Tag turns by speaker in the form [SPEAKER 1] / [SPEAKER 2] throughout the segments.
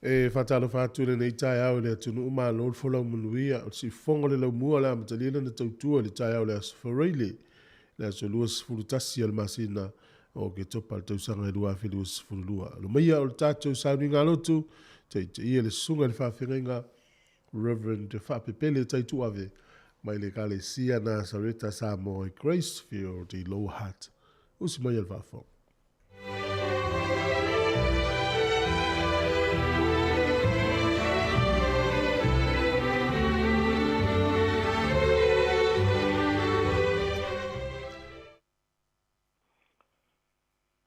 [SPEAKER 1] E faatalofa atu i lenei taeao i le atunuu, malo le folau manuia. O le siufofoga o le laumua o le amatalia lana tautua i le taeao o le Aso Faraile, le aso 21 o le masina o Oketopa le tausaga e 2022. Alo maia o le tatou sauniga lotu, taitaia le susuga i le faafeagaiga Reverend Faapepele Taituave mai le Ekalesia Nasareta Samoa i Gracefield i Lower Hutt. Usi mai le faafofoga.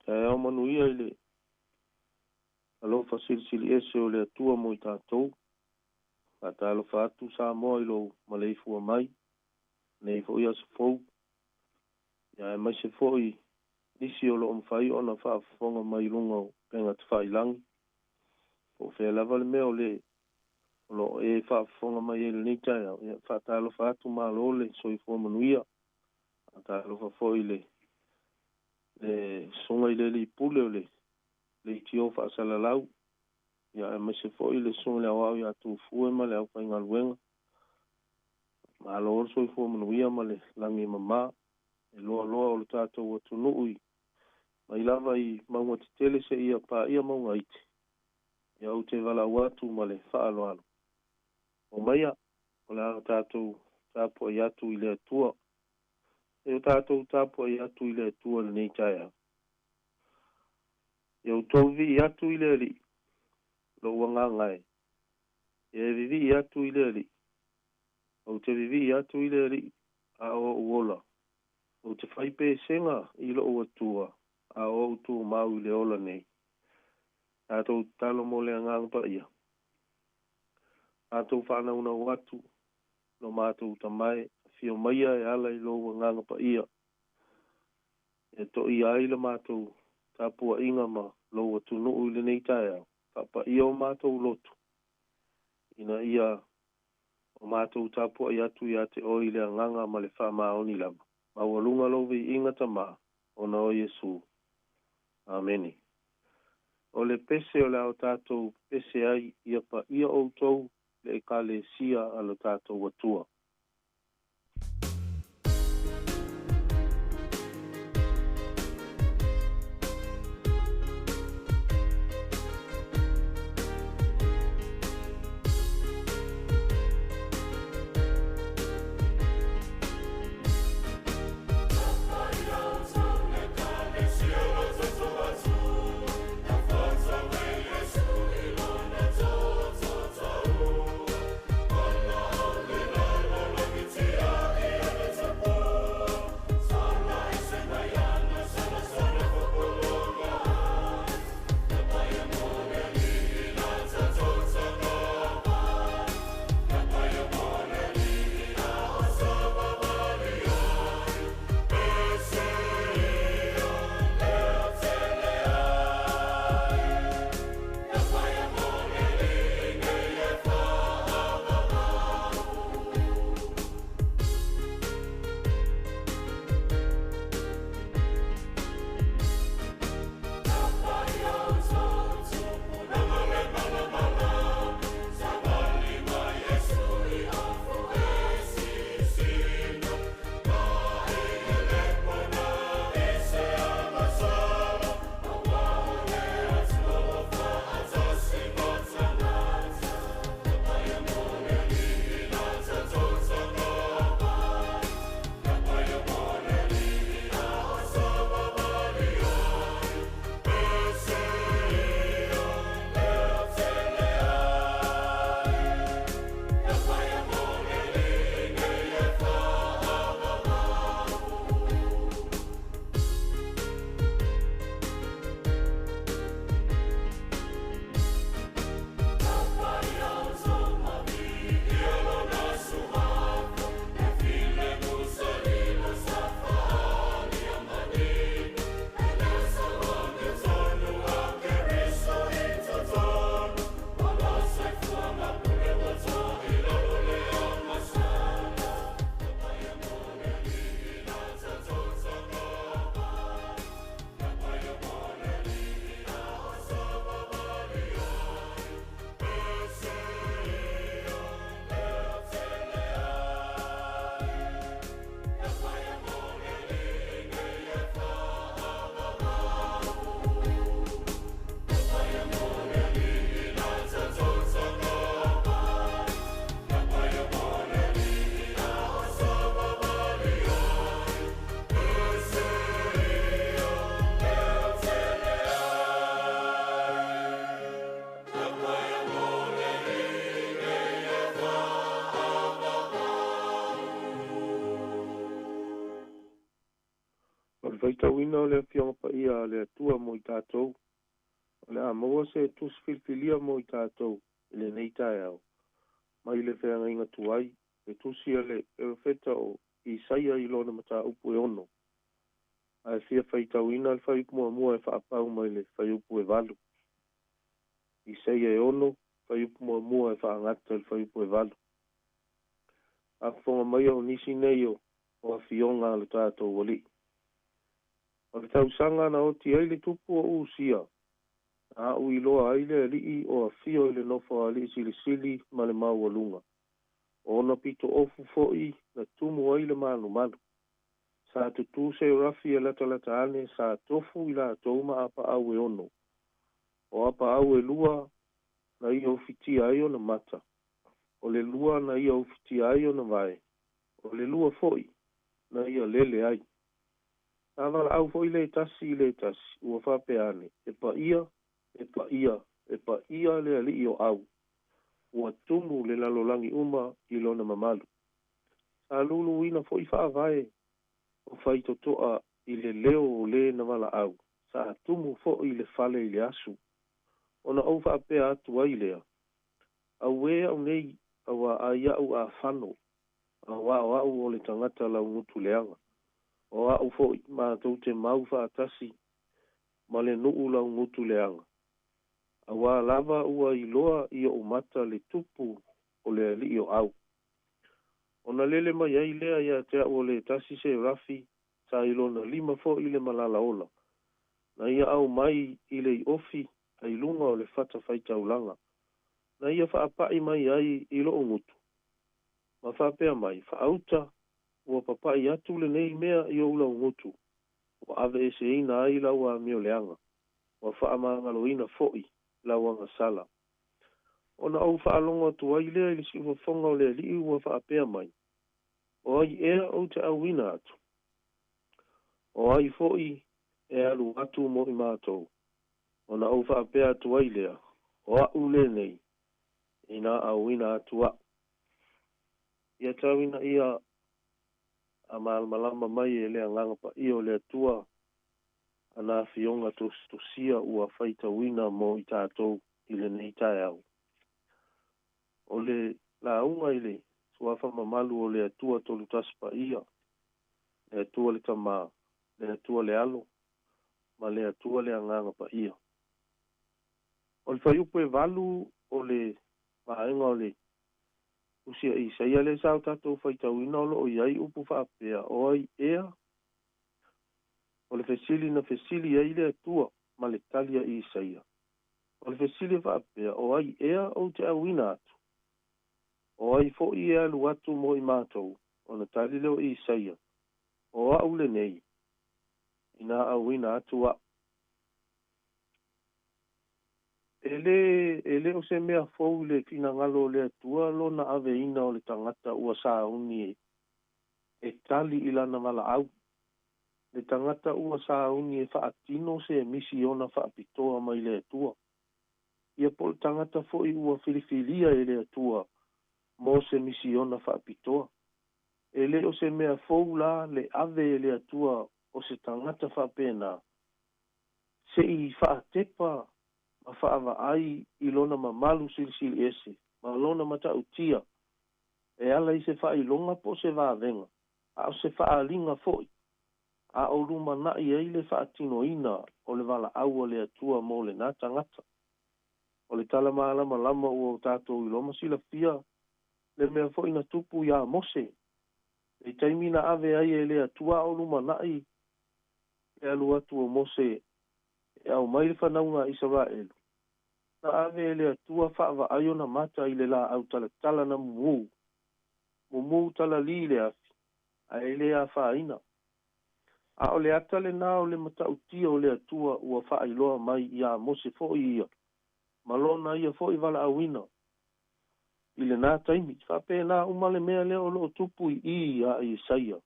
[SPEAKER 2] Taeao manuia i le alofa silisili ese o le Atua mo i tatou. Faatalofa atu Samoa i lou maleifua mai nei foi aso fou. Ia aemaise foi nisi o loo mafai ona faafofoga mai i luga o upega tafailagi, po o fea lava le mea o le o loo e faafofoga mai ai i lenei taeao. Ia faatalofa atu, malo le soifua manuia. Faatalofa foi i le susuga i le alii pule o le leitio faasalalau, ia aemaise foi le susuga i le aoao ia Tufue ma le aufaigaluega. Malo le soifua manuia ma le lagi e mama. E loaloa o le tatou atunuu i mai lava i mauga tetele seia paia mauga iti. Ia ou te valaau atu ma le faaaloalo. Omaia, o le a tatou tapuai atu i le Atua. E o tatou tapuai atu i le Atua lenei taeao. Ia outou vivii atu i le Alii, lou agaga e. Ia e vivii atu i le Alii. Ou te vivii atu i le Alii, a o ou ola. Ou te fai pesega i lou Atua, a o ou tumau i le ola nei. Tatou tatalo mo le Agaga Paia. Matou faanaunau atu, lo matou Tama e, afio maia e ala i lou Agaga Paia, e toia ai le matou tapuaiga ma lou atunuu i lenei taeao, faapaia o matou loto, ina ia o matou tapuai atu ia te oe i le agaga ma le faamaoni lava. Maualuga lou viiga Tama, ona o Iesu. Amene. O le pese o le a o tatou pese ai, ia paia outou le Ekalesia a lo tatou Atua. faitauina o le Afioga Paia a le Atua mo i tatou, o le a maua se tusi filifilia mo i tatou i lenei taeao, mai le Feagaiga Tuai, le tusi a le Perofeta o Isaia i lona mataupu e 6. Ae fia faitauina le fuaiupu muamua e faapau mai le fuaiupu e 8. Isaia e 6, fuaiupu muamua e faagata i le fuaiupu e 8. Faafofoga maia o nisi nei o afioga a lo tatou Alii. O le tausaga na oti ai le tupu o Usia, na aʻu iloa ai le Alii o afio i le nofo a alii silisili ma le maualuga. O ona pitoofu foi na tumu ai le malumalu. Sa tutū serafi e latalata ane, sa tofu i latou ma apaau e 6. O apaau e 2 na ia ufitia ai ona mata. O le 2 na ia ufitia ai ona vae. O le 2 foi na ia lele ai. Sa valaau foi le tasi i le tasi, ua faapea ane, e paia, e paia, e paia le Alii o au. Ua tumu le lalolagi uma i lona mamalu. Sa luluina foi faavae o faitotoa i le leo o le na valaau. Sa tumu foi le fale i le asu. Ona ou faapea atu ai lea, auē au nei, auā ai au afano, auā o au o le tagata laugutu leaga. O au foi matou te mau faatasi ma le nuu laugutu leaga. Auā lava ua iloa i oʻu mata le tupu o le Alii o au. Ona lele mai ai lea ia te au o le tasi serafi, sa i lona lima foi le malala ola. Na ia aumai i le iofi ai luga o le fatafaitaulaga. Na ia faapaʻi mai ai i loʻu gutu. Ma faapea mai, faauta, ua papaʻi atu lenei mea i ou laugutu. Ua aveeseina ai lau amioleaga. Ua faamagaloina foi lau agasala. Ona ou faalogo atu ai lea i le siufofoga o le Alii ua faapea mai, o ai ea ou te auina atu? O ai foi e alu atu mo i matou? Ona ou faapea atu ai lea, o aʻu lenei, ina auina atu aʻu. Ia tauina ia a malamalama mai e le Agaga Paia o le Atua ana afioga tusitusia ua faitauina mo i tatou i lenei taeao. O le lauga i le suafa mamalu o le Atua Tolu Tasi Paia, le Atua le Tamā, le Atua le Alo, ma le Atua le Agaga Paia. O le fuaiupu e 8 o le vaega o le tusi a Isaia lea sa o tatou faitauina o loo i ai upu faapea, o ai ea? O le fesili na fesili ai le Atua ma le tali a Isaia. O le fesili e faapea, o ai ea ou te auina atu? O ai foi e alu atu mo i matou? Ona tali lea o Isaia, o aʻu lenei, ina auina atu aʻu. E le o se mea fou le finagalo o le Atua lona aveina o le tagata ua sauni e tali i lana valaau. Le tagata ua sauni e faatino se misiona faapitoa mai le Atua. Ia po o le tagata foi ua filifilia e le Atua mo se misiona faapitoa. E le o se mea fou la le ave e le Atua o se tagata faapena, se i faatepa ma faavaai i lona mamalu silisili ese, ma lona matautia, e ala i se faailoga po o se vavega, a o se faaaliga foi, a o lumanai ai le faatinoina o le valaau a le Atua mo lena tagata. O le tala malamalama ua o tatou iloa ma silafia le mea foi na tupu iā Mose. Le taimi na ave ai e le Atua a o lumanai le alu atu o Mose e aumai le fanauga a Isaraelu. Na ave e le Atua faavaai ona mata i le laau talatala na mumu. Mumu talali le afi, ae le afaina. A o le ata lena o le matautia o le Atua ua faailoa mai iā Mose foi ia, ma lona ia foi valaauina. I lena taimi, faapena uma le mea lea o loo tupu i i a Isaia.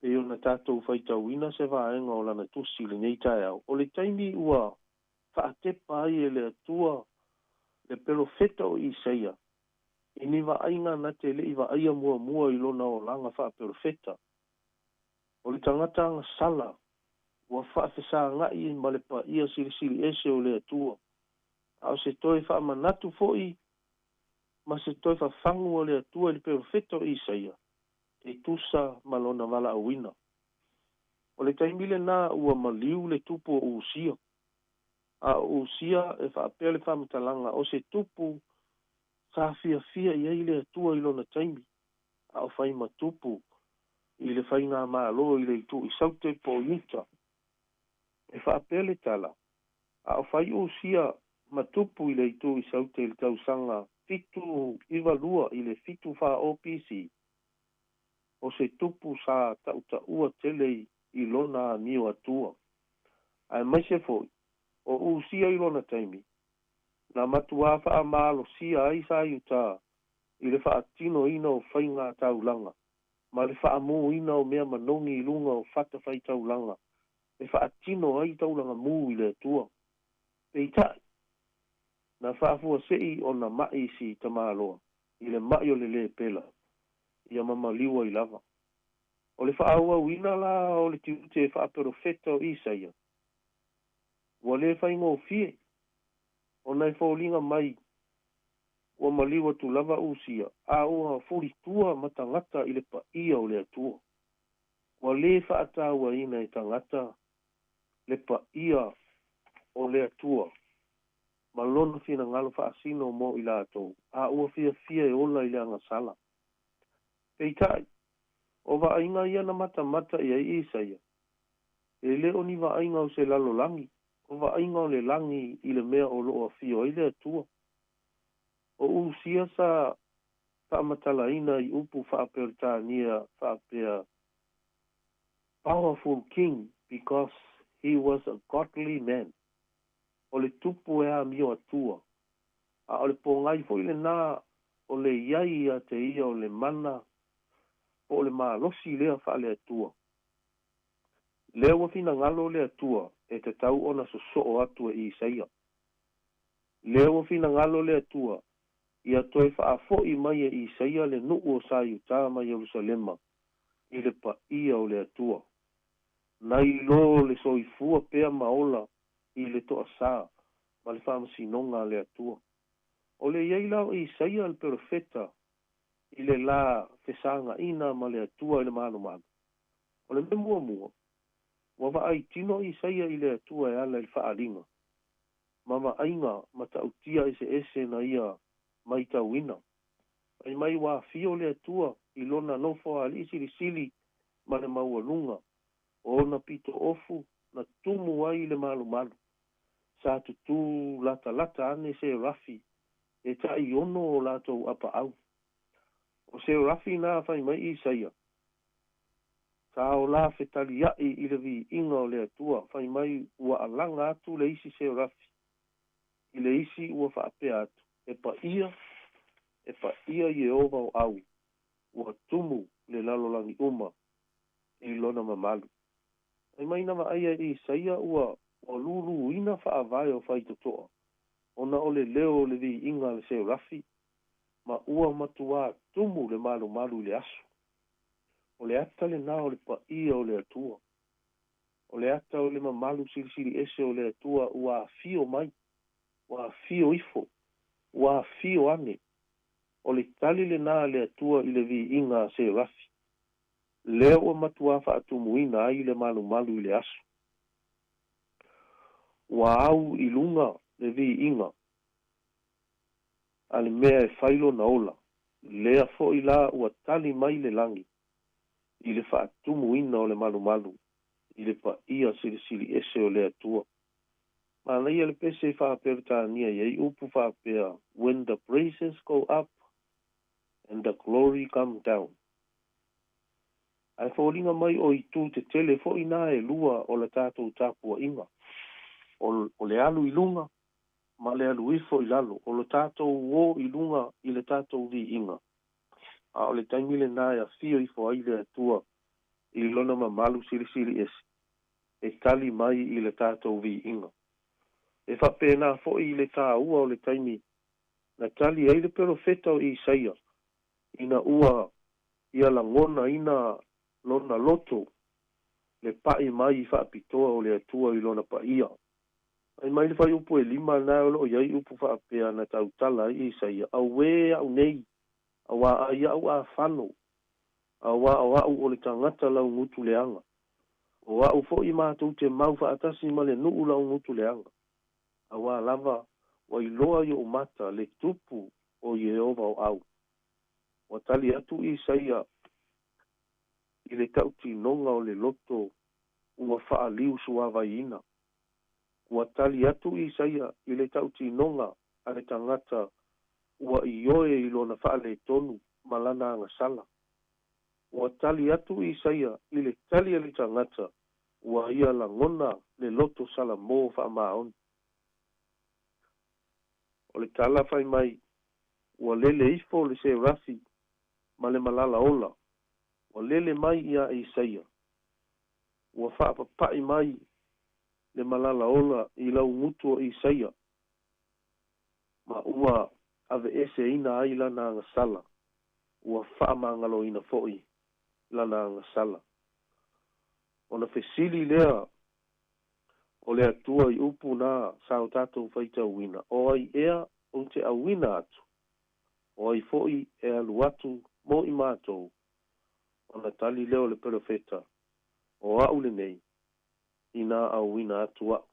[SPEAKER 2] Pei ona tatou faitauina se vaega o lana tusi i lenei taeao. O le taimi ua faatepa ai e le Atua le perofeta o Isaia i ni vaaiga na te lei vaaia muamua i lona olaga faaperofeta. O le tagata agasala ua faafesagaʻi ma le paia silisili ese o le Atua, a o se toe faamanatu foi ma se toe fafagu o le Atua i le perofeta o Isaia e tusa ma lona valaauina. O le taimi lenā ua maliu le tupu o Usia, a o Usia e faapea le faamatalaga o se tupu sa fiafia i ai le Atua i lona taimi, a o fai ma tupu i le faigamalo i le itu i Saute po o Iuta. E faapea le tala, a o fai Usia ma tupu i le itu i Saute i le tausaga 792 i le 740 BC, o se tupu sa tautaua tele i lona amio Atua. Aemaise foi o Usia i lona taimi, na matuā faamalosia ai sa Iuta i le faatinoina o faiga taulaga ma le faamuina o mea manogi i luga o fatafaitaulaga e faatino ai taulaga mu i le Atua. Peitai, na faafuasei ona maʻi si tamaloa i le maʻi o le lepela ia mamaliu ai lava. O le faaauauina la o le tiute faaperofeta o Isaia, ua le faigofie, ona e foliga mai ua maliu atu lava Usia, a ua fulitua ma tagata i le paia o le Atua. Ua lē faatauaina e tagata le paia o le Atua ma lona finagalo faasino mo i latou, a ua fiafia e ola i le agasala. Peitai, o vaaiga ia na matamata i ai Isaia, e le o ni vaaiga o se lalolagi, o vaaiga o le lagi i le mea o loo afio ai le Atua. O Usia sa faamatalaina i upu faaperetania faapea, "Powerful king because he was a godly man." O le tupu e amio Atua, a o le pogai foi lenā o le iai ia te ia o le mana po o le malosi lea faale-Atua. Lea ua finagalo le Atua e tatau ona sosoo atu e Isaia. Lea ua finagalo le Atua ia toe faafoʻi mai e Isaia le nuu o sa Iutā ma Ierusalema i le paia o le Atua, nai lo le soifua pea ma ola i le toasā ma le faamasinoga a le Atua. O le iai la o Isaia le perofeta i le la fesagaʻina ma le Atua i le malumalu. O le mea muamua, ua vaai tino Isaia i le Atua e ala i le faaaliga ma vaaiga matautia eseese na ia matauina. Fai mai ua afio le Atua i lona nofo alii silisili ma le maualuga o ona pitoofu na tumu ai le malumalu. Sa tutū latalata ane serafi e tai ono o latou apaau. O serafi na fai mai Isaia, sa o la fetaliai i le viiga o le Atua. Fai mai ua alaga atu le isi serafi i le isi ua faapea atu, "E paia, e paia Ieova o au, ua tumu le lalolagi uma i lona mamalu." Fai mai na vaaia e Isaia ua luluina faavae o faitotoa ona o le leo o le viiga a le serafi, ma ua matuā tumu le malumalu i le aso. O le ata lenā o le paia o le Atua. O le ata o le mamalu silisili ese o le Atua ua afio mai, ua afio ifo, ua afio ane. O le tali lenā a le Atua i le viiga a serafi. Lea ua matuā faatumuina ai le malumalu i le aso. Ua au i luga le viiga a le mea e fai lona ola. Lea foi la ua tali mai le lagi i le faatumuina o le malumalu i le paia silisili ese o le Atua. Manaia le pese faaperetania i ai upu faapea, "When the praises go up and the glory come down." Ae foliga mai o itu tetele foi na e lua o le tatou tapuaiga, o le alu i luga ma le alu ifo i lalo, o le tatou o i luga i le tatou viiga, a o le taimi lenā e afio ifo ai le Atua i lona mamalu silisili ese e tali mai i le tatou viiga. E faapena foi i le tāua o le taimi na tali ai le perofeta o Isaia ina ua ia lagonaina lona loto. le pa'i mai faapitoa o le Atua i Lona paia. Fai mai le fuaiupu e lima lena o lo o i ai upu faapea na tautala ai Isaia, Auē a'u nei, auā ai a'u afano, auā o a'u o le tagata laugutu leaga, o a'u foi matou te mau faatasi ma le nuu laugutu leaga, auā lava ua iloa i o'u mata le Tupu o Ieova o au. Ua tali atu Isaia i le tautinoga o le loto ua faaliusuavaiina. Ua tali atu Isaia i le tautinoga a le tagata ua ioe i lona faaletonu ma lana agasala. Ua tali atu Isaia i le tali a le tagata ua ia lagona le loto salamo faamaoni. O le tala fai mai, ua lele ifo le serafi ma le malala ola, ua lele mai iā Isaia, ua faapapa'i mai le malala ola i laugutu o Isaia, ma ua aveeseina ai lana agasala, ua faamagaloina foi lana agasala. Ona fesili lea o le Atua i upu na sa o tatou faitauina, O ai ea ou te auina atu? O ai foi e alu atu mo i matou? Ona tali lea o le perofeta, O a'u lenei, inā auina atu a'u.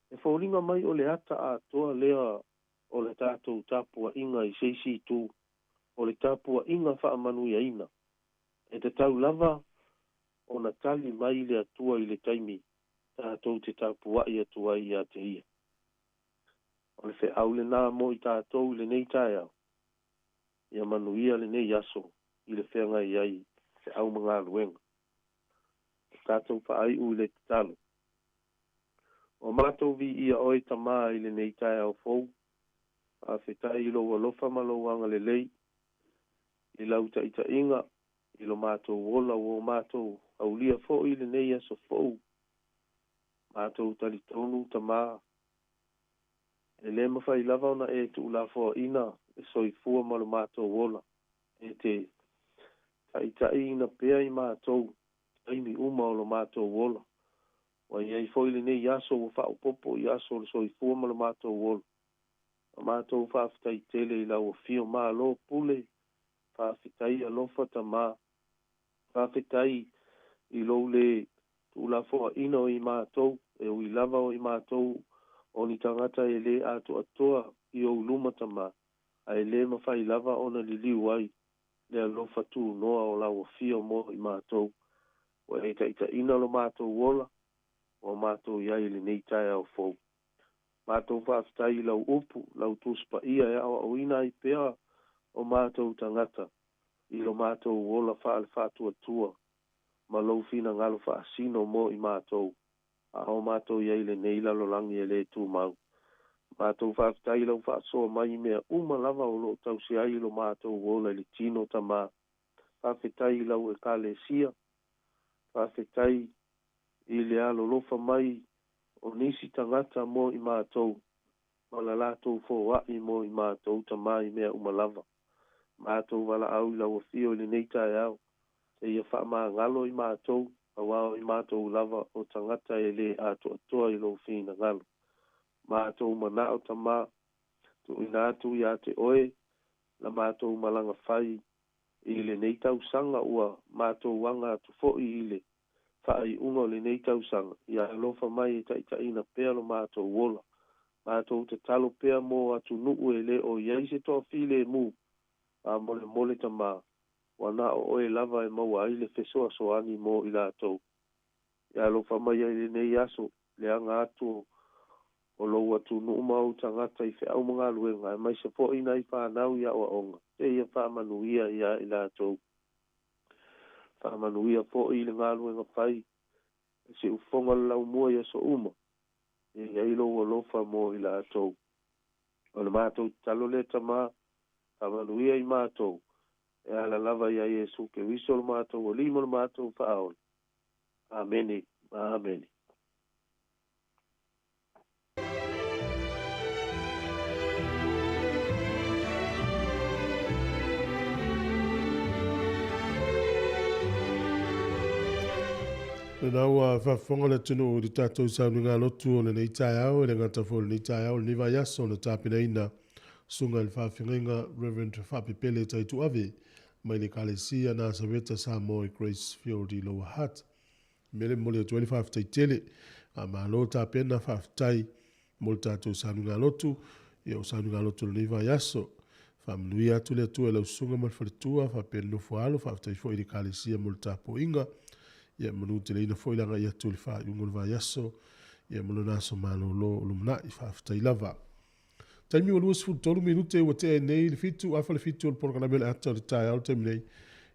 [SPEAKER 2] E foliga mai o le ata atoa lea o le tatou tapua'iga i se isi itu, o le tapua'iga faamanuiaina. E tatau lava ona tali mai le Atua i le taimi tatou te tapua'i atu ai ia te Ia. O le feau lenā mo i tatou i lenei taeao, ia manuia lenei aso i le feagai ai feau ma galuega. O tatou faaiu i le tatalo. Ua matou viia Oe Tamā i lenei taeao fou, faafetai i Lou alofa ma Lou agalelei, i Lau taitaiga i lo matou ola ua matou aulia foi i lenei aso fou. Matou talitonu Tamā, e le mafai lava ona e tuulafoaina le soifua ma lo matou ola, e te taitaiina pea i matou i taimi uma o lo matou ola. Ua i ai foi lenei aso ua faaopoopo i aso o le soifua ma lo matou ola. Ua matou faafetai tele i lau afio malo pule, faafetai alofa Tamā, faafetai i lou le tuulafoaina o i matou, e ui lava o i matou o ni tagata e le atoatoa i ou luma Tamā, ae le mafai lava ona liliu ai le alofa tunoa o lau afio mo i matou. Ua e taitaiina lo matou ola, ua matou i ai i lenei taeao fou. Matou faafetai i lau upu, lau Tusi Paia e aoaoina ai pea o matou tagata i lo matou ola faale-faatuatua ma lou finagalo faasino mo i matou, a o matou i ai i lenei lalolagi e le tumau. Matou faafetai i lau faasoa mai i mea uma lava o lo o tausi ai lo matou ola i le tino, Tamā. Faafetai i lau Ekalesia. Faafetai i le alolofa mai o nisi tagata mo i matou ma la latou foa'i mo i matou, Tamā, i mea uma lava. Matou valaau i lau afio i lenei taeao, seia faamagalo i matou, auā o i matou lava o tagata e le atoatoa i lou finagalo. Matou manao, Tamā, tuuina atu iā te Oe la matou malaga fai i lenei tausaga ua matou aga atu foi i le faaiuga o lenei tausaga, ia alofa mai e taitaiina pea lo matou ola. Matou tatalo pea mo atunuu e le o i ai se toafilemu, faamolemole Tamā, ua na o Oe lava e maua ai le fesoasoani mo i latou. Ia alofa mai ai lenei aso, le aga atu o lou atunuu ma ou tagata i feau ma galuega, aemaise foi nai fanau i aoaoga, seia faamanuia iā i latou. Faamanuia foi i le galuega fai a Siufofoga o le Laumua i aso uma, ia i ai lou alofa mo i latou. O le matou tatalo lea Tamā, faamanuia i matou, e ala lava iā Iesu Keriso lo matou Alii ma lo matou Faaola. Amene. Amene.
[SPEAKER 1] Lena ua faafofoga le atunuu i le tatou sauniga lotu o lenei taeao, e le gata foi o lenei taeao, lenei vaiaso na tapenaina susuga i le faafeagaiga Reverend Faapepele Taituave mai le Ekalesia Nasareta Samoa i Grace Field i Lower Hutt. O le mea lea e momoli atu ai le faafetai tele. Faamalo tapena, faafetai mo le tatou sauniga lotu, ia o sauniga lotu o lenei vaiaso. Faamanuia atu le Atua i lau susuga ma le faletua, faapea le nofo a alo, faafetai foi i le Ekalesia mo le tapuaiga. Ia manuteleina foi le agai atu i le faaiuga o le vaiaso, ia ma lona aso malolo o lumanai. Faafetai lava. Taimi ua 23 minute ua tea ai nei le 7 afa le 7 o le polokalame o le ata o le taeao le taimi nei.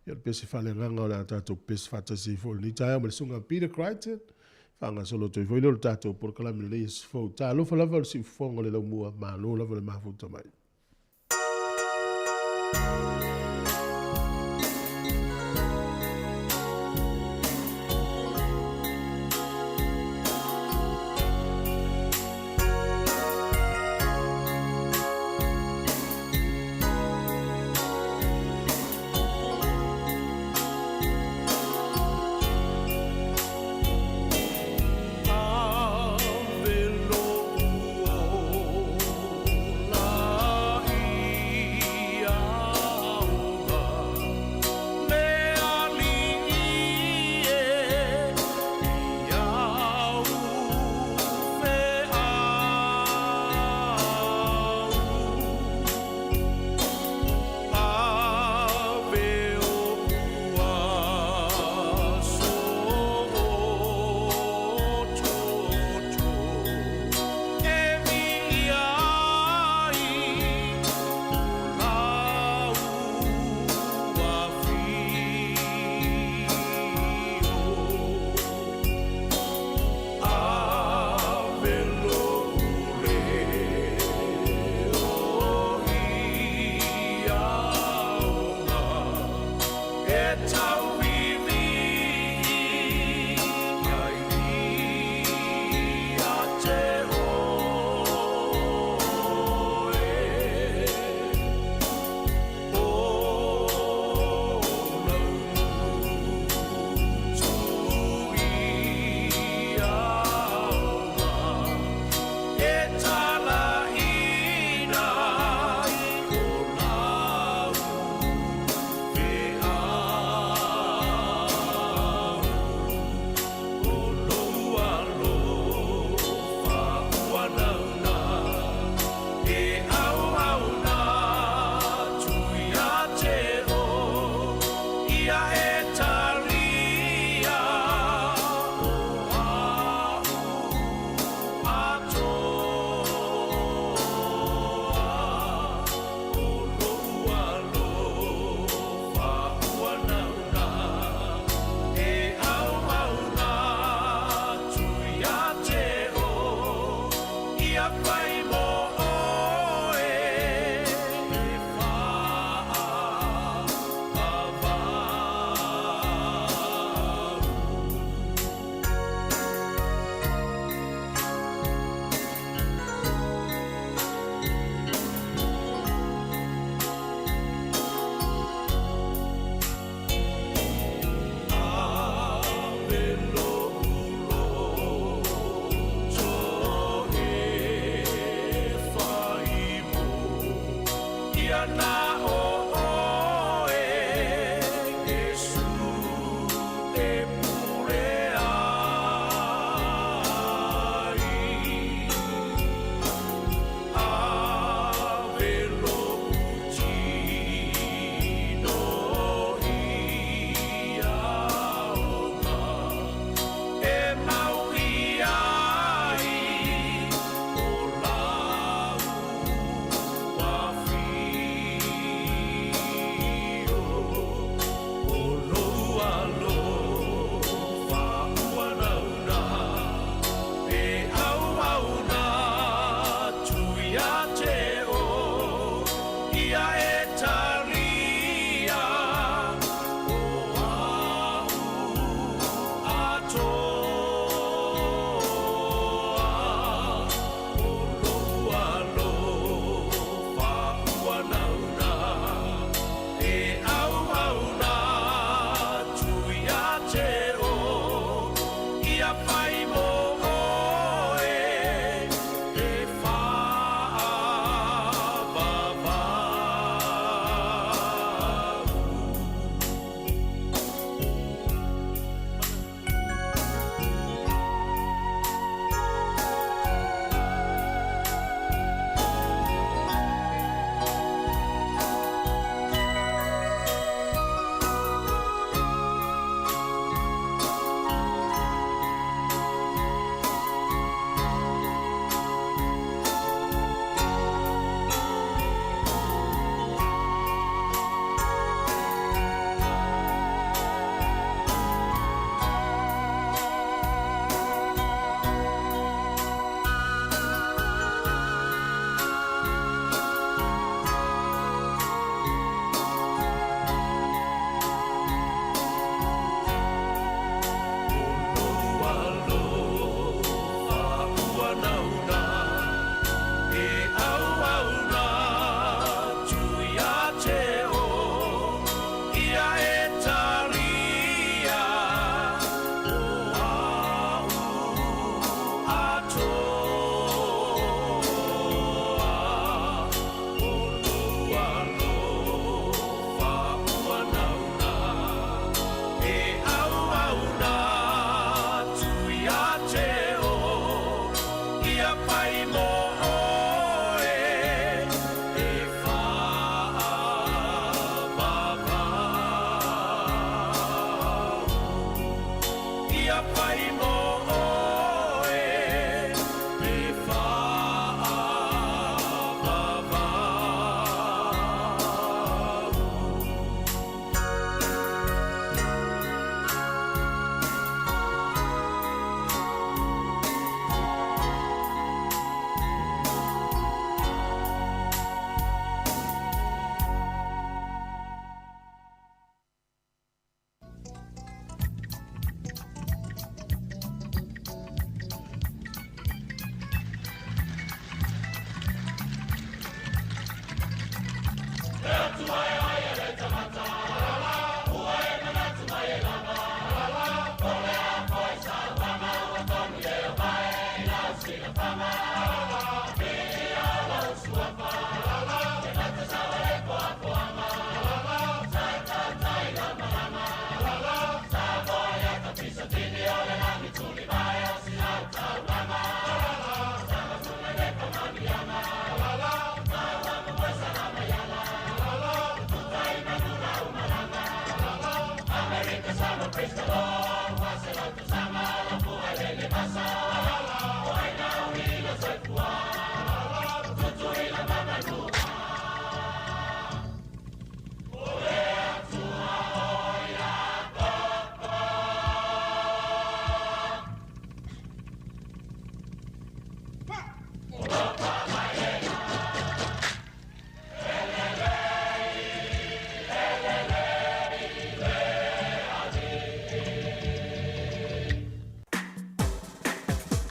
[SPEAKER 1] Ia o le pese faaleagaga o le a tatou pese faatasi ai foi i lenei taeao ma le susuga Peter Crichton. Faagasolo atu ai foi lea o le tatou polokalame i lenei aso fou. Talofa lava o le siufofoga o le laumua, malo lava le mafuta mai.
[SPEAKER 3] Ave lou ola.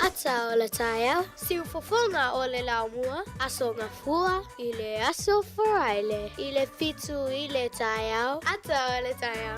[SPEAKER 3] Ata o le taeao, siufofoga o le laumua, Aso Gafua i le aso Faraile i le 7 i le taeao, ata o le taeao.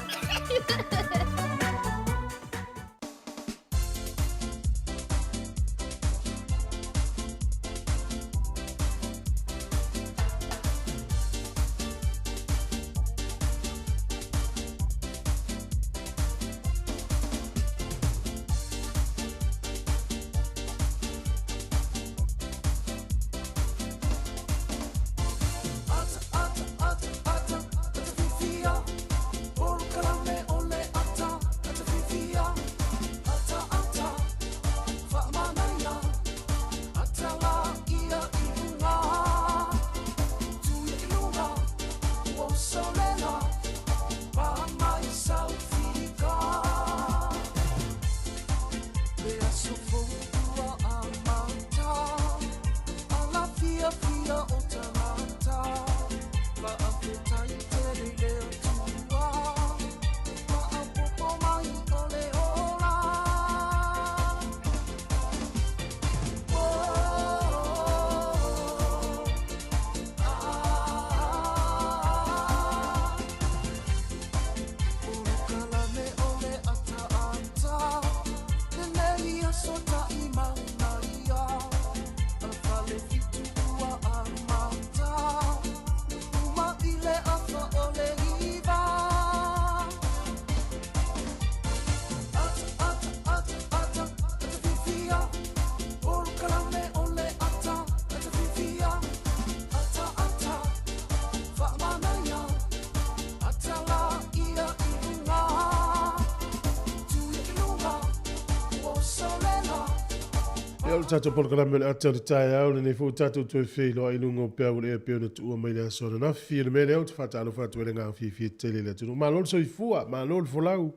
[SPEAKER 1] Ia, o le tatou polokalame o le ata o le taeao, lenei foi ua tatou toe feiloai i luga o peau o le ea pei ona tuua mai le aso ananafi. O le mea lea ou te faatalofa atu ai i le agaga fiafia tele i le atunuu. Malo le soifua, malo le folau.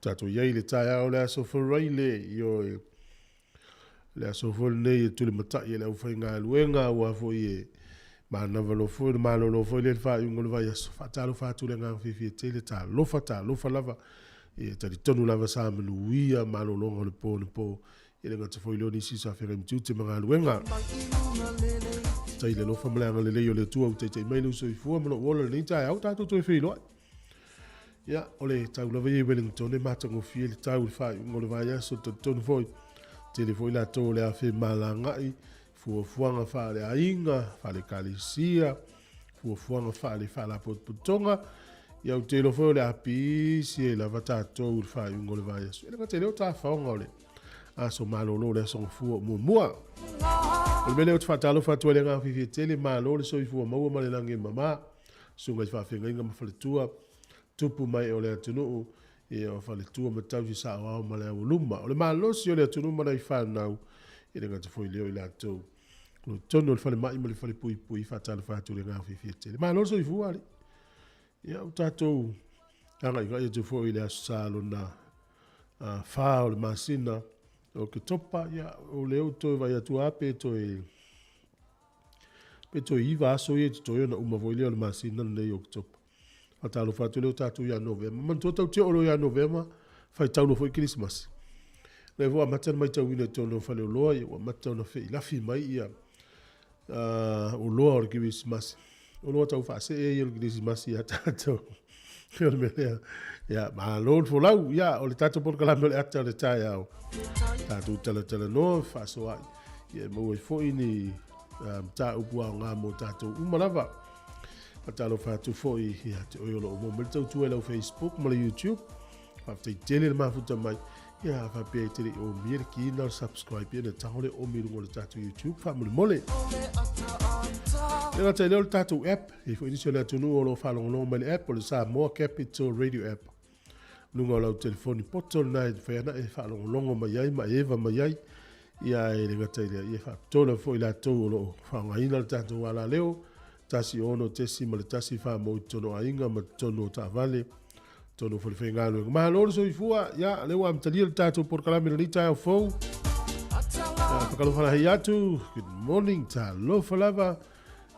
[SPEAKER 1] Tatou i ai i le taeao o le aso Faraile, ioe. Le aso foi lenei e tulimatai e le aufaigaluega aua foi e manava loa foi ona malolo foi lea i le faaiuga o le vaiaso. Faatalofa atu i le agaga fiafia tele, talofa, talofa lava. E talitonu lava sa manuia malologa o le po anapo. E le gata foi i lea o nisi sa feagai ma tiute ma galuega. Faafetai i le alofa ma le agalelei o le Atua ua taitai mai lou soifua ma lou ola i lenei taeao, tatou toe feiloai. Ia, o le tau lava ia i Wellington e matagofie le tau i le faaiuga o le vaiaso, talitonu foi, tele foi latou o le a femalagai, fuafuaga faaleaiga, faale-ekalesia, fuafuaga faale-faalapotopotoga. Ia, ou te iloa foi o le a pisi ai lava tatou i le faaiuga o le vaiaso. E le gata i lea o tafaoga o le aso malolo o le aso Gafua o muamua. O le mea lea ou te faatalofa atu ai i le agaga fiafia tele, malo le soifua maua ma le lagi e mama. Susuga i faafeagaiga ma faletua, tupu mai o le atunuu, ia o faletua ma tausi saoao ma le aualuma. O le malosi o le atunuu ma nai fanau, e le gata foi i lea o i latou o totonu o le falemai ma le falepuipui, faatalofa atu i le agaga fiafia tele. Malo le soifua alii. Ia ua tatou agaigai atu foi i le Aso Sa lona 4 o le masina o Oketopa, ia o lea ua toe vaai atu lava pe toe Pe toe 9 aso ia e totoe ona uma foi lea o le masina lenei o Oketopa. Faatalofa atu lea o tatou ia Novema. Manatua tau te oo loa ia Novema, faitau loa foi Kerisimasi. Lea foi ua amata ona matauina i totonu o faleoloa, ia ua amata ona feilafi mai ia oloa o le Kerisimasi. Oloa tau faasee ia o le Kerisimasi ia tatou. O le mea lea. Ia, malo le folau. Ia, o le tatou polokalame o le ata o le taeao. Tatou talatalanoa, fefaasoaai. Ia, e maua ai foi ni mataupu aoga mo tatou uma lava. Faatalofa atu foi ia te oe o lo o maua mai le tautua i lau Facebook ma le YouTube. Faafetai tele le mafuta mai. Ia, a faapea e te le i omia le kina o le subscribe, ia na tago le omi i luga o le tatou YouTube faamolemole. Le gata i lea o le tatou app, e i ai foi nisi o le atunuu o lo o faalogologo mai i le app o le Samoa Capital Radio App. luga o lau telefoni poto lena e mafai ona e faalogologo mai ai ma e eva mai ai. Ia e le gata i lea, ia e faapitoa lava foi i latou o lo o faaaogaina le tatou alaleo, 16.1 faamoo i totonu o aiga ma totonu o taavale, totonu o falefaigaluega. Malo le soifua, ia lea ua amatalia le tatou polokalame i lenei taeao fou. Whakalofa lahi atu, good morning, talofa lava.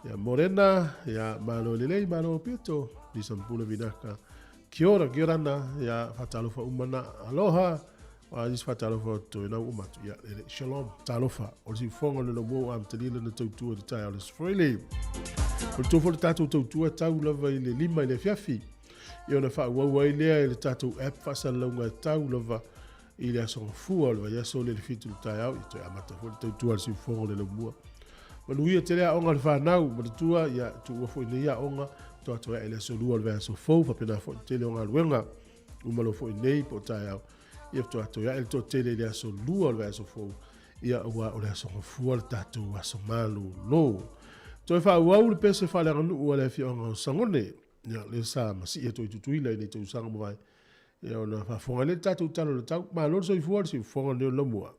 [SPEAKER 1] Ia morena, ia malo lelei, malo pito, lisa mpula vinaka. Kia ora, kia ora na, ia whatalofa umana, aloha, wa isi whatalofa to ina uma atu. Ia, lele, shalom, talofa, o le siufonga le lomo amatalia lana tautua i le taeao le Aso Faraile. O le tofo le tatou tautua tau lava i le 5 i le afiafi. Ia ona faaauau ai lea i le tatou app faasalalauga e tau lava i le aso Gafua o le vaiaso lea i le 7 i le taeao, ia toe amata foi le tautua a le siufofoga o le laumua. Manuia tele aoga a le fanau, manatua ia tuua foi nei aoga, toa toe ae i le aso 2 o le vaiaso fou, faapena foi le tele o galuega uma loa foi nei po o taeao, ia faatoa toe ae le toatele i le aso 2 o le vaiaso fou, ia aua o le aso Gafua le tatou aso malolo. Toe faaauau le pese faaleaganuu a le afioaga o Sagone. Ia, lea sa masii atu ai Tutuila i nei tausaga mavae. Ia, ona faafofoga ai lea i le tatou tala o le tau. Malo le soifua, le siufofoga lenei o le laumua.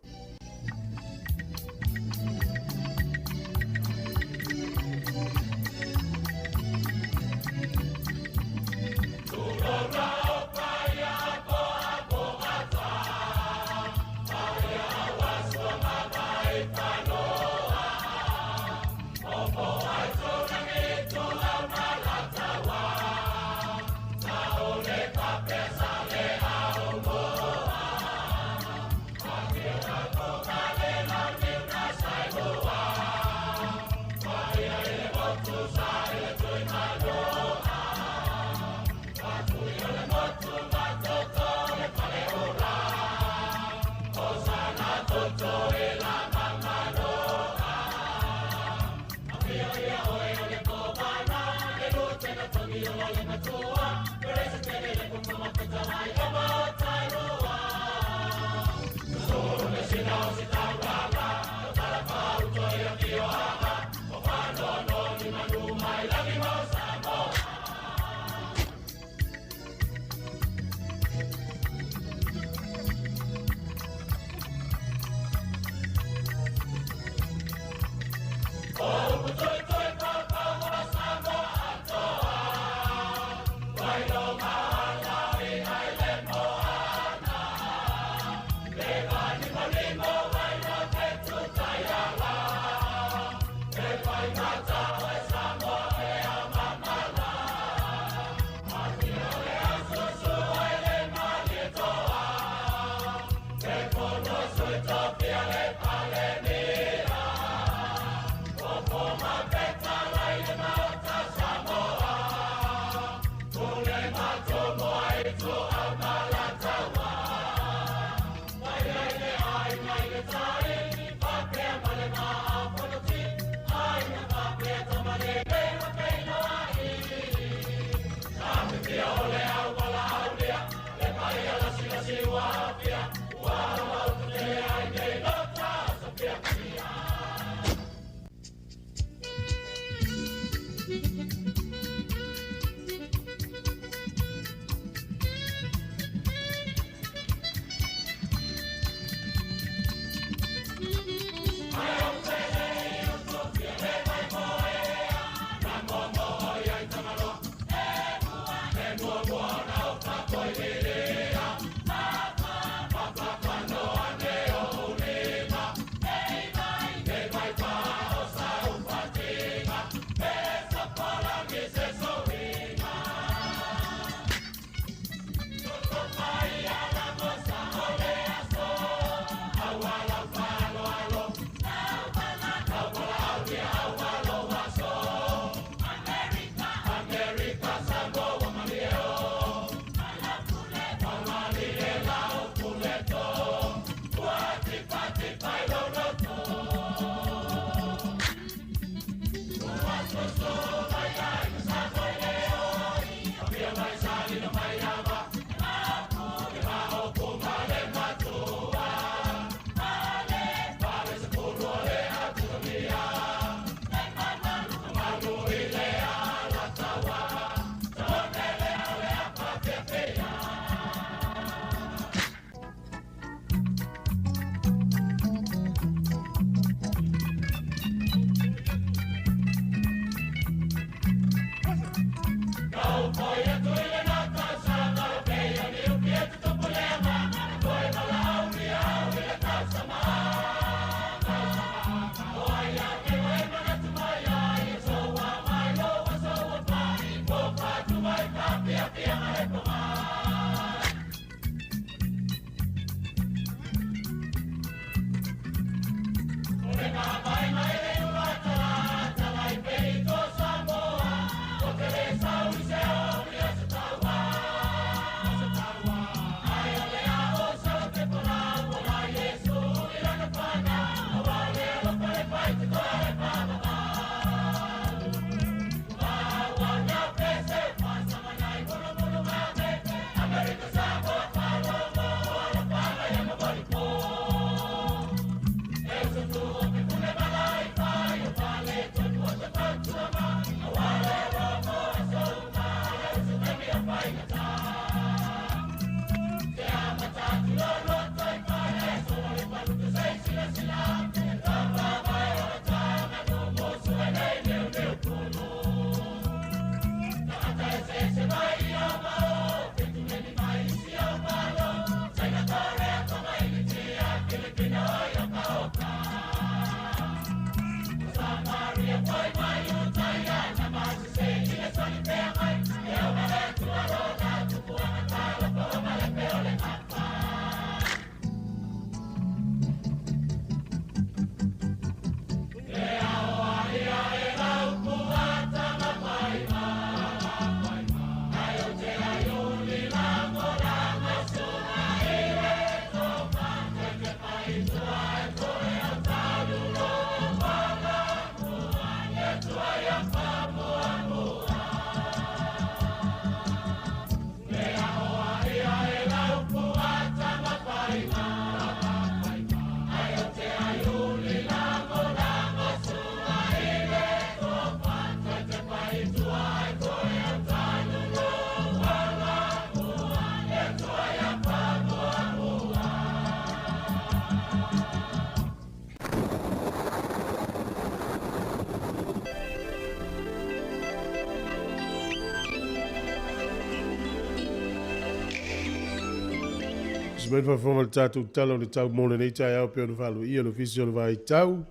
[SPEAKER 1] Mai faafofoga le tatou tala o le tau mo lenei taeao pei ona faaloia le Ofisa o le Vaitau.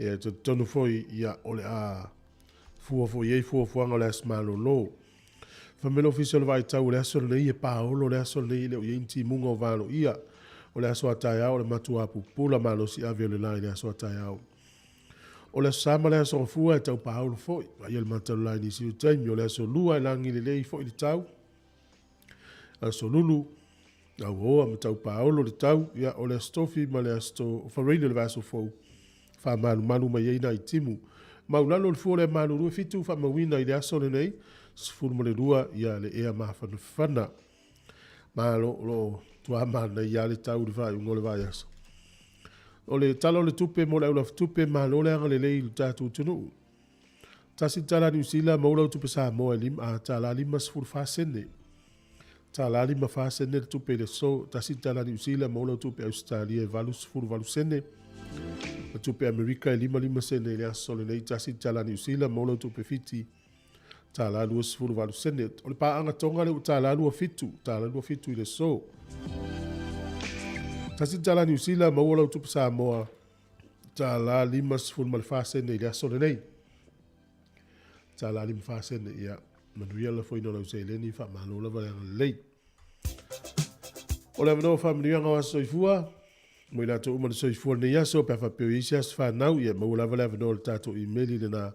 [SPEAKER 1] Ia, talitonu foi, ia, o le a fua foi i ai fuafuaga o le aso malolo. Fai mai le Ofisa o le Vaitau o le aso lenei e paolo le aso lenei e le o i ai ni timuga o valoia. O le aso a taeao o le matua pupula malosi ave o le la i le aso a taeao. O le aso Sa ma le aso Gafua e tau paolo foi. Vaia le mata o le la i nisi o taimi. O le aso Lua e lagi lelei foi le tau. Aso Lulu, auaoa ma tau paolo le tau. Ia, o le aso Tofi ma le aso Faraile o le vaiaso fou, faamalumalu mai ai nai timu. Maulalo le fua o le malulu e 7 faamauina i le aso lenei, 12 ia le ea mafanafana. Malo o loo tuamanaia le tau i le faaiuga o le vaiaso. O le tala o le tupe mo le aulafutupe, malo le agalelei i le tatou atunuu. $1 Niu Sila maua lau tupe Samoa e $1.54 sene. $1.54 le tupe i le aso. $1 Niu Sila maua lau tupe Ausetalia e 88 sene. Le tupe Amerika e 55 sene i le aso lenei. $1 Niu Sila maua lau tupe Fiti $1.28 sene. O le paaga Toga lea ua $1.27, $1.27 i le aso. $1 Niu Sila maua lau tupe Samoa $1.54 i le aso lenei. $1.54, ia manuia le lafoina o lau seleni, faamalo lava le agalelei. O le avanoa faamanuiaga o aso soifua, mo i latou uma le soifua lenei aso, pe a faapea o i ai se aso fanau, ia maua lava le avanoa o le tatou email i lena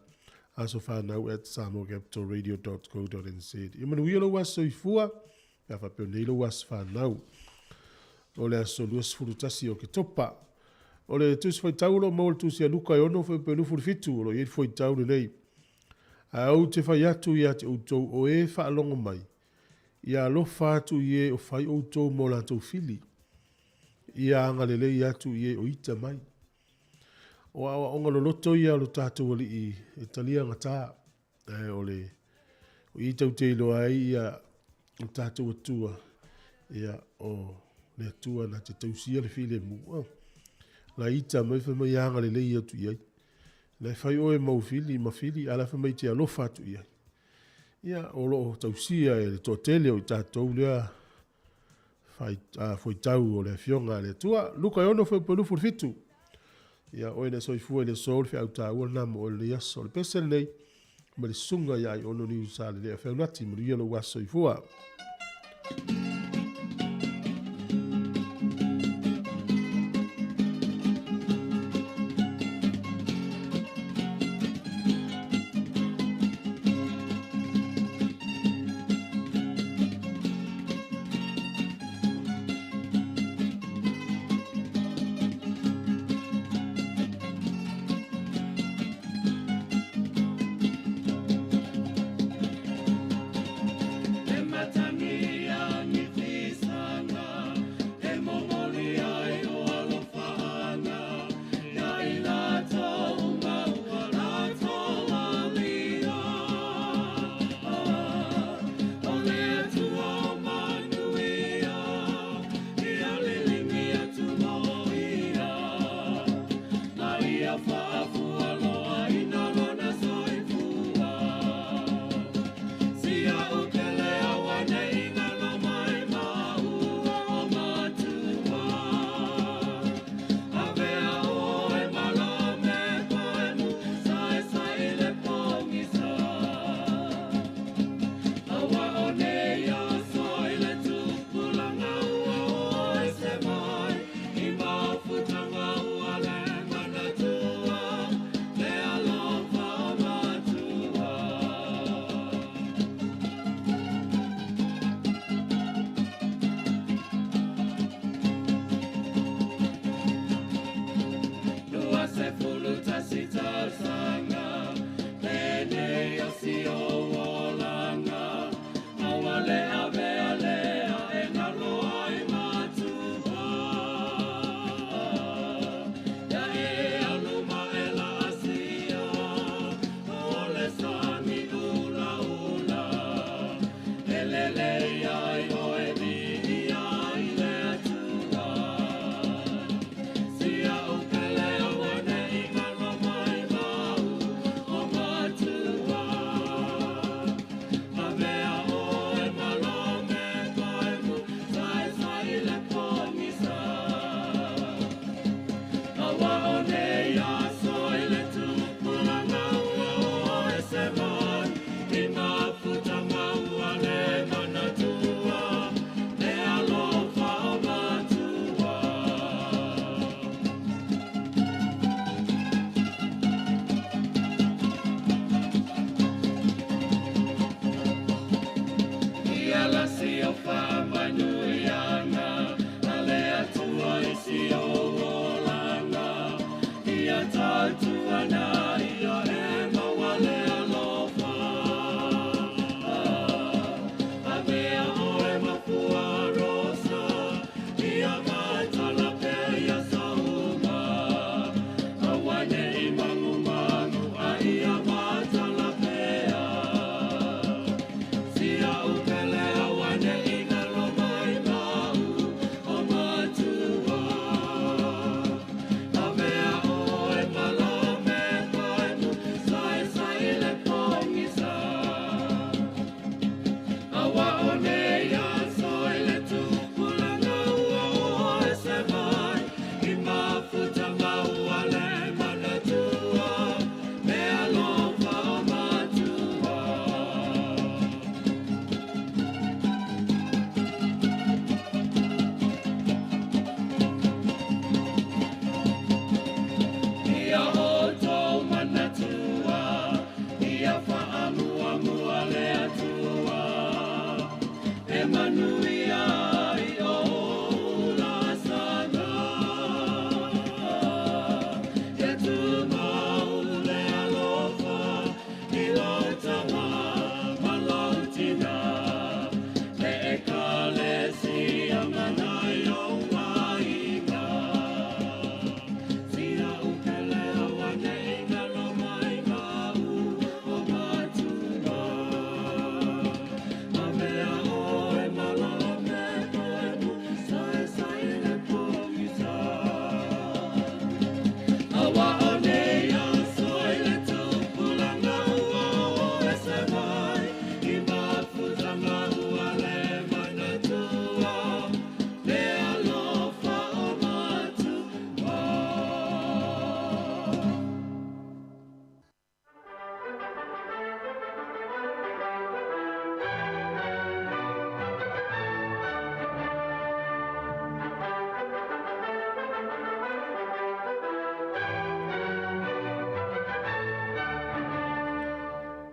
[SPEAKER 1] asofanau@samoacapitalradio.co.nz. Ia manuia lou aso soifua, pe a faapea o nei lou aso fanau. O le aso 21 o Oketopa. O le tusi faitau o lo o maua le tusi a Luka e 6 fuaiupu e 27, o lo o i ai le fuaitau lenei. Ae ou te fai atu ia te outou o e faalogo mai, ia alofa atu i e o fai outou ma o latou fili. Ia agalelei atu i e o ita mai. O aoaoga loloto ia o lo tatou alii e talia gata. Ae o le o i tau te iloa ai ia o tatou Atua, ia o le Atua na te tausia le filemu. Oh. La ita mai fai mai agalelei atu i ai. La e fai oe mau fili ma fili, a la fai mai te alofa atu i ai. Ia, o loo tausia e le toatele o i tatou lea fuaitau o le afioga a le Atua. Luka e 6 fuaiupu e 27. Ia, oe na soifua i le aso, le feau taua lena mo oe lenei aso. O le pese lenei, ma le susuga ia Aiono Niu Sa Lelea Feaunati, manuia lou aso soifua.
[SPEAKER 4] Le matangia ni.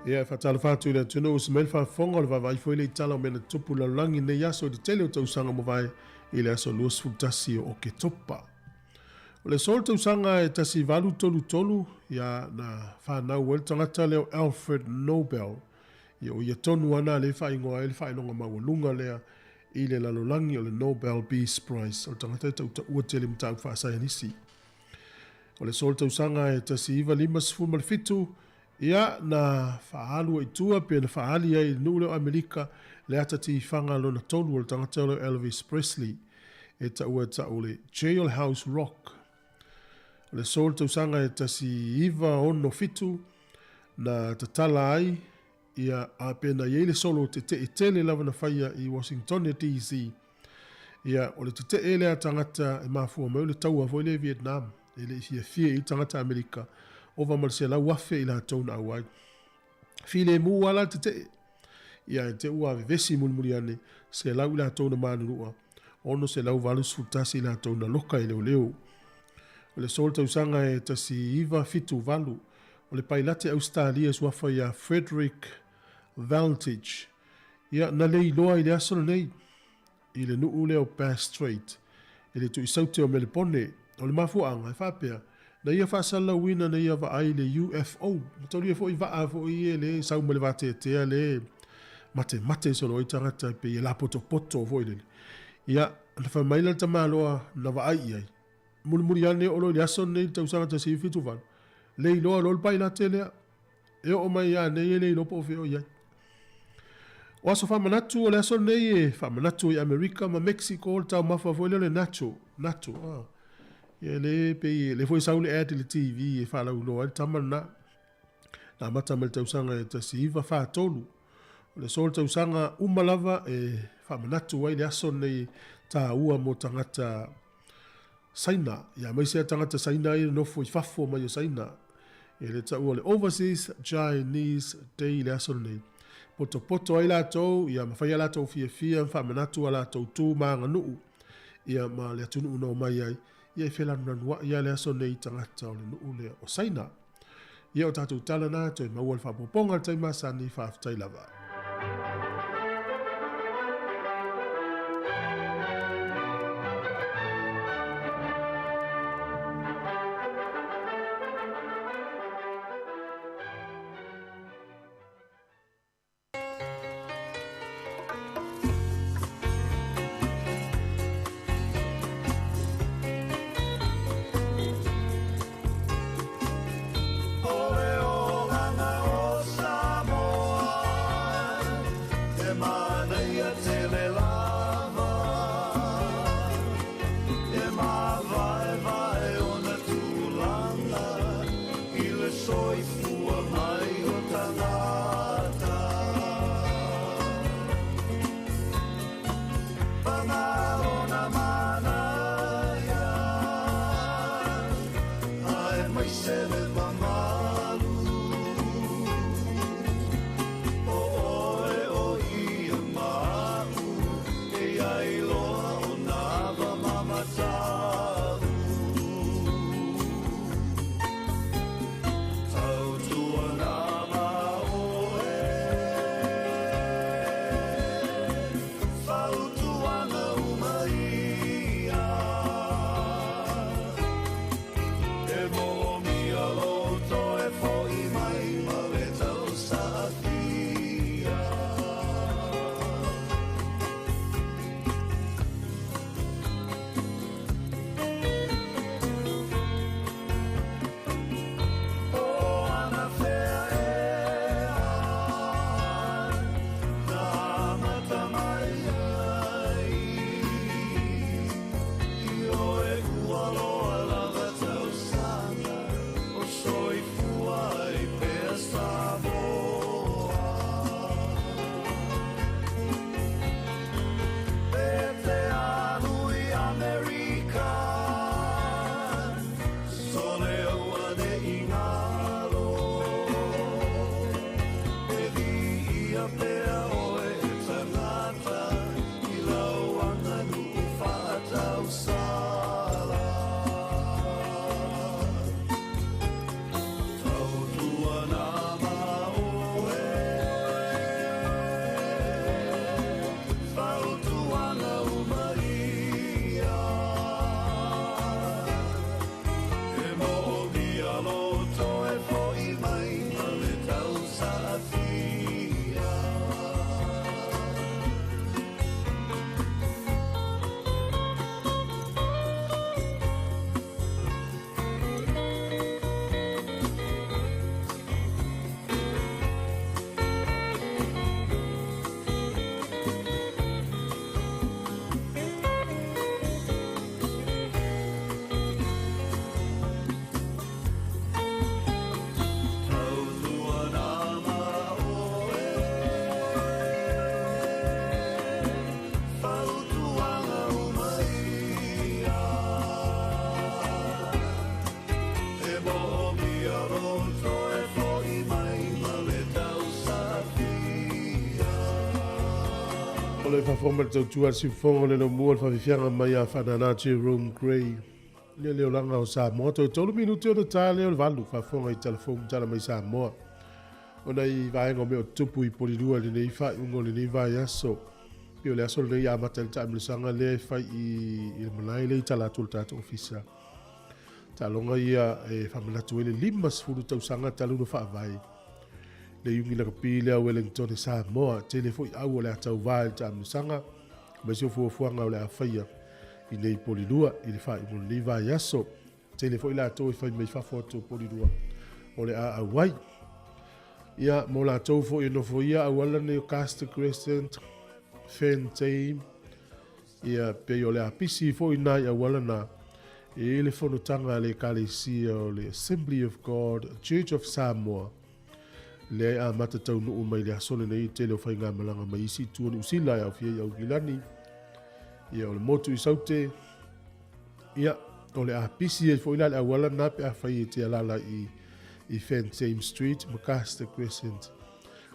[SPEAKER 1] Ia, e faatalofa atu i le atunuu ua semaia le faafofoga o le vaavaai foi le i tala o mea na tutupu i le lalolagi i lenei aso i le tele o tausaga mavae i le aso 21 o Oketopa. O le aso o le tausaga e 1833, ia, na fanau ai le tagata lea o Alfred Nobel. Ia, o ia tonu lava lena lea e faaigoa ai le faailoga maualuga lea i le lalolagi o le Nobel Peace Prize. O le tagata e tautaua tele i mataupu faasaienisi. O le aso o le tausaga e 1957, Ia, na faaalu ai i tua pe na faaali ai i le nuu lea o Amerika le ata tifaga lona tolu o le tagata lea o Elvis Presley, e taua e ta'u le Jailhouse Rock. O le aso o le tausaga e 1967 na tatala ai ia a pe na i ai le solo tete'e tele lava na faia i Washingtone DC. Ia, o le tete'e lea tagata e mafua mai o le taua foi lea i Vietnam. E le i fiafia i ai tagata Amerika, ova ma le 100,000 i latou na auai. Filemu lava la le tete'e. Ia, e te ua vevesi mulimuli ane, 100 i latou na manunua, 681 i latou na loka i leoleo. O le aso o le tausaga e 1978, o le pailate Ausetalia e suafa ia Frederick Valentich, ia, na le iloa i le aso lenei, i le nuu lea o Bass Strait, i le tuisaute o Melepone. O le mafuaaga, e faapea, na ia faasalalauina na ia vaai le UFO, mataulia foi vaa foi ia le sau mai le vateatea le Matemate solo ai tagata e pei e lapotopoto foi lele. Ia, na fai mai la le tamaloa na vaai i ai. Mulimuli ane oo loa i le aso lenei i le tausaga 1978, le iloa loa le pailate lea. E oo mai ia nei e le iloa po o fea o i ai. O aso faamanatu o le aso lenei e faamanatu i Amerika ma Mexico le taumafa foi lea o le nacho, nacho, ah. Ia le pei le foi sau le ad i le TV e faalauiloa ai le tama lena. Na amata mai le tausaga e 1943. O le aso o le tausaga uma lava e faamanatu ai le aso lenei taua mo tagata Saina, ia aemaise a tagata Saina ia nofo i fafo mai o Saina. Ia le taua o le Overseas Chinese Day le aso lenei. Potopoto ai latou, ia ma fai a latou fiafia ma faamanatu a latou tu ma aganuu, ia ma le atunuu na omai ai, ia e felanulanuai lava le aso lenei i tagata o le nuu lea o Saina. Ia o tatou tala na, toe maua le faaopoopoga i le taimi masani, faafetai lava.
[SPEAKER 4] O le olaga o Samoa, e manaia tele lava, e mavaevae ona tulaga i le soifua mai o tagata. Paga lona manaia, aemaise le mamalu. O oe o ia ma a'u, e iai loa ona ava ma mata'u. Tautuana ma oe, fautuaga uma ia. E moomia lou toe fo'i mai ma le tausaafia. O anafea ea na amata mai ai Ioe ua loa lava tausaga o soifua ai pea Samoa. E te alu i Amerika, sole auane'i galo. E viia pea oe e tagata i lau aganuu faatausala. Tautuana ma oe, fautuaga uma ia. E moomia lou toe fo'i mai ma le tausaafia. Tautuana ma oe, fautuaga uma ia. E moomia lou toe fo'i mai ma le tausaafia.
[SPEAKER 1] O le faafofoga ma le tautua a le Siufofoga o le Laumua le faafiafiaga mai ia Faanana Jerome Grey le le olaga o Samoa. Toe tolu minute ona ta lea o le valu faafofoga i tala fou ma tala mai Samoa. O nai vaega o mea o tutupu i Polilua i lenei faaiuga o lenei vaiaso. Pei o le aso lenei e amata ai le taamilosaga lea e fai i le malae lea i tala atu o le tatou ofisa. Taaloga ia e faamanatu ai le 50 tausaga talu ona faavae le iugi lakapi lea o Wellingtone Samoa. Tele foi au o le a tauvā i le taamilosaga aemaise o fuafuaga o le a faia i nei Polilua i le faaiuga o lenei vaiaso. Tele foi latou e fai mai fafo atu o Polilua o le a auai. Ia, mo latou foi e nofoia auala nei o Castor Crescent, Fernteam, ia, pei o le a pisi foi nai auala na, e i ai le fonotaga a le Ekalesia o le Assembly of God Church of Samoa, lea e amata taunuu mai le aso lenei i tele o faigamalaga mai isi itu o Niu Sila e aofia i Aukilani, ia, o le motu i Saute, Ia, o le a pisi ai foi la le auala lena pe afai e te alaala i, i Fenshame Street ma Caster Crescent.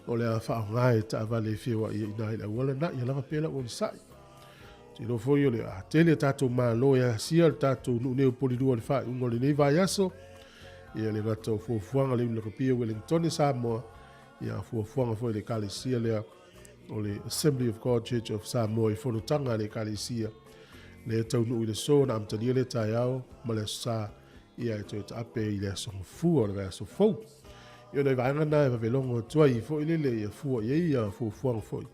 [SPEAKER 1] O le a faaaoga e taavale e feoai ai i ina i le auala lena, ia lava pea lau onosai. Ou te iloa foi o le a tele tatou malo e asia le tatou nuu nei o Polilua i le faaiuga o lenei vaiaso. Ia le gata o fuafuaga le Iulakapia Wellingtone Samoa, ia fuafuaga foi le Ekalesia lea o le Assembly of God Church of Samoa i fonotaga a le Ekalesia lea e taunuu i le so na amatalia lea taeao ma le aso Sa ia e toe taape i le aso Gafua o le vaiaso fou. Ia o nai vaega na e vavelogo atu ai foi lele ia fua i ai ia fuafuaga foi.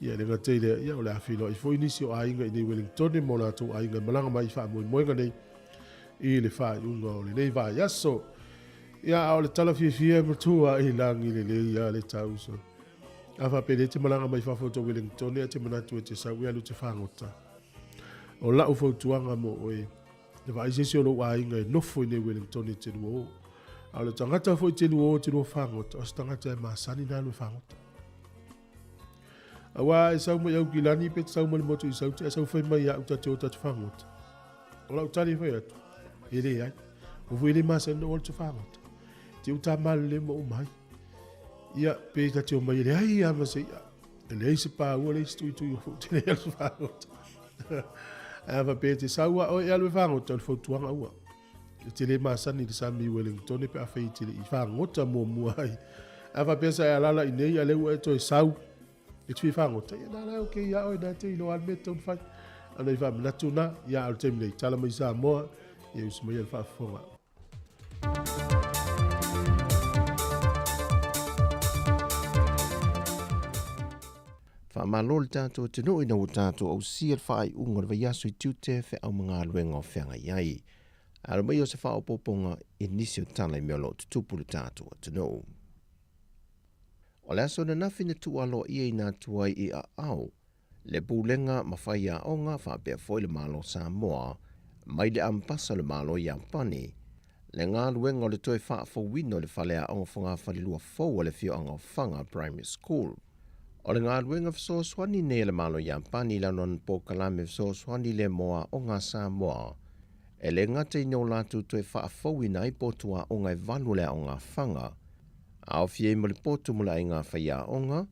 [SPEAKER 1] Ia le gata i lea, ia o le a feiloai foi nisi o aiga i nei Wellingtone ma o latou aiga e malaga mai i faamoemoega nei i le faaiuga o lenei vaiaso. Ia a o le tala fiafia e matua i lagi lelei a le tauso. A faapea e te malaga mai fafo to Wellington e te manatu e te sau e alu te fagota. O lau fautuaga mo oe, e vaai se isi o lou aiga e nofo i nei Wellington e te lua o. A o le tagata foi te lua o te lua fagota, o se tagata e masani na alu e fagota. Auā e sau mai Aukilani pe te sau mai le motu i Saute, e sau fai mai ia au ta te o ta te fagota. O lau tali fai atu, e leai. O foi le masani na o alu te fagota. Te uta malele ma o mai. Ia, pe ta te o mai e leai a ma se ia. E leai se pāua, leai se tuitui o te leai alu fagota. Ae a pe te sau a oe e alu e fagota, o le fautuaga ua. E te le masani i le sami i Wellington pe afai e te le i fagota muamua ai. A faapea sa e alala i nei, a lea ua e toe sau, e te fia fagota, ia nā la okay ia oe, nā te iloa le mea tau fai. A nei faamanatu na, ia a o le taimi nei, tala mai Samoa, ia usu mai le faafofoga.
[SPEAKER 5] Faamalo le tatou atunuu ina ua tatou ausia le faaiuga o le vaiaso i tiute feau ma galuega o feagai ai. Alo mai o se faaopoopoga i nisi o tala i mea o lo o tutupu i le tatou atunuu. O le aso ananafi na tuualoaia ina atu ai i aao le Pulega ma Faiaoga faapea foi le Malo Samoa mai le Ambasa o le Malo Iapani le galuega o le toe faafouina o le faleaoga fogafalelua fou a le afioaga o Faga Primary School. O le galuega fesoasoani nei a le Malo Iapani i lalo ana polokalame fesoasoani lea mo aoga a Samoa e le gata ina o latou toe faafouina ai potu aoga e valu o le aoga a Faga, aofia ai ma le potu mo le aiga faiaoga,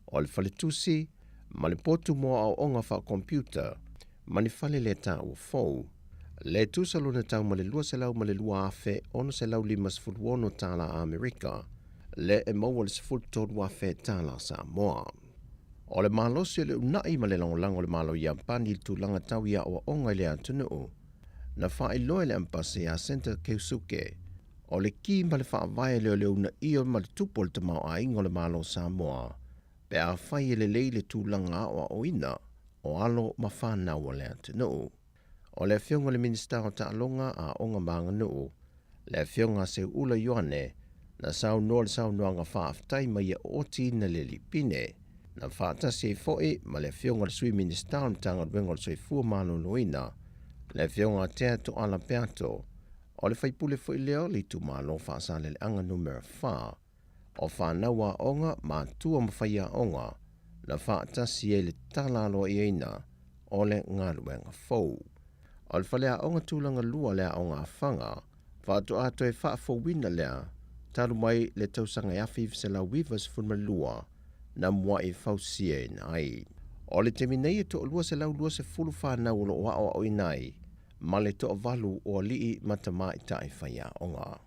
[SPEAKER 5] o le faletusi, ma le potu mo aoaoga faa-computer, ma ni fale le taua fou. Le tusa lona tau ma le $202,656 tala Amerika, le e maua le $13,000 tala Samoa. O le malosi o le unaʻi ma le lagolago o le Malo Iapani i le tulaga tau i aoaoga i le atunuu, na faailoa e le Ambase ia Senta Keusuke, O le ki ma le faavae lea o le uunaia ma le tupu o le tamaoaiga o le Malo o Samoa pe afai e lelei le tulaga aoaoina o alo ma fanau a le atunuu. O le Afioga i le Minisita o Taaloga, Aoga ma Aganuu, le Afioga a Seuula Ioane, na saunoa le saunoaga faafetai ma ia ootiina le lipine, na faatasi ai foi ma le Afioga i le Sui Minisita o le Matagaluega o le Soifua Maloloina, le Afioga a Tea Toala Peato, O le faipule foi lea o le itumalo Faasaleleaga Numera 4, o fanau aoga, matua ma faiaoga, na faatasi ai le tala aloaiaina o le galuega fou. O le faleaoga tulaga lua le aoga a Faga, faatoa toe faafouina lea talu mai le tausaga e 1992 na mua'i fausiaina ai. O le taimi nei e toalua 120 fanau o lo o aoaoina ai ma le toavalu o alii ma tamaitai faiaoga.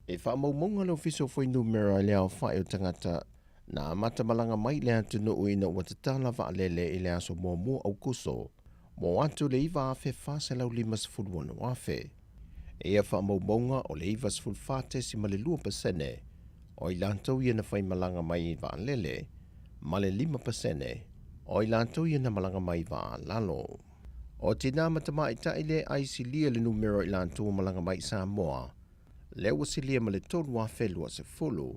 [SPEAKER 5] I faamaumauga le Ofisa o Fuainumera i le aofai o tagata na amata malaga mai i le atunuu ina ua tatala vaalele i le aso muamua Aukuso mo atu le 9,456 afe. I ia faamaumauga o le 94.2 pasene o i latou ia na faimalaga mai i vaalele, ma le 5% o i latou ia na malaga mai i vaa lalo. O tinā ma tamaitai lea e ai silia le numera o i latou ua malaga mai i Samoa, lea ua silia ma le 3,020,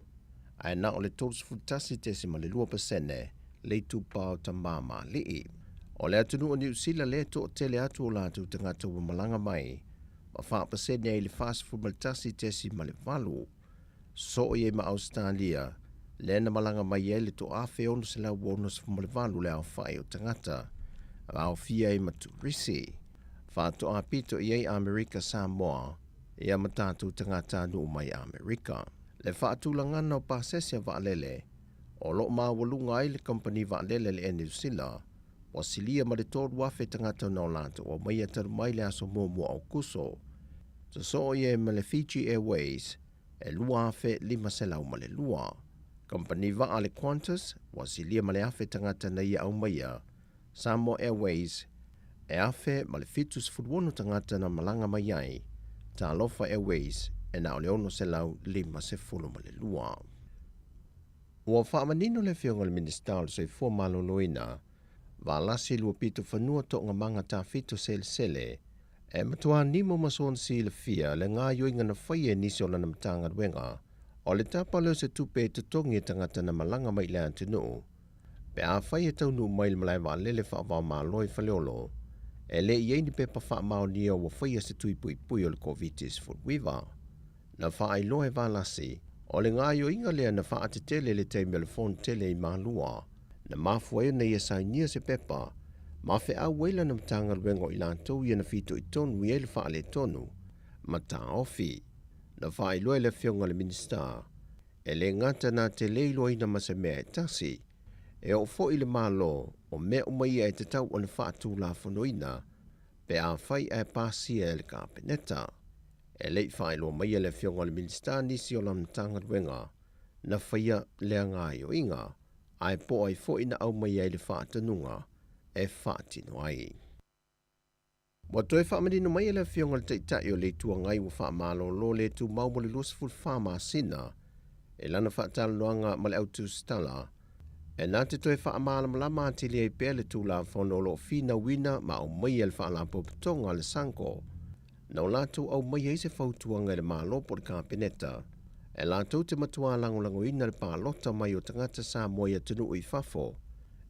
[SPEAKER 5] ae na o le 31.2% le itupa o tamā ma alii. O le atunuu o Niu Sila lea e toatele atu o latou tagata ua malaga mai, ma 4% ai le 41.8. Soo i ai ma Ausetalia, lea na malaga mai ai le 1,668 le aofai o tagata, a aofia ai ma turisi. Faatoa pito i ai Amerika Samoa, ia ma tatou tagatanuu mai Amerika. Le faatulagana o pasese a vaalele, o lo o maualuga ai le kamupani vaalele a le Air New Sila, ua silia ma le 3,000 tagata na o latou aumaia talu mai le aso muamua o Aokuso. Sosoo i ai ma le Fiji Airways e 2,502. Kamupani vaa a le Qantas, ua silia ma le 1,000 tagata na ia aumaia. Samoa Airways, e 1,076 tagata na malaga mai ai. Talofa Airways, e na o le 652. Ua faamanino le Afioga i le Minisita o le Soifua Maloloina, Valasi Luapitofanua Toogamaga Tafito Selesele, e matua nimo ma soona silafia le gaoioiga na faia e nisi o lana Matagaluega, o le tapa lea o se tupe e totogi e tagata na malaga mai i le atunuu, pe afai e taunuu mai i le malae vaalele faava-o-Malo i Faleolo, e le i ai ni pepa faamaonia ua faia se tui puipui o le Koviti-19. Na faailoa e Valasi, o le gaoioiga lea na faatetele i le taimi o le Fonotele i Malua, na mafua ai ona ia sainia se pepa ma feau ai lana Matagaluega o i latou ia na fitoitonu i ai le faaletonu ma taofi. Na faailoa e le Afioga i le Minisita, e le gata na te le iloaina ma se mea e tasi, e oo foi i le Malo o mea uma ia e tatau ona faatulafonoina pe afai ae pasia e le Kapeneta. E le i faailoa maia e le Afioga i le Minisita nisi o lana Matagaluega na faia lea gaoioiga, ae po o ai foi na aumai ai le faatonuga e faatino ai. Ua toe faamanino mai e le Afioga i le Taitai o le Itu Agai ua faamalolo le tumau mo le 24 masina i lana faatalanoaga ma le au tusitala e na te toe faamalamalama atili ai pea le Tulafono o lo o finauina ma aumaia e le Faalapotopotoga a le SANGO na o latou aumaia ai se fautuaga i le Malo po o le Kapeneta e latou te matuā lagolagoina le palota mai o tagata Samoa i atunuu i fafo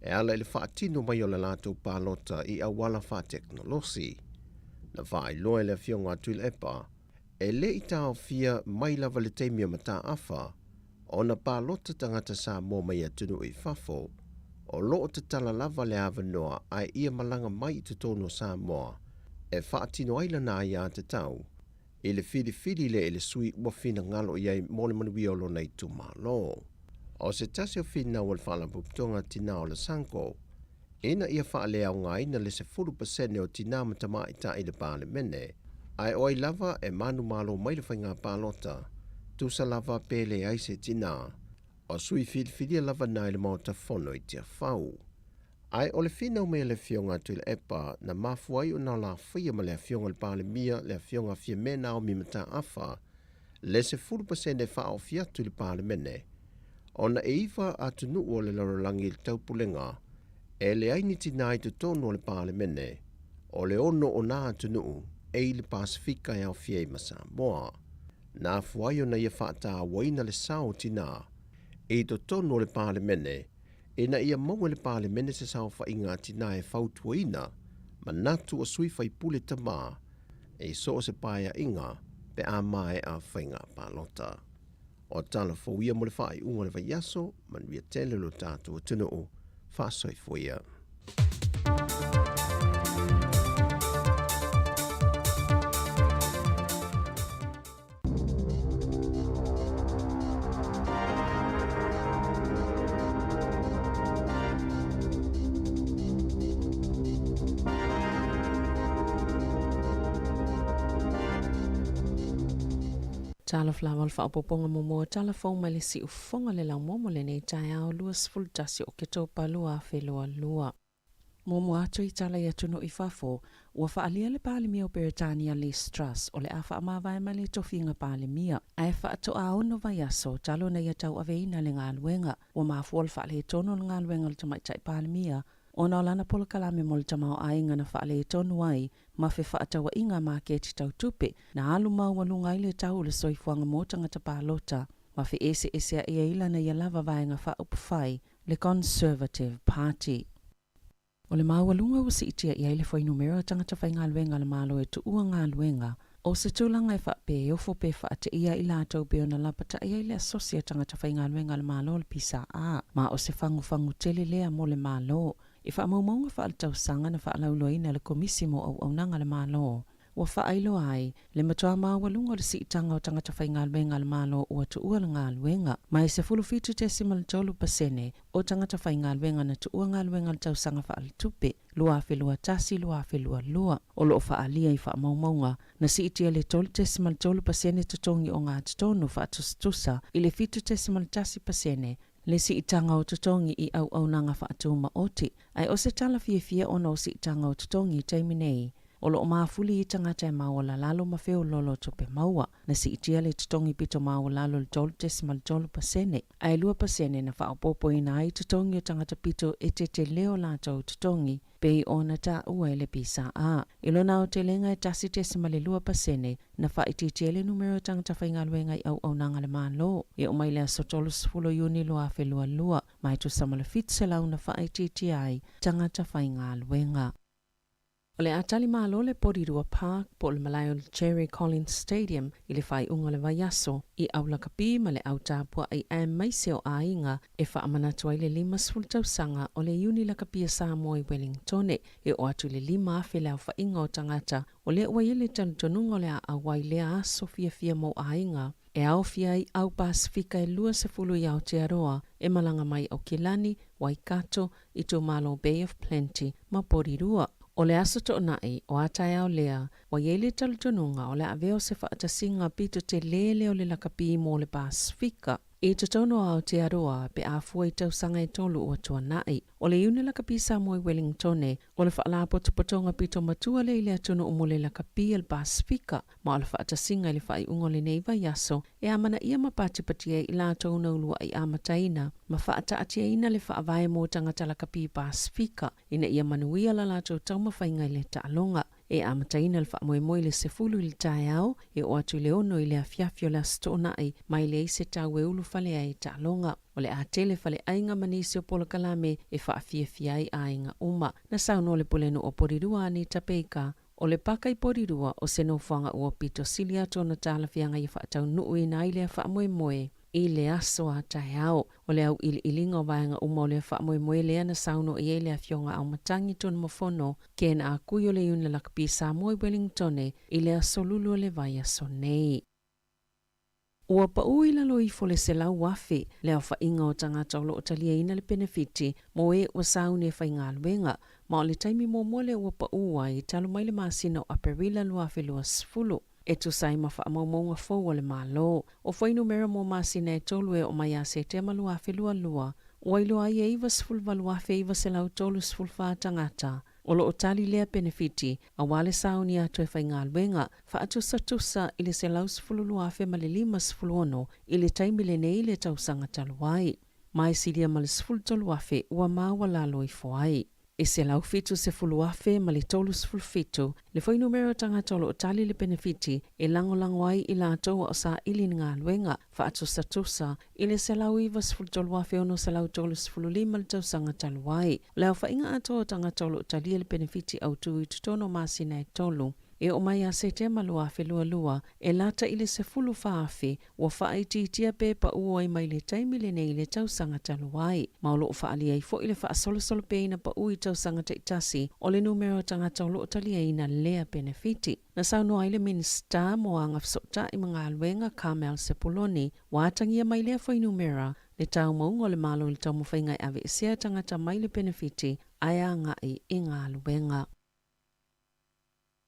[SPEAKER 5] e ala i le faatino mai o le latou palota i auala faatekonolosi. Na faailoa e le Afioga a Tuilaepa, e le i taofia mai lava le taimi o mataafa ona palota tagata Samoa mai atunuu i fafo, o lo o tatala lava le avanoa ae ia malaga mai i totonu o Samoa e faatino ai lana aiatatau i le filifili lea i le sui ua finagalo i ai mo le manuia o lona itumalo. O se tasi o finau a le Faalapotopotoga Tinā o le SANCO, ina ia faaleaogaina le 10% o tinā ma tamaitai i le Palemene, ae o ai lava e manumalo mai le faiga palota, tusa lava pe leai se tinā, o sui filifilia lava na i le Maota Fono i Tiafau. Ae o le finau mai a le Afioga a Tuilaepa na mafua ai ona lafaia ma le Afioga i le Palemia le Afioga Fiame Naomi Mataafa le 10% e faaofi atu i le Palemene, ona e iva atunuu o le lalolagi i le taupulega e leai ni tinā i totonu o le Palemene, o le ono o nā atunuu e i le Pasefika e aofia ai ma Samoa. Na afua ai ona ia faatauaina le sao o tinā i totonu o le Palemene ina ia maua e le Palemene se saofaiga a tinā e fautuaina manatu o sui faipule tamā i so o se paeaiga pe a maea faiga palota. O tala fou ia mo le faaiuga o le vaiaso, manuia tele lo tatou atunuu, faasoifua ia.
[SPEAKER 6] Talofa lava o le faaopoopoga muamua o tala fou mai le siufofoga o le laumua mo lenei taeao 21 Oketopa 2022. Muamua atu i tala i atunuu i fafo, ua faaalia le Palemia o Peretania Liz Truss o le a faamavae mai le tofiga Palemia, ae faatoa 6 vaiaso talu ona ia tauaveina le galuega. Ua mafua le faaletonu o le galuega a le Tamaitai Palemia ona o lana polokalame mo le tamaoaiga na faaletonu ai ma fefaatauaiga maketi tau tupe na alu maualuga ai le tau o le soifuaga mo tagata palota ma feeseesea'i ai lana ia lava vaega faaupufai, le Conservative Party. O le maualuga ua siitia i ai le fuainumera o tagata faigaluega a le Malo e tuua galuega, o se tulaga e faapea e ofo pe faateia i latou pei ona lapata'i ai le Asosi a Tagata Faigaluega a le Malo le PSA, ma o se fagufagu tele lea mo le Malo. I faamaumauga faaletausaga na faalauiloaina e le Komisi mo Auaunaga a le Malo, ua faailoa ai le matua maualuga o le siitaga o tagata faigaluega a le Malo ua tuua le galuega, mai 17.3% o tagata faigaluega na tuua galuega i le tausaga faaletupe 2021/2022. O lo o faaalia i faamaumauga na siitia i le 3.3% totogi ogatotonu faatusatusa i le 7.1% le siitaga o totogi i auaunaga faatumaoti, ae o se tala fiafia ona o siitaga o totogi i taimi nei o lo o mafuli i tagata e maualalalo ma feoloolo tupe maua. Na siitia le totogi pito maualalo i le 3.3%, ae 2% na faaopoopoina ai totogi o tagata pito e tetele o latou totogi pei ona taua e le PSA. I lona aotelega e 1.2% na faaitiitia ai le numera o tagata faigaluega i auaunaga a le Malo e oo mai le aso 30 Iuni 2022, ma e tusa ma le 700 na faaitiitia ai tagata faigaluega. O le a tali malo le Porirua Park po o le malae o le Jerry Collins Stadium i le faaiuga o le vaiaso i au lakapi ma le au tapua'i aemaise o aiga e faamanatu ai le 50 tausaga o le Iuni Lakapi a Samoa i Wellingtone. E oo atu i le 5,000 le aofaiga o tagata o lea ua i ai le talitonuga o le a auai lea aso fiafia mo aiga e aofia ai au Pasefika e 20 i Aotearoa e malaga mai Aukilani, Waikato, itumalo Bay of Plenty ma Porirua. O le aso toonai o a taeao lea, ua i ai le talitonuga o le a avea o se faatasiga pito telē lea o le lakapi mo le Pasefika i totonu o Aotearoa pe a fua i tausaga e tolu ua tuanai. O le Iuni Lakapi Samoa i Wellingtone, o le faalapotopotoga pito matua lea i le atunuu mo le lakapi a le Pasefika, ma o le faatasiga i le faaiuga o lenei vaiaso e amanaia ma patipatia ai i latou na ulua'i amataina ma faataatiaina le faavae mo tagata lakapi Pasefika ina ia manuia la latou taumafaiga i le taaloga. E amataina le faamoemoe i le 10 i le taeao e oo atu i le 6 i le afiafi o le Aso Toonai, ma e leai se tau e ulufale ai i taaloga. O le a tele faleaiga ma nisi o polokalame e faafiafia ai aiga uma. Na saunoa le Pulenuu o Porirua Anita Baker, O le paka i Porirua o se nofoaga ua pito sili atu ona talafeagai e faataunuuina ai lea faamoemoe i le aso a taeao. O le auiliiliga o vaega uma o lea faamoemoe lea na saunoa i ai le Afioga Aumatangi Tunumafono Ken Akui o le Iuni Lakapi Samoa i Wellingtone i le aso Lulu o le vaiaso nei. Ua pau i lalo ifo le 100,000 le aofaiga o tagata o lo o taliaina le penefiti mo e ua sauni e faigaluega, ma o le taimi muamua lea ua pau ai talu mai le masina o Aperila 2020. E tusa ai ma faamaumauga fou a le Malo, o fuainumera mo masina e tolu e oo mai ia Setema 2022, ua iloa ai e 98,934 tagata O lo o tali lea penefiti aua le sauni atu e faigaluega, faatusatusa i le 112,056 i le taimi lenei i le tausaga talu ai. Ma e silia ma le 13,000 ua maualalo ifo ai. E 170,037 le fuainumera o tagata o lo o tali le penefiti e lagolago ai i latou a o saili ni galuega, faatusatusa i le 193,635 i le tausaga talu ai. O le aofaiga atoa o tagata o lo o talia le penefiti autū i totonu o masina e tolu, e oo mai ia Setema 2022, e lata i le 14,000 ua faaitiitia pe paū ai mai le taimi lenei i le tausaga talu ai. Ma o lo o faaalia ai foi le faasolosolo peaina paū i tausaga taitasi o le numera o tagata o lo o taliaina lea penefiti. Na saunoa ai le Minisita mo Agafesootai ma Galuega, Carmel Sepuloni, Ua atagia mai lea fuainumera le taumauga o le Malo i le taumafaiga e aveesea tagata mai le penefiti ae agai i galuega.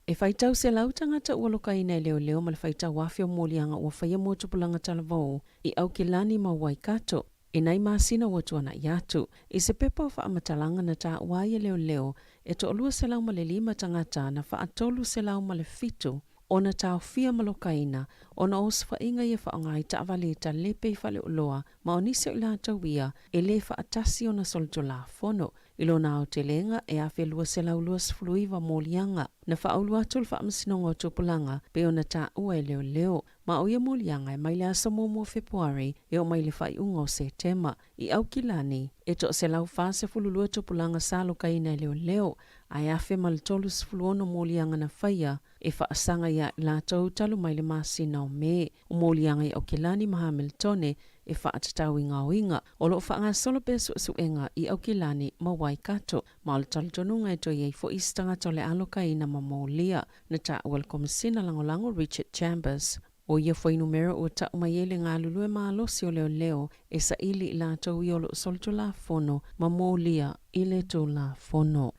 [SPEAKER 6] E faitau selau tagata ua lokaina e leoleo ma le faitau afe o moliaga ua faia mo tupulaga talavou i Aukilani ma Waikato. i nai masina ua tuana'i atu. I se pepa o faamatalaga na taua ai e leoleo, e 205 tagata na faa-307 ona taofia ma lokaina ona o osofaiga ia faaaoga ai taavale i talepe i faleoloa ma o nisi o i latou ia e lē faatasi ona solitulafono. I lona aotelega e 1,229 moliaga na faaulu atu le Faamasinoga o Tupulaga pei ona taua e leoleo, ma o ia moliaga e mai le aso 1 o Fepuari e oo mai i le faaiuga o Setema. I Aukilani, e 142 tupulaga sa lokaina e leoleo, ae 1,036 moliaga na faia e faasaga iā i latou talu mai le masina o Me. O moliaga i Aukilani ma Hamiltone e faatatau i gaoiga o lo o faagasolo pea suesuega i Aukilani ma Waikato, ma o le talitonuga e toe i ai foi isi tagata o le a lokaina ma molia, na taua e le Komesina Lagolago Richard Chambers. ʻO ia fuainumera ua tau mai ai le galulue malosi o leoleo e saili i latou ia o lo o solitulafono ma molia i le Tulafono.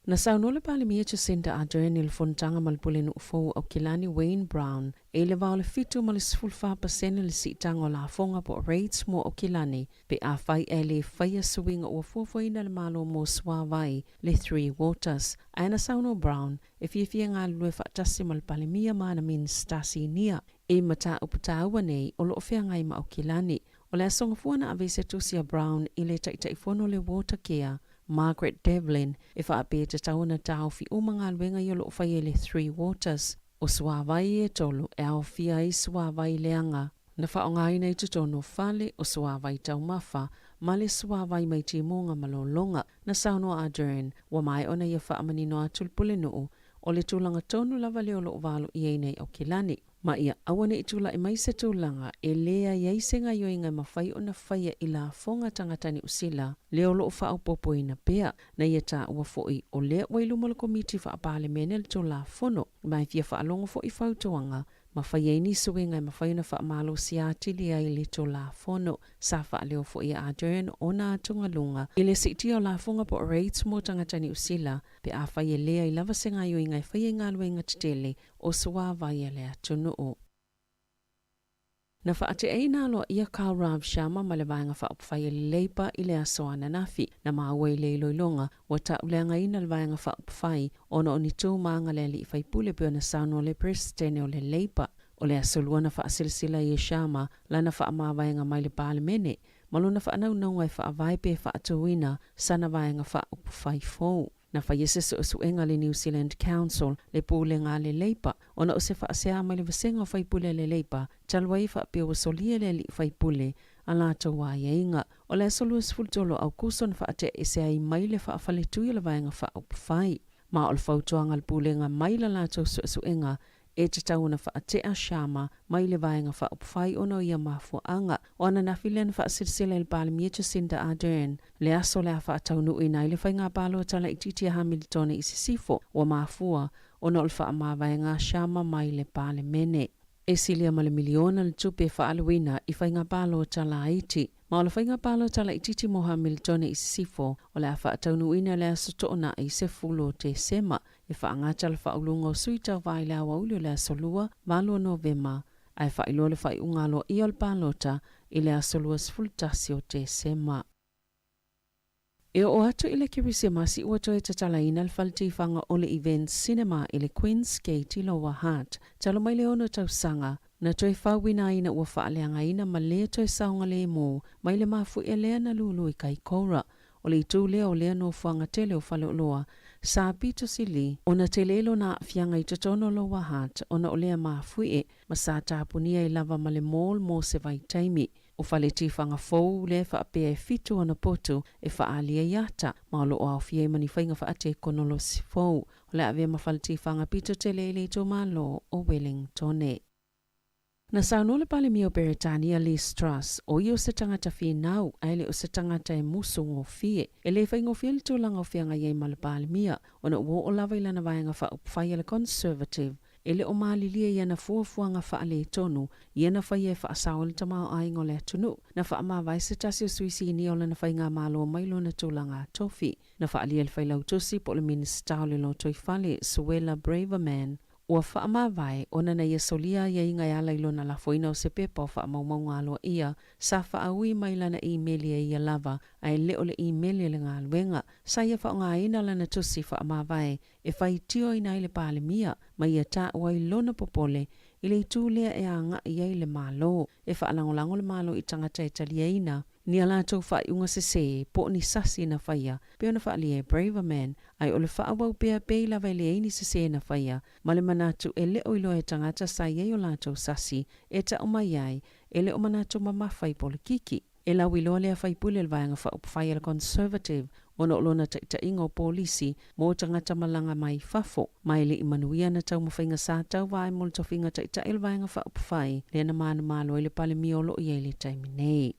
[SPEAKER 6] Na saunoa le Palemia Jacinda Ardern i le fonotaga ma le Pulenuu fou o Aukilani Wayne Brown e i le va o le 7 ma le 14% le siitaga o lafoga po o rates mo Aukilani pe afai ae le faia suiga ua fuafuaina e le Malo mo suavai le Three Waters. Ae na saunoa Brown e fiafia galulue faatasi ma le Palemia ma ana Minisita Sinia i mataupu taua nei o lo o feagai ma Aukilani. O le aso Gafua na ave ai se tusi a Brown i le Taitaifono o le Water Care, Margaret Devlin, e faapea e tatau ona taofi uma galuega ia o lo o faia i le Three Waters. O suavai e tolu e aofia ai suavai leaga na faaaogaina i totonu o fale, o suavai taumafa, ma le suavai mai timuga ma lologa. Na saunoa Ardern, ua maea ona ia faamanino atu le Pulenuu, o le tulaga tonu lava lea o lo o valo i ai nei Aukilani. Ma ia aua ne i tulai mai se tulaga e leai ai se gaioiga e mafai ona faia i lafoga tagata Niu Sila lea o lo o faaopoopoina pea. Na ia taua foi, o lea ua i luma o le Komiti Faa-Palemene le Tulafono, ma e fia faalogo foi i fautuaga ma fai ai ni suiga e mafai ona faamalosia atili ai le Tulafono. Sa faaleo foi e Ardern ona atugaluga i le siitia o lafoga po o rates mo tagata Niu Sila pe afai e leai lava se gaioiga e faia i galuega tetele o suavai a le atunuu. Na faateaina aloaia Gaurav Sharma ma le Vaega Faaupufai a le Labour i le aso ananafi. Na maua i le iloiloga, ua tauleagaina le Vaega Faaupufai ona o ni tu ma aga a le alii faipule pei ona saunoa le Peresetene o le Labour. O le aso Lua na faasilasila ai e Sharma lana faamavaega mai le Palemene ma lona faanaunauga e faavae pe faatuina sana Vaega Faaupufai fou. Na faia se suesuega a le New Zealand Council, le Pulega a le Leipa, ona o se faasea mai le vasega o faipule a le Leipa talu ai faapea ua solia le alii faipule a latou aiaiga. O le aso 23 o Aokuso na faateaese ai mai le faafaletui o le Vaega Faaupufai. Ma o le fautuaga a le Pulega mai la latou suesuega E tatau ona faatea Sharma mai le Vaega Faaupufai ona o ia mafuaaga. O ananafi lea na faasilasila e le Palemia Jacinda Ardern le aso o le a faataunuuina ai le faiga palota laitiiti a Hamilitone i Sisifo, ua mafua ona o le faamavaega a Sharma mai le Palemene. E silia ma le miliona le tupe e faaaluina i faiga palota laiti. Ma o le faiga palota laitiiti mo Hamilitone i Sisifo o le a faataunuuina le aso Toonai 10 o Tesema. E faagata le faauluga o sui tauva i le aoauli o le aso Lua, 8 o Novema, ae faailoa le faaiuga aloaia o le palota i le aso 21 o Tesema. E oo atu i le Kerisimasi ua toe tatalaina le fale tifaga o le Events Cinema i le Queen's Gate i Lower Hutt. Talu mai le ono tausaga, na toe fauina ai ina ua faaleagaina ma le toe saogalemu mai le mafuie lea na lulu i Kaikoura. O le itu lea o lea nofoaga tele o Faleoloa, sa pito sili ona tele lona aafiaga i totonu o Lower Hutt ona o lea mafuie ma sa tapunia ai lava ma le mall mo se vaitaimi. O fale tifaga fou lea faapea e fitu ona potu e faaali ai ata ma o lo o aofia ai ma ni faiga faatekonolosi fou. O le a avea ma fale tifaga pito tele i le itumalo o Wellingtone. Na saunoa le Palemia o Beretania Liz Truss, o ia o se tagata finau, ae le o se tagata e musu gofie. E le faigofie le tulaga o feagai ai ma le Palemia, ona ua oo lava i lana vaega faaupufai a le Conservative. E le o malilie i ana fuafuaga faaletonu ia na faia e faasao ai le tamaoaiga o le atunuu. Na faamavae se tasi o sui sinia o lana faigamalo mai lona tulaga tofi. Na faaalia e le Failautusi po o le Minisita o le Lotoifale, Suella Braverman, Ua faamavae ona na ia solia aiaiga e ala i lona lafoina o se pepa o faamaumauga aloaia sa faaui mai lana imeli e ia lava ae le o le imeli a le galuega. Sa ia faaaogaina lana tusi faamavae e faitioina ai le Palemia ma ia taua ai lona popole i le itu lea e agai ai le Malo. E faalagolago le Malo i tagata e taliaina ni a latou faaiuga sesē po o ni sasi na faia pei ona faaalia e Braverman, ae o le faaauau pea pei lava e leai ni sesē na faia ma le manatu e le o iloa e tagata sa i ai o latou sasi e tau mai ai e le o manatu mamafa i polokiki. E lauiloa lea faipule o le Vaega Faaupufai a le Conservative ona o lona taitaiga o polisi mo tagata malaga mai fafo, ma e le i manuia ana taumafaiga sa tauva ai mo le tofiga taitai o le Vaega Faaupufai lea na manumalo ai le Palemia o lo o i ai i le taimi nei.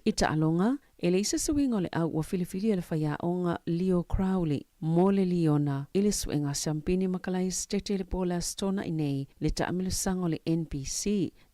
[SPEAKER 6] I taaloga, e leai se suiga o le au ua filifilia le faiaoga Leo Crowley mo le liona i le suega siampini ma Kalaesetete i le po o le Aso Toonai nei le taamilosaga o le NPC.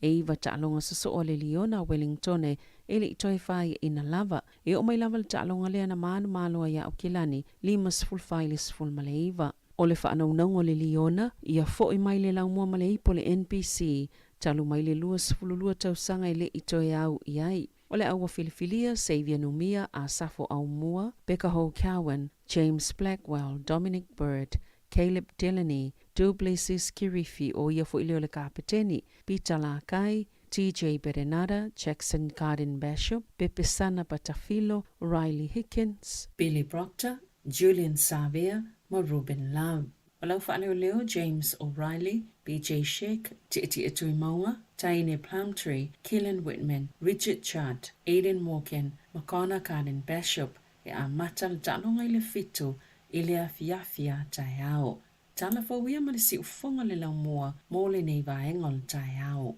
[SPEAKER 6] E iva taaloga sosoo a le liona a Wellingtone e le i toe fāiaina lava. E oo mai lava le taaloga lea na manumalo ai ia Aukilani, 54 i le 19. O le faanaunauga o le liona, ia fo'i mai le laumua ma le ipu o le NPC talu mai le 22 tausaga e le i toe au i ai. O le au ua filifilia, Xavier Numia, Asafo Aumua, Becca Ho Cowan, James Blackwell, Dominic Bird, Caleb Delany, Du Plessis Kirifi, ʻo ia foi lea o le Kapeteni, Peter Lakai, TJ Berenada, Jackson Garden Bishop, Pepesana Patafilo, Riley Hickins, Billy Proctor, Julian Savea ma Ruben Love. O lau faaleoleo, James O'Reilly, BJ Sheck, Tietie Tuimauga, Taine Plumtree, Keelan Whitman, Richard Chard, Aiden Morgan ma Connor Garden Bishop e amata le taaloga i le fitu i le afiafi a taeao. Tala fou ia ma le siufofoga o le laumua mo lenei vaega o le taeao.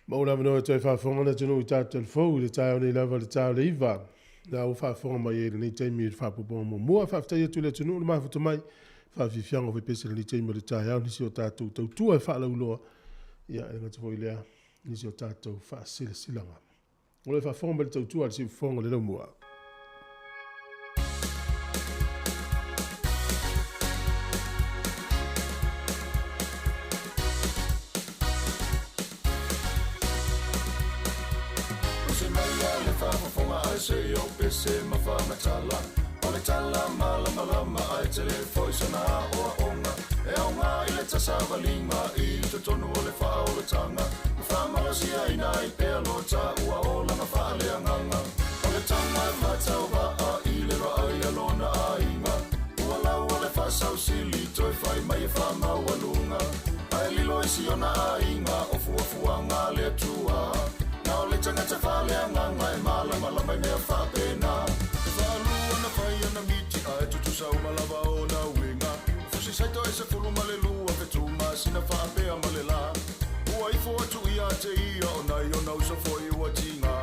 [SPEAKER 1] Maua le avanoa e toe faafofoga le atunuu i tatou telefou i le taeao nei lava i le ta o le iva. Na ua faafofoga mai ai i lenei taimi i le faapopoga muamua. Faafetai atu i le atunuu le mafuta mai. Faafiafiaga o faipese i lenei taimi o le taeao nisi o tatou tautua e faalauiloa. Ia, e le gata foi i lea, nisi o tatou faasilasilaga. O lo o faafofoga mai le tautua a le siufofoga o le laumua.
[SPEAKER 4] Tusi mai a le faafofoga ae se i ou pese ma faamatala O le tala malamalama ae tele foi sana aoaoga E aoga i le tasavaliga i totonu o le faaolataga Ma faamalosiaina ai pea lo taua olaga faaleagaga O le tama e matauvaa i le vaai a lona aiga Ua laua le faasausili toe fai mai e faamaualuga Ae lilo i si ona aiga o fuafuaga a le Atua Na o le tagata faaleagaga e malamalama i mea faapena E faalua ona fai ana miti ae tutusa uma lava ona uiga O fusi saito e 12 fetu masina faapea ma le la Ua ifo atu ia te ia o nai ona uso foi ua tiga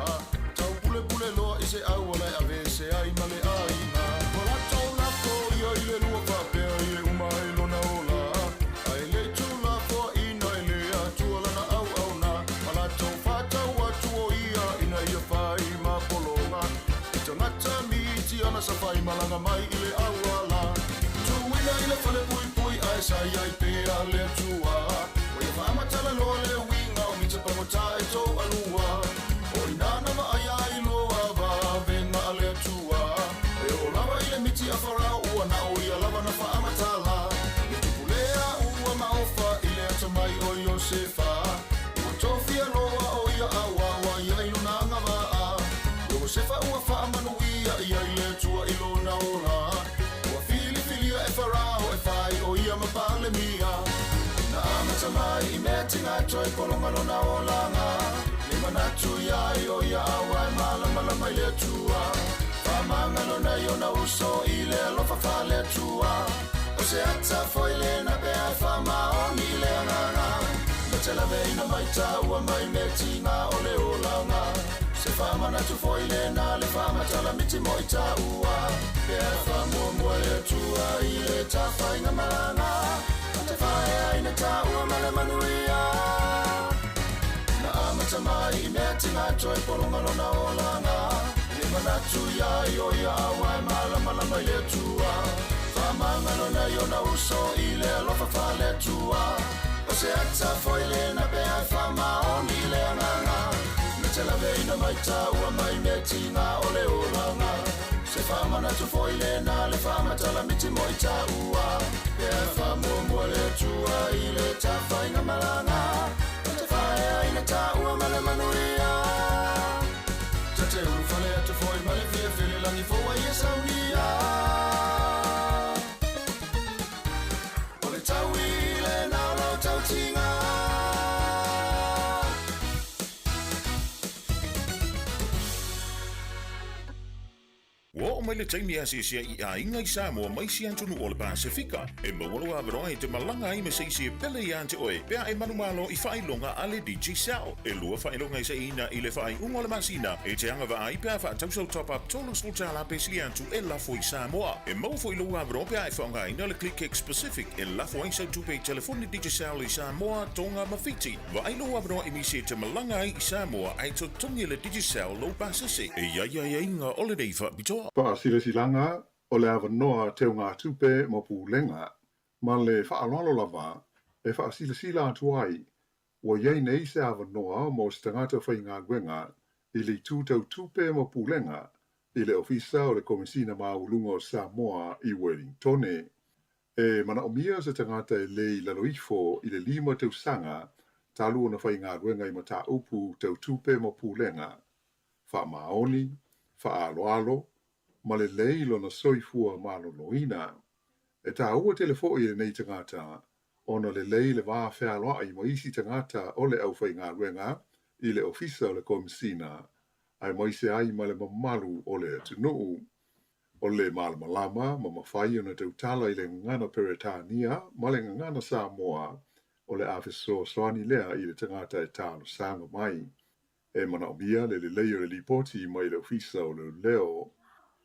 [SPEAKER 4] Taupulepule loa i se auala e aveese ai ma le aiga Ua latou lafo ia i le lua faapea i e uma ai lona ola Ae le i tuulafoaina e le Atua lana auauna Ma latou faatau atu o ia ina ia fai ma pologa I tagata miti ana sa faimalaga mai i le auala Tuuina i le fale puipui ae sa i ai pea le Atua Ua ia faamatala loa le uiga o mita pagota e toalua O ina na vaaia ai loa vavega a le Atua E oo lava i le miti a Farao ua na o ia lava na faamatala Le tupu lea ua maofa i le atamai o Iosefa Ua tofia loa o ia auaoa ia i lona agavaa Iosefa ua faamanuia ia i le Atua i lona ola Ua filifilia e Farao e fai o ia ma Palemia Na amata mai i mea tiga toe pologa lona olaga Le manatu ia ai o ia aua e malamalama i le Atua Faamagalo nai ona uso i le alofa faale-Atua O se ata foi lena pea e faamaoni i le agaga Na te laveina mai taua mai mea tiga o le olaga Se faamanatu foi lena le faamatala miti mo i taua Pea e faamuamua le Atua i le tafaiga malaga Ma te faaeaina taua tamai i mea tiga toe pologa lona olaga E manatu ia i o ia aua e malamalama i le Atua Faamagalona i ona uso i le alofa faale-Atua O se ata foi lena pe a e faamaoni i le agaga Na te laveina mai taua mai mea tiga o le olaga Se faamanatu foi lena le faamatala miti mo i taua Pe a faamuamua le Atua i le tafaiga malaga Na te faaeaina taua ma le manuia Ta te ulufale atu foi ma le fiafia i le lagi fou ai e saunia O le taui lena o lau tautiga.
[SPEAKER 7] Ua oo mai le taimi e asiasi ai i aiga i Samoa ma isi atunuu o le Pasefika. E maua lou avanoa e te malaga ai ma se isi e pele iā te oe pe a e manumalo i faailoga a le Digicel. E lua faailoga e saʻiina i le faaiuga o le masina e te agavaa ai pe a faatau sau top-up $30 pe sili atu e lafo i Samoa. E maua foi lou avanoa pe a e faaaogaina le ClickX Pacific e lafo ai sau tupe i telefoni Digicel i Samoa, Tonga ma Fiti. Vaai lou avanoa i nisi e te malaga ai i Samoa ae totogi e le Digicel lou pasese. E i ai aiaiga o lenei faapitoa.
[SPEAKER 8] Faasilasilaga o le avanoa teugatupe mo Pulega ma le faaaloalo lava e faasilasila atu ai ua i ai nei se avanoa mo se tagata faigaluega i le itu tau tupe ma pulega i le Ofisa o le Komesina Maualuga o Samoa i Welingtone. E manaomia se tagata e lē i lalo ifo i le lima tausaga talu ona faigaluega i mataupu tau tupe ma pulega, faamaoni, faaaloalo, ma lelei lona soifua maloloina. E taua tele foi i lenei tagata ona lelei le va fealoai ma isi tagata o le aufaigaluega i le Ofisa o le Komesina, aemaise ai ma le mamalu o le atunuu. O le malamalama ma mafai ona tautala i le gagana Peretania ma le gagana Samoa, o le a fesoasoani lea i le tagata e talosaga mai. E manaomia le lelei o le lipoti mai le Ofisa o Leoleo.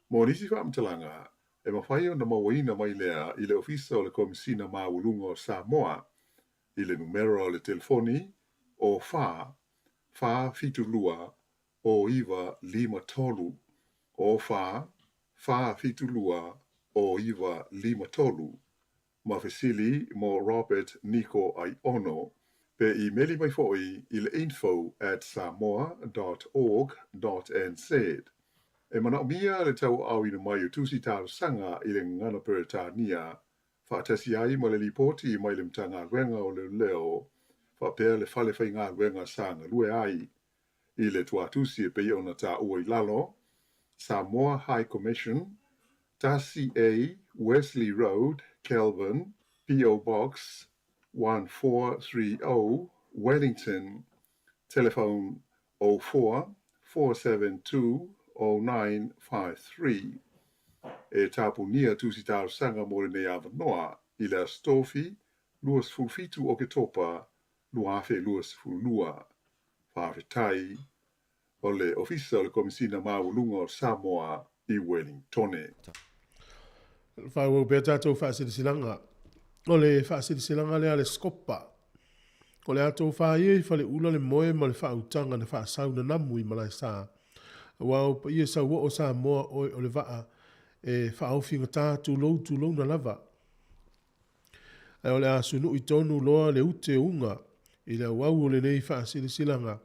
[SPEAKER 8] Mo nisi faamatalaga, e mafai ona mauaina mai lea i le Ofisa o le Komesina Maualuga o Samoa i le numera o le telefoni o 4 4 7 2 o 9 5 3 o 4 4 7 2 o 9 5 3 ma fesili mo Robert Niko Aiono pe imeli mai foi i le info at samoa dot org dot nz. E manaomia le tauaaoina mai o tusi talosaga i le gagana Peretania faatasi ai ma le lipoti mai le Matagaluega o Leoleo faapea le fale faigaluega sa galue ai i le tuatusi e pei ona taua i lalo, Samoa High Commission, 1A Wesley Road, Kelburn, PO Box 1430, Wellington, telephone 04 472 0953. E tapunia tusi talosaga mo lenei avanoa i le Aso Tofi 27 Oketopa 2022. Faafetai. O le Ofisa o le Komesina Maualuga o Samoa i Welingtone.
[SPEAKER 1] Faaauau pea tatou faasilasilaga. O le faasilasilaga lea a le Scopa. O le a tofa ia i Faleula le moe ma le faautaga na faasau nanamu i Malaesa. Aua o paia sauoo Samoa oe o le vaa e faaofigata tulou tulouna lava. Ae o le a sunui tonu loa le ute uga i le auau o lenei faasilasilaga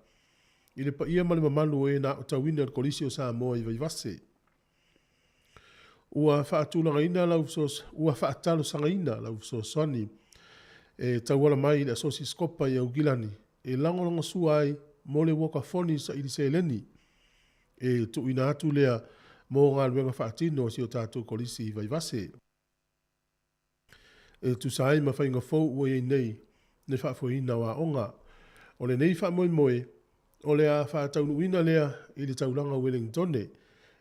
[SPEAKER 1] i le paia ma le mamalu o e na aotauina le Kolisi o Samoa i Vaivase. Ua faatulagaina lau ua faatalosagaina lau fesoasoani e tauala mai i le Asosi Sikopa i Aukilani e lagolagosua ai mo le uakafoni saili seleni e tuuina atu lea mo galuega faatino a si o tatou Kolisi i Vaivase. E tusa ai ma faiga fou ua i ai nei le faafoeina o aoga. O lenei faamoemoe, o le a faataunuuina lea i le taulaga o Welengtone,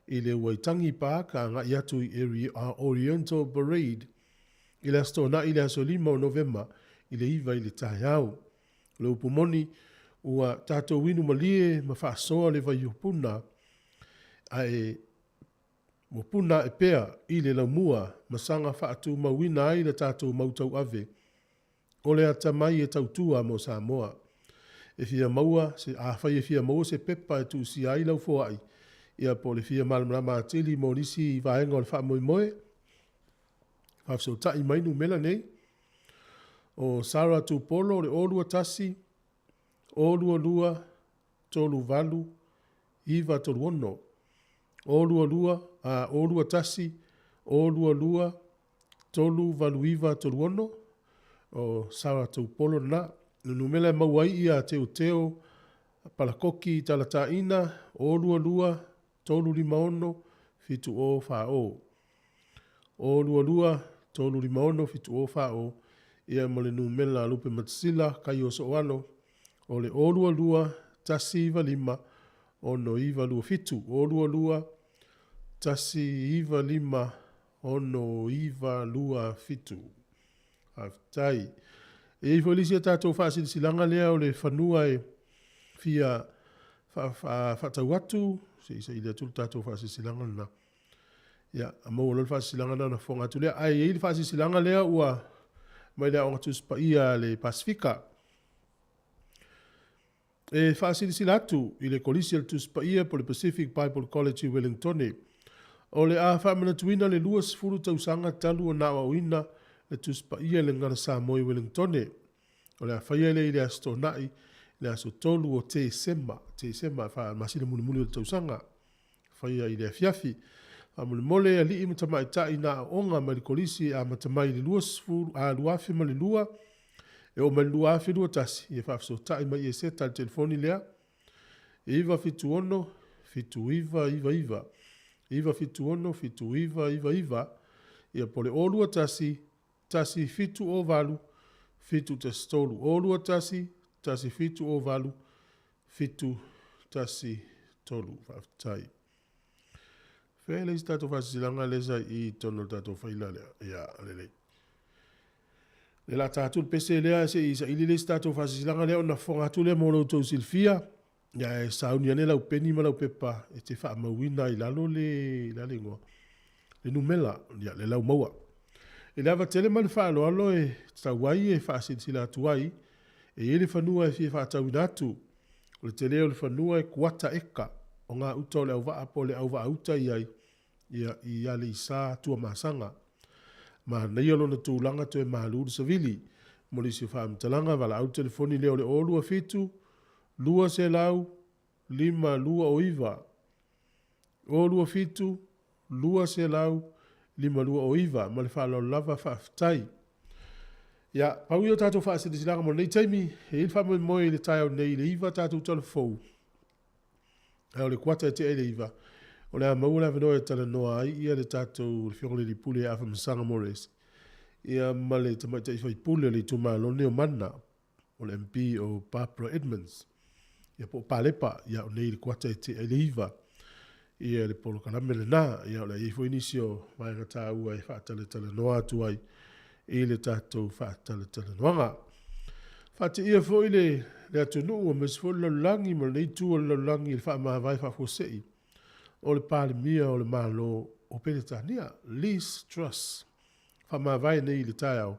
[SPEAKER 1] i le Waitangi Park agai atu i Oriental Parade i le Aso Toonai i le aso 5 o Novema i le 9 i le taeao. O le upu moni, ua tatou inu malie ma faasoa le vaiopuna, ae Ua puna ae pea i le laumua ma saga faatumauina ai le tatou mau tauave o le atamai e tautua mo Samoa. E fia maua se, afai e fia maua se pepa e tuusia ai lau foai, ia po o le fia malamalama atili mo nisi vaega o le faamoemoe, faafesootai mai numera nei. O Sarah Tupolo o le 021 022 38 936. 022, a, 021 022 38936, o Sarah Taupolo lena. O le numera e maua ai ia Teoteo Palakoki Talataina, 022 356 7040. 022 356 7040, ia ma le numera a Lupe Matasila, Kaio Sooalo, o le 022 195 6927. 022 195 6927. Faafetai. E i ai foi le isi a tatou faasilasilaga lea o le fanua e fia faatau atu, se i saili atu le tatou faasilasilaga lena. Ia, a maua loa le faasilasilaga lena ona fofoga atu lea. Ae i ai le faasilasilaga lea ua mai le Aoga Tusi Paia a le Pasefika. E faasilasila atu i le Kolisi a le Tusi Paia po o le Pacific Bible College i Wellingtone, o le a faamanatuina le 20 tausaga talu ona aoaoina le Tusi Paia i le Gagana Samoa i Wellingtone. O le a faia lea i le Aso Toonai, le aso 3 o Tesema, Tesema, masina mulimuli o le tausaga. Faia i le afiafi. Faamolemole alii ma tamaitai na aooga mai le Kolisi e amata mai i le 20, a, 2002 e oo mai i le 2021, ia faafesootai mai i Eseta i le telefoni lea, 976 7999, 976 7999, ia po o le 021 1708 713, 021 1708 713. Faafetai. Fea le isi tatou faasilasilaga lea sa i i totonu o le tatou faila lea. Ia, lelei. Le la ta atu le pese lea se i saili le isi tatou faasilasilaga lea ona fofoga atu lea mo lo outou silafia. Ia, e sauni ane lau peni ma lau pepa e te faamauina i lalo le, le a le igoa, le numela, ia, le lau maua. I le ava tele ma le faaaloalo e tatau ai e faasilasila atu ai, e i ai le fanua e fia faatauina atu. O le tele o le fanua e kuata eka o ngā uta o le auvaa po o le auvaauta i ai, ia, i Aleisa Tuamasaga. Manaia lona tulaga toe malu le savili. Mo nisi o faamatalaga, valaau le telefoni lea o le 027 200 529. 027 200 529. Ma le faaaloalo lava, faafetai. Ia, pau ia o tatou faasilasilaga mo lenei taimi, e i ai le faamoemoe i le taeao nei i le 9 tatou talafou. Ae o le kuata e tea i le 9, o le a maua le avanoa e talanoa ai ia le tatou le Afioga i le Alii Pule ia Afamasaga Morris, ia ma le Tamaitai Faipule o le itumalo lenei o Mana, o le MP o Barbara Edmonds, ia po o Palepa, ia o nei i le kuata e tea i le 9, ia le polokalame lena, ia o le a i ai foi nisi o vaega taua e faatalatalanoa atu ai i le tatou faatalatalanoaga. Faateia foi le, le atunuu aemaise foi le lalolagi ma lenei itu o le lalolagi i le faamavae faafuasei o le Palemia o le Malo o Peretania, Liz Truss. Faamavae nei i le taeao,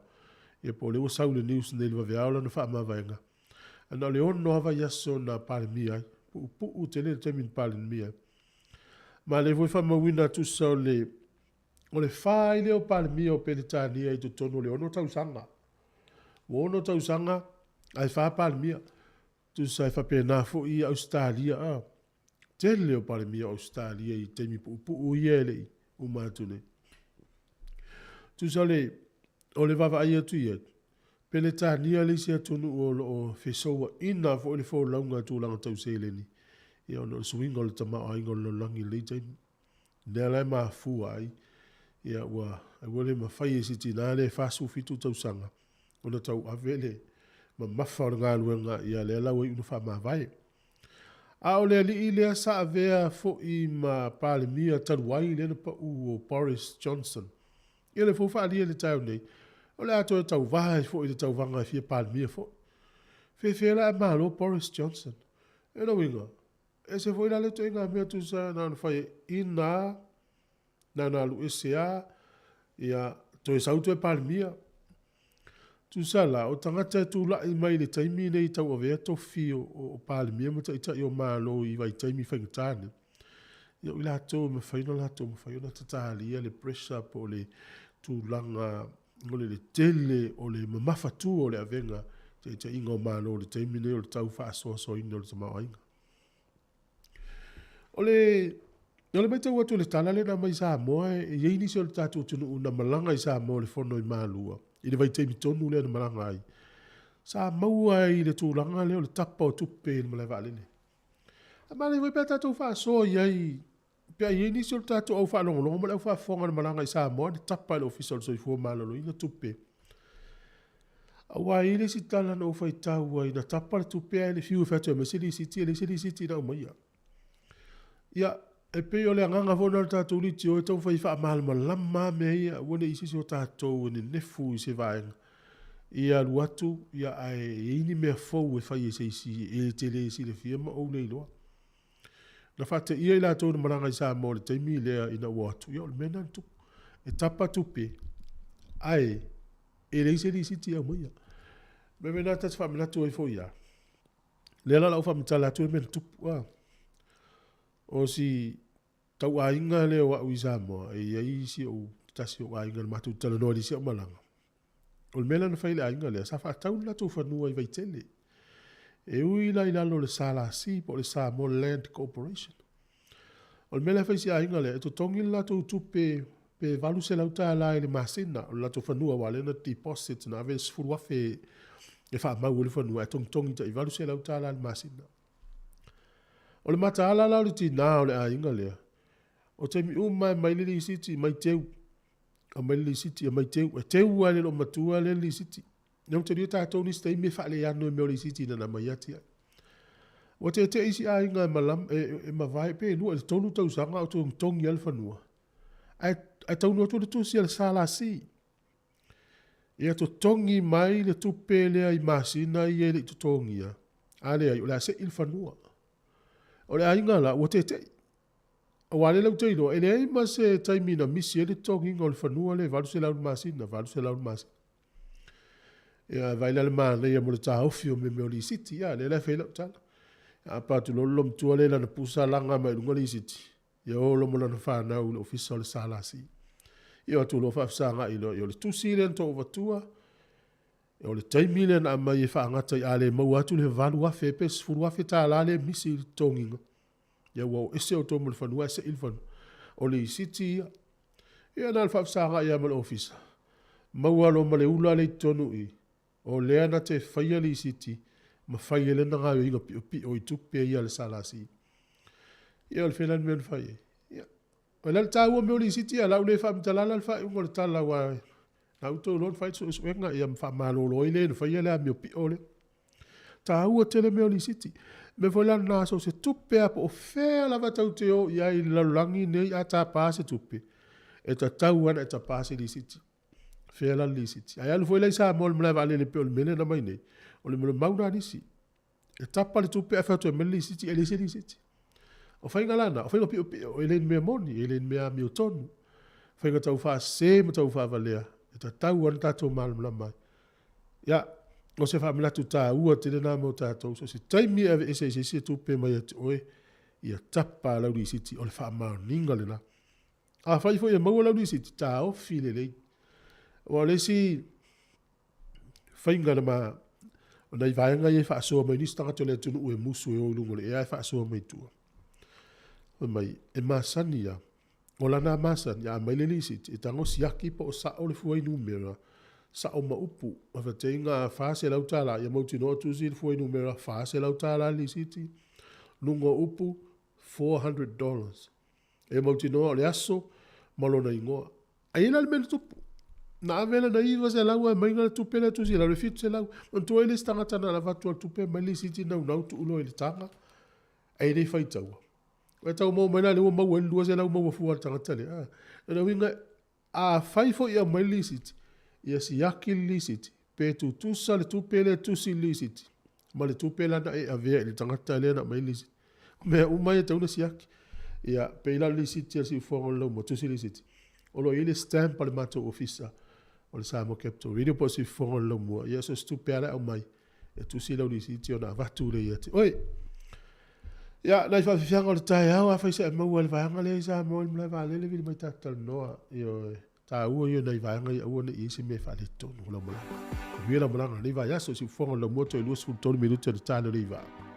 [SPEAKER 1] ia po o lea ua sau le news nei i le vaveao lana faamavaega. Ae na o le 6 lava vaiaso na Palemia ai. Puupuu tele le taimi na Palemia ai. Ma lea foi faamauina tusa o le o le fa ai lea o Palemia o Peretania i totonu o le 6 tausaga. Ua 6 tausaga ae fa Palemia. Tusa e faapena foi i Ausetalia a. Tele o Palemia o Ausetalia i taimi puupuu ia e le i uma atu nei. Tusa le o le vaavaai atu i ai, Peretania le isi atunuu o lo o fesouaina foi le folauga i tulaga tau seleni, ia ona o le suiga o le tamaoaiga o le lalolagi i lenei taimi. Lea la e mafua ai, ia ua, ua le mafai e si tinā lea e 47 tausaga ona tauave le mamafa o le galuega, ia lea la ua iu ina faamavae. A o le alii lea sa avea foi ma Palemia talu ai lea na pau o Boris Johnson. Ia lea foi ua faaalia i le taeao nei, o le a toe tauva ai foi i le tauvaga e fia Palemia foi. Fefe la ae malo Boris Johnson. E lona uiga, ese foi la lea ituaiga mea tusa na ona fai ina na ona alu ese lava, ia, toe sau toe Palemia. Tusa la, o tagata e tula'i mai i le taimi nei e tauavea tofi o Palemia ma Taitai o Malo i vaitaimi faigata nei, ia o i latou e mafai ona latou mafai ona tatalia le pressure po o le tulaga o le tele o le mamafatu o le avega taitaiga o Malo i le taimi nei o le tau faasoasoaina o le tamaoaiga. O le o le matau atu i le tala lea na aumai i Samoa, e i ai nisi o le tatou atunuu na malaga i Samoa i le fono i Malua, i le vaitaimi tonu lea na malaga ai. Sa maua ai le tulaga lea o le tapa o tupe i le malae vaalele. Ae manaia foi pe a tatou faasoa i ai, pe a i ai nisi o le tatou au faalogologo ma le au faafofoga na malaga i Samoa na tapa e le Ofisa o le Soifua Maloloina tupe. Aua e i ai le isi tala na ou faitau ai, na tapa le tupe ae le fiu e fai atu e aumai se lisiti, e leai se lisiti na aumaia. Ia, e pei o le agaga foi lena o le tatou leitio e taumafai e faamalamalama lava mea ia, aua ne i i ai se isi o tatou e nenefu i se vaega, ia alu atu, ia ae i ai ni mea fou e fai e se isi e te le silafia ma ou le iloa. Na faateia i latou na malaga i Samoa i le taimi lea ina ua o atu, ia o le mea lena na tupu. E tapa tupe, ae e leai se lisiti e aumaia. O le mea lena ta te faamanatu ai foi ia, lea la o le a ou faamatala atu le mea na tupu. O si tauaiga lea o au i Samoa, e i ai si ou, tasi o aiga na matou talanoa i le isi au malaga. O le mea la na fai e le aiga lea, sa faatau le latou fanua i Vaitele. E ui la i lalo o le SLC po o le Samoa Land Corporation. O le mea la e fai i si aiga lea, e totogi le latou tupe pe $800 i le masina o le latou fanua aua o lea na deposit, na ave le $10,000 e faamau ai le fanua ae togitogi tai $800 i le masina. O le mataala la o le tina o le aiga lea, o taimi uma e aumai le lisiti, mai teu, aumai le lisiti, aumai teu, e teu lava i le loomatua lea le lisiti. Ia maitaulia tatou nisi taimi e faaleano i mea o lisiti ina na aumai ati ai. Ua teetee isi aiga e malama, e mavae pe 2 i le 3 tausaga o togitogi lava le fanua, ae taunuu atu le tusi a le SLC, ia totogi mai le tupe lea i masina ia e le i totogia, a leai o le a sei le fanua. O le aiga la, ua teetee. Aua o lea ou te iloa, e leai ma se taimi na misi ai le totogiina o le fanua lea e $800 i le masina, $800 i le masina. Ia vaai la i le manaia mo le taofi o mea o lisiti. Ia, lea la e fai ai lau tala. A pa atu loa le loomatua lea i lana pusa laga mai luga lisiti, ia o loa ma lana fanau i le ofisa o le SLC. Ia o atu loa faafesagai loa, ia o le tusi lea na outou avatua, o le taimi lea na aumai e faagata ai, a le maua atu le $8,000 pe $10,000 lea e misi i le totogiina, ia ua o ese outou ma le fanua ae sei le fanua. O lisiti ia. Ia na o le faafesagai lava ma le ofisa, maua loa ma le ula lea i totonu i i, o lea na te faia lisiti ma fai ai lana gaoioiga piopio i tupe ia a le SLC. Ia o le fea la le mea na fai ai? Ia, o le a le taua o mea o lisiti ia, o le a ou le faamatalaina le faaiuga o le tala aua na outou iloa na fai le suesuega ia ma faamalolo ai le na faia le amio pio lea. Taua tele mea o lisiti. O le mea foi la lena, so o se tupe lava po o fea lava tatou te o i ai i le lalolagi nei a tapa se tupe, e tatau lava ona e tapa se lisiti. Fea la le lisiti? Ae alu foi la i Samoa i le malae vaalele pei o le mea lea na aumai nei, o le mau lena a nisi. E tapa le tupe ae fai atu e aumai le lisiti, e leai se lisiti. O faiga la na, o faiga piopio, e le ni mea moni, e le ni mea amiotonu. Faiga taufaasese ma taufaavalea, e tatau lava ona tatou malamalama ai. Ia, o se faamanatu taua tele lena mo tatou, so o se taimi e aveese ai se isi tupe mai ia te oe, ia tapa lau lisiti, o le faamaoniga lena. Afai foi e maua lau lisiti, taofi lelei. Aua o le isi faiga na ma, o nai vaega ia e faasoa mai nisi tagata o le atunuu e musu e o i luga o le ea ae faasoa mai tua. Fai mai, e masani lava, o lana masani, a aumai le lisiti, e tago siaki po o sao le fuainumera, sao ma upu. Faafetaiga $400, ia mautinoa tusi le fuainumera $400 le lisiti, luga o upu $400. E mautinoa o le aso ma lona igoa. Ae i ai la le mea na tupu. Na ave lana 900 ae aumai le tupe lea tusi i lalo e 700. Manatua ai le isi tagata na avatu lava le tupe aumai le lisiti naunau tuu loa i le taga ae le faitaua. Ae tau maua mai la lea ua maua ai le 200 maua fua a le tagata lea. O le uiga, afai foi e aumai le lisiti, ia siaki le lisiti pe tutusa le tupe lea e tusi i le lisiti ma le tupe la na e avea i le tagata lea na aumai le lisiti. O mea uma ia e tatau ona siaki. Ia, pei la o le lisiti a le Siufofoga o le Laumua, tusi lisiti, o lo o i ai le stamp a le matou ofisa. o le Samoa Capital Radio po o siufofoga o le laumua, ia so o se tupe lava la e aumai, e tusi lau lisiti ona avatu lea ia te oe. Ia, nai faafiafiaga o le taeao, afai sa e maua i le vaega lea i Samoa i le malae vaalele, vili mai tatou talanoa, ioe, taua ia o nai vaega ia aua ne i i ai se mea e faaletonu o lau malaga. Manuia lau malaga i lenei vaiaso, siufofoga o le laumua toe 23 minute o le ta lea o le 9.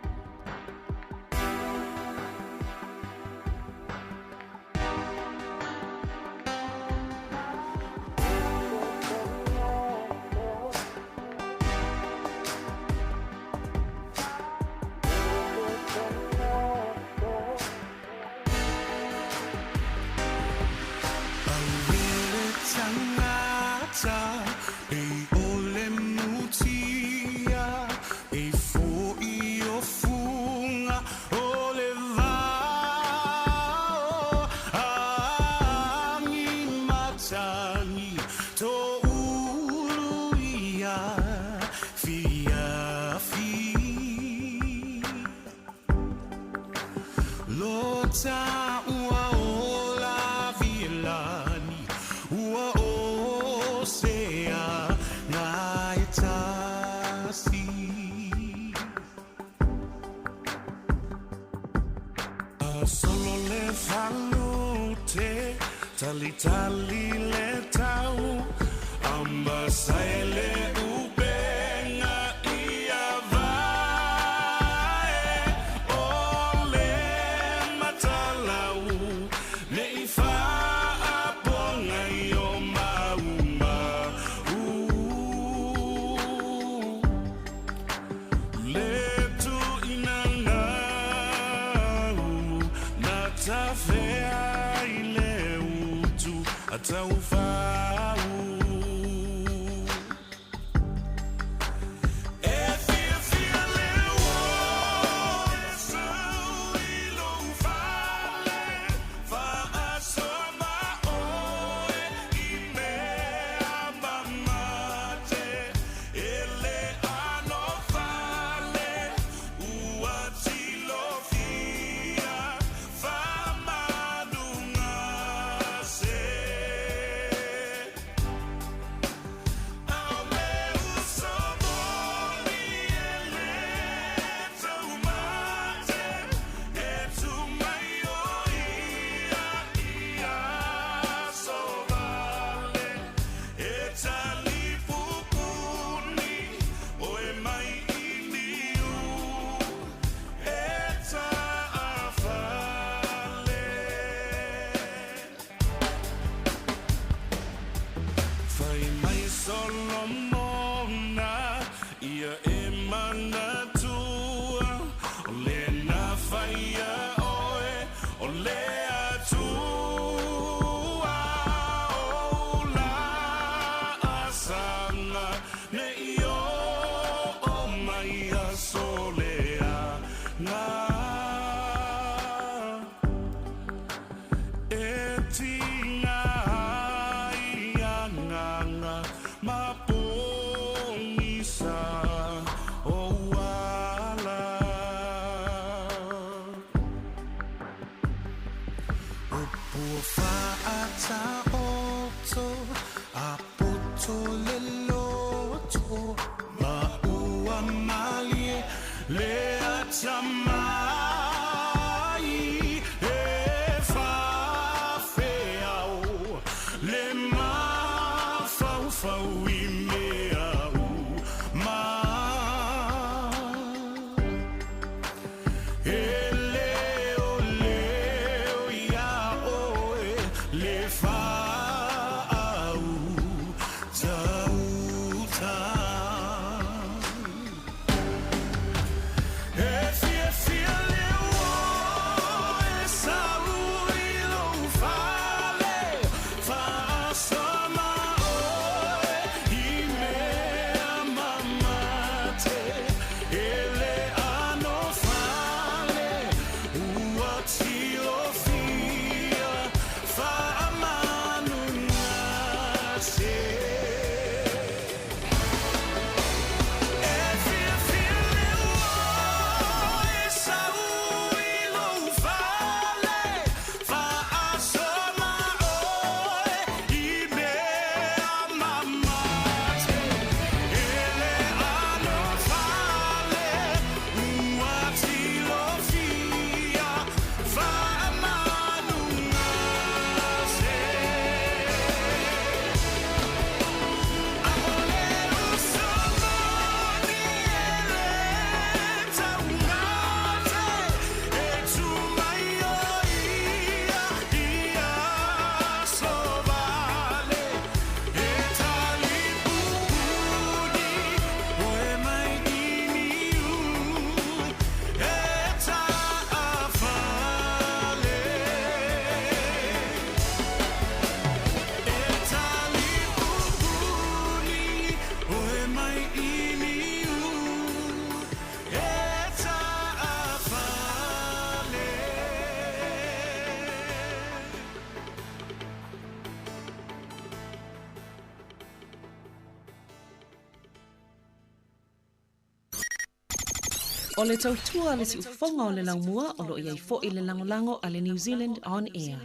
[SPEAKER 6] O le tautua le siufofoga o le laumua o lo o i ai foi le lagolago a le New Zealand On Air.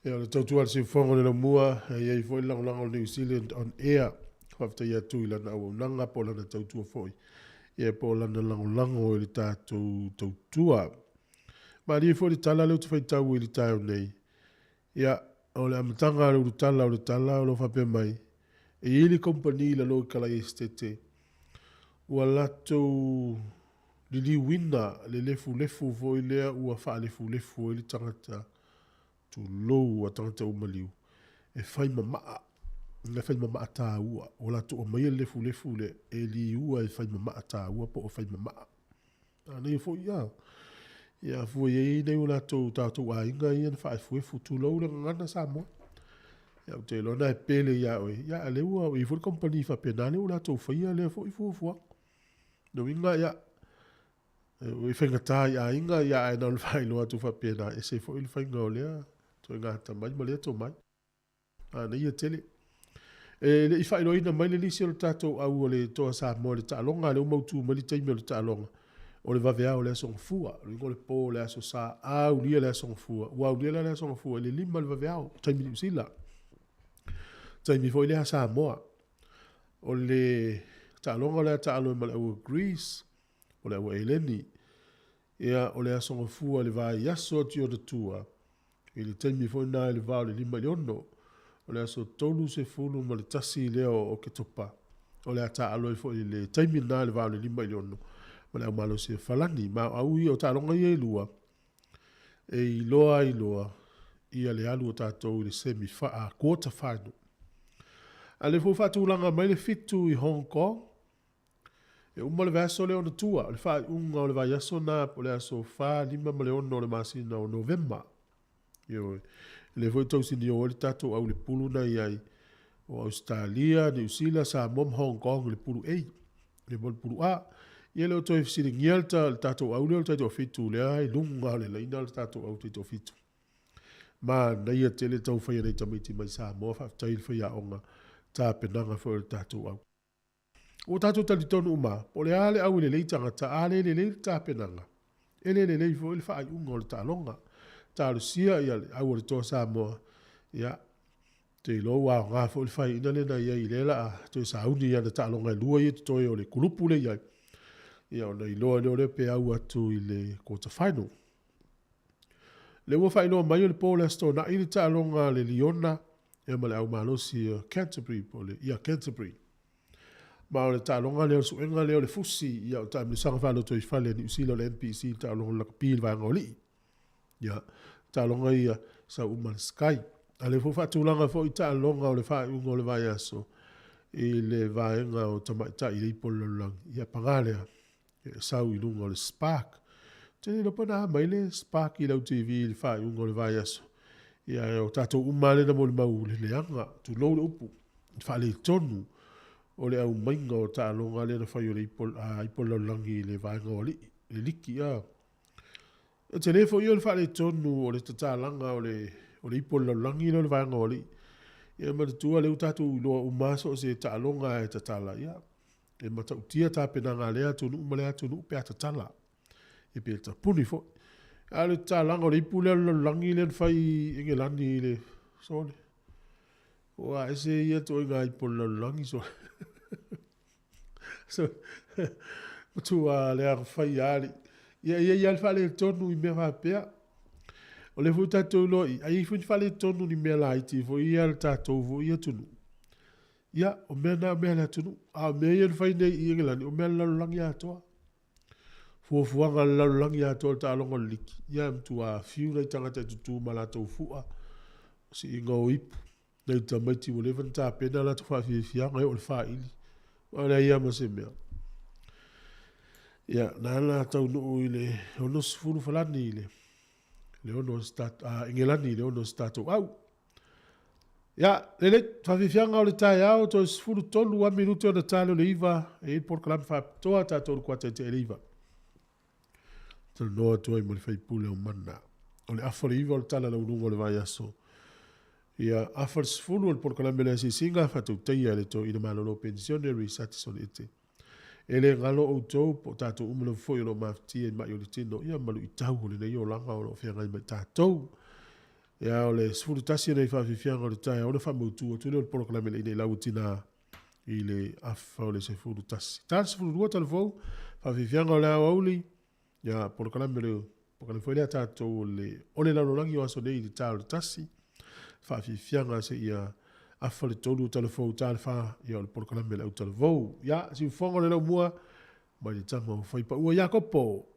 [SPEAKER 1] Ia, o le tautua a le siufofoga o le laumua, e i ai foi le lagolago a le New Zealand On Air. Faafetai atu i lana auaunaga po o lana tautua foi, ia po o lana lagolago i le tatou tautua. Malie foi le tala lea ou te faitau i le taeao nei, ia, o le amataga a le ulutala o le tala o lo o faapea mai, e i ai le kamupani i lalo i Kalai Esetete ua latou liliuina le lefulefu foi lea ua faalefulefu ai le tagata, tulou a tagata ua maliu, e fai ma maa, e fai ma maa taua. Ua latou aumaia le lefulefu lea e liua e fai ma maa taua po o fai ma maa. Manaia foi ia. Ia fua i ai nai o latou tatou aiga ia na faaefuefu, tulou le gagana Samoa. Ia ou te iloa na e pele ia oe, ia a lea ua i ai foi le kamupani faapena lea ua latou faia lea foi fuafuaga. Lona uiga ia, e faigata i aiga, ia ae na ona faailoa atu faapena, e ese foi le faiga o lea ituaiga atamai ma lea tomai. Manaia tele. E le i faailoaina mai le lisi o le tatou au o le Toa Samoa i le taaloga, lea ua mautu mai le taimi o le taaloga, o le vaveao o le Aso Gafua, o le uiga o le po o le Aso Sa, aulia le Aso Gafua. Ua aulia la le Aso Gafua i le 5 i le vaveao, taimi Niu Sila, taimi foi lea a Samoa. O le taaloga o le a taalo ai ma le au a Greece, o le au a Eleni. Ia, o le Aso Gafua i le vaiaso atu i ona tua, I le taimi foi lena i le va o le 5 i le 6, o le aso 31 lea o Oketopa, o le a taaalo ai foi i le taimi lena i le va o le 5 i le 6 ma le aumalosi e Falani. Ma o au ia, o taaloga ia e lua, e iloa ai loa ia le alu o tatou i le semi, quarter final. A o lea foi ua faatulaga mai le 7 i Hong Kong, E uma le vaiaso lea ona tua, o le faaiuga o le vaiaso lena po o le aso 4, 5 ma le 6 o le masina o Novema. Ioe. O lea foi e tausinio ai le tatou au i le pulu na i ai o Ausetalia, Niu Sila, Samoa ma Hong Kong i le pulu A. Ia ma le pulu A. Ia e le o toe fesiligia le tatou au lea o le taitoafitu lea i luga o le laina le tatou au taitoafitu. Manaia tele le taumafai a nai tamaiti mai Samoa, faafetai i le faiaoga tapenaga foi o le tatou au. Ua tatou talitonu uma, po o le a le au e lelei tagata, a le lelei le tapenaga, e le lelei foi le faaiuga o le taaloga. Talosia ia le au a le Toa Samoa, ia, ou te iloa ua aoga foi le faiaina lea na i ai, lea o le a toe sauni i ana taaloga e lua ia e totoe o le kulupu lea e i ai, ia ona iloa lea o lea pe au atu i le quarter final. Lea ua faailoa mai o le po o le Aso Toonai le taaloga a le Liona ia ma le au malosi o Canterbury po o le, ia Canterbury. Ma o le taaloga lea o le suega lea o le fusi ia o taamilosaga faalotoifale a Niu Sila o le NPC le taaloga o le lakapi i le vaega o alii. Ia, taaloga ia sau uma le Sky. A lea foi faatulaga foi taaloga o le faaiuga o le vaiaso i le vaega o tamaitai i le ipo o le lalolagi. Ia paga lea, e sau i luga o le Spark. Ou te le iloa pe na a mai le Spark i lau TV i le faaiuga o le vaiaso. Ia, o tatou uma lava lea na molimau i le leaga, tulou le upu, le faaletonu o le aumaiga o taaloga lea na fai o le ipo, a, ipo lalolagi i le vaega o alii, le liki, a. E tele foi ia o le faaletonu o le tatalaga o le, o le ipo lalolagi lea o le vaega o alii. Ia manatua lea ua tatou iloa uma lava so o se taaloga e tatala, ia, E matautia tapenaga a lea atunuu ma lea atunuu pe a tatala, ia pe tapuni foi. A o le tatalaga o le ipu lea o le lalolagi lea na fai i Engelani i le sole. Ua ese ia ituaiga ipu o le lalolagi sole. So, matua leaga fai lava alii. Ia e i ai lava le faaletonu i mea faapea. O lea foi tatou iloa i, ai foi ni faaletonu i ni mea laiti foi ia a le tatou foi atunuu. Ia, o mea na o mea a le atunuu, a o mea ia na fai nei i Engelani, o mea a le lalolagi atoa. Fuafuaga a le lalolagi atoa i le taaloga o le liki, ia e matua fiu nai tagata e tutu ma latou fua, siiga o ipu, nai tamaiti ua leva ona tapena latou faafiafiaga e oo i le faili, ua leai lava ma se mea. Ia, na ala taunuu i le 60 falani i le 6 a Engelani i le 6 o se tatou au. Ia, lelei, faafiafiaga o le taeao, toe 13 lava minute ona ta lea o le 9, e i ai le polokalame faapitoa a tatou i le kuata i le 9. Talanoa atu ai ma le faipule o Mana. O le afa o le 9 o le tala laualuga o le vaiaso. Ia, afa le 10 o le polokalame o le asiasiga, faatautaia e le Toeaina Malolo Penisione Rees Atison Ete. E le galo outou po o tatou uma lava foi o lo o mafatia i ma'i o le tino, ia ma luitau o lenei olaga o lo o feagai ma i tatou. Ia, o le 11 nei faafiafiaga o le taeao ona faamautu atu lea o le polokalame le ina i lau tina i le afa o le 11. Ta le 12 talafou, faafiafiaga o le aoauli, ia, polokalame le polokalame foi lea tatou o le o le lalolagi o aso nei i le ta o le tasi, faafiafiaga seia afa le tolu o talafou ta le fa, ia o le polokalame le autalavou. Ia, siufofoga o le laumua, mai le tama o Faipaua Iakopo.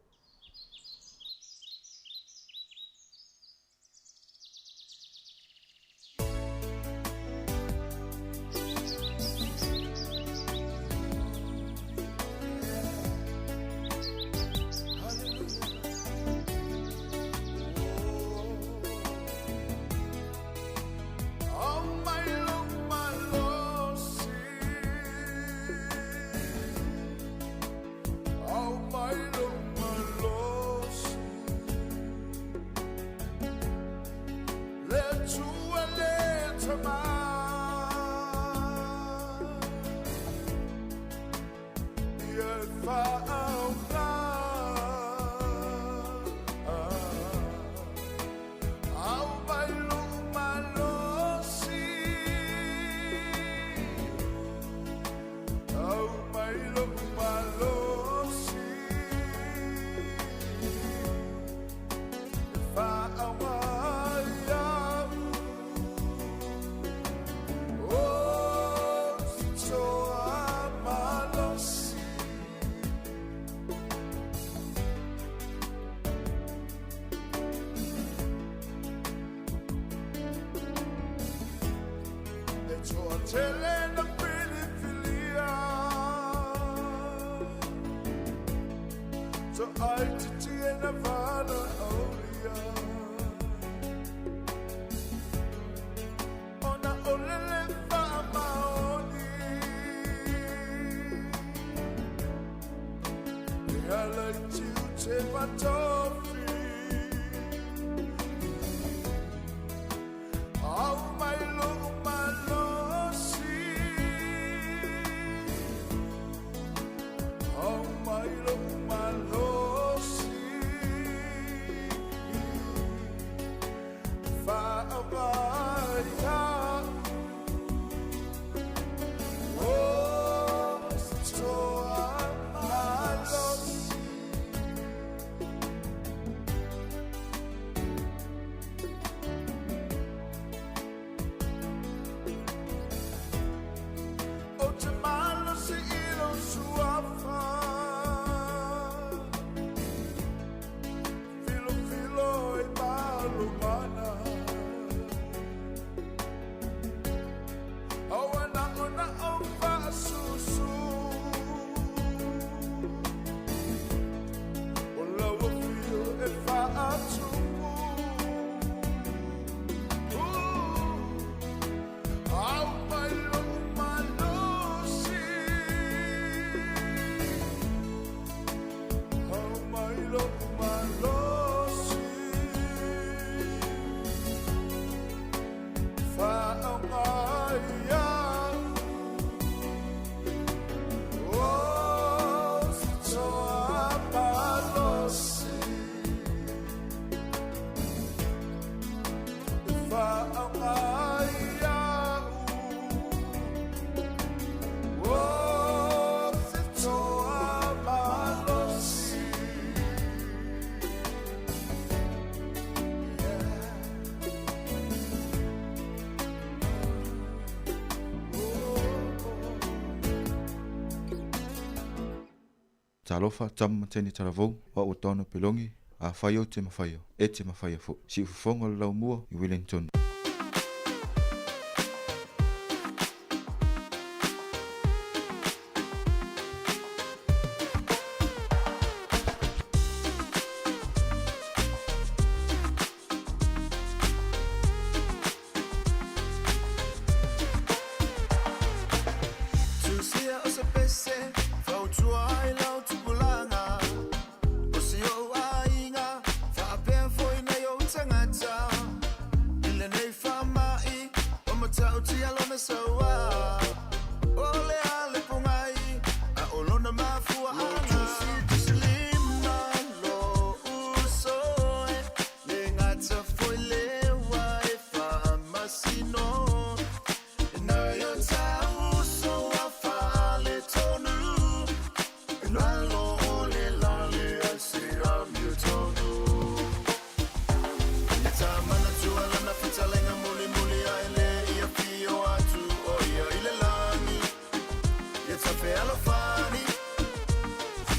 [SPEAKER 9] Talofa tama ma teine talavou, o au o Donna Pelongi, afai ou te mafaia, e te mafaia foi. Siufofoga o le Laumua i Wellington.
[SPEAKER 4] Tusia o se pese, fautua ai lau tupulaga. O si ou aiga, faapea foi nai ou tagata. I lenei faamai, ua matautia lona saua. O le a le pogai, a o lona Fealofani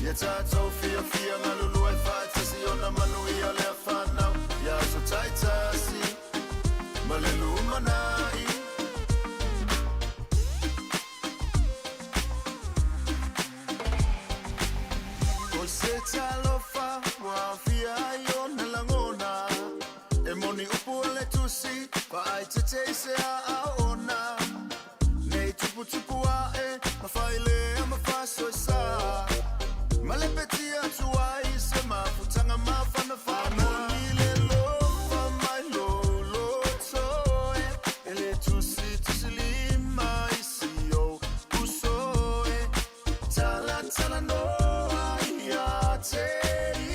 [SPEAKER 4] Ia tatou fiafia galulue faatasi ona manuia lea fanau Ia aso taitasi ma le lumanai. O se talofa ua aofia ai ona lagona E moni upu a le tusi faaeteete i se aao ona Nei tuputupu ae ma failea ma faasoesa Ma lepetia atu ai se mafutaga mafanafana Moni le lofa mai lou loto e E le tusitusilima i si ou uso e Talatalanoa ia te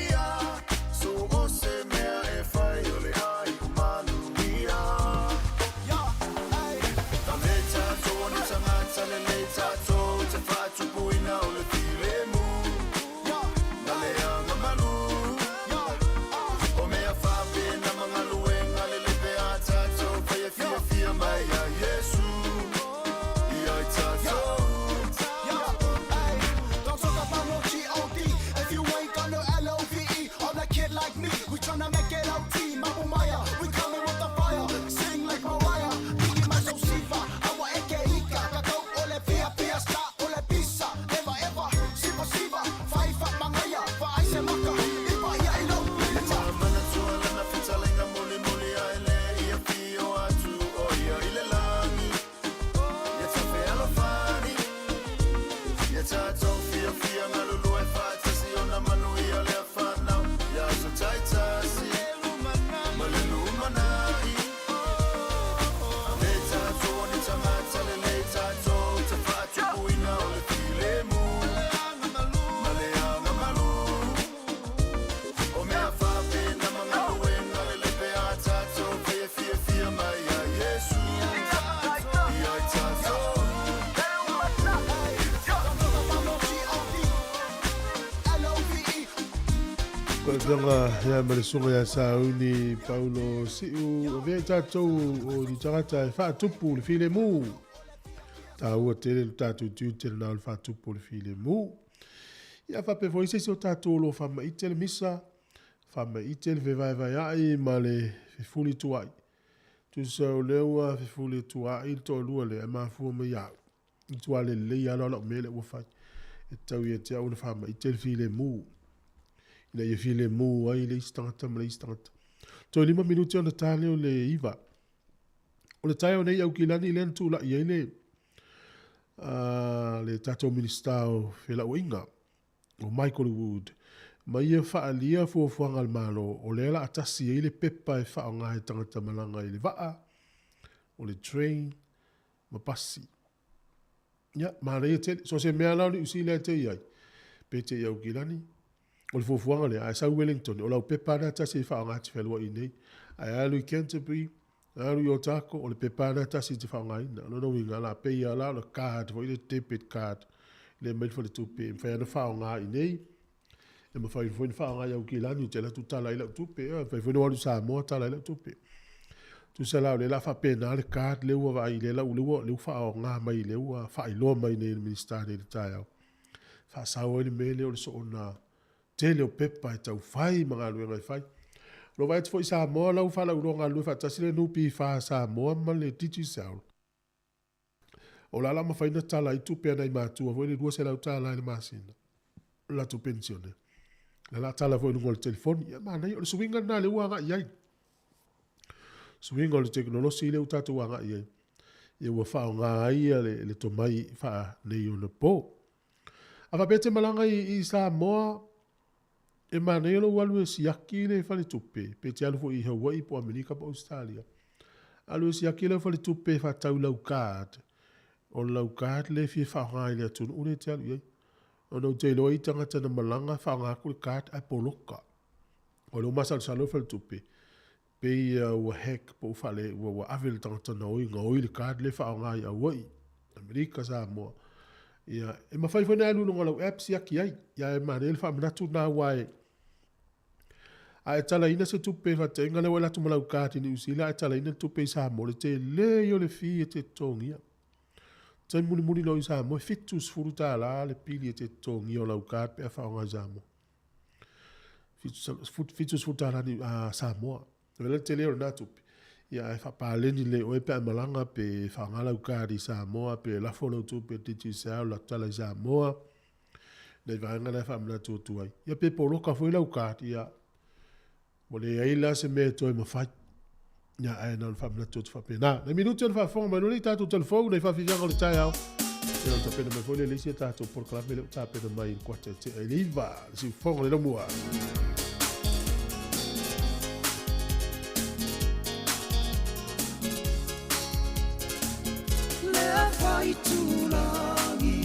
[SPEAKER 4] ia So o se mea e fai o le āiu manuia Le tatou o ni tagata lelei tatou te faatupuina o le filemu ma le agamalu O mea faapena ma galuega lelei pe a tatou fai e fiafia mai ai Iesu ia i tatou.
[SPEAKER 10] Don't talk about no G-O-D if you ain't got no L-O-V-E on a kid like me. We tryna make it O-T. Mabu Maya, we coming with the fire. Sing like Mariah, Biggie my Sifa. Awa eke ika, kakau ole fia fiesta ole pisa. Never ever, siva siva, faifa mangaya, faaise maka, ipa ia ilo lima.
[SPEAKER 4] Manatua lana fetalaiga mulimuli ae le i afio atu o ia i le lagi. Ia ta fealofani, ia tatou fiafia galulue faatasi ona manuia lea fanau. Ia aso taitasi ma le lumanai. Le tatou o ni tagata lelei tatou te faatupuina o le filemu ma le agamalu. O mea faapena ma galuega lelei pe a tatou fai e fiafia mai ai Iesu ia i tatou.
[SPEAKER 10] Don't talk about no G-O-D, L-O-V-E.
[SPEAKER 1] Ko le afioga ia ma le susuga ia Sauni Paulo Siu, avea i tatou o ni tagata e faatupu le filemu. Taua tele lo tatou tiute lena o le faatupu o le filemu. Ia faapea foi se isi o tatou o lo o faamaite le misa, faamaite le fevaevaeai ma le fefulituaai. Tusa o lea ua fefulituaai le toalua lea e mafua mai au. I tua lelei lava la o lau mea lea ua fai. E tatau ia te au ona faamaite le filemu. Ina ia filemu ai le isi tagata ma le isi tagata. Toe 5 minute ona ta lea o le 9. O le taeao nei Aukilani lea na tulai ai le le tatou Minisita o Felauaiga, o Michael Wood, ma ia faaalia fuafuaga a le Malo, o lea la a tasi ai le pepa e faaaoga e tagata malaga i le vaa, o le train, ma pasi. Ia, manaia tele. So se mea la o Niu Sila e te i ai, pe te i Aukilani, o le fuafuaga lea, a e sau i Wellington, o lau pepa lena tasi e faaaoga e te fealuai nei. Ae alu i Canterbury, alu i Otago, o le pepa lena tasi e te faaaogaina. O lona uiga, o le a pei lava la o le card foi le debit card lea e aumai le faletupe e mafai lava ona faaaoga i inei, e mafai foi ona faaaoga i Aukilani ou te alu atu tala ai lau tupe, e mafai foi ona ou alu i Samoa tala ai lau tupe. Tusa la o lea la faapena le card lea ua vaai lea la ua lea ua faaaoga mai lea ua faailoa mai nei e le Minisita nei i le taeao. Faasao ai le mea lea o le soona tele o pepa e tau fai ma galuega e fai. O lo o vaai atu foi i Samoa la ua faalauiloa galulue faatasi le NPF Samoa ma le Digicel. O la la mafai ona tala ai tupe a nai matua foi le $200 i le masina o le latou penisione. La la tala foi i luga o le telefoni. Ia manaia, o le suiga lena lea ua agai i ai. Suiga o le tekonolosi lea ua tatou agai i ai. Ia ua faaaoga ai ia le, le tomai faaneionapo. A faapea e te malaga i, i Samoa, e manaia lou alu e siaki le faletupe, pe te alu foi i Hawaii po o Amerika po o Ausetalia. Alu e siaki lau faletupe e faatau i lau card. O lau card lea e fia faaaoga i le atunuu lea e te alu i ai. Ona ou te iloa i tagata na malaga faaaoga atu le card ae poloka. O lea ua masalosalo le faletupe, pei ua hack po ua faale, ua, ua ave le tagata na oi, gaoi le card lea e faaaoga i Hawaii, Amerika, Samoa. Ia, e mafai foi ona e alu i luga o lau app siaki ai. Ia e manaia le faamanatu lena aua e, a e talaina se tupe faataitaiga lea ua e alu atu ma lau card i Niu Sila ae talaina le tupe i Samoa, o le tele ia o le fee e te totogia. Taimi mulimuli na oo i Samoa, e $70 le pili e te totogia o lau card pe a faaaoga i Samoa. $70 ni Samoa. E le tele o lena tupe. Ia ae faapaleni lelei oe pe a malaga pe faaaoga lau card i Samoa pe lafo lau tupe i le Digicel lau tala i Samoa. Nai vaega na e faamanatu atu ai. Ia pe poloka foi lau card, ia ua leai la se mea e toe mafai. Ia ae na ona faamanatu atu faapena. Nai minute ona faafofoga mai loa lea i tatou telefou, nai faafiafiaga o le taeao. Ia ona tapena mai foi lea i le isi a tatou polokalame lea ua tapena mai i le kuata e tea i le 9, le siufofoga o le laumua.
[SPEAKER 10] Le faitulagi,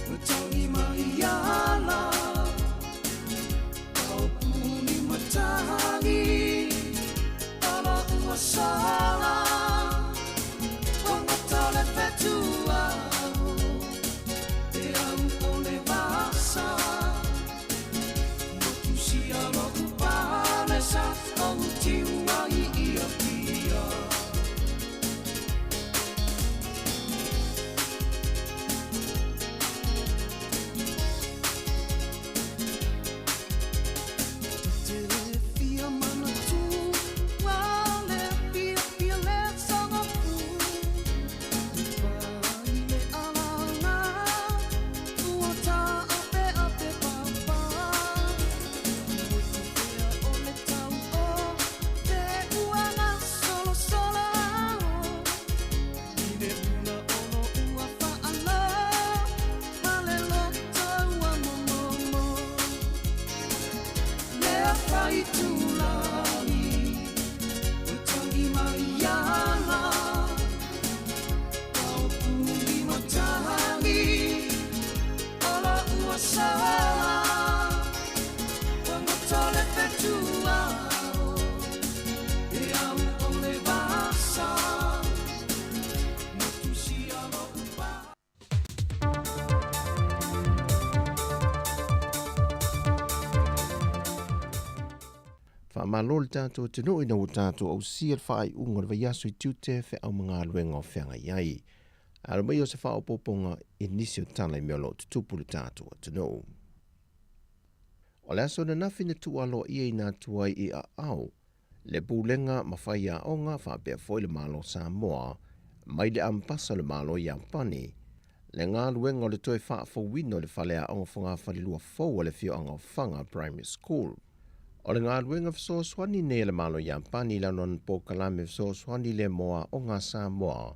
[SPEAKER 10] o tangi mai ala, Kaupuni matagi, ala ua sala, Wangata le fetuao, e au o le vasa, Motu sia lo upalesa, o utiua i ia pia. Te fia manatu, wa le fia fia le sanga fu. Pai le alanga, ua ta ape ape papa. Motu pea o le tau o, te uanga solo solo. I le ula ono ua whaala, ma le loto ua momomo. Lea whaitulagi, o tangi mai ala, Kaupuni matangi, ala ua sala, Wangata le fetuao, e au o le vasa, Motu sia lo upa.
[SPEAKER 5] Faamalo le tatou atunuu ina ua tatou ausia le faaiuga o le vaiaso i tiute feaumagalwega o feagai ai. Alo mai o se faaopoopoga i nisi o tala i mea o lo o tutupu i le tatou atunuu. O le aso ananafi na tuualoaia ina atu ai i aao le pulega ma faiaoga faapea foi le Malo o Samoa mai le Ampasa o le Malo o Iapani le galuega o le toe faafouina o le faleaoga fogafalelua fou a le afioaga o Faga Primary School. O le galuega fesoasoani nei a le Malo o Iapani i lalo o lana polokalame fesoasoani lea mo aoga a Samoa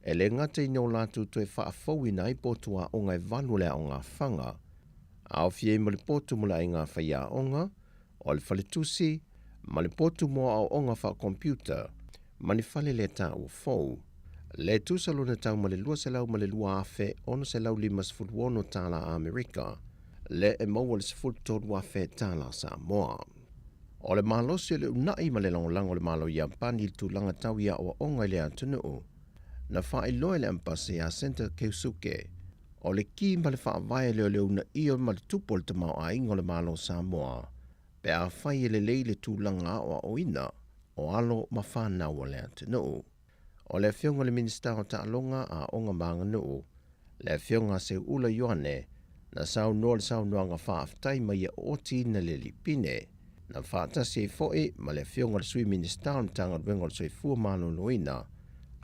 [SPEAKER 5] e le gata ina o latou toe faafouina ai potu aoga e 8 o le aoga a Faga, aofia ai ma le potu mo le aiga faiaoga, o le faletusi, ma le potu mo aoaoga faa-computer, ma ni fale le taua fou. Le tusa lona tau ma le $202,656 tala Amerika, le e maua le $13,000 tala Samoa. O le malosi o le uunai ma le lagolago o le Malo o Iapani i le tulaga tau i aoaoga i le atunuu, na faailoa e le Ampasi ia Senta Keisuke, o le ki ma le faavae lea o le uunaia ma le tupu o le tamaoaiga o le Malo o Samoa, pe afai e lelei le tulaga aoaoina o alo ma fanau o le atunuu. O le Afioga i le Minisita o Taaloga, Aoga ma Aganuu, le Afioga a Seuula Ioane, na saunoa le saunoaga faafetai ma ia ootiina le lipine, na faatasi ai foi ma le Afioga i le Sui Minisita o le Matagaluega o le Soifua Maloloina,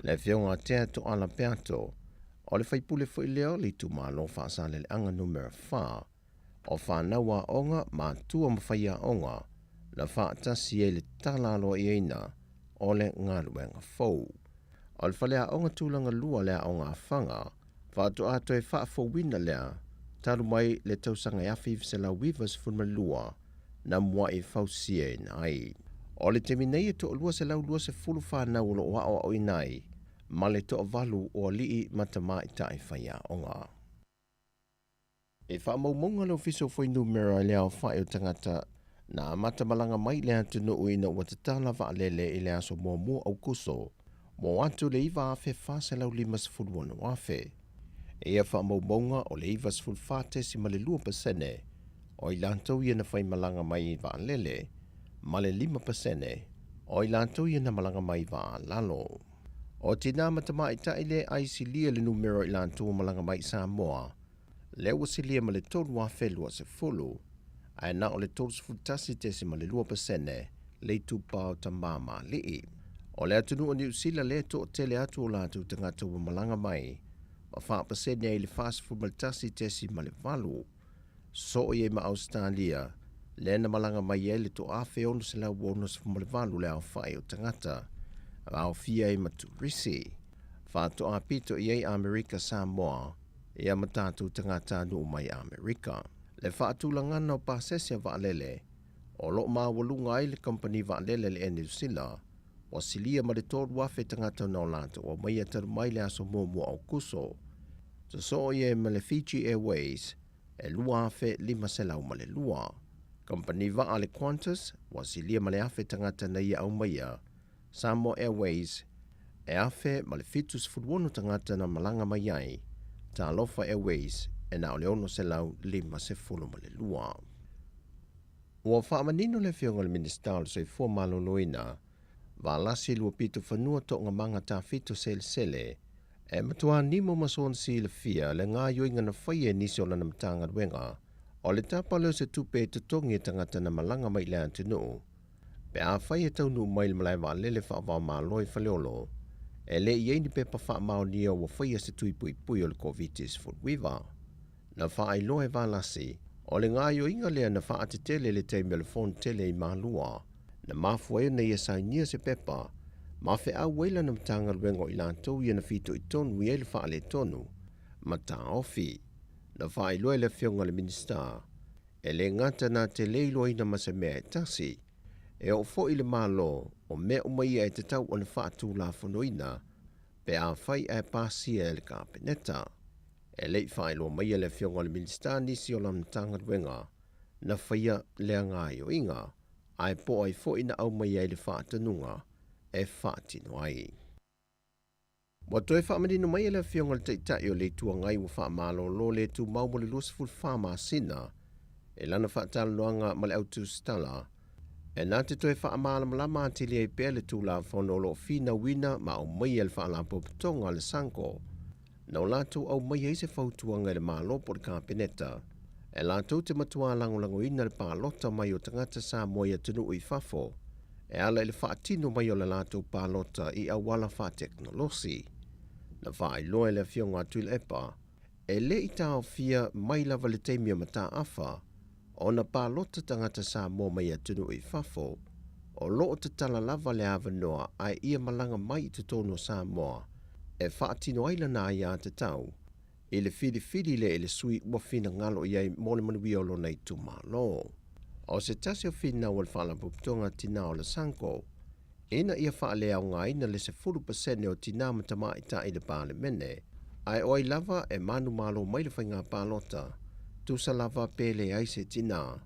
[SPEAKER 5] le Afioga a Tea Toala Peato, o le faipule foi lea o le itumalo Faasaleleaga Numera 4, o fanau aoga, matua ma faiaoga, na faatasi ai le tala aloaiaina o le galuega fou. O le faleaoga tulaga lua le aoga a Faga, faatoa toe faafouina lea talu mai le tausaga e 1992 na muai fausiaina ai. O le taimi nei e toalua 120 fanau o lo o aoaoina ai ma le toavalu o alii ma tamaitai faiaoga. E faamaumauga le Ofisa o Fuainumera i le aofai o tagata na amata malaga mai i le atunuu ina ua tatala vaalele i le aso 1 Aokuso mo atu le 9,456 afe. E ia faamaumauga o le 94.2% o i latou ia na faimalaga mai i vaalele ma le 5% o i latou ia na malaga mai vaa lalo. O tinā ma tamaitai lē ai silia le numera o i latou ua malaga mai i Samoa, lea ua silia ma le 3,020, ae na o le 31.2% le itupa o tamā ma alii. O le atunuu o Niu Sila lea e toatele atu o latou tagata ua malaga mai, ma 4% ai le 41.8. Soo i ai ma Ausetalia, lea na malaga mai ai le 1,668 le aofai o tagata, a aofia ai ma turisi. Faatoa pito i ai Amerika Samoa, ia ma tatou tagatanuu mai Amerika. Le faatulagana o pasese a vaalele, o lo o maualuga ai le kamupani vaalele a le Air New Sila, ua silia ma le 3,000 tagata na o latou aumaia talu mai le aso muamua o Aokuso. Sosoo i ai ma le Fiji Airways, e 2,502. Kamupani vaa a le Qantas, ua silia ma le 1,000 tagata na ia aumaia. Samoa Airways, e 1,076 tagata na malaga mai ai. Talofa Airways, e na o le 652. Ua faamanino le Afioga i le Minisita o le Soifua Maloloina, Valasi Luapitofanua Toogamaga Tafito Selesele, e matuā nimo ma soona silafia le gaoioiga na faia e nisi o lana Matagaluega, o le tapa lea o se tupe e totogi e tagata na malaga mai i le atunuu, pe afai e taunuu mai i le malae vaalele faava-o-Malo i Faleolo, e le i i ai ni pepa faamaonia ua faia se tui puipui o le Koviti-19. Na faailoa e Valasi, o le gaoioiga lea na faatetele i le taimi o le Fonotele i Malua, na mafua ai ona ia sainia se pepa ma feau ai lana Matagaluega o i latou ia na fitoitonu i ai le faaletonu ma taofi. Na faailoa e le Afioga i le Minisita, e le gata na te le iloaina ma se mea e tasi, e oo foi i le Malo o mea uma ia e tatau ona faatulafonoina pe afai ae pasia e le Kapeneta. E le i faailoa maia le Afioga i le Minisita nisi o lana Matagaluega na faia lea gaoioiga, ae po o ai foi na aumai ai le faatonuga e faatino ai. Ua toe faamanino mai e le Afioga i le Taitai o le Itu Agai ua faamalolo le tumau mo le 24 masina i lana faatalanoaga ma le au tusitala e na te toe faamalamalama atili ai pea le Tulafono o lo o finauina ma aumaia e le Faalapotopotoga a le SANCO na o latou aumaia ai se fautuaga i le Malo po o le Kapeneta e latou te matuā lagolagoina le palota mai o tagata Samoa i atunuu i fafo e ala i le faatino mai o le latou palota i auala faatekonolosi. Na faailoa e le Afioga a Tuilaepa, e le i taofia mai lava le taimi o mataafa ona palota tagata Samoa mai atunuu i fafo, o lo o tatala lava le avanoa ae ia malaga mai i totonu o Samoa e faatino ai lana aiatatau i le filifili lea i le sui ua finagalo i ai mo le manuia o lona itumalo. O se tasi o finau o le Faalapotopotoga Tinā o le SANCO, ina ia faaleaogaina le 10% o tinā ma tamaitai i le Palemene, ae o ai lava e manumalo mai le faiga palota, tusa lava pe leai se tinā,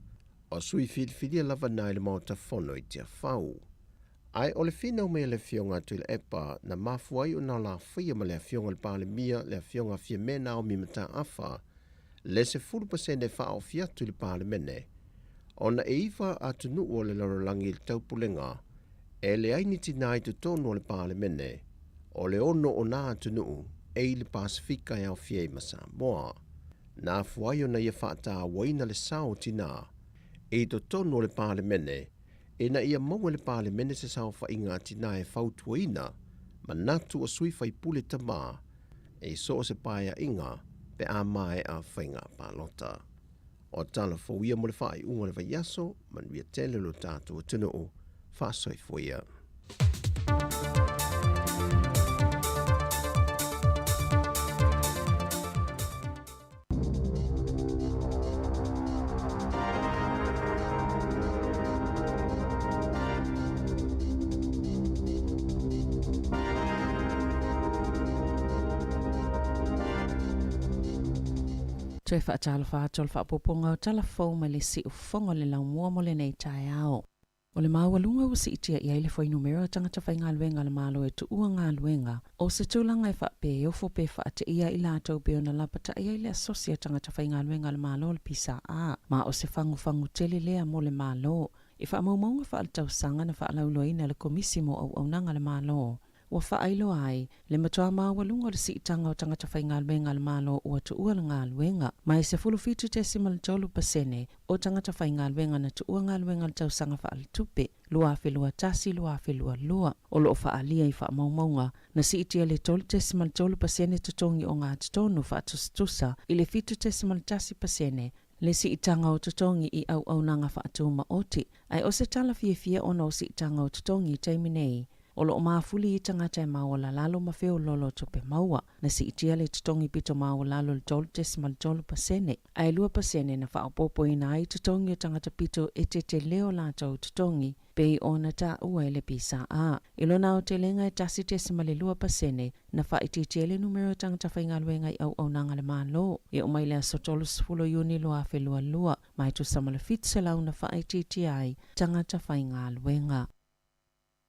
[SPEAKER 5] o sui filifilia lava na i le Maota Fono i Tiafau. Ae o le finau mai a le Afioga a Tuilaepa na mafua ai ona lafaia ma le Afioga i le Palemia le Afioga Fiame Naomi Mataafa le 10% e faaofi atu i le Palemene, ona e iva atunuu o le lalolagi i le taupulega e leai ni tinā i totonu o le Palemene, o le ono o nā atunuu e i le Pasefika e aofia ai ma Samoa. Na afua ai ona ia faatauaina le sao o tinā i totonu o le Palemene ina ia maua e le Palemene se saofaiga a tinā e fautuaina manatu o sui faipule tamā i so o se paeaiga pe a maea faiga palota. O tala fou ia mo le faaiuga o le vaiaso, manuia tele lo tatou atunuu, faasoifua ia.
[SPEAKER 6] Toe faatalofa atu o le faaopoopoga o tala fou mai le siufofoga o le laumua mo lenei taeao. O le maualuga ua siitia i ai le fuainumera o tagata faigaluega a le Malo e tuua galuega, o se tulaga e faapeofo pe faateia i latou pei ona lapatai ai le Asosi a Tagata Faigaluega a le Malo o le PSA. Ma o se fagufagu tele lea mo le Malo. I faamaumauga faaletausaga na faalauiloaina e le Komisi mo Auaunaga a le Malo, ua faailoa ai le matua maualuga o le siitaga o tagata faigaluega a le Malo ua tuua le galuega, ma e 17.3% o tagata faigaluega na tuua galuega i le tausaga faaletupe 2021/2022. O lo o faaalia i faamaumauga na siitia le 3.3% totogi ogatotonu faatusatusa i le 7.1% le siitaga o totogi i auaunaga faatumaoti, ae o se tala fiafia ona o siitaga o totogi i taimi nei o lo o mafuli i tagata e maualalalo ma feoloolo tupe maua. Na siitia le totogi pito maualalo i le 3.3%, ae 2% na faaopoopoina ai totogi o tagata pito e tetele o latou totogi, pei ona taua e le PSA. I lona aotelega e 1.2% na faaitiitia ai le numera o tagata faigaluega i auaunaga a le Malo e oo mai le aso 30 o Iuni 2022, ma e tusa ma le 700 na faaitiitia ai tagata faigaluega.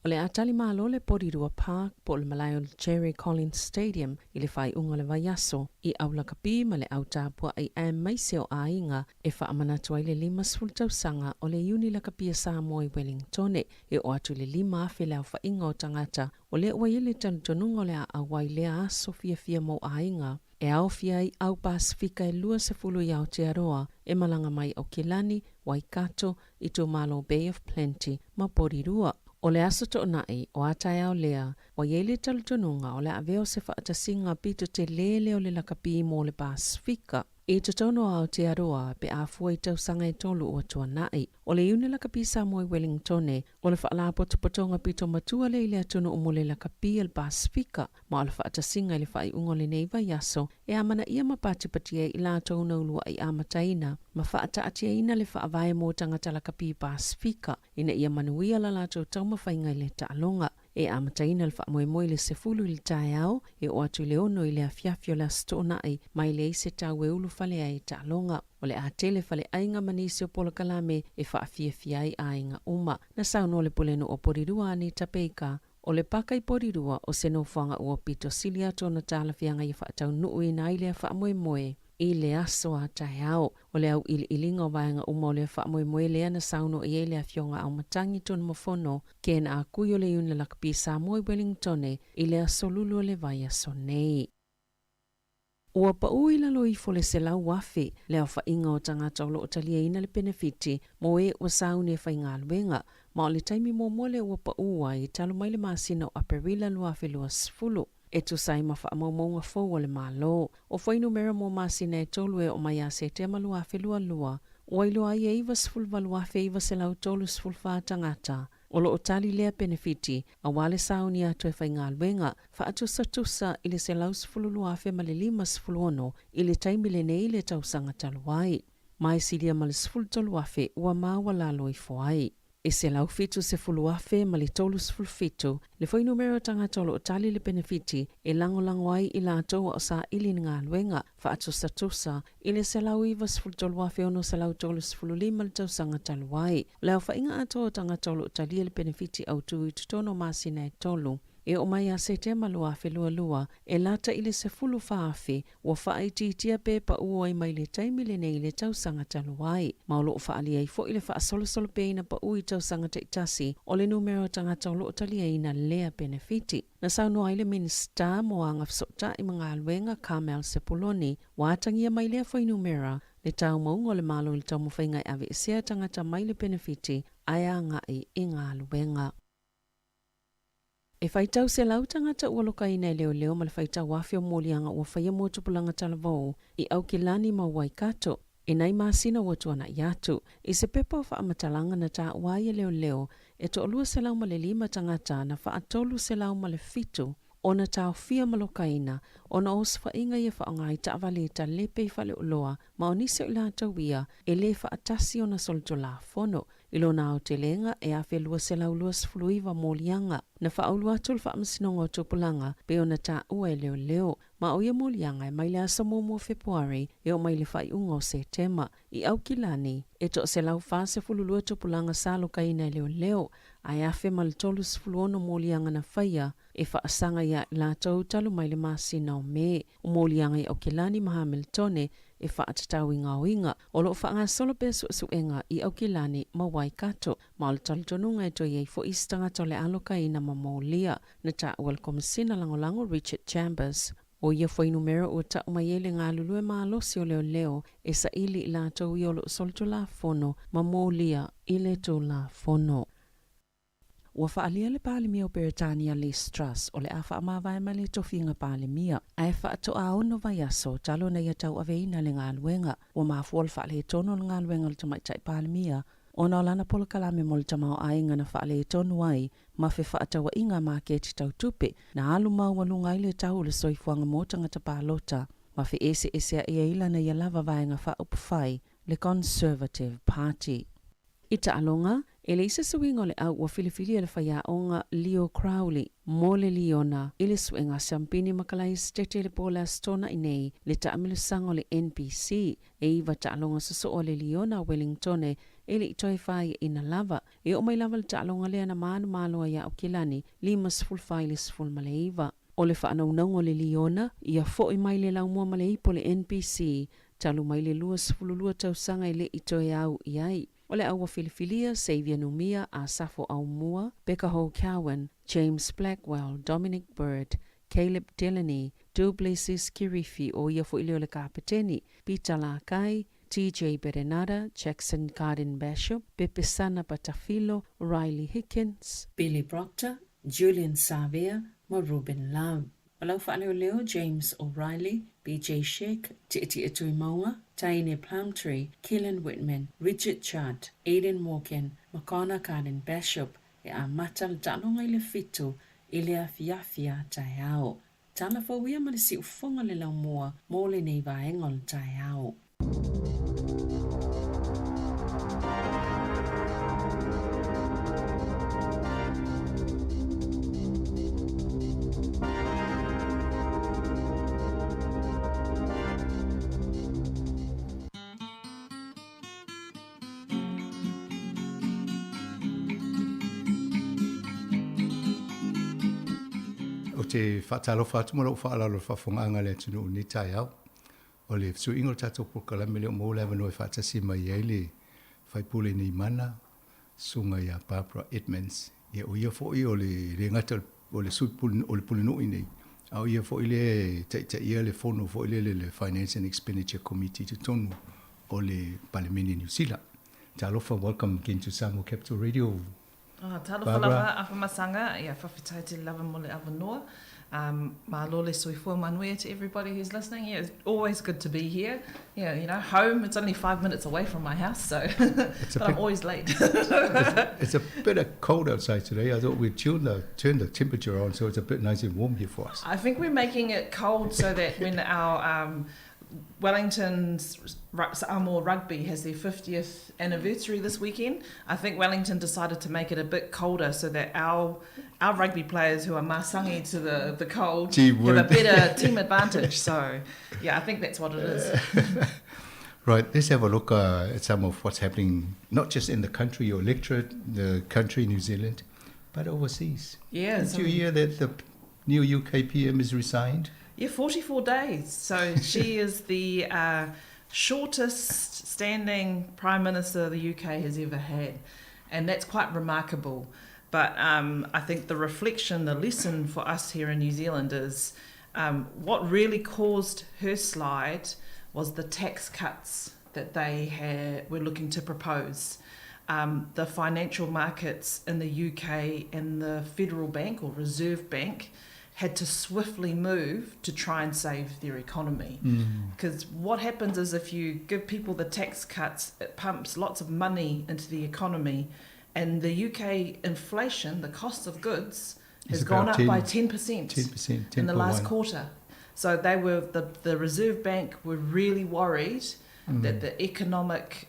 [SPEAKER 6] O le a tali malo le Porirua Park po o le malae o le Jerry Collins Stadium i le faaiuga o le vaiaso i aulakapi ma le au tapuai aemaise o aiga e faamanatu ai le 50 tausaga o le Iuni Lakapi a Samoa i Wellingtone. E oo atu i le 5,000 le aofaiga o tagata o lea ua i ai le talitonuga o le a auai lea aso fiafia mo aiga e aofia ai au Pasefika e 20 i Aotearoa e malaga mai Aukilani, Waikato, itumalo Bay of Plenty ma Porirua. O le aso toonai o a taeao lea, ua i ai le talitonuga o le avea o se faatasiga pito telē lea o le lakapi mo le Pasefika i totonu o Aotearoa pe a fua i tausaga e tolu ua tuanai. O le Iuni Lakapi Samoa i Wellingtone, o le faalapotopotoga pito matua lea i le atunuu mo le lakapi a le Pasefika, ma o le faatasiga i le faaiuga o lenei vaiaso e amanaia ma patipatia ai i latou na uluai amataina ma faataatiaina le faavae mo tagata lakapi Pasefika ina ia manuia la latou taumafaiga i le taaloga. E amataina le faamoemoe i le 10 i le taeao e oo atu i le 6 i le afiafi o le Aso Toonai, ma e leai se tau e ulufale ai i taaloga. O le a tele faleaiga ma nisi o polokalame e faafiafia ai aiga uma. Na saunoa le Pulenuu o Porirua Anita Baker, O le paka i Porirua o se nofoaga ua pito sili atu ona talafeagai e faataunuuina ai lea faamoemoe i le aso a taeao. O le auiliiliga o vaega uma o lea faamoemoe lea na saunoa i ai le Afioga Aumatangi Tunumafono Ken Akui o le Iuni Lakapi Samoa i Wellingtone i le aso Lulu o le vaiaso nei. Ua paʻū i lalo ifo le 100,000 le aofaiga o tagata o lo o taliaina le penefiti mo e ua sauni e faigaluega, ma o le taimi muamua lea ua paʻū ai talu mai le masina o Aperila 2020, e tusa ai ma faamaumauga fou a le Malo. O fuainumera mo masina e tolu e oo mai ia Setema 2022, ua iloa ai e 98,934 tagata O lo o tali lea penefiti aua le sauni atu e faigaluega, faatusatusa i le 112,056 i le taimi lenei i le tausaga talu ai. Ma e silia ma le 13,000 ua maualalo ifo ai. E 170,037 le fuainumera o tagata o lo o tali le penefiti e lagolago ai i latou a o saili i ni galuega, faatusatusa i le 193,635 le tausaga talu ai. O le aofaiga atoa o tagata o lo o talia le penefiti autu i totonu o masina e tolu, e oo mai ia Setema 2022, e lata i le 14,000 ua faaitiitia pe paʻū ai mai le taimi lenei i le tausaga talu ai. Ma o lo o faaalia ai foi le faasolosolo peaina paʻū i tausaga taitasi o le numera o tagata o lo o taliaina lea penefiti. Na saunoa ai le Minisita mo Agafesootai ma Galuega, Carmel Sepuloni, ua atagia mai lea fuainumera le taumauga o le Malo i le taumafaiga e aveesea tagata mai le penefiti ae agai i galuega. E faitau selau tagata ua lokaina e leoleo ma le faitau afe o moliaga ua faia mo tupulaga talavou i Aukilani ma Waikato i nai masina ua tuanai atu. I se pepa o faamatalaga na taua ai e leoleo e 205 tagata na faa-307 ona taofia ma lokaina ona o osofaiga ia faaaoga ai taavale e talepe i faleoloa ma o nisi o i latou ia e lē faatasi ona solitulafono. I lona aotelega e 1229 moliaga na faaulu atu le Faamasinoga o Tupulaga pei ona taua e leoleo. Ma o ia moliaga e mai le aso 1 o Fepuari e oo mai i le faaiuga o Setema. I Aukilani, e 142 tupulaga sa alokaina e leoleo, ae 1036 moliaga na faia e faasaga iā i latou talu mai le masina o Me. O moliaga i Aukilani ma Hamiltone e faatatau i gaoiga. O lo o faagasolo pea suesuega i Aukilani ma Waikato, ma o le talitonuga e toe i ai foi isi tagata o le alokaina ma molia. Na taua e le Komesina Lagolago Richard Chambers, O ia fuainumera ua tau mai ai le galulue malosi o leoleo e saili i latou ia o lo o solitulafono ma molia i le Tulafono. Ua faaalia le Palemia o Peretania Liz Truss o le a faamavae mai le tofiga Palemia, ae faatoa ono vaiaso talu ona ia tauaveina le galuega. Ua mafua le faaletonu o le galuega o le Tamaitai Palemia ona o lana polokalame mo le tamaoaiga na faaletonu ai ma fefaatauaiga maketi tau tupe na alu maualuga ai le tau o le soifuaga mo tagata palota ma feeseesea'i ai lana ia lava vaega faaupufai, le Conservative Party. I taaloga, e leai se suiga o le au ua filifilia le faiaoga Leo Crowley mo le Liona i le suega siampini ma Kalaesetete i le po o le Aso Toonai nei le taamilosaga o le NPC e iva taaloga sosoo a le Liona a Wellingtone e le i toe faiaina lava. E oo mai lava le taaloga lea na manumalo ai ia Aukilani 54 i le 19. O le faanaunauga o le Liona, ia foi mai le laumua ma le ipu o le NPC talu mai le 22 tausaga e le i toe au i ai. O le au ua filifilia, Xavier Numia, Asafo Aumua, Becca Ho Cowan, James Blackwell, Dominic Bird, Caleb Delany, Du Plessis Kirifi, ʻo ia foi lea o le Kapeteni, Peter Lakai, TJ Berenada, Jackson Garden Bishop, Pepesana Patafilo, Riley Hickins, Billy Proctor, Julian Savea ma Ruben Love. O lau faaleoleo, James O'Reilly, BJ Sheck, Tietie Tuimauga, Taine Plumtree, Keelan Whitman, Richard Judd, Aidan Morgan ma Connor Garden Bishop e amata le taaloga i le fitu i le afiafi a taeao. Tala fou ia ma le siufofoga le laumua mo lenei vaega o le taeao.
[SPEAKER 11] Ou te faatalofa atu ma lou faaaloalo i le faafofogaaga a le atunuu i lenei taeao. O le fesuiaiga o le tatou polokalame lea ua maua le avanoa e faatasi mai ai le faipule Neimana, Susuga ia Barbara Edmonds. Ia o ia foi o le le gata o le sui o le Pulenuu i inei, a o ia foi lea e taitaia le fono foi lele le Finance and Expenditure Committee i totonu o le Palemene Niu Sila. Talofa, welcome again to Samoa Capital Radio.
[SPEAKER 12] Oh, talofa lava, Afamasaga, ia fawhetai tele lava mo le avanoa. Malo le soifua manuia to everybody who's listening. Yeah, it's always good to be here. Yeah, you know, home, it's only five minutes away from my house, so but I'm always late.
[SPEAKER 11] it's, it's a bit of cold outside today. I thought we'd tune the, turn the temperature on so it's a bit nice and warm here for us.
[SPEAKER 12] I think we're making it cold so that when our Wellington's Samoa Rugby has their 50th anniversary this weekend. I think Wellington decided to make it a bit colder so that our our rugby players who are masangi to the, the cold
[SPEAKER 11] team
[SPEAKER 12] have a better team advantage. So, yeah, I think that's what it is.
[SPEAKER 11] right, let's have a look uh, at some of what's happening, not just in the country, your electorate, the country, New Zealand, but overseas.
[SPEAKER 12] Yeah.
[SPEAKER 11] Did you hear that the new UK PM has resigned?
[SPEAKER 12] Yeah, 44 days. So she is the uh, shortest standing Prime Minister the UK has ever had. And that's quite remarkable. But um, I think the reflection, the lesson for us here in New Zealand is um, what really caused her slide was the tax cuts that they had, were looking to propose. Um, the financial markets in the UK and the Federal Bank or Reserve Bank had to swiftly move to try and save their economy. Because mm. what happens is if you give people the tax cuts, it pumps lots of money into the economy. And the UK inflation, the cost of goods, has gone up 10, by 10%,
[SPEAKER 11] 10%
[SPEAKER 12] in the last quarter. So they were the, the Reserve Bank were really worried mm. that the economic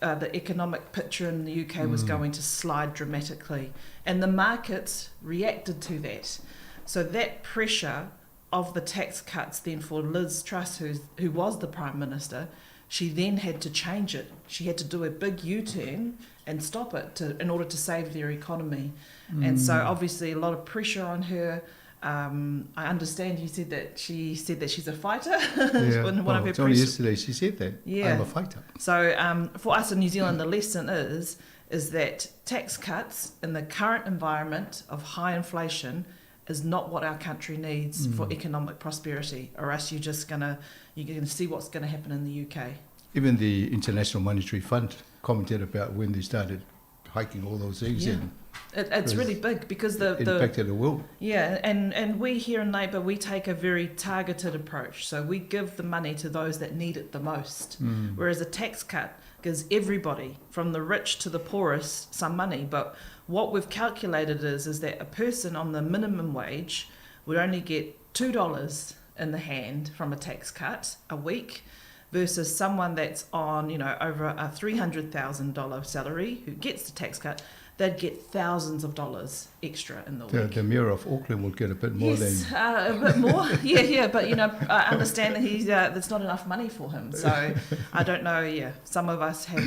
[SPEAKER 12] uh, the economic picture in the UK was mm. going to slide dramatically, and the markets reacted to that. So that pressure of the tax cuts, then for Liz Truss, who was the Prime Minister, she then had to change it. She had to do a big U-turn and stop it in order to save their economy. And so obviously a lot of pressure on her. I understand you said that she said that she's a fighter.
[SPEAKER 11] Yeah.
[SPEAKER 12] In one
[SPEAKER 11] Well,
[SPEAKER 12] of her
[SPEAKER 11] it's only
[SPEAKER 12] press
[SPEAKER 11] yesterday she said that.
[SPEAKER 12] Yeah.
[SPEAKER 11] I'm a fighter.
[SPEAKER 12] So for us in New Zealand, the lesson is that tax cuts in the current environment of high inflation is not what our country needs for economic prosperity, or else you're going to see what's going to happen in the UK.
[SPEAKER 11] Even the International Monetary Fund commented about when they started hiking all those things in.
[SPEAKER 12] It's really big because
[SPEAKER 11] it impacted the world.
[SPEAKER 12] Yeah, and we here in Labour, we take a very targeted approach. So we give the money to those that need it the most. Whereas a tax cut gives everybody, from the rich to the poorest, some money. But what we've calculated is that a person on the minimum wage would only get $2 in the hand from a tax cut a week, versus someone that's on, over a $300,000 salary who gets the tax cut, they'd get thousands of dollars extra in the week.
[SPEAKER 11] The mayor of Auckland would get a bit more
[SPEAKER 12] yes,
[SPEAKER 11] than...
[SPEAKER 12] a bit more. Yeah. But, I understand that there's not enough money for him. So I don't know, yeah. Some of us have,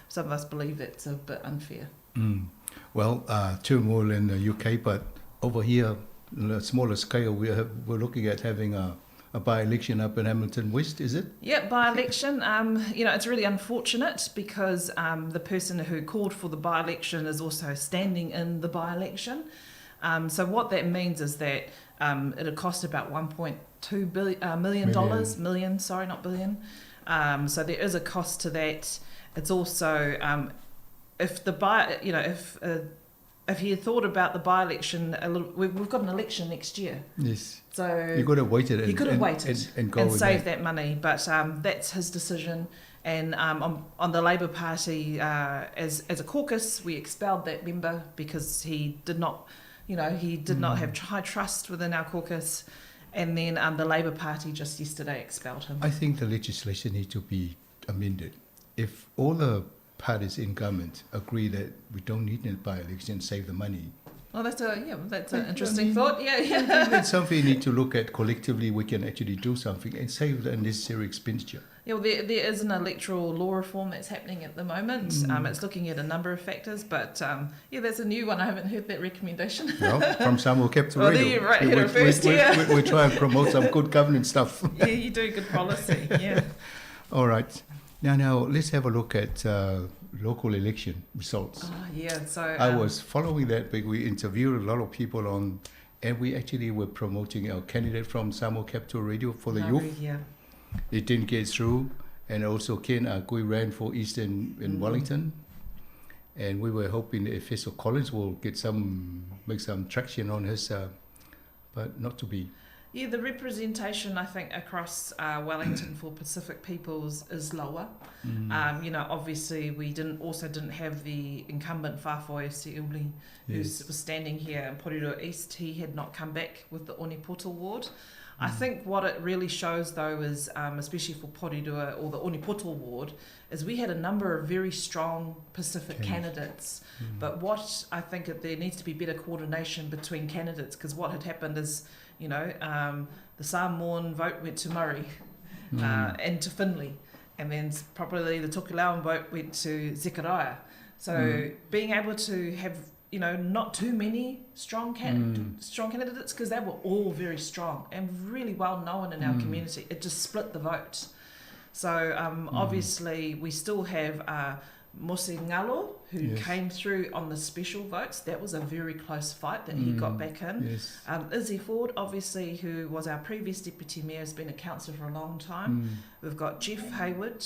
[SPEAKER 12] some of us believe that's a bit unfair.
[SPEAKER 11] Well, turmoil in the UK, but over here, on a smaller scale, we're looking at having a by-election up in Hamilton West, is it?
[SPEAKER 12] Yeah, by-election. It's really unfortunate because the person who called for the by-election is also standing in the by-election. So what that means is that it'll cost about $1.2 million dollars. Million, sorry, not billion. So there is a cost to that. It's also if the by, you know, if he had thought about the by-election a little, we've got an election next year.
[SPEAKER 11] Yes.
[SPEAKER 12] So
[SPEAKER 11] you could have waited.
[SPEAKER 12] He could have waited
[SPEAKER 11] and go
[SPEAKER 12] and
[SPEAKER 11] with
[SPEAKER 12] saved
[SPEAKER 11] that
[SPEAKER 12] that money, but that's his decision. And on the Labour Party, as a caucus, we expelled that member because he did not, not have high trust within our caucus. And then the Labour Party just yesterday expelled him.
[SPEAKER 11] I think the legislation needs to be amended. If all the parties in government agree that we don't need a by-election, save the money.
[SPEAKER 12] Well, that's an interesting thought. Yeah, yeah.
[SPEAKER 11] I think that's something you need to look at collectively. We can actually do something and save the unnecessary expenditure.
[SPEAKER 12] Yeah, well, there is an electoral law reform that's happening at the moment. It's looking at a number of factors, but that's a new one. I haven't heard that recommendation.
[SPEAKER 11] Well, from Samoa Capital
[SPEAKER 12] well,
[SPEAKER 11] Radio.
[SPEAKER 12] There you right, heard it first here.
[SPEAKER 11] We try and promote some good governance stuff.
[SPEAKER 12] Yeah, you do good policy, yeah.
[SPEAKER 11] All right. Now let's have a look at local election results.
[SPEAKER 12] Oh, yeah, so...
[SPEAKER 11] I was following that, but we interviewed a lot of people on, and we actually were promoting our candidate from Samoa Capital Radio for the youth.
[SPEAKER 12] Yeah.
[SPEAKER 11] It didn't get through, and also Ken Agui ran for Eastern in Wellington, and we were hoping that Efeso Collins will get make some traction on his, but not to be.
[SPEAKER 12] Yeah, the representation, I think, across Wellington for Pacific peoples is lower. Obviously we didn't have the incumbent Faafoi Seiuli, who was standing here in Porirua East. He had not come back with the Onepoto ward. I think what it really shows, though, is, especially for Porirua or the Onepoto ward, is we had a number of very strong Pacific candidates. But what I think there needs to be better coordination between candidates, because what had happened is, the Samoan vote went to Murray and to Finley, and then probably the Tokelauan vote went to Zechariah. So being able to have, not too many strong candidates, because they were all very strong and really well known in our community. It just split the vote. So obviously we still have Mose Ngalo, who came through on the special votes. That was a very close fight that he got back in.
[SPEAKER 11] Yes.
[SPEAKER 12] Izzy Ford, obviously, who was our previous deputy mayor, has been a councillor for a long time. We've got Jeff Hayward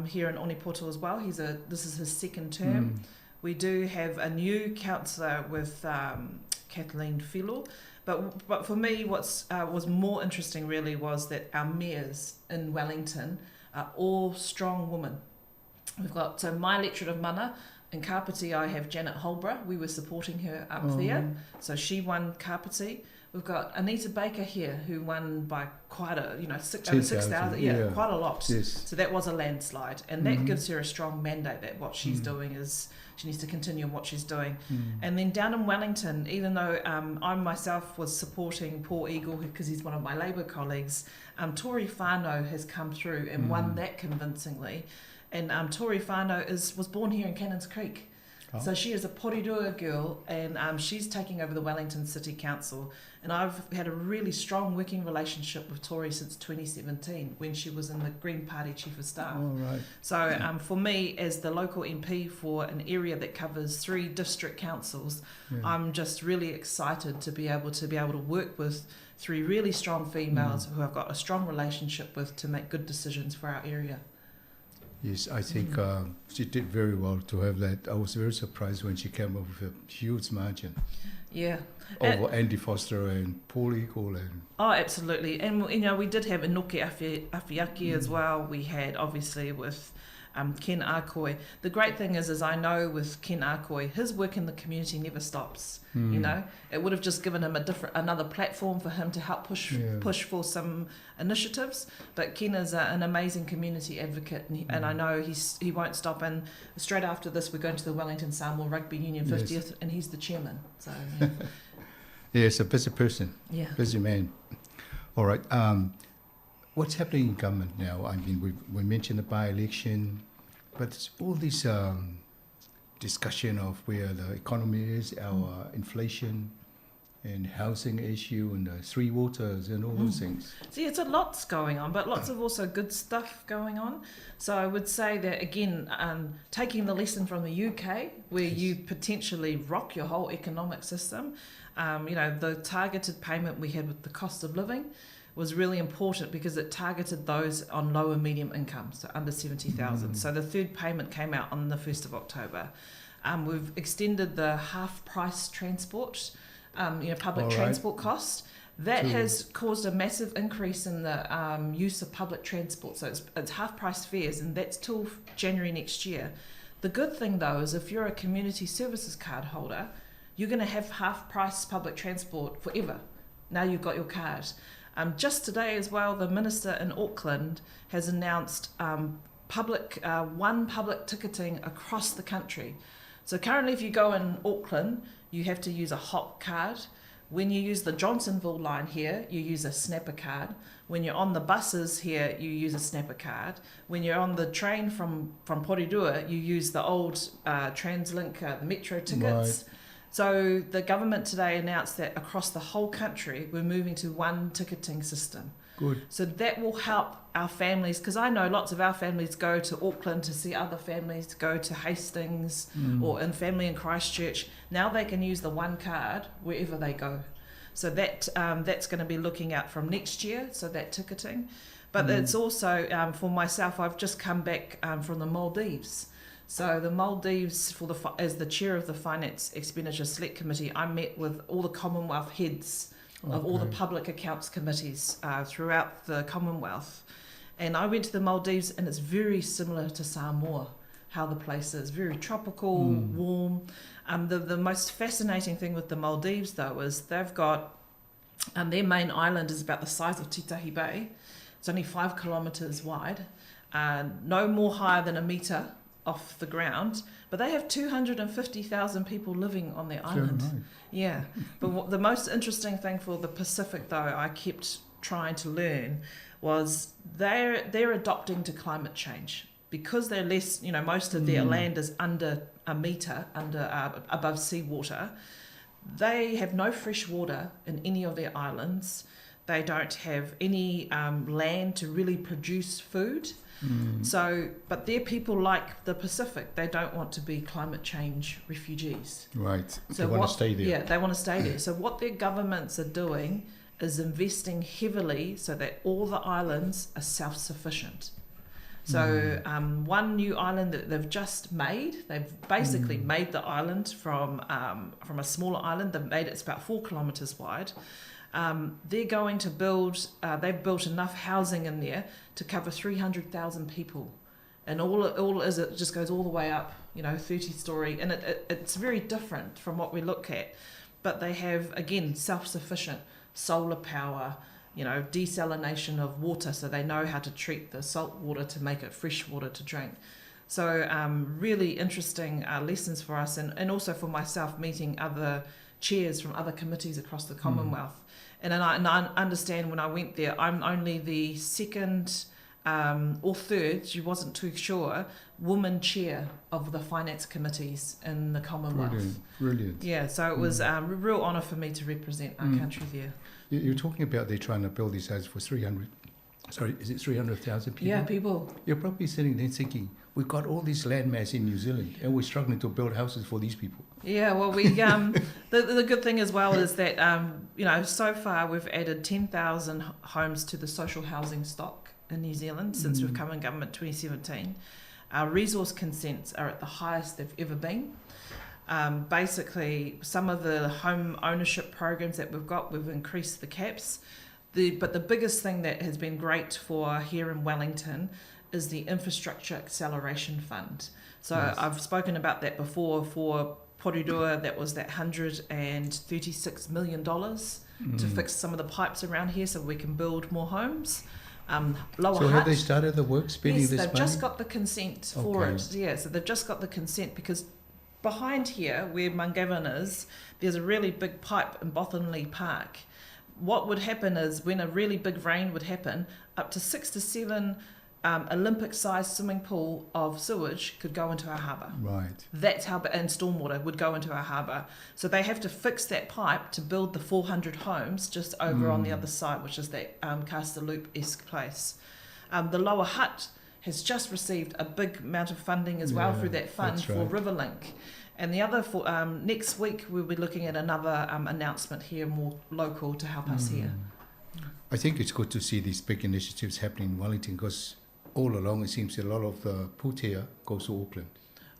[SPEAKER 12] here in Onepoto as well. This is his second term. We do have a new councillor with Kathleen Filo. But for me, what's was more interesting really was that our mayors in Wellington are all strong women. We've got, so my electorate of Mana, in Kapiti I have Janet Holborough. We were supporting her up there. So she won Kapiti. We've got Anita Baker here, who won by quite a, you know, six, over 6,000, yeah, yeah, quite a lot.
[SPEAKER 11] Yes.
[SPEAKER 12] So that was a landslide. And that gives her a strong mandate that what she's doing is, she needs to continue on what she's doing. And then down in Wellington, even though I myself was supporting Paul Eagle, because he's one of my Labour colleagues, Tory Whanau has come through and won that convincingly. And Tory Whanau was born here in Cannons Creek.
[SPEAKER 11] Oh.
[SPEAKER 12] So she is a Porirua girl, and she's taking over the Wellington City Council. And I've had a really strong working relationship with Tory since 2017, when she was in the Green Party Chief of Staff.
[SPEAKER 11] Oh, right.
[SPEAKER 12] So for me, as the local MP for an area that covers 3 district councils, I'm just really excited to be able to work with 3 really strong females who I've got a strong relationship with to make good decisions for our area.
[SPEAKER 11] Yes, I think she did very well to have that. I was very surprised when she came up with a huge margin.
[SPEAKER 12] Yeah.
[SPEAKER 11] Over Andy Foster and Paul Eagle. And
[SPEAKER 12] oh, absolutely. And, you know, we did have Inoke Afiaki as well. We had, obviously, with Ken Akoi. The great thing is I know with Ken Akoi, his work in the community never stops. You know, it would have just given him another platform for him to help push for some initiatives. But Ken is an amazing community advocate, and I know he won't stop. And straight after this, we're going to the Wellington Samoa Rugby Union 50th, and he's the chairman. So yeah.
[SPEAKER 11] Yes, a busy person.
[SPEAKER 12] Yeah,
[SPEAKER 11] busy man. All right. What's happening in government now? I mean, we mentioned the by-election, but it's all this discussion of where the economy is, our inflation and housing issue and the three waters and all those things.
[SPEAKER 12] See, it's a lot's going on, but lots of also good stuff going on. So I would say that, again, taking the lesson from the UK, where you potentially rock your whole economic system, you know, the targeted payment we had with the cost of living was really important because it targeted those on low and medium income, so under 70,000. So the third payment came out on the 1st of October. We've extended the half-price transport, you know, public transport cost. That has caused a massive increase in the use of public transport. So it's half-price fares, and that's till January next year. The good thing, though, is if you're a community services card holder, you're going to have half-price public transport forever. Now you've got your card. Just today as well, the minister in Auckland has announced public ticketing across the country. So currently if you go in Auckland, you have to use a HOP card. When you use the Johnsonville line here, you use a Snapper card. When you're on the buses here, you use a Snapper card. When you're on the train from Porirua, you use the old TransLink, the metro tickets.
[SPEAKER 11] Right.
[SPEAKER 12] So the government today announced that across the whole country, we're moving to one ticketing system.
[SPEAKER 11] Good.
[SPEAKER 12] So that will help our families, because I know lots of our families go to Auckland to see other families, go to Hastings or in family in Christchurch. Now they can use the one card wherever they go. So that that's going to be looking out from next year, so that ticketing. But it's also, for myself, I've just come back from the Maldives. So the Maldives, as the chair of the Finance Expenditure Select Committee, I met with all the Commonwealth heads of all the public accounts committees throughout the Commonwealth. And I went to the Maldives, and it's very similar to Samoa, how the place is. Very tropical, warm. The most fascinating thing with the Maldives, though, is they've got, their main island is about the size of Titahi Bay. It's only 5 kilometres wide, no more higher than a metre off the ground, but they have 250,000 people living on their island.
[SPEAKER 11] Right.
[SPEAKER 12] Yeah. But the most interesting thing for the Pacific, though, I kept trying to learn was they're adopting to climate change because they're less, you know, most of their land is under a metre, under above seawater. They have no fresh water in any of their islands. They don't have any land to really produce food. So, but they're people like the Pacific. They don't want to be climate change refugees.
[SPEAKER 11] Right.
[SPEAKER 12] So
[SPEAKER 11] they want to stay there.
[SPEAKER 12] Yeah, they want to stay there. So what their governments are doing is investing heavily so that all the islands are self-sufficient. So one new island that they've just made, they've basically made the island from a smaller island. They've made it, it's about 4 kilometres wide. They're going to build, they've built enough housing in there to cover 300,000 people. And all is, it just goes all the way up, you know, 30 story. And it's very different from what we look at. But they have, again, self-sufficient. solar power, you know, desalination of water, so they know how to treat the salt water to make it fresh water to drink. So really interesting lessons for us, and also for myself meeting other chairs from other committees across the Commonwealth. And I understand when I went there, I'm only the second or third, she wasn't too sure, woman chair of the finance committees in the Commonwealth.
[SPEAKER 11] Brilliant, brilliant.
[SPEAKER 12] Yeah, so it was a real honour for me to represent our country there.
[SPEAKER 11] You're talking about they're trying to build these houses for 300, sorry, is it 300,000 people?
[SPEAKER 12] Yeah, people.
[SPEAKER 11] You're probably sitting there thinking, we've got all this landmass in New Zealand and we're struggling to build houses for these people.
[SPEAKER 12] Yeah, well, we the good thing as well is that, you know, so far we've added 10,000 homes to the social housing stock in New Zealand since we've come in government 2017. Our resource consents are at the highest they've ever been. Basically, some of the home ownership programs that we've got, we've increased the caps. But the biggest thing that has been great for here in Wellington is the Infrastructure Acceleration Fund. So
[SPEAKER 11] Yes.
[SPEAKER 12] I've spoken about that before. For Porirua, that was that $136 million to fix some of the pipes around here so we can build more homes. Lower
[SPEAKER 11] So
[SPEAKER 12] Hutt.
[SPEAKER 11] have they started the work spending
[SPEAKER 12] Yes,
[SPEAKER 11] this
[SPEAKER 12] they've
[SPEAKER 11] money?
[SPEAKER 12] just got the consent for
[SPEAKER 11] Okay.
[SPEAKER 12] it. Yeah, so they've just got the consent because behind here, where Mungavin is, there's a really big pipe in Bothamley Park. What would happen is when a really big rain would happen, up to 6 to 7 Olympic-sized swimming pool of sewage could go into our harbour.
[SPEAKER 11] Right.
[SPEAKER 12] That's how, and stormwater would go into our harbour. So they have to fix that pipe to build the 400 homes just over on the other side, which is that Castor Loop-esque place. The Lower Hutt has just received a big amount of funding as well
[SPEAKER 11] Yeah,
[SPEAKER 12] through that fund
[SPEAKER 11] that's
[SPEAKER 12] for
[SPEAKER 11] right.
[SPEAKER 12] Riverlink. And the other, for next week, we'll be looking at another announcement here, more local, to help us here.
[SPEAKER 11] I think it's good to see these big initiatives happening in Wellington because all along it seems a lot of the pūtea goes to Auckland.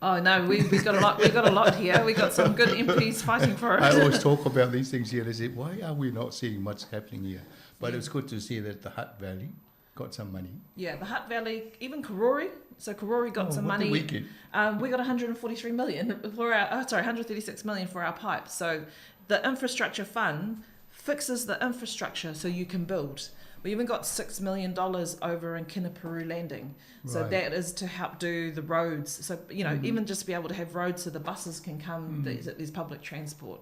[SPEAKER 12] Oh no, we've got a lot. We've got a lot here. We've got some good MPs fighting for it.
[SPEAKER 11] I always talk about these things here and I say, why are we not seeing much happening here? But it's good to see that the Hutt Valley got some money.
[SPEAKER 12] Yeah, the Hutt Valley, even Karori. So Karori got
[SPEAKER 11] Oh,
[SPEAKER 12] some
[SPEAKER 11] what
[SPEAKER 12] money.
[SPEAKER 11] did we get?
[SPEAKER 12] We got 143 million for our, 136 million for our pipes. So the infrastructure fund fixes the infrastructure so you can build. We even got $6 million over in Kenepuru Landing. So
[SPEAKER 11] Right.
[SPEAKER 12] that is to help do the roads. So, you know, even just to be able to have roads so the buses can come, there's public transport.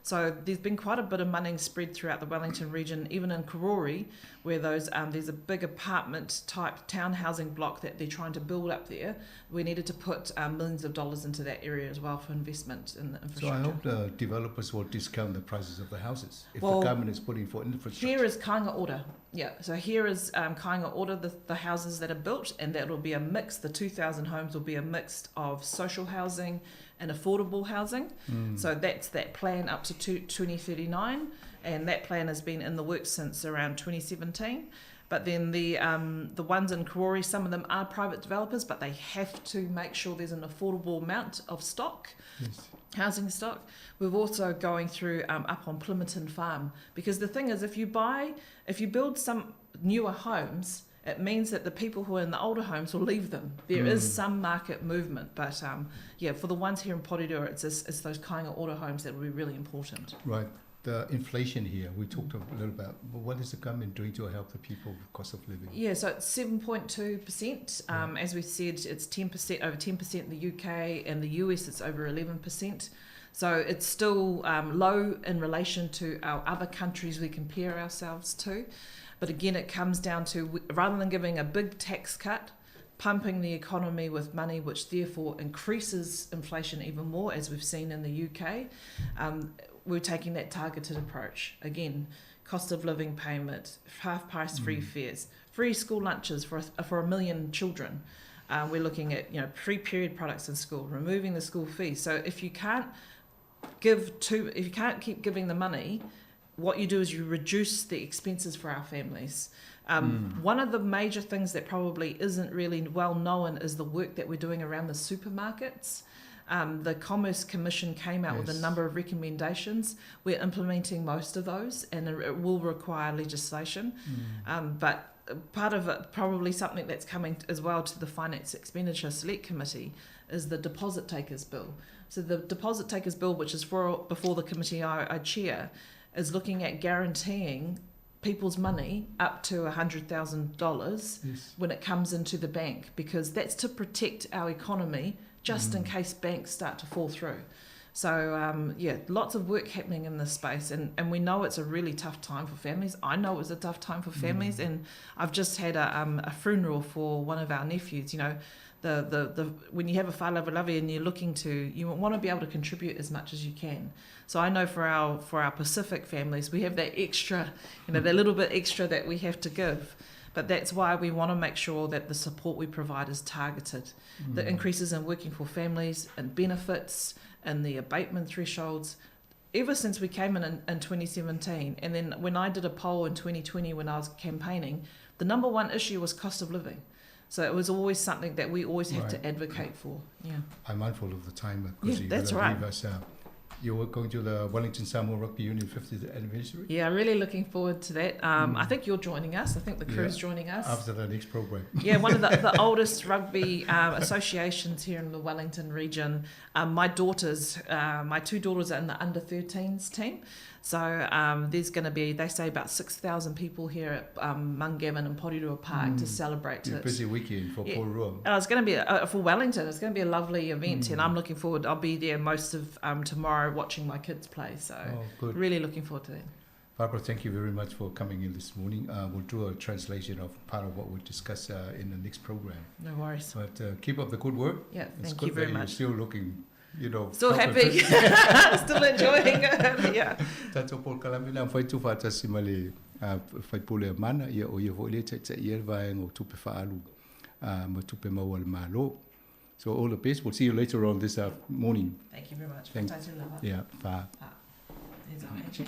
[SPEAKER 12] So there's been quite a bit of money spread throughout the Wellington region, even in Karori, where those there's a big apartment-type town housing block that they're trying to build up there. We needed to put millions of dollars into that area as well for investment in the
[SPEAKER 11] So
[SPEAKER 12] infrastructure.
[SPEAKER 11] I hope the developers will discount the prices of the houses if
[SPEAKER 12] Well,
[SPEAKER 11] the government is putting for infrastructure.
[SPEAKER 12] Here is Kāinga Ora. Yeah, so here is Kāinga Ora, the houses that are built, and that will be a mix. The 2,000 homes will be a mix of social housing and affordable housing. So that's that plan up to 2039, and that plan has been in the works since around 2017. But then the ones in Karori, some of them are private developers, but they have to make sure there's an affordable amount of stock.
[SPEAKER 11] Yes.
[SPEAKER 12] Housing stock. We're also going through up on Plimmerton Farm, because the thing is, if you build some newer homes, it means that the people who are in the older homes will leave them. There is some market movement, but for the ones here in Porirua, it's those Kāinga Ora homes that will be really important.
[SPEAKER 11] Right. The inflation here, we talked a little about, but what is the government doing to help the people with cost of living?
[SPEAKER 12] Yeah, so it's 7.2%. As we said, it's 10%, over 10% in the UK, and the US it's over 11%. So it's still low in relation to our other countries we compare ourselves to. But again, it comes down to, rather than giving a big tax cut, pumping the economy with money, which therefore increases inflation even more, as we've seen in the UK, we're taking that targeted approach. Again, cost of living payment, half price free fares, free school lunches for 1 million children. We're looking at, you know, pre-period products in school, removing the school fee. So if you can't if you can't keep giving the money, what you do is you reduce the expenses for our families. One of the major things that probably isn't really well known is the work that we're doing around the supermarkets. The Commerce Commission came out with a number of recommendations. We're implementing most of those, and it will require legislation. But part of it, probably something that's coming as well to the Finance Expenditure Select Committee, is the Deposit Takers Bill. So the Deposit Takers Bill, which is before the committee I chair, is looking at guaranteeing people's money up to $100,000
[SPEAKER 11] Yes.
[SPEAKER 12] when it comes into the bank, because that's to protect our economy just in case banks start to fall through. So, yeah, lots of work happening in this space, and we know it's a really tough time for families. I know it was a tough time for families, and I've just had a funeral for one of our nephews. You know, the when you have a faalavelave and you're looking to, you want to be able to contribute as much as you can. So I know for our Pacific families, we have that extra, you know, that little bit extra that we have to give. But that's why we want to make sure that the support we provide is targeted. The increases in working for families and benefits and the abatement thresholds, ever since we came in 2017, and then when I did a poll in 2020 when I was campaigning, the number one issue was cost of living. So it was always something that we always have to advocate for. Yeah.
[SPEAKER 11] I'm mindful of the time because
[SPEAKER 12] Yeah,
[SPEAKER 11] you
[SPEAKER 12] that's
[SPEAKER 11] gotta
[SPEAKER 12] right.
[SPEAKER 11] leave us. You're going to the Wellington Samoa Rugby Union 50th anniversary?
[SPEAKER 12] Yeah, really looking forward to that. I think you're joining us. I think the crew's joining us.
[SPEAKER 11] After the next program.
[SPEAKER 12] Yeah, one of the oldest rugby associations here in the Wellington region. My daughters, my two daughters are in the under-13s team. So there's going to be, they say, about 6,000 people here at Mungavin and Porirua Park to celebrate
[SPEAKER 11] Be a
[SPEAKER 12] it.
[SPEAKER 11] busy weekend for Porirua.
[SPEAKER 12] It's going to be, for Wellington, it's going to be a lovely event, and I'm looking forward. I'll be there most of tomorrow watching my kids play. So
[SPEAKER 11] good.
[SPEAKER 12] Really looking forward to that.
[SPEAKER 11] Barbara, thank you very much for coming in this morning. We'll do a translation of part of what we'll discuss in the next program.
[SPEAKER 12] No worries.
[SPEAKER 11] But keep up the good work.
[SPEAKER 12] Yeah,
[SPEAKER 11] It's
[SPEAKER 12] thank
[SPEAKER 11] good
[SPEAKER 12] you very
[SPEAKER 11] that
[SPEAKER 12] much.
[SPEAKER 11] You're still looking, you know,
[SPEAKER 12] Still
[SPEAKER 11] proper
[SPEAKER 12] happy.
[SPEAKER 11] fit.
[SPEAKER 12] Still enjoying it. Yeah.
[SPEAKER 11] Tatou polokalame na whaitu whātasi ma le whaipule a mana, ia o ia fo le taitai ia le vaenga o tupe whaalu, ma tupe maua le malo. So all the best. We'll see you later on this morning.
[SPEAKER 12] Thank you very much.
[SPEAKER 11] Thank
[SPEAKER 12] Tatu lava.
[SPEAKER 11] Yeah, bye.
[SPEAKER 12] There's our action.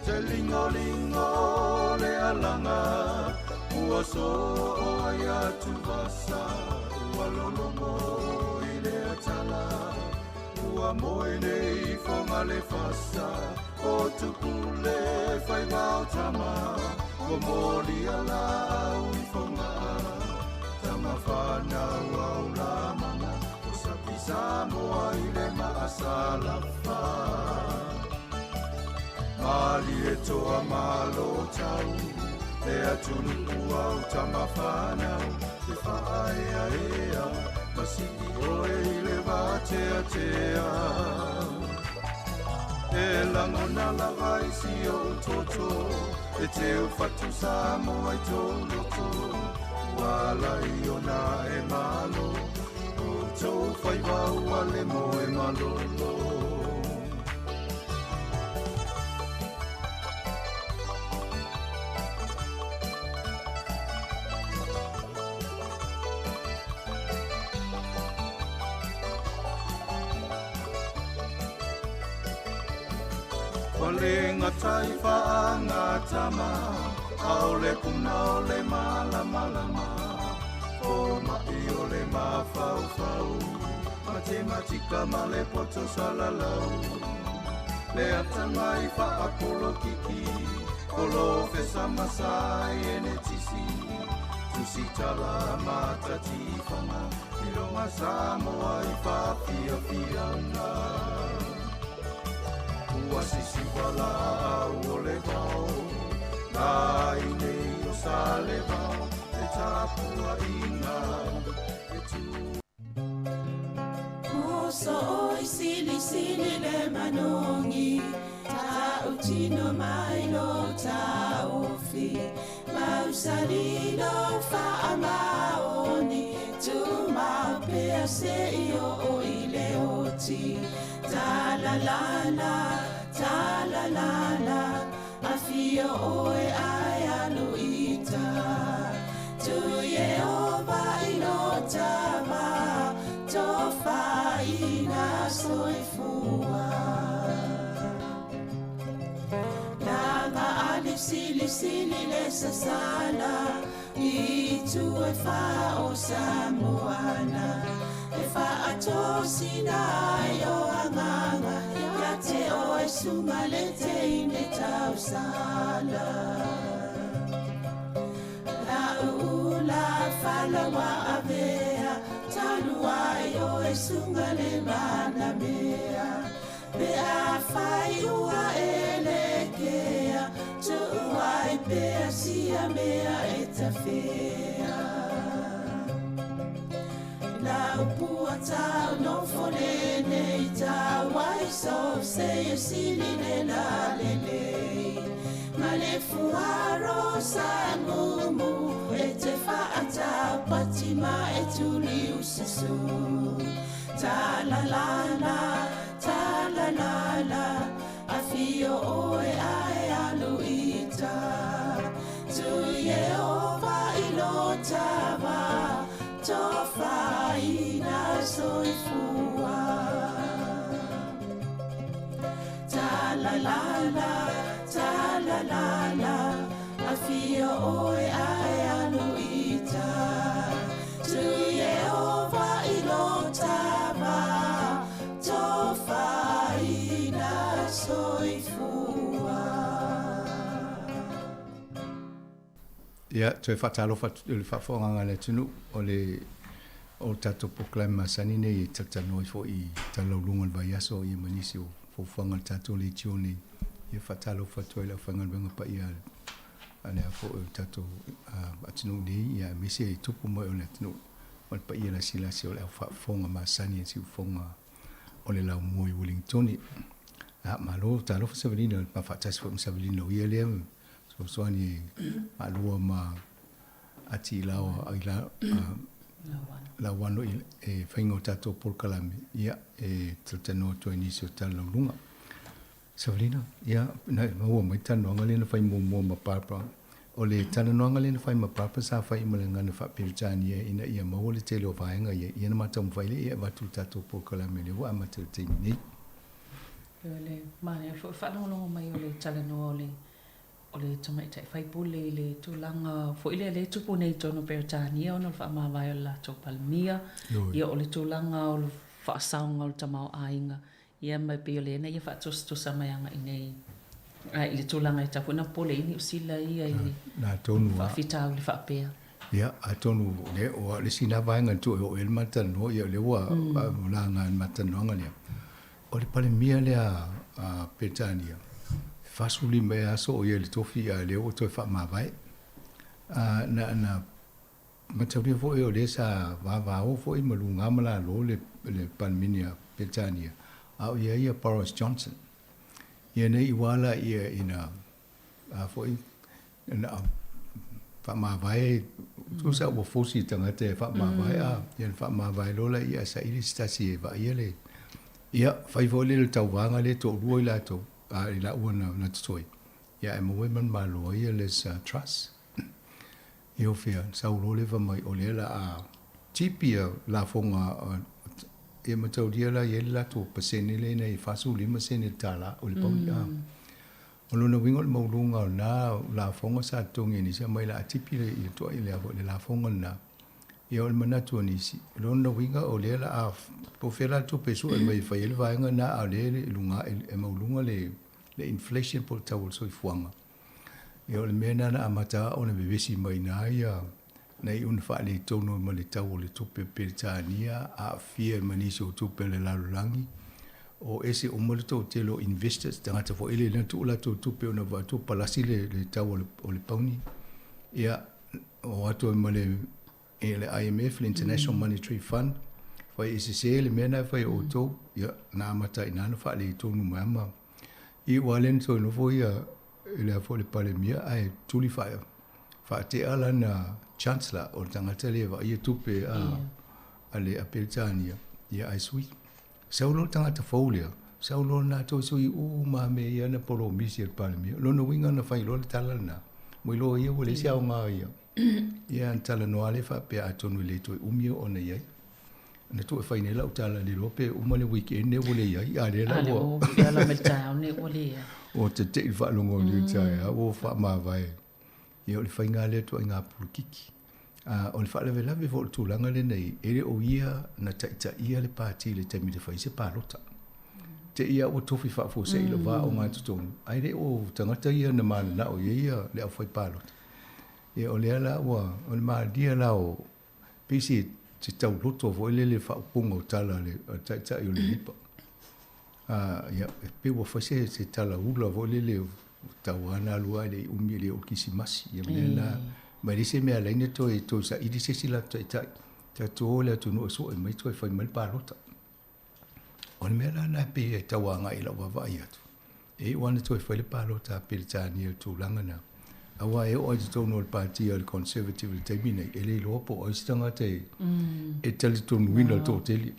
[SPEAKER 4] Te lingo lingo le alanga, ua so o ia tuvasa, ua lolongo i le atala, ua moe nei fonga le fasa, o tupule whai wao tama, o moli ala au i fonga, tama whanau au la mana, o sapi Samoa i le maasalafa. Mali e toa malo tau, e atunu au tamawhanau, te whaea ea, masi i oe i le vatea tea. E langona lava i si o toto, e te uwhatu Samoa i tō loto, wala i ona e malo, o tō whaiwa ua le moe malolo. Walenga taifa ngā tama, aole puna o le malamalama, o mai o le mafaufau, matematika ma le poto salalau. Le atamai whaakolokiki, kolofesa masai enetisi, tusitala matatiwhanga, ilonga Samoa i whaafiafianga. Ua sisi wala au o le vao, nā inei o sa le vao, te tāpua inga, e tū.
[SPEAKER 13] Moso oi sili sili le manongi, ta utino mai lo taofi, mausali lo whaamaoni, tu mapea se i o i le oti. Ta la la la, ta la la la, afio oe ai aluita. Tu Yehova ilotava, tofa ina soifua. Langa alif sili sili le sasala, itu e fa o Samoana. E fa atosina i o anganga, ia te oe sunga le teine tausala. La ula falawa avea, talu ai oe sunga le manamea. Pe a fai ua elekea, tuuai pea sia mea e tafea. La upua tau no fole nei tau ai so se e sili le la le le. Ma le fuaro sa mumu e te whaatau patima e tuli ususu. Ta la la la, ta la la la, a fio oe ae alu ita. Tu Yehova i lo tava, tofaina soifua. Ta la la la, ta la la la, a fio oe ae alu ita. Tu Yehova i lo tava, tofaina soifua.
[SPEAKER 11] Ia, toe faatalofa atu i le faafofogaaga a le atunuu o le o le tatou polokalame masani nei e talatalanoa ai foi i talalauluga o le vaiaso ia ma nisi o fuafuaga a le tatou leitio nei. Ia faatalofa atu ai i le aufaigaluega paia a le a foi o le tatou atunuu nei ia aemaise e tupu mai o le atunuu ma le paia lasilasi o le au faafofoga masani a siufofoga o le laumua i Uelintone. A malo talofa Savalina ma faatasi foi ma Savalina o ia lea fesoasoani e maalua ma ati i lao i la lauano i e faiga o tatou polokalame ia e talatalanoa atu ai nisi o talalauluga. Savalina, ia na maua mai talanoaga lea na fai muamua ma Barbara. O le talanoaga lea na fai ma Barbara sa fai ma le gagana faa-Peretania ina ia maua le tele o vaega ia, ia na ma taumafai lea ia avatu le tatou polokalame lea ua amata i le taimi nei.
[SPEAKER 6] O le manaia foi faalogologo mai o le talanoa o le o le tamaitai faipule i le tulaga foi lea lea e tupu nei i totonu o Peretania ona o le faamavae o le latou Palemia, ia o le tulaga o le faasaoga o le tamaoaiga, ia ma e pei o lea na ia faatusatusa mai agai nei i le tulaga e tatau foi ona popole ai Niu Sila ia i le faafitauli faapea.
[SPEAKER 11] Ia, atonu o lea o le isi lena vaega na tuu e oo i ai le ma talanoa, ia o lea ua laga i le ma talanoaga lea. O le Palemia lea a Peretania, e 45 ea aso o ia i le tofi a o lea ua toe faamavae. Na na mataulia foi o lea sa vavao foi ma luga ma lalo le le Palemini a Peretania a o ia ia Boris Johnson. Ia nei i ua la ia ina a foi na faamavae tusa ua fosi i tagata e faamavae a ia na faamavae loa laia ae saili se tasi e vaaia le ia fai foi lea le tauvaga lea toalua i latou a i laua na na totoe ia ae maua ai ma le malo ai ia Liz Truss. Ia o fea sau loa lea fai mai o lea la a tipi ia lafoga ia mataulia la i ai le latou pasene lea ina ia 45 sene le tala o le pauni a. O lona uiga o le maualuga o lena lafoga sa totogi e nisi aumai la a tipi le i le toai le le lafoga lena. Ia o le manatu o nisi, o lona uiga o lea la a po o fea la le tupe e sue mai e fai ai le vaega lena a o lea e luga e maualuga le le inflation po o le tau o le soifuaga. Ia o le mea lena na amata ona vevesi mai i ina ia na iu ina faaletonu ai ma le tau o le tupe Peretania, aafia ma nisi o tupe a le lalolagi, o ese uma le toatele o investors, tagata foi lele na tuu latou tupe ona vaai atu ua palasi le, le tau o le, o le pauni. Ia, o atu ai ma le, e le IMF, le International Monetary Fund, fai e sese le mea na e fai e outou, ia, na amata ai i ina ona faaletonu mai ma i ua le na toe nofo ia i le foi le Palemia ae tuli faa faatea lana Chancellor o le tagata lea e vaaia tupe a a le a Peretania ia ae sui. Sau loa le tagata fou lea, sau loa lena toe sui uma lava mea ia na polomisi e le Palemia. O lona uiga na fai loa le tala lena, ua iloa ia ua leai se aoga o ia. Ia ona talanoa lea faapea atonu e le toe umi ona i ai. Na tuu e fai nei lau tala le iloa pe uma le weekend nei ua leai, a lea la ua.
[SPEAKER 6] A lea ua mai le taeao nei ua leai.
[SPEAKER 11] Ua tetei le faalogo i le taeao ua faamavae. Ia o le faiga lea ituaiga polokiki. A o le faalavelave foi o le tulaga lenei, e le o ia na taitaia le pati i le taimi na fai ai se palota. Te i a ua tofi faafuasei i le va ogatotonu, ae le o tagata ia na mananao i ai le aufai palota. Ia o lea la ua, o le malia la o, pei se se tauloto foi lele faaupuga o tala a le taitai o le Leipa. Ia, e pei ua fai se se tala ula foi lele tau lava ona alu lava e le i umi e le oo i le Kisimasi. Ia ma mea na, ma e leai se mea e ala ai ona toe toe saili se isi latou taitai. Tatou o i le atunuu e sue mai toe fai mai le palota. O le mea la lena e pei e tau agai i lau vaavaai atu, e iu lava ina toe fai le palota a Peretania i le tulaga lena, aua e oo lava i totonu o le Pati a le Conservative i le taimi lenei, e le iloa po o ai se tagata e, e talitonuina le toatele.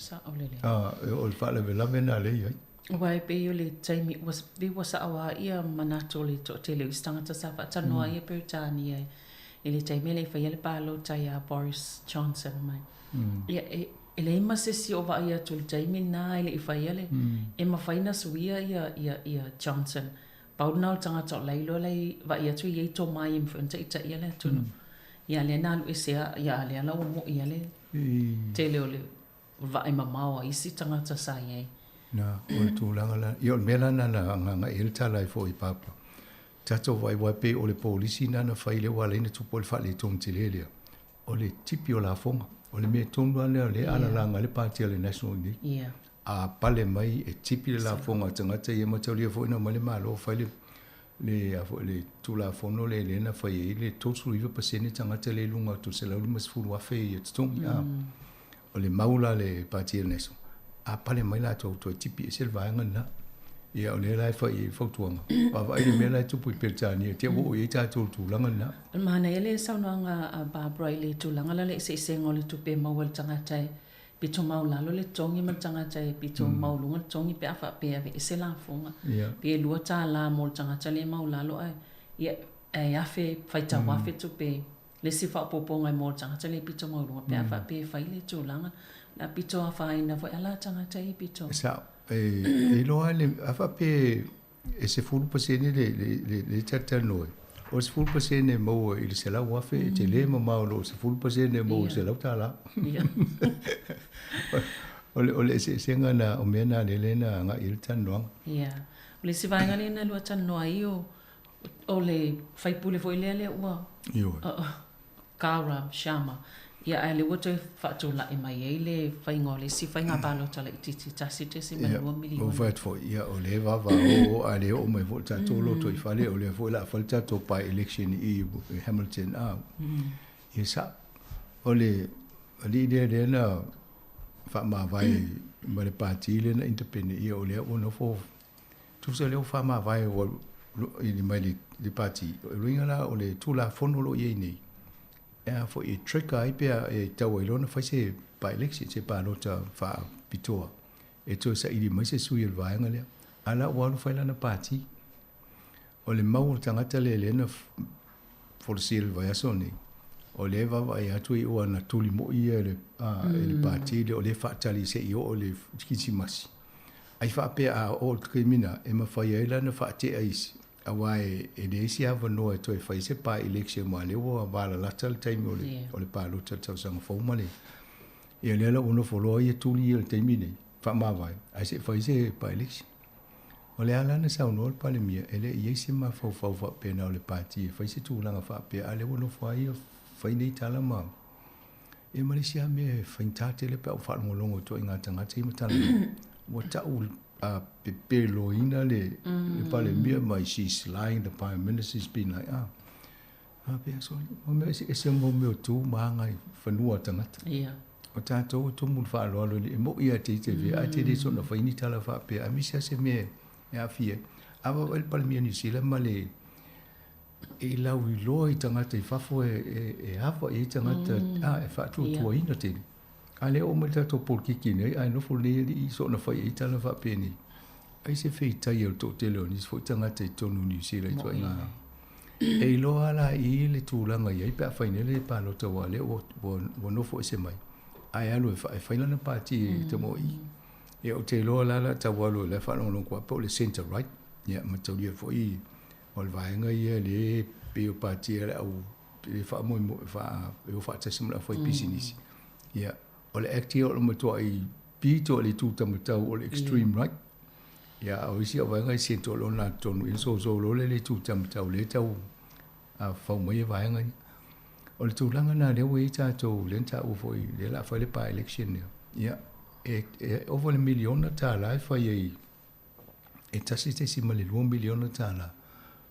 [SPEAKER 11] O le faalavelave lena lea e i ai.
[SPEAKER 6] Aua e pei o le taimi, ua, pei ua sao lava ia manatu o le toatele o isi tagata sa faatalanoa ai ia Peretania i le taimi e le i faia le palota ia Boris Johnson mai. Ia, e, E leai ma se isi o vaai atu i le taimi lena e le i faia le, e mafai ona suia ia, ia, ia Johnson. Pau lena o le tagata o la e iloa la e vaai atu e i ai tomai e mafai ona taitaia le atunuu. Ia lea na alu ese a, ia a lea la ua mo'i lava le tele o le vaai mamao a isi tagata sa i ai.
[SPEAKER 11] Na, o le tulaga la, ia o le mea la lena na agaga i ai le tala ai foi i Papa. Tatou vaai aua e pei o le polisi lena na fai lea ua ala ai ona tupu ai le faaletonu tele lea. O le tipi o lafoga. O le mea tonu lava lea o lea e alalaga ai le Pati a le National i nei. A pale mai e tipi le lafoga a tagata ia mataulia foi na omai le Malo fai le le a foi le Tulafono lea lea na fai ai le 39% tagata lea i luga atu o le $150,000 ia totogi. A o le mau la a le Pati a le National, a pale mai latou toe tipi ese le vaega lena. Ia o lea la e fai i ai le fautuaga, vaavaai le mea la e tupu i Peretania, te i ua oo i ai tatou i le tulaga lena.
[SPEAKER 6] O le manaia le saunoaga a Barbara i le tulaga la le eseesega o le tupe e maua e le tagata e pito maualalo le totogi ma le tagata e pito maualuga le totogi pe a faapea e aveese lafoga. Pe $2 mo le tagata lea e maualalo ae ia e afe, faitau afe tupe Le isi faaopoopoga e mo le tagata le pito maualuga pe a faapea e fai le tulaga, le a pito afaina foi ala tagata ia pito.
[SPEAKER 11] E sao, e iloa le, a faapea e 10% le, le, le, le talatalanoa ai, o le 10% e maua i le 100,000 e tele mamao i lo le 10% e maua i le $100. O le, o le eseesega na, o mea na lele na agai i ai le talanoaga.
[SPEAKER 6] Ia. O le isi vaega lea na lua talanoa ai o, O le faipule foi lea lea ua Gaurav Sharma, ia ae lea ua toe faatulai mai ai le faiga o le isi faiga palota laitiiti 1.2 miliona.
[SPEAKER 11] Ua fai atu foi, ia o lea e vavao a le oo mai foi le tatou lotoifale, o lea foi o le a fai le tatou by-election i Hamilton a. Ia sao. O le alii lea lea na faamavae ma le pati lea na independent, ia o lea ua nofo Tusa lea ua faamavae ua ili mai le pati, o le uiga la o le Tulafono o lo o i ai nei, e a foi e trigger ai pe a e tau ai loa ona fai se by-election, se palota faapitoa e toe saili mai se sui o le vaega lea. A la ua alu fai lana pati. O le mau o le tagata lea lea na folasia i le vaiaso nei, o lea e vaavaai atu i o ana tuli moi ia e le, e le pati lea o lea e faatali se i oo i le Kirisimasi. Ai faapea a oo i le taimi lena, e mafai ai la ona faatea isi, aua e leai se avanoa e toe fai se by-election aua o lea ua valalata le taimi o le, o le palota i le tausaga fou ma le, ia lea la ua nofo loa ia tuli ia i le taimi lenei, faamavae, ae se i fai se by-election. O le a la na saunoa le Palemia, e le i ai se mafaufau faapena o le Pati e fai se tulaga faapea, a o lea ua nofo lava ia fai nei tala ma Ia ma le isi lava mea e faigata tele pe a ou faalogologo i ituaiga tagata ia ma talanoa, ua tau pepeloina le Palemia mai, she's lying, the Prime Minister's been like, ah, faapea sole, o mea eseese mo mea o tu ma aga i fanua o tagata. O tatou e tumu i le faaaloalo, e moni lava e te ite vea, ae te le soona fai ni tala faapea, aemaise lava se mea e aafia ai. A vaavaai i le Palemia o Niu Sila ma le e lauiloa i tagata i fafo e ava i ai tagata e faatuatuaina tele. A lea oo mai le tatou polokiki nei, ae nofo lenei alii soona fai ai tala faapenei. Ai se feitaia o le toatele o nisi foi tagata i totonu o Niu Sila i ituaiga. E iloa la i le tulaga i ai pe a fai nei le palota aua o lea ua nofo ese mai, ae alu e fai lana pati e tamo'i. Ia ou te iloa la la tau alu o la e faalogologo atu po o le centre right. Ia mataulia foi O le vaega ia lea e pei o pati a le au e faamoemoe faa e o faatasi ma le aufaipisinisi. Ia, o le Act ia o le matuai pito i le itu taumatau o le extreme right. Ia, a o isi au vaega e sento loa na totonu i le sousou loa lea i le itu taumatau lea e tau fau mai ai vaega ia. O le tulaga lena lea ua i ai tatou, lea na taua foi, lea o le a fai le by-election lea, ia, e, e ova i le miliona tala e fai ai e $1.2 miliona tala.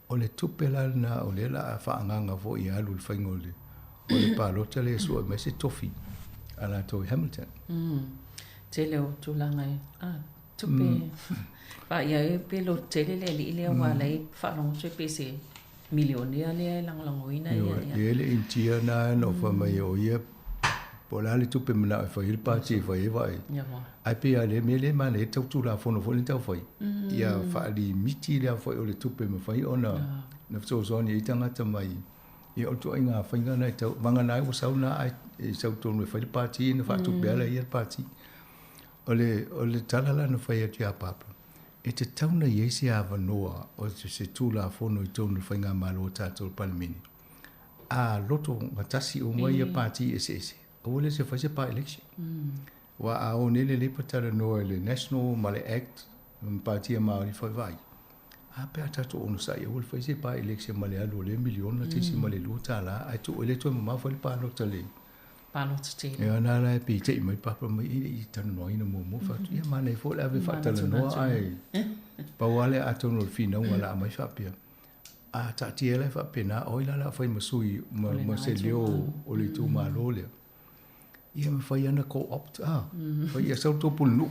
[SPEAKER 11] O le tupe la lena o lea o le a faaagaaga foi e alu i le faiga o le, o le palota lea e sue mai se tofi a latou i Hamilton.
[SPEAKER 6] Tele o tulaga e, ah, tupe mm. Vaai ai pe loto tele le alii lea aua la e faalogo atu pe se milionea lea e lagolagoina ia.
[SPEAKER 11] Ia le intia na na fai mai o ia po o le a le tupe manao e fai ai le pati e fai ai vaai. Ae pei lava le mea lea e manaia tau Tulafono foi lea na tau fai, ia faalimiti le foi o le tupe e mafai ona na fesoasoani ai tagata mai. Ia o le ituaiga faiga lena e tau, vagana ai ua sau lena ae sau tonu e fai le pati ona faatupe lava lea e ia le pati. O le, o le tala la na fai atu ia Papa, e tatau ona i ai se avanoa o se Tulafono i totonu o le Faigamalo a tatou le Palemene, a loto gatasi uma ia pati eseese, aua le se fai se by-election. Aua a o nei le Labour talanoa i le National ma le Act ma pati a Māori fai vaai, a pe a tatou onosai aua le fai se by-election ma le alu o lea miliona teisi ma le $2 ae tuu ai le toe mamao fai le palota le
[SPEAKER 6] palota tele.
[SPEAKER 11] Ia na la e pei te i mai papa mai e le i talanoaina muamua fai atu, ia manaia foi le ave faatalanoa ae pau lava lea atonu o le finauga o le a aumai faapea. A taatia la e faapena, o ai la o le a fai ma sui ma, ma se leo o le itumalo lea. Ia mafai lava ona co-opt, a, fai ia sau le tou pulenuu.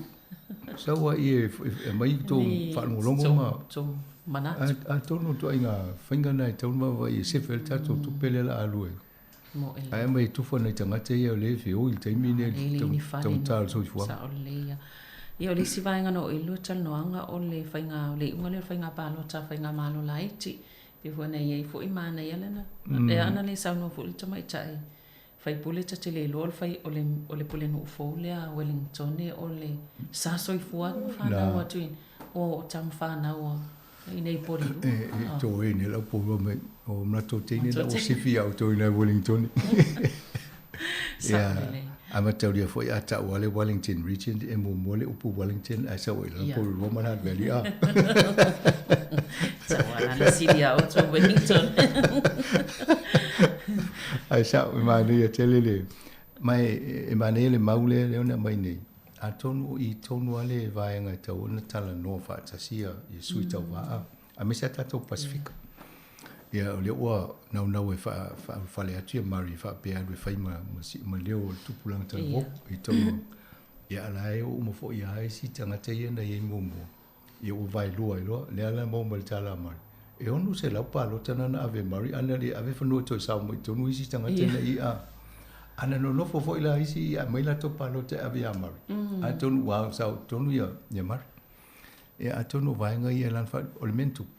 [SPEAKER 11] Sau lava e aumai tou faalogologo ma
[SPEAKER 6] manatu.
[SPEAKER 11] Atonu o ituaiga faiga na e tatau ona vaavaai e sefe ai le tatou tupe lea o le a alu ai. Ae aumai e tufa nai tagata ia o lea e feoi i le taimi lenei i le taugata o le soifuaga.
[SPEAKER 6] Sao lelei ia. Ia o le isi vaega na oo i ai lua talanoaga o le faiga o le iuga lea o le faiga palota a faigamalo laiti. Pei foi ona i ai foi manaia lana. Lea ana le saunoa foi le tamaitai faipule ta te le iloa o le fai o le o le pulenuu fou lea a Wellingtone o le sa soifua atu ma fanau atu i o tama fanau a i nei Porirua.
[SPEAKER 11] E toe nei lau poua mai o matou teine la ua sifi ia outou i nai Wellingtone. Ia, a mataulia foi a ta'u a le Wellington Region e muamua le upu Wellington ae sau ai lalo Porirua ma Hutt Valley a.
[SPEAKER 6] Sau a lana sili ia outou Wellington.
[SPEAKER 11] Ae sa'o e manaia tele le ma e manaia le mau lea lea ona aumai nei. Atonu o i tonu lava le vaega e tatau ona talanoa faatasi ia sui tauvaa aemaise a tatou Pasifika. Ia o lea ua naunau e faaulufale atu ia Murray faapea alu e fai ma, ma, ma leo o le tupulaga talavou i tonu. Ia a la e oo uma foi ia isi tagata ia na i ai muamua. Ia ua vaelua ai loa, lea la maua mai le tala a Murray. E 600 palota na na ave e Murray, ana le ave fanua toe sao mai i tonu isi tagata na i a. Ana nonofo foi la isi ia aumai latou palota e ave ia Murray. Atonu ua sao i tonu ia, ia Murray. Ia atonu o vaega ia lana fa, o le mea na tupu,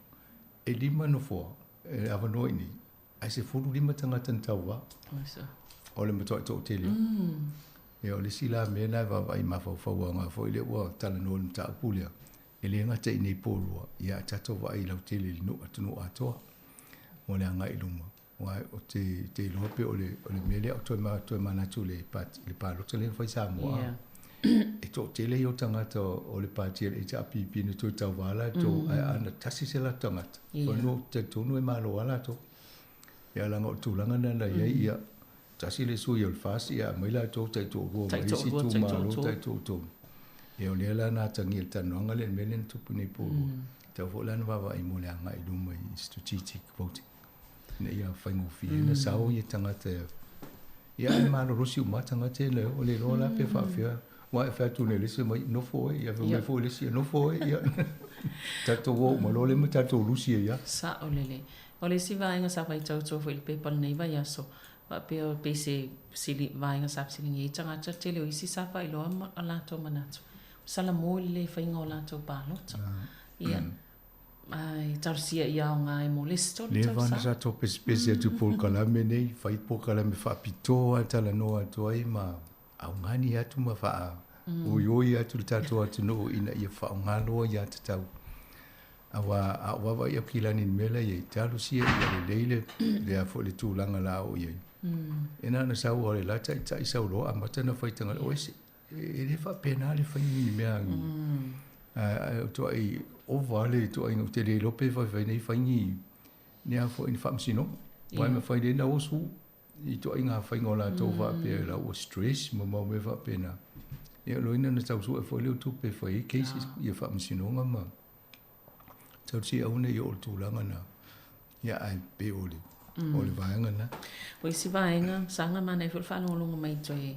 [SPEAKER 11] e lima nofoa e avanoa i inei, ae 15 tagata na tauva. O le matuai toatele. Ia o le isi la mea lena e vaavaai mafaufau aua foi lea ua talanoa i le mataupu lea, e le gata i inei Porirua, ia ae tatou vaai lautele i le nuu atunuu atoa mo le agai i luma. Aua ou te te iloa pe o le o le mea lea o toe ma toe manatu i le pati le palota lea na fai i Samoa. Yeah. E toatele ia o tagata o le pati a le HRPP na toe tauva latou ae ana tasi se latou tagata. Yeah. Fanua talitonu e malo lava latou. Ia leaga o le tulaga lena na i ai ia tasi le sui o le FAST ia aumai latou taitoalua mai isi itumalo taitoatolu. Ia o lea la na atagia i le talanoaga lea i le mea lea na tupu nei Porirua. Tatau foi la ona vaavaai mo le agai i luma i strategic voting ina ia faigofie ona sao ia tagata ia ae malolosi uma tagata ia o le iloa la pe faapefea aua e fai atu nei i le isi mai nofo oe ia fai mai foi le isi nofo oe ia tatou o uma loa lea ma tatou lusi ai lava.
[SPEAKER 6] Sao lelei. O le isi vaega sa faitau atu foi i le pepa i lenei vaiaso, faapea pei se sili, vaega sa fesiligia ai tagata, tele o isi sa faailoa a latou manatu, salamo i le le faiga o latou palota. Ia, ai talosia ia aoga ai mo le isi tolu
[SPEAKER 11] tausaga. Leva ona sa tou pesepese atu i polokalame nei, fai polokalame faapitoa e talanoa atu ai ma augani atu ma faa oioi atu le tatou atunuu ina ia faaaoga loa ia tatau. Aua a ou vaavaai atu i lani i le mea la e i ai, talosia ia lelei le, le a foi le tulaga la o i ai. E na ona sau o le la taitai sau loa amata ona fai tagata, o ese, e le faapena le fai ni mea. Ae o tuai ova le tuaiga ou te le iloa pe faifai nei fai ni ni a foi ni faamasinoga. Aua e mafai lelei ona osu i tuaiga faiga o latou faapea la ua stress ma mau mea faapena. Ia o lona uiga na tau sue foi lea o tupe e fai ai cases ia faamasinoga ma tausia aua ne i oo i le tulaga na. Ia ae pei o le o le vaega lena.
[SPEAKER 6] O isi vaega, saga manaia foi le faalogologo mai toe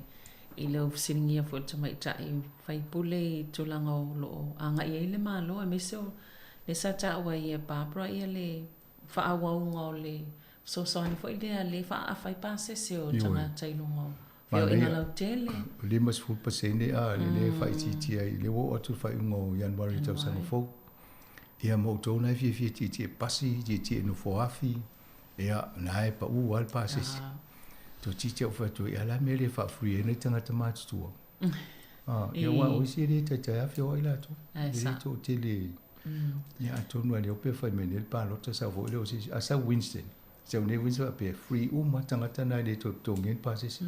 [SPEAKER 6] i lau fesiligia foi i le tamaitai faipule i tulaga o lo o agai ai le Malo, aemaise o lea sa taua ai e Barbara ia le faaauauga o le fesoasoani foi lea le faaaafa ai pasese o tagata i luga o feoaiga lautele.
[SPEAKER 11] 50% a le lea e faaitiitia ai, lea ua oo atu i le faaiuga o Ianuari i le tausaga fou. Ia ma outou na e fiafia tietie pasi, tietie nofoafi, ia na e pau lava le pasese. Toeitiiti ou fai atu ai, a o le a le mea e le faa-free ai nai tagata matutua? Ah, ia aua o isi e le taitai lava feoai latou. E le toatele. Ia atonu lava le iloa pe fai mai nei le palota sau foi lea o se isi. A sau Winston, sau nei Winston faapea e free uma tagata na e le toe totogia ni pasese.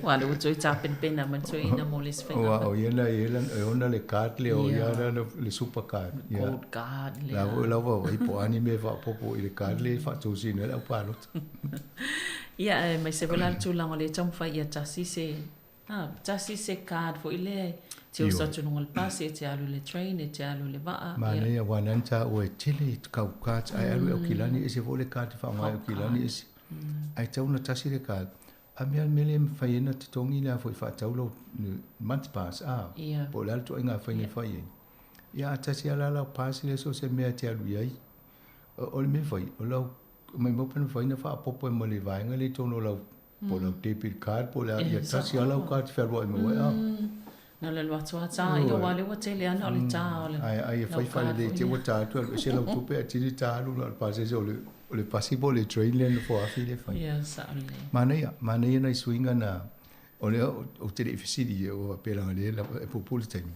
[SPEAKER 6] Aua o lea ua toe tapenapena mai le toeaina mo le isi faiga.
[SPEAKER 11] Aua o ia na i ai e ona le card lea, o ia lana le super card.
[SPEAKER 6] Gold card lea.
[SPEAKER 11] La foi lau vaavaai po o a ni mea e faaopoopo i le card lea e faatosina ai le au palota.
[SPEAKER 6] Ia, aemaise foi la le tulaga o lea e taumafai ia tasi se, a, tasi se card foi lea e te oso atu i luga o le pasi, e te alu i le train, e te alu i le vaa.
[SPEAKER 11] Manaia, aua na taua e tele kau cards, ae alu i Aukilani, ese foi le card e faaaoga i Aukilani, ese. Ae tatau ona tasi le card. A mea le mea lea e mafai ai ona totogi le a foi faatau lau month pass, a, po o le a le ituaiga faiga e fai ai. Ia a tasi lava la lau pass lea so o se mea e te alu i ai. O le mea e fai, o lau maumau pe na mafai ona faaopoopo ai ma le vaega lea i totonu o lau po o lau debit card po o le a, ia tasi lava lau card e fealuai mai ai, a.
[SPEAKER 6] Na o le alu atu lava ta, ia aua o lea ua tele lava na o le ta o le
[SPEAKER 11] Ae ai e fai faalelei te i ua ta atu alu ese lau tupe ae tili ta alu na o le pasese o le o le pasi po o le train lea na foafi lea e fai.
[SPEAKER 6] Ia, sao lelei.
[SPEAKER 11] Manaia, manaia nai suiga na O lea ou te le i fesili i ai ua faapea leaga o lea e puupuu le taimi.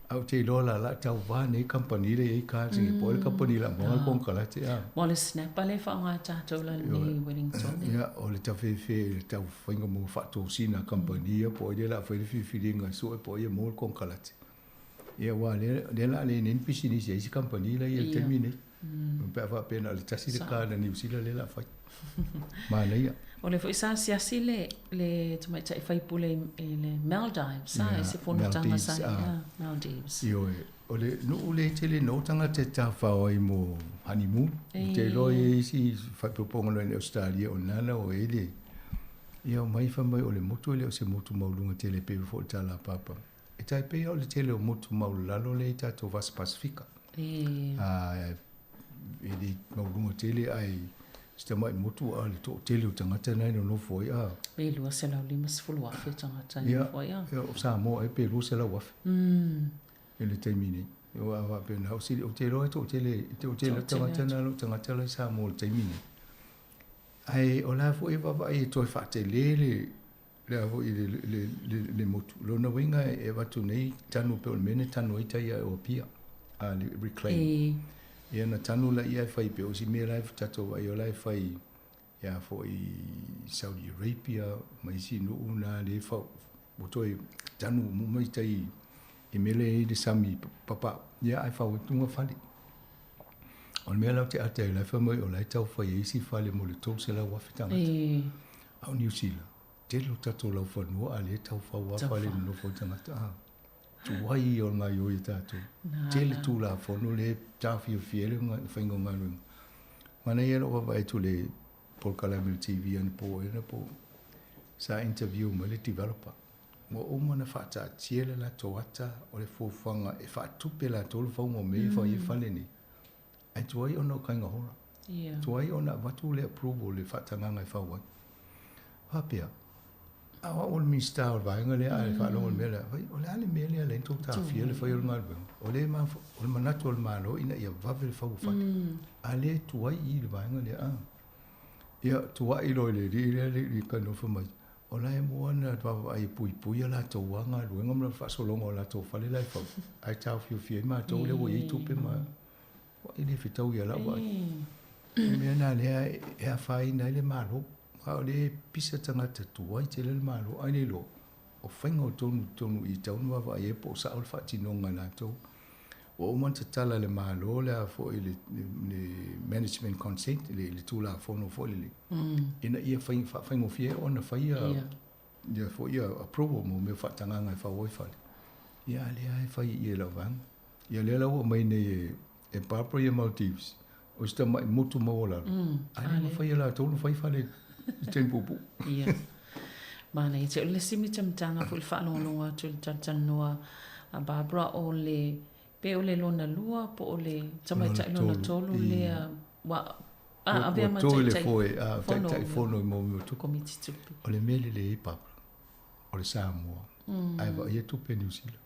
[SPEAKER 11] Ae ou te iloa la la tauva nei kamupani lea e i ai cards nei po o ai le kamupani la maua le konekarate a.
[SPEAKER 6] Mo le snapper lea e faaaoga e tatou la lenei Wellington.
[SPEAKER 11] Ia, o le tafefe le tau faiga mo faatosina kamupani ia po o ai lea o le a fai le filifiliga e sue po o ai e maua le konekarate. Ia aua lea o le a leai nei ni pisinisi a isi kamupani la e i ai i le taimi nei. Pe a faapea na o le tasi le card a Niu Sila lea o le a fai. Manaia.
[SPEAKER 6] O lea foi sa asiasi le le tamaitai faipule i le Maldives, a, i se fonotaga sa i ai, Maldives.
[SPEAKER 11] Ioe, o le nuu lea e tele nō tagata e tafafao ai mo honeymoon. Ou te iloa e i ai isi faaipoipoga loa i Ausetalia o lena la ua i ai le, ia omai fai mai o le motu e le o se motu maualuga tele e pei foi o le tala a Papa. E tai pei o le tele o motu maualalo lea i tatou Vasa Pasifika. E le maualuga tele ae si tamai motu a le toatele o tagata na e nonofo ai a.
[SPEAKER 6] Pe 250,000 tagata e nonofo ai a.
[SPEAKER 11] Ia, o Samoa ea pe 200,000 i le taimi nei. Aua a faapena, ou te iloa e toatele, toatele tagata na o tagata la i Samoa i le taimi nei. Ae o la foi e vaavaai e toe faatele le le a foi le, le, le, le motu. Lona uiga e avatu nei tanu pei o le mea na tanu ai tai ae o Apia, a le reclaim.
[SPEAKER 6] E.
[SPEAKER 11] Ia na tanu laia e fai pei o isi mea la e tatou vaai o la e fai ia foi Saudi Arabia ma isi nuu na le fa ua toe tanu uma mai tai i mea lea e i ai le sami papao. Ia ae fau ai tuga fale. O le mea la ou te ata ai la e fai mai o la e tau fai ai isi fale mo le 300,000 tagata.
[SPEAKER 6] E.
[SPEAKER 11] A o Niu Sila, Tele o tatou laufanua a lea tau fau a fale nonofo ai tagata a tuai ia o le gaoioi a tatou. Tele Tulafono lea e taofiofia ai le faiga o galuega. Manaia lou vaavaai atu i le polokalame i le TV anapo ea anapo sa interview mai le developer. Ua uma ona faataatia le latou ata o le fuafuaga e faatupe latou le fauga o mea ia e fai ai fale nei. Ae tuai ona o Kaingahora. Tuai ona avatu le approval le faatagaga e fau ai. Faapea, a o au o le Minisita o le vaega lea ae faalogo i le mea lea, fai, o le a le mea lea e ala ai ona tou taofia le fai o le galuega? O lea e o le manatu o le Malo ina ia vave le fau o fale. A o lea e tuai i le vaega lea, a. Ia, tuai loa i le alii lea le alii kai nofo mai, o la e mua ona vaavaai e puipui a latou lava galuega ma le faasologa o latou fale la e fau, ae taofiofia ai matou lea ua i ai tupe ma E le fetau ia lau vaai. O mea na lea e afaina ai le Malo. A o lea e pisa tagata tuai tele le Malo, ai le iloa, o faiga o tonu i totonu i i e tatau ona vaavaai i ai po o sao le faatinoga e latou. Ua uma ona tatala e le Malo le a foi le le management consent le le Tulafono foi lele ina ia fai faafaigofie ai ona faia ia foi ia approval mo mea faatagaga e fau ai fale. Ia a o lea lava e fai i i e lau vaega. Ia lea la ua aumai nei e e Barbara ia Maldives, o si tamai motu maualalo, a le mafai e latou ona fai fale i taimi puupuu.
[SPEAKER 6] Ia. Manaia tele. O le isi mitamitaga foi i le faalogologo atu i le talatalanoa a Barbara, o le, pe o le lona lua po o le tamaitai lona tolu lea ua avea ma
[SPEAKER 11] Taitaifono i mea o tupe.
[SPEAKER 6] Komiti tupe.
[SPEAKER 11] O le mea lelei ai Barbara, o le Samoa, ae vaaia tupe a Niu Sila.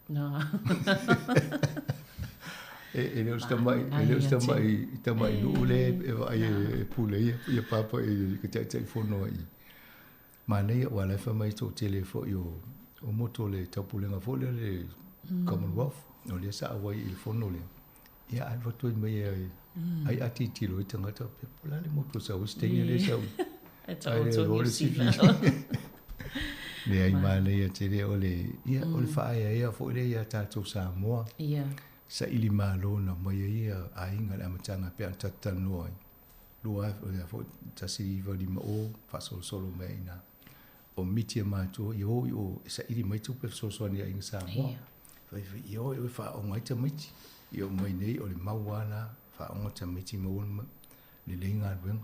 [SPEAKER 11] E le o se tamai, e le o se tamai, tamai nuu lea e vaai e pule ai ia Papa i le Taitaifono ai. Manaia aua o la e fai mai e toatele foi o, o motu o le taupulega foi lea le Commonwealth, o lea sa auai i le fono lea. Ia ae avatu ai mai e ai a tilotilo ai tagata po o le a le motu e sau ai se teine lea e sau.
[SPEAKER 6] E taoto Niu Sila.
[SPEAKER 11] Leai, manaia tele o le, ia, o le faaeaea foi lea ia tatou Samoa.
[SPEAKER 6] Ia.
[SPEAKER 11] Saili malo na aumai ai ia aiga i le amataga e pei ona tatou talanoa ai. 1950 faasolosolo mai ai i ina. O miti a matua, ia o i o e saili mai tupe e fesoasoani i aiga Samoa. Fai fai, ia o i o e faaaoga ai tamaiti. Ia oo mai nei, o le mau lava la, faaaoga tamaiti maua lelei galuega.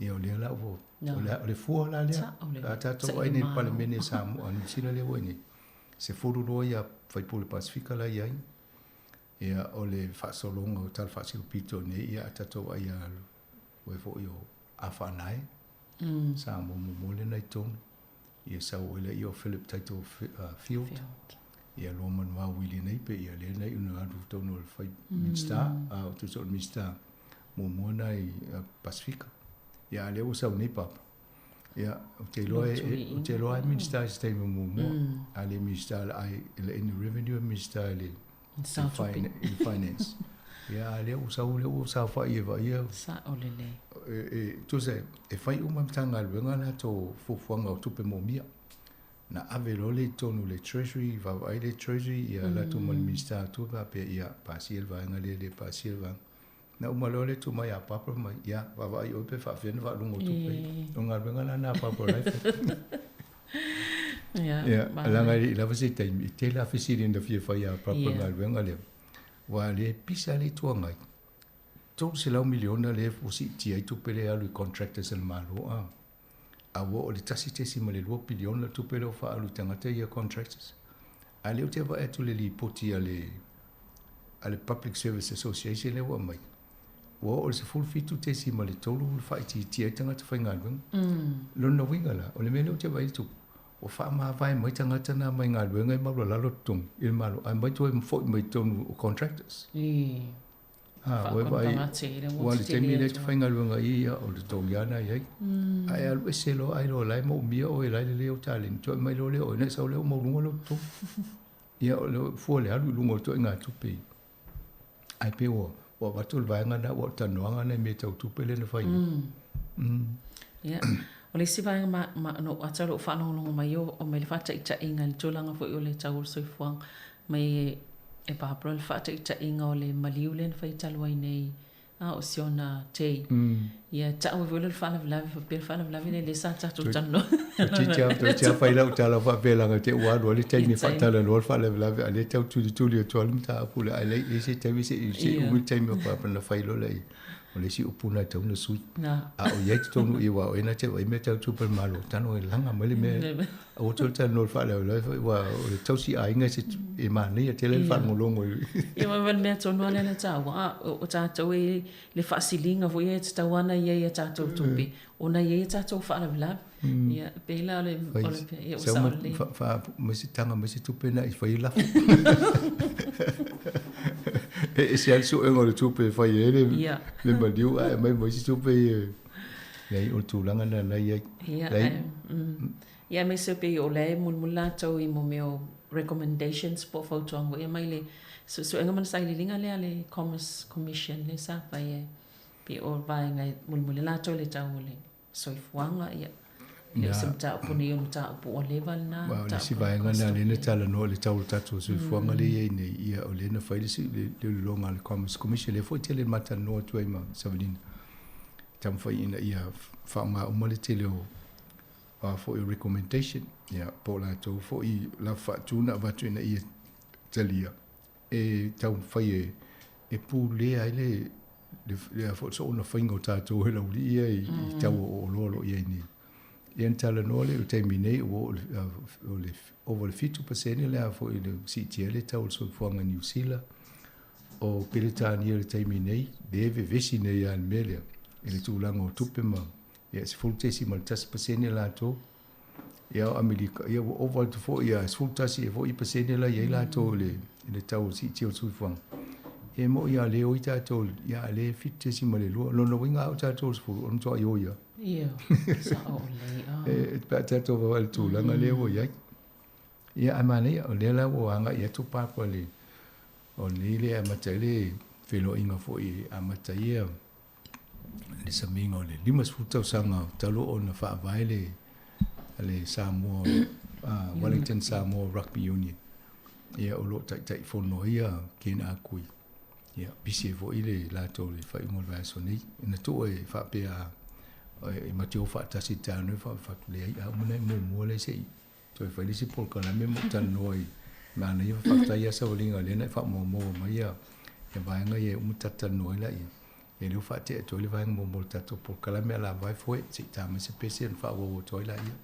[SPEAKER 11] Ia o lea la ua, o le fua la lea. A tatou vaai nei i le Palemene a Samoa, a Niu Sila lea ua i nei, 12 ia sui usufono Pasefika la e i ai. Ia, o le faasologa o Tala Faasilopito nei, ia a tatou vaai ia oe foi o Afaanae, Samoa muamua lea na i totonu, ia sau ai laia o Philip Taito Field, ia Luamanuvao Willie Nape, ia lea na iu na alu i totonu o le fai Minisita, a o tusa o le Minisita muamua lena i Pasefika. Ia a lea ua sau nei Papa. Ia, ou te iloa e, ou te iloa e Minisita i se taimi muamua, a le Minisita i le Revenue, Minisita i le i le Finance. Ia, a lea ua sau, lea ua saofai e vaaia.
[SPEAKER 6] Sao lelei.
[SPEAKER 11] E, tusa, e fai uma e Matagaluega latou fuafuaga o tupe moomia. Na ave loa lea i totonu o le Treasury, vaavaai le Treasury, ia alu atu ma le Minisita o Tupe faapea, ia, pasia le vaega lea, le pasia le vaega. Na uma loa le tuu mai a Barbara mai, ia, vaavaai ʻoe pe faapefea ona faaluga o tupe. O le galuega la lena a Barbara la e fai. Ia, leaga e le i lava se taimi, e tele lava fesili na fia fai ia Barbara i le galuega lea. Aua o lea e pisa lava le Itu Agai, $300 miliona lea ua siitia ai tupe lea e alu i contractors a le Malo, a. A ua oo i le $1.2 piliona le tupe lea ua faaalu i tagata ia contractors. A o lea ou te vaai atu i le lipoti a le a le Public Service Association lea ua aumai, ua oo i le 17.3 le faaitiitia ai tagata faigaluega. Lona uiga la, o le mea lea ou te vaai atu, ua faamavae mai tagata na mai galuega e maualalo totogi i le Malo, ae omai toe foi mai i totonu o contractors. Ha, ua vaai, ua le taimi lea e te faigaluega ai ia, o le totogi lava lena e i ai. Ae alu ese loa ai loa o la e moomia oe, o la e lelei ou taleni, toe aumai loa lea o oe, ona e sau lea ua maualuga lou totogi. Ia, o le fua o le alu i luga o ituaiga tupe ia. Ae pei ua ua avatu le vaega lena, ua o le talanoaga lena i mea tau tupe lea na fai nei.
[SPEAKER 6] Ia, o le isi vaega ma, ma, na ou ata lou faalogologo mai o, mai le faataitaiga i le tulaga foi o le tau o le soifuaga, mai e, e Barbara le faataitaiga o le maliu lea na fai talu ai nei a o si ona tei. Ia, tau ai foi lea o le faalavelave, faapea le faalavelave lea lea sa tatou talanoa.
[SPEAKER 11] Toeitiiti lava fai lau tala faapea leaga te i ua alu ai le taimi e faatalanoa le faalavelave, a o lea e tau tulituli atu lava le mataupu lea, ae leai e i ai se taimi se i umi le taimi o Papa ona fai loa lea. O le isi upu lena e tatau ona sui. A o i ai totonu i aua o ena te vaai mea tau tupe a le Malo, tago e laga mai le mea. Aua toe talanoa i le faalavelave foi aua o le tausi aiga se e manaia tele le faalogologo i.
[SPEAKER 6] Ia ma le mea tonu lava lea na taua, o tatou e le faasiliga foi ia e tatau lava ona i ai i a tatou tupe, ona e i ai a tatou faalavelave. Ia, pei la o le, o le, ia ua sao lelei.
[SPEAKER 11] Fa, mai se taga mai se tupe na i fai ai lafo. E ese lava le suega o le tupe e fai ai le, le maliu ae aumai ma isi tupe ia. Leai, o le tulaga lena la e i ai.
[SPEAKER 6] Ia, Ia aemaise pei o la e mulimuli latou i mo mea o recommendations po o fautuaga foi ia mai le suesuega ma le sailiiliga lea a le Commerce Commission lea sa fai ai. Pei o vaega e mulimuli latou i le tau o le soifuaga, ia. Le o se mataupu nei o le mataupu ua leva lena
[SPEAKER 11] Aua o le isi vaega lena lea na talanoa i le tau o le tatou soifuaga lea e i ai nei, ia o lea na fai le iloiloga a le Commerce Commission, lea foi e tele ma talanoa atu ai ma Savalina, e taumafai ina ia faaaoga uma le tele o a foi o recommendation, ia po o latou foi lava faatu na avatu ina ia talia, e taumafai e e pulea ai le le a foi soona faiga o tatou e laulii ia i tau o oloa o lo o i ai nei. Ia ona talanoa lea i le taimi nei ua oo i le ova i le 7% le a foi le siitia ai le tau o le soifuaga i Niu Sila. O Peretania i le taimi nei, lea e vevesi nei lava i le mea lea i le tulaga o tupe ma ia e 10.1% latou. Ia o Amerika, ia ua ova atu foi ia 11 ea foi pasene la i ai latou i le, i le tau o siitia o le soifuaga. Ia e mo'i a le oi tatou, ia a le 7.2. Lona uiga a oo tatou i le 10, o le matuai oi lava.
[SPEAKER 6] Ia, sa'o lelei a.
[SPEAKER 11] E, pe a tatou vaavaai i le tulaga lea ua i ai. Ia ae manaia, o lea la ua agai atu Papa i le, o lenei le amata ai le feiloaiga foi e amata ai ia le samiga o le 50 tausaga talu ona faavae le le Samoa Wellington Samoa Rugby Union. Ia o lo o taitaifono ai ia Ken Akui. Ia pisi ai foi le latou i le faaiuga o le vaiaso nei. Na tuu e faapea e ma te o faatasi i le taeao nei faafatu leai a uma na e muamua lea se i toe fai le isi polokalame ma ou talanoa i manaia faafetai lava savaliga lea na e faamaumau mai ia vaega ia e uma talatalanoa ai laia. Ia lea ua faatea atu ai le vaega muamua o le tatou polokalame a lava e foe se i ta mai se pese ona faaauau atu ai laia.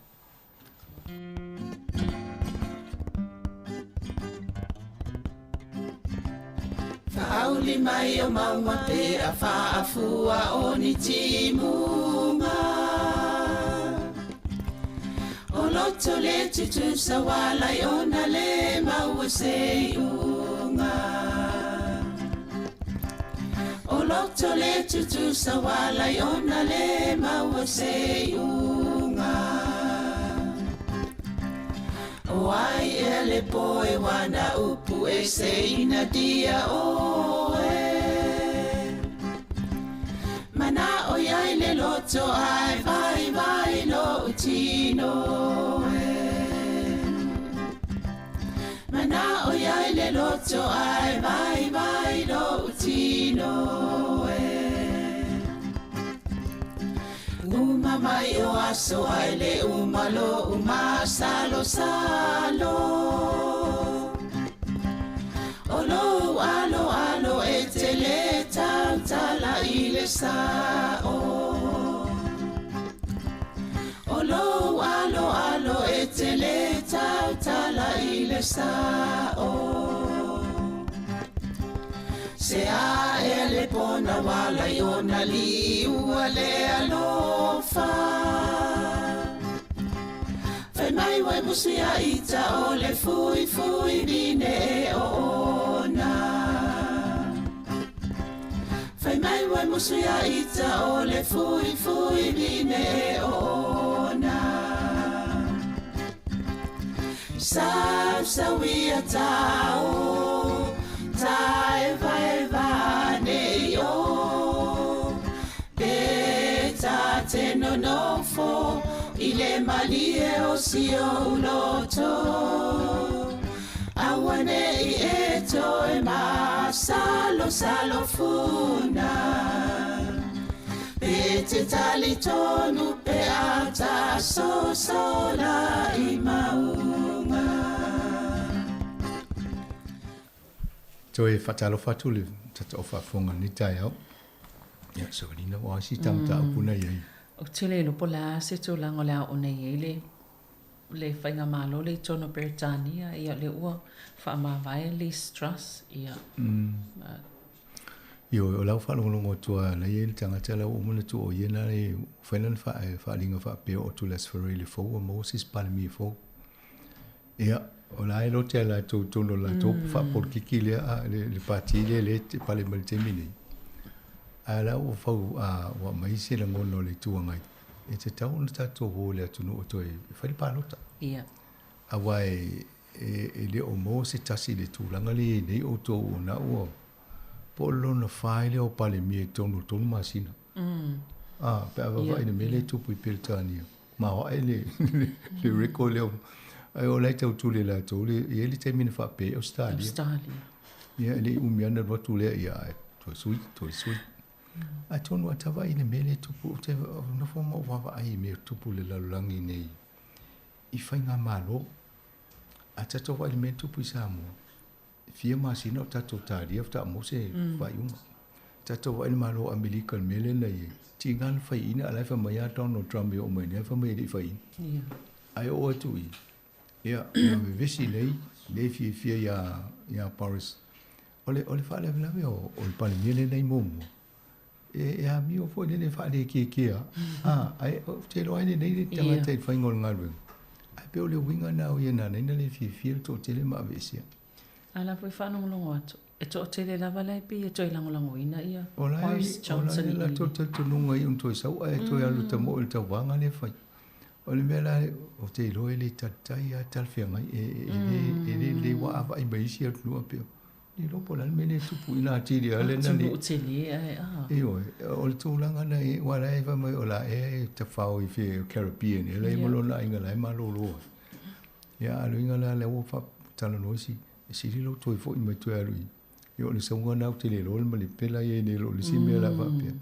[SPEAKER 13] Faauli mai o mauga pe a faafua o ni timuga. O loto le tutusa walai ona le maua se iuga. O loto le tutusa walai ona le maua se iuga. O ai ea le poe wana upu e se ina dia oe. Mana o iai le loto ai vai vai lo tino e. Mana o iai le loto ai vai vai lo tino e. Uma mai o aso ai le uma lo uma salo salo. O lou alo alo e te le tautala i le sa'o. O lou alo alo e te le tautala i le sa'o. Se a ea le pona wala i ona liua le alofa. Fai mai wai musi a ita o le fui fui vine e o ona. Fai mai wai musi a ita o le fui fui vine e o ona. Sau sauia tao, tae vae vane i o. Pe ta te nonofo i le malie o si ou loto. Aua ne i e toe masalo salo funa. Pe te talitonu pe a ta sosola i maunga.
[SPEAKER 11] Toe faatalofa atu le tatou faafofoga i lenei taeao. Ia, Savalina, ua ai si mataupu na i ai.
[SPEAKER 6] Ou te le iloa po o le a se tulaga o le a oo nei i ai le le faigamalo le i totonu o Peretania, ia lea ua faamavae Liz Truss, ia.
[SPEAKER 11] Ioe, o lau faalogologo atu lava la e i ai le tagata la ua uma ona tuu o ia na e fai lana faaaliga faapea o Tulas Ferreira fou ua maua se isi Palemia fou. Ia, o la e lote a latou i totonu o le latou faapolokiki lea, a, le pati lea lea e pale mai i le taimi nei. A o la ua fau, ua aumai se lagona o le Itu Agai, e tatau ona tatou o i le atunuu e toe fai le palota.
[SPEAKER 6] Ia.
[SPEAKER 11] Aua e le o maua se tasi i le tulaga lea e i ai nei outou ona ua po o le lona fa ai lea o Palemia i totonu o le 3 masina. A, pe a vaavaai i le mea lea e tupu i Peretania, maoae le le record lea. Ae o la e tautuli e latou le, e i ai le taimi na faapea ai Ausetalia.
[SPEAKER 6] Ausetalia.
[SPEAKER 11] Ia, e le i umi lava ona alu atu lea, ia, ae toe sui, toe sui. Atonu a tava'i i le mea lea e tupu, ou te nofo ma ou vaavaai i mea e tupu i le lalolagi nei i faigamalo. A tatou vaai i le mea e tupu i Samoa, e fia masina o tatou talia faatoa maua se faaiuga. Tatou vaai i le Malo o Amerika i le mea lea na i ai, tiga na faiina a o la e fai mai lava Donald Trump e oo mai nei fai mai e le i faiina. Ae oo atu i, ia, na vevesi nei, le fiafia iā, iā Boris. O le, o le faalavelave o, o le Palemia lenei muamua, e, e amio foi lele faalekekea, a, ae ou te iloa ai lenei le tagata i le faiga o le galuega. Ae pei o le uiga lena o ia na ala ai ona le fiafia le toatele ma aveesea.
[SPEAKER 6] A la foi faalogologo atu, e toatele lava la e pei e toe lagolagoina ia
[SPEAKER 11] O la e,
[SPEAKER 6] Boris
[SPEAKER 11] o la
[SPEAKER 6] Johnson
[SPEAKER 11] e
[SPEAKER 6] i
[SPEAKER 11] latou talitonuga i ona toe sau ae toe alu tamoe i le tauvaga lea e fai. O le mea la, ou te iloa e le talitai lava talafeagai, e, e, le, e le lelei ua vaai mai isi atunuu a pea, le iloa po o le a le mea lea e tupu i nā tele lava lea na le...
[SPEAKER 6] Atunuu tele ae a.
[SPEAKER 11] Ioe, o le tulaga na i, aua la e fai mai o la ea e tafao i fea o Caribbean ea la e i ai ma lona aiga la e malolo ai. Ia, a o le uiga la lea ua faatalanoa isi, e sili lou toe foi mai toe alu i, ia o le sauga lena ou te le iloa le malepe la e i ai nei i lo le isi mea la faapea.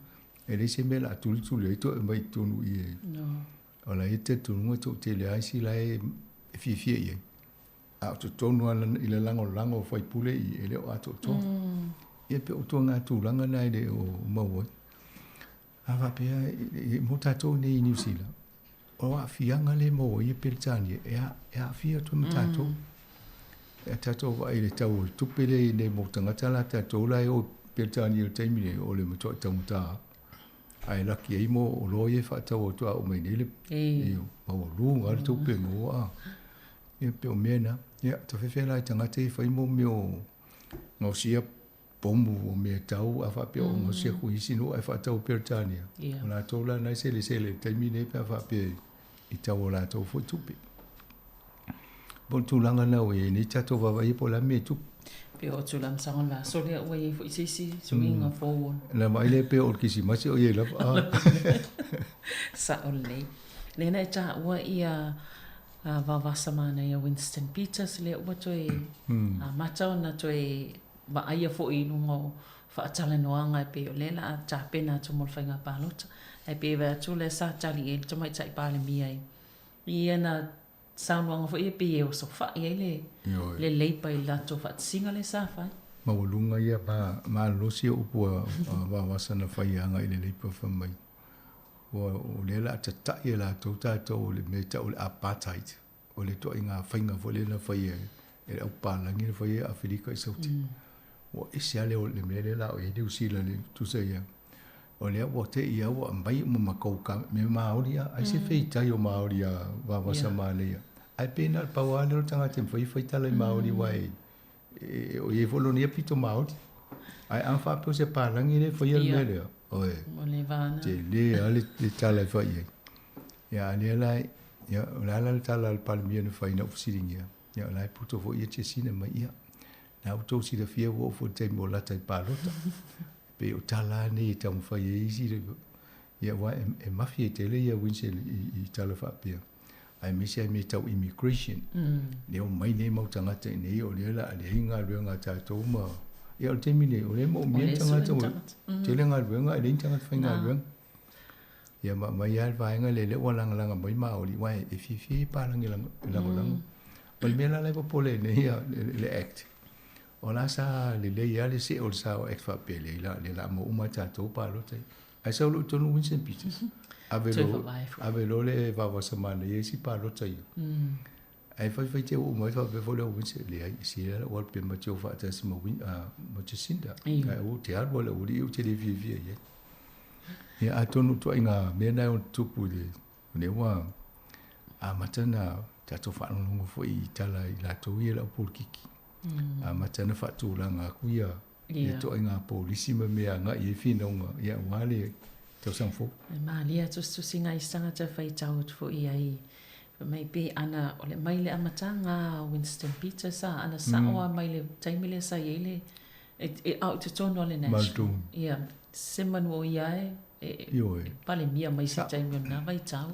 [SPEAKER 11] E leai se mea o le a tulituli ai toe aumai i totonu i e. O la e i ai le talitonuga e toatele lava isi la e fiafia i ai. A o totonu lava i le lagolago o faipule i e le o atoatoa. Ia pei o ituaiga tulaga na e le o maua ai. A faapea mo tatou nei i Niu Sila, o aafiaga lea e maua ai e Peretania, e aafia atu ai ma tatou. E tatou vaai i le tau o le tupe lea e i ai nei mo tagata la tatou la e o i Peretania i le taimi nei, o le matuai taugata lava. Ae laki ai mo oloa ia e faatau atu a oo mai nei le maualuga le tupe maua a. Ia pei o mea na. Ia, tafefe la i tagata ia e fai mo mea o gaosia pomu o mea tau a faapea o gaosia ku isi nuu ae faatau i Peretania. O latou la na e selesele i le taimi nei pe a faapea i tau o latou foi tupe. Po o le tulaga lena ua i ai nei tatou vaavaai po o le a le mea e tupu.
[SPEAKER 6] Pe o tulaga saga o le vaiaso lea ua i ai foi se isi suiga fou.
[SPEAKER 11] Na vaai lea pei o le Kerisimasi o i ai lava.
[SPEAKER 6] Sao lelei. Lea na e taua ia Vaovasa Manaia Winston Peters lea ua toe amata ona toe vaaia foi i luga o faatalanoaga e pei o lea o le a tapena atu mo le faiga palota. Ae pei e vaai atu o lea sa tali i ai le Tamaitai Palemia i ana saunoaga foi ia pei e osofai ai le le Labour i le latou faatasiga lea sa fai.
[SPEAKER 11] Maualuga ia ma malolosi o upu a Vaovasa na fai agai i le Labour fai mai ua o lea o le a tata'i e latou tatou o le mea e ta'u o le apartheid o le ituaiga faiga foi lea na fai e le au papalagi na fai e Afelika i Sauti. Ua ese lava le mea lea la o i ai Niu Sila le tusa ia. O lea ua te i lava ua aumai uma ma kou ka mea Māori a, ai se feitai o Māori a Vaovasa Manaia. Ae pei na o le pau lava lea o le tagata e mafai ona fai tala i Māori aua e o i ai foi lona ia pito Māori. Ae a faapea o se palagi lea e faia le mea lea, oe, tele lava le tala e fai i ai. Ia a lea la, ia, o le a la le tala a le Palemia na fai na ou fesiligia, ia o la e poto foi ia Jacinda mai, ia, na outou silafia ua oo foi i le taimi o lata i palota. Pei o tala lava nei e taumafai ai isi, ia aua e mafie tele ia Winston i tala faapea, aemaise lava i mea tau immigration. Lea omai nei mau tagata i inei, o lea o le a leai galuega a tatou ma... Ia o le taimi nei, o lea e moomia ni tagata ua tele galuega ae leai ni tagata faigaluega. Ia ma aumai lava le vaega lea, lea ua lagalaga mai Māori, aua e fiafia ia palagi e lagolago. O le mea la la e popole ai nei le Act, O la sa lelei lava le see o le sa o Act faapea lea la lea la maua uma ai tatou palota ia. Ae sau loa i totonu Winston Peters, ave loa ave loa le Vaovasa Manaia i isi palota ia. Ae fai fai te oo mai faapea foi lea o Winston, leai, e sili lava lou alu pe ma te o faatasi ma ma Jacinda. Ae aua ou te alu lava i le aualii ou te le fiafia i ai. Ia atonu o ituaiga mea na e ono tupu i le o lea ua amata ona tatou faalogologo foi i tala i latou ia i le au polokiki. Amata ona faatulaga atu ia ia ituaiga polisi ma mea agai i ai finauga ia aua le tausaga fou.
[SPEAKER 6] E malie atu tusitusiga i se tagata e faitau atu foi i ai fai mai pe ana o le mai le amataga a Winston Peters a ana sao a mai le taimi lea sa i ai le e, e, a o i totonu o le National. Ia se manu o ia e e Palemia mai se taimi o lena vaitau.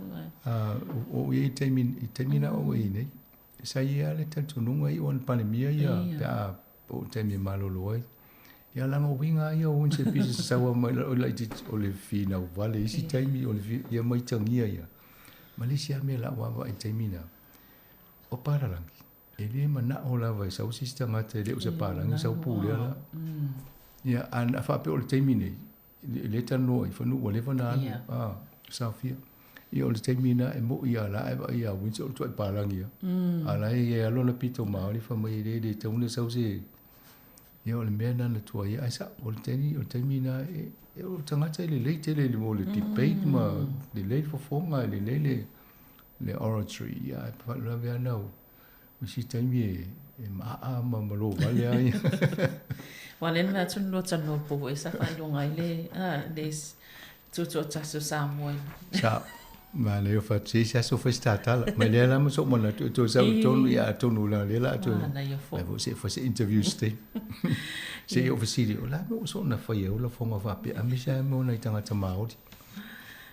[SPEAKER 11] O i taimi, i taimi na o i nei, sa i ai le talitonuga e iu lava na Palemia ia pe a oo i le taimi e malolo ai. Ia leaga o uiga lava ia o Winston Peters e sau lava mai o le laitiiti o le finau vale i isi taimi o le ia maitagia ia. Ma le isi lava mea o lau vaavaai i le taimi lena, o palalagi, e le manao lava e sau se isi tagata e le o se palagi sau pulea la. Ia, a na faapea o le taimi nei, e le talanoa i fanua ua leva ona alu a saofia. Ia o le taimi lena e mo'i a la e vaai ia Winston o le tuai palagi lava. A la e i ai lava lona pito maoli fai mai e le le tatau ona sau se ia o le mea lena na tuai ai. Ae sa'o o le taimi o le taimi lena e e o le tagata e lelei tele i le mo le debate ma lelei le fofoga e lelei le le oratory ia ae faalavelave lava na o isi taimi e e ma'a ma ma lovale lava ia.
[SPEAKER 6] Aua lea na vaai atu na lua talanoa po foi sa faailoga ai le le tutoatasi o Samoa i
[SPEAKER 11] Sa manaia o fatu se isi aso fai se tatala. Mai lea la ma so'u manatu e toe sau i totonu ia atonu leaga o lea o le a toe
[SPEAKER 6] Manaia foi.
[SPEAKER 11] Mai foi se i fai se interview se taimi. Se i ou fesili, o le a le mea ua soona fai ai au lafoga faapea aemaise lava mo nai tagata Māori.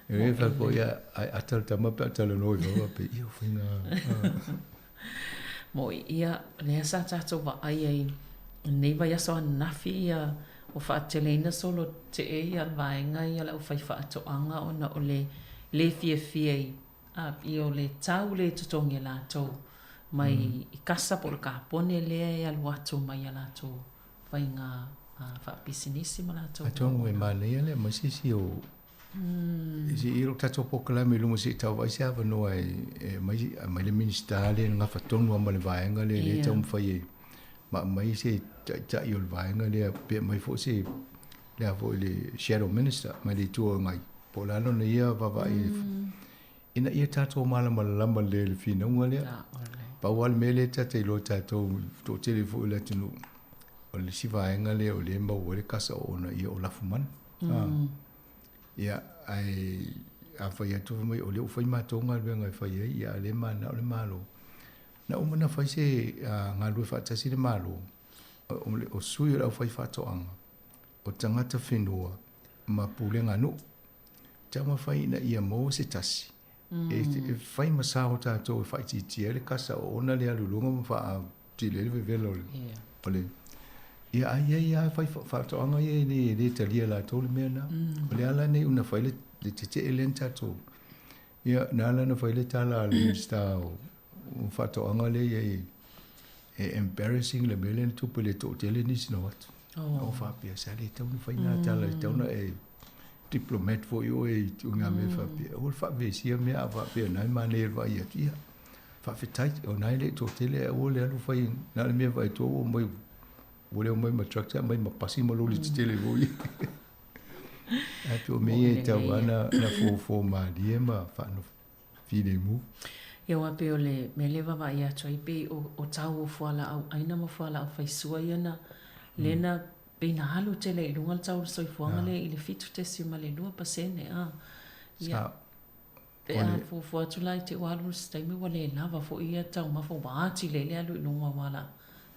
[SPEAKER 11] E le fai foi ia ai ata le tama pe a talanoa i fafo faapea, ia o faiga
[SPEAKER 6] Mo'i ia, lea sa tatou vaai ai i lenei vaiaso ananafi ia ua faateleina solo tee ia le vaega ia le aufaifaatoaga ona o le le fiafia i i o le tau lea e totogi e latou mai i kasa po o le kapone lea e alu atu mai ia latou faiga faapisinisi ma latou
[SPEAKER 11] Atonu e manaia le aumai se isi o Se i lou tatou polokalame i luma se i tau vaai se avanoa e aumai le Minisita lea e gafa tonu lava ma le vaega lea lea e taumafai e ma aumai se taitai o le vaega lea pe aumai foi se le a foi le Shadow Minister mai le Itu Agai po o le a lona ia vaavaai ina ia tatou malamalama lelei i le finauga lea. Pau lava le mea lea ta te iloa tatou toatele foi o le atunuu, o le isi vaega lea o lea e maua ai le kasa o ona ia o lafumanu. Ia, ae a fai atu fai mai o lea ua fai matou galuega e fai ai, ia a o lea e mananao le Malo. Na uma ona fai se galulue faatasi le Malo, o sui o le aufaifaatoaga, o tagata whenua ma pulega nuu. Taumafai ina ia maua se tasi e fai ma sao tatou e faaitiitia ai le kasa o ona le alu i luga ma faatili ai le vevela o le o le Ia a i ai lava fai faatoaga ia e le le talia e latou le mea lena. O le ala lenei una fai le le tetee lea na tatou ia na ala ona fai le tala a le Minisita o Faatoaga lea i ai e embarrassing le mea lea na tupu e le toatele nisi na o atu. O faapea sa le tatau ona fai na tala e tatau ona e diplomat foi oe i ngā mea faapea. Aua le faavesia mea a faapea na e manaia le vaai atu. Ia, faafetai, o na e le toatele ae aua le alu fai na o le mea vaai atu ua omai ua le omai ma tractor aumai ma pasi ma loli tetele foi. Ae pei o mea ia e tatau lava ona fofo malie ma faanofo filemu.
[SPEAKER 6] Ia aua pei o le mea lea e vaavaai atu ai pei o tau o fualaau aina ma fualaau faisua ia na lea na pei na alu tele i luga le tau o le soifuaga lea i le 7.2%. A ia pe a fuafua atu la i te i ua alu le isi taimi ua le lava foi ia taumafa ua atili ai le alu i luga aua la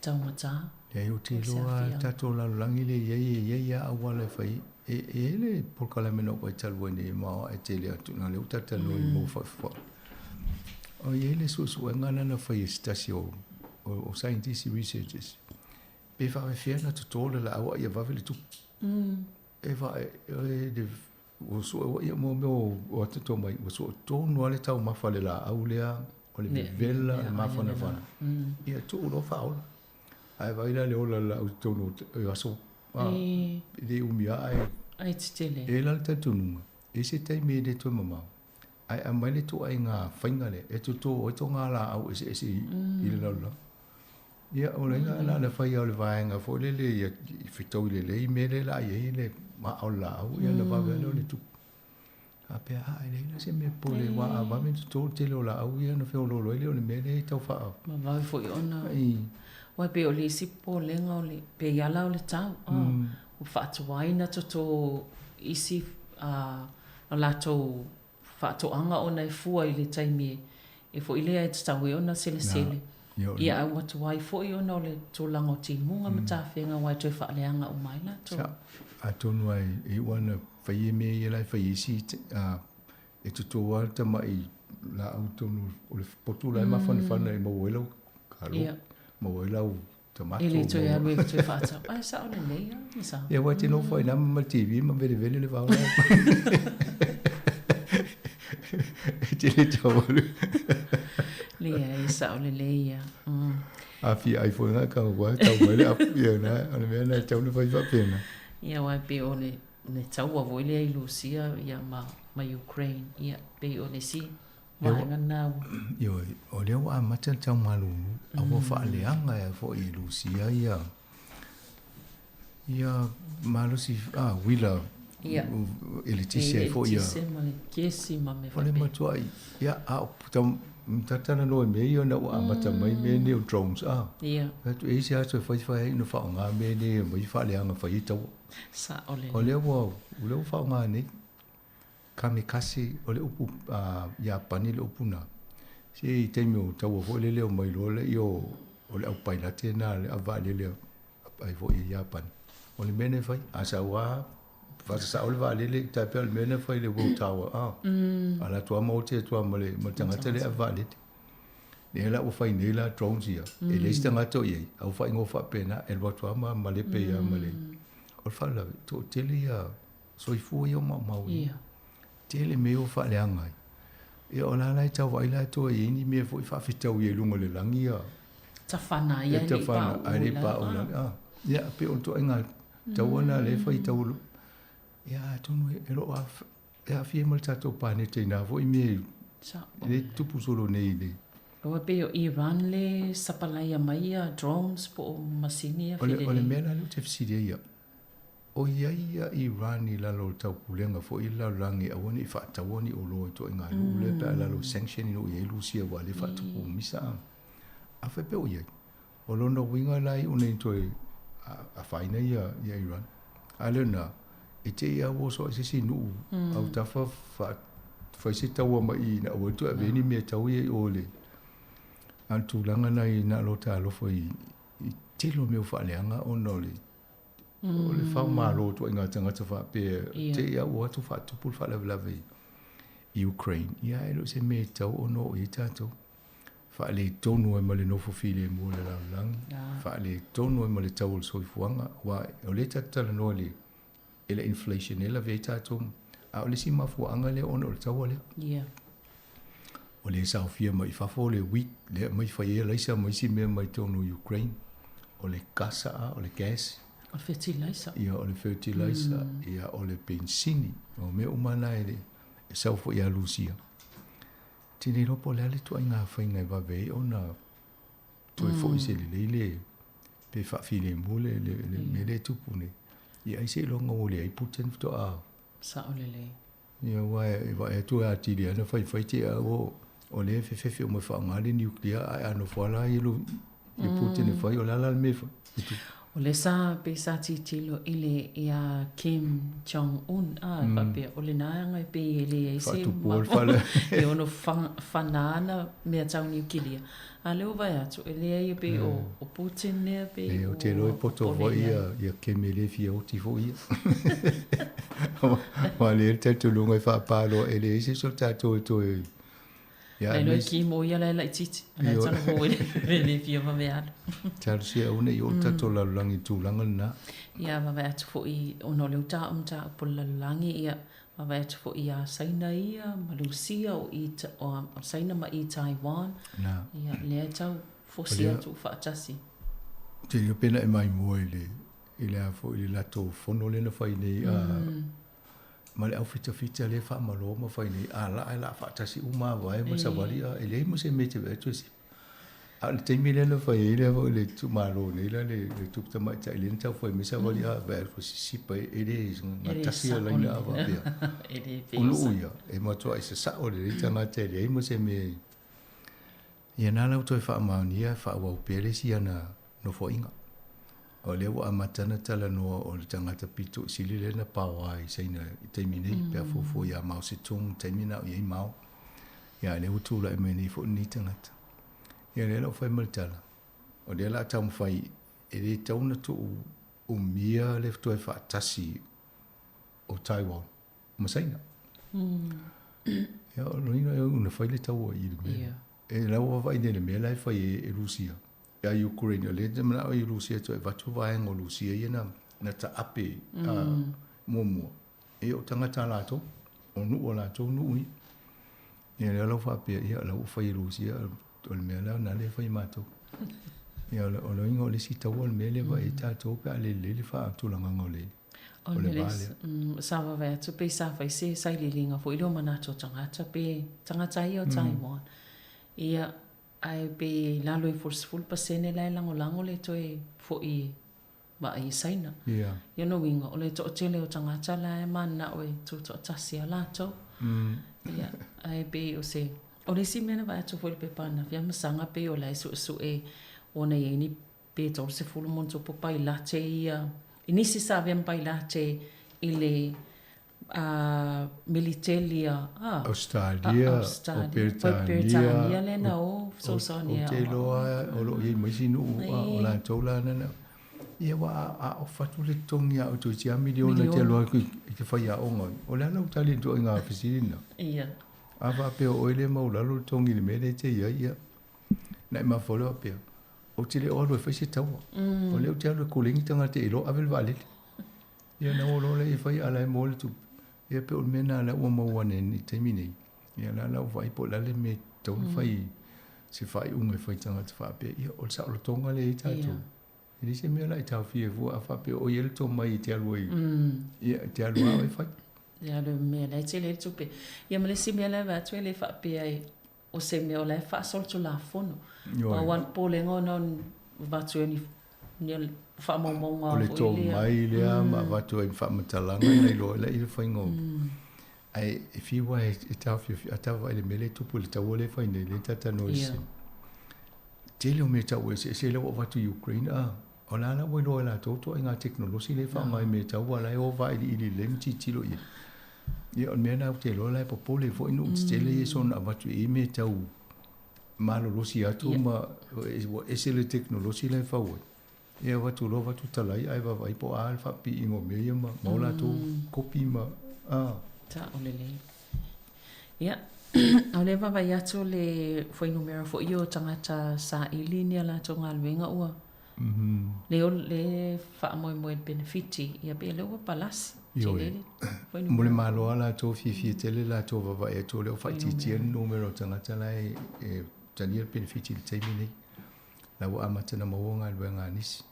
[SPEAKER 6] taugata.
[SPEAKER 11] Leai ou te iloa le tatou lalolagi lea e i ai e i ai lava auala e fai e i ai le polokalame na ou vaai talu ai nei e maoae tele atu na lea ua talatalanoa i mau faifofo. O i ai le suesuega lea na fai e se tasi o o scientist researchers pe faapefea ona toto le laau a ia vave le tupu. E vae e le ua sue ia mo mea o atoto mai ua sue tonu lava le taumafa a le laau lea o le vevela le mafanafana ia tuu loa faaola. Ae vaai la le ola o le laau i totonu o aso e le umi lava ae
[SPEAKER 6] Ai tetele.
[SPEAKER 11] E i ai la le talitonuga, e i ai se taimi e le toe mamao, ae aumai le ituaiga faiga lea e toto ai tō ngā lāau eseese i le lalolagi. Ia, o le na na fai lava o le vaega foi lele ia i fetaui lelei mea lea la i ai le maa o le laau, ia ona vave lava lea o le tupu. Faapea, a, e leai la se mea popole aua a vave ona toto le tele o laau ia ona feoloolo ai lea o le mea lea e tau faa...
[SPEAKER 6] Ma vave foi ona... Aua e pei o le isi popolega o le pei lava la o le tau, ua faatuai ona toto isi o latou faatoaga ona e fua i le taimi e foi lea e tatau ai ona selesele. Ia, a ua tuai foi ona o le tulaga o timuga ma tafega aua e toe faaleaga uma ai latou.
[SPEAKER 11] Sa, atonu lava e iu lava ina fai ia mea ia la e fai ai isi e toto lava le tamai laau i totonu o le potu la e mafanafana e maua ai lau kalo, maua ai lau tamato.
[SPEAKER 6] E le toe alu e toe faatau. Ae sao lelei lava, Misa.
[SPEAKER 11] Ia, aua e te nofo ai i ina ma le TV ma velevele le vao la. E te le tau alu.
[SPEAKER 6] Leai, sao lelei ia.
[SPEAKER 11] A fia ai foi na ka ua tau mai le apu ia na, o le mea na e tau na fai faapena.
[SPEAKER 6] Ia, aua e pei o le le taua foi lea i Lusia ia ma ma Ukraine, ia pei o le isi vaega lena ua.
[SPEAKER 11] Ioe, o lea ua amata le tau malulu, a ua faaleaga foi i Lusia ia ia malosi a uila eletise ai foi ia.
[SPEAKER 6] Eletise ma le kesi ma mea
[SPEAKER 11] O le
[SPEAKER 6] faapena.
[SPEAKER 11] matuai, ia, a o tau talanoa i mea ia ona ua amata mai mea nei o drones a.
[SPEAKER 6] Ia.
[SPEAKER 11] Fai atu e i ai se aso e fai fai ai ona faaaoga mea nei e aumai faaleaga fai ai taua.
[SPEAKER 6] Sao lelei.
[SPEAKER 11] O lea ua, o lea ua faaaoga nei. Kamikaze, o le upu Iapani le upu na. Se i taimi o taua foi lele o mai loa lea o o le au pailate na le avaalele ai foi i Iapani. O le mea na fai, a sau lava faasasao le vaalele, tai pei o le mea na fai i le World Tower, a. Ala atu lava ma oti atu lava ma le tagata lea ave vaalele. Lea la ua fai nei la drones ia, e leai se tagata o i ai, a ua faaigoa faapena, e alu atu lava ma malepe ia ma le... O le faalavelave, toatele ia soifua ia o maumau ia. Tele mea ua faaleaga ai. Ia o la la e tau vaai latou e i ai ni mea foi faafetau i luga o le lagi ia.
[SPEAKER 6] Tafana ai ae le i paʻu
[SPEAKER 11] Ae le i paʻu i lalo. Ah, ia pei o le ituaiga taua lena lea e fai tau ia atonu e lo o e aafia ma le tatou paneta i na foi mea e tupu solo nei i le
[SPEAKER 6] Aua pei o Iran le sapalaia mai ia drones po o masini ia
[SPEAKER 11] felelei. O le mea la lea ou te fesili ai au, O i ai ia Iran i lalo o le taupulega foi i le lalolagi e aua ne i faataua ni oloa i ituaiga nuu lea pe a lalo o sanction ina ua i ai Lusia aua lea e faatupu misa a. Afai pe o i ai. O lona uiga la iu nei toe afaina ia ia Iran. A lea na, e te i a ua oso ai se isi nuu autafa fa fai se taua mai i ina aua ne i toe ave ai ni mea tau ia i o le a o le tulaga na i na o lo alofa i i tele o mea ua faaleaga ona o le O le faamalo ituaiga tagata faapea te i a ua atu faatupu le faalavelave i Ukraine, ia e le o se mea e tatau ona oo i ai tatou. Faaletonu ai ma le nofo filemu o le lalolagi, faaletonu ai ma le tau o le soifuaga, aua o lea tatou te talanoa i le i le inflation e lavea ai tatou, a o le isi mafuaaga lea ona o le taua lea. O lea e saofia mai i fafo le wheat lea e aumai fai ai alaisa ma isi mea mai totonu o Ukraine. O le kasa a, o le gas.
[SPEAKER 6] O le fetilaisa.
[SPEAKER 11] Ia, o le fertilizer, ia, o le penisini. O mea uma na e, e sau foi ia Lusia. Te le iloa po o le a le ituaiga faiga e vave ai ona toe foi se lelei le, pe faafilemu le, le, le mea lea e tupu nei. Ia ai seiloga ua leai Putin faatoa.
[SPEAKER 6] Sao lelei.
[SPEAKER 11] Ia, aua e vaai atu e atili ai ona faifai te i o, o lea e fefefe uma e faaaoga le nuclear, ae a nofo lava la ia ia Putin e fai, o le a la le mea e fai?
[SPEAKER 6] O lea sa pei sa tilotilo i le ia Kim Jong Un a e faapea o lena e agai pei e leai se
[SPEAKER 11] Faatupua le fale.
[SPEAKER 6] e ono fana ana mea tau niukilia. A lea ua vaai atu e leai e pei o o Putin lea pei
[SPEAKER 11] Leai, ou te iloa e poto foi ia ia Kim e le fia oti foi ia. Aua o lea le talitonuga e faapā loa e leai se isi o tatou e toe
[SPEAKER 6] ia Nai loa e Kim o ia la e laitiiti, a la e tala fou e le fia vave alu.
[SPEAKER 11] Talosia aua ne i oo le tatou lalolagi i le tulaga lena.
[SPEAKER 6] Ia vaavaai atu foi ona o lea ua taua mataupu o le lalolagi, ia vaavaai atu foi ia Saina ia ma Lusia o i o Saina ma i Taiwan. Ia lea e tau fosi atu faatasi.
[SPEAKER 11] Ou te iloa pe na e maimoa i le i le a foi le latou fono lea na fai nei a ma le aufitafita lea e faamalo ma fai nei a laa e laa faatasi uma a vae ma savali a e leai ma se mea e te vaai atu e sipa. A o le taimi lea na fai ai lea foi le itumalo nei la le le tupu tamaitai lea na tau fai mai savali a vaai atu sisipa e le gatasi a laina a faapea. O nuu ia e matuai sasao lelei tagata e leai ma se mea Ia na la ua toe faamaonia e faaauau pea le isi ana nofoaiga. O lea ua amata ana talanoa o le tagata pito i sili lea na paoa i Saina i taimi nei, pe a fuafua iā Mao Zedong i taimi na o i ai Mao. Ia a lea ua tulai mai nei foi lenei tagata. Ia lea la ua fai ma le tala, o lea o le a taumafai e le tatau ona tuu umia le toe faatasi o Taiwan ma Saina. Ia, o lona uiga e na fai le taua i le mea. E la ua vaavaai nei i le mea la e fai e Rusia ia Ukraine, o lea e manao i Rusia e toe avatu vaega o Rusia ia na na taape muamua. Ia o tagata a latou, o nuu a latou nuu ia. Ia lea la ua faapea, ia la ua fai e Rusia, o le mea la na lea e fai e matou. Ia o le uiga o le isi taua o le mea lea e vaai ai tatou pe a le lelei le faatulagaga o le
[SPEAKER 6] O le va lea. Sa vavae atu pe sa fai se sailiiliga foi lea o manatu o tagata pe tagata ia o Taiwan. Ia, ae pe i lalo ifo o le 10% la e lagolago le toe foi vaai i Saina. Ia lona uiga, o le toatele o tagata la e mananao e tutoatasi ia latou. Ia, ae pei o se... O le isi mea na vaai atu foi i le pepa ananafi a masaga pei o la e suesue ona i ai ni pe 30 ma ona tupu pailate ia, i nisi sa avea ma pailate i le a militeli a
[SPEAKER 11] Ausetalia, o Peretania,
[SPEAKER 6] lea na o fesoasoani
[SPEAKER 11] Ou te iloa o lo o i ai ma isi nuu o latou la na ia ua a ofa atu le totogi ia outou i tia miliona e te alu atu i te faiaoga. O le a lau tali i le ituaiga fesili lena?
[SPEAKER 6] Ia.
[SPEAKER 11] A faapea o oe lea e maualalo le totogi i le mea lea e te i ai, ia, na e mafaufau lea faapea, ou te le o alu e fai se taua. O lea ou te alu e koleni tagata e iloa ave le vaalele. Ia na o loa lea e fai a la e maua le tupe. Ia pei o le mea lena lea ua maua nei i le taimi nei. Ia la la ua vaai po o le a le mea e tatau ona fai se faaiuga e fai i tagata faapea. Ia o le saolotoga lea e i ai tatou. E leai se mea o le a e taofia ai fua a faapea o i ai le tomai e te alu ai. Ia e te alu lava oe e fai.
[SPEAKER 6] Ia le mea la e tele ai le tupe. Ia ma le isi mea la e vaai atu e le faapea o se mea o la e faasolitulafono. Pau lava le popolega ona o avatu ai ni faamaumauga
[SPEAKER 11] foi lea. O le tomai lea ma avatu ai ma faamatalaga na iloa ai le faiga o ae e fiu lava e taofiofi a ta vaai i le mea lea e tupu i le taua lea e fai nei lea ta talanoa i le tele o mea tau eseese lea ua avatu i Ukraine a o la la ua iloa e latou ituaiga tekonolosi lea e faaaoga i mea tau a la e o vailiili lelei ma tilotilo i ai. Ia o le mea lena ou te iloa la e popole foi nuu tetele ia soona avatu i ai mea tau malolosi atu ma ua ese le tekonolosi la e fau ai. Ia avatu loa avatu talai ae vaavaai po o a le faapipiiga o mea ia ma o latou kopi ma a.
[SPEAKER 6] Sao lelei. Ia, o lea e vaavaai atu le fuainumera foi o tagata saili ni a latou galuega ua Le o le faamoemoe i le penefiti, ia pei o lea ua palasi.
[SPEAKER 11] Ioe. Mo le Malo lava latou, fiafia tele latou vaavaai atu o lea ua faaitiitia le numera o tagata la e talia le penefiti i le taimi nei. La ua amata ona maua galuega a nisi.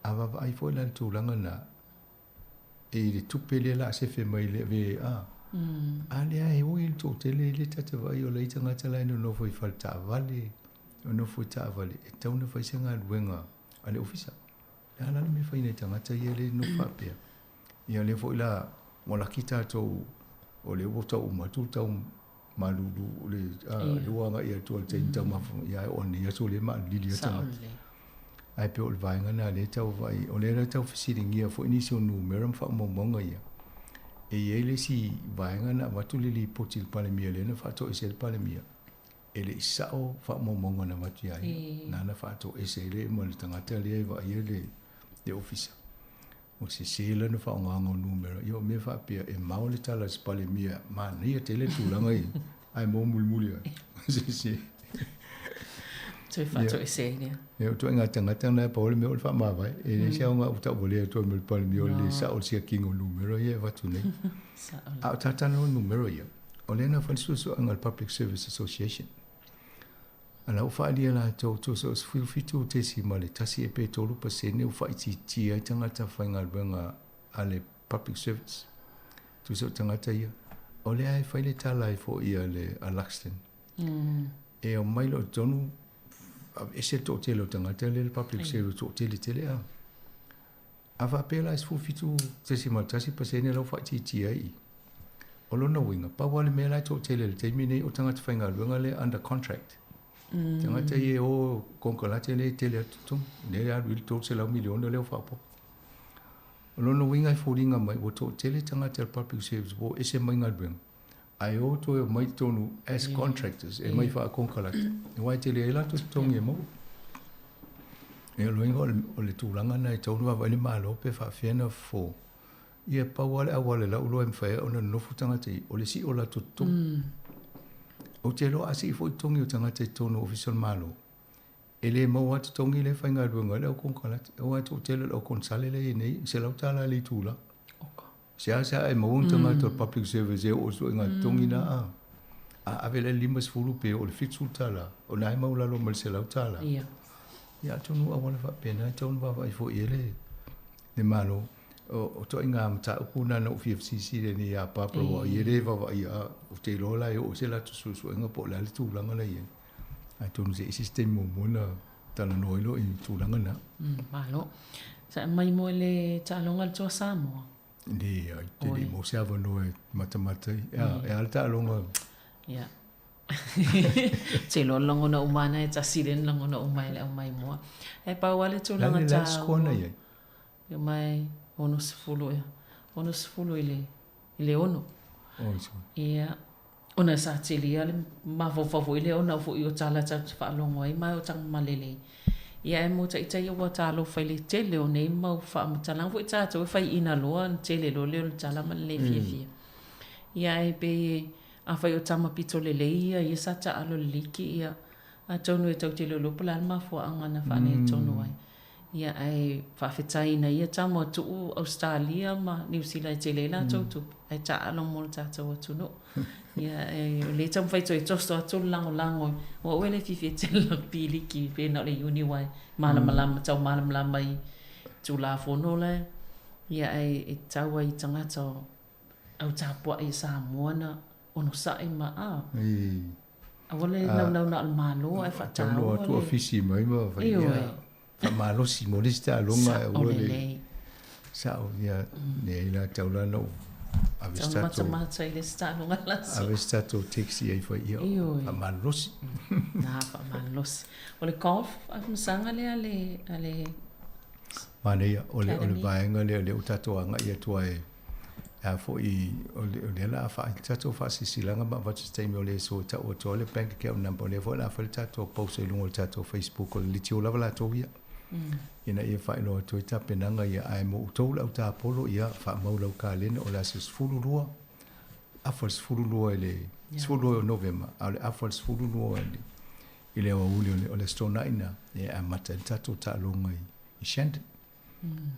[SPEAKER 11] A vaavaai foi la i le tulaga lena, i le tupe lea o le a sefe mai le VAA, a lea e ui le toatele lea ta te vaai o la e i ai tagata la e nonofo i faletaavale, nonofo i taavale, e tatau ona fai se galuega a le ofisa. O le a la le mea e fai i nai tagata ia lea e nofo faapea? Ia lea foi la ua laki tatou o lea ua tau uma atu le tau malulu o le lea ua agai atu i le taimi taumafa, ia ae oo ane i aso lea e maalilili ai tagata. Ae pei o le vaega lena lea e tau vaai, o lea la e tau fesiligia foi nisi o numera ma faamaumauga ia. E i ai le isi vaega na avatu le lipoti i le Palemia lea na faatoese ai le Palemia, e le i sao faamaumauga na avatu ia ia. Na na faatoese ai le ma le tagata lea e vaaia le ofisa. O sese lana faaaogaga o numera, ia o mea faapea e mao le tala a se Palemia, manaia tele le tulaga ia, ae maua mulimuli ane, sese.
[SPEAKER 6] Toe faatoese ai lea.
[SPEAKER 11] Ia, o ituaiga tagata na, pau le mea o le faamavae. E leai se aoga ua tauvalea atu ai ma le Palemia o le le sao o le siakiina o numera ia e avatu nei. A o tatalo numera ia, o lea na fai le suesuega a le Public Service Association. A la ua faaalia latou tusa o 17.1 pe 3% ua faaitiitia ai tagata faigaluega a le Public Service. Tusa o tagata ia. O lea e fai le tala ai foi a le a Luxton. E omai loa i totonu, aveese le toatele o tagata lea i le Public Service toatele tele a. A faapea la e 17.1% la ua faaitiitia ai i. O lona uiga, pau lava le mea la e toatele i le taimi nei o tagata faigaluega lea under contract. Tagata ia e o konekarate lea e tele atu totogi, lea e alu i ai le $300 miliona lea ua faaopoopo. O lona uiga e foliga mai ua toatele tagata o le public service ua o ese mai galuega. Ae o toe omai i totonu as contractors e omai faakonekarate, aua e tele ai latou totogi e maua. Ia o le uiga o le tulaga lena e tatau ona vaavaai le Malo pe faapefea ona fofo. Ia pau lava le auala i lau iloa e mafai ai ona nonofo tagata i i, o le sii o latou totogi. Ou te iloa a sii foi totogi o tagata i totonu o Ofisa o le Malo, e le maua lava totogi lea e faigaluega ai le au konekarate, aua e toatele o le au konesale lea e i ai nei, e $100 i le itula. Seasea e maua ni tagata o le public service e oo i le ituaiga totogi na a. A ave la i le 50 pe oo i le $70, o lena e maualalo ma le $100. Ia. Ia atonu o auala faapena e tatau ona vaavaai foi i ai le, le Malo. O, o ituaiga mataupu na na ou fia fesilisili ai nei ia Barbara aua o ia lea e vaavaaia, ou te iloa la e oo i se latou suesuega po o le a le tulaga la e i ai. Atonu se i ese se taimi muamua ona talanoa ai loa i tulaga na.
[SPEAKER 6] Malo. Sa mai mo le taaloga a le Toa Samoa?
[SPEAKER 11] Leai, te le i maua se avanoa e matamata ai. E a, e a le taaloga?
[SPEAKER 6] Ia. Te iloa le lagona uma lava e tasi lea na lagona uma e le aumaimoa. Ae pau lava le tulaga
[SPEAKER 11] taua. Le a le score na i ai?
[SPEAKER 6] Ia mai 60 ea. 60 i le i le 6. Ia, ona sa tele lava le mafaufau foi lea ona foi o tala tatou te faalogo ai ma o Tagomalelei. Ia ae mo taitai ua talofa i le tele o nei mau faamatalaga foi tatou e faiaina loa ona tele loa lea o le tala ma le le fiafia. Ia ae pei afai o tama pito lelei ia ia sa taalo i le liki ia atonu e tou te iloiloa po o le a le mafuaaga na faaletonu ai. Ia ae faafetai ina ia tama o tuu Ausetalia ma Niu Sila e tele ai latou tupe ae taalo mo le tatou atunuu. Ia ae o lea e taumafai toe toso atu le lagolago aua ua le fiafia tele i lana piliki pe na o le Iuni aua e malamalama tau malamalama i Tulafono la ia ae e tatau ai i tagata o au tapuai i Samoa na onosai ma a Aua le naunau na o le Malo ae faataua
[SPEAKER 11] le. Tau afisi mai ma fai ia. Faamalosi mo le isi taaloga ae aua le. Sao ia leai la tau la na ou ave se
[SPEAKER 6] tatou. Matamata i le isi taaloga la so.
[SPEAKER 11] Ave se tatou taxi ai fai ia. Faamalosi.
[SPEAKER 6] Na faamalosi. O le golf afamasaga lea a le a le.
[SPEAKER 11] Manaia o le o le vaega lea lea ua tatou agai atu ai a foi o lea o le a fai le tatou faasilasilaga ma avatu se taimi o le aso e tau atu ai le bank account number o lea foi o le a fai le tatou post i luga o le tatou Facebook o le litio lava latou ia ina ia faailoa atu ai tapenaga ia ae mo outou le au tapolo ia faamau lau kalena o le aso 12 afa le 12 i le 12 o Novema a o le afa le 12 i le i le aoauli o le Aso Toonai na e amata ai le tatou taaloga i Shandon.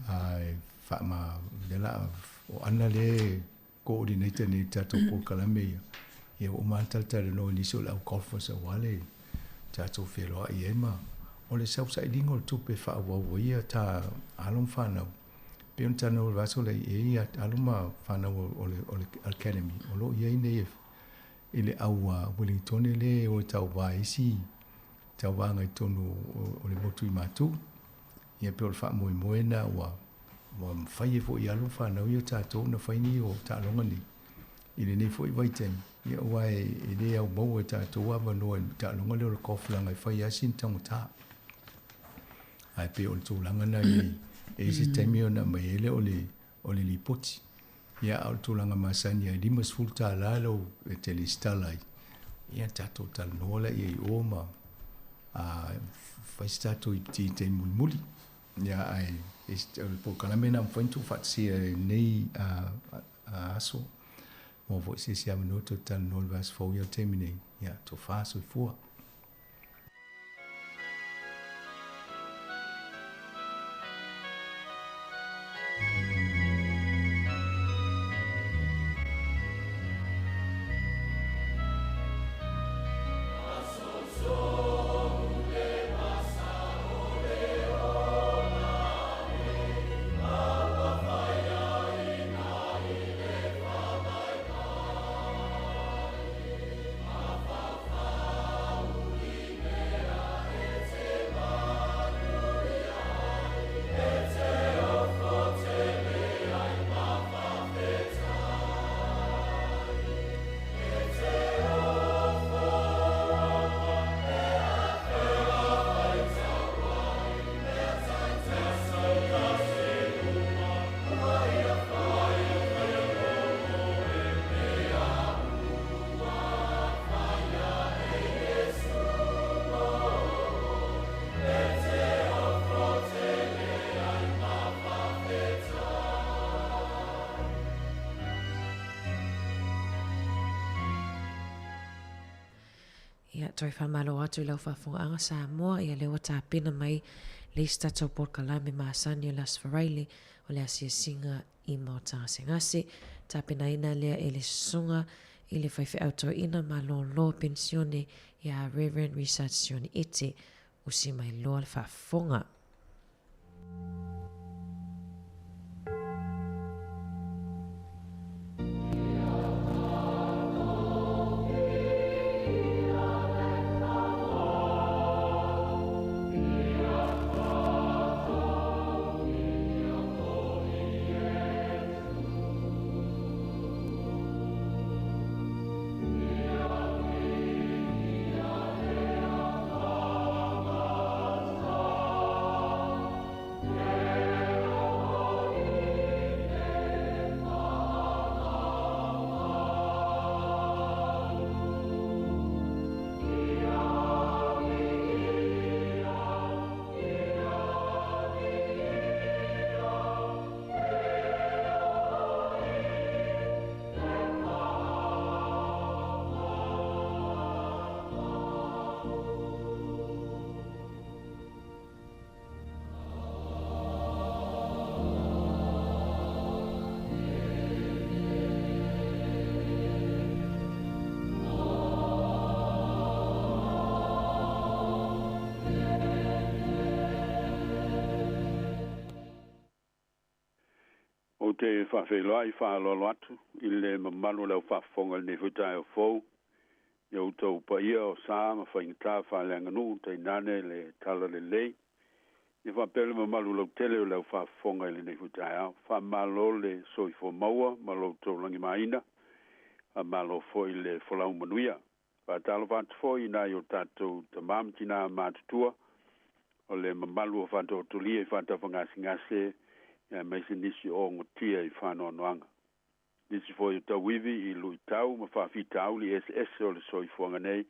[SPEAKER 11] Ae faama lea la o Ana lea e coordinator nei i le tatou polokalame ia. Ia ua uma lava ona talatalanoa i nisi o le au golfers aua le tatou feloai ai ma o le sausailiga o le tupe e faaauau ai ia ta alo ma fanau. Pei ona talanoa i le vaiaso lea e i ai alo ma fanau o le academy o lo o i ai nei i le au Ueligitone lea e o e tauva i isi tauvaga i totonu o le motu i Matu. Ia pei o le faamoemoe lena ua ua mafai ai foi i alo ma fanau ia o tatou ona fai nei o taaloga nei i lenei foi vaitaimi. Ia aua e le au maua e tatou avanoa i le taaloga lea o le golf leaga e fai lava sina taugata. Ae pei o le tulaga lena e i ai se taimi ona aumai ai lea o le o le lipoti. Ia, a o le tulaga masani e $50 lau e te lesitala ai. Ia, tatou talanoa laia i o ma fai se tatou ipi i taimi mulimuli. Ia, ae o le polokalame lena ua mafai ona tuufaatasia i lenei aso. Maua foi se isi avanoa toe talanoa i le vaiaso fou ia i le taimi nei. Ia, tofa soifua.
[SPEAKER 6] Toe faamalo atu i lau faafofogaaga Samoa, ia lea ua tapena mai le isi tatou polokalame masani o le Aso Faraile o le asiasiga i Maota Gasegase, tapenaina lea e le Susuga i le Faifeau Toeaina Malolo Penisione ia Rev. Richard Sione Ete. Usi mai loa le faafofoga.
[SPEAKER 14] Ou te faafeiloai faaaloalo atu i le mamalu o le aufaafofoga i lenei foi taeao fou, i outou paia o sa ma faigata faaleaganuu tainane le talalelei, ia faapea le mamalu lautele o le aufaafofoga i lenei foi taeao. Faamalo le soifua maua ma lo outou lagimaina, faamalo foi le folau manuia. Faatalofa atu foi i nai o tatou tama ma tina matutua, o le mamalu o faatoatolia i faatafagasegase, aemaise nisi o ogotia i faanoanoaga. Nisi foi o tauivi i luitau ma faafitauli eseese o le soifuaga nei,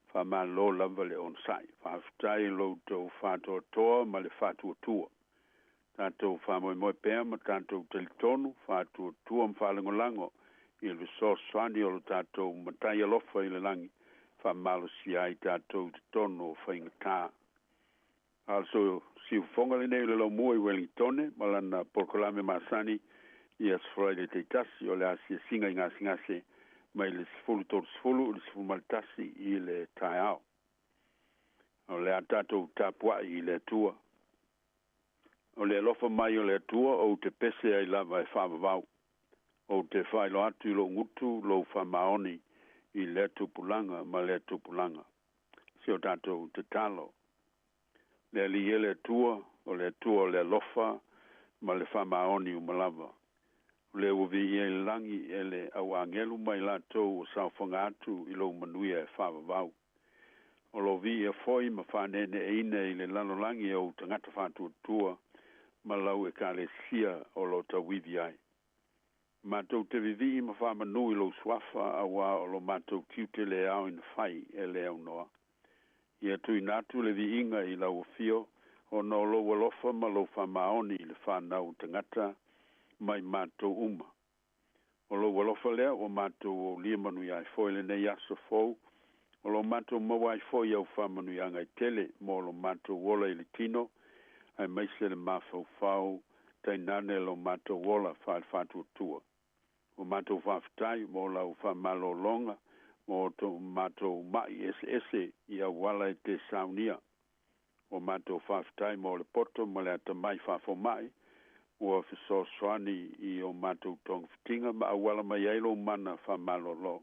[SPEAKER 14] faamalo lava le onosai. Faafetai i lo outou faatoatoa ma le faatuatua. Tatou faamoemoe pea ma tatou talitonu, faatuatua ma faalagolago i le fesoasoani o lo tatou Matai alofa i le lagi, faamalosia ai tatou i totonu o faigata. A o le siufofoga lenei o le laumua i Wellingtone ma lana polokalame masani i Aso Faraile taitasi o le asiasiga i gasegase mai le 10:30 i le 11 i le taeao. O le a tatou tapuai i le Atua. O le alofa mai o le Atua ou te pese ai lava e faavavau. Ou te faailoa atu i lou gutu lou faamaoni i lea tupulaga ma lea tupulaga. Si o tatou tatalo. Le Alii e le Atua, o le Atua o le alofa ma le faamaoni uma lava. O le ua viia i le lagi e le auagelu ma i latou ua saofaga atu i lou manuia e faavavau. O lo viia foi ma faaneeneeina i le lalolagi e ou tagata faatuatua ma lau ekalesia o lo tauivi ai. Matou te vivii ma faamanu i lou suafa auā o lo matou tiute le ao ina fai e le aunoa. Ia tuuina atu le viiga i lau afio ona o lou alofa ma lou faamaoni i le fanau tagata mai matou uma. O lou alofa lea ua matou aulia manuia ai foi lenei aso fou, o lo matou maua ai foi au faamanuiaga e tele mo lo matou ola i le tino, aemaise le mafaufau tainane lo matou ola faale-faatuatua. Ua matou faafetai mo lau faamalologa mo to matou mai eseese i auala e te saunia. Ua matou faafetai mo le poto ma le atamai faafomai ua fesoasoani i o matou togafitiga ma auala mai ai lou mana faamalolo.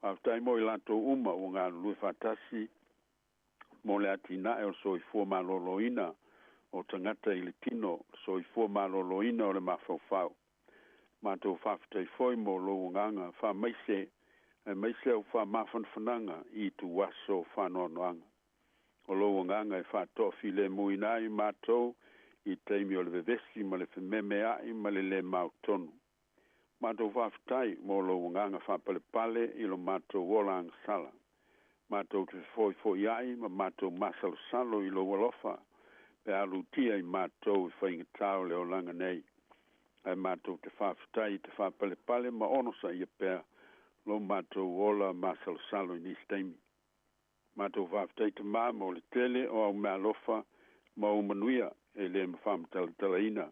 [SPEAKER 14] Faafetai mo i latou uma ua galulue faatasi mo le atinae o le soifua maloloina o tagata i le tino, soifua maloloina o le mafaufau. Matou faafetai foi mo lou agaga faamaise aemaise au faamafanafanaga i ituaso faanoanoaga. O lou agaga e faatoafilemuina ai matou i taimi o le vevesi ma le fememeai ma le lē mautonu. Matou faafetai mo lou agaga faapalepale i lo matou ola agasala. Matou te fefoifoiai ma matou masalosalo i lou alofa pe a lutia i matou i faigata o le olaga nei. Ae matou te faafetai i te faapalepale ma onosaia pea lo matou ola masalosalo i nisi taimi. Matou faafetai Tamā mo le tele o au meaalofa ma ou manuia e le faamatalatalaina.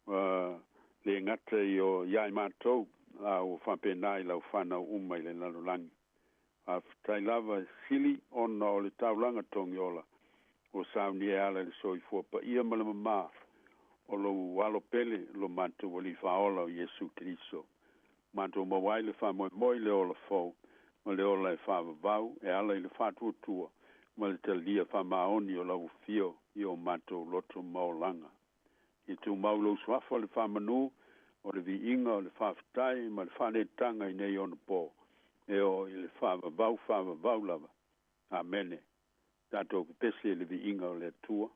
[SPEAKER 14] Ua le gata i o ia i matou, a ua faapena i lau fanau uma i le lalolagi. Faafetai lava e sili ona o le taulaga togiola ua saunia e ala i le soifua paia ma le mamā o lou Alo pele lo matou Alii Faaola o Iesu Keriso. Matou maua ai le faamoemoe i le ola fou ma le ola e faavavau e ala i le faatuatua ma le talia faamaoni o lau afio i o matou loto ma olaga. Ia tumau lou suafa le faamanu o le viiga o le faafetai ma le faaneetaga i nei onapo e oo i le faavavau faavavau lava. Amene. Tatou pepese i le viiga o le Atua.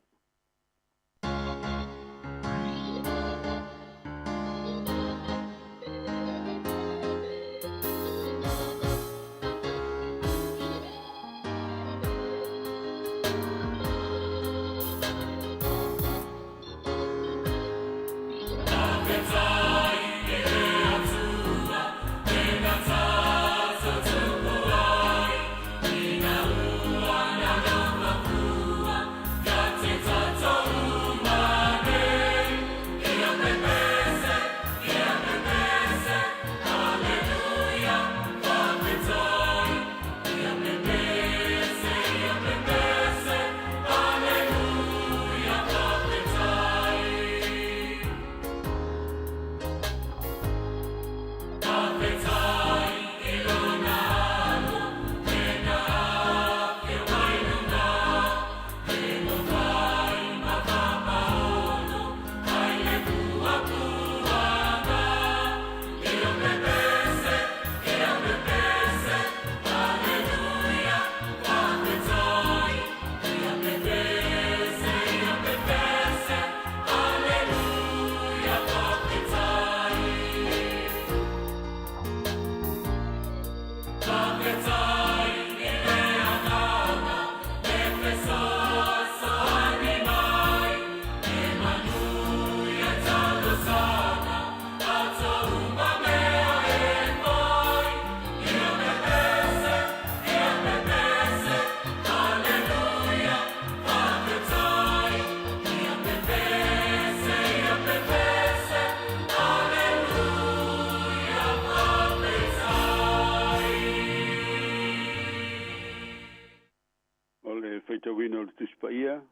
[SPEAKER 14] O le faitauina o le Tusi Paia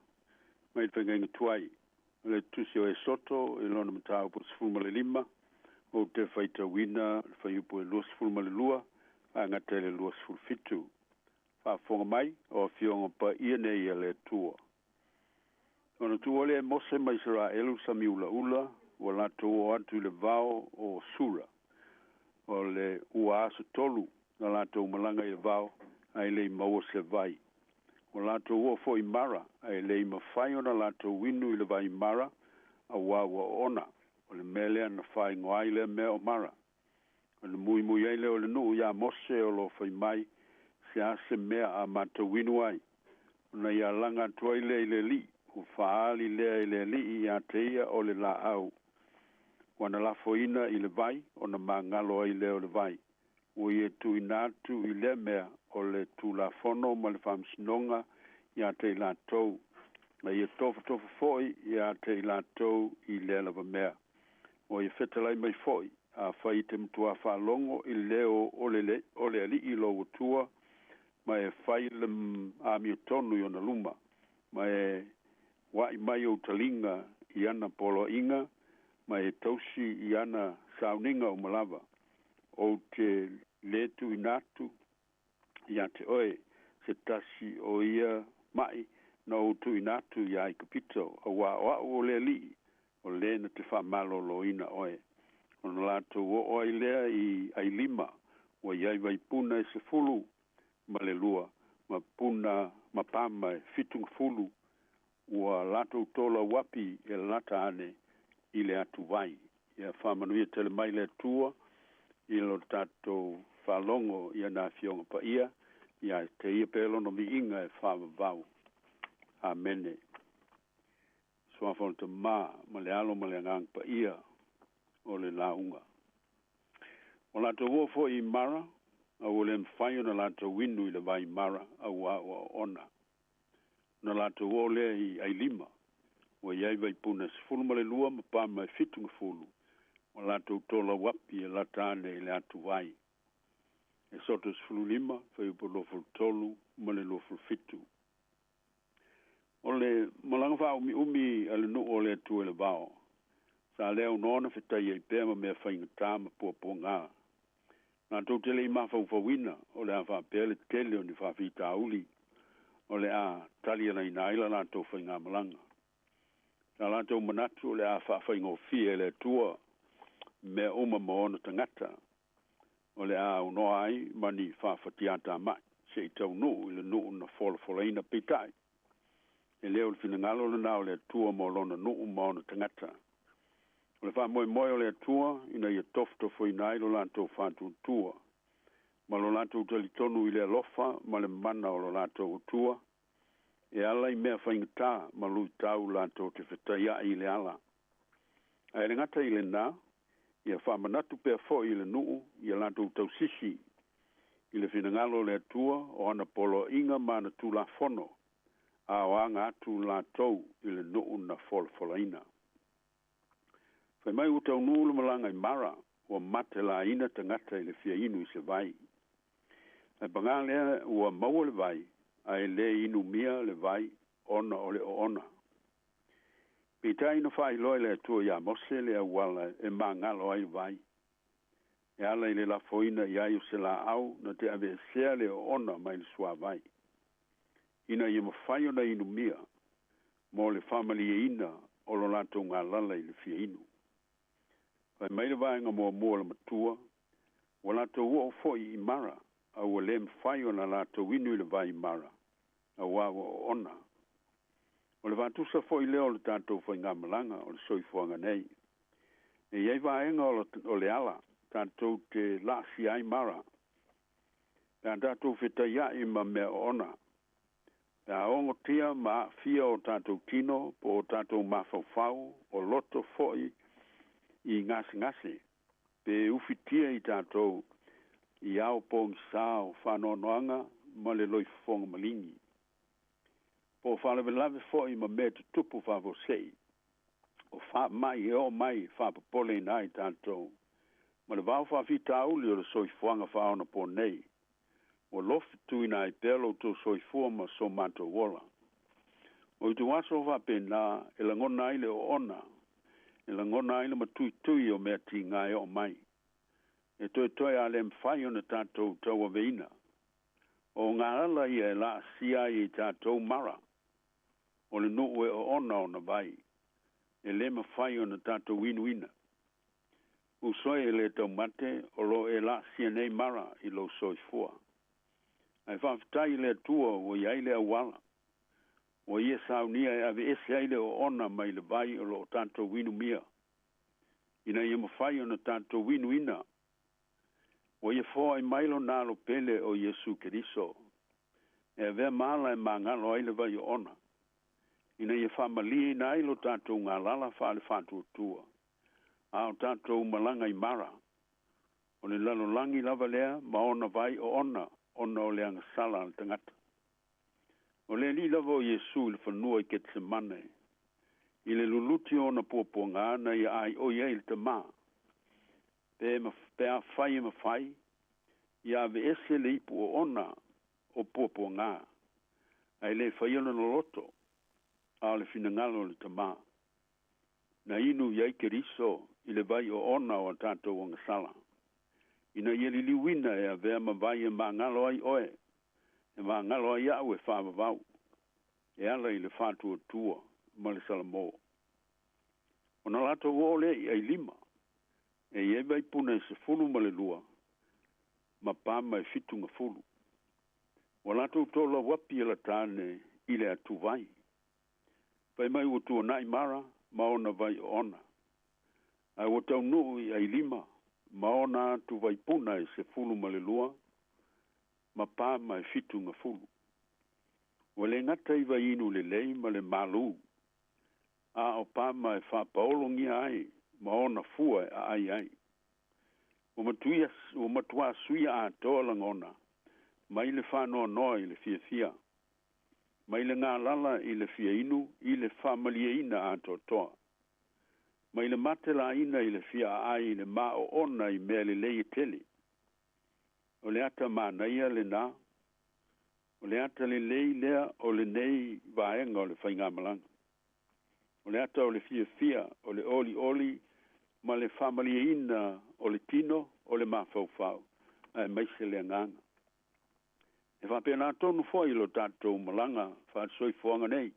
[SPEAKER 14] mai le Feagaiga Tuai, o le Tusi o Esoto i lona mataupu 15, ou te faitauina le fuaiupu e 22 faagata i le 27. Faafofoga mai o Afioga Paia nei a le Atua. Ona tuua lea e Mose ma Isaraelu sami ulaula ua latou oo atu i le vao o Sura. O le ua aso tolu na latou malaga i le vao ae le i maua se vai. Ua latou oo foi i Mara ae le i mafai ona latou inu i le vai Mara auā ua oona. O le mea lea na faaigoa ai lea mea o Mara. Ona muimui ai lea o le nuu iā Mose o lo o fai mai, Se a se mea a matou inu ai? Ona ia laga atu ai lea i le Alii, ua faaali lea i le Alii iā te ia o le laau. Ua na lafoina i le vai, ona magalo ai lea o le vai. Ua ia tuuina atu i lea mea o le Tulafono ma le Faamasinoga iā te i latou, a ia tofotofo foi iā te i latou i lea lava mea. Ua ia fetalai mai foi, afai e te matuā faalogo i le leo o le o le Alii lou Atua, ma e fai le amiotonu i ona luma, ma e wa'i mai ou taliga i ana poloaiga, ma e tausi i ana sauniga uma lava, ou te lē tuuina atu iā te oe se tasi o ia ma'i na ou tuuina atu iā Aikupito, auā o a'u o le Alii, o lē na te faamalōlōina oe. Ona latou oo ai lea i ʻAilima, ua i ai vaipuna e 12, ma puna ma pama e 70, ua latou tolauapi e lata ane i le atuvai. Ia faamanuia tele mai le Atua i lo tatou faalogo i ana Afioga Paia, ia te ia pea lona viiga e faavavau. Amene. Suafa o le Tamā ma le Alo ma le Agaga Paia o le lauga. Ua latou oo foi i Mara, A ua le mafai ona latou inu i le vai Mara auā ua oona. Ona latou oo lea i Ailima, ua i ai vaipuna e 12 ma pama e 70, ua latou tolauapi e lata ane i le atuvai. Esoto 15, fuaiupu 23 ma le 27. O le malaga faaumiumi a le nuu o le Atua i le vao, sa le aunoa ona fetai ai pea ma mea faigata ma puapuaga. Latou te le i mafaufauina o le a faapea le tele o ni faafitauli o le a talialaina ai la latou faigamalaga. Sa latou manatu o le a faafaigofie e le Atua mea uma mo ona tagata, o le a aunoa ai ma ni faafatiatamai se i taunuu i le nuu na folafolaina. Peitai, e le o le finagalo lena o le Atua mo lona nuu ma ona tagata. O le faamoemoe o le Atua ina ia tofotofoina ai lo latou faatuatua ma lo latou talitonu i le alofa ma le mana o lo latou Atua, e ala i mea faigata ma luitau latou te fetaiai i le ala. Ae le gata i lena, ia faamanatu pea foi i le nuu ia latou tausisi i le finagalo o le Atua, o ana poloaiga ma ana tulafono, a o aga atu latou i le nuu na folafolaina. Fai mai ua taunuu le malaga i Mara, ua matelaina tagata i le fia inu i se vai. Ae pagā lea ua maua le vai, ae le inumia le vai ona o le oona. Peitai na faailoa e le Atua iā Mose le auala e magalo ai le vai, e ala i le lafoina i ai o se laau na te aveesea le oona mai le suavai, ina ia mafai ona inumia mo le faamalieina o lo latou galala i le fia inu. Fai mai le vaega muamua o le matua, ua latou oo foi i Mara, a ua le mafai ona latou inu i le vai Mara, auā ua oona. O le faatusa foi lea o le tatou faigamalaga o le soifuaga nei. E i ai vaega o le ala tatou te laasia ai Mara, pe a tatou fetaiai ma mea oona, pe a ogotia ma aafia o tatou tino po o tatou mafaufau o loto foi i gasegase, pe ufitia i tatou i ao pogisā o faanoanoaga ma le loifofoga maligi, po o faalavelave foi ma mea tutupu faafuasei, o faamai e oo mai faapopoleina ai tatou ma le vao faafitauli o le soifuaga faaonaponei, ua lofituina ai pea lo outou soifua ma so matou ola. O ituaso faapena e lagona ai le oona, e lagona ai le matuitui o mea tiga e oo mai, e toetoe a le mafai ona tatou tauaveina. O galala ia e laasia ai i tatou Mara, o le nuu e oona ona vai, e le mafai ona tatou inuina. Uso e, e le taumate o lo e laasia nei Mara i lou soifua. Ae faafetai i le Atua ua i ai le auala, ua ia saunia e aveese ai le oona mai le vai o loo tatou inumia, ina ia mafai ona tatou inuina. Ua ia foai mai lona alo pele o Iesu Keriso, e avea ma ala e magalo ai le vai oona, ina ia faamalieina ai lo tatou galala faale-faatuatua, a o tatou malaga i Mara. O le lalolagi lava lea ma ona vai oona, ona o le agasala a le tagata. O le alii lava o Iesu i le fanua i Ketsemane, i le luluti o ona puapuaga na ia aioi ai le Tamā, pe afai e mafai, ia aveese le ipu oona o puapuaga, ae le faia lona loto, a o le finagalo o le Tamā. Na inu i ai Keriso i le vai oona o a tatou agasala, ina ia liliuina e avea ma vai e magalo ai oe, e magalo ai au e faavavau, e ala i le faatuatua ma le salamo. Ona latou oo lea i Ailima, e i ai vaipuna e 12 ma pama e 70. Ua latou tolauapi e lata ane i le atuvai. Fai mai ua tuanai Mara ma ona vai oona, ae ua taunuu i Ailima ma ona atu vaipuna e 12 ma pama e 70. Ua le gata i vaiinu lelei ma le malū, a o pama e faapaologia ai ma ona fua e aai ai. Ua matuia ua matuā suia atoa lagona mai le faanoanoa i le fiafia, mai le galala i le fia inu i le faamalieina atoatoa, mai le matelaina i le fia aai i le maoona i mea lelei e tele. O le ata manaia lenā, o le ata lelei lea o lenei vaega o le faigamalaga. O le ata o le fiafia, o le olioli ma le faamalieina o le tino, o le mafaufau, aemaise le agaga. E faapena tonu foi lo tatou malaga faalesoifuaga nei.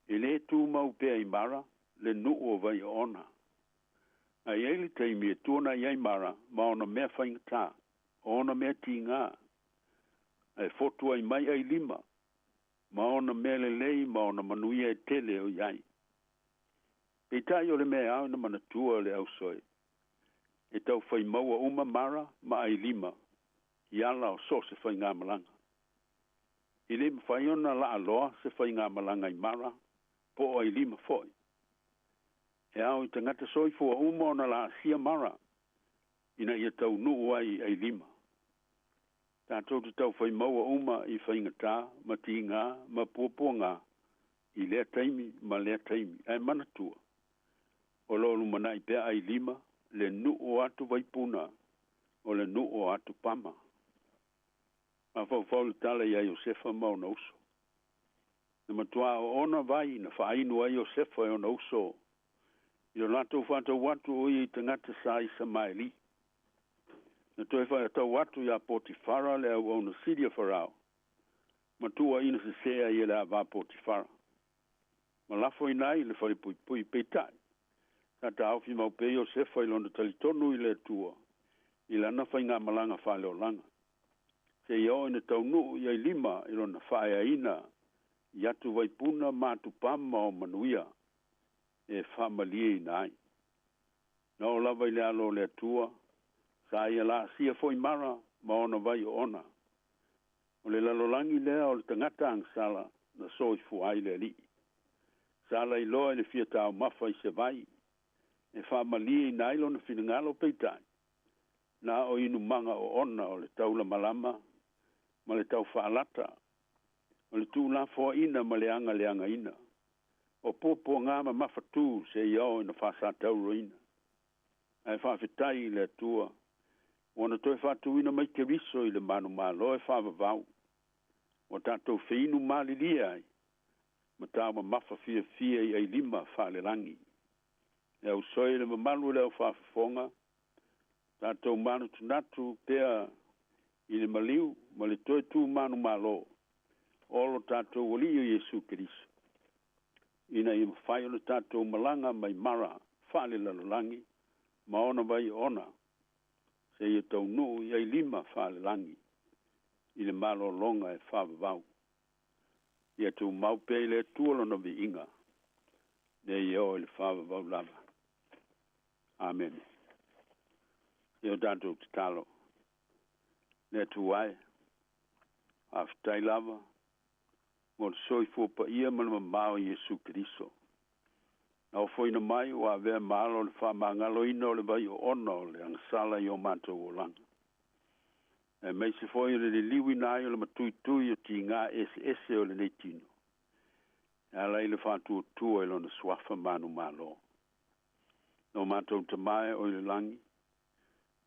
[SPEAKER 14] E lē tumau pea i Mara le nuu o Vaiaona. Ae i ai le taimi e tuanai ai Mara ma ona mea faigata, o ona mea tigā, ae fotu ai mai ailima ma ona mea lelei ma ona manuia e tele o i ai. Peitai o le mea e ao ina manatua le ausoe, e taufai maua uma Mara ma ailima i ala o so o se faigamalaga. E lē mafai ona laaloa se faigamalaga i Mara po o ailima foi. E ao i tagata soifua uma ona laasia Mara ina ia taunuu ai i ailima. Tatou te taufai maua uma i faigata ma tigā ma puapuagā i lea taimi ma lea taimi, ae manatua, o lo o lumanai pea ailima le nuu o atu vaipuna, o le nuu o atu pama. Mafaufau le tala iā Iosefa ma ona uso. Na matuā oona vai na faainu ai Iosefa e ona uso i lo latou faatau atu o ia i tagata sa Isamaeli. Na toe faatau atu iā Potifara le auauna sili a Farao, ma tuuaina sesē ai e le ava a Potifara, ma lafoina ai i le falepuipui. Peitai, sa taofi mau pea Iosefa i lona talitonu i le Atua i lana faigamalaga faaleolaga, seia oo ina taunuu i ailima i lona faaeaina i atu vaipuna ma atu pama o manuia e faamalieina ai. Na oo lava i le alo o le Atua, sa ia laasia foi Mara ma ona vai oona. O le lalolagi lea o le tagata agasala na soifua ai le Alii. Sa lailoa i le fia taumafa i se vai e faamalieina ai lona finagalo, peitai, na o inumaga oona o le taulamalama ma le taufaalata, o le tuulafoaina ma le agaleagaina, o puapuagā ma mafatū seia oo ina faasatauroina. Ae faafetai i le Atua ua na toe faatuina mai Keriso i le manumalo e faavavau, ua tatou feinu malilie ai ma taumamafa fiafia i ailima faalelagi. Le ausoe i le mamalu o le au faafofoga, tatou manatunatu pea i le maliu ma le toe tu manumalo o lo tatou Alii o Iesu Keriso, ina ia mafai ona tatou malaga mai Mara faalelalolagi ma ona vai oona seia taunuu i ailima faalelagi i le malologa e faavavau. Ia tumau pea i le Atua lona viiga, nei e oo i le faavavau lava. Amene. Ia o tatou tatalo. Le Atua e, faafetai lava mo le soifua paia ma le mamao o Iesu Keriso. Na ofoina mai ua avea ma alo o le faamagaloina o le vai oona o le agasala i o matou olaga, aemaise foi o le liliuina ai o le matuitui o tigā eseese o lenei tino, e ala i le faatuatua i lona suafa manumalo. Lo matou Tamā e o i le lagi,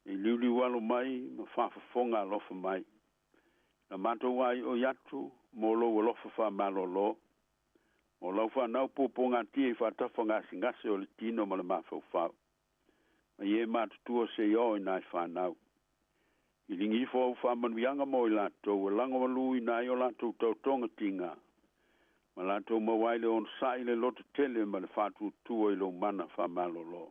[SPEAKER 14] e liuliualo mai ma faafofoga alofa mai. Na matou aioi atu mo lou alofa faamalōlō, mo lau fanau puapuagatia i faatafa gasegase o le tino ma le mafaufau, mai e matutua seia oo i nai fanau. Iliga ifo au faamanuiaga mo i latou e lagomaluina ai o latou taotoga tigā, ma latou maua ai le onosai, le lototele ma le faatuatua i lou mana faamalōlō.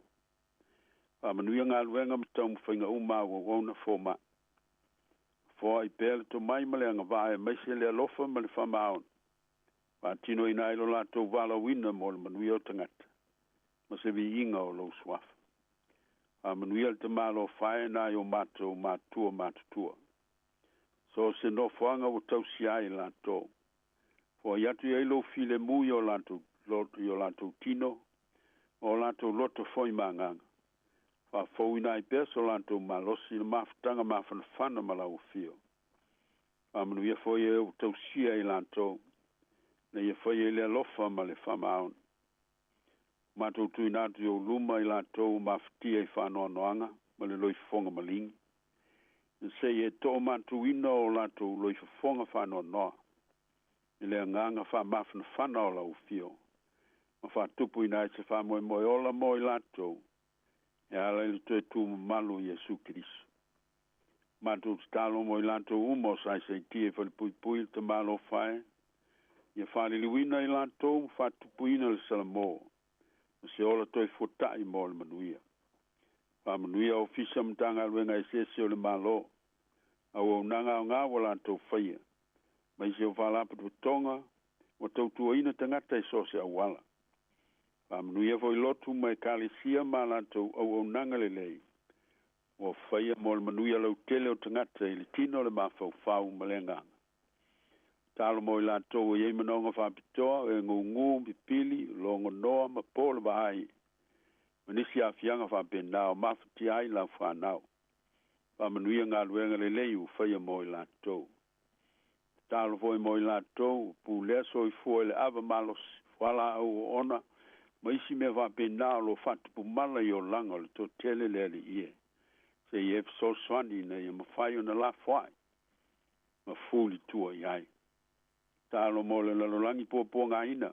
[SPEAKER 14] Faamanuia galuega ma taumafaiga uma a au auauna fomaʻi. Foai pea le tomai ma le agavaa aemaise le alofa ma le faamaoni, faatinoina ai lo latou valaauina mo le manuia o tagata ma se viiga o lou suafa. Faamanuia le tamalofa e nai o matou matua matutua. So o se nofoaga ua tausia ai latou. Foai atu i ai lou filemu i o latou tino, o latou loto foi ma agaga. Faafouina ai pea so latou malosi i le mafutaga mafanafana ma lau afio. Faamanuia foi e ua tausia i latou, na ia faia i le alofa ma le faamaoni. Matou tuuina atu i ou luma i latou ua mafatia i faanoanoaga ma le loifofoga maligi, se i e toomatuina o latou loifofoga faanoanoa i le agaga faamafanafana o lau afio, ma faatupuina ai se faamoemoe ola mo i latou e ala i le toe tumamalu o Iesu Keriso. Matou tatalo mo i latou uma o saisaitia i falepuipui le tamalofa e, ia faaliliuina i latou ma faatupuina le salamo, ma se ola toe fuata'i mo le manuia. Faamanuia ofisa ma Matagaluega eseese o le Malo, auaunaga aogā ua latou faia, ma isi o faalapotopotoga ua tautuaina tagata i so o se auala. Faamanuia foi lotu ma ekalesia ma latou auaunaga lelei, ua faia mo le manuia lautele o tagata i le tino, le mafaufau ma le agaga. Talo mo i latou e iai manaoga faapitoa, e gugu, pipili, logonoa ma po le vaai, ma nisi aafiaga faapenā o mafatia ai lau fanau. Faamanuia galuega lelei ua faia mo i latou. Talo foi mo i latou ua pulea soifua i le ava malosi, fualaau oona, ma isi mea faapenā o loo faatupumala i olaga o le toatele le Alii e. Se i e fesoasoani ina ia mafai ona lafoai ma fulitua i ai. Talo mo le lalolagi puapuagaina,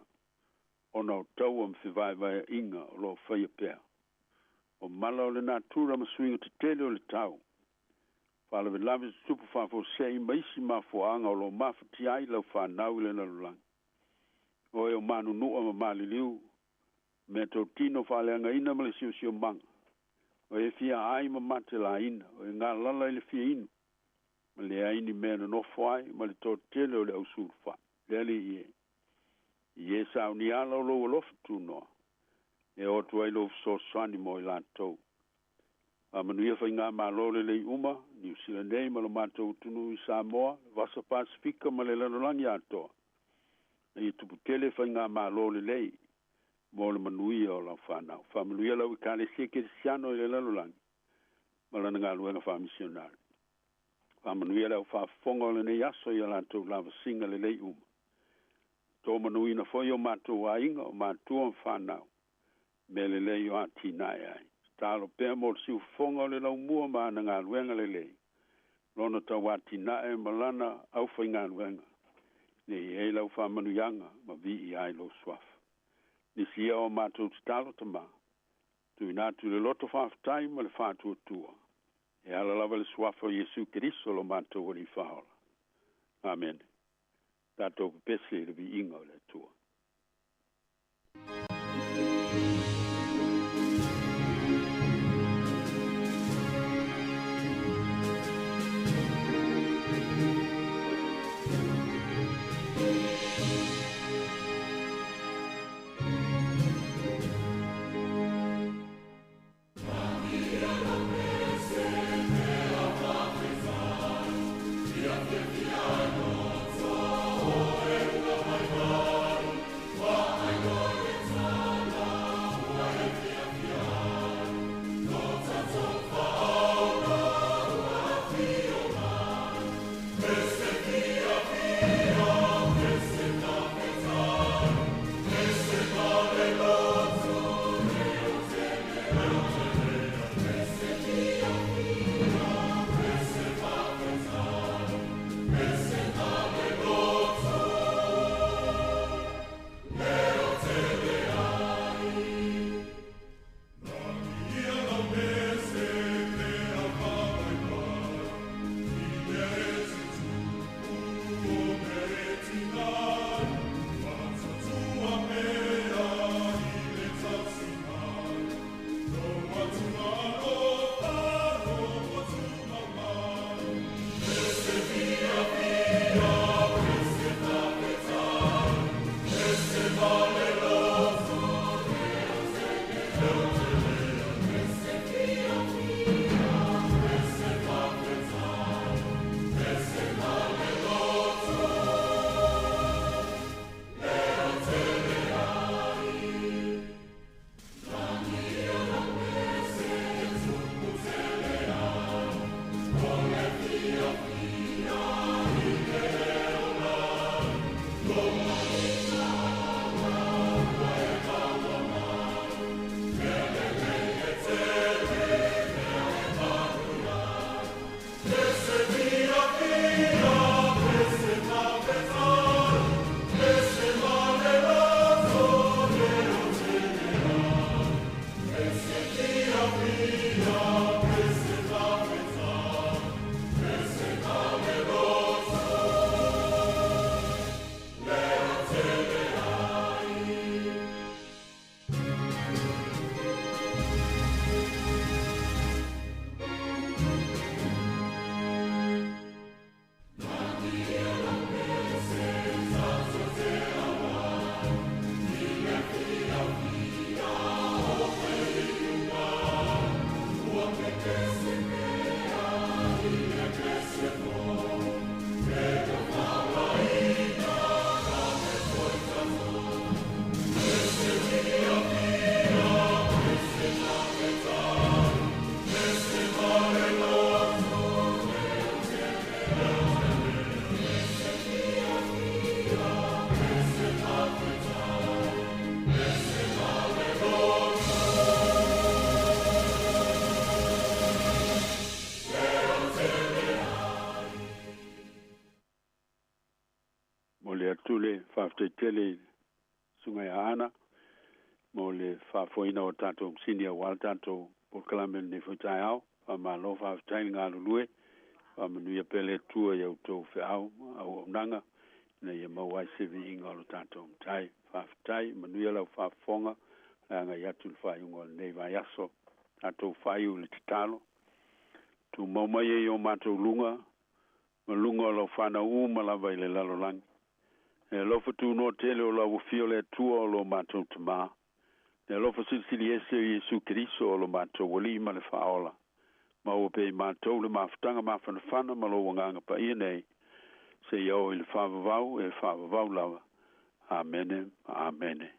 [SPEAKER 14] ona o taua ma fevaevaeaʻiga o loo faia pea. O mala o le natura ma suiga tetele o le tau. Faalavelave tutupu faafuasei ma isi mafuaaga o loo mafatia ai lau fanau i le lalolagi. O e o manunua ma maliliu, mea totino faaleagaina ma le siosiomaga, o e fia ai ma matelaina, o e galala i le fia inu, ma leai ni mea nonofo ai ma le toatele o le ausulufa'i. Le Alii e, i e saunia ala o lou alofa tunoa, e oo atu ai lou fesoasoani mo i latou. Faamanuia faigamalo lelei uma, Niu Sila nei ma lo matou atunuu i Samoa, Vasa Pasefika ma le lalolagi atoa, na ia tuputele faigamalo lelei mo le manuia o lau fanau. Faamanuia lau Ekalesia Kerisiano i le lalolagi ma lana galuega faamisionari. Faamanuia le aufaafofoga o lenei aso i a latou lavasiga lelei uma. Tomanuina foi o matou aiga, o matua ma fanau, mea lelei o atinae ai. Tatalo pea mo le siufofoga o le laumua ma ana galuega lelei, lona tauatinae ma lana aufaigaluega, ina ia i ai lau faamanuiaga ma viia ai lou suafa. Nisi ia o matou tatalo Tamā, tuuina atu i le loto faafetai ma le faatuatua, e ala lava i le suafa o Iesu Keriso lo matou Alii Faaola. Amene. Tatou pepese i le viiga o le Atua. mo le faafoeina o tatou masini auā le tatou polokalame i lenei foi taeao. Faamalo faafetai le galulue, faamanuia pea le Atua i a outou feau ma auaunaga ina ia maua ai se viiga o lo tatou Matai. Faafetai, manuia lau faafofoga le agai atu i le faaiuga o lenei vaiaso. Tatou faaiu i le tatalo. Tumau mai e i o matou luga ma luga o lau fanau uma lava i le lalolagi. E alofa tunoa tele o lau Afio le Atua o lo matou Tamā. Le alofa silisili ese o Iesu Keriso o lo matou Alii ma le Faaola. Maua pea i matou le mafutaga mafanafana ma lou Agaga Paia nei, seia oo i le faavavau e faavavau lava. Amene ma Amene.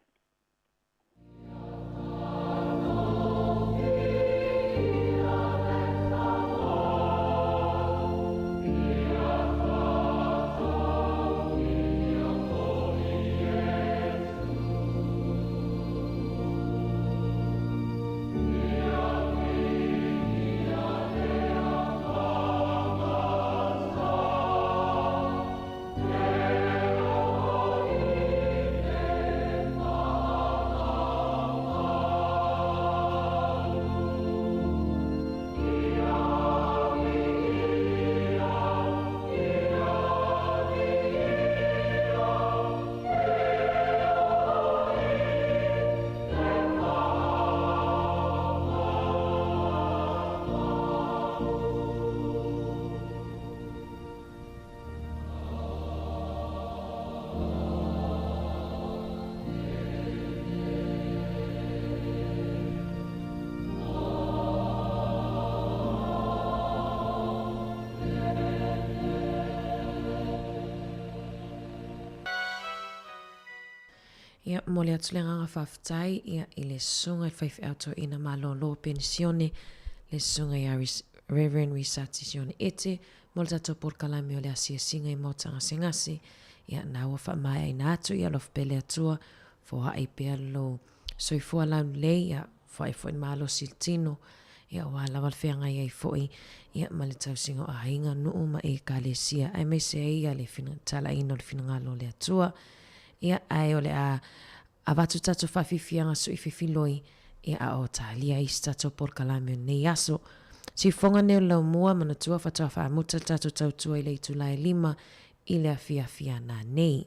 [SPEAKER 15] Ia, momoli atu le agaga faafetai ia i le Susuga i le Faifeau Toeaina Malolo Penisione, le Susuga ia Reverend Risati Sione Ete, mo le tatou polokalame o le asiasiga i Maota Gasegase. Ia, na ua faamaeaina atu, ia alofa pea le Atua, foai pea lou soifua laulelei, ia foai foi le malosi i le tino, ia aua lava le feagai ai foi ia ma le tausiga o aiga, nuu ma ekalesia, aemaise ai ia le talaiina o le finagalo o le Atua. Ia, ae o le a avatu tatou faafiafiaga sui fefiloi, ia a o talia isi tatou polokalame o lenei aso. Siufofoga nei o le laumua, manatua faatoa faamuta le tatou tautua i le itula e lima i le afiafi a nanei.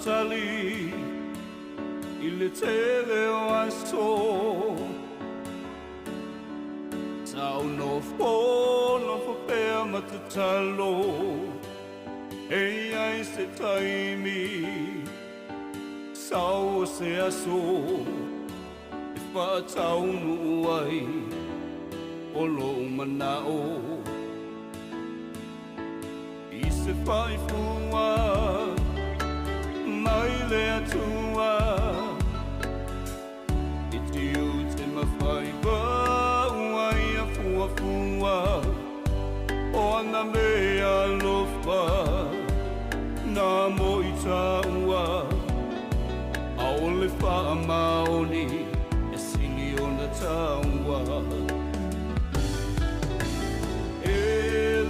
[SPEAKER 16] tali i le tele o aso. Sa ou nofonofo pea ma tatalo, e i ai se taimi, sau o se aso, e faataunuu ai o lou manao. I se faifua mai le Atua, e tiute ma faiva ua ia fuafua, o ana mea alofa na mo i tāua, a o le faamaoni e sili ona tāua. E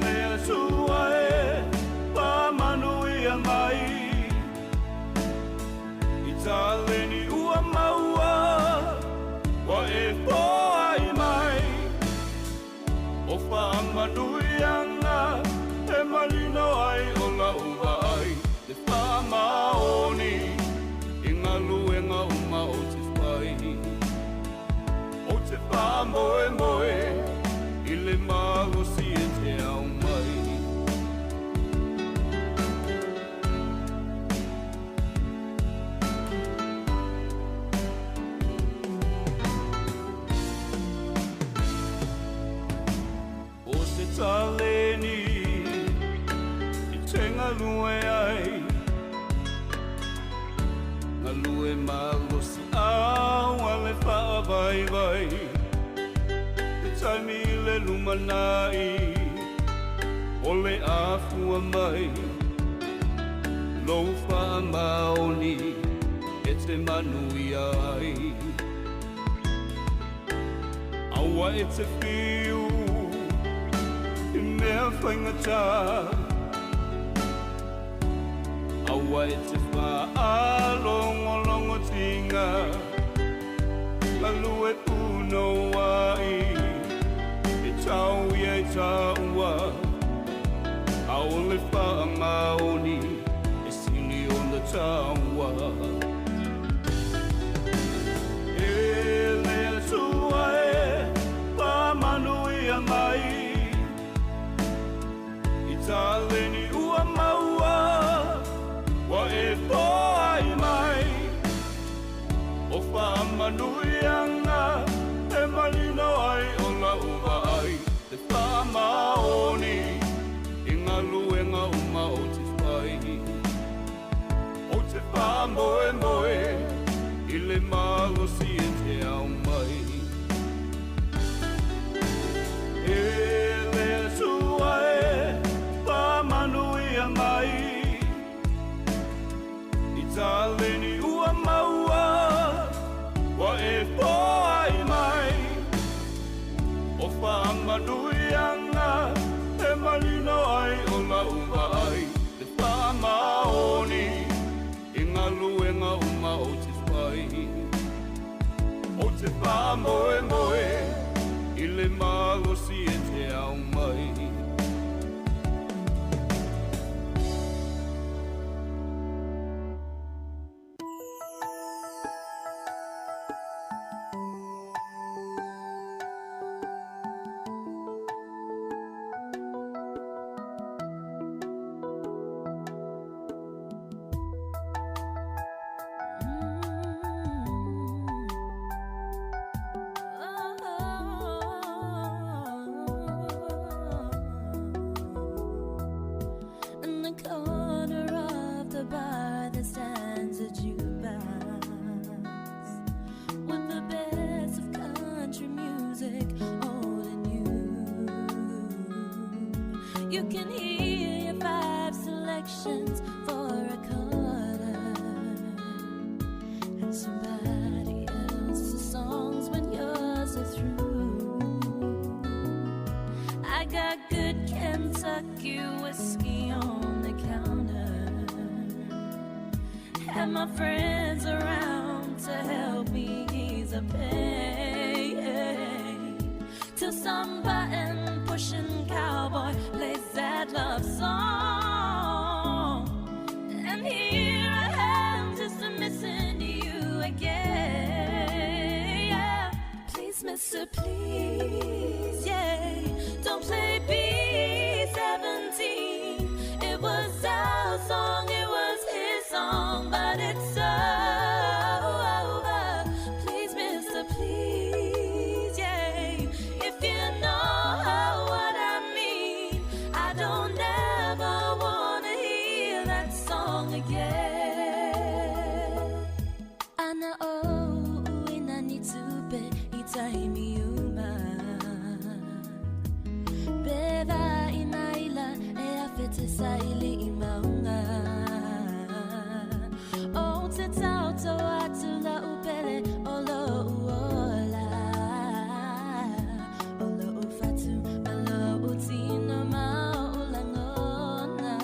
[SPEAKER 16] le Atua e faamanuia mai, i taleni ua maua, ua e foai mai. O faamanuiaga e malino ai o lau vaai, le faamaoni i galuega uma o te fai. O te faamoemoe i le malosi e te ao mai. O se taleni i te galue ai, galue malosi au a le faavaivai. Te taimi i le lumanai, o le afua mai, lou faamaoni e te manuia ai. Aua e te fiu i mea faigata, aua e te faalogologotiga, galue punouai e tau ia i tāua, a o le faamaoni e sili ona tāua. E le Atua e faamanuia mai, i taleni ua maua, ua e foai mai. O faamanuiaga e malino ai o lau vaai, le faamaoni i galuega uma o te fai. O te faamoemoe i le malosi e te ao mai. E le Atua e faamanuia mai, i taleni ua maua, ua e foai mai. O faamanuiaga e malino ai o lau vaai, le faamaoni i galuega uma o te fai. O te faamoemoe i le malosi e te ao mai.
[SPEAKER 17] In the corner of the bar there stands a jukebox with the best of country music, old and new. You can hear your 5 selections for a quarter and somebody else's songs when yours are through. I got good Kentucky whiskey on the counter and my friends around to help me ease the pain. Till some button pushing cowboy plays that love song, and here I Mr. Please, yeah, don't play B-17. It was our song, it was his song, but it's over. Please, Mr. Please, yeah, if you know what I mean, I don't ever wanna hear that song again. Ana o uina ni tupe i taimi uma. Beva i maila e awhete sa ili i maunga. O te tauto atu la upele o lo uola. O lo ufatu ma lo utino ma o ulangona.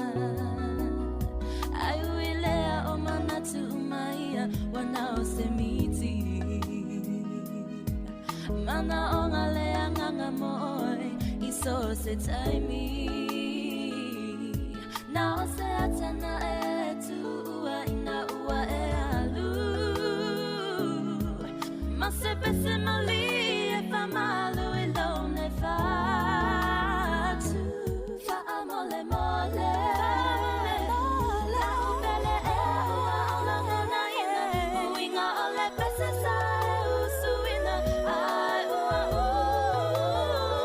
[SPEAKER 17] Ai uilea o manatu umaia wana o se miti. Mana o ngā lea nganga moi i so se taimi. Nā o se atana e tuua ina ua e alu. Ma se pese mali e whamalu i lone whatu. Wha mole mole. Lau pele e ua olonga na ina. Uinga o le pese sa e usuina. Ai ua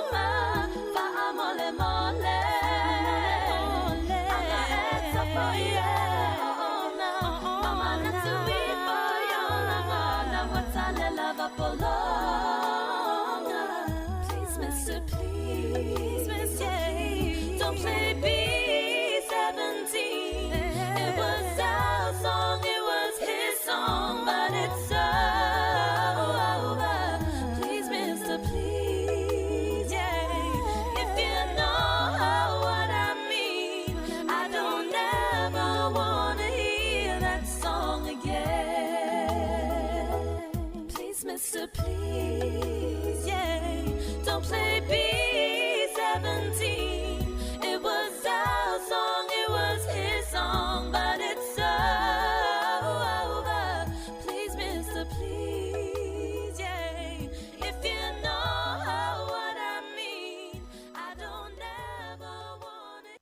[SPEAKER 17] uma. Wha mole mole. Anga e tapo i e ona. Mama na tui po i ona ngana watale lava polonga. Please, Mr. Please, Mr. Please, don't play B-17. It was our song, it was his song, but it's over. Please, Mr. Please, yeah, if you know what I mean, I don't ever wanna hear that song again. Please, Mr. Please, yeah, don't play B-17. It was our song, it was his song, but it's over. Please, Mr. Please, yeah, if you know what I mean, I don't ever wanna.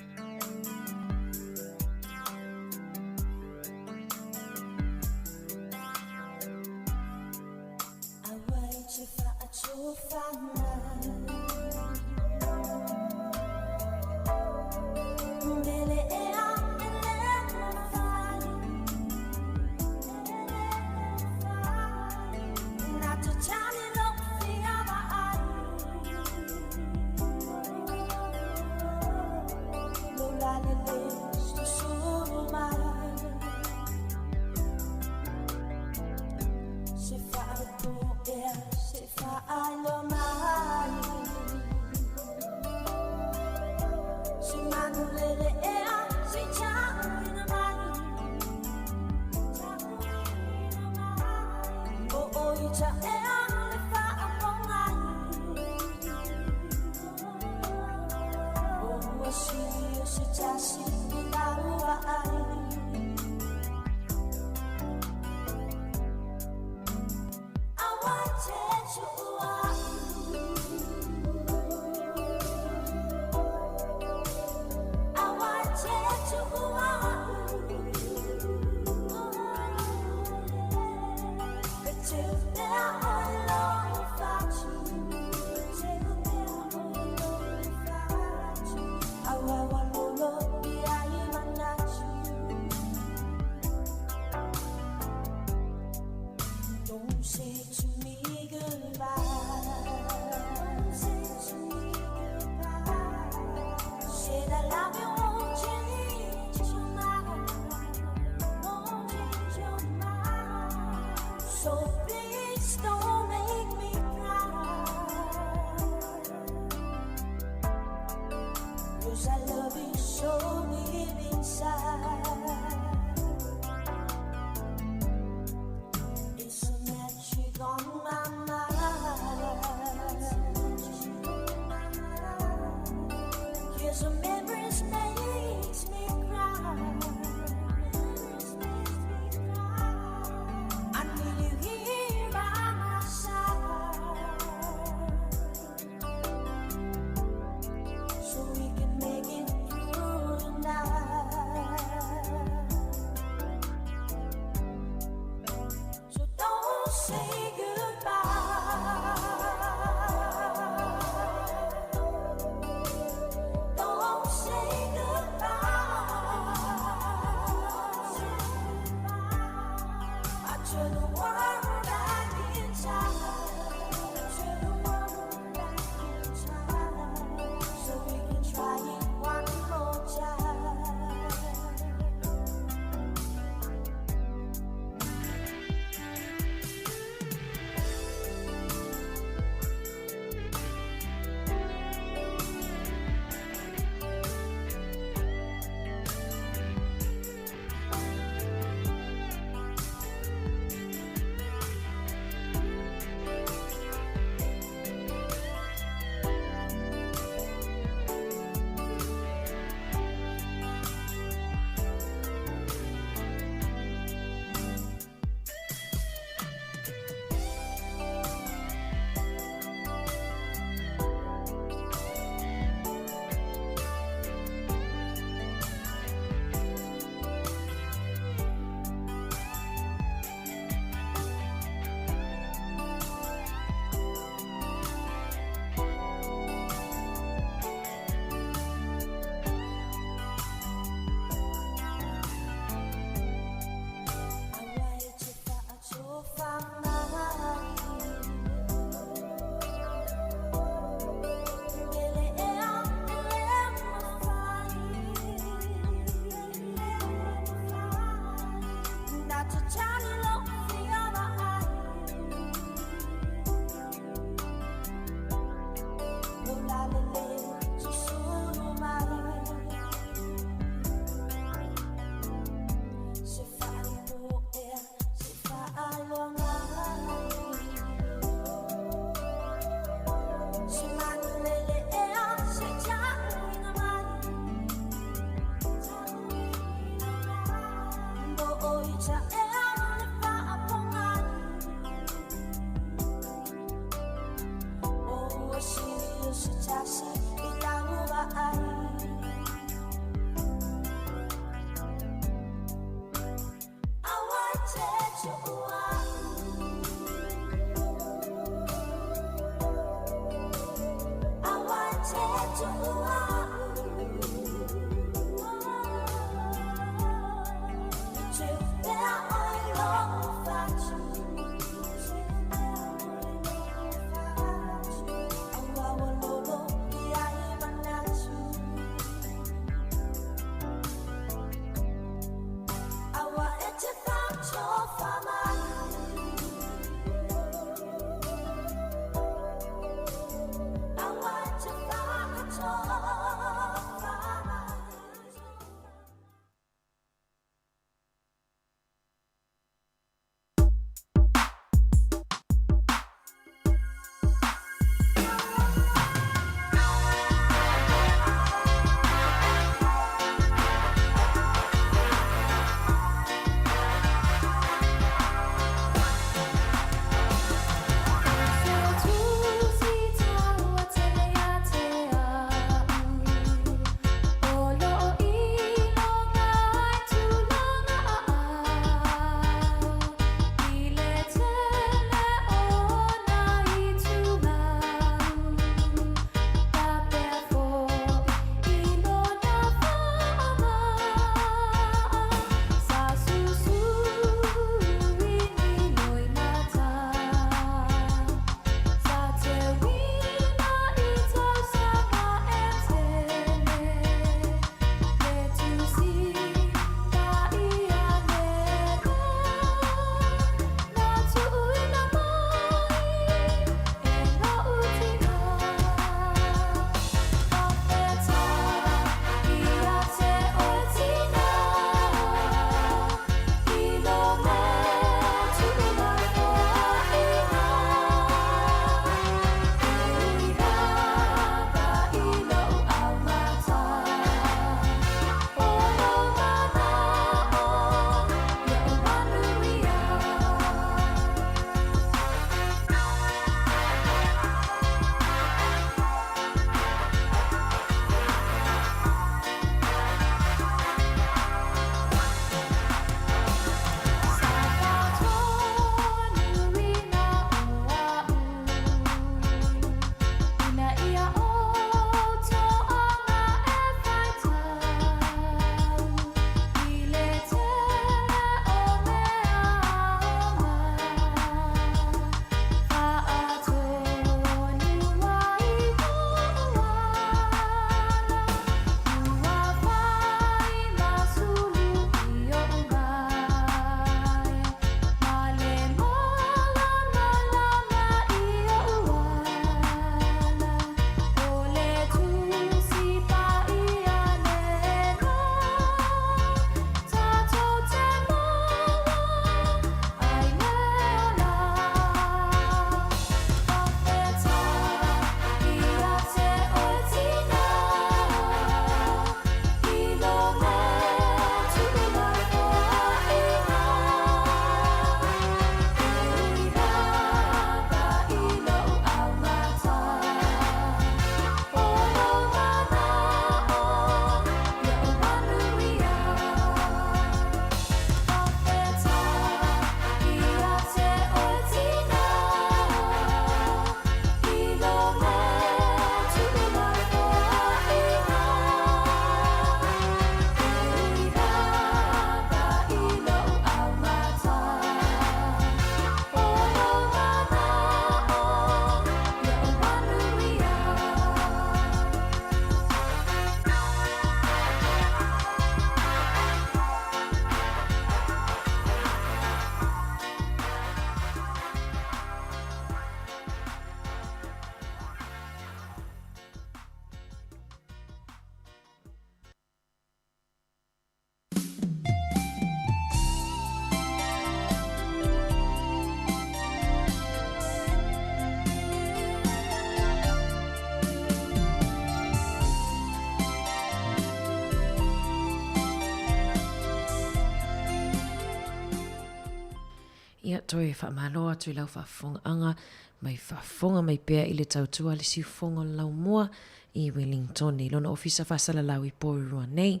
[SPEAKER 15] Toe faamalo atu i lau faafofogaaga mai faafofoga mai pea i le tautua a le siufofoga o le laumua i Wellington i lona ofisa faasalalau i Porirua nei.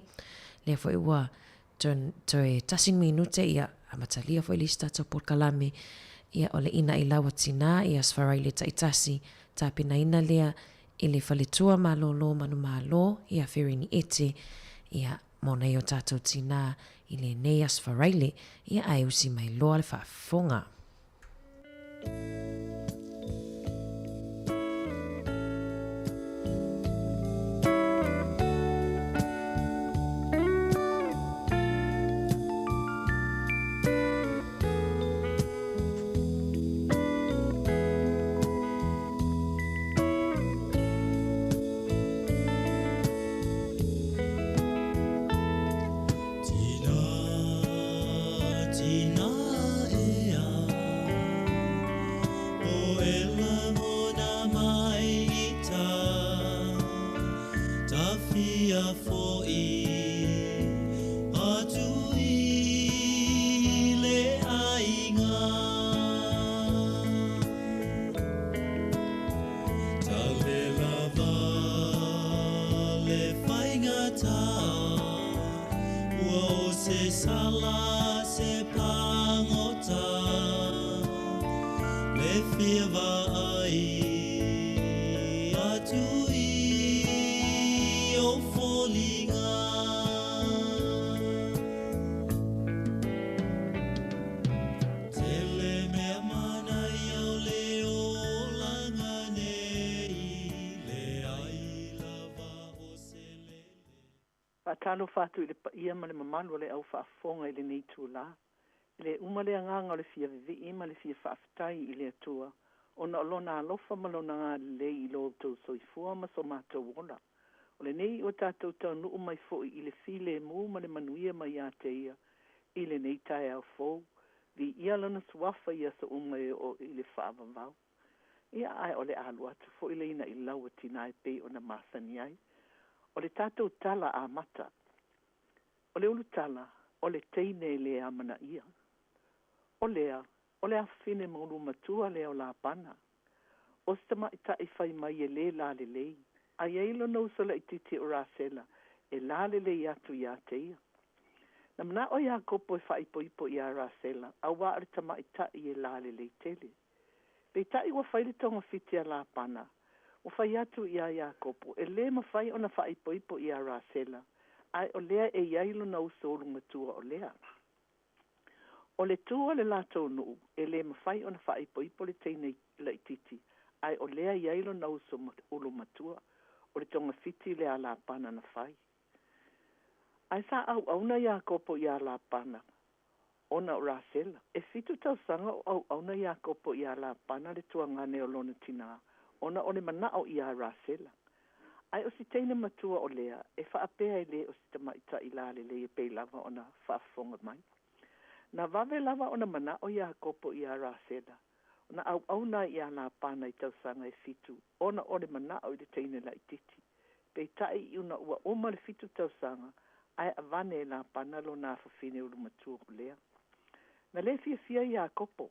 [SPEAKER 15] Lea foi ua toe tasi ni minute ia amatalia foi le isi tatou polokalame ia o le ina'i lau a tinā ia Sfaraile taitasi tapenaina lea i le faletua malōlō manumalo ia Ferini Ete ia mo nai o tatou tinā i lenei Aso Faraile ia ae usi mai loa le faafofoga.
[SPEAKER 18] Faatalofa atu i le paia ma le mamalu o le au faafofoga i lenei itulā. E le uma le agaga o le fia vivii ma le fia faafetai i le Atua ona o Lona alofa ma Lona galelei i lo outou soifua ma so matou ola. O lenei ua tatou taunuu mai foi i le filemu ma le manuia mai ia te Ia i lenei taeao fou. Viia Lona Suafa i aso uma e oo i le faavavau. Ia, ae o le a alu atu foi le ina i lau a tinā e pei ona masani ai. O le tatou tala amata. O le ulutala, o le teine e le amanaia. O Lea, o le afafine maulumatua lea o Lapana. O se tamaitai fai mai e lē lalelei, a i ai lona uso laitiiti o Rasela e lalelei atu iā te ia. Na mana'o Iakopo e faaipoipo iā Rasela, auā o le tamaitai e lalelei tele. Peitai ua fai le togafiti a Lapana, ua fai atu iā Iakopo, e lē mafai ona faaipoipo iā Rasela, ae o lea e i ai lona uso ulumatua o Lea. O le tu a le latou nuu, e lē mafai ona faaipoipo le teine laitiiti, ae o lea e i ai lona uso ulumatua, o le togafiti lea a Lapana na fai. Ae sa auauna Iakopo iā Lapana, ona o Rasela. E fitu tausaga o auauna Iakopo iā Lapana le tuagane o lona tinā, ona o le mana'o iā Rasela. Ae o si teine matua o Lea, e faapea e lē o se tamaitai lalelei e pei lava ona faafofoga mai. Na vave lava ona mana'o Iakopo iā Rasela, na auauna ai iā Lapana i tausaga e fitu, ona o le mana'o i le teine laitiiti. Peitai ina ua uma le fitu tausaga, ae avane e Lapana lona afafine ulumatua o Lea. Na lē fiafia Iakopo,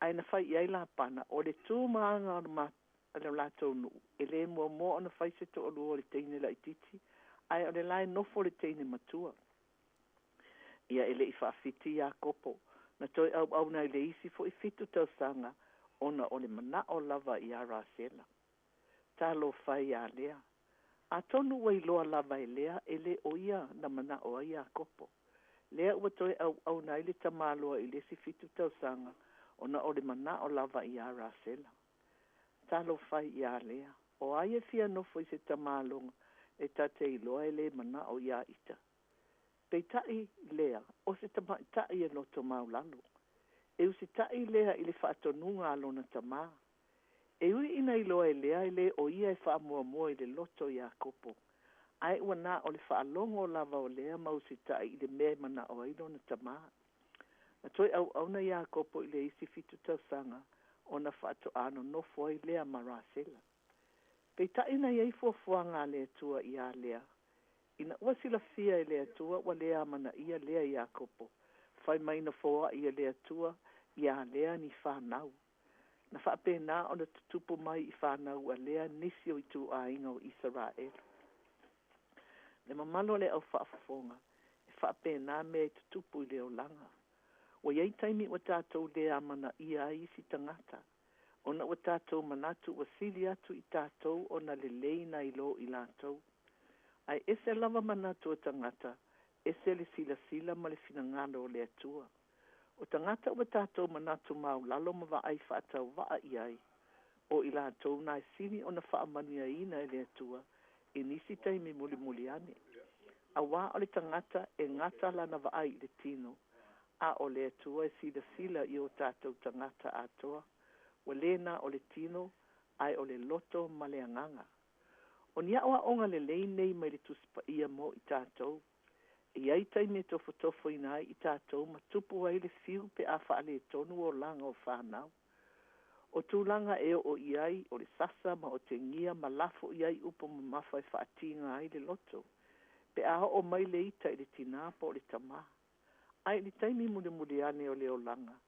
[SPEAKER 18] ae na fai i ai Lapana, o le tu ma aga o le latou nuu, e lē muamua ona fai se toalua o le teine laitiiti, ae o le la e nofo le teine matua. Ia e le i faafiti Iakopo, na toe auauna i le isi foi fitu tausaga, ona o le mana'o lava iā Rasela. Talofa e iā Lea! Atonu ua iloa lava e Lea e le o ia na mana'o ai Iakopo. Lea ua toe auauna ai le tamaloa i le isi fitu tausaga ona o le mana'o lava iā Rasela. Talofa e iā Lea! O ai e fia nofo i se tamaloga e ta te iloa e lē mana'o iā ita? Peitai Lea, o se tamaitai e loto maulalo. E usita'i Lea i le faatonuga a lona tamā. E ui ina iloa e Lea e lē o ia e faamuamua i le loto o Iakopo, ae ua na o le faalogo lava o Lea ma usita'i i le mea e mana'o ai lona tamā. Na toe auauna Iakopo i le isi fitu tausaga ona faatoā nonofo ai lea ma Rasela. Peitai na i ai fuafuaga a le Atua iā Lea. Ina ua silafia e le Atua ua lē amanaia Lea Iakopo, fai mai na foaʻi e le Atua Iā Lea ni fanau. Na faapena ona tutupu mai i fanau a Lea nisi o ituaiga o Isaraelu. Le mamalu o le au faafofoga, e faapena mea e tutupu i le olaga. Ua i ai taimi ua tatou le amanaia ai isi tagata, ona ua tatou manatu ua sili atu i tatou ona lelei nai lo i latou. Ae ese lava manatu o tagata, ese le silasila ma le finagalo o le Atua. O tagata ua tatou manatu maulalo ma vaai faatauvaa i ai, o i latou na e sili ona faamanuiaina e le Atua i nisi taimi mulimuli ane. Auā o le tagata e gata lana vaai i le tino, a o le Atua e silasila i o tatou tagata atoa, ua le na o le tino, ae o le loto ma le agaga. O ni aʻoaʻoga lelei nei mai le Tusi Paia mo i tatou. E i ai taimi e tofotofoina ai i tatou ma tupu ai le fiu pe a faaletonu olaga o fanau. O tulaga e oo i ai o le sasa ma otegia ma lafo i ai upu mamafa e faatiga ai le loto, pe a oo mai le ita i le tinā po o le tamā. Ae i le taimi mulimuli ane o le olaga,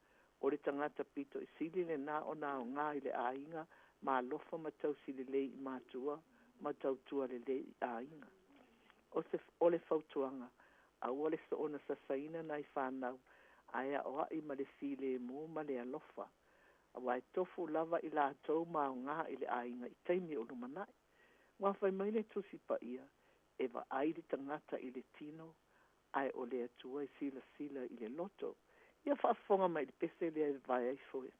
[SPEAKER 18] o le tagata pito i sili lenā ona aoga i le aiga ma alofa ma tausi lelei i matua ma tautua lelei i aiga. O se o le fautuaga, aua le soona sasaina nai fanau, ae aoai ma le filemu ma le alofa, auā e tofu lava i latou ma aoga i le aiga i taimi o lumanai. Ua fai mai le Tusi Paia, E vaai le tagata i le tino, ae o le Atua e silasila i le loto. Ia faafofoga mai i le pese lea e vavae ifo e.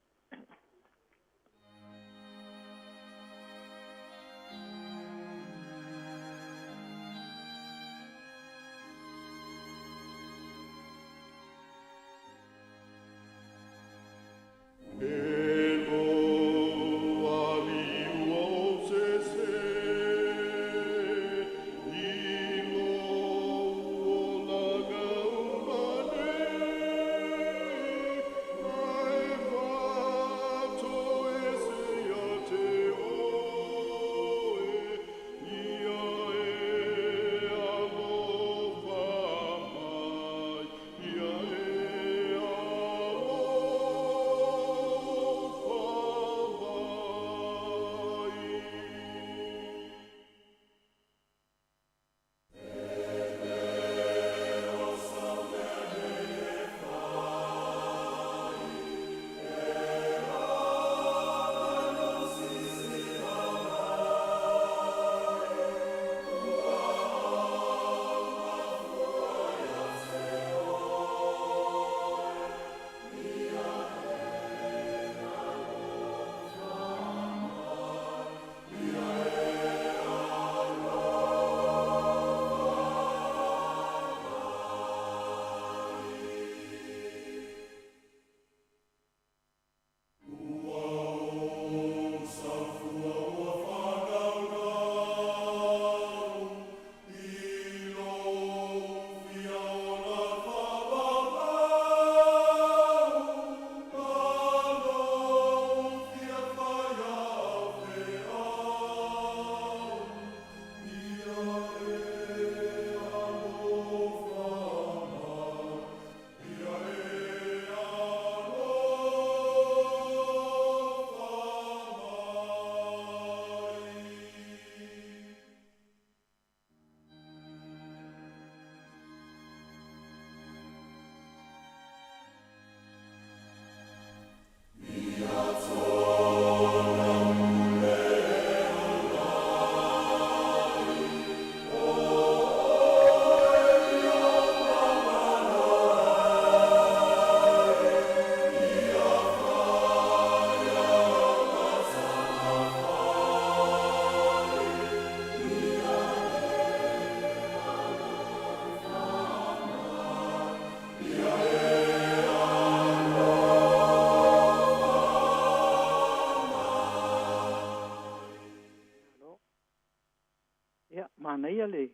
[SPEAKER 18] Ia, manaia le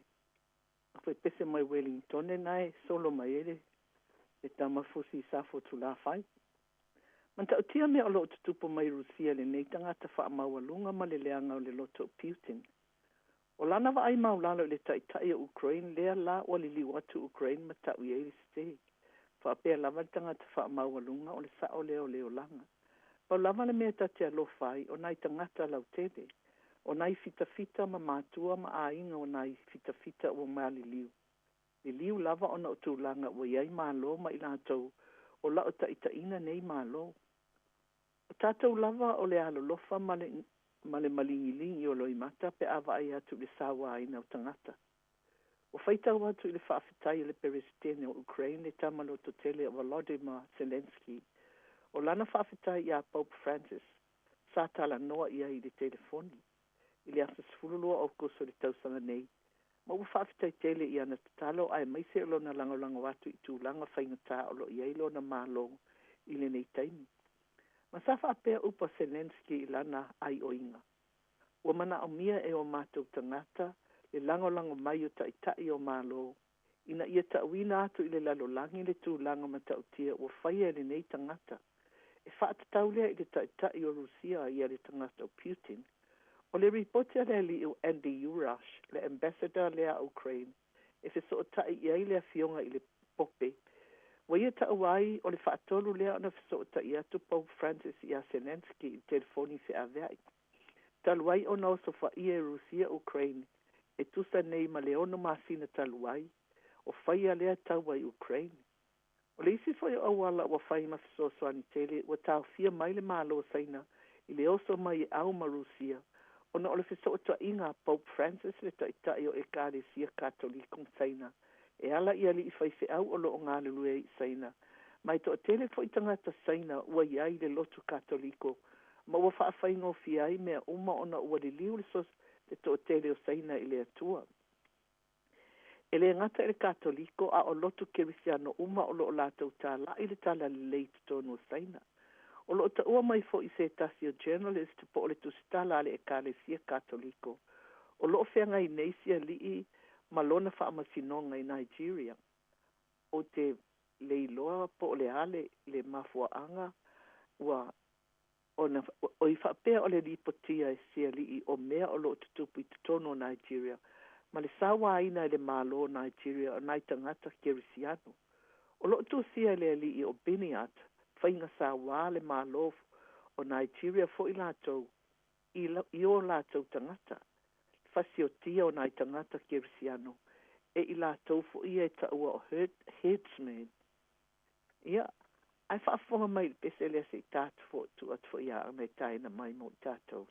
[SPEAKER 18] pese mai Wellingtone na e solo mai ai le tama fusi i Safotulafai. Matautia mea o lo o tutupu mai Rusia lenei tagata faamaualuga ma le leaga o le loto o Putin. O lana vaai maulalo i le taitai o Ukraine lea la ua liliu atu Ukraine ma tau i ai le sese. Faapea lava le tagata faamaualuga, o le sao lea o le olaga. Pau lava le mea ta te alofa ai, o nai tagata lautele, o nai fitafita ma matua ma aiga o nai fitafita ua maliliu. Liliu lava ona o tulaga ua i ai Malo ma i latou o lau taitaiina nei Malo. O tatou lava o le alolofa ma le ma le maligiligi o loimata pe a vaai atu i le sauaina o tagata. Ua faitau atu i le faafetai a le Peresetene o Ukraine, le tama lototele o Volodymyr Zelenskyy, o lana faafetai iā Pope Francis sa talanoa i ai i le telefoni i le aso 12 o Aokuso i le tausaga nei, ma ua faafetai tele i ana tatalo aemaise o lona lagolago atu i tulaga faigata o lo o i ai lona Malo i lenei taimi. Ma sa faapea upu a Zelenskyy i lana aioiga, Ua manaomia e o matou tagata le lagolago mai o Taitai o Malo ina ia ta'uina atu i le lalolagi le tulaga mata'utia ua faia e lenei tagata, e faatatau lea i le Taitai o Rusia ia le tagata o Putin. O le ripoti a le alii o Andy Yurash, le Ambassador lea a Ukraine, e fesootai i ai le afioga i le Pope, ua ia taua ai o le faatolu lea ona fesootai atu Pope Francis iā Zelenskyy i le telefoni feaveai. Talu ai ona osofaia e Rusia Ukraine e tusa nei ma le 6 masina talu ai, o faia lea taua i Ukraine. O le isi foi o auala ua fai ma fesoasoani tele, ua taofia mai le Malo o Saina i le oso mai e au ma Rusia ona o le fesootaiga a Pope Francis le Taitai o Ekalesia Katoliko ma Saina e ala i alii faifeau o lo o galulue ai i Saina, ma e toatele foi tagata Saina ua i ai i le lotu Katoliko ma ua faafaigofie ai mea uma ona ua liliu le toatele o Saina i le Atua. E le gata i le Katoliko a o lotu Kerisiano uma o lo o latou tala'i le Talalelei i totonu o Saina. O lo o taua mai foi i se tasi o journalist po o le tusitala a le Ekalesia Katoliko o lo o feagai nei si alii ma lona faamasinoga i Nigeria. Ou te le iloa po o le a le le mafuaaga ua ona oi faapea o le lipotia e se alii o mea o lo o tutupu i totonu o Nigeria ma le sauaina e le Malo o Nigeria o nai tagata Kerisiano. O lo o tusia e le alii o Biniat faiga sauā le Malo o Nigeria foi latou i i o latou tagata, fasiotia o nai tagata Kerisiano e i latou foi ia e taua o herdsmen. Ia, ae faafofoga mai i le pese lea se i ta atu foi, tuu atu foi ia Aana e taina mai mo i tatou.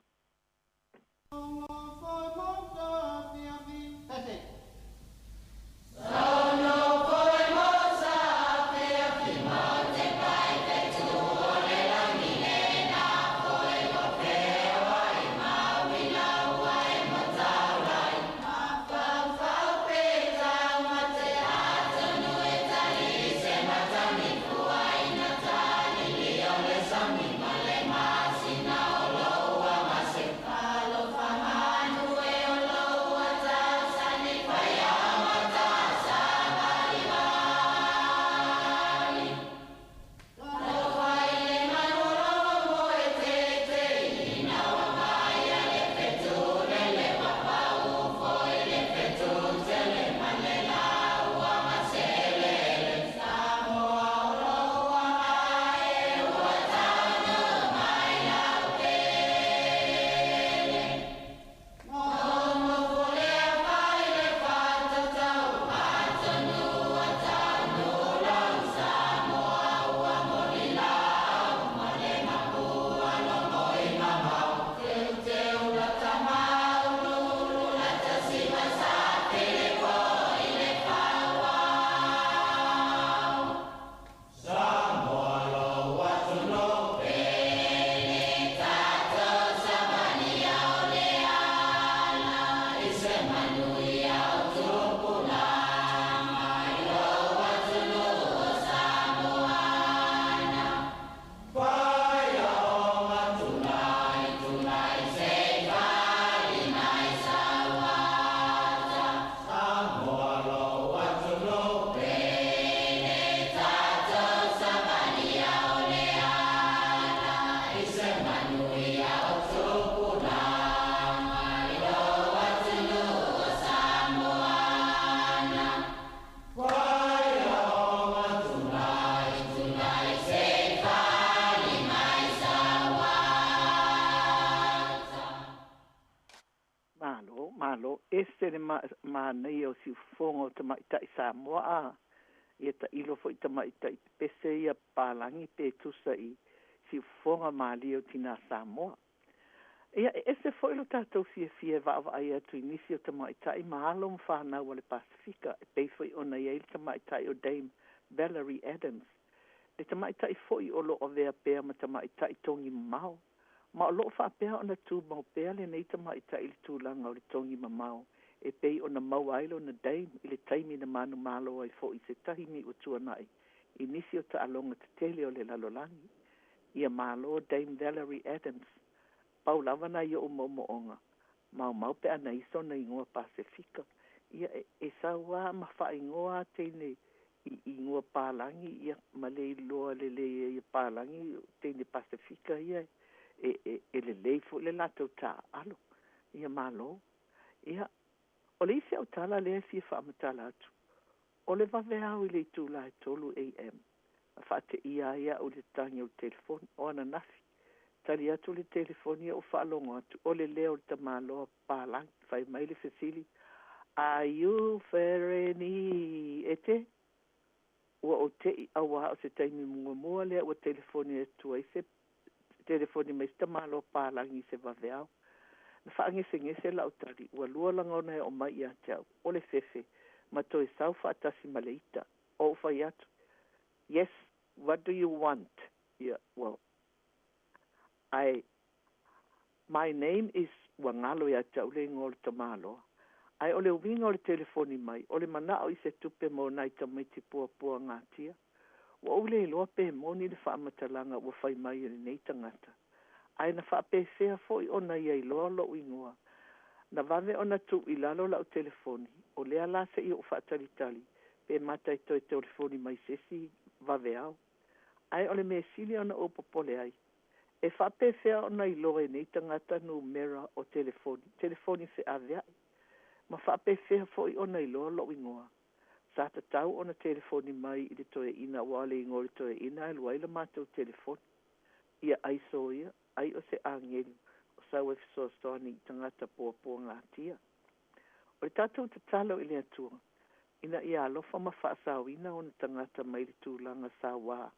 [SPEAKER 18] ese le manaia o siufofoga o tamaʻitaʻi Samoa a ia taʻilo foʻi tamaʻitaʻi pepese ia palagi pe tusa i siufofoga malie o tinā Samoa. Ia e ese foʻi lo tatou fiafia e vaavaai atu i nisi o tamaʻitaʻi ma alo ma fanau a le Pasifika e pei foʻi ona i ai le tamaʻitaʻi o Dame Valerie Adams, le tamaʻitaʻi foʻi o loo avea pea ma tamaʻitaʻi togi mamao, ma o loo faapea ona tumau pea lenei tamaʻitaʻi i le tulaga o le togi mamao e pei ona maua ai lona Dame i le taimi na manumalo ai foʻi i se tahimi ua tuanaʻi i nisi o taʻaloga tetele o le lalolagi. Ia malo Dame Valerie Adams. Pau lava nai oʻu moʻomoʻoga, maumau pe a na i sona igoa Pasefika. Ia e, e sauā ma faaigoa a teine i igoa palagi ia ma le iloa lelei e ia palagi teine Pasefika ia e, e, e lelei foʻi le latou taaalo. Ia malo. Ia, o le isi autala lea e fia faamatala atu, o le vaveao i le itulā e 3 AM, na faateia ai aʻu i le tatagi o le telefoni, o ananafi. Tali atu le telefoni ou faalogo atu, o le leo o le tamāloa papalagi, fai mai le fesili, Are you Fereni Ete? Ua ou teʻi, auā o se taimi muamua lea ua telefoni atu ai se telefoni mai se tamāloa papalagi i se vaveao. Na faagesegese lau tali, ua lua lagona e oo mai ia te au, o le fefe, ma toe sau faatasi ma le ita. Ou fai atu, Yes, what do you want? Ia, ua Ae, my name is, ua galo ia te au le igoa o le tamāloa. Ae o le uiga o le telefoni mai, o le manaʻo i se tupe mo nai tamaiti puapua gatia. Ua ou le iloa pe moni le faamatalaga ua fai mai e lenei tagata. Ae na faapefea foʻi ona ia iloa loʻu igoa. Na vave ona tuu i lalo lau telefoni, o lea la seʻi ou faatalitali pe mata e toe telefoni mai se isi vaveao. Ae o le mea sili ona ou popole ai, e faapefea ona iloa e nei tagata numera o telefoni, telefoni feaveaʻi, ma faapefea foʻi ona iloa loʻu igoa. Sa tatau ona telefoni mai i le toeaina auā o le igoa o le toeaina e alu ai la matou telefoni. Ia aiso ia, ai o se agelu o sau e fesoasoani i tagata puapua gatia. O le tatou tatalo i le Atua, ina ia alofa ma faasaoina ona tagata mai le tulaga sauā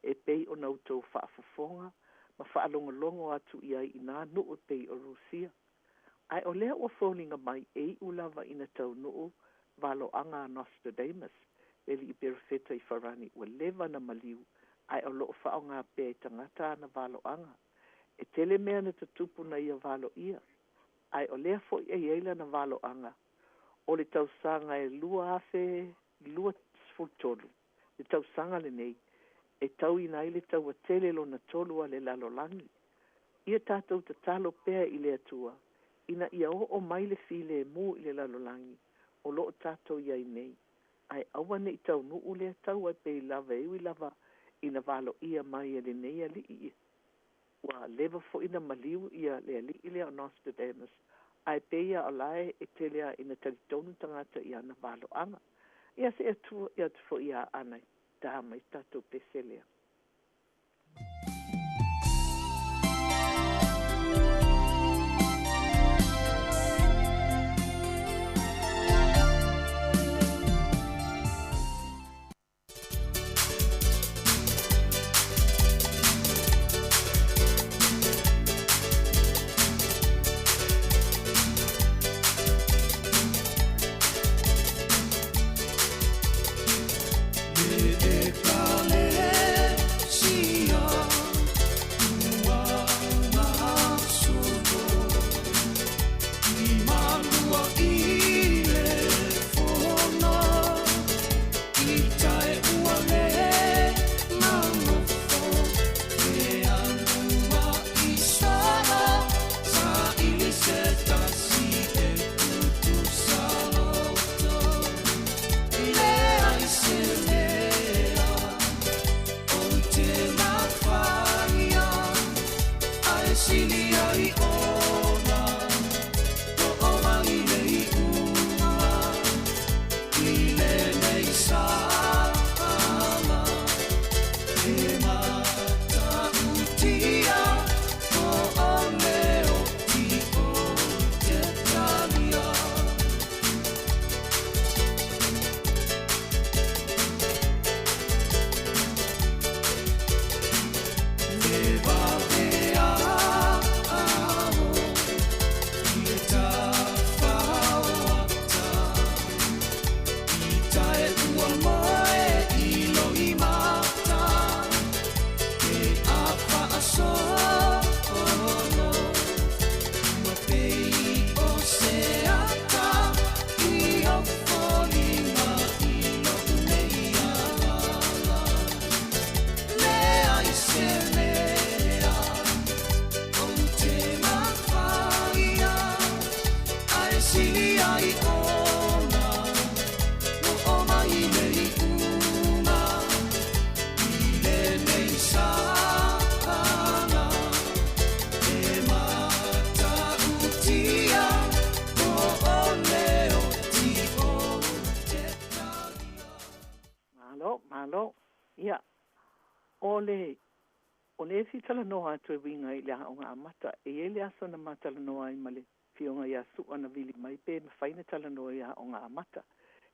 [SPEAKER 18] e pei ona outou faafofoga ma faalogologo atu i ai i nā nuu e pei o Rusia. Ae o lea ua foliga mai e iʻu lava ina taunuu valoaga a Nostradamus, le alii perofeta i Farani ua leva na maliu, ae o loo faaaogā pea e tagata ana valoaga. E tele mea na tutupu na ia valoia, ae o lea foʻi e i ai lana valoaga o le tausaga e 2023, le tausaga lenei, e tauina ai le taua tele lona tolu a le lalolagi. Ia tatou tatalo pea i le Atua ina ia oo mai le filemu i le lalolagi o loo tatou i ai nei, ae aua ne i taunuu lea taua e pei lava e ui lava ina valoia mai e lenei alii. Ua leva foʻi na maliu ia le alii lea o Nostradamus, ae pei a o la e tele a ina talitonu tagata i ana valoaga. Ia se atu atu foʻi iā Ana e tā mai se tatou pese lea. Ia, o le o le fia talanoa atu e uiga i le Aoga Amata, e i ai le aso na ma talanoa ai ma le Afioga ia Su'a na vili mai pe mafai ona talanoa i Aoga Amata.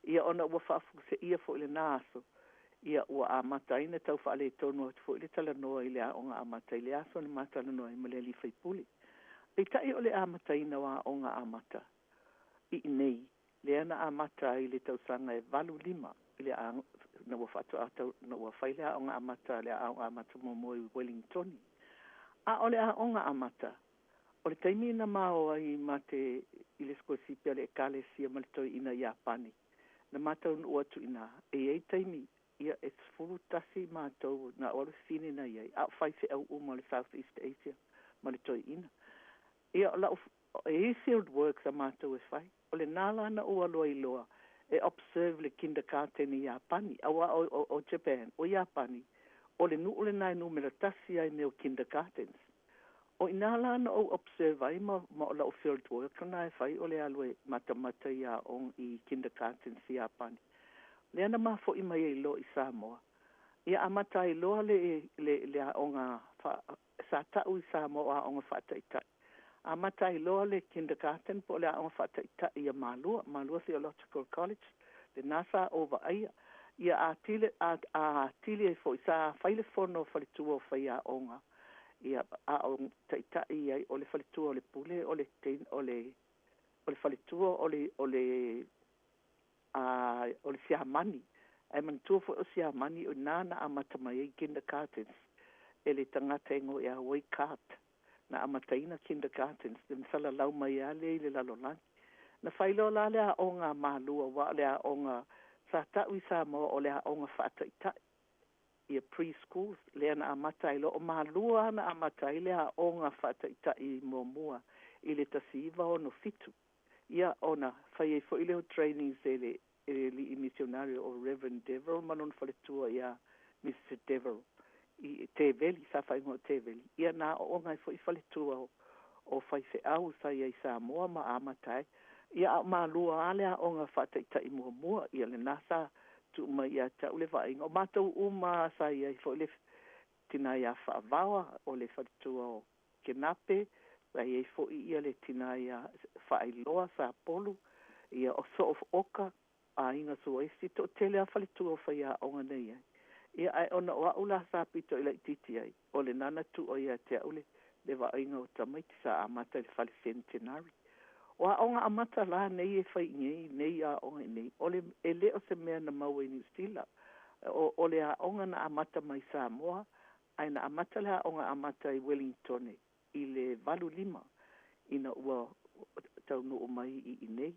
[SPEAKER 18] Ia ona ua faafuaseia foi i lena aso, ia ua amata ai ona tau faaletonu atu foi le talanoa i le Aoga Amata i le aso na ma talanoa ai ma le alii faipule. Peitai o le amataina o Aoga Amata i inei, lea na amata ai i le tausaga e 85 i le na ua faatoa tau na ua fai le Aoga Amata le Aoga Amata muamua i Wellingtoni. A o le Aoga Amata, o le taimi na ma o ai ma te i le sikolasipi a le Ekalesia ma le Toeaina Iapani, na ma taunuu atu i ina, e i ai taimi, ia e 11 matou na o le fafine na i ai, a o faifeau uma o le South East Asia ma le Toeaina. Ia o lau e i ai field works a matou e fai. O lena la na ou alu ai loa e observe le kindergarten i Iapani, aua o, o, o Japan, o Iapani, o le nuu lena e numera tasi ai i mea o kindergartens. O i ina la na ou observe ai ma, ma o lau field work lena e fai o le alu e matamata i aoga i kindergartens i Iapani. Lea na mafo'i mai ai loa i Samoa, ia amata ai loa le, le, le aoga fa, sa ta'u i Samoa o aoga faata'ita'i. Amata ai loa le kindergarten po o le aoga faata'ita'i ia Malua, Malua Theological College, lena sa ou vaaia. Ia atili, a, atili ai foi, sa fai le fono a faletua o faiaoga, ia, a o ta'ita'i ai o le faletua o le pule, o le, o le, o le faletua o le, o le, a, o le siamani. Ae manatua foi o siamani o i ina na amata mai ai kindergartens e le tagata e igoa ia Weikart na amataina kindergartens na salalau mai lava lea i le lalolagi. Na fai loa la le aoga a Malua aua o le aoga sa ta'u i Samoa o le aoga faata'ita'i ia pre-schools lea na amata ai loa. O Malua na amata ai le aoga faata'ita'i muamua i le 1967. Ia ona fai ai foi lea o trainings e le e le alii misionari o Reverend Deverell ma lona faletua ia Mrs Deverell i Teveli sa faaigoa o Teveli. Ia na aooga ai foi faletua o o faifeau sa i ai i Samoa ma amata ai. Ia a o Malua lava le aoga faata'ita'i muamua. Ia lena sa tuu mai ia te a'u le vaaiga. O matou uma sa i ai foi le tina iā Faavaoa o le faletua o Kenape, sa i ai foi ia le tina iā Faailoa Sapolu, ia o Soo Oka, aiga Suaisi, toatele lava faletua o faiaoga na i ai. Ia ae ona o a'u la sa pito i laitiiti ai, o lena na tuua ia te a'u le le vaaiga o tamaiti sa amata i le fale Centenary. O aoga amata la nei e fai i nei aoga i nei, o le e le o se mea na maua i Niu Sila. O, o le aoga na amata mai Samoa, ae na amata le aoga amata i Wellingtone i le 85 ina ua taunuu mai i inei.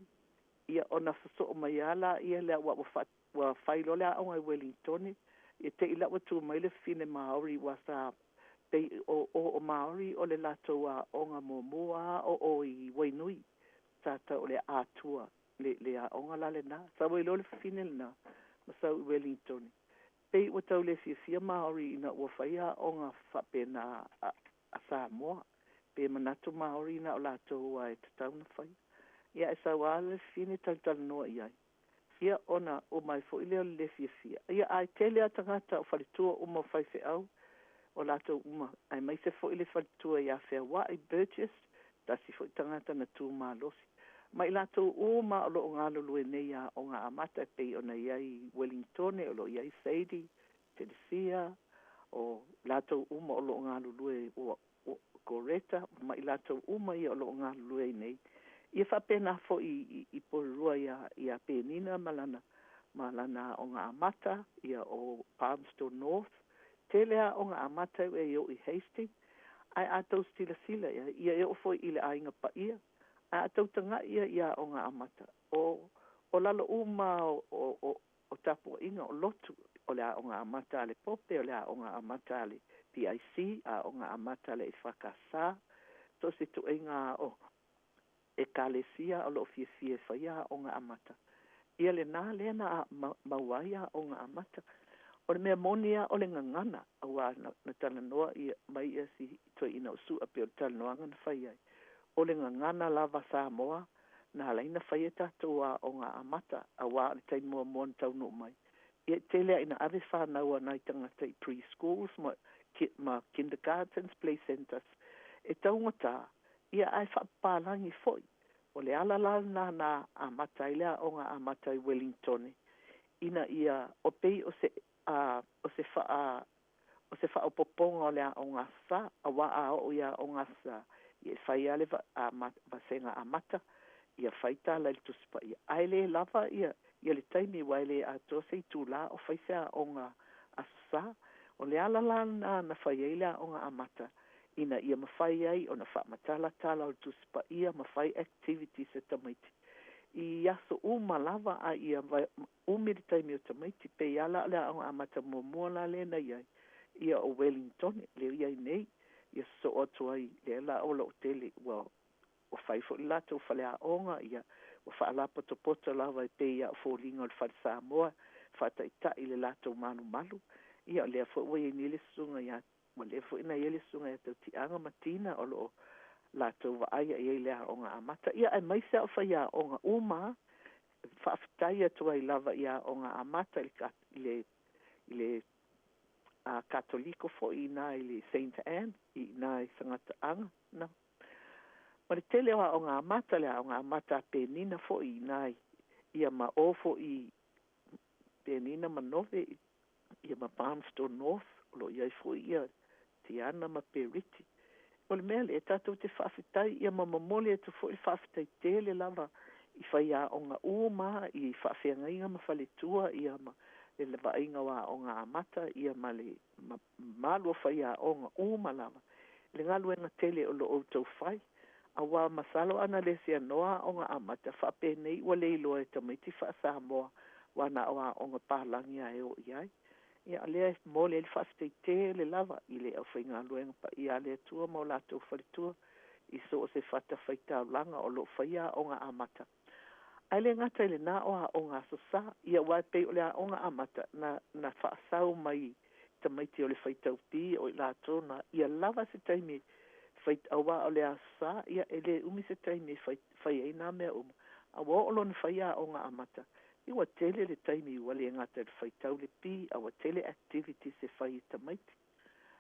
[SPEAKER 18] Ia ona sosoo mai lava laia lea ua ua ua fai loa le aoga i Wellingtone, ia te i la ua tu mai le fafine Maori ua sa pei o o o Maori o le latou aoga muamua o o i Wainui sa tau o le Atua le le aoga la lena. Sau ai loa le fafine lena ma sau i Wellingtone. Pei ua tau le fiafia Maori ina ua fai aoga faapena a, a Samoa. Pe manatu Maori na o latou lava e tatau ona faia. Ia ae sau lava le fafine talatalanoa i ai. Ia ona uma ai foi lea o le le fiafia. Ia ae tele lava tagata o faletua uma o faifeau o latou uma, aemaise foi le faletua ia Feauai Burgess, tasi foi tagata na tu malosi. Ma i latou uma o loo galulue nei i Aoga Amata e pei ona i ai i Wellingtone, o loo i ai Sadie, Telesia, o latou uma o loo galulue ua Goreta ma i latou uma ia o loo galulue ai nei. Ia faapena foi i, i Porirua ia, ia Penina ma lana, ma lana Aoga Amata, ia o Palmerston North. Tele Aoga Amata e oo i Hastings, ae a tou silasila i ai, ia e oo foi i le Aiga Paia, ae a tou taga'i ia i Aoga Amata, o, o lalo uma o, o, o, o tapua'iga o lotu, o le Aoga Amata a le Pope, o le Aoga Amata a le PIC, Aoga Amata a le EFKS, so o se ituaiga o ekalesia o loo fiafia e faia Aoga Amata. Ia lena lea na maua ai Aoga Amata. O le mea moni lava o le gagana, auā na, na talanoa ia mai ia si toeaina o Su'a pei o le talanoaga na fai ai. O le gagana lava Samoa na ala ai ona fai a tatou Aoga Amata, auā o le taimi muamua na taunuu mai, Ia e tele a ina ave fanau a nai tagata i pre-schools ma ma kindergartens, play centres e taugatā, ia ae faapapalagi foi. O le ala la lenā na amata ai le aoga amata i Wellingtone, ina ia o pei o se a o se faa o se faaopopoga o le aoga Aso Sa, auā a oo i aoga Aso Sa, ia e fai lava le va vasega amata, ia fai tala i le Tusi Paia, ae le lava ia ia le taimi aua e le atoa se itulā o fai se aoga Aso Sa. O le ala la lenā na fai ai le aoga amata, ina ia mafai ai ona faamatala tala o le Tusi Paia ma fai activities a tamaiti i aso uma lava a ia umi le taimi o tamaiti. Pei lava la o le aoga amata muamua la lea na i ai, ia o Wellingtone, lea e i ai nei, ia sosoo atu ai, lea la o loo tele, ua ua fai foi le latou faleaoga, ia ua faalapotopoto lava e pei lava o foliga o le Fale Samoa, faataitai le latou malumalu. Ia o lea foi ua i ai nei le susuga ia, ua leva foi ona i ai le susuga ia Tautiaga ma Tina o loo latou vaaia i ai le aoga amata. Ia aemaise lava o faiaoga uma, faafetai atu ai lava i aoga amata i le i le a Katoliko foi i ina i le Saint Anne i ina i Sagataaga na. Ma le tele o aoga amata, le aoga amata a Penina foi i ina i ia ma o foi i Penina ma Nove ia ma Palmerston North, o lo o i ai foi ia Tiana ma Periti. O le mea lea tatou te faafetai ia ma momoli atu foi le faafetai tele lava i faiaoga uma i faafeagaiga ma faletua ia ma le vaaiga o aoga amata ia ma le mamalu o faiaoga uma lava i le galuega tele o lo o outou fai. Auā masalo ana le seanoa aoga amata faapenei ua le iloa e tamaiti faa-Samoa ua na o aoga palagi lava e o i ai. Ia o lea e momoli ai le faafetai tele lava i le aufaigaluega paia a le Atua ma o latou faletua i so o se fatafaitaulaga o lo o faia aoga amata. Ae le gata i lenā o aoga Aso Sa, ia aua e pei o le aoga amata na na faasau mai i tamaiti o le faitau pi o i latou na ia lava se taimi e fai auā o le Aso Sa, ia e le umi se taimi e fai fai ai nā mea uma. A ua oo loa ona fai aoga amata, ia ua tele le taimi ua le gata i le faitau le pi, a ua tele activities e fai e tamaiti.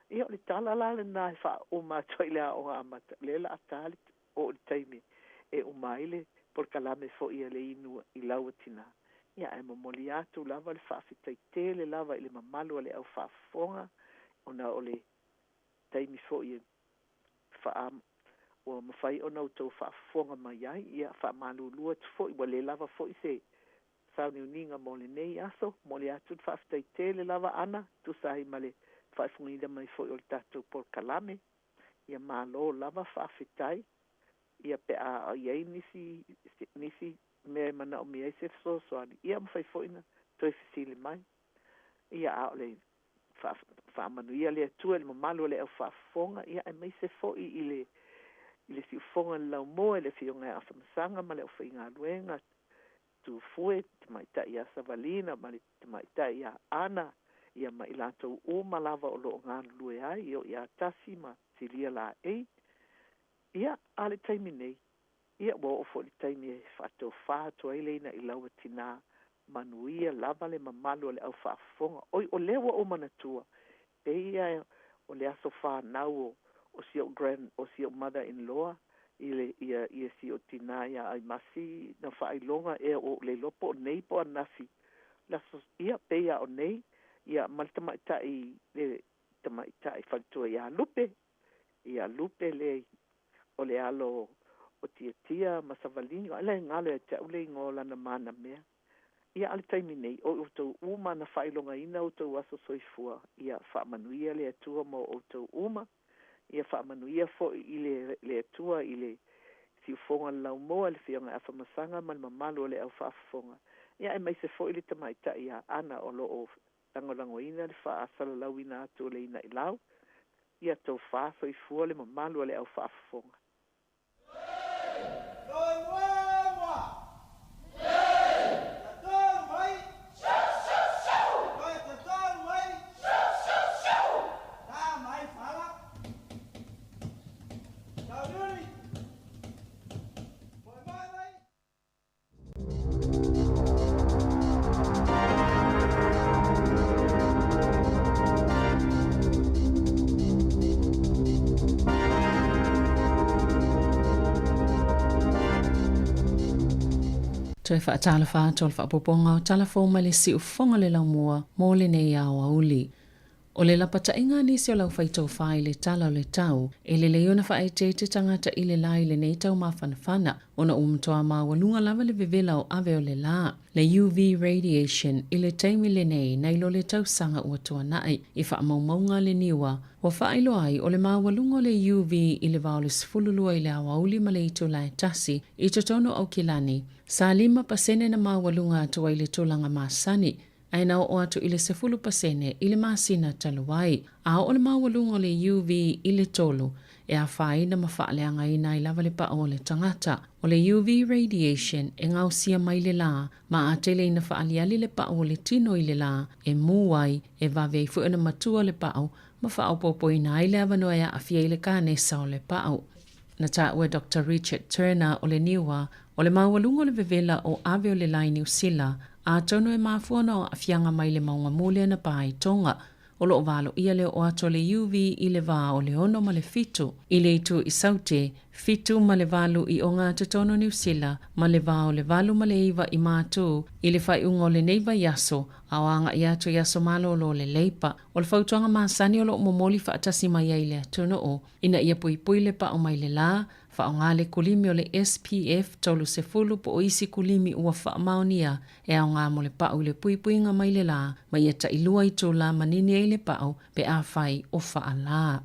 [SPEAKER 18] Ia o le tala la lenā e faauma atu ai le aoga amata, o lea o le a ta le oo i le taimi e uma ai le polokalame foi a le inu i lau tinā. Ia ae momoli atu lava le faafetai tele lava i le mamalu o le au faafofoga ona o le taimi foi e faa ua mafai ona outou faafofoga mai ai. Ia faamalulu atu foi ua le lava foi se sauniuniga mo lenei aso. Momoli atu le faafetai tele lava Ana tusa ai ma le faafofogaina mai foi o le tatou polokalame. Ia malo lava faafetai. Ia pe a i ai nisi nisi mea e manaomia ai se fesoasoani, ia mafai foi ona toe fesili mai. Ia a o le faamanuia le Atua i le mamalu o le au faafofoga, ia aemaise foi i le i le siufofoga o le laumua i le Afioga ia Afamasaga ma le aufaigaluega Tufue, tamaitai ia Savalina ma le tamaitai ia Ana, ia ma i latou uma lava o lo o galulue ai, ia o ia Tasi ma Silia Laei. Ia, a le taimi nei, ia ua oo foi i le taimi e faatofā atu ai le ina i lau tinā, manuia lava le mamalu o le au faafofoga. Oi, o lea ua ou manatua, pei lava o le aso fanau o, o si ou grand, o si ou mother-in-law, i le, ia, ia si ou tinā iā Aimasi, na faailoga ea ua ou le iloa po o nei po o ananafi, le aso, ia, pei lava o nei, ia, ma le tamaitai, le tamaitai faletua ia Lupe, ia Lupe lea o le alo o Tiatia ma Savaliga, a lea e galo ia te au le igoa o lana manamea. Ia, a o le taimi nei, o outou uma na faailogaina outou aso soifua, ia faamanuia le Atua mo outou uma, ia faamanuia foi i le le Atua i le siufoga o le laumua, le Afioga ia Afamasaga ma le mamalu o le au faafofoga, ia aemaise foi le tamaitai ia Ana o lo o lagolagoina le faasalalauina atu o le inailau. Ia tofa soifua le mamalu o le au faafofoga.
[SPEAKER 6] Toe faatalofa atu o le faaopoopoga o tala fou mai le siufofoga o le laumua mo lenei aoauli. O le lapataiga a nisi o le aufaitofa i le tala o le tau, e lelei ona faaeteete tagata i le la i lenei tau mafanafana ona ua matua maualuga lava le vevela o ave o le la, le UV radiation, i le taimi lenei nai lo le tausaga ua tuanai. I faamaumauga a le NIWA, ua faailoa ai o le maualuga o le UV i le va o le 12 i le aoauli ma le itula e tasi i totonu o Aukilani, sa 5% na maualuga atu ai le tulaga masani, ae na oo atu i le 10% i le masina talu ai. A oo le maualuga o le UV i le 3, e afaina ma faaleagaina ai lava le pao o le tagata. O le UV radiation e gaosia mai le la, ma a tele ina faaaliali le pao o le tino i le la, e mū ai, e vave ai foi ona matua le pao, ma faaopoopoina ai le avanoa e aafia ai le kanesa o le pao. Na taua e Doctor Richard Turner o le NIWA, o le maualuga o le vevela o ave o le la i Niu Sila, atonu e mafua ona o aafiaga mai le mauga mū lea na pā i Tonga. O lo o valoia le oo atu o le UV i le va o le 6 ma le 7 i le itu i Saute, 7 ma le 8 i oga totonu o Niu Sila, ma le va o le 8 ma le 9 i Mātū i le faaiuga o lenei vaiaso, a o agai atu i aso malolo o le Leipa. O le fautuaga masani o lo o momoli faatasi mai ai i le atunuu, ina ia puipui le pao mai le la, faaaoga le kulimi o le SPF 30 po o isi kulimi ua faamaonia e aoga mo le pao i le puipuiga mai le la, ma ia tailua itula manini ai le pao pe afai o faalā.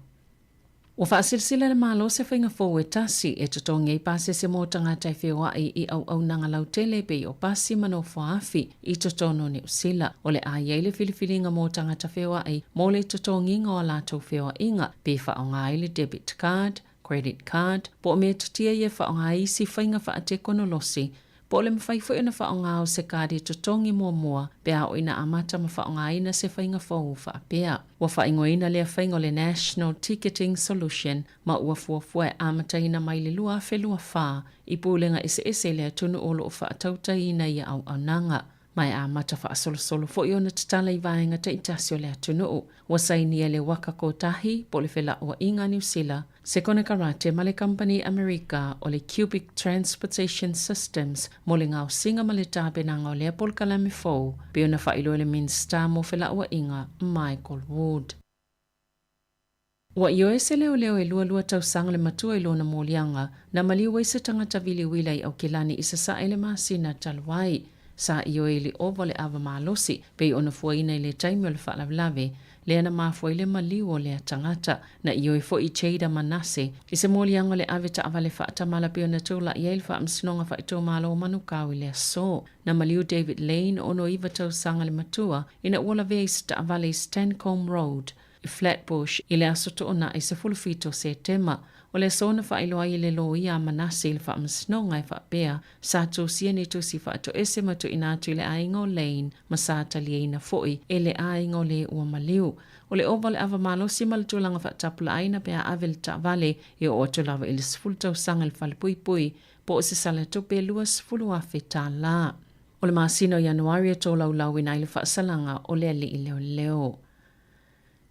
[SPEAKER 6] Ua faasilasila le Malo se faiga fou e tasi e totogi ai pasese mo tagata e feoai i auaunaga lautele e pei o pasi ma nofoaafi i totonu o Niu Sila. O le a i ai le filifiliga mo tagata feoai mo le totogiga o a latou feoaiga pe faaaoga ai le debit card, credit card, po o metotia ia e faaaoga ai isi faiga faatekonolosi Po o le mafai foi ona faaaoga o se kadi totogi muamua pe a oo ina amata ma faaaogaina se faiga fou faapea. Ua faaigoaina lea faiga o le National Ticketing Solution ma ua fuafua e amataina mai le 2024 i pulega eseese i le atunuu o lo o faatautaina ia auaunaga. Ma e amata faasolosolo foi ona tatala i vaega taitasi o le atunuu. Ua sainia le Waka Kotahi, po o le Felauaiga a Niu Sila, se konekarate ma le kamupani Amerika o le Cubic Transportation Systems mo le gaosiga ma le tapenaga o lea polokalame fou, pei ona faailoa e le Minisita mo Felauaiga, Michael Wood. Ua ioe se leoleo e lualua tausaga le matua i lona moliaga, na maliu ai se tagata viliwila i Aukilani i Sasae i le masina talu ai. Sa ioe i le ova o le ava malosi, pei ona fuaina i le taimi o le faalavelave, lea na mafua ai le maliu o lea tagata. Na ioe foi Jada Manase i se moliaga o le ave taavale faatamala pei ona tulai ai le Faamasinoga Faaitumalo o Manukau i le aso. Na maliu David Lane, 69 tausaga le matua, ina ua lavea i se taavale i Stancombe Road, i Flatbush i le aso Toonai 17 o Setema. O le aso na faailoa ai e le loia a Manase i le faamasinoga e faapea, sa tusia ni tusi faatoese ma tuuina atu i le aiga o Lane ma sa taliaina foi e le aiga o le ua maliu. O le ova o le ava malosi ma le tulaga faatapulaaina pe a ave le taavale e oo atu lava i le 10 tausaga i le falepuipui po o se salatupe $20,000. O le masina o Ianuari e tolaulauina ai le faasalaga o le alii leoleo.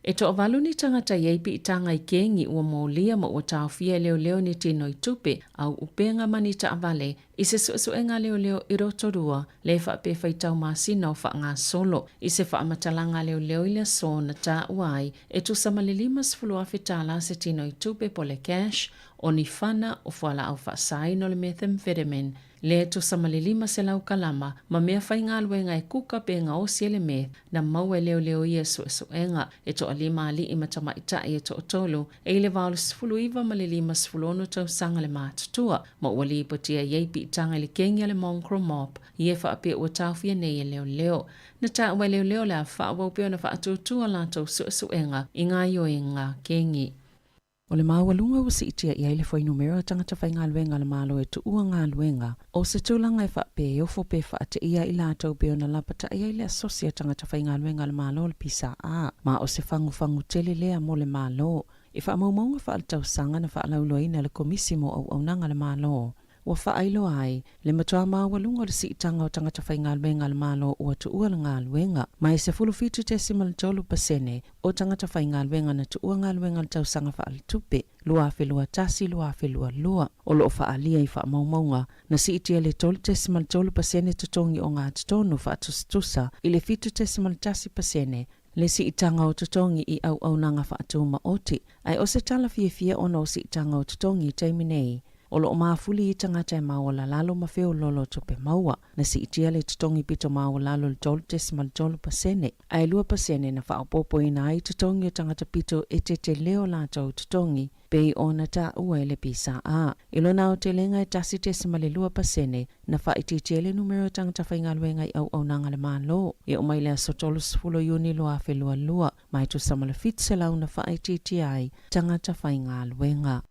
[SPEAKER 6] E toavalu ni tagata i ai piitaga i kengi ua molia ma ua taofia e leoleo ni tino i tupe, au upega ma ni taavale i se suesuega a leoleo i Rotorua le faapea faitau masina o faagasolo. I se faamatalaga a leoleo i le aso na taua ai e tusa ma le 50,000 tala se tino i tupe po le cash o ni fana o fualaau faasaina o le methamphetamine le tusa ma le 500 kalama ma mea faigaluega e kuka pe gaosi e le meth na maua e leoleo ia suesuega. E toalima alii ma tamaitai e toatolu e i le va o le 19 ma le 56 tausaga le matutua ma ua lipotia i ai piitaga i le kengi a le Mongrel Mob ia e faapea ua taofia nei e leoleo. Na taua e leoleo le a faaauau pea ona faatuatua latou suesuega i gaioiga kengi. O le maualuga ua siitia i ai le fuainumera o tagata faigaluega a le Malo e tuua galuega, o se tulaga e faapea e ofo pe faateia i latou pei ona lapatai ai le asosi a tagata faigaluega a le Malo o le PSA. Ma o se fagufagu tele lea mo le Malo. I faamaumauga faaletausaga na faalauiloaina e le Komisi mo Auaunaga a le Malo. ua faailoa ai le matua maualuga o le siitaga o tagata faigaluega a le Malo ua tuua le galuega, ma e 17.3% o tagata faigaluega na tuua galuega i le tausaga faaletupe 2021/2022. O lo o faaalia i faamaumauga na siitia i le 3.3% totogi ogatotonu faatusatusa i le 7.1% le siitaga o totogi i auaunaga faatumaoti, ae o se tala fiafia ona o siitaga o totogi i taimi nei, o lo o mafuli i tagata e maualalalo ma feoloolo tupe maua. Na siitia le totogi pito maualalo i le 3.3%, ae 2% na faaopoopoina ai totogi o tagata pito e tetele o latou totogi, pei ona taua e le PSA. I lona aotelega e 1.2% na faaitiitia ai le numera o tagata faigaluega i auaunaga a le Malo e oo mai i le aso 30 o Iuni 2022, ma e tusa ma le 700 na faaitiitia ai tagata faigaluega.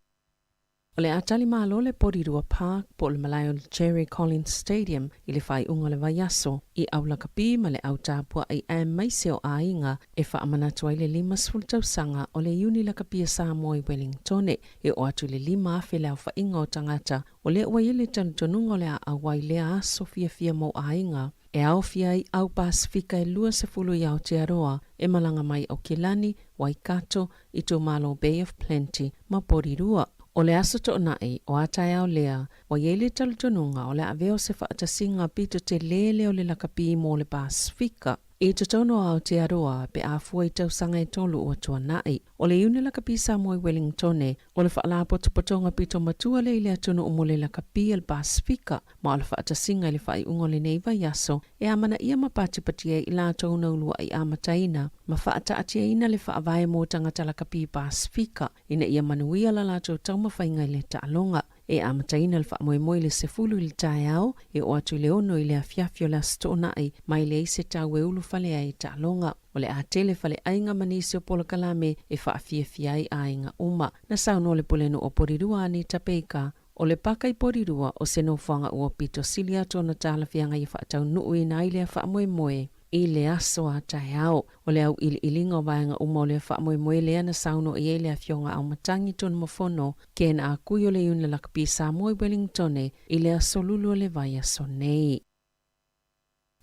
[SPEAKER 6] O le a tali malo le Porirua Park po o le malae o le Jerry Collins Stadium i le faaiuga o le vaiaso i au lakapi ma le au tapuai aemaise o aiga e faamanatu ai le 50 tausaga o le Iuni Lakapi a Samoa i Wellingtone. E oo atu i le 5,000 le aofaiga o tagata o lea ua i ai le talitonuga o le a auai lea aso fiafia mo aiga e aofia ai au Pasefika e 20 i Aotearoa e malaga mai Aukilani, Waikato, itumalo Bay of Plenty ma Porirua. O le aso toonai o a taeao lea, ua i ai le talitonuga o le a avea o se faatasiga pito telē lea o le lakapi mo le Pasefika i totonu o Aotearoa pe a fua i tausaga e tolu ua tuanai. O le Iuni Lakapi Samoa i Wellingtone, o le faalapotopotoga pito matua lea i le atunuu mo le lakapi a le Pasefika, ma o le faatasiga i le faaiuga o lenei vaiaso e amanaia ma patipatia ai i latou na uluai amataina ma faataatiaina le faavae mo tagata lakapi Pasefika ina ia manuia la latou taumafaiga i le taaloga. E amataina le faamoemoe i le 10 i le taeao e oo atu i le 6 i le afiafi o le Aso Toonai ma e leai se tau e ulufale ai i taaloga. O le a tele faleaiga ma nisi o polokalame e faafiafia ai aiga uma. Na saunoa le Pulenuu o Porirua Anita Baker, O le paka i Porirua o se nofoaga ua pito sili atu ona talafeagai e faataunuuina ai lea faamoemoe i le aso a taeao. O le auiliiliga o vaega uma o lea faamoemoe lea na saunoa i ai le Afioga Aumatangi Tunumafono Ken Akui o le Iuni Lakapi Samoa i Wellingtone i le aso Lulu o le vaiaso nei.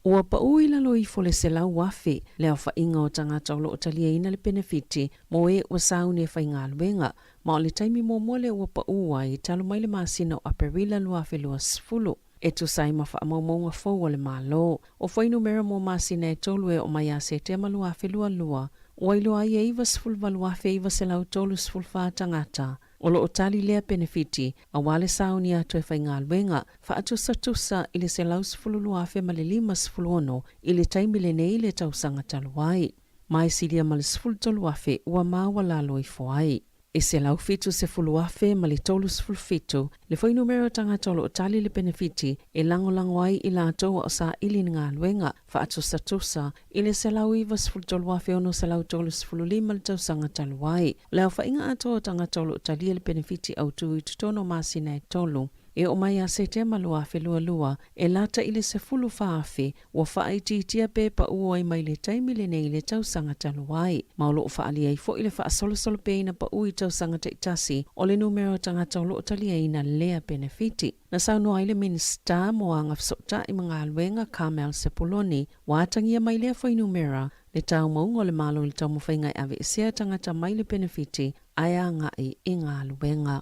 [SPEAKER 6] Ua pau i lalo ifo le 100,000 le aofaiga o tagata o lo o taliaina le penefiti mo e ua sauni e faigaluega, ma o le taimi muamua lea ua pau ai talu mai le masina o Aperila 2020, e tusa ai ma faamaumauga fou a le Malo. O fuainumera mo masina e tolu e oo mai ia Setema 2022, ua iloa ai e 98,934 tagata O lo o tali lea penefiti aua le sauni atu e faigaluega faatusatusa i le 112,056 i le taimi lenei i le tausaga talu ai. Ma e silia ma le 13,000 ua maualalo ifo ai. E 170,037 le fuainumera o tagata o lo o tali le penefiti e lagolago ai i latou a o saili ni galuega faatusatusa i le 193,635 le tausaga talu ai. O le aofaiga atoa o tagata o lo o talia le penefiti autu i totonu o masina e tolu, e oo mai ia Setema 2022, e lata i le 14,000 ua faaitiitia pe pau ai mai le taimi lenei i le tausaga talu ai. Ma o lo o faaalia ai foi le faasolosolo peaina pau i tausaga taitasi o le numera o tagata o lo o taliaina lea penefiti. Na saunoa ai le Minisita mo Agafesootai ma Galuega, Carmel Sepuloni, Ua atagia mai lea fuainumera le taumauga o le Malo i le taumafaiga e aveesea tagata mai le penefiti ae agai i galuega.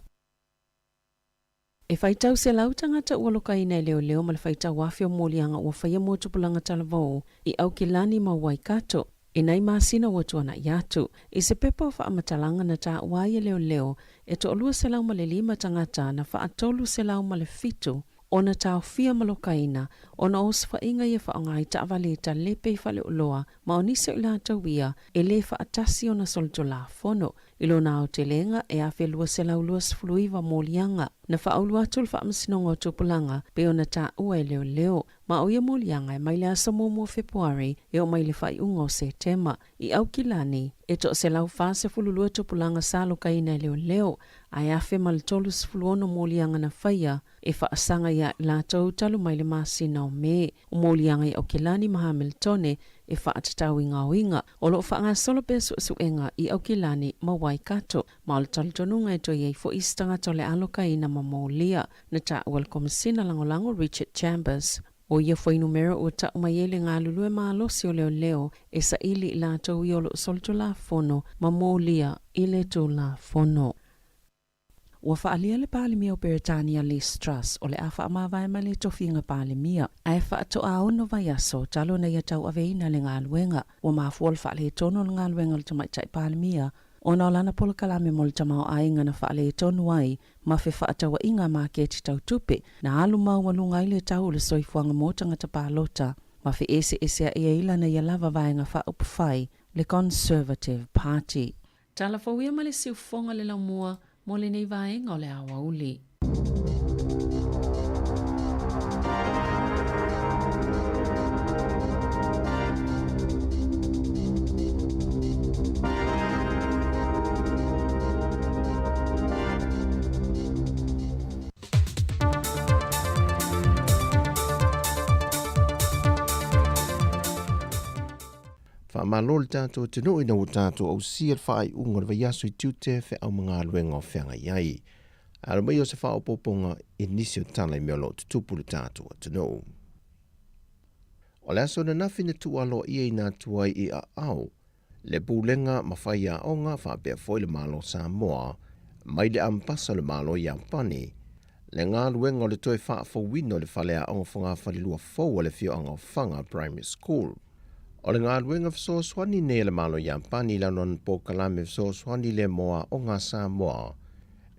[SPEAKER 6] E faitau selau tagata ua lokaina e leoleo ma le faitau afe o moliaga ua faia mo tupulaga talavou i Aukilani ma Waikato i nai masina ua tuanai atu. I se pepa o faamatalaga na taua ai e leoleo e toalua selau ma le lima tagata na faatolu selau ma le fitu ona taofia ma lokaina ona o osofaiga ia faaaoga ai taavale i talepe i faleoloa ma o nisi o i latou ia e le faatasi ona solitulafono i lona aotelega e 1229 moliaga na faaulu atu le Faamasinoga o Tupulaga pei ona taua e leoleo ma o ia moliaga e mai le aso muamua o Fepuari e oo mai i le faaiuga o Setema. I Aukilani, e 142 tupulaga sa lokaina e leoleo. ae 1036 moliaga na faia e faasaga iā i latou talu mai le masina o Me. O moliaga i Aukilani ma Hamiltone e faatatau i gaoiga o loo faagasolo pea suesuega i Aukilani ma Waikato, ma o le talitonuga e toe i ai foi isi tagata o le a lokaina ma molia. Na taua e le Komesina Lagolago Richard Chambers, o ia fuainumera ua tau mai ai le galulue malosi o leoleo e saili i latou ia o loo solitulafono ma molia i le Tulafono. Ua faaalia le Palemia o Peretania Liz Truss o le a faamavae mai le tofiga Palemia, ae faatoa 6 vaiaso talu ona ia tauaveina le galuega. Ua mafua le faaletonu o le galuega o le Tamaitai Palemia ona o lana polokalame mo le tamaoaiga na faaletonu ai ma fefaatauaiga maketi tau tupe na alu maualuga ai le tau o le soifuaga mo tagata palota ma feeseesea'i ai lana ia lava vaega faaupufai, le Conservative Party. Tala fou ia ma le siufofoga le laumua mo lenei vaega o le aoauli.
[SPEAKER 5] Faamalo le tatou atunuu ina ua tatou ausia le faaiuga o le vaiaso i tiute feau ma galuega o feagai ai. Alo mai o se faaopoopoga i nisi o tala i mea o lo o tutupu i le tatou atunuu. O le aso ananafi na tuualoaia atu ai i aao le Pulega ma Faiaoga faapea foi le Malo Samoa mai le Ambasa o le Malo Iapani le galuega o le toe faafouina o le faleaoga fogafalelua fou a le afioaga o Faga Primary School. O le galuega fesoasoani nei a le Malo Iapani i lalo o polokalame fesoasoani le mo aoga a Samoa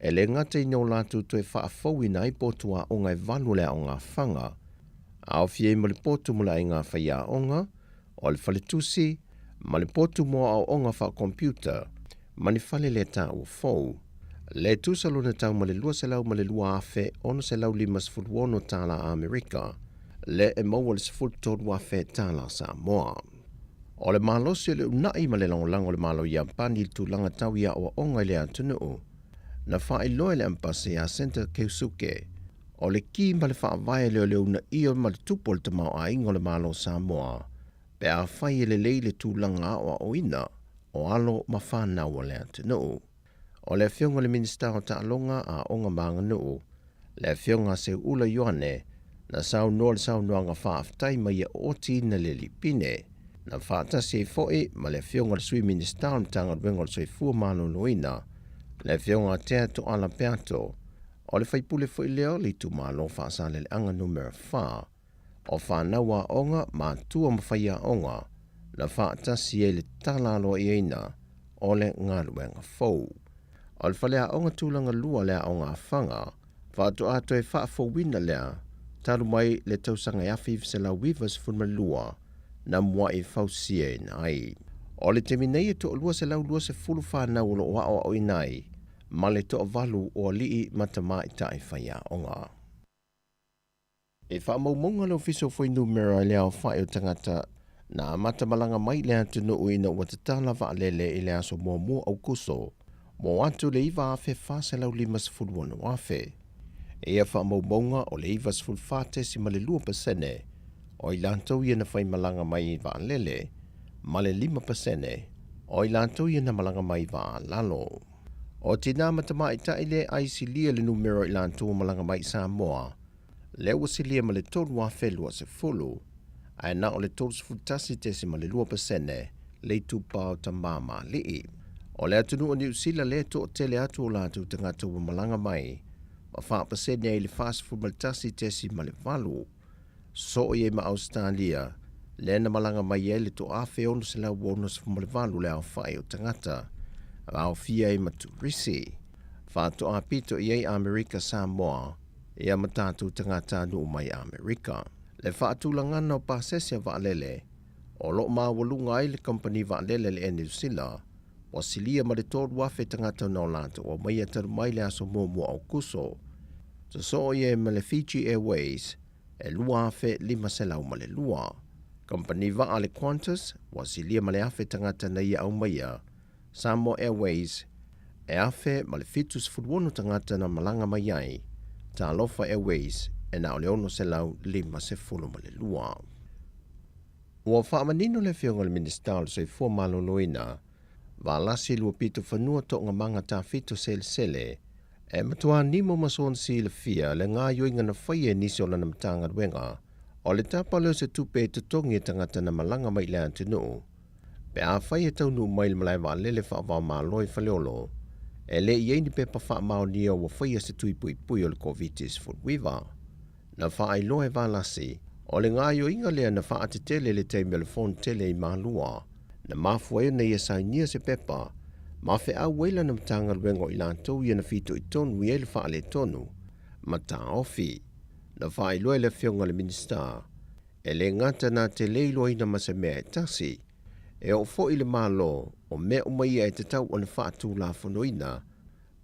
[SPEAKER 5] e le gata ina o latou toe faafouina ai potu aoga e 8 o le aoga a Faga, aofia ai ma le potu mo le aiga faiaoga, o le faletusi, ma le potu mo aoaoga faakompiuta, ma ni fale le taua fou. Le tusa lona tau ma le $202,656 tala Amerika, le e maua le $13,000 tala Samoa. O le malosi o le una'i ma le lagolago o le Malo Iapani i le tulaga tau i aoaoga i le atunuu, na faailoa e le Ambasi ia Senta Keisuke, o le ki ma le faavae lea o le uunaia ma le tupu o le tamaoaiga o le Malo o Samoa, pe afai e lelei le tulaga aoaoina o alo ma fanau a le atunuu. O le afioga i le Minisita o Taaloga, Aoga ma Aganuu, le afioga a Seuula Ioane, na saunoa le saunoaga faafetai ma ia ootiina le lipine. Na faatasi ai foi ma le afioga i le Sui Minisita o le Matagaluega o le Soifua Maloloina, le afioga a Tea Toala Peato, o le faipule foi lea o le itumalo Faasaleleaga numera 4, o fanau aoga, matua ma faiaoga, na faatasi ai le tala aloaiaina o le galuega fou. O le faleaoga tulaga lua le aoga a Faga, faatoa toe faafouina lea talu mai le tausaga e 1992 na mua'i fausiaina ai. O le taimi nei e toalua 120 fanau o loo aoaoina ai ma le toavalu o alii ma tamaitai faiaoga. E faamaumauga le Ofisa o Fuainumera i le aofai o tagata na amata malaga mai i le atunuu ina ua tatala vaalele i le aso 1 Aukuso mo atu le 9,456 afe. E ia faamaumauga o le 94.2% o i latou ia na faimalaga mai i vaalele ma le 5% o i latou ia na malaga mai vaalalo. O tina ma tamaitai le ai silia le numera i latou malaga mai i Samoa, lea ua silia ma le 3,020, ae na o le 31.2% le itupa o tamā ma alii. O le atunuu o Niu Sila lea toatele atu o latou tagata ua malaga mai, ma 4% ai le 41.8. Soo i ai ma Ausetalia, lea na malaga mai ai le 1,668 le aofai o tagata, aofia ai ma turisi. Faatoa pito i ai Amerika Samoa, ia ma tatou tagatanuu mai Amerika. Le faatulagana o pasese a vaalele, o loo maualuga ai le kamupani vaalele le Air New Sila, ua silia ma le 3,000 tagata na o latou aumaia talu mai le aso 1 Aukuso. Sosoo i ai ma le Fiji Airways e 2,502. Kamupani vaa le Qantas, ua silia ma le 1,000 tagata na ia aumaia. Samoa Airways E 1076 tagata na malaga mai ai Talofa Airways e na o le 652. Ua faamanino le Afioga i le Minisita o le Soifua Maloloina, Valasi Luapitofanua Toogamaga Tafito Selesele, e matuā nimo ma soona silafia le gaoioiga na faia e nisi o lana Matagaluega o le tapa lea o se tupe e totogi e tagata na malaga mai i le atunuu pe afai e taunuu mai i le malae vaalele faava-o-Malo i Faleolo e le i ai ni pepa faamaonia ua faia se tui puipui o le Koviti-19. Na faailoa e Valasi, o le gaoioiga lea na faatetele i le taimi o le Fonotele i Malua, na mafua ai ona ia sainia se pepa ma feau ai lana Matagaluega o i latou ia na fitoitonu i ai le faaletonu ma taofi. Na faailoa e le Afioga i le Minisita, e le gata na te le iloaina ma se mea e tasi, e oo foi i le Malo o mea uma ia e tatau ona faatulafonoina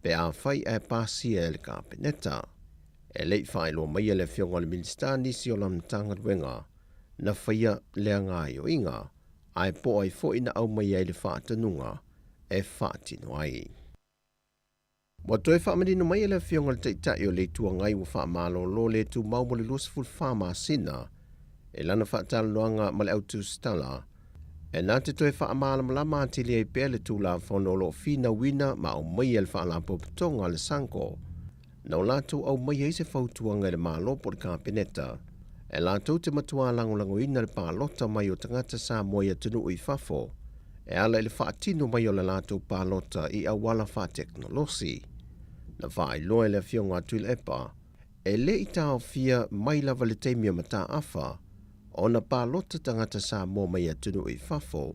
[SPEAKER 5] pe afai ae pasia e le Kapeneta. E le i faailoa maia e le Afioga i le Minisita nisi o lana Matagaluega na faia lea gaoioiga, ae po o ai foi na aumai ai le faatonuga e faatino ai. Ua toe faamanino mai e le Afioga i le Taitai o le Itu Agai ua faamalolo le tumau mo le 24 masina i lana faatalanoaga ma le au tusitala e na te toe faamalamalama atili ai pea le Tulafono o lo o finauina ma aumaia e le Faalapotopotoga a le SANGO na o latou aumaia ai se fautuaga i le Malo po o le Kapeneta e latou te matuā lagolagoina le palota mai o tagata Samoa i atunuu i fafo e ala i le faatino mai o le latou palota i auala faatekonolosi. Na faailoa e le Afioga a Tuilaepa, e le i taofia mai lava le taimi o mataafa ona palota tagata Samoa mai atunuu i fafo,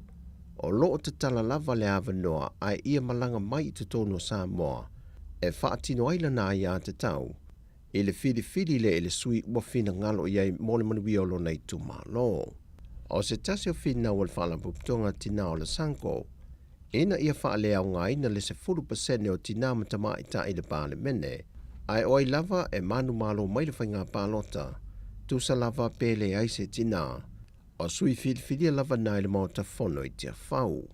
[SPEAKER 5] o lo o tatala lava le avanoa ae ia malaga mai i totonu o Samoa e faatino ai lana aiatatau i le filifili lea i le sui ua finagalo i ai mo le manuia o lona itumalo. O se tasi o finau a le Faalapotopotoga Tinā o le SANGO, ina ia faaleaogaina le 10% o tinā ma tamaitai i le Palemene, ae o ai lava e manumalo mai le faiga palota, tusa lava pe leai se tinā, o sui filifilia lava na i le Maota Fono i Tiafau.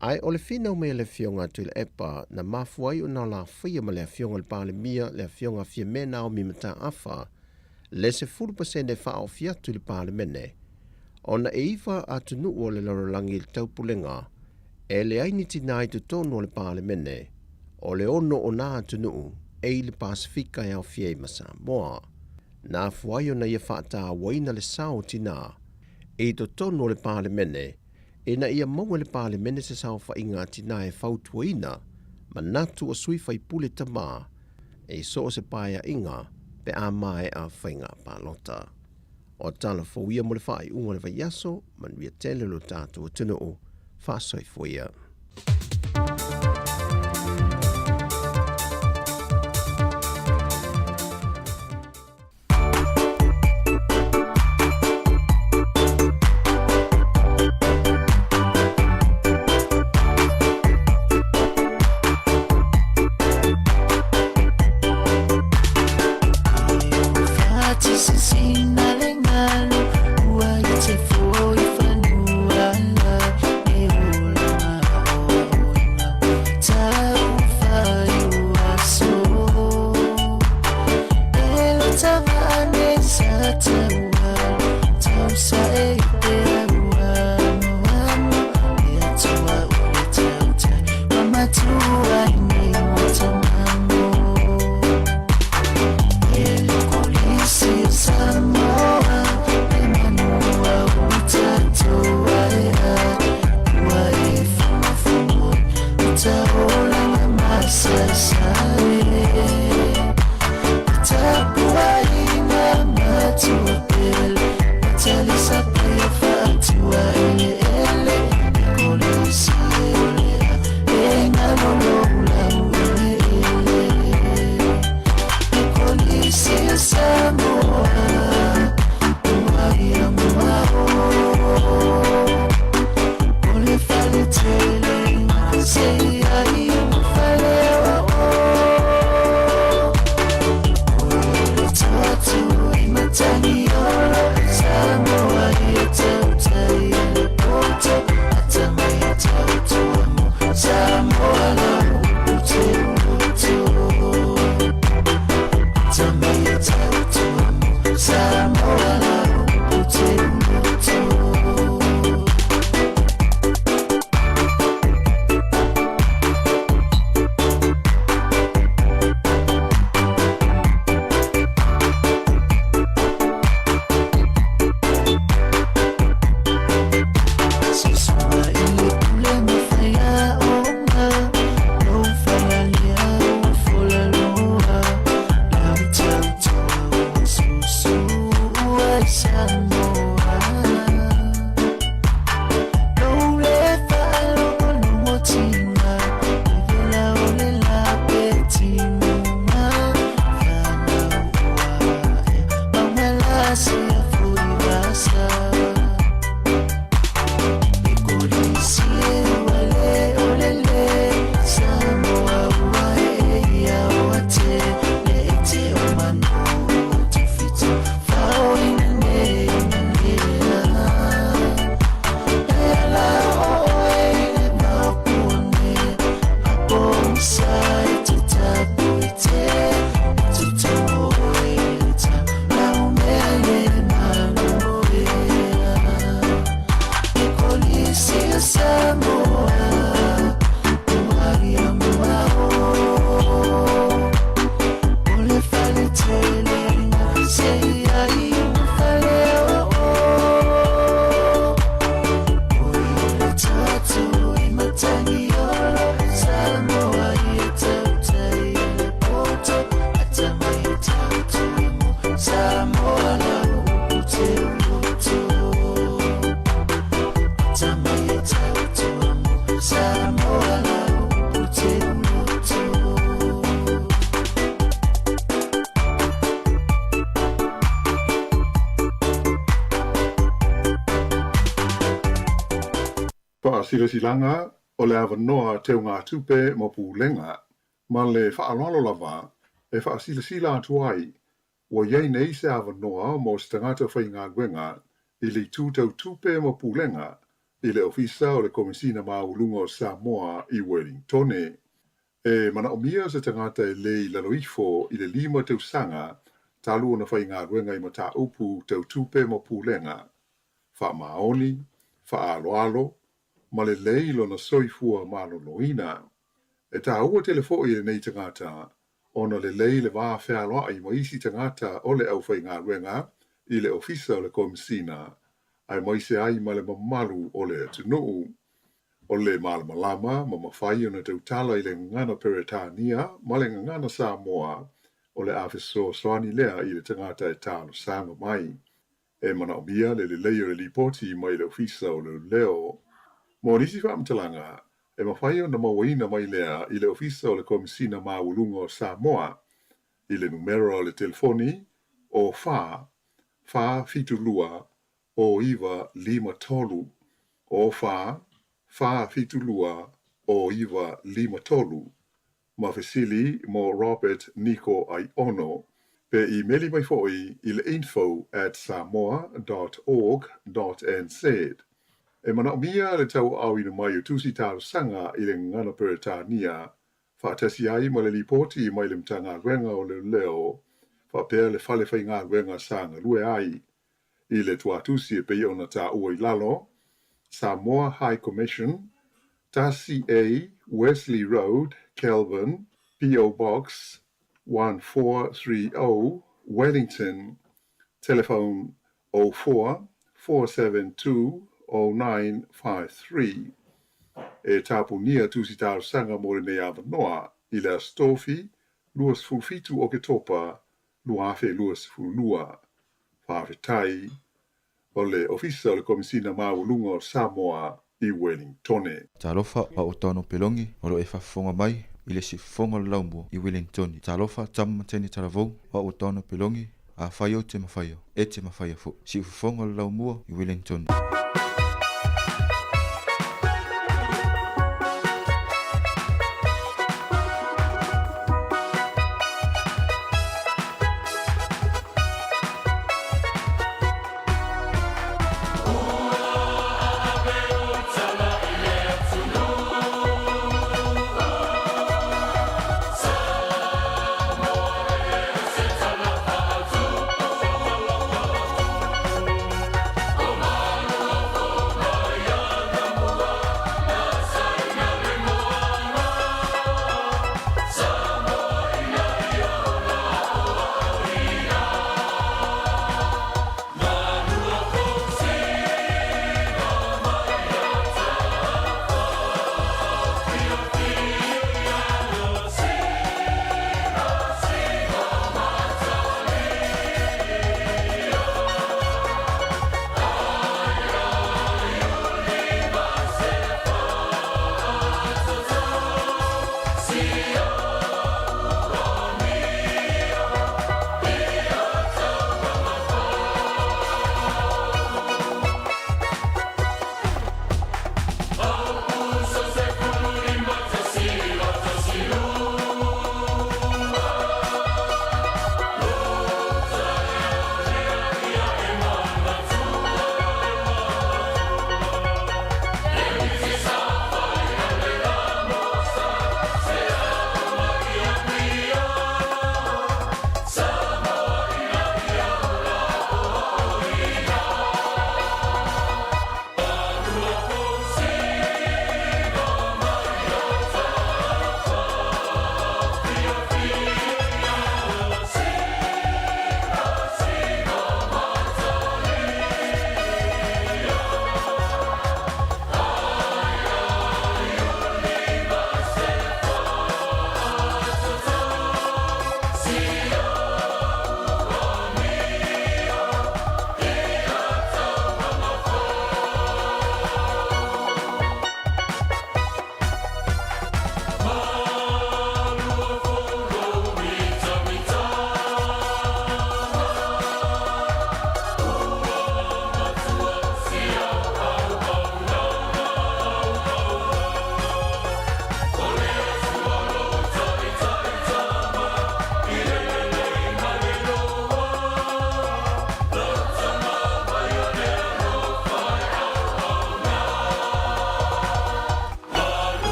[SPEAKER 5] Ae o le finau mai a le Afioga a Tuilaepa na mafua ai ona lafaia ma le Afioga i le Palemia, le Afioga Fiame Naomi Mataafa, le 10% e faaofi atu i le Palemene, ona e iva atunuu o le lalolagi i le taupulega e leai ni tinā i totonu o le Palemene, o le ono o nā atunuu e i le Pasefika e aofia ai ma Samoa. Na afua ai ona ia faatauaina le sao o tinā i totonu o le Palemene ina ia maua e le Palemene se saofaiga a tinā e fautuaina manatu o sui faipule tamā i so o se paeaiga pe a maea faiga palota. O tala fou ia mo le faaiuga o le vaiaso, manuia tele lo tatou atunuu, faasoifua ia.
[SPEAKER 8] Faasilasilaga o le avanoa teugatupe mo pulega ma le faaaloalo lava e faasilasila atu ai ua i ai nei se avanoa mo se tagata faigaluega i le itu tau tupe ma pulega i le Ofisa o le Komesina Maualuga o Samoa i Uelingtone. E manaomia se tagata e lē i lalo ifo i le 5 tausaga talu ona faigaluega i mataupu tau tupe ma pulega, faamaoni, faaaloalo, ma lelei lona soifua maloloina. E tāua tele foʻi i lenei tagata ona lelei le va fealoaʻi ma isi tagata o le aufaigaluega i le Ofisa o le Komesina, aemaise ai ma le mamalu o le atunuu. O le malamalama ma mafai ona tautala i le gagana Peretania ma le gagana Samoa o le a fesoasoani lea i le tagata e talosaga mai. E manaomia le lelei o le lipoti mai le Ofisa o Leoleo. Mo nisi faamatalaga, e mafai ona mauaina mai lea i le Ofisa o le Komesina Maualuga o Samoa i le numera o le telefoni o 4 4 7 2 o 9 5 3 o 4 4 7 2 o 9 5 3 ma fesili mo Robert Niko Aiono pe imeli mai foʻi i le info@samoa.org.nz. E manaomia le tauaaoina mai o tusi talosaga i le gagana Peretania faatasi ai ma le lipoti mai le Matagaluega o Leoleo faapea le fale faigaluega sa galue ai i le tuatusi e pei ona taua i lalo, Samoa High Commission, 1A Wesley Road, Kelvin, P.O. Box 1430, Wellington, telephone 04 472 0953. E tapunia tusi talosaga mo lenei avanoa i le Aso Tofi 27 Oketopa 2022. Faafetai. O le Ofisa o le Komesina Maualuga o Samoa i Uelingtone.
[SPEAKER 9] Talofa a o Tano Pelongi o lo e faafofoga mai i le siufofoga o le laumua i Wellingtone. Talofa tama ma teine talavou a o Tano Pelongi afai ou te mafaia, e te mafaia foʻi. Siufofoga o le laumua i Wellingtone.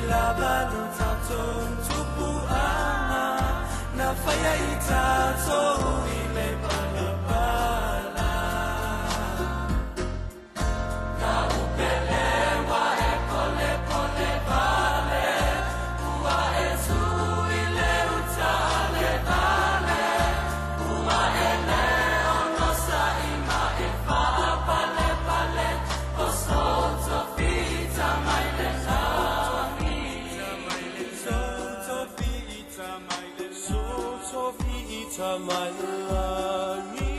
[SPEAKER 16] lava lo tatou tupuaga na faia i tatou i le palapala. Na upelewa e polepole vale, ua e tui le utale vale, ua e le ono sa'i ma e faapalepale, o soto fita mai le lagi. Soto fita mai le, soto fita mai le lagi.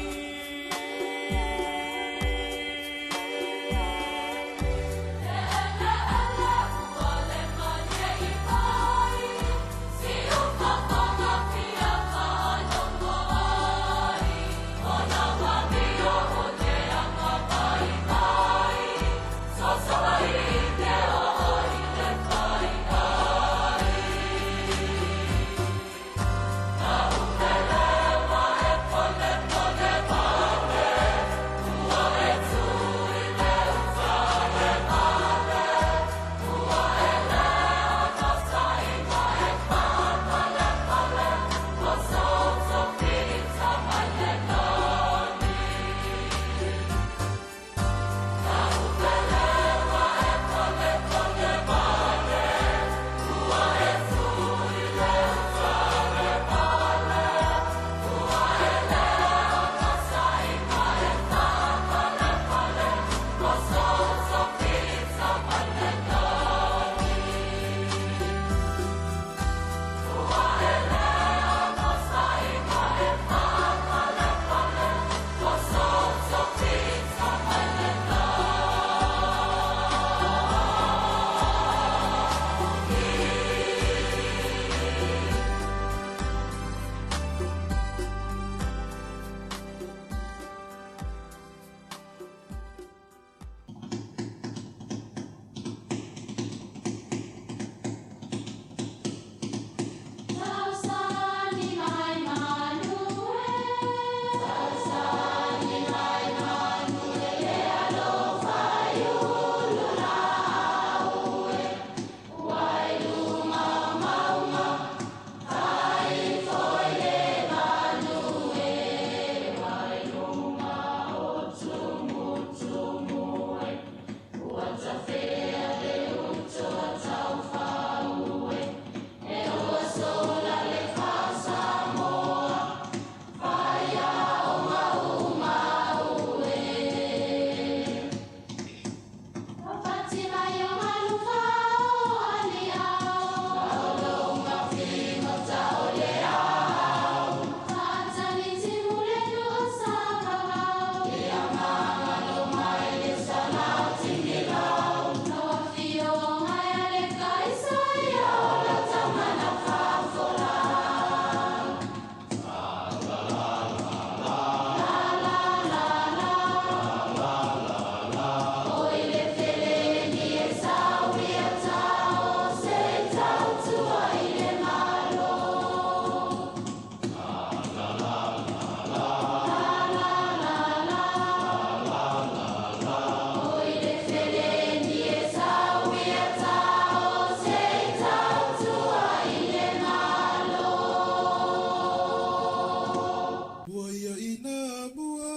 [SPEAKER 19] Ua ia ina mua,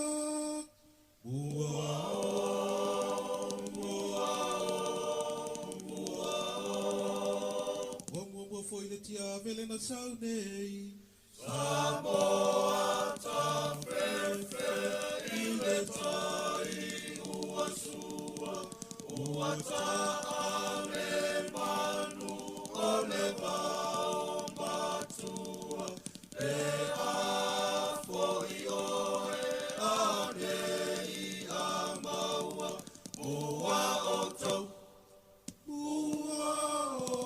[SPEAKER 19] ua o, ua o, ua o. Ua mua foi le tiavele na sau nei. Samoa tafefe i le tai ua sua, ua taale manu o le vao matua. E a foi oe ane i a maua, mua o tau, mua o.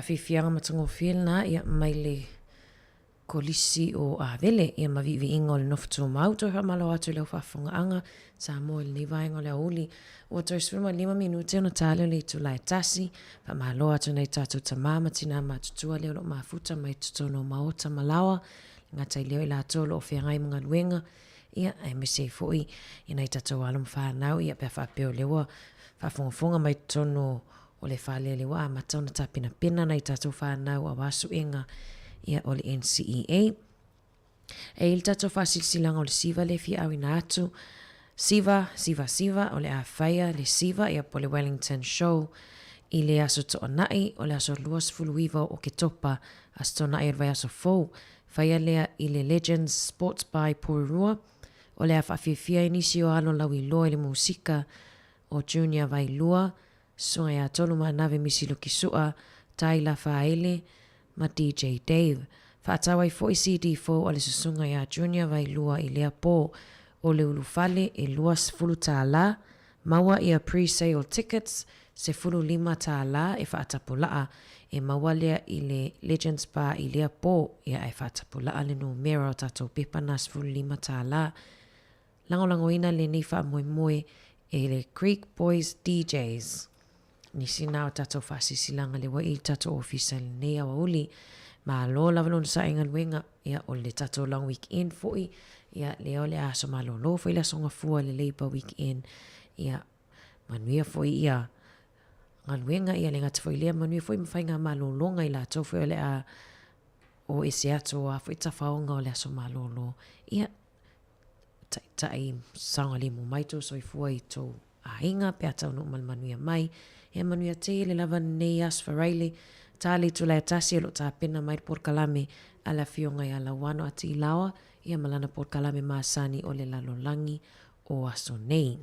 [SPEAKER 15] faafiafiaga matagofie lena ia mai le Kolisi o Avele ia ma viiviiga o le nofo tumau. Toe faamalo atu i lau faafofogaaga Samoa i lenei vaega o le aoauli. Ua toe 15 minute ona ta lea o le itula e tasi. Faamalo atu i nai tatou tama ma tina matutua lea o lo o mafuta mai totonu o maota ma laoa, le gata i lea o i latou o lo o feagai ma galuega, ia, aemaise ai foi i nai tatou alo ma fanau, ia, pe a faapea o lea ua faafogafoga mai totonu o le fale lea ua amata ona tapenapena nai tatou fanau aua suega ia o le NCEA. E i ai le tatou faasilasilaga o le siva lea e fia auina atu, siva, siva, siva, o le a faia le siva ia po o le Wellington Show i le aso Toonai, o le aso 29 o Oketopa, aso Toonai o le vaiaso fou. Faia lea i le Legends Sports Bar i Porirua, o le a faafiafia ai nisi o alo lauiloa i le musika o Junior Vailua, Susuga ia Tolu Maanave Misi Luki Su'a, Tai Lafaele ma DJ Dave. Faatau ai foi CD fou a le Susuga ia Junior Vailua i lea po. O le ulufale e 20 tālā, maua ia pre-sale tickets 15 tālā e faatapula'a e maua lea i le Legends Bar i lea po, ia ae faatapula'a le numera o tatou pepa na 15 tālā. Lagolagoina lenei faamoemoe e le Creek Boys DJs. Nisi na o tatou faasisilaga le ua i le tatou ofisa i lenei aoauli. Malo lava lona sae galuega, ia o le tatou long weekend foi, ia lea o le a aso malolo foi le aso Gafua le Labour weekend, ia manuia foi ia galuega, ia le gata foi lea manuia foi ma faiga malologa i latou foi o le a o ese atu o a foi tafaoga o le aso malolo. Ia taitai saogalemu mai tou soifua i tou aiga pe a taunuu ma le manuia mai. He manuia tele lava lenei Aso Faraile, ta le itula e tasi o lo o tapena mai le polokalame a le Afioga ia Lauano a Tiilaoa ia ma lana polokalame masani o le lalolagi o aso nei.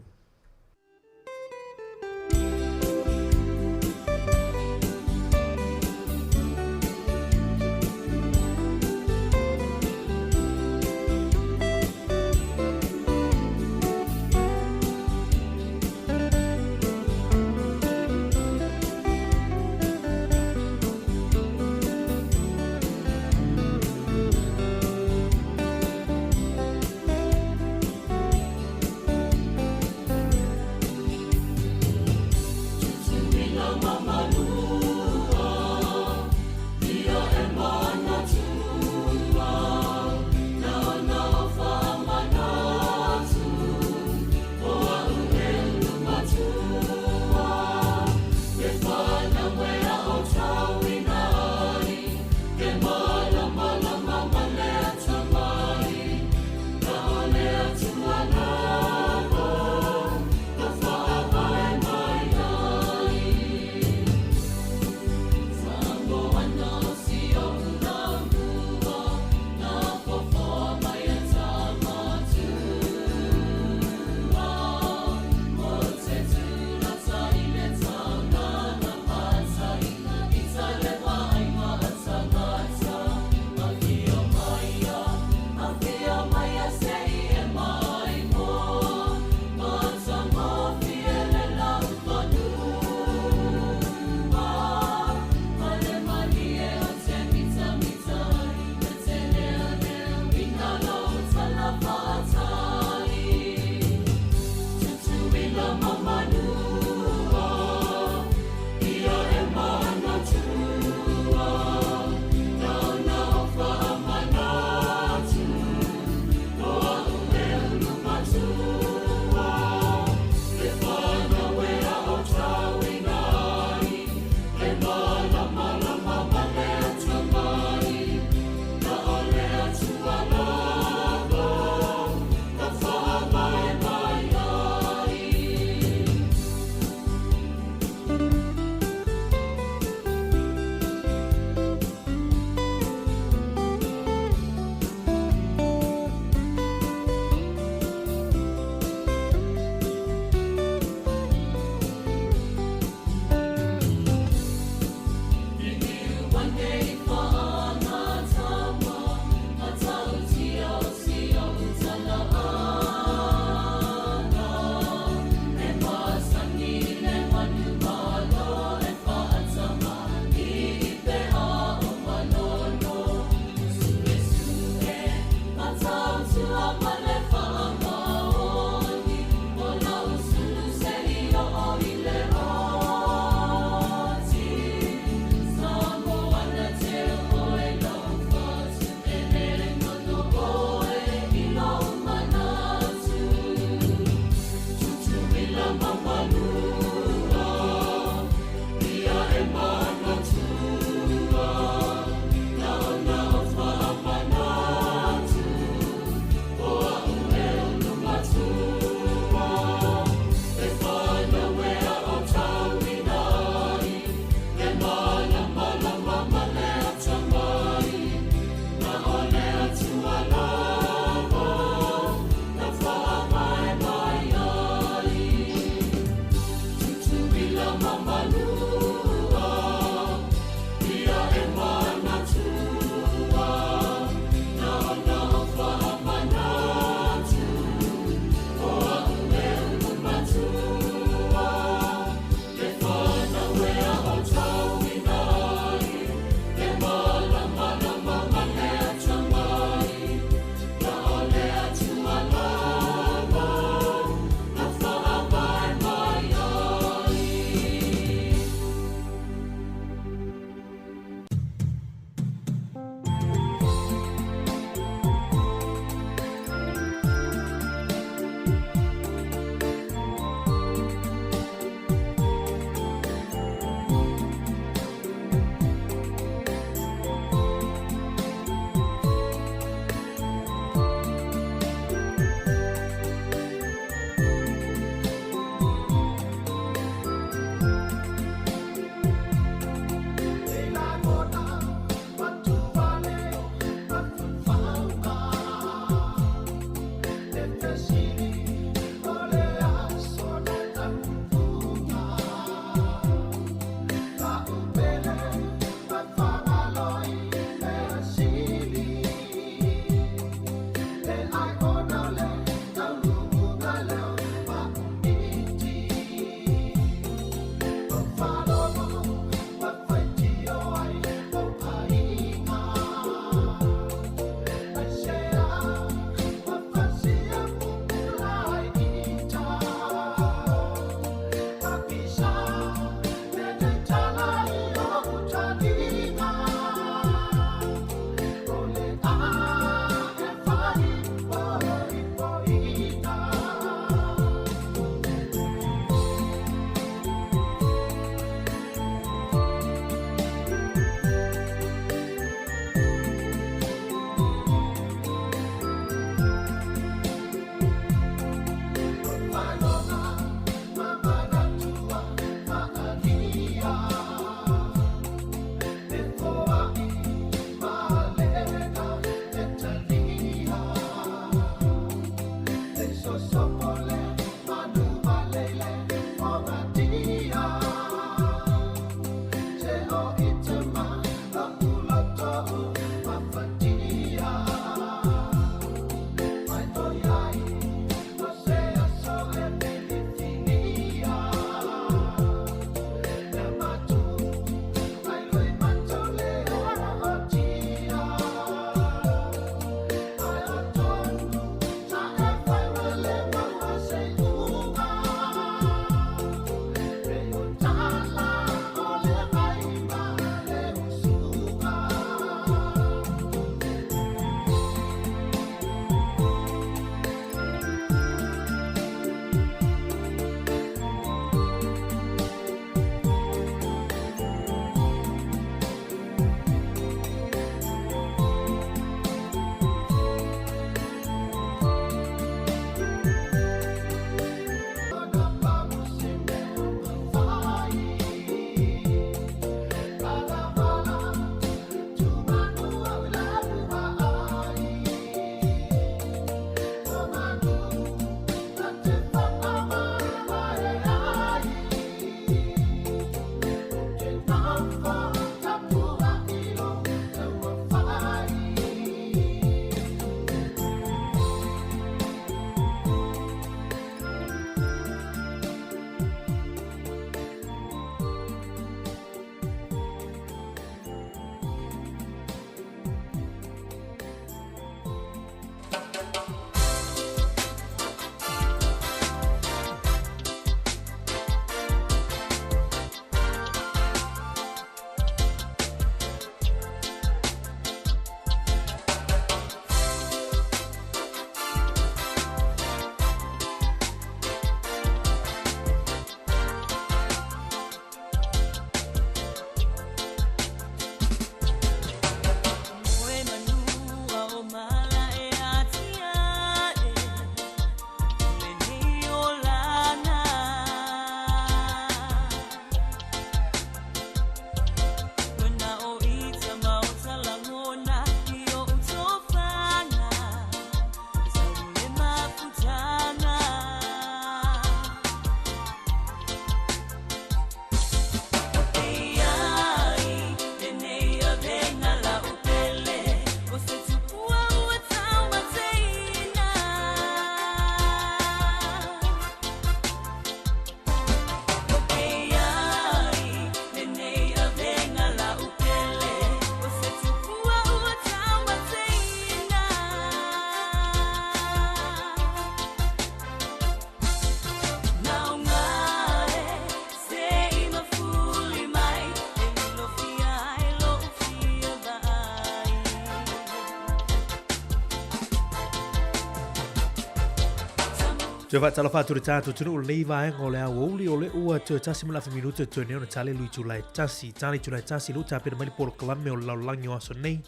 [SPEAKER 20] Toe faatalofa atu i le tatou atunuu i lenei vaega o le aoauli, o le ua toe tasi ma le afa minute toe nei ona tali le itula e tasi. Tali itula e tasi, lea ua tapena mai le polokalame o le lalolagi o aso nei.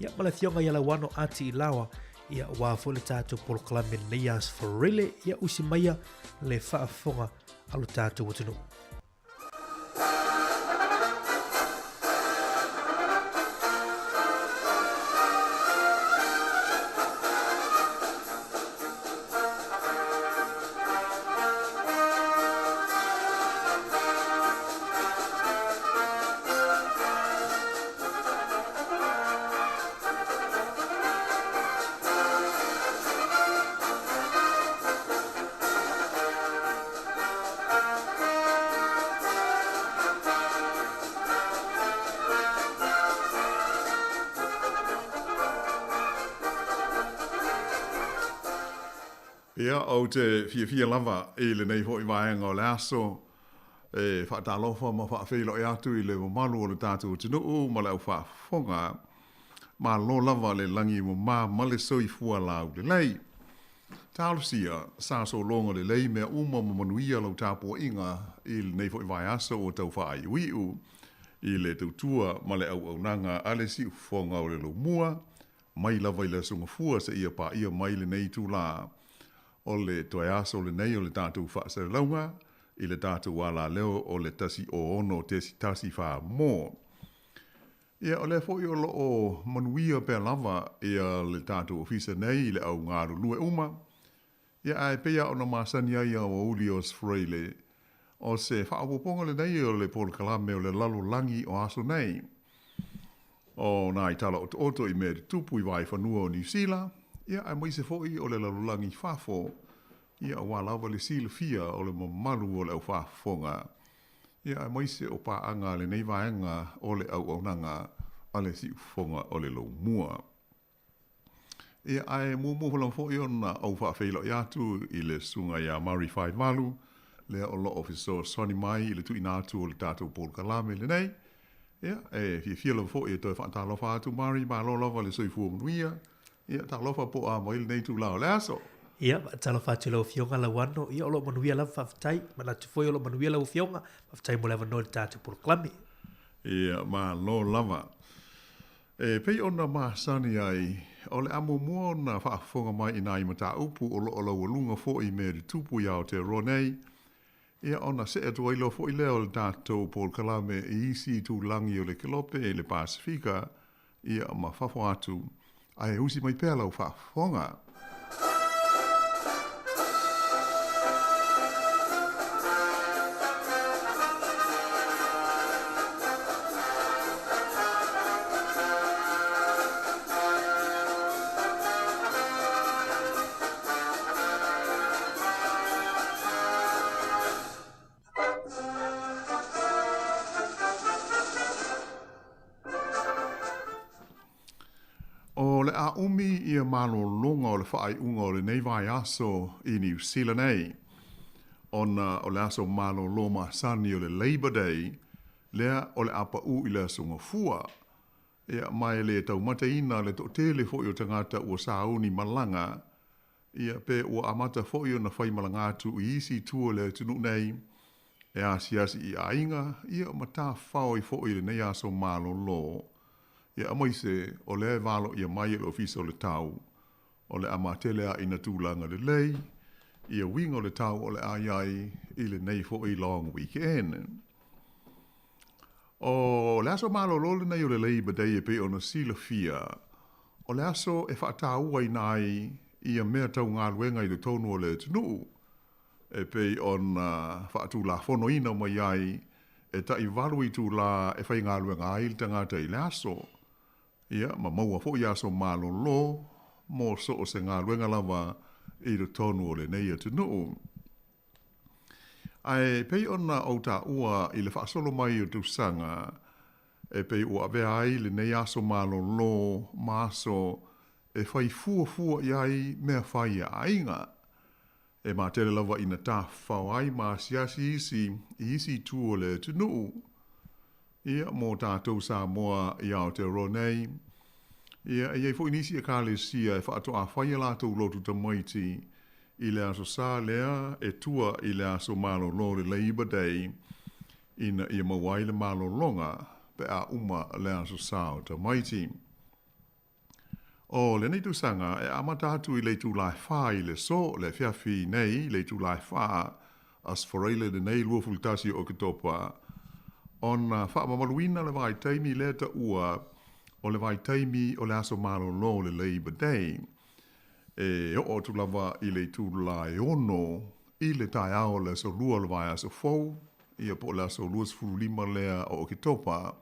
[SPEAKER 20] Ia, ma le afioga ia Lauano Ati Ilaoa, ia, aua foi le tatou polokalame i lenei aso Faraile. Ia, usi maia le faafofoga a lo tatou atunuu.
[SPEAKER 8] Ia, ou te fiafia lava i lenei foi vaega o le aso e faatalofa ma faafeiloai atu i le mamalu o le tatou atunuu ma le aufaafofoga. Malo lava le lagi mama ma le soifua laulelei. Talosia, sa sologa lelei mea uma ma manuia lau tapuaiga i lenei foi vaiaso ua tau faaiuiu i le tautua ma le auaunaga a le siufofoga o le Laumua, mai lava i le Aso Gafua seia paia mai lenei itulā. O le toe aso lenei o le tatou faasalalauga i le tatou alaleo o le 106.14 mo. Ia, o lea foi o lo o manuia pea lava ia le tatou ofisa nei i le au galulue uma. Ia, ae pei lava ona masani ai aoauli o Sfreile, o se faaopoopoga lenei o le polokalame o le lalolagi o aso nei. O nai tala otooto i mea tutupu i vaefanua o Niu Sila, ia, aemaise foi o le lalolagi i fafo, ia, aua lava le silafia o le mamalu o le aufaafofoga. Ia, aemaise o paaga a lenei vaega o le auaunaga a le siufofoga o le Laumua. Ia, ae muamua lava foi ona ou faafeiloai atu i le Susuga ia Murray Faivalu, lea o lo o fesoasoani mai i le tuuina atu o le tatou polokalame lenei. Ia, e fiafia lava foi e toe faatalofa atu Murray, malo lava le soifua manuia. Ia, talofa po o a mai lenei itulā o le aso.
[SPEAKER 20] Ia, faatalofa atu i lau Afioga Lauano. Ia, o lo o manuia lava, faafetai. Manatu foi o lo o manuia lau Afioga. Faafetai mo le avanoa i le tatou polokalame.
[SPEAKER 8] Ia, malo lava. E pei ona masani ai, o le a muamua ona faafofoga mai i nai mataupu o lo o laualuga foi i mea tutupu i Aotearoa nei, ia ona see atu ai loa foi lea o le tatou polokalame i isi itulagi o le Kelope i le Pasefika, ia ma fafo atu, ae usi mai pea lau faafofoga. O le a umi ia malologa o le faaiuga o lenei vaiaso i Niu Sila nei, ona o le aso malolo masani o le Labour Day, lea o le a pau i le Aso Gafua. Ia, ma e le taumataina le toatele foi o tagata ua sauni malaga, ia, pe ua amata foi ona fai malaga atu i isi itu o le atunuu nei, e asiasi i aiga, ia, ma tafafao ai foi i lenei aso malolo. Ia, aemaise o lea e valoia mai e le Ofisa o le Tau, o le a matele a ina tulaga lelei, ia uiga o le tau o le a i ai i lenei foi long weekend. O le aso malolo lenei o le Labour Day e pei ona silafia, o le aso e faatauaina ai ia mea tau galuega i totonu o le atunuu, e pei ona faatulafonoina mai ai e tai 8 itulā e faigaluega ai le tagata i le aso, ia ma maua foi aso malolo mo so o se galuega lava i totonu o lenei atunuu. Ae pei ona ou taua i le faasolo mai o tausaga, e pei ua avea ai lenei aso malolo ma aso e fai fuafua i ai mea fai a aiga. E matele lava ina tafafao ai ma asiasi isi i isi itu o le atunuu. Ia, mo tatou Samoa i Aotearoa nei, ia, e i ai foi nisi ekalesia e faatoa fai a latou lotu tamaiti. i le Aso Sa lea e tua i le aso malolo o le Labour Day ina ia maua ai le malologa pe a uma le Aso Sa o tamaiti. O lenei tausaga e amata atu i le itula e 4 i le aso le afiafi nei i le itula e 4 Aso Faraile lenei 21 o Oketopa ona faamamaluina le vaitaimi lea taua o le vaitaimi o le aso malolo o le Labour Day. E oo atu lava i le itula e 6 i le taeao o le aso Lua o le vaiaso fou, ia po o le aso 25 lea o Oketopa,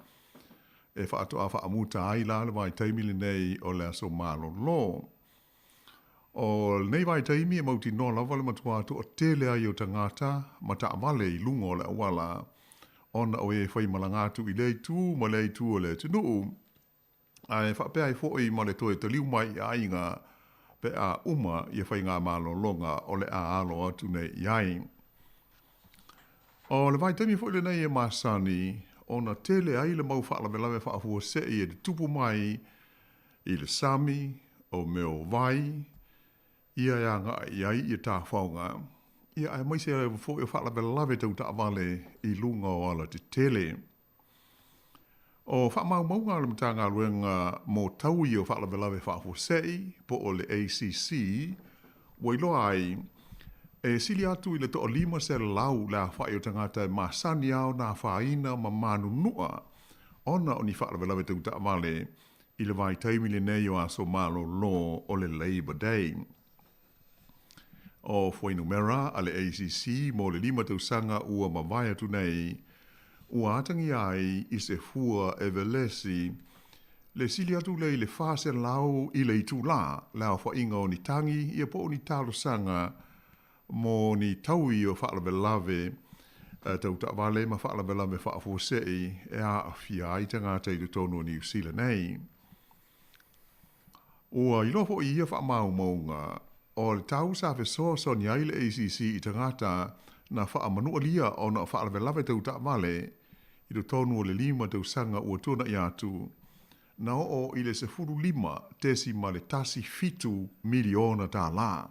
[SPEAKER 8] e faatoa faamuta ai la le vaitaimi lenei o le aso malolo. O lenei vaitaimi e mautinoa lava le matua toatele ai o tagata ma taavale i luga o le auala ona o e faimalaga atu i lea itu ma lea itu o le atunuu, ae faapea ai foi ma le toe taliu mai i aiga pe a uma ia faigamalologa o le a alo atu nei i ai. O le vaitaimi foi lenei e masani ona tele ai le mau faalavelave faafuasei e tutupu mai i le sami, o mea o vai, ia e agai i ai ia tafaoga, ia aemaise ai foi o faalavelave tau taavale i luga o alatetele. O faamaumauga a le Matagaluega mo Taui o Faalavelave Faafuasei, po o le ACC, ua iloa ai, e sili atu i le toa 500 le aofai o tagata e masani lava ona afaina ma manunua ona o ni faalavelave tau taavale i le vaitaimi lenei o aso malolo o le Labour Day. O fuainumera a le ACC mo le 5 tausaga ua mavae atu nei, ua atagia ai i se fua e velesi le sili atu lea i le 400 i le itulā le aofaiga o ni tagi ia po o ni talosaga mo ni taui o faalavelave tau taavale ma faalavelave faafuasei e aafia ai tagata i totonu o Niu Sila nei. Ua iloa foi i ia faamaumauga, o le tau sa fesoasoani ai le ACC i tagata na faamanualia ona o faalavelave tau taavale i totonu o le 5 tausaga ua tuana'i atu, na oo i le $15.17 miliona tālā.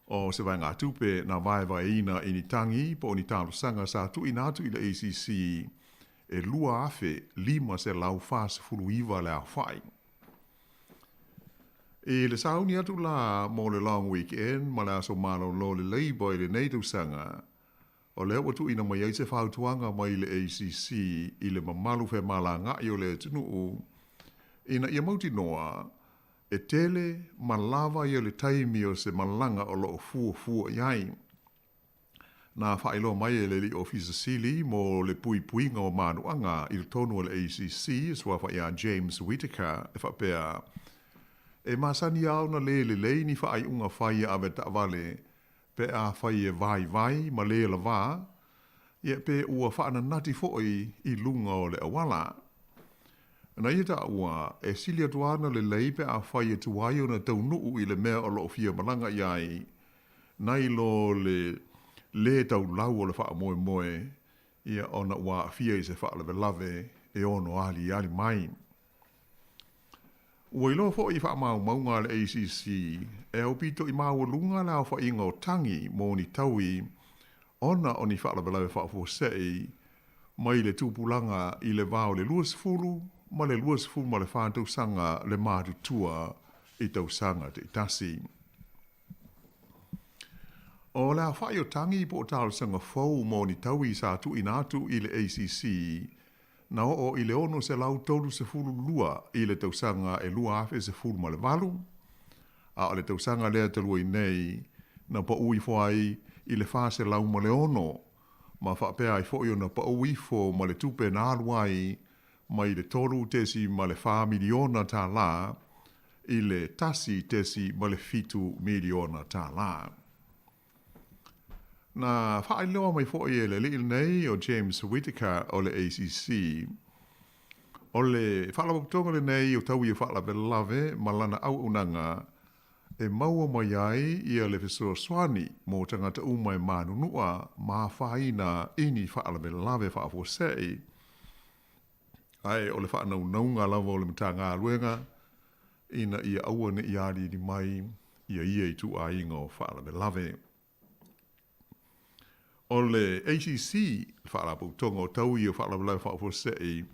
[SPEAKER 8] O se vaegatupe na vaevaeina i ni tagi po o ni talosaga sa tuuina atu i le ACC e 2,549 le aofai. I le sauni atu la mo le long weekend ma le aso malolo le Labour i lenei tausaga, o lea ua tuuina mai ai se fautuaga mai le ACC i le mamalu femalagaai o le atunuu ina ia mautinoa e tele ma lava ia le taimi o se malaga o lo o fuafua i ai. Na faailoa mai e le Alii Ofisa Sili mo le puipuiga o manuaga i totonu o le ACC e suafa ia James Whittaker e faapea, E masani lava ona le lelei ni faaiuga fai a avetaavale pe afai e vaivai ma le lavā, ia pe ua faananati foi i luga o le auala. Na ia taua, e sili atu ana lelei pe afai e tuai ona taunuu i le mea o lo o fia malaga i ai, nai lo le lē taulau o le faamoemoe, ia ona ua aafia i se faalavelave e ono aliali mai. Ua iloa foi i faamaumauga a le ACC, e aupito i maualuga le aofaiga o tagi mo ni taui ona o ni faalavelave faafuasei mai le tupulaga i le va o le 20 ma le 24 tausaga le matutua i tausaga taitasi. O le aofai o tagi po o talosaga fou mo ni taui sa tuuina atu i le ACC na oo i le 632 i le tausaga e 2018, a o le tausaga lea talu ai nei na pau ifo ai i le 406, ma faapea ai foi ona pau ifo ma le tupe na alu ai mai le $3.4 miliona tālā i le $1.7 miliona tālā. Na faailoa mai foi e le alii lenei o James Whittaker o le ACC, o le faalapotopotoga lenei o taui o faalavelave ma lana auaunaga e maua mai ai ia le fesoasoani mo tagata uma e manunua ma afaina i ni faalavelave faafuasei, ae o le faanaunauga lava o le Matagaluega ina ia aua ne i aliali mai ia ia ituaiga o faalavelave. O le ACC, le Faalapotopotoga o Taui o Faalavelave Faafuasei,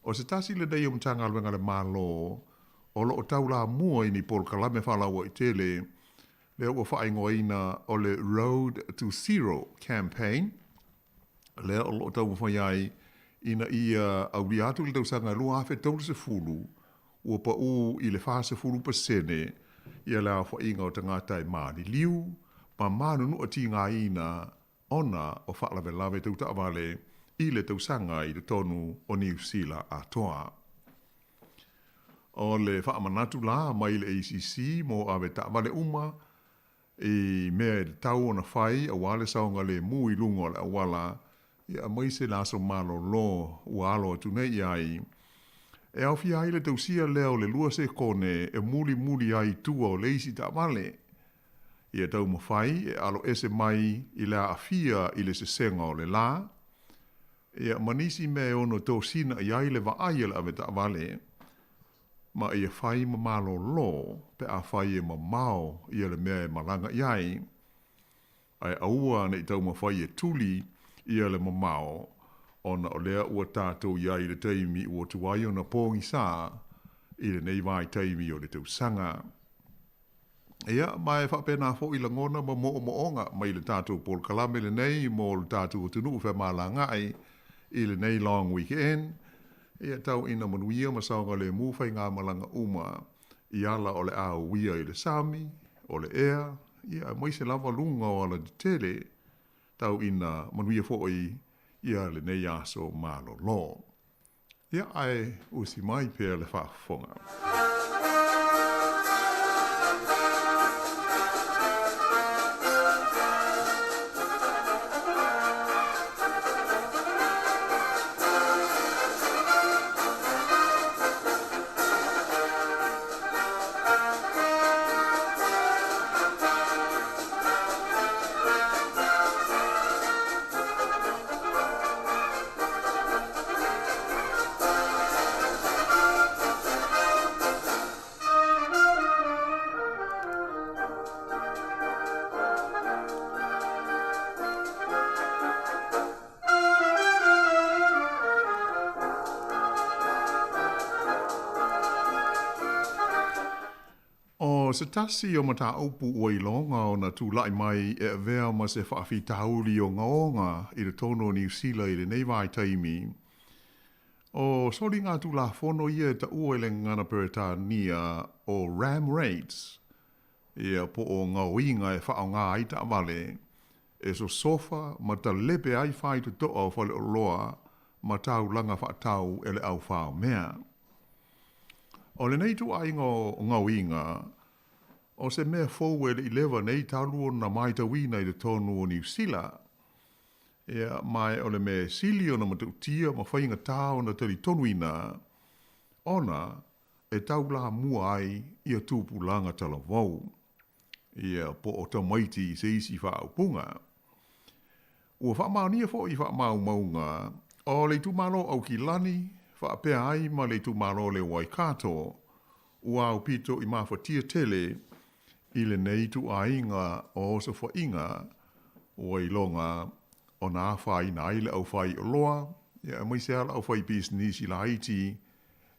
[SPEAKER 8] o se tasi lenei o Matagaluega a le Malo o lo o taulamua i ni polokalame faalauaitele lea ua faaigoaina o le Road to Zero Campaign, lea o lo o taumafai ai ina ia aulia atu i le tausaga 2030 ua pau i le 40% ia le aofaiga o tagata e maliliu ma manunua tigaina ona o faalavelave tau taavale i le tausaga i totonu o Niu Sila atoa. O le faamanatu la mai le ACC mo avetaavale uma i mea e tatau ona fai aua le saogalemu i luga o le auala, ia aemaise le aso malolo ua alo atu nei i ai. E aofia ai le tausia lea o le 2 sekone e mulimuli ai i tua o le isi taavale. Ia taumafai e aloese mai i le aafia i le sesega o le la, ia ma nisi mea e ono tosina i ai le vaai a le avetaavale, ma ia fai ma malolo pe afai e mamao ia le mea e malaga i ai, ae aua ne i taumafai e tuli ia le mamao, ona o lea ua tatou i ai i le taimi ua tuai ona pogisa i lenei vaitaimi o le tausaga. Ia, ma e faapena foi lagona ma moomooga mai le tatou polokalame lenei mo le tatou atunuu femalagaai i lenei long weekend. Ia tau ina manuia ma saogalemu faigamalaga uma i ala o le a uia i le sami, o le ea, ia aemaise lava luga o alatetele, tau ina manuia foi ia lenei aso malolo. Ia, ae usi mai pea le faafofoga. O se tasi o mataupu ua iloga ona tulai mai e avea ma se faafitauli ogaoga i totonu o Niu Sila i lenei vaitaimi, o soligatulafono ia e taua i le gagana Peretania o ram rates, ia po o gaoiga e faaaoga ai taavale e sosofa ma talepe ai faitotoa o faleoloa ma taulaga faatau e le au faomea. O lenei ituaiga o gaoiga, o se mea fou e le i leva nei talu ona matauina i totonu o Niu Sila. Ia, ma o le mea sili ona matautia ma faigata ona talitonuina, ona e taulamua ai ia tupulaga talavou, ia po o tamaiti i se isi faaupuga. Ua faamaonia foi i faamaumauga o le itumalo o Aukilani faapea ai ma le itumalo o le Waikato ua aupito i mafatia tele i lenei ituaiga o osofaiga ua iloga ona afaina ai le aufaioloa ia aemaise lava le aufaipisinisi laiti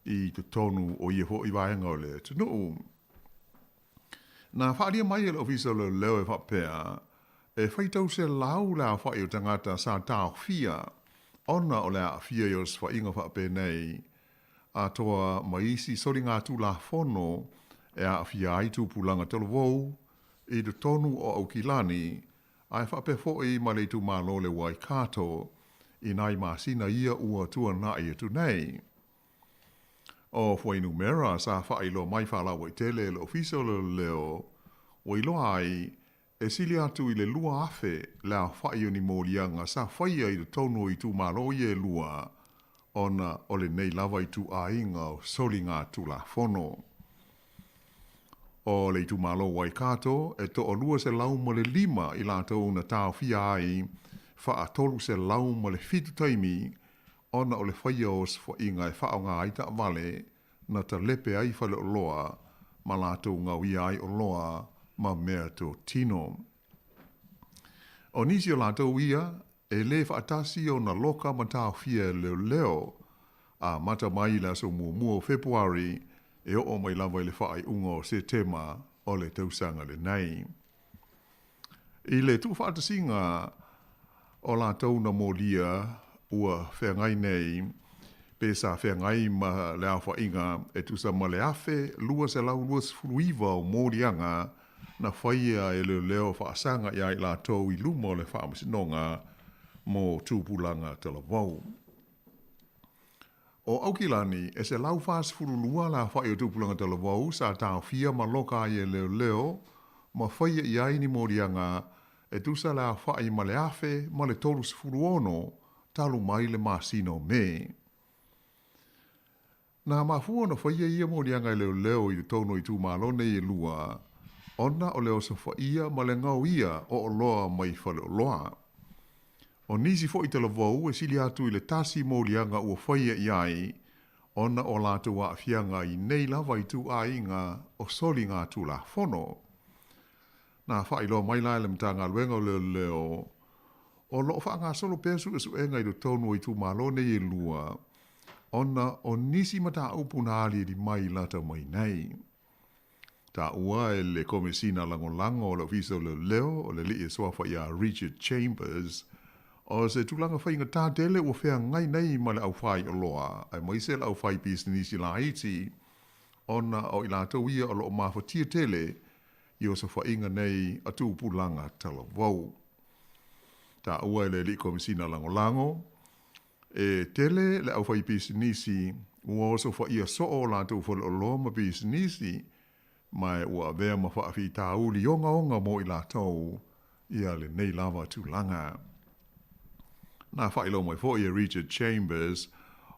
[SPEAKER 8] i totonu o ia foi vaega o le atunuu. Na faaalia mai e le Ofisa o Leoleo e faapea, e faitau selau le aofai o tagata sa taofia ona o le aafia i osofaiga faapenei, atoa ma isi soligatulafono e aafia ai tupulaga talavou i totonu o Aukilani, ae faapea foi ma le itumalo o le Waikato i nai masina ia ua tuanai atu nei. O fuainumera sa faailoa mai faalauaitele e le Ofisa o Leoleo ua iloa ai e sili atu i le 2,000 le aofai o ni moliaga sa faia i totonu o itumalo ia e lua ona o lenei lava ituaiga o soligatulafono. O le itumalo Waikato e 205 i latou na taofia ai faa-307 taimi ona o le faia o osofaiga e faaaoga ai taavale na talepe ai faleoloa ma latou gaoia ai oloa ma mea totino. O nisi o latou ia, e lē faatasi ona loka ma taofia e leoleo, amata mai i le aso muamua o Fepuari e oo mai lava i le faaiuga o Setema o le tausaga lenei. I le tuufaatasiga o latou na molia ua feagai nei, pe sa feagai ma le aofaiga e tusa ma le 1,229 o moliaga na faia e leoleo faasaga iā i latou i luma o le Faamasinoga mo Tupulaga Talavou. O Aukilani, e 142 le aofai o tupulaga talavou sa taofia ma loka ai e leoleo ma faia i ai ni moliaga e tusa le aofai ma le 1,036 talu mai le masina o Me. Na mafua ona faia ia moliaga e leoleo i totonu o itumalo nei e lua, ona o le osofaia ma le gaoia o oloa mai faleoloa. O nisi foi talavou e sili atu i le tasi moliaga ua faia i ai, ona o latou aafiaga i nei lava ituaiga o soligatulafono. Na faailoa mai la e le Matagaluega o Leoleo, o lo o faagasolo pea suesuega i totonu o itumalo nei e lua, ona o nisi mataupu na aliali mai lata mai nei. Taua e le Komesina Lagolago o le Ofisa o Leoleo, o le alii e suafa ia Richard Chambers, o se tulaga faigata tele ua feagai nei ma le aufaioloa, aemaise le aufaipisinisi laiti, ona o i latou ia o lo o mafatia tele i osofaiga nei a tupulaga talavou. Taua e le alii Komesina Lagolago, E tele le aufaipisinisi ua osofaia soo o latou faleoloa ma pisinisi, ma ua avea ma faafitauli ogaoga mo i latou ia lenei lava tulaga. Na faailoa mai foi e Richard Chambers,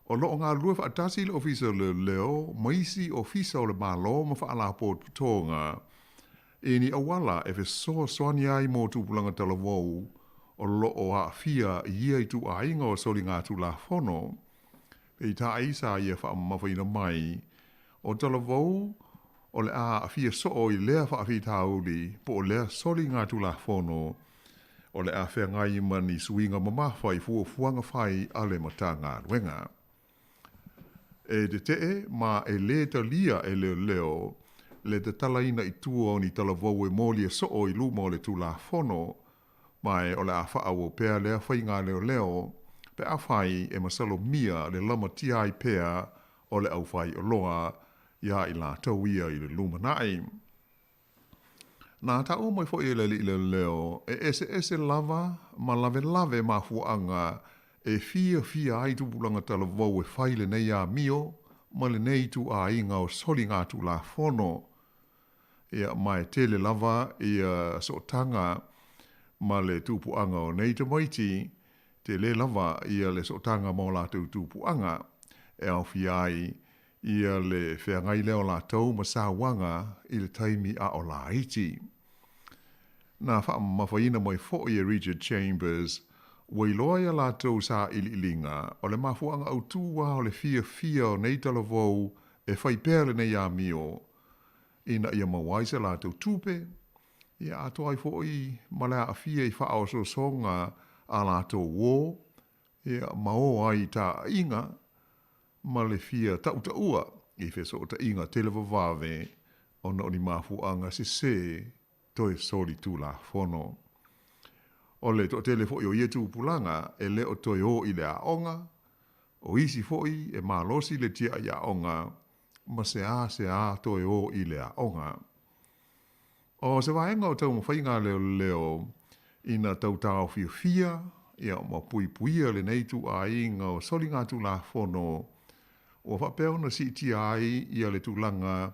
[SPEAKER 8] o lo o galulue faatasi le Ofisa o Leoleo ma isi ofisa o le Malo ma faalapotopotoga i ni auala e fesoasoani ai mo tupulaga talavou o lo o aafia i ia ituaiga o soligatulafono. Peitai sa ia faamamafaina mai, o talavou o le a aafia soo i lea faafitauli po o lea soligatulafono o le a feagai ma ni suiga mamafa i fuafuaga fai a le Matagaluega. E tetee ma e lē talia e leoleo le tatalaina i tua o ni talavou e molia soo i luma o le Tulafono, ma e o le a faaauau pea lea faiga leoleo pe afai e masalomia le lamatia ai pea o le aufaioloa iā i latou ia i le lumanai. Na taua mai foi e le alii leoleo, e eseese lava ma lavelave mafuaaga e fiafia ai tupulaga talavou e fai lenei amio ma lenei ituaiga o soligatulafono. Ia, ma e tele lava ia sootaga ma le tupuaga o nei tamaiti, tele lava ia le sootaga ma o latou tupuaga e aofia ai ia le feagai lea o latou ma sauaga i le taimi a o laiti. Na faamamafaina mai foi e Richard Chambers, ua iloa ia latou sailiiliga o le mafuaaga autū lava o le fiafia o nei talavou e fai pea lenei amio ina ia maua ai se latou tupe, ia atoa ai foi ma le aafia i faaosoosoga a latou uō, ia ma o ai i taaiga ma le fia tautaua i fesootaiga televavave ona o ni mafuaaga sesē toe solitulafono. O le toatele foi o ia tupulaga e le o toe o i le aoga, o isi foi e malosi le tiai aoga ma seāseā toe o i le aoga. O se vaega o taumafaiga a leoleo ina tau taofiofia ia ma puipuia lenei ituaiga o soligatulafono ua faapea ona siitia ai ia le tulaga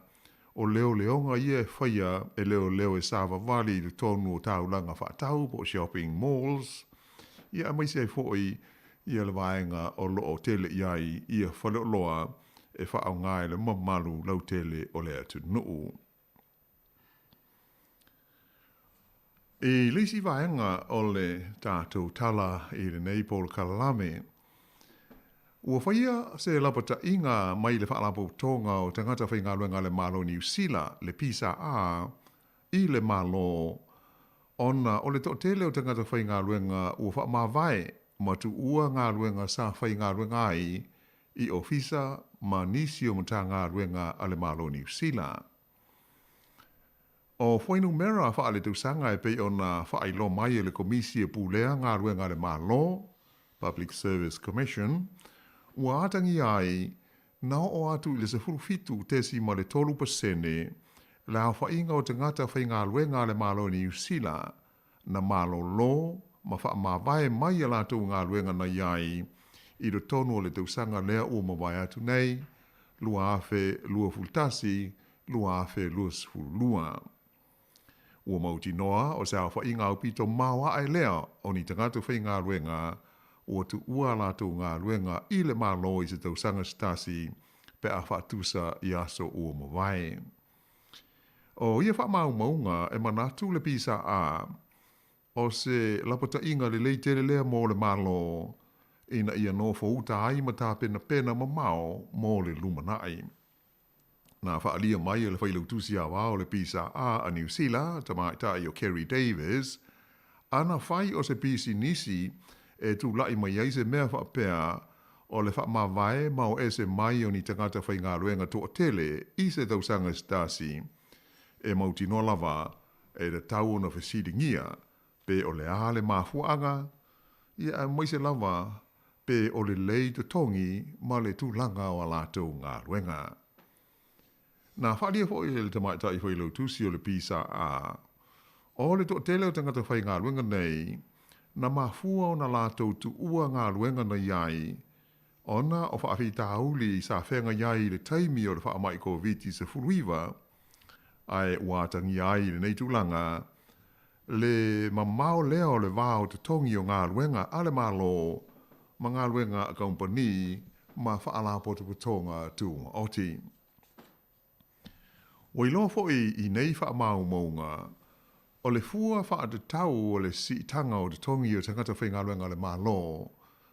[SPEAKER 8] o leoleoga ia e faia e leoleo e savavali i totonu o taulaga faatau po o shopping malls, ia aemaise ai foi ia le vaega o lo o tele i ai ia faleoloa e faaaoga e le mamalu lautele o le atunuu. I le isi vaega o le tatou tala i lenei polokalame, ua faia se lapataiga mai le Faalapotopotoga o Tagata Faigaluega a le Malo o Niu Sila, le PSA, i le Malo ona o le toatele o tagata faigaluega ua faamavae ma tuua galuega sa faigaluega ai i ofisa ma nisi o Matagaluega a le Malo o Niu Sila. O fuainumera faaletausaga e pei ona faailoa mai e le Komisi e Pulea Galuega a le Malo, Public Service Commission, ua atagia ai na oo atu i le 17.3% le aofaiga o tagata faigaluega a le Malo o Niu Sila na malolo ma faamavae mai a latou galuega na i ai i totonu o le tausaga lea ua mavae atu nei, 2021, 2022. Ua mautinoa o se aofaiga aupito maoae lea o ni tagata faigaluega ua tuua a latou galuega i le Malo i se tausaga se tasi pe a faatusa i aso ua mavae. O ia faamaumauga e manatu le PSA o se lapataiga lelei tele lea mo le Malo ina ia nofouta ai ma tapenapena mamao mo le lumanai. Na faaalia mai e le Failautusi Aoao o le PSA a Niu Sila, tamaitai o Kerry Davis, ana fai o se pisinisi e tulai mai ai se mea faapea o le faamavae ma o ese mai o ni tagata faigaluega toatele i se tausaga se tasi, e mautinoa lava e tatau ona fesiligia pe o le a le mafuaaga, ia aemaise lava pe o lelei totogi ma le tulaga o a latou galuega. Na faaalia foi e le tamaitai failautusi o le PSA, o le toatele o tagata faigaluega nei, na mafua ona latou tuua galuega na i ai, ona o faafitauli sa feagai ai i le taimi o le faamai Koviti-19, ae ua atagia ai i lenei tulaga le mamao lea o le va o totogi o galuega a le Malo ma galuega a kamupani ma faalapotopotoga tumaoti. Ua iloa foi i nei faamaumauga, o le fua faatatau o le siitaga o totogi o tagata faigaluega a le Malo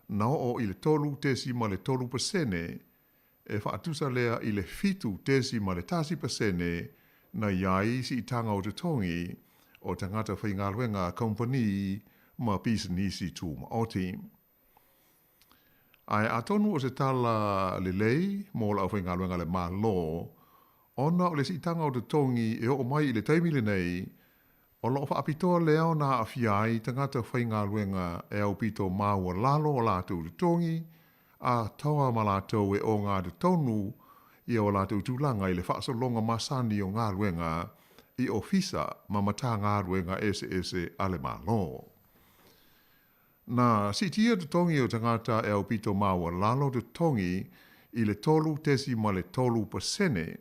[SPEAKER 8] na oo i le 3.3%, e faatusa lea i le 7.1% na i ai siitaga o totogi o tagata faigaluega a kamupani ma pisinisi tumaoti. Ae atonu o se tala lelei mo le aufaigaluega a le Malo, ona o le siitaga o totogi e oo mai i le taimi lenei, o lo o faapitoa lea ona aafia ai tagata faigaluega e aupito maualalo o latou totogi, atoa ma latou e ogatotonu ia o latou tulaga i le faasologa masani o galuega i ofisa ma Matagaluega eseese a le Malo. Na siitia totogi o tagata e aupito maualalo totogi i le 3.3%,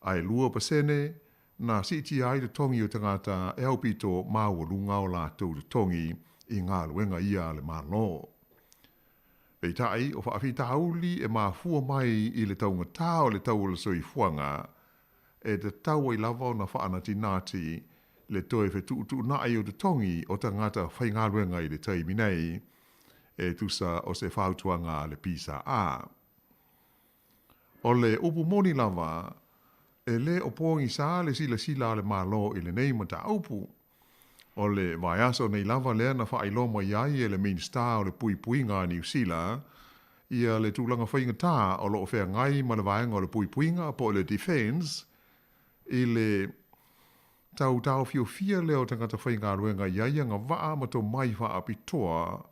[SPEAKER 8] ae 2% na siitia ai totogi o tagata e aupito maualuga o latou totogi i galuega ia a le Malo. Peitai, o faafitauli e mafua mai i le taugatā o le tau o le soifuaga, e tatau ai lava ona faanatinati le toe fetuutuunai o totogi o tagata faigaluega i le taimi nei, e tusa o se fautuaga a le PSA. O le upu moni lava, e lē o pogisa le silasila a le Malo i lenei mataupu. O le vaiaso nei lava lea na faailoa mai ai e le Minisita o le Puipuiga a Niu Sila ia le tulaga faigata o lo o feagai ma le vaega o le puipuiga po o le Defence i le tau taofiofia lea o tagata faigaluega i ai agavaa ma tomai faapitoa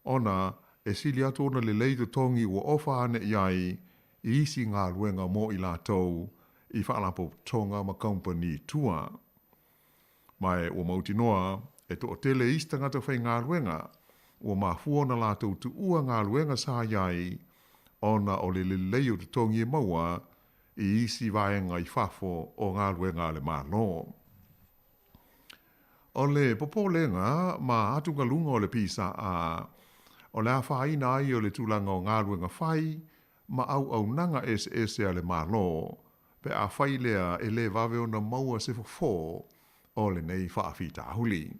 [SPEAKER 8] ona e sili atu ona lelei totogi ua ofa ane i ai i isi galuega mo i latou i faalapotopotoga ma kamupani tua. Ma e ua mautinoa e toatele isi tagata faigaluega ua mafua ona latou tuua galuega sa i ai ona o le lelei o totogi e maua i isi vaega i fafo o galuega a le Malo. O le popolega ma atugaluga o le PSA, o le afaina ai o le tulaga o galuega fai ma auaunaga eseese a le Malo pe afai lea e lē vave ona maua se fofo o lenei faafitauli.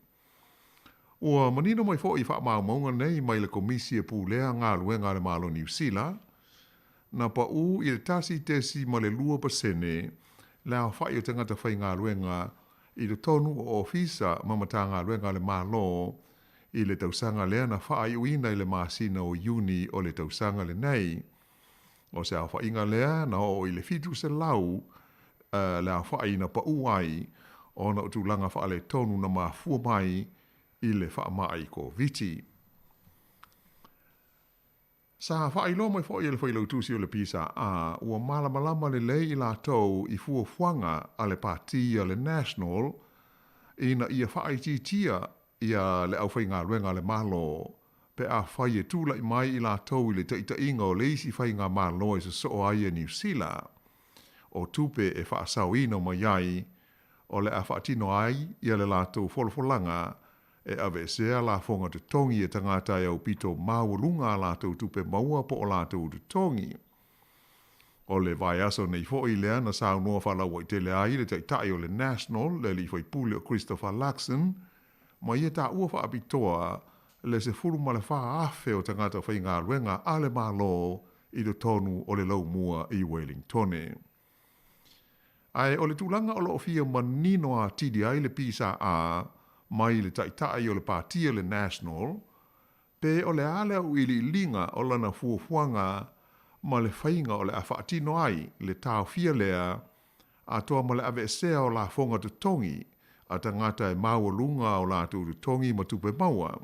[SPEAKER 8] Ua manino mai foi i faamaumauga nei mai le Komisi e Pulea Galuega a le Malo o Niu Sila, na paū i le 1.2% le aofai o tagata faigaluega i totonu o ofisa ma Matagaluega a le Malo i le tausaga lea na faaiuina i le masina o Iuni o le tausaga lenei. O se aofaiga lea na oo i le 700 le aofai na pau ai ona o tulaga faaletonu na mafua mai i le faamai Koviti. Sa faailoa mai foi e le failautusi o le PSA ua malamalama lelei i latou i fuafuaga a le Pati a le National ina ia faaitiitia ia le aufaigaluega a le Malo pe afai e tulai mai i latou i le taitaiga o le isi faigamalo e sosoo ai e Niu Sila. O tupe e faasaoina mai ai o le a faatino ai ia le latou folafolaga e aveesea lafoga totogi e tagata e aupito maualuga a latou tupe maua po o latou totogi. O le vaiaso nei foi lea na saunoa faalauaitele ai le Taitai o le National, le alii faipule o Christopher Luxon, ma ia taua faapitoa le 14,000 o tagata faigaluega a le Malo i totonu o le laumua i Wellingtone. Ae o le tulaga o lo o fia manino atili ai le PSA mai le Taitai o le Pati a le National, pe o le a le auiliiliga o lana fuafuaga ma le faiga o le a faatino ai le taofia lea atoa ma le aveesea o lafoga totogi a tagata e maualuga o latou totogi ma tupe maua.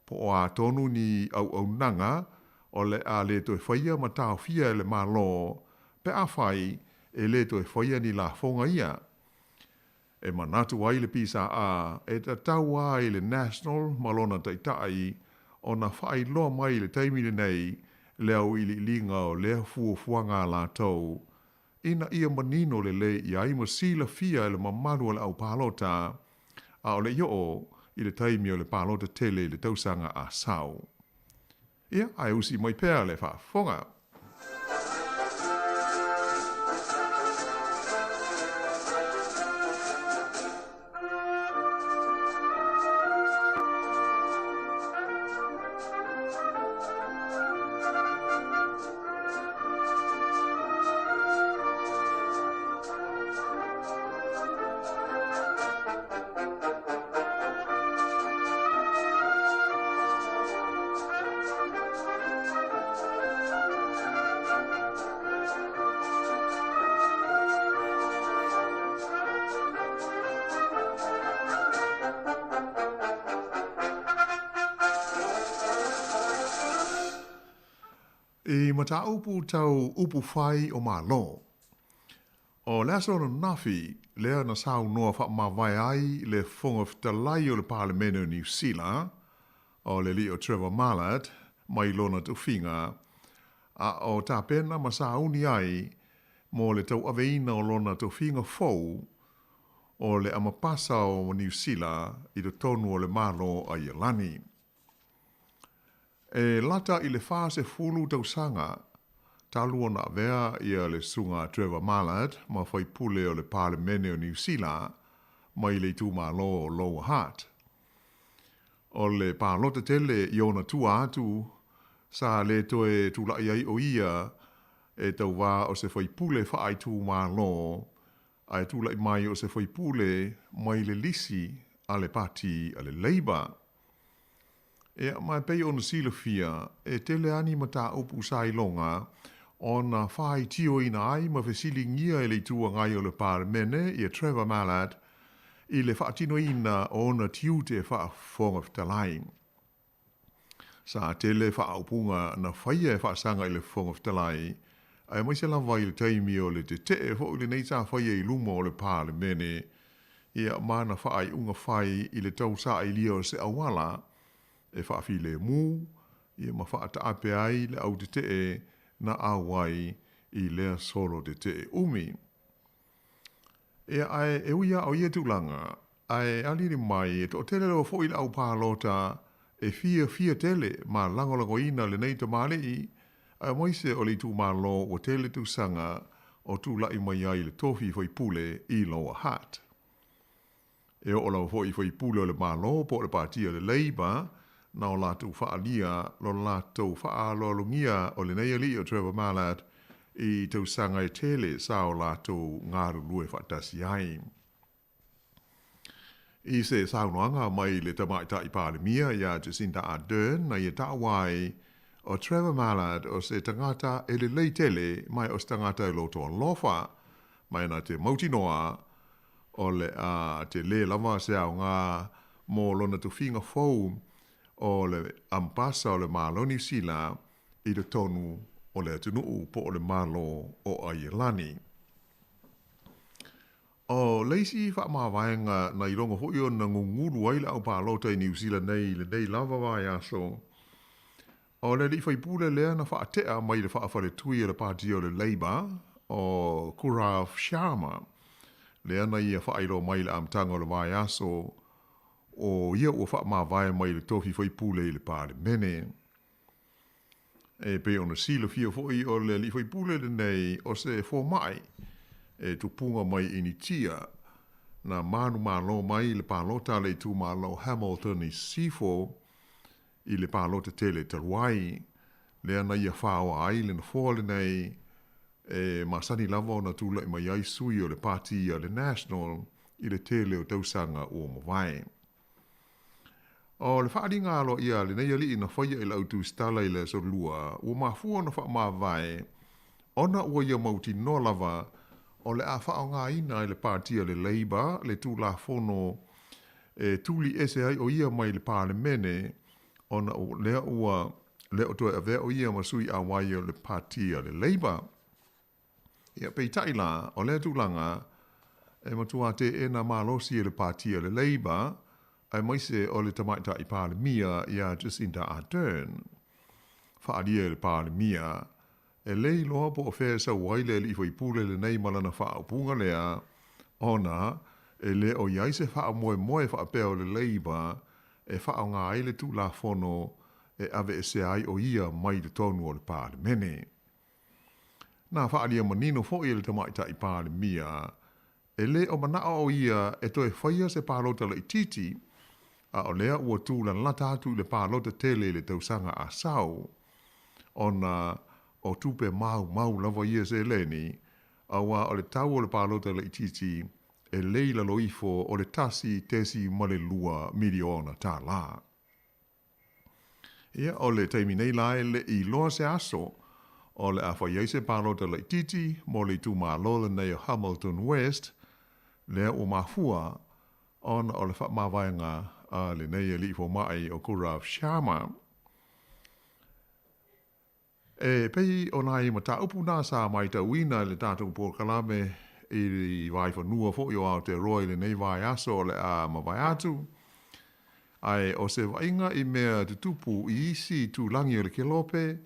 [SPEAKER 8] Po o a tonu ni auaunaga o le a le toe faia ma taofia e le Malo pe afai e le toe faia ni lafoga ia. E manatu ai le PSA e tatau ai le National ma lona Taitai ona faailoa mai i le taimi lenei le auiliiliga o lea fuafuaga a latou ina ia manino lelei i ai ma silafia e le mamalu o le au palota a o le i oo i le taimi o le palota tele i le tausaga a sau. Ia, ae usi mai pea le faafofoga. I mataupu tau upu fai o Malo. O le aso ananafi lea na saunoa faamavae ai le Fofoga Fetalai o le Palemene o Niu Sila, o le alii o Trevor Mallard, mai lona tofiga, a o tapena ma sauni ai mo le tauaveina o lona tofiga fou o le Amapasa o Niu Sila i totonu o le Malo a Ialani. E lata i le 40 tausaga talu ona avea ia le Susuga a Trevor Mallard ma faipule o le Palemene o Niu Sila mai le itumalo o Lower Hutt. O le palota tele i ona tua atu sa le toe tulai ai o ia e tauva o se faipule faaitumalo ae tulai mai o se faipule mai le lisi a le pati a le Labour. Ea, ma e pei ona silafia, e tele a ni mataupu sa iloga ona faitioina ai ma fesiligia e le Itu Agai o le Palemene ia Trevor Mallard i le faatinoina o ona tiute faa-Fofoga Fetalai. Sa tele faaupuga na faia e faasaga i le Fofoga Fetalai, aemaise lava i le taimi o le tetee foi lenei sa faia i luma o le Palemene, ia ma na faaiuga fai i le tau sailia o se auala e faafilemu ia ma faataape ai le au tetee na auai i lea solo tetee umi. Ia ae e ui lava o ia tulaga, ae aliali mai e toatele lava foi le au palota e fiafia tele ma lagolagoina lenei tamalii, aemaise o le itumalo ua tele tausaga o tulai mai ai le tofi faipule i Lower Hutt. E oo lava foi i faipule o le Malo po o le Pati a le Labour na o latou faaalia lo latou faaaloalogia o lenei alii o Trevor Mallard i tausaga e tele sa o latou galulue faatasi ai. I se saunoaga mai le Tamaitai Palemia iā Jacinda Ardern na ia taua ai o Trevor Mallard o se tagata e lelei tele ma o se tagata e loto alofa ma e na te mautinoa o le a telē lava se aoga mo lona tofiga fou o le Ambasa o le Malo o Niu Sila i totonu o le atunuu po o le Malo o Aielani. ʻO le isi faamavaega na iloga foi ona gugulu ai le au palota i Niu Sila nei i lenei lava vaiaso, ʻo le alii faipule lea na faate'a mai le faafaletui a le Pāti o le Labour, ʻo Gaurav Sharma, lea na ia faailoa mai i le amataga o le vaiaso o ia ua faamavae mai le tofi faipule i le Palemene. E pei ona silafia foi o le alii faipule lenei o se fomai e tupuga mai Initia na manumalo mai i le palota a le itumalo Hamilton i Sisifo i le palota tele talu ai, lea na ia faoa ai le nofoa lenei e masani lava ona tulai mai ai sui o le pati a le National i le tele o tausaga ua mavae. ʻO le faaaliga aloaia a lenei alii na faia i le au tusitala i le Aso Lua, ua mafua ona faamavae ona ua ia mautinoa lava o le a faaaogaina e le Pati a le Labour le Tulafono e tuli ese ai ʻo ia mai le Palemene ona o lea ua le o toe avea ʻo ia ma sui ʻauai o le Pati a le Labour. Ia, peitai la, o lea tulaga, e matua teena malosi e le Pati a le Labour, aemaise o le Tamaitai Palemia iā Jacinda Ardern. Faaalia e le Palemia, e le iloa po o fea e sau ai le alii faipule lenei ma lana faaupuga lea, ona e le o i ai se faamoemoe faapea o le Labour e faaaoga ai le Tulafono e aveesea ai o ia mai totonu o le Palemene. Na faaalia manino foi e le Tamaitai Palemia, e le o manao o ia e toe faia se palota laitiiti, a o lea ua tūlalata atu i le palota tele i le tausaga a sau, ona o tupe maumau lava ia seleni, auā o le tau o le palota laitiiti e le i lalo ifo o le $1.2 miliona tālā. Ia, o le taimi nei la e le i loa se aso o le a fai ai se palota laitiiti mo le itumalo lenei o Hamilton West, lea ua mafua ona o le faamavaega a lenei alii fomai o Gaurav Sharma. E pei o nai mataupu na sa matauina i le tatou polokalame i Vaifanua foi o Aotearoa i lenei vaiaso o le a mavae atu. Ae o se vaaiga i mea tutupu i isi itulagi o le kelope,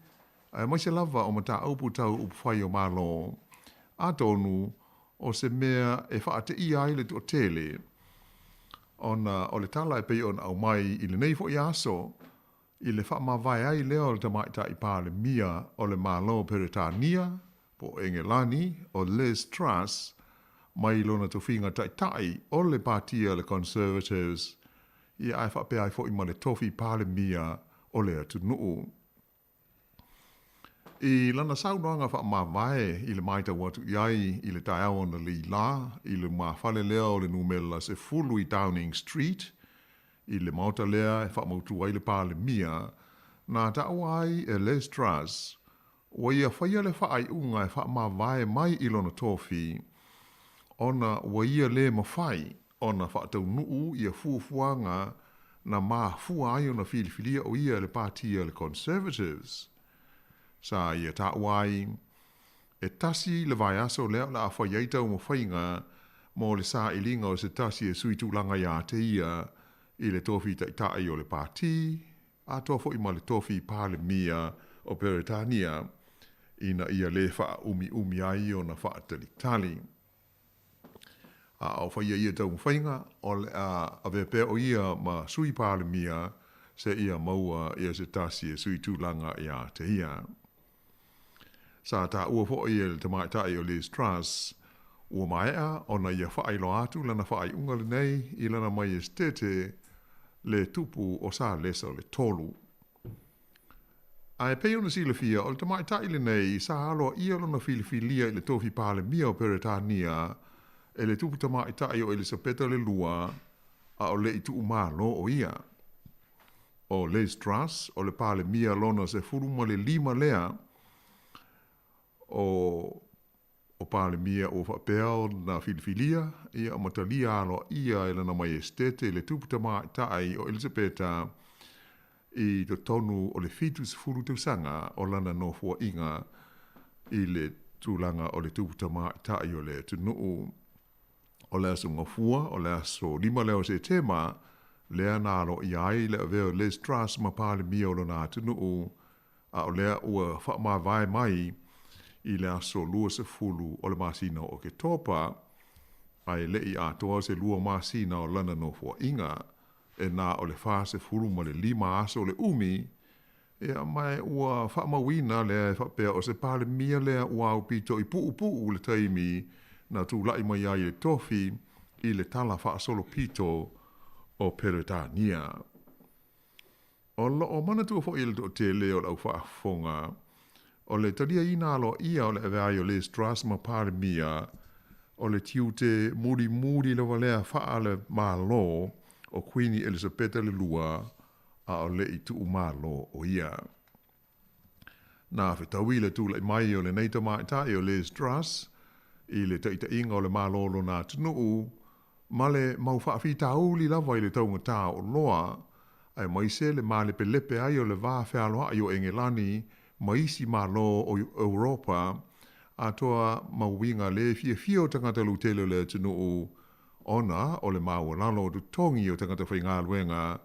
[SPEAKER 8] aemaise lava o mataupu tau upufai o Malo, atonu o se mea e faateia ai le toatele, ona o le tala e pei ona aumai i lenei foi aso, i le faamavae ai lea o le Tamaitai Palemia o le Malo o Peretania, po o Engelani, o Liz Truss, mai lona tofiga taitai o le Pātia le Conservatives, ia ae faapea ai foi ma le tofi Palemia o le atunuu. I lana saunoaga faamavae i le matau atu i ai i le taeao analeila i le lumafale lea o le numela 10 i Downing Street, i le maota lea e faamautu ai le Palemia, na taua ai e Liz Truss ua ia faia le faaiuga e faamavae mai i lona tofi ona ua ia lē mafai ona faataunuu ia fuafuaga na mafua ai ona filifilia o ia e le pati a le Conservatives. Sa ia taua ai, e tasi le vaiaso lea o le a fai ai taumafaiga mo le sailiga o se tasi e sui tulaga iā te ia i le tofi taitai o le pati, atoa foi ma le tofi Palemia o Peretania, ina ia lē faaumiumi ai ona faatalitali. A o faia ia taumafaiga, o le a avea pea o ia ma Sui Palemia seia maua ia se tasi e sui tulaga iā te ia. Sa taua foi e le tamaitai o Liz Truss, ua maea ona ia faailoa atu lana faaiuga lenei i lana Maiestete le Tupu o Salesa o le Tolu. Ae pei ona silafia, o le tamaitai lenei sa aloaia lona filifilia i le tofi Palemia o Peretania e le Tupu Tamaitai o Elisapeta le Lua, a o leʻi tuʻumālō ʻo ia. ʻO Liz Truss, ʻo le Palemia lona 15 lea o o Palemia ua faapea ona filifilia, ia ma talia aloaʻia e lana Maiestete le Tupu Tamaitai o Elisapeta i totonu o le 70 tausaga o lana nofoaiga i le tulaga o le Tupu Tamaitai o le atunuu. O le aso Gafua, o le aso 5 lea o Setema, lea na aloaia ai le avea o Liz Truss ma Palemia o lona atunuu, a o lea ua faamavae mai i le aso 20 o le masina o Oketopa, a e leʻi atoa se 2 masina o lana nofoaiga, e na o le 45 aso le umi, ia ma ua faamauina lea e faapea o se Palemia lea ua aupito i puupuu le taimi na tulaʻi mai ai i le tofi i le tala faasolopito o Peretania. O loo manatua foʻi e le toatele o le au faafofoga o le taliaina aloaʻia o le avea ai o Liz Truss ma Palemia o le tiute mulimuli lava lea faale-Malo o Kuini Elisapeta le Lua a o leʻi tuʻumālō ʻo ia. Na fetaui le tulaʻi mai o lenei tamaitai o Liz Truss i le taʻitaʻiga o le Malo o lona atunuu ma le mau faafitauli lava i le taugatā o oloa, aemaise le malepelepe ai o le va fealoaʻi o Engelani ma isi Malo o Europa, atoa ma uiga lē fiafia o tagata lautele o le atunuu ona o le maualalo o totogi o tagata faigaluega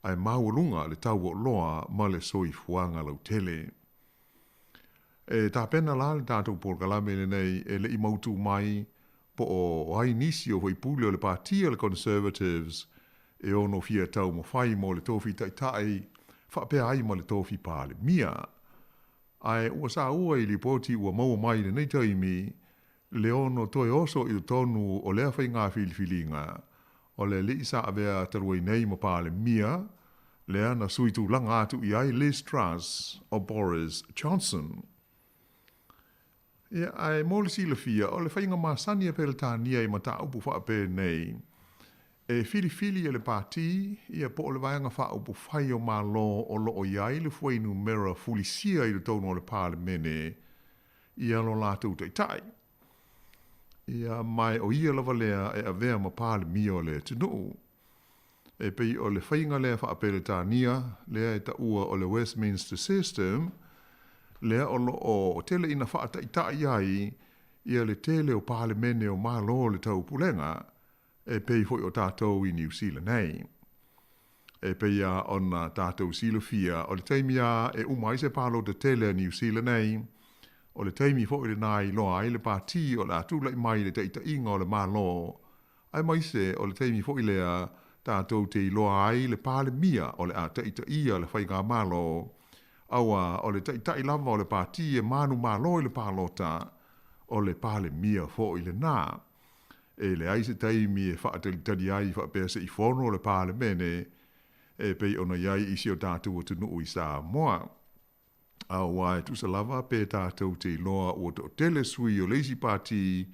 [SPEAKER 8] ae maualuga le tau o oloa ma le soifuaga lautele. E tapena la le tatou polokalame lenei e leʻi mautū mai po o ai nisi o faipule o le Pāti o le Conservatives e ono fia taumafai mo le tofi taʻitaʻi faapea ai ma le tofi Palemia. Ae ua saua i lipoti ua maua mai i lenei taimi le ono toe oso i totonu o lea faiga filifiliga o le alii sa avea talu ai nei ma Palemia, lea na sui tulaga atu i ai Liz Truss o Boris Johnson. Ia, ae mo le silafia, o le faiga masani a Peretania i mataupu faapenei, e filifili e le Pati, ia po o le Vaega Faaupufai o Malo o loo i ai le fuainumera fulisia i totonu o le Palemene, ia lo latou taʻitaʻi. Ia, ma o ia lava lea e avea ma Palemia o le atunuu. E pei o le faiga lea faa-Peretania, lea e taua o le Westminster System, lea o loo tele ina faataʻitaʻi ai ia le tele o Palemene o Malo o le Taupulega, e pei foi o tatou i Niu Sila nei. E pei lava ona tatou silafia, o le taimi lava e uma ai se palota tele a Niu Sila nei, o le taimi foi lenā e iloa ai le pati o le a tulaʻi mai i le taʻitaʻiga o le Malo, aemaise o le taimi foi lea tatou te iloa ai le Palemia o le a taʻitaʻia le faigamalo, auā o le taʻitaʻi lava o le pati e manumalo i le palota, o le Palemia foi lenā. E leai se taimi e faatalitali ai faapea seʻi fono le Palemene e pei ona i ai i si o tatou atunuu i Samoa. Auā e tusa lava pe tatou te iloa ua toʻatele sui o le isi pati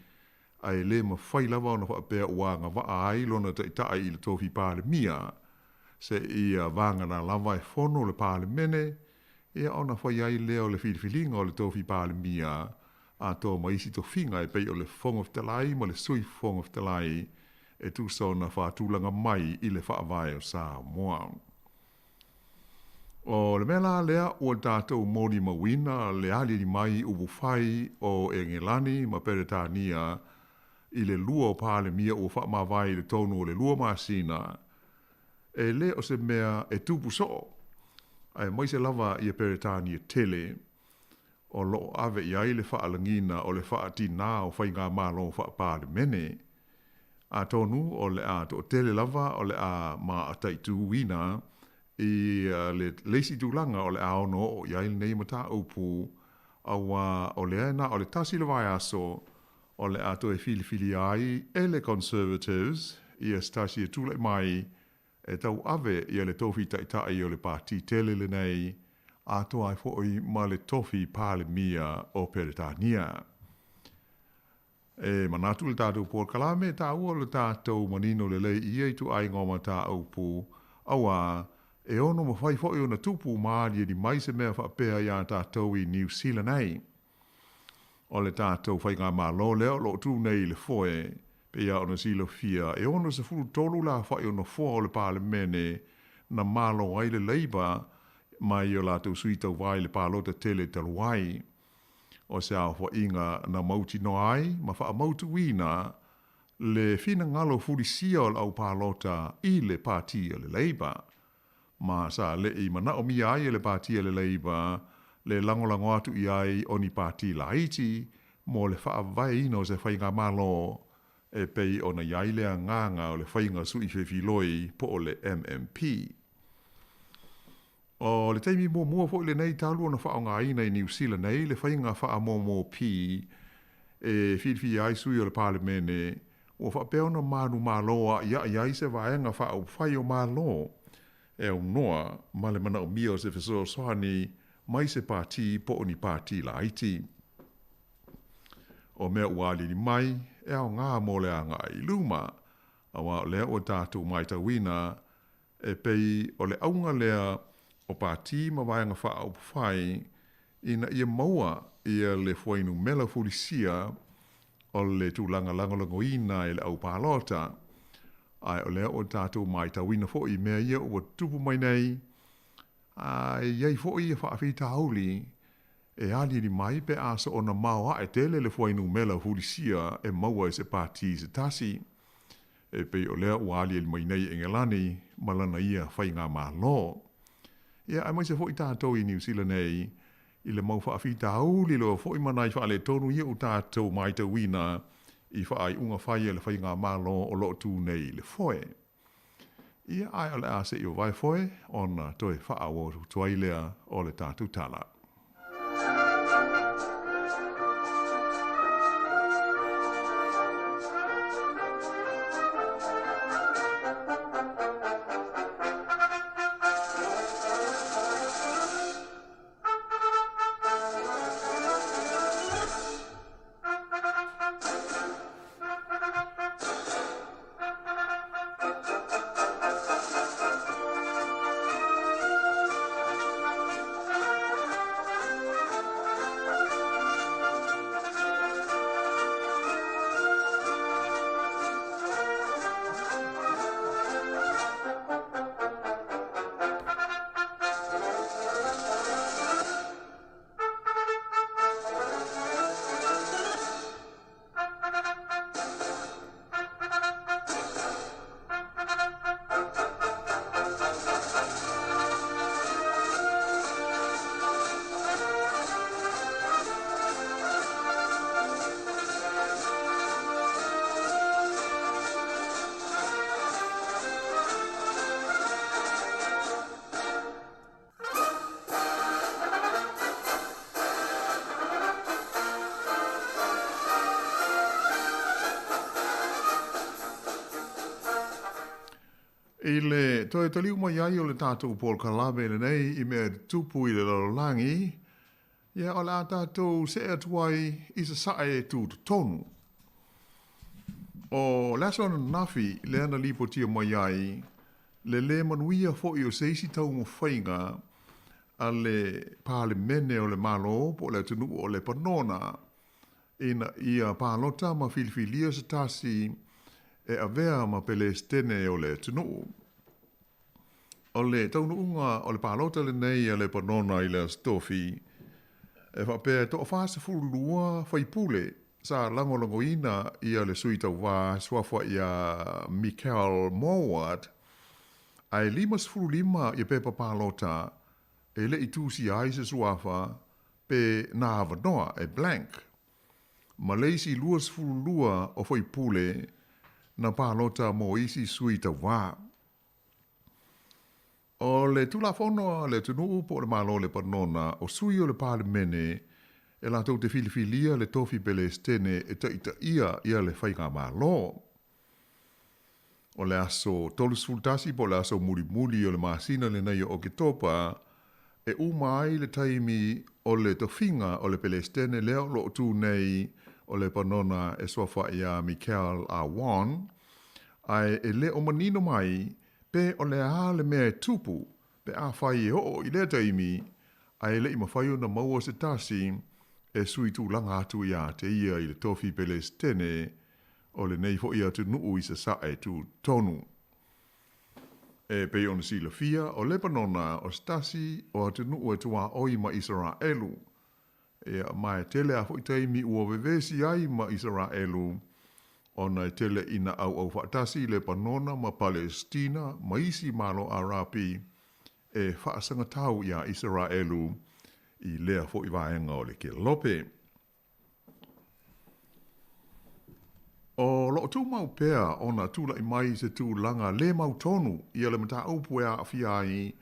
[SPEAKER 8] ae lē mafai lava ona faapea ua agavaa ai lona taʻitaʻi i le tofi Palemia seia vagana lava e fono le Palemene, ia ona fai ai lea o le filifiliga o le tofi Palemia atoa ma isi tofiga e pei o le Fofoga Fetalai ma le Sui Fofoga Fetalai e tusa ona faatulaga mai i le Faavae o Samoa. O le mea la lea ua tatou molimauina le aliali mai upu fai o Engelani ma Peretania i le lua o Palemia ua faamavae i le tonu o le 2 masina, e lē o se mea e tupu soo, aemaise lava ia Peretania tele o loo ave i ai le faalagiga o le faatinā o faigamalo faapalemene. Atonu o le a toʻatele lava o le a mataituina i le isi tulaga o le a ono oo i ai lenei mataupu, auā o lea e na o le tasi le vaiaso o le a toe filifilia ai e le Conservatives ia se tasi e tulaʻi mai e tauave ia le tofi taʻitaʻi o le pati tele lenei, atoa ai foʻi ma le tofi Palemia o Peretania. E manatu le tatou polokalame e taua o le tatou manino lelei i ia ituaiga o mataupu, auā e ono mafai foi ona tupu ma aliali mai se mea faapea iā tatou i Niu Sila nei. O le tatou faigamalo lea o lo o tu nei i le foe, pei lava ona silafia, e 63 le aofai o nofoa o le Palemene na malo ai le Labour mai o latou sui tauva i le palota tele talu ai. O se aofaiga na mautinoa ai ma faamautuina le finagalo fulisia o le au palota i le Pati a le Labour. Ma sa leʻi manaʻomia ai e le Pati a le Labour le lagolago atu i ai o ni pati laiti mo le faavaeina o se faigamalo e pei ona i ai le agaga o le faiga sui fefiloi po o le MMP. O le taimi muamua foi lenei talu ona faaaogaina i Niu Sila nei le faiga faamomo-P e filifilia ai sui o le Palemene, ua faapea ona manumalo aʻiaʻi ai se vaega faaupufai o Malo e aunoa ma le manaomia o se fesoasoani mai se pati po o ni pati laiti. O mea ua aliali mai, e aoga mo le agai i luma, auā o lea ua tatou matauina e pei o le auga lea o pati ma vaega faaupufai ina ia maua ia le fuainumela fulisia o le tulaga lagolagoina e le au palota. Ae o lea ua tatou matauina foi i mea ia ua tutupu mai nei, a e i ai foi ia faafitauli e aliali mai pe a soona maoae tele le fuainumela fulisia e maua e se pati se tasi, e pei o lea ua aliali mai nei i Engelani ma lana ia faigamalo. Ia, aemaise foi tatou i Niu Sila nei, i le mau faafitauli loa foi ma nai faaletonu ia ua tatou matauina i faaiuga fai a le faigamalo o lo o tu nei i le foe. Ia, ae o le a se i vavae foe ona toe faaauau atu ai lea o le tatou tala. I le toe taliu mai ai o le tatou polokalame lenei i mea e tutupu i le lalolagi, ia o le a tatou see atu ai i Sasae e tu totonu. O le aso ananafi lea na lipotia mai ai le lē manuia foi o se isi taumafaiga a le Palemene o le Malo po o le atunuu o Lepanona ina ia palota ma filifilia se tasi e avea ma Pelesitene o le atunuu. O le taunuuga o le palota lenei a Lepanona i le Aso Tofi, e faapea e toa-42 faipule sa lagolagoina ia le sui tauva suafa ia Michael Mowat, ae 55 ia pepa palota e le i tusia ai se suafa pe na avanoa e blank. Ma le isi 22 o faipule na palota mo isi sui tauva. O le Tulafono a le atunuu po o le Malo o Lepanona, o sui o le Palemene e latou te filifilia le tofi Pelesitene e taitaia ia le faigamalo. O le aso 31 po o le aso mulimuli o le masina lenei o Oketopa e uma ai le taimi o le tofiga o le Pelesitene lea o lo o tu nei o Lepanona e suafa iā Michel Aoun, ae e lē o manino mai pe o le a le mea e tupu pe afai e oo i lea taimi ae e leʻi mafai ona maua se tasi e sui tulaga atu iā te ia i le tofi Pelesitene o lenei foʻi atunuu i Sasaʻe tutonu. E pei ona silafia, o Lepanona o se tasi o atunuu e tuaoi ma Isaraelu. Ia, ma e tele a foʻi taimi ua vevesi ai ma Isaraelu, ona e tele ina ʻauʻau faatasi Lepanona ma Palestina ma isi Malo Arapi e faasagatau iā Isaraelu i lea foʻi vaega o le kelope. O loo tumau pea ona tulaʻi mai se tulaga lē mautonu ia le mataupu e aafia ai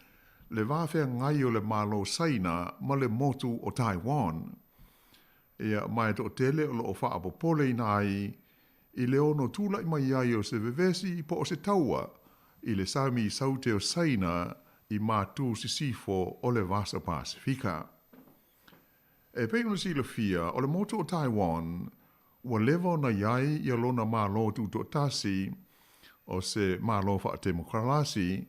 [SPEAKER 8] le va feagai o le Malo Saina ma le motu o Taiwan. Ia, ma e toʻatele o loo faapopoleina ai i le ono tulaʻi mai ai o se vevesi po o se taua i le sami saute o Saina i mātū sisifo o le Vasa Pasefika. E pei ona silafia, o le motu o Taiwan, ua leva ona i ai ia lona Malo Tutoatasi, o se Malo faatemokarasi,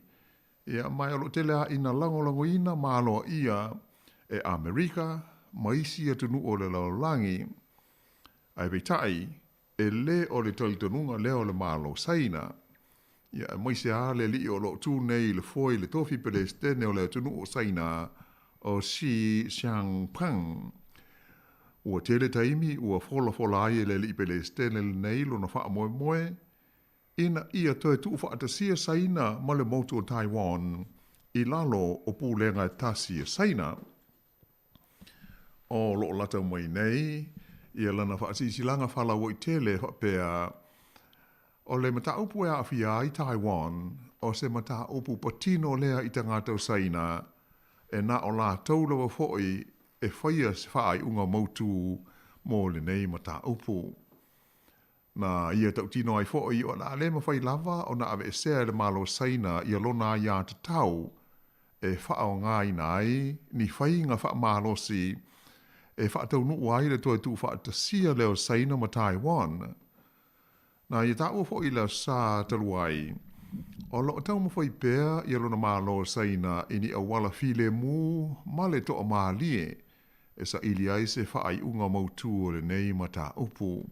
[SPEAKER 8] ia, ma o loo tele a ina lagolagoina ma aloaia e Amerika ma isi atunuu o le lalolagi. Ae peitai, e lē o le talitonuga lea o le Malo Saina. Ia, aemaise lava le alii o loo tū nei i le foe i le tofi Pelesitene o le atunuu o Saina, o Xi Xiangpeng. Ua tele taimi ua folafola ai e le alii Pelesitene lenei lona faamoemoe ina ia toe tuufaatasia Saina ma le motu o Taiwan i lalo o pulega e tasi a Saina. O loo lata mai nei ia lana faasilasilaga faalauaitele faapea, O le mataupu e aafia ai Taiwan, o se mataupu patino lea i tagata o Saina, e na o latou lava foʻi e faia se faaiuga mautū mo lenei mataupu. Na ia tautino ai foʻi o le a lē mafai lava ona aveesea e le Malo Saina ia lona aiātatau e faaaogaina ai ni faiga faamalosi e faataunuu ai le toe tuufaatasia lea o Saina ma Taiwan. Na ia taua foʻi le aso Sa talu ai, o loo taumafai pea ia lona Malo Saina i ni auala filemu ma le toamalie e saili ai se faaiuga mautū o lenei mataupu.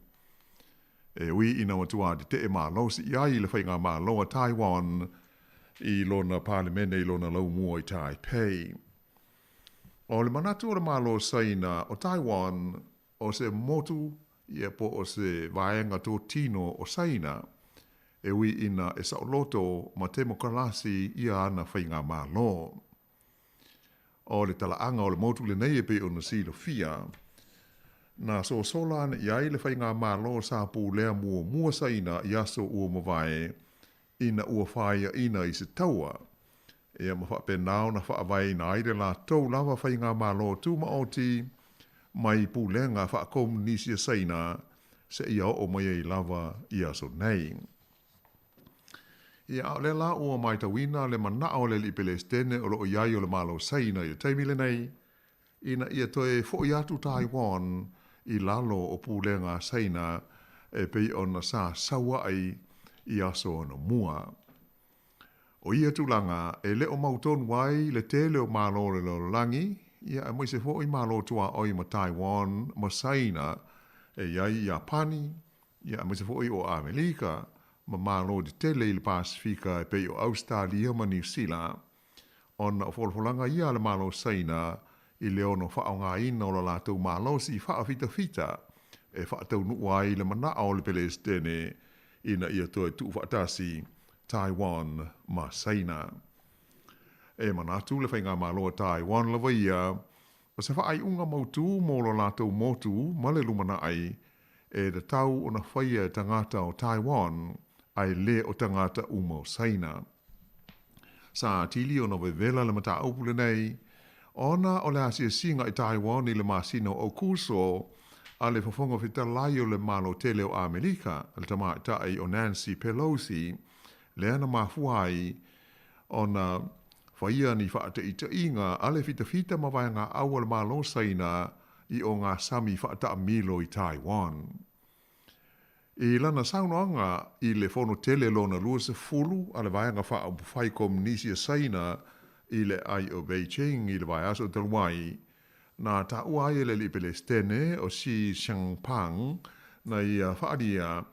[SPEAKER 8] E ui ina matuā tetee malosi i ai le faigamalo a Taiwan i lona Palemene i lona laumua i Taipei. O le manatu o le Malo Saina o Taiwan o se motu ia po o se vaega totino o Saina, e ui ina e saoloto ma temokarasi ia ana faigamalo. O le talaaga o le motu lenei e pei ona silafia, na sosola ane i ai le faigamalo sa pulea muamua Saina i aso ua mavae ina ua faiaina i se taua, ia ma faapena ona faavaeina ai le latou lava faigamalo tumaoti mai pulega faakomunisi a Saina seia oo mai ai lava i aso nei. Ia, a o lea la ua matauina le manao o le alii Pelesitene o loo i ai o le Malo Saina i le taimi lenei, ina ia toe foʻi atu Taiwan i lalo o pulega a Saina e pei ona sa sauaʻi i aso anamua. O ia tulaga e le o mautonu ai le tele o Malo o le lalolagi, ia aemaise foʻi Malo tuaoi ma Taiwan ma Saina e i ai Iapani, ia aemaise foʻi o Amelika ma Malo tetele i le Pasefika e pei o Ausetalia ma Niu Sila, ona o folafolaga ia a le Malo Saina i le ono faaaogaina o lo latou malosi faafitafita e faataunuu ai le manao o le Pelesitene ina ia toe tuufaatasi Taiwan ma Saina. E manatu le faigamalo a Taiwan lava ia o se faaiuga mautū mo lo latou motu ma le lumanaʻi e tatau ona faia e tagata o Taiwan ae lē o tagata uma o Saina. Sa atili ona vevela le mataupu lenei ona o le asiasiga i Taiwan i le masina o Aukuso a le Fofoga Fetalai o le Malo Tele o Amerika, le tamaitai o Nancy Pelosi, lea na mafua ai ona faia ni faataitaiga a le fitafita ma vaegaau a le Malo Saina i ogasami fa'ata'amilo i Taiwan. I lana saunoaga i le fono tele lona 20 a le Vaega Faaupufai Komunisi a Saina i le Ai o Beijing i le vaiaso talu ai, na taua ai e le Alii Pelesitene o Xi Jinping na ia faalia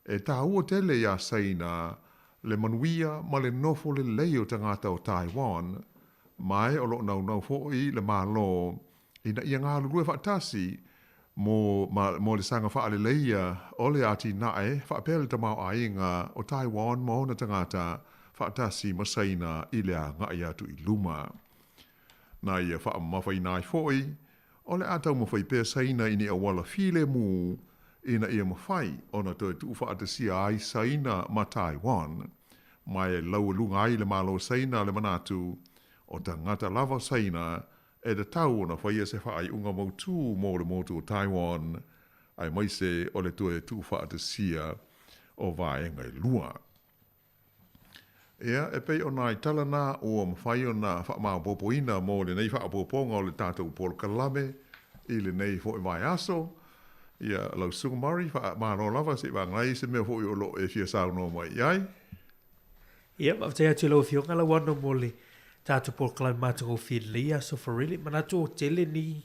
[SPEAKER 8] e tāua tele iā Saina le manuia ma le nofo lelei o tagata o Taiwan, ma e o lo'o naunau fo'i le Malo ina ia galulue faatasi mo ma mo le saga faaleleia o le atinae faapea le tamaoaiga o Taiwan ma ona tagata faatasi ma Saina i le aga'i atu i luma. Na ia faamamafaina ai fo'i o le a taumafai pea Saina i ni auala filemu ina ia mafai ona toe tuufaatasia ai Saina ma Taiwan, ma e laualuga ai le Malo o Saina le manatu o tagata lava o Saina e tatau ona faia se faaiuga mautū mo le motu o Taiwan, aemaise o le toe tuufaatasia o vaega e lua. Ia, e pei o nai tala na ua mafai ona faamaopoopoina mo lenei faaopoopoga o le tatou polokalame i lenei foi vaiaso. Ia, lau Susuga Murray, faamalo lava se i vagana ai se mea foi o lo o e fia saunoa mai i ai.
[SPEAKER 20] Ia, faafetai atu i lau Afioga Lauano mo le tatou polokalame matagofie i lenei aso Farele. Manatu o tele ni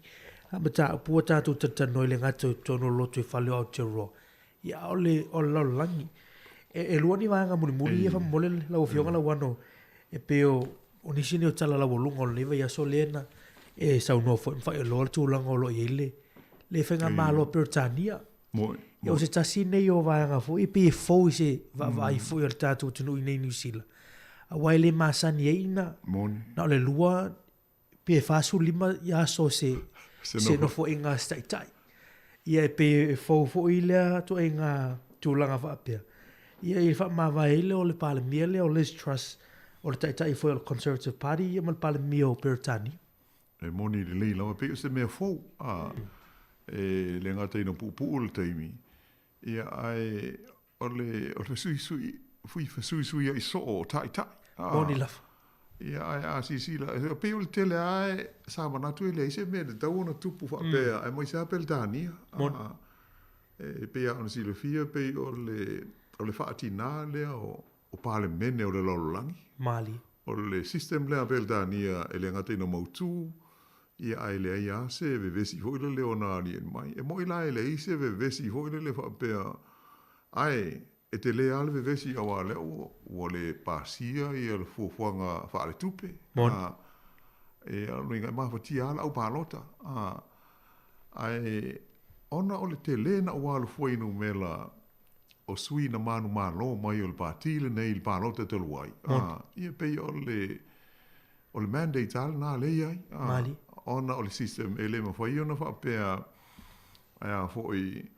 [SPEAKER 20] mataupu ua tatou talatalanoa i le gata i totonu o le lotoifale o Aotearoa. Ia, a o le, o le lalolagi. E, e lua ni vaega mulimuli ia faamolemole lau Afioga Lauano, e pei o, o nisi nei o tala laualuga o lenei vaiaso lea na e saunoa foi ma faailoa le tulaga o lo o i ai le, le faigamalo a Peretania. Ia, o se tasi nei o vaega foi e pei e fou i se vaavaai foi a le tatou atunuu i inei i Niu Sila. Aua e le masani ai na, na o le lua pe 45 ia aso se, se nofoaiga a se taitai. Ia e pei e fou foi lea ituaiga tulaga faapea. Ia e faamavae ai lea o le Palemia lea o Liz Truss, o le taitai foi o le Conservative Party ia ma le Palemia o Peretania.
[SPEAKER 8] E moni lelei lava, pei o se mea fou, a, e le gata ina puupuu le taimi, ia ae o le, o le fesuisui, fesuisuia'i soo o taitai.
[SPEAKER 20] A, Moni lava.
[SPEAKER 8] Ia, ae a silasila, e pei o le tele lava e, sa manatu e leai se mea e tatau ona tupu faapea, aemaise lava Peretania. A, e pei lava ona silafia, pei o le, o le faatinā lea o, o Palemene o le lalolagi.
[SPEAKER 20] Malie.
[SPEAKER 8] O le system lea a Peretania e le gata ina mautū, ia ae leai lava se vevesi foi lele ona aliali mai. E moni la e leai se vevesi foi lele faapea, ae e tele lava le vevesi aua lea ua, ua le pasia ia le fuafuaga faaletupe.
[SPEAKER 20] Moni. A,
[SPEAKER 8] e o lona uiga e mafatia lava le au palota. A, ae ona o le tele na ua alofua i numera o sui na manumalo mai o le pati lenei i le palota talu ai, a, ia pei o le, o le mandate lava lena lea e i ai, a, ona o le system e le mafai ona faapea e a foi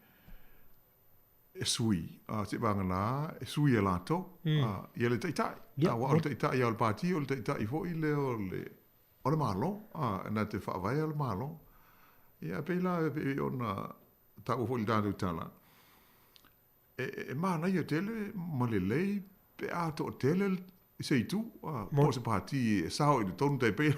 [SPEAKER 8] e sui, a, seivagana e sui e latou, a, ia le taitai, aua o le taitai lava o le pati, o le taitai foi lea o le, o le Malo, a, na te faavaea le Malo. Ia, pei la, pei ona taua foi i le tatou tala, e, e manaia tele ma lelei pe a toatele se itu, a, po o se pati e sao i le tonu tai pei.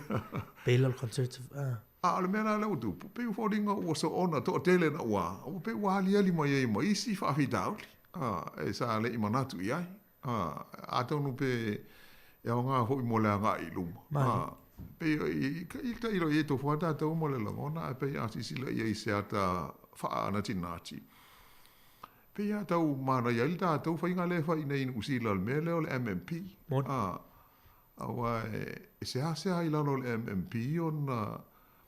[SPEAKER 20] Pei la o le Conservative, a.
[SPEAKER 8] A o le mea la lea ua tupu, pei ua foliga ua soona toatele na ua, ua pei ua aliali mai ai ma isi faafitauli, a, e sa le i manatu i ai. A, atonu pe e aoga foi mo le agai i luma. A, pei i, i tailo i e tofu lava tatou ma le lagona, ae pei a silasila i ai i se ata faaanatinati, pei a tau manaia ai le tatou faiga lea e fai nei i Niu Sila, le mea lea o le MMP. A, aua e seasea i lalo o le MMP ona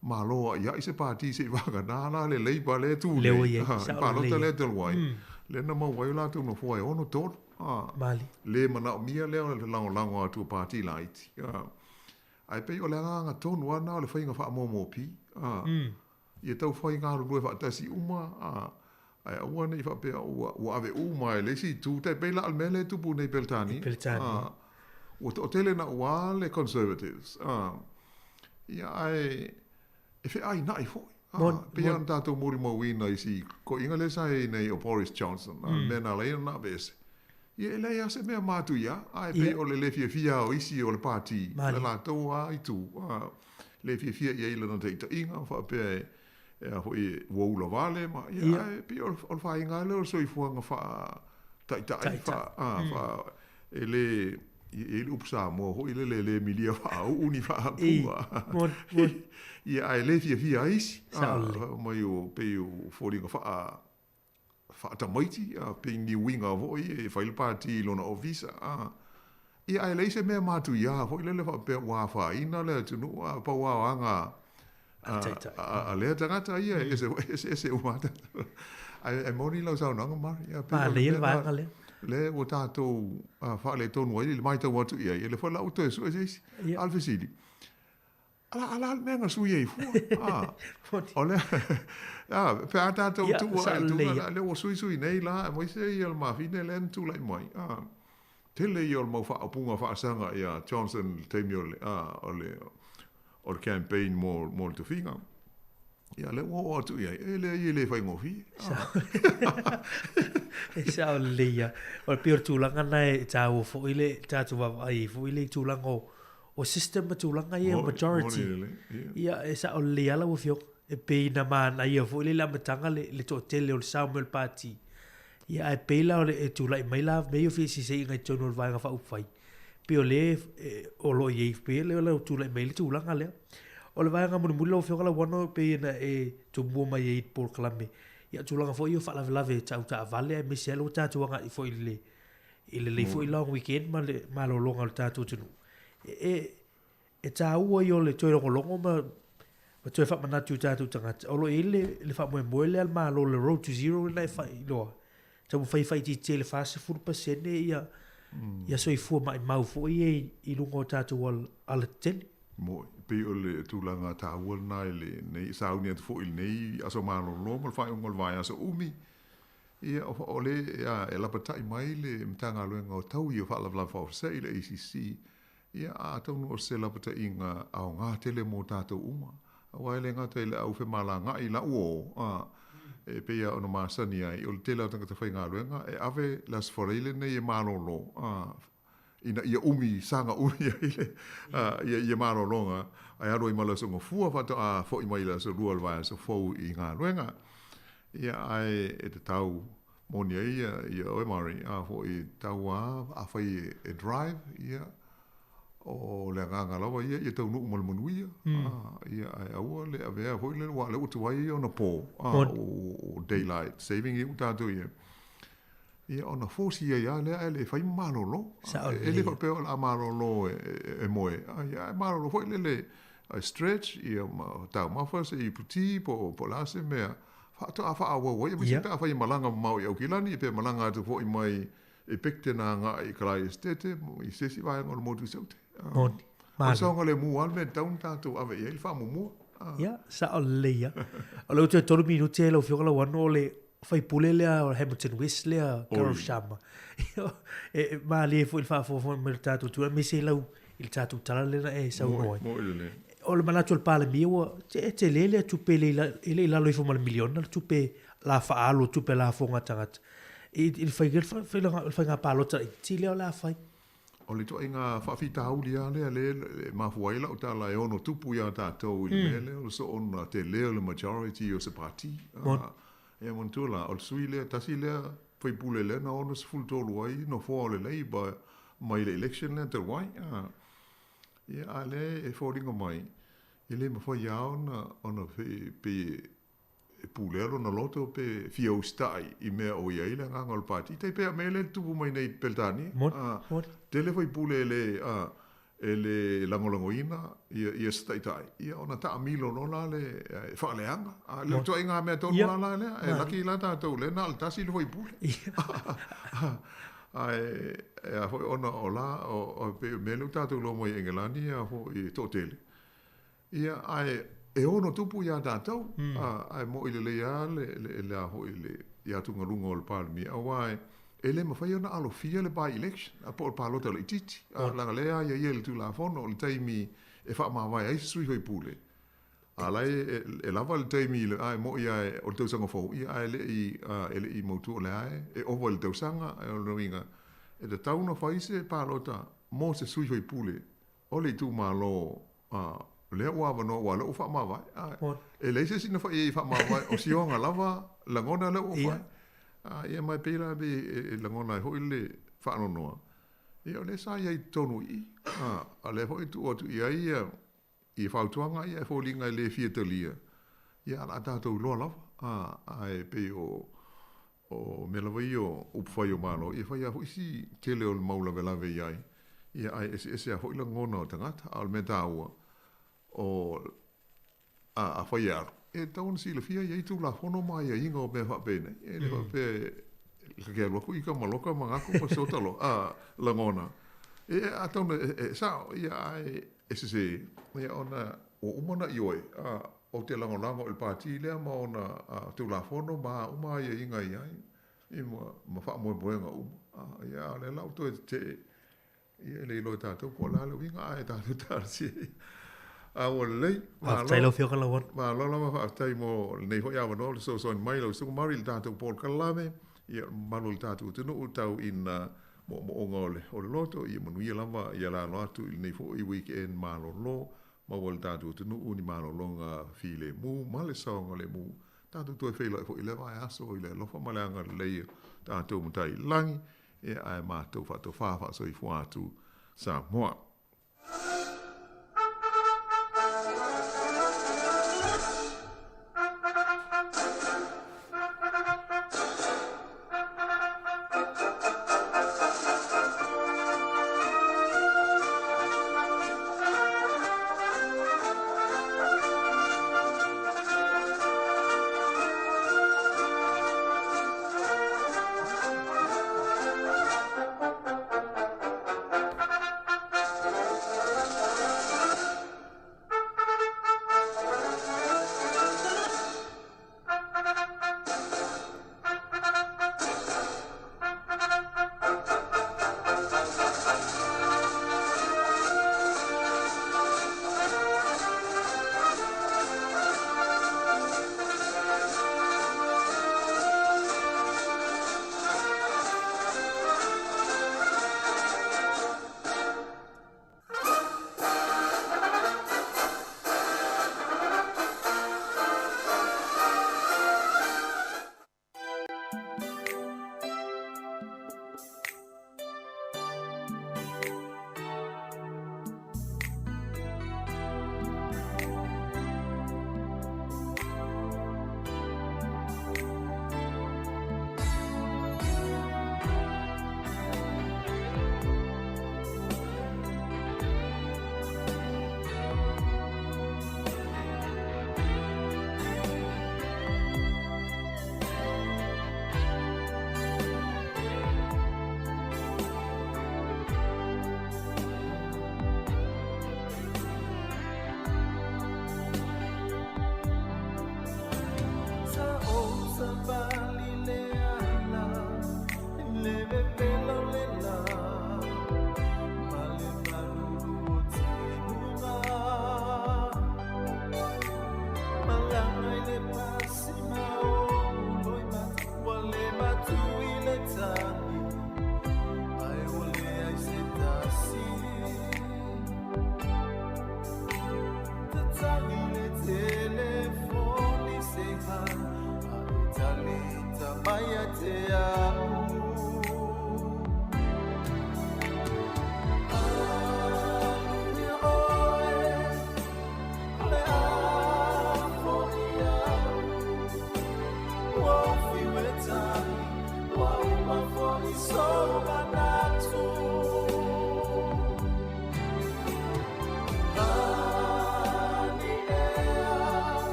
[SPEAKER 8] malo a'ia'i se pati seivagana la le Labour lea e tu nei, i palota lea talu ai, lea na maua ai o latou nofoa e 63, le manaomia lea o le lagolago atu o pati laiti. Ae pei o le agaga tonu lava lena o le faiga faamomopi, ia tau fai galulue faatasi uma, ae aua ne i faapea ua ave uma e le isi itu, tai pei la o le mea lea e tupu nei i Peretania. Ua toatele naua le Conservatives, Ia, ae e feaina'i foi. A, pei lava ona tatou molimauina i si toeaina lea sa i ai nei o Boris Johnson, a o le mea na ala ai ona aveese, ia e leai lava se mea matuia, ae pei o le le fiafia lava o isi o le pati, le latou lava itu, a, le fiafia i ai i lana taitaiga, faapea e a foi ua ula vale ma ia ai pei o le faiga lea o le soifuaga faataitai fa fa e le i i le upu Samoa foi lele e le milia faauu ni faapuga. Ia ae le fiafia ai isi. Mai o pei o foliga faa faatamaiti a pei ni uiga foi e fai le pati i lona ofisa. Ia ae leai se mea matuia foi lele faapea ua afaina le atunuu a pau lava o aga a lea tagata ia e ese eseese uma lava tatou. Ae moni lau saunoaga Mari. Ia pei o le
[SPEAKER 20] mea lena
[SPEAKER 8] lea ua tatou faaletonu ai i le matau atu i ai, e le foi la ua toe sue se isi. A o le fesili, a la le mea na sui ai fua? O lea, pe a tatou tuu ae i tulaga lea ua suisui nei la, aemaise ia le mafine lea na tulai mai. Tele ia o le mau faaupuga faasaga ia Johnson i le taimi o le, o le, o le campaign mo, mo le tofiga. Ia, lea ua oo atu i ai, e leai e le faigofie.
[SPEAKER 20] E sao lelei ia. O le pei o le tulaga na e tāua foi le tātou vaavaai ai foi le tulaga o, o system ma tulaga ia o majority. Ia, e sao lelei lava lau Afioga. E pei na manaia foi le amataga le, le toatele o le sao mai o le pati. Ia, ae pei la o le, e tulai mai la mea ia o feeseeseaiga i totonu o le Vaega Faaupufai, pei o lea o lo o i ai pei o lea ua tulai mai ai le tulaga lea. O le vaega mulimuli lau Afioga Lauano e pei ona e tumua mai ai i le polokalame, ia o tulaga foi ia o faalavelave tau taavale aemaise lava ua tatou agai foi i le i lenei foi long weekend ma le malologa o le tatou atunuu. E, E tāua ia o le toe logologo ma, ma toe faamanatu i tatou tagata, o lo o i ai le, le faamoemoe lea a le Malo, le Road to Zero lena e faailoa, taumafai e faaitiitia i le 40% ia, ia soifua maimau foi ia i, i luga o tatou alatetele.
[SPEAKER 8] Moe, pei o le tulaga taua lena i lenei, sauni atu foi i lenei aso malolo ma le faaiuga o le vaiaso umi, ia, o le, e lapatai mai le Matagaluega o Taui o Faalavelave Faafuasei, le ACC, Ia, atonu o se lapataiga aoga tele mo tatou uma, aua e le gata i le au femalagaai la ua o, a, e pei lava ona masani ai, o le tele o tagata faigaluega e ave le Aso Faraile lenei e malolo, a, ina ia umi, saga umi ai le, a, ia, ia malologa, ae alu ai ma le Aso Gafua faatoa foi mai i le Aso Lua o le vaiaso fou i galuega. Ia, ae e tatau Moni ai ia, ia oe Mari, a foi tau a, afai e drive, ia, o le agaga lava ia, ia taunuu ma le manuia, a, ia, ae aua le avea foi lele, aua o lea ua tuai ia ona po, a, o daylight saving ia ua tatou i ai, ia, ona force ai lava lea ae le fai ma malolo. E le faapea o le a malolo e moe, a, ia, ae malolo foi lele, e stretch, ia, ma taumafa se ipu ti, po o le a se mea, Faatoa faaauau ai, aemaise pe afai e malaga mamao i Aukilani, pe malaga atu foi mai i Picton agai i Kalai Esitete, i se isi vaega o le motu i Saute.
[SPEAKER 20] Moni.
[SPEAKER 8] O le saogalemu lava le mea e tatau ona tatou ave i ai le faamuamua.
[SPEAKER 20] Ia, sao lelei lava. O lea ua toe 3 minute lau Afioga Lauano, o le faipule lea o Hamilton West lea, Gaurav Sharma. E malie foi i le faafogafoga mai o le tatou itu, aemaise lau i le tatou tala lea na e saunoa ai. Moi lelei. O le manatu o le Palemia ua e tele lea tupe e le i lalo ifo ma le miliona le tupe la faaalu, tupe lafoga a tagata. I le faiga palota laitiiti lea o le a fai.
[SPEAKER 8] O le ituaiga faafitauli lava lea lea e mafua ai lau tala e ono tupu ia tatou i le mea lea o le soona tele o le majority o se pati. Ia manatua la, o le sui lea, tasi lea faipule lea na 63 ai nofoa o le Labour mai le election lea talu ai. Ia, a lea e foliga mai, e le mafai lava ona, ona pei e pulea lona loto pe fia usitai i mea o i ai le agaga o le pati. Tai pei o mea lea e tupu mai nei i Peretania. Tele faipule e le, e le lagolagoina ia, ia se taitai, ia ona taamilo loa la le e faaleaga. A le ituaiga mea tonu la la lea, e laki la tatou lea na o le tasi le faipule. Ae e a foi ona o la o, o pei o mea lea ua tatou iloa mai Engelani a foi e toatele. Ia ae e ono tupu ia tatou, ae moi lelei lava le, le, le a foi le i atugaluga o le Palemia, aua e le mafai ona alofia le by-election, po o le palota laitiiti. Leaga lea e aiaia i le Tulafono o le taimi e faamavae ai se sui faipule, a la e lava le taimi, ae moi lava o le tausaga fou, ia ae le i, e le i mautu o lea e ova i le tausaga. O lona uiga, e tatau ona fai se palota mo se sui faipule o le itumalo. lea ua avanoa ua lea ua faamavae. A, e leai se isi na fai i ai e faamavae, o sioga lava lagona lea ua fai. A, ia ma e pei la e, e lagona ai foi le faanoanoa, ia o lea sa i ai i totonu i i. A, a lea foi e tuu atu i ai ia, ia fautuaga ia e foliga e le fia talia, ia a o le a tatou iloa lava. A, ae pei o, o mea lava ia o upufai o Malo, ia e fai lava foi si tele o le mau lavelave i ai, ia ae eseese lava foi lagona o tagata. A o le mea taua, o a, afai e alu, e tatau ona silafia e i ai Tulafono ma aiaiga o mea faapenei. E le faapea e ta te alu atu ita ma loka manatu ma sota lo, a, lagona. E, atonu e, e sao, ia, ae e sesē, ia, ona ua uma ona ioe, a, ou te lagolago i le pati lea ma ona Tulafono ma a uma aiaiga i ai, ia, ma, ma faamoemoega uma. A, ia, a o lea la ua toe tetee, ia, e le iloa e tatou po o le a le uiga, ae tatou talosia ia. A ua lelei,
[SPEAKER 20] Faafetai lau Afioga Lauano.
[SPEAKER 8] Malo lava faafetai mo lenei foi avanoa o le fesoasoani mai lau Susuga Murray i le tatou polokalame, ia, mamalu o le tatou atunuu tau ina moomooga o le, o le loto, ia manuia lava ia le alo atu i lenei foi weekend malolo, maua e le tatou atunuu ni malologa filemu ma le saogalemu. Tatou toe feiloai foi i lea vaiaso i le alofa ma le agalelei o tatou Matai i le Lagi, ia ae matou faatofa faasoifua atu Samoa.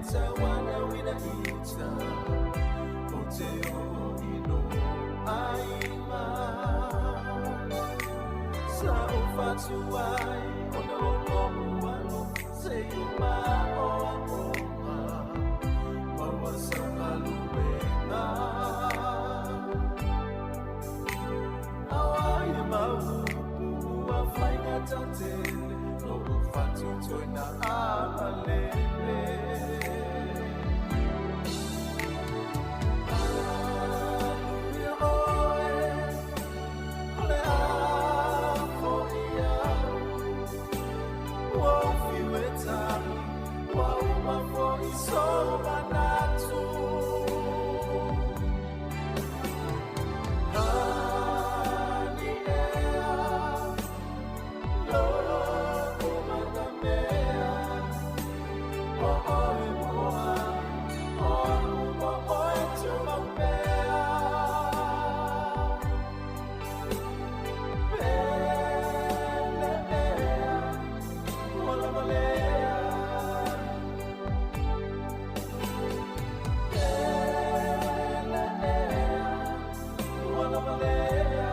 [SPEAKER 19] tauana wina ita O te o i no aiga Sa o fatu ai ona o lo'u alo Se i ma o aonga Maua sau galuega Auai e maupu ua faigata tele Lo'u fatutoina amalele Manuia oe, o le a fo'i au. Ua ou fiu e tali, ua uma fo'i sou manatu. Lani ea, lo'u matamea, o oe moa, o a'u mo oe tumau pea. Pele ea, ua lava lea. Pele ea, ua lava lea.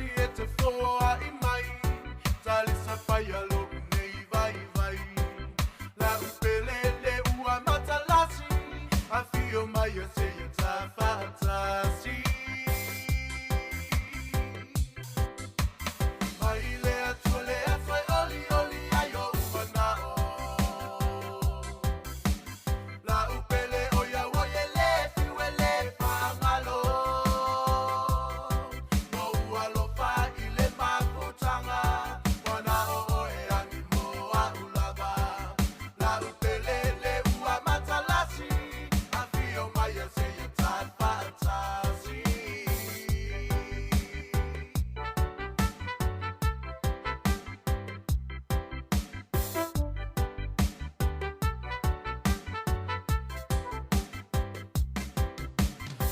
[SPEAKER 19] matalasi e te foa i mai Talisa whaia lo nei vai vai La upele le ua matalasi A fio mai a se ia ta whaatasi Mai le atua le atua e oli oli ai o umana o La upele o ia o ye le fiu e le whaangalo Mo ua lofa i le mafutanga Wana o oe angi mo a ulava La upele le ua matalasi A fio mai a se ia ta whaatasi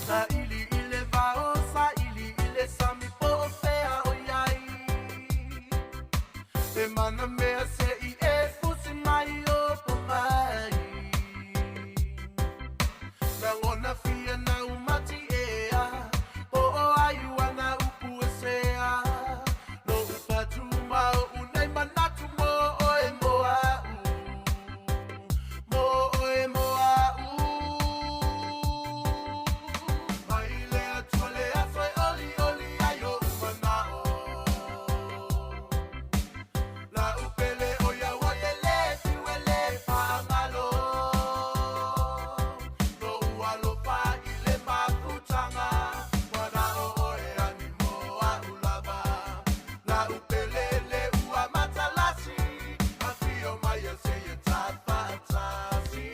[SPEAKER 19] Sa ili i le vao, sa ili i le sami po o fea o iai E mana mea se i e fusi mai o po mai Langona fia na umati ea Po o ai wana upu e sea Lo upatu mao unei manatu mo oe moa u Mo oe moa u Mai le atua le atua e oli oli ai o umana o La upele o ia o ye le fiu e le whaangalo Lo ua lofa i le mafutanga Wana o oe angi mo a ulava La upele le ua matalasi A fio mai a se ia ta whaatasi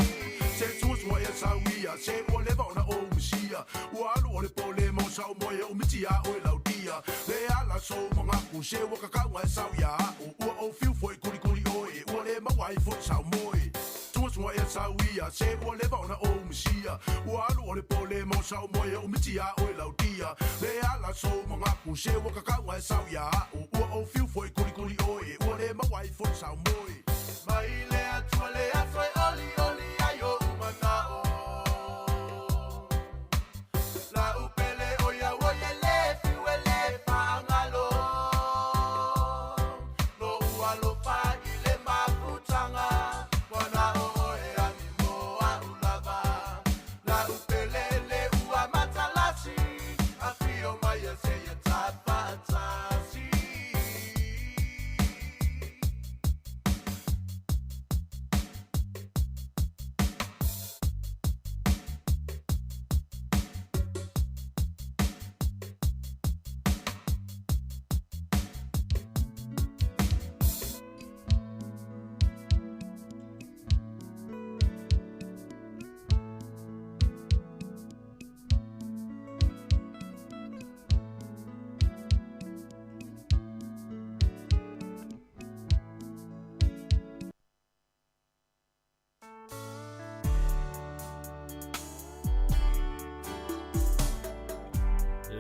[SPEAKER 4] Se tua e sauia, se ua leva ona o umisia. Ua alu o le pole mo sau moe o mitia o e laudia. Le ala so mangaku, se ua kakau e sau ia au. Ua o fiu foi kuri kuri oe, ua le mawai foi sau moe. Tua e sauia, se ua leva ona o umisia. Ua alu o le pole mo sau moe o mitia o e laudia. Le ala so mangaku, se ua kakau e sau ia au. Ua o fiu foi kuri kuri oe, ua le mawai foi sau moe.
[SPEAKER 19] Mai le atua le atua e oli oli ai o umana o La upele o ia o ye le fiu e le whaangalo Lo ua lofa i le mafutanga Wana o oe angi mo a ulava La upele le ua matalasi A fio mai a se ia ta whaatasi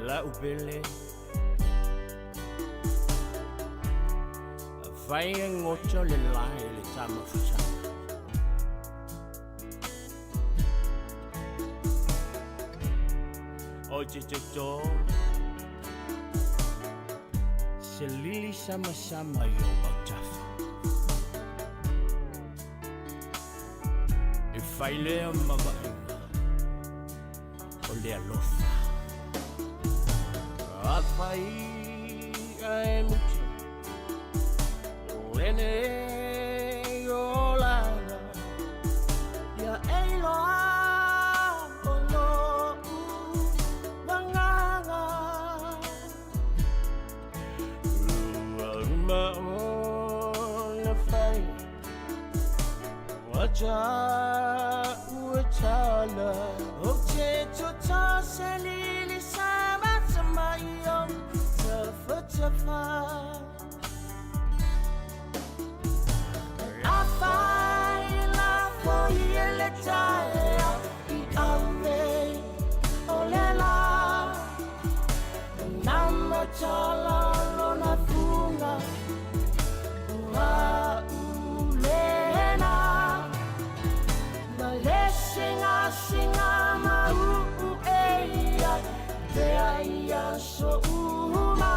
[SPEAKER 21] La upele Fai e ngoto le lai le tama futanga O te te tō Se lili sama sama i o autafa E fai lea mavaega O le alofa A fai a e mutu Lene o lana Ia e loa o lo u wanganga Ua uma o na fai Wacha ua tala O te toto se lili sama sama i o Tafa tafa La fai la foi e le taea i ave o le la Nama tala lona funga ua ulena Ma le singa singa ma u e ia Te ai so uma.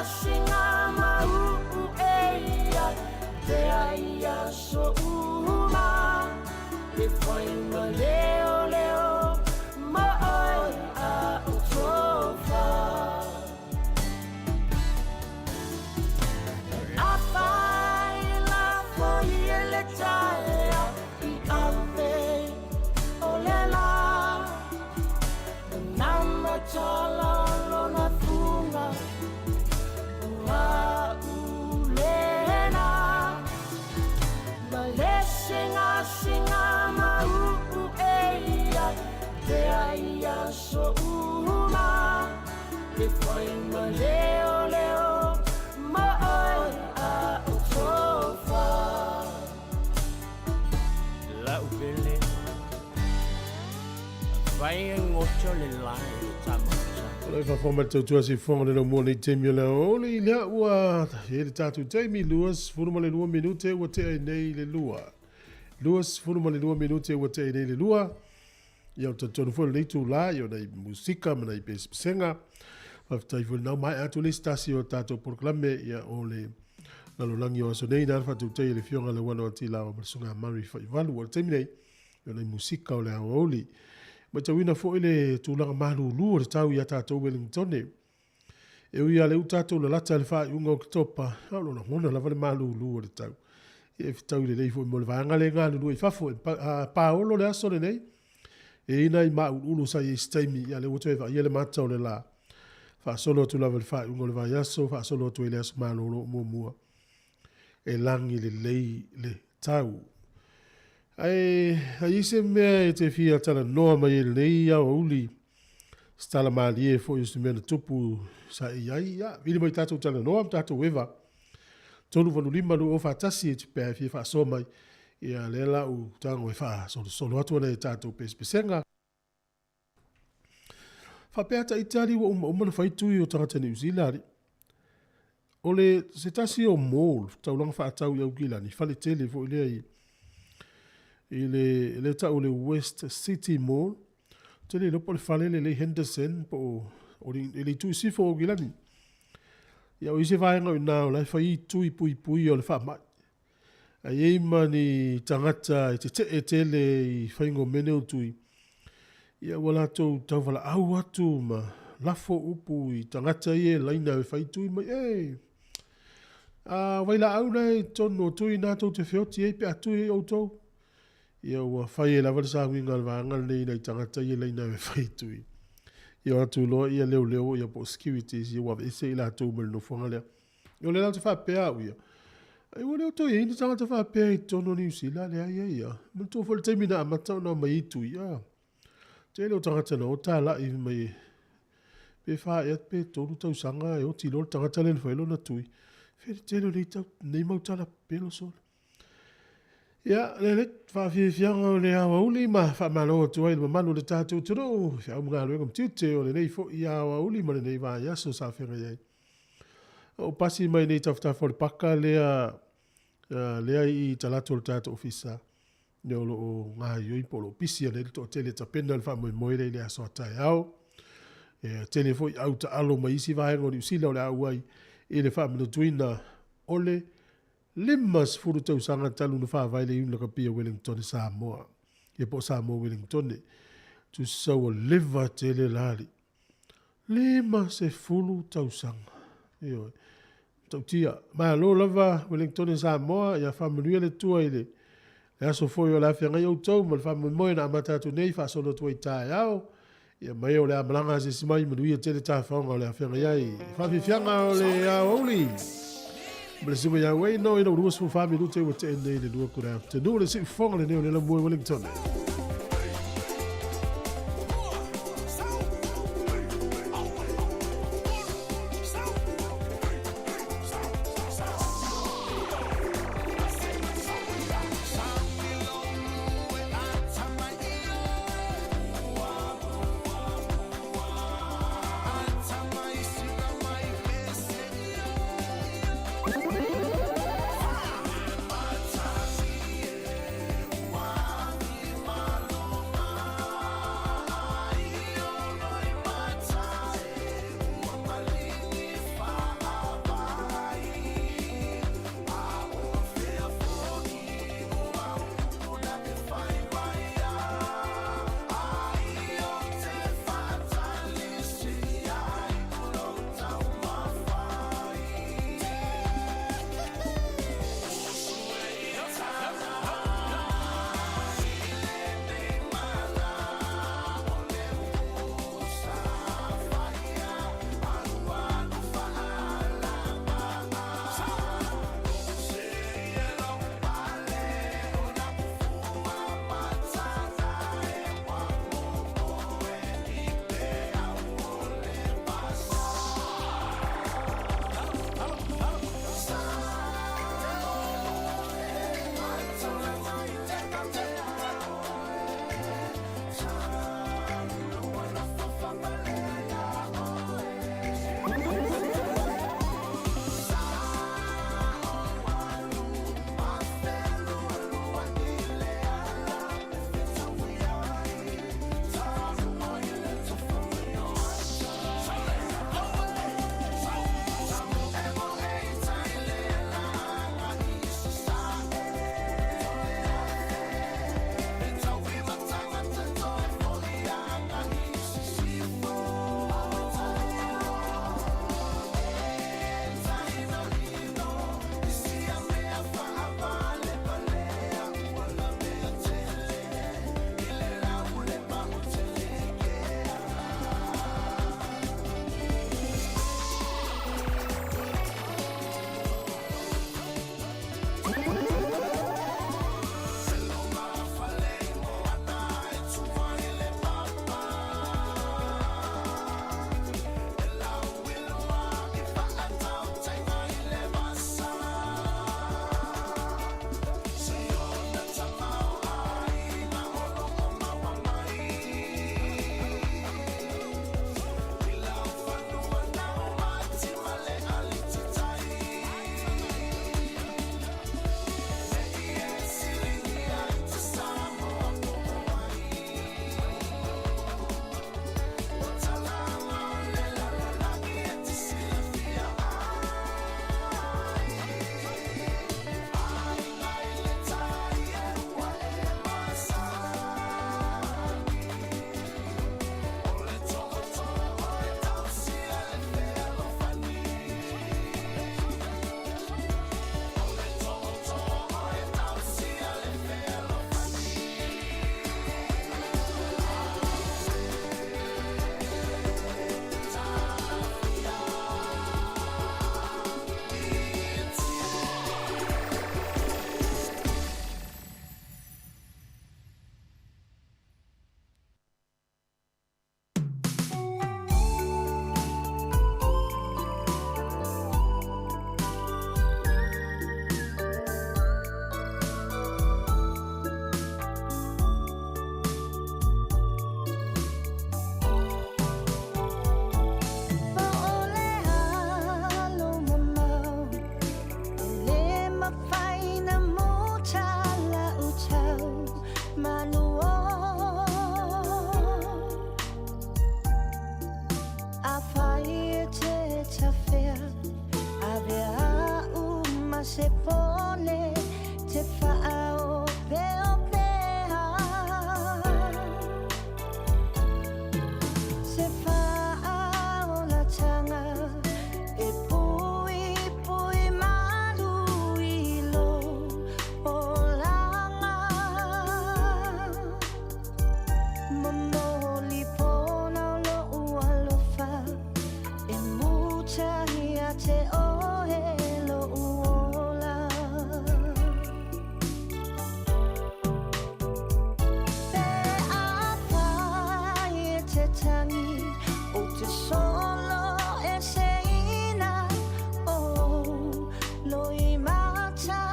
[SPEAKER 21] singasinga ma uu e ia te ai aso uma le faima leo leo ma oe a o tofa. Afai la foi ele taea i ave o le la nama tala lona funga ua ulena ma le singasinga ma uu e ia te ai aso uma le faima leo leo ma oe a o tofa.
[SPEAKER 2] Lau pele Fai ngoto le lai le tamata.
[SPEAKER 1] O le faafofoga mai le tautua siufofoga le laumua nei taimi o le aoauli lea ua i ai le tatou taimi 22 minute ua tea ai nei le lua. 22 minute ua tea ai nei le lua. Ia, ou te talitonu foi o lenei itulā, ia o nai musika ma nai pesepesega. Faafetai foi i lenau maea atu le isi tasi o tatou polokalame, ia o le lalolagi o aso nei, na le faatautaia i le Afioga Lauano Atilaoa ma le Susuga Murray Faivalu. O le taimi nei, ia o nai musika o le aoauli. Matauina foi le tulaga malulu o le tau ia tatou Wellingtone. E ui lava lea ua tatou lalata i le faaiuga o Oketopa, a o lo o lagona lava le malulu o le tau. Ia e fetaui lelei foi mo le vaega lea e galulue i fafo. E paolo le aso lenei, e i ai nai mauluulu sa i ai i se taimi, ia lea ua toe vaaia le mata o le la. Faasolo atu lava i le faaiuga o le vaiaso, faasolo atu ai i le aso malolo muamua. E lagi lelei le tau. Ae a i ai se mea e te fia talanoa mai ai i lenei aoauli, se tala malie foi o se mea na tupu sa e i ai, ia, vili mai tatou talanoa ma tatou eva. 385 2041 e te pea e fia faasoa mai, ia lea la u tago e faasolosolo atu ana e tatou pesepesega. Faapea ta ita alii ua umauma na fai tui o tagata Niu Sila alii. O le se tasi o mall, taulaga faatau i Aukilani, fale tele foi lea i i le lea tau o le West City Mall. Ou te le iloa po o le fale lelei Henderson po o o le i le itu i sisifo o Aukilani. Ia o i se vaega o i ina o la e fai tui puipui o le faamai. Ae i ai ma ni tagata e tetee tele i faiga o mea nei o tui, ia ua latou tauvalaau atu ma lafo upu i tagata ia e laina e fai tui mai, e, a o vailaau na e i totonu o tui na tou te feoti ai pe a tui ai outou. Ia ua fai ai lava le sauniga a le vaega lenei i nai tagata ia e laina e fai tui. Ia o atu loa ia leoleo ia po o securities ia ua aveese i latou mai le nofoaga lea. O lea la ou te faapea au ia, ai ua le o toe i ai ni tagata faapea i totonu o Niu Sila, leai ai ia. Manatua foi le taimi na amata ona omai ai tui, a. Tele o tagata na o talai mai pe fa ea pe tolu tausaga e oti loa le tagata lea na fai lona tui. Fea le tele o nei, tau, nei mau tala pepelo solo. Ia, le le faafiafiaga o le aoauli ma faamalo atu ai i le mamalu o le tatou atunuu, feau ma galuega ma tiute o lenei foi aoauli ma lenei vaiaso sa feagai ai. Ou pasi mai nei tafatafa o le paka lea, lea i talaatu o le tatou ofisa, lea o lo o gaioi po o lo o pisi ana ai le toatele e tapena le faamoemoe lea i le aso a taeao. E tele foi au taalo mai isi vaega o Niu Sila o le a auai i le faamanatuina o le 50 tausaga talu na faavae le Iuni Lakapi a Wellingtone Samoa, ia po o Samoa Wellingtone. Tusa ua leva tele la alii. 50 tausaga. Ioe. Matautia. Malo lava Wellingtone Samoa, ia faamanuia le Atua i le le aso foi o le a feagai outou ma le faamoemoe na amata atu nei faasolo atu ai taeao. Ia mai o le a malaga asiasi mai manuia tele tafaoga o le a feagai ai. Faafiafiaga o le aoauli. Ma le susuga ia Wayne no ina ua 24 minute ua tea nei le 2 good afternoon. Le siufofoga lenei o le Lamua i Wellington.
[SPEAKER 21] se pole te whaaopeopea. Se whaaolatanga e pui pui malu i lo olanga. Momoli pona o lo ualofa e mutahi a te ohe lo uola. Pe awhai e te tangi o te solo e se ina o loi mata.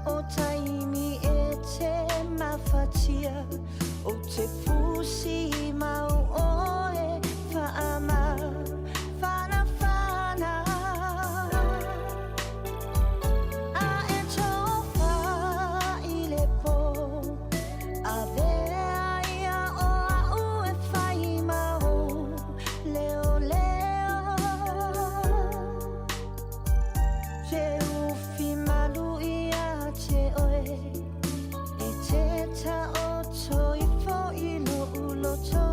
[SPEAKER 21] O taimi e te mawhatia o te pusi mau oe whaama whana whana. A e tōwha i le pō, a vea ia o au e whai mau leo leo. Te uwhi malu ia te oe, e te ta o toi fo i lo ulo toe.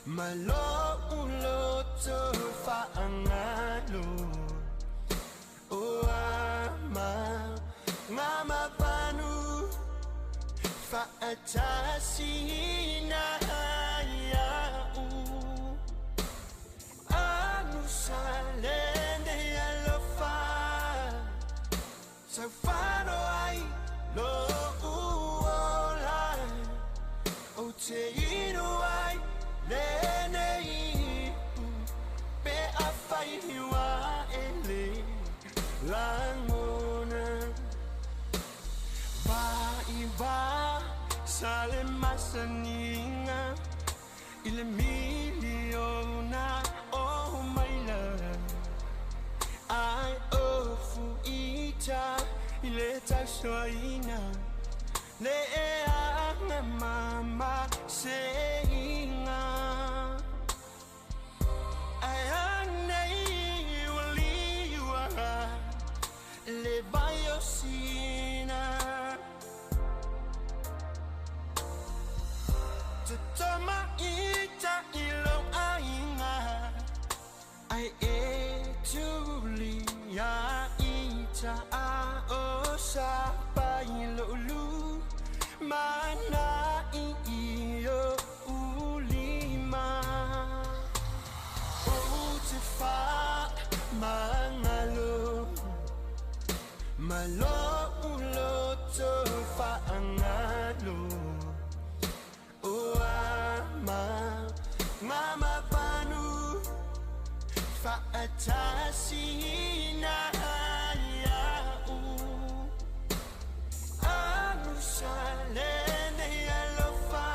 [SPEAKER 19] Malo ulo to faangalo O ama ngama panu Faatasina iau Anu salene alofa Saufano ai lo uola O te inu ai lene ipu Pe awhai hiwa ele langona Vai va sale masaninga I le miliona o maila Ai o fuita i le tausoaina Le e anga mama seinga Ai anei ua liua Le vai o sina Te tama ita i lau ainga Ai e tuli ia ita a o sa pai lo ulu Mana i i o ulima O te wha mangalo Malo ulo to whaangalo O ama ngama panu Faatasina iau Anu salene alofa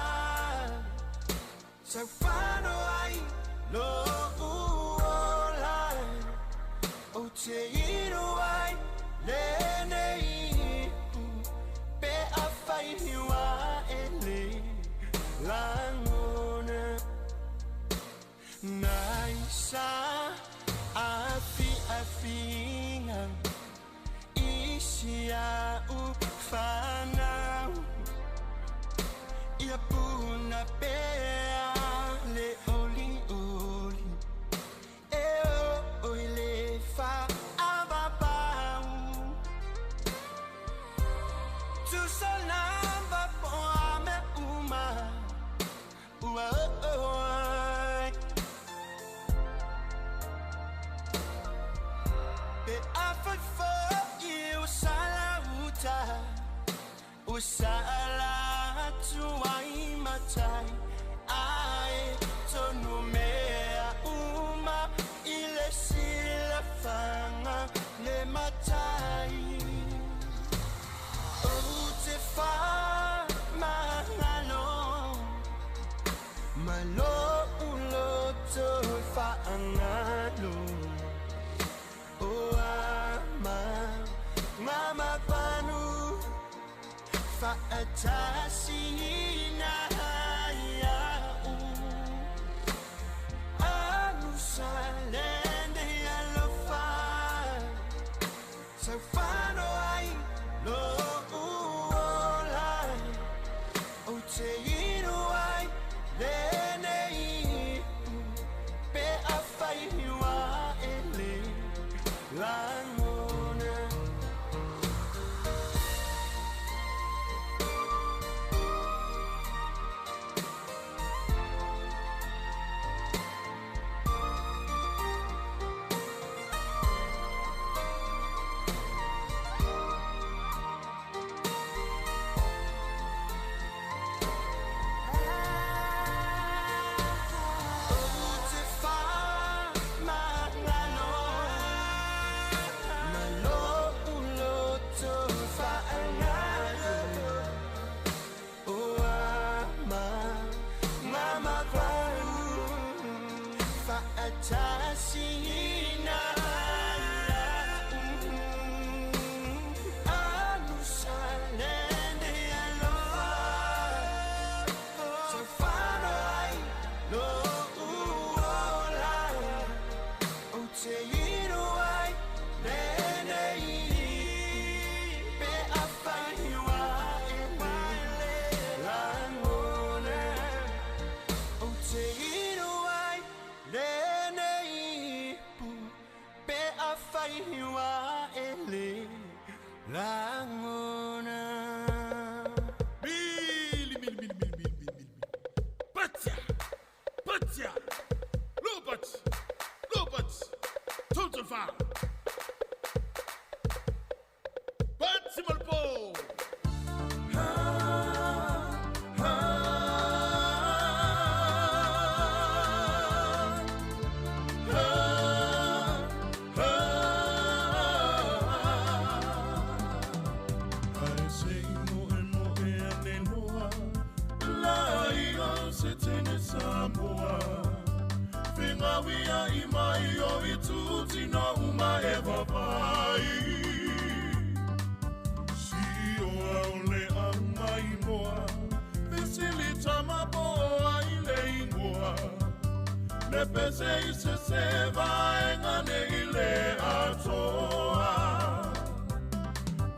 [SPEAKER 19] Saufano ai lo uola O te inu ai lene ipu Pe awhai hiwa ele langona Nai sa afi afinga Isi au whanau Ia puna pea le oli oli E o i le wha avapau Tu salamba po a me uma Ua o ai Pe a fai fo i o sala uta O sala atu ai matai Ai tonu mea uma I le sila fanga le matai O te wha mangalo Malo ulo to whaangalo O ama ngama panu Faatasina Anusalene alofa Saufano ai lo uola O te inu ai lenei Pe afai wa ele langona.
[SPEAKER 7] Mili, mili, mili, mili, mili, mili, mili. Patia! Patia! Lopat! Lopat! Total foul! Pati Malpo!
[SPEAKER 4] Ai se mo e mo e ane noa La ia se tene Samoa Whingawia i mai o i tūtino uma e vapai Si oa o le au mai moa Vesili tama poa i le ingoa Le pese i se se vaenga ne i le atoa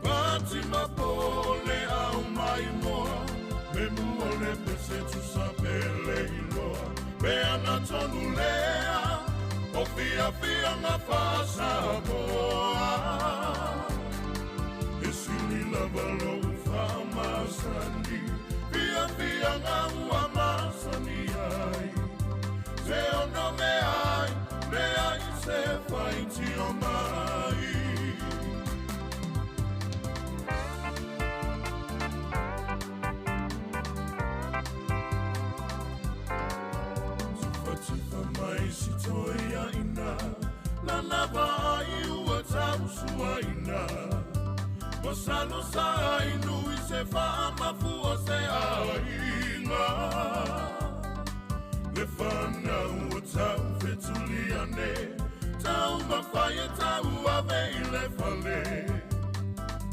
[SPEAKER 4] Pati mapole au mai moa Me mua le pese tusa pele iloa Me ana tonu lea O fia fia ngā whasamoa E sili lava lou whamasani Fia fia ngā ua masani ai Te ono me ai Le ai se whaiti o mai. Tufatufa mai si toi aina Lana vai ua tausua ina Masalo sa inu i se whaamafu o se ainga Le whanau o tau fetuliane Tau mawhaia tau ave i le fale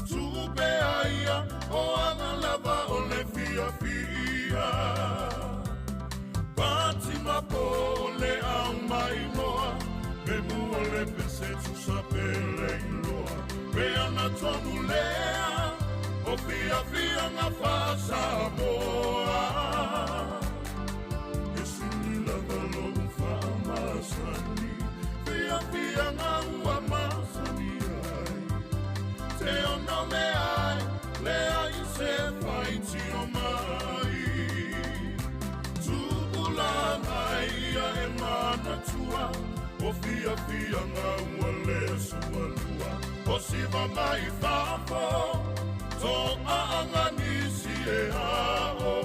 [SPEAKER 4] Tupe aia o anga lava o le fia fia Pati mapole au mai moa Me mua le pese tusa pele iloa Pe ana tonu lea O fia fia ngā whasamoa E sili lava lou whaamasani Fia fia ngā ua masani ai Te ono me ai Le ai se whaiti o mai Tupulanga ia e manatua O fia fia ngā ua le sualua O siva mai fafo To aanga nisi e ao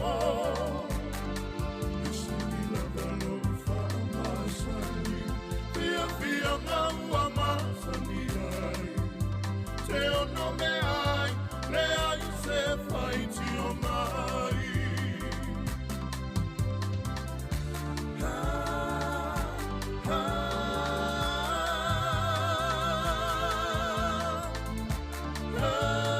[SPEAKER 4] E sili lava lou whaamasani Fia fia ngā ua masani ai Te ono me ai Le ai se whaiti o mai. Ha, ha, ha,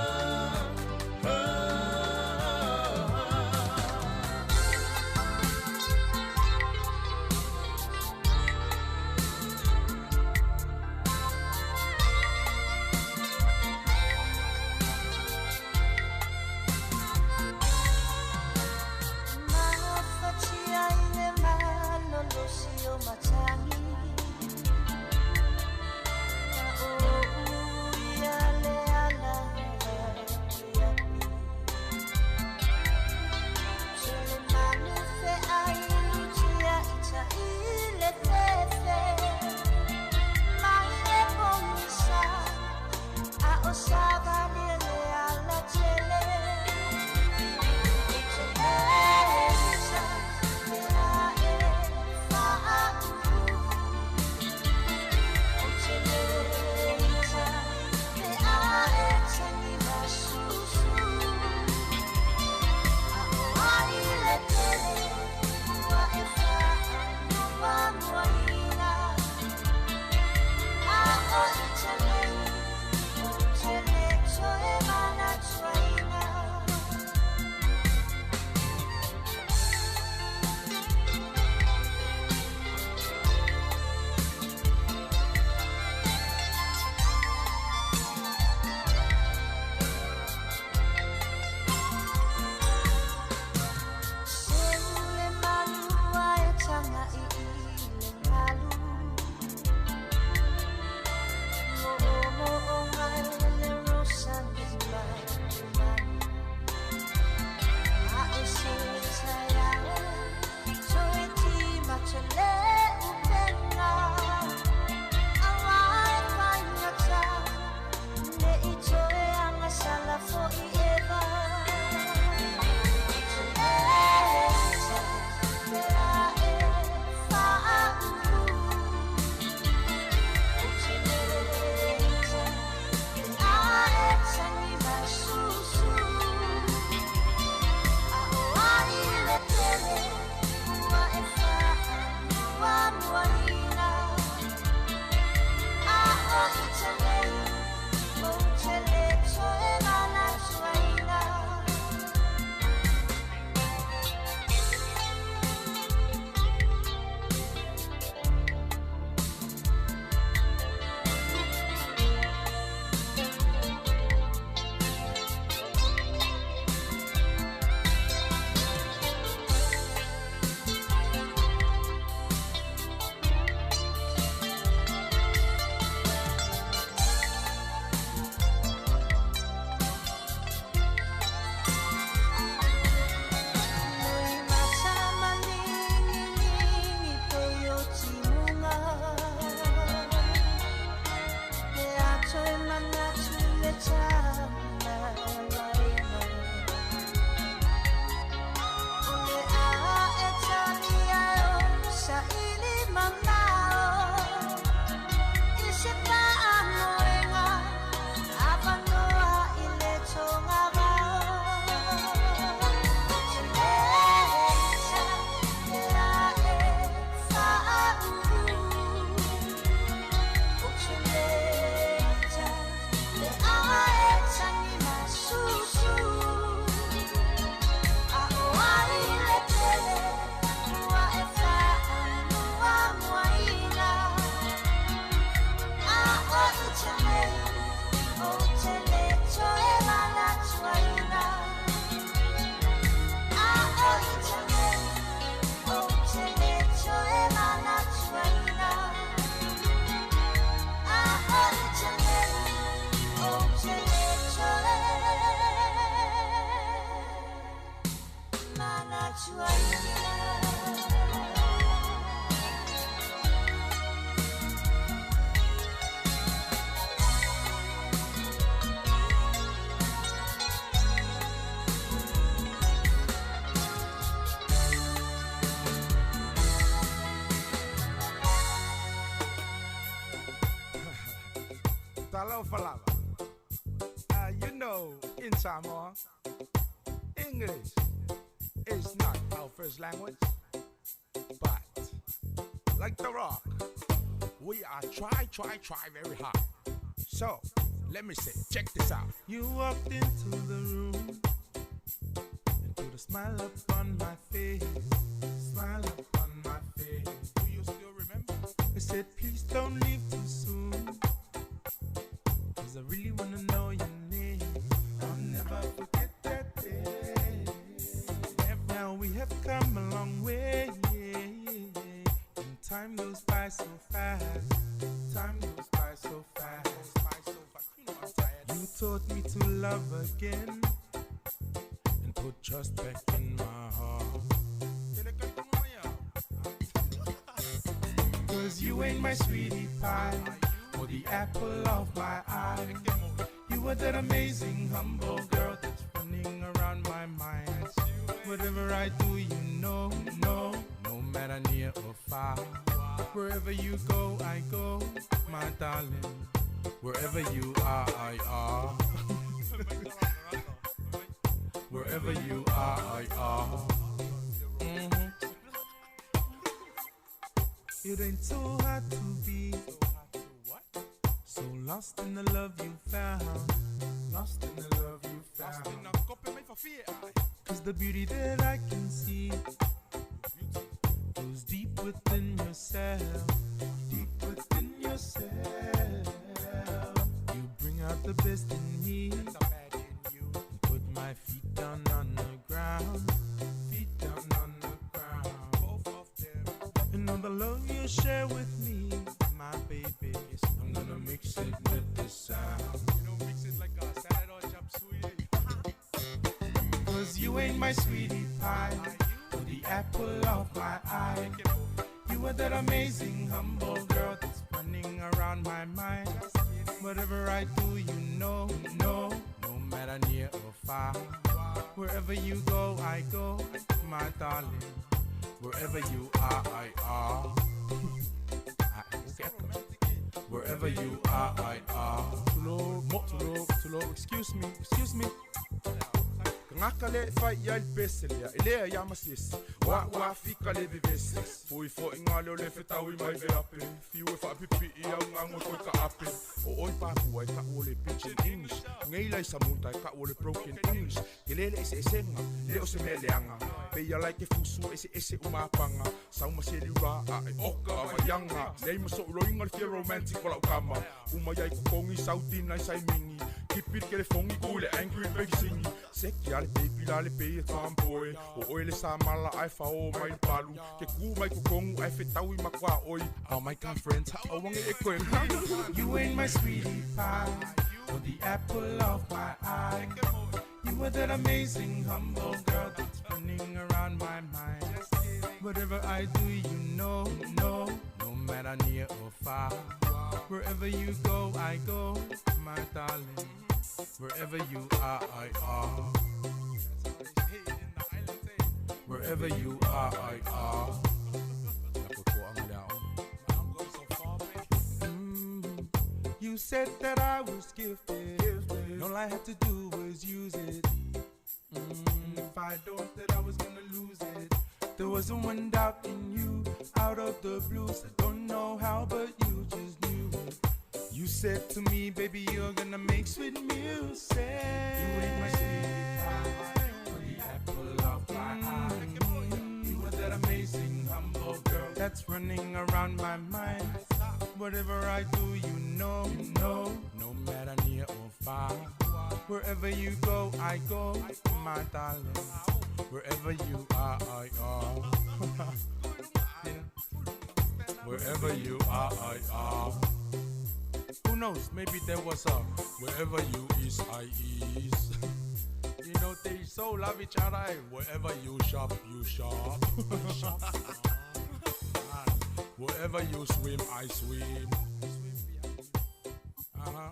[SPEAKER 3] Talofa lava. You know, in Samoa, English is not our first language, but like The Rock, we are try, try, try very hard. So, let me say, check this out. You walked into the room and put a smile upon my face, smile upon my face. Do you still remember? I said, please don't leave too soon, cause I really wanna know your name. I'll never forget that day. Now we have come a long way, and time goes by so fast. Time goes by so fast. You taught me to love again and put trust back in my heart. Cause you ain't my sweetie pie or the apple of my eye. You are that amazing, humble girl that's running around my mind. Whatever I do, you know, no, no matter near or far. Wherever you go, I go, my darling. Wherever you are, I are. Wherever you are, I are. Mhm. It ain't so hard to be so lost in the love you found. Lost in the love you found. Cause the beauty that I can see goes deep within yourself. Deep within yourself. You bring out the best in me. And put my feet down on the ground. Feet down on the ground. Both of them. And all the love you share with me, my baby. I'm gonna mix it with the sound. You know, mix it like a salad or chop suey. Cause you ain't my sweetie pie, or the apple of my eye. You are that amazing, humble girl that's running around my mind. Whatever I do, you know, no, no matter near or far. Wherever you go, I go, my darling. Wherever you are, I are. Wherever you are, I are. Tulo, mo, tulo, tulo, excuse me, excuse me. Ngaka le fai ia le pese lea, e lea ia masisi. Wa wa fika le vevesi. Fui fo inga leo le fetau i mai veape. Fiu e whaapipi i au ngango toi ka ape. O oi pāpua e ka o le pidgin English. Ngei lai sa munta e ka o le broken English. Ke lele ese esenga, le o se mea leanga. Peia lai ke fusu ese ese umapanga. Sauma se liura a e oka a vaianga. Nei maso uloinga le fia romantic o lau kama. Uma iai kukongi sauti nai sai mingi. Kipir ke le fongi ku le angry baby singi. Seki ale baby la le pei e tomboy. O oi le sa mala ai fa o mai le palu. Ke ku mai kukongu ai fetau i makua oi. Oh my god friends, ha o wange e koe. You ain't my sweetie pie, or the apple of my eye. You are that amazing, humble girl that's running around my mind. Whatever I do, you know, no, no matter near or far. Wherever you go, I go, my darling. Wherever you are, I are. Wherever you are, I are. You said that I was gifted. And all I had to do was use it. If I don't, that I was gonna lose it. There wasn't one doubt in you, out of the blue. I don't know how, but you just knew it. You said to me, baby, you're gonna make sweet music. You ain't my sweetie pie, or the apple of my eye. You are that amazing, humble girl that's running around my mind. Whatever I do, you know, no, no matter near or far. Wherever you go, I go, my darling. Wherever you are, I are. Yeah. Wherever you are, I are. Who knows? Maybe there was a wherever you is, I is. You know, they so love each other. eh? Wherever you shop, you shop. Wherever you swim, I swim. Uh-huh.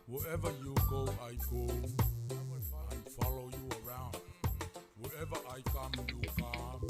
[SPEAKER 3] Wherever you go, I go. I follow you around. Wherever I come, you come.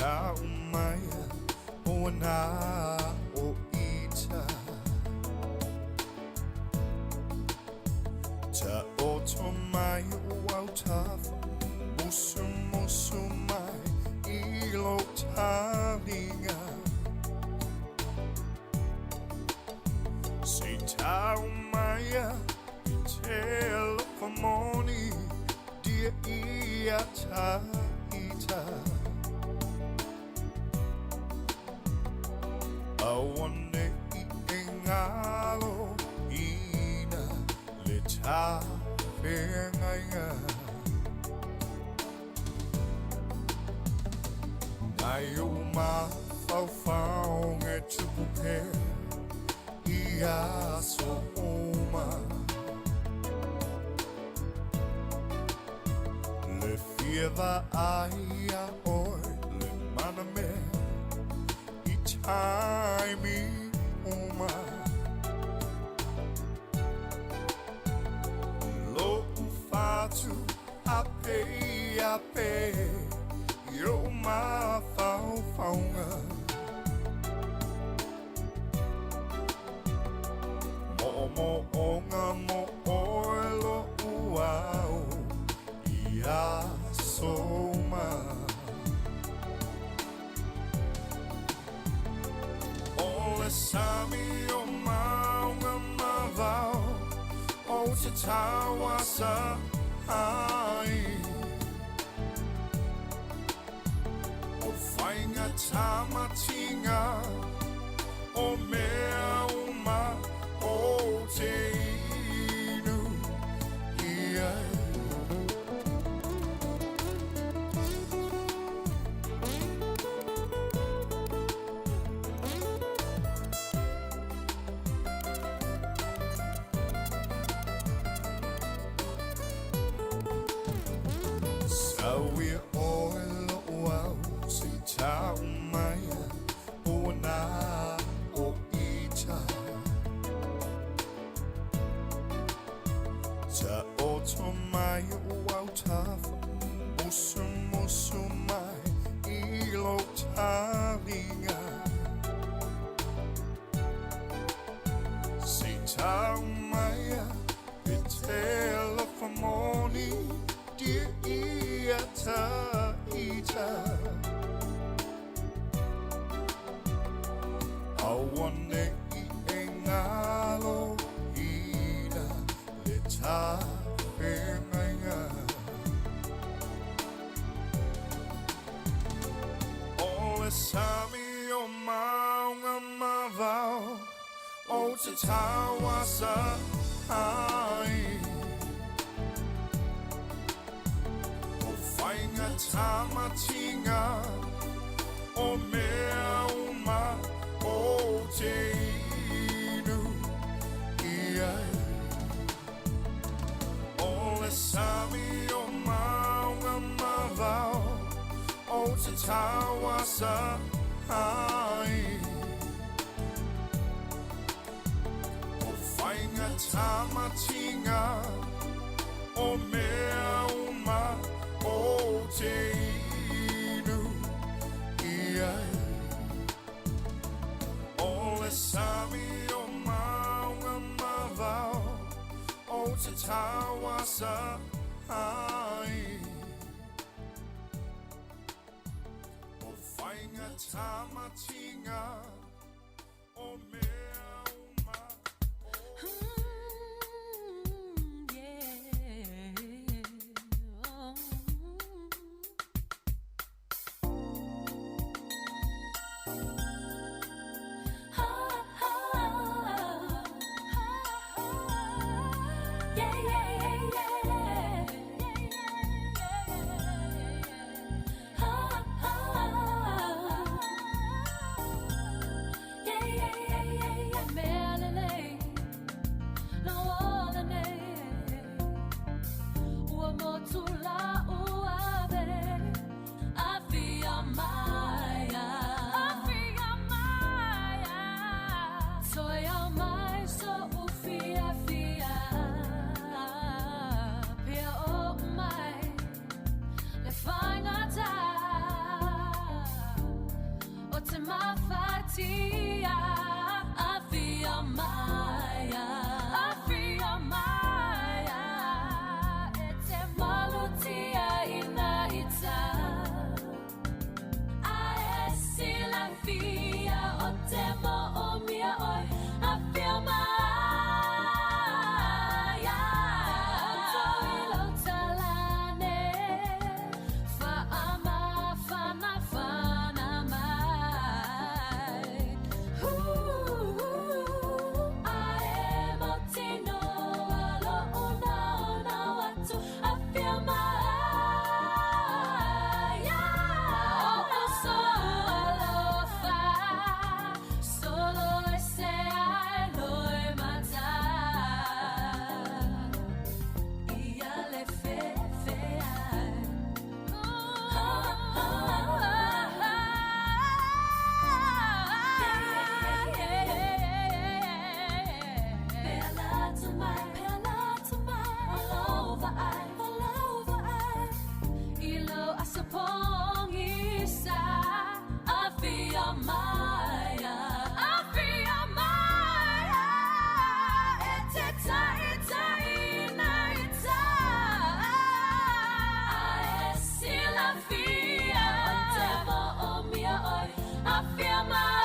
[SPEAKER 10] tau mai o na o ita. Ta oto mai o au tafa, musu musu mai i lo talinga. Se tau mai i te alofa moni, dia ia ta ita. Awane i e ngalo ina le ta whengainga. Nai o mawhauwhau e tupu pea i aso oma. Le fia ai a oe le mana mea i taimi uma. Lo ufatu a pe a pe i o mawhauwhaunga. Mo mo onga mo oe lo uau i aso uma. O le sami o maunga mavao o te tauasa ai. O whainga tamatinga o mea uma o te inu i ai. Sauia oe lo au se tau mai o nā o ita. Ta oto mai o au tafa, musu musu mai i lo talinga. Se tau mai e te alofa moni, dia ia ta ita. Awane i e ngalo ina le ta whengainga. O le sami o maunga mavao o te tauasa ai. O whainga tamatinga o mea uma o te inu i ai. O le sami o maunga mavao o te tauasa ai. O whainga tamatinga o mea uma o te inu i ai. O le sami o maunga mavao o te tauasa ai. O whainga tamatinga o mea uma.
[SPEAKER 17] Yeah, yeah, yeah, yeah. malutia Afia maia Afia maia E te malutia ina ita A e silafia o te mo o mia oi Afia maia O toi lau talane Whaamawhana whana mai Ae mo tino alo una ona watu Awhia mai O so alofa Solo e se ai loe mata Ia le fe fe ai Afia maia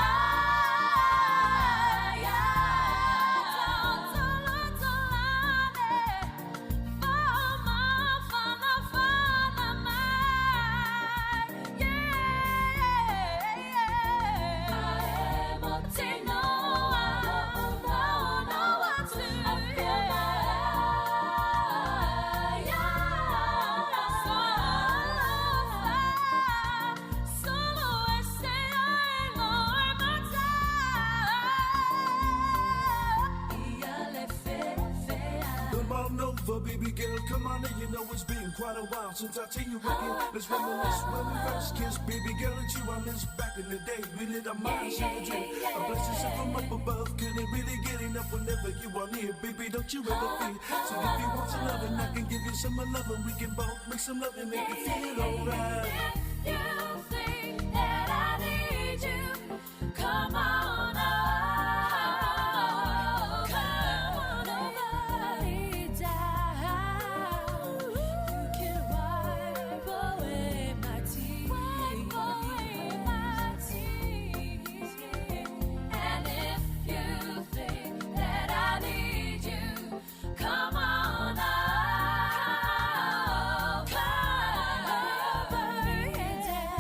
[SPEAKER 17] Solo ese
[SPEAKER 12] Come on over, baby girl, come on in. You know it's been quite a while since I seen you again. Let's reminisce when we first kissed, baby girl, it's you I miss back in the day. We lit our minds in a dream. A blessing sent from up above. Couldn't really get enough whenever you are near, baby. Don't you ever fear. So if you want some loving, I can give you some loving. We can both make some love and make it feel alright.
[SPEAKER 17] You think that I need you? Come on over, come on over, down. You can wipe away my tears, wipe away my tears. And if you think that I need you, come on over, come over, yeah.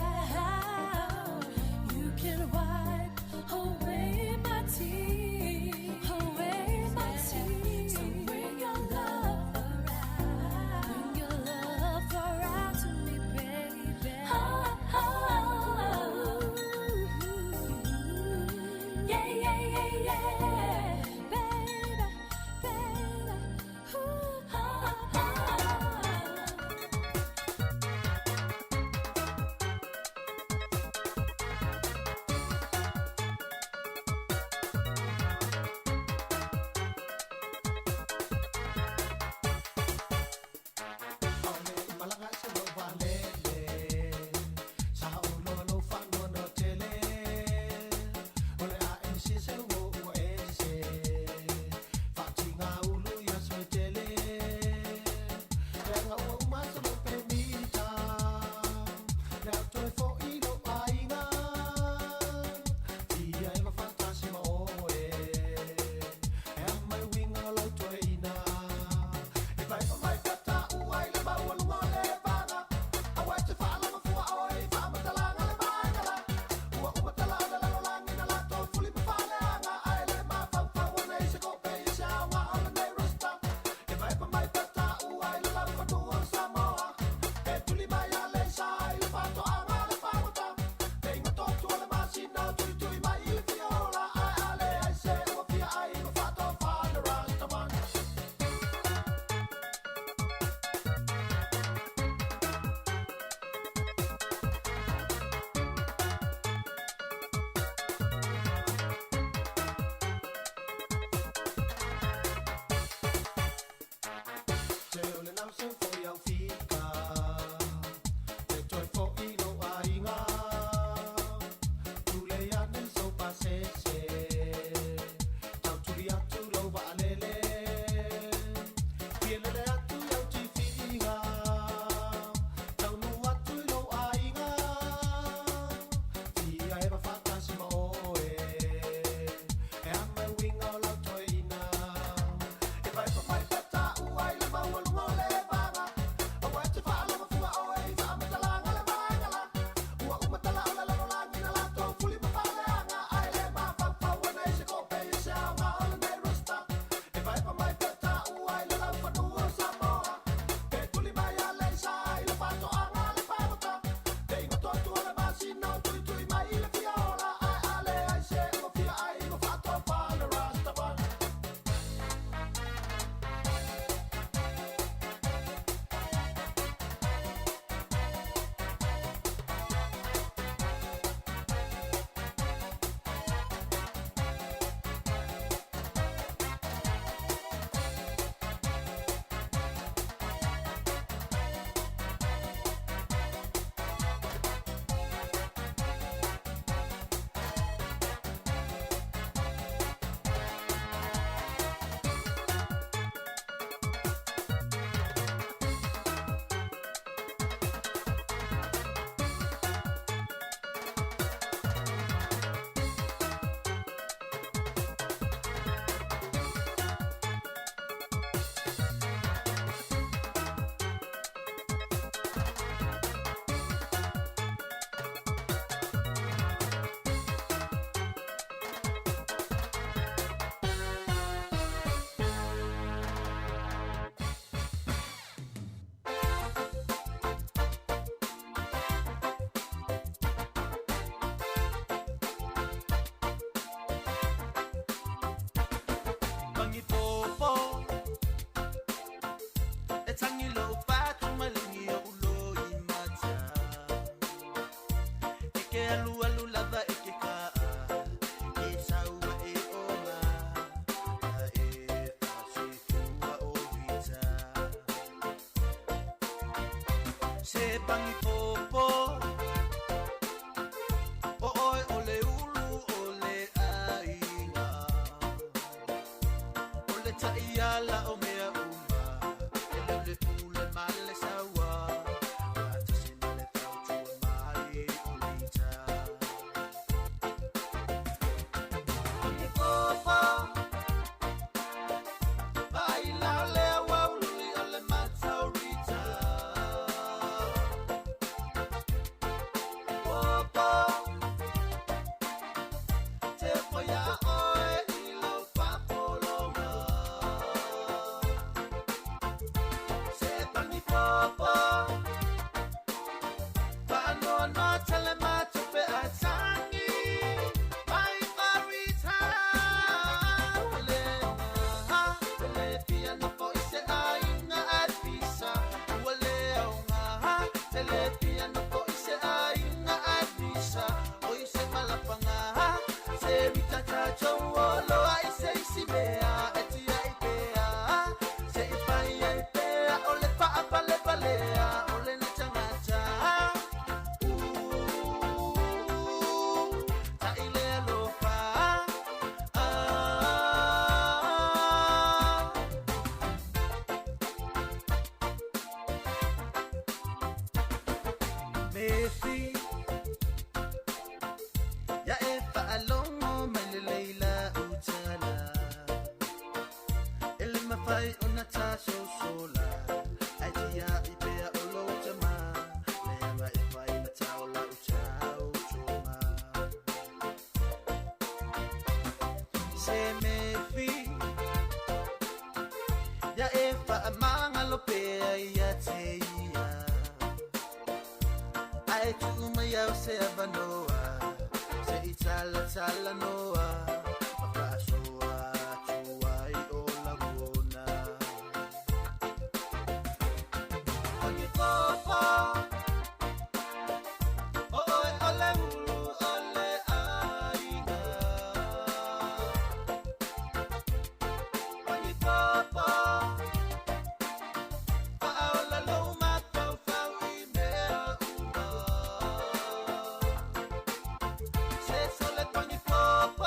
[SPEAKER 19] pangi popo E tangi lo patu malingi o ulo i mata E ke alu alu lava e ke kaa E saua e ola A e a o vita Se pangi popo O oe o le ulu o le aiga O le ta'iala o mea uma E leu le pule ma le saua Faatasi ma le fautua mai o leita Pangi popo Vaai la le auauli o le mata o Rita Popo Te foia oe i lo papologa Se pangi popo Paanoanoa tele matupe a tangi Mai farita Ua le aoga Tele fia nofo i se aiga a pisa Ua le aoga Tele fia nofo i se aiga a pisa O i se malapanga Se rita tatou o loa i se isi mea E tia i pea Se i fai ai pea O le faapalepalea O le gatagata Ta'i le alofa ah. Mefi Ya e faalongo mai le leila utala E le mawhai o na taso sola Ai tia i pea o lo tama Lea e whai na tau la u tau toma Se mefi Ya e whaamanga lo pea ia te ia Ai tuu mai au se avanoa Se i tala tala noa Ma faasoa atu ai o lagona Pangi popo O oe o le ulu o le aiga Pangi popo Paaola lou mafaufau i mea uma Se sole pangi popo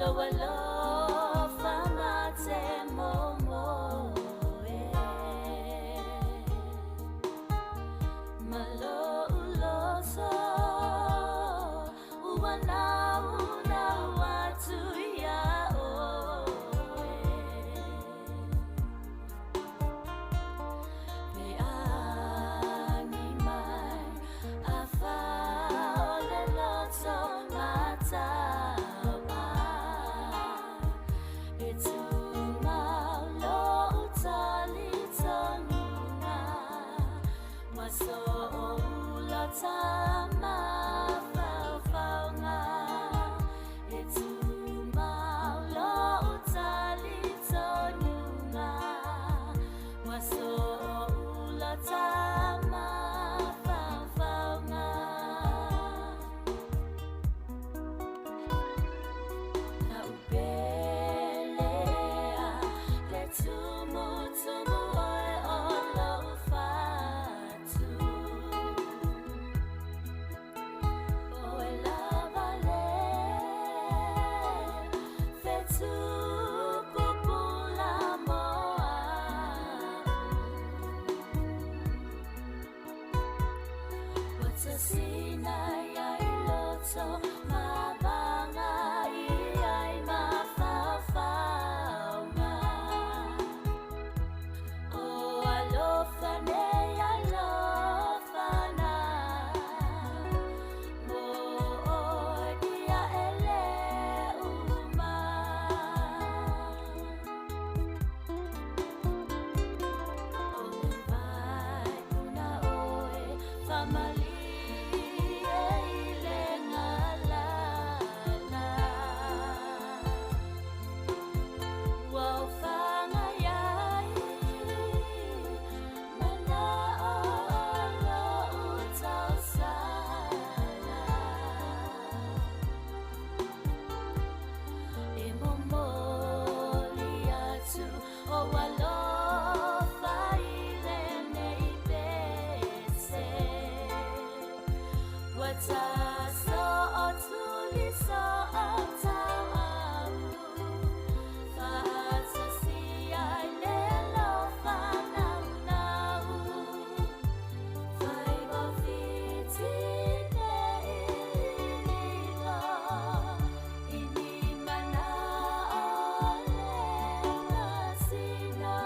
[SPEAKER 17] Lo alofa ma te momo e. Ma lo uloso, ua nau nau atu ia oe. Pe angi mai, a whao le loto matau a. E tū mau lo utali tonunga, wa so o ula tama whauwhaunga. E tū mau lo utali tonunga, wa so o ula tama whauwhaunga. Na upelea le tumu tumu oe o lo fatu. Oe lava le fetu pupula moa. Watasina ia i loto mavanga ia i mawhawhaunga. O alofa nei alofa na, mo oe ia ele uma. O le vai puna oe, whamali e i le ngalala. Ua o whanga iai, mana o lo utau sala. E momoli atu o alofa i lenei pese. Ua taso o tuli so o tau au. Whaatasi ai le alofa nau nau. Whai wa whiti nei lilo, i ni mana o le masina.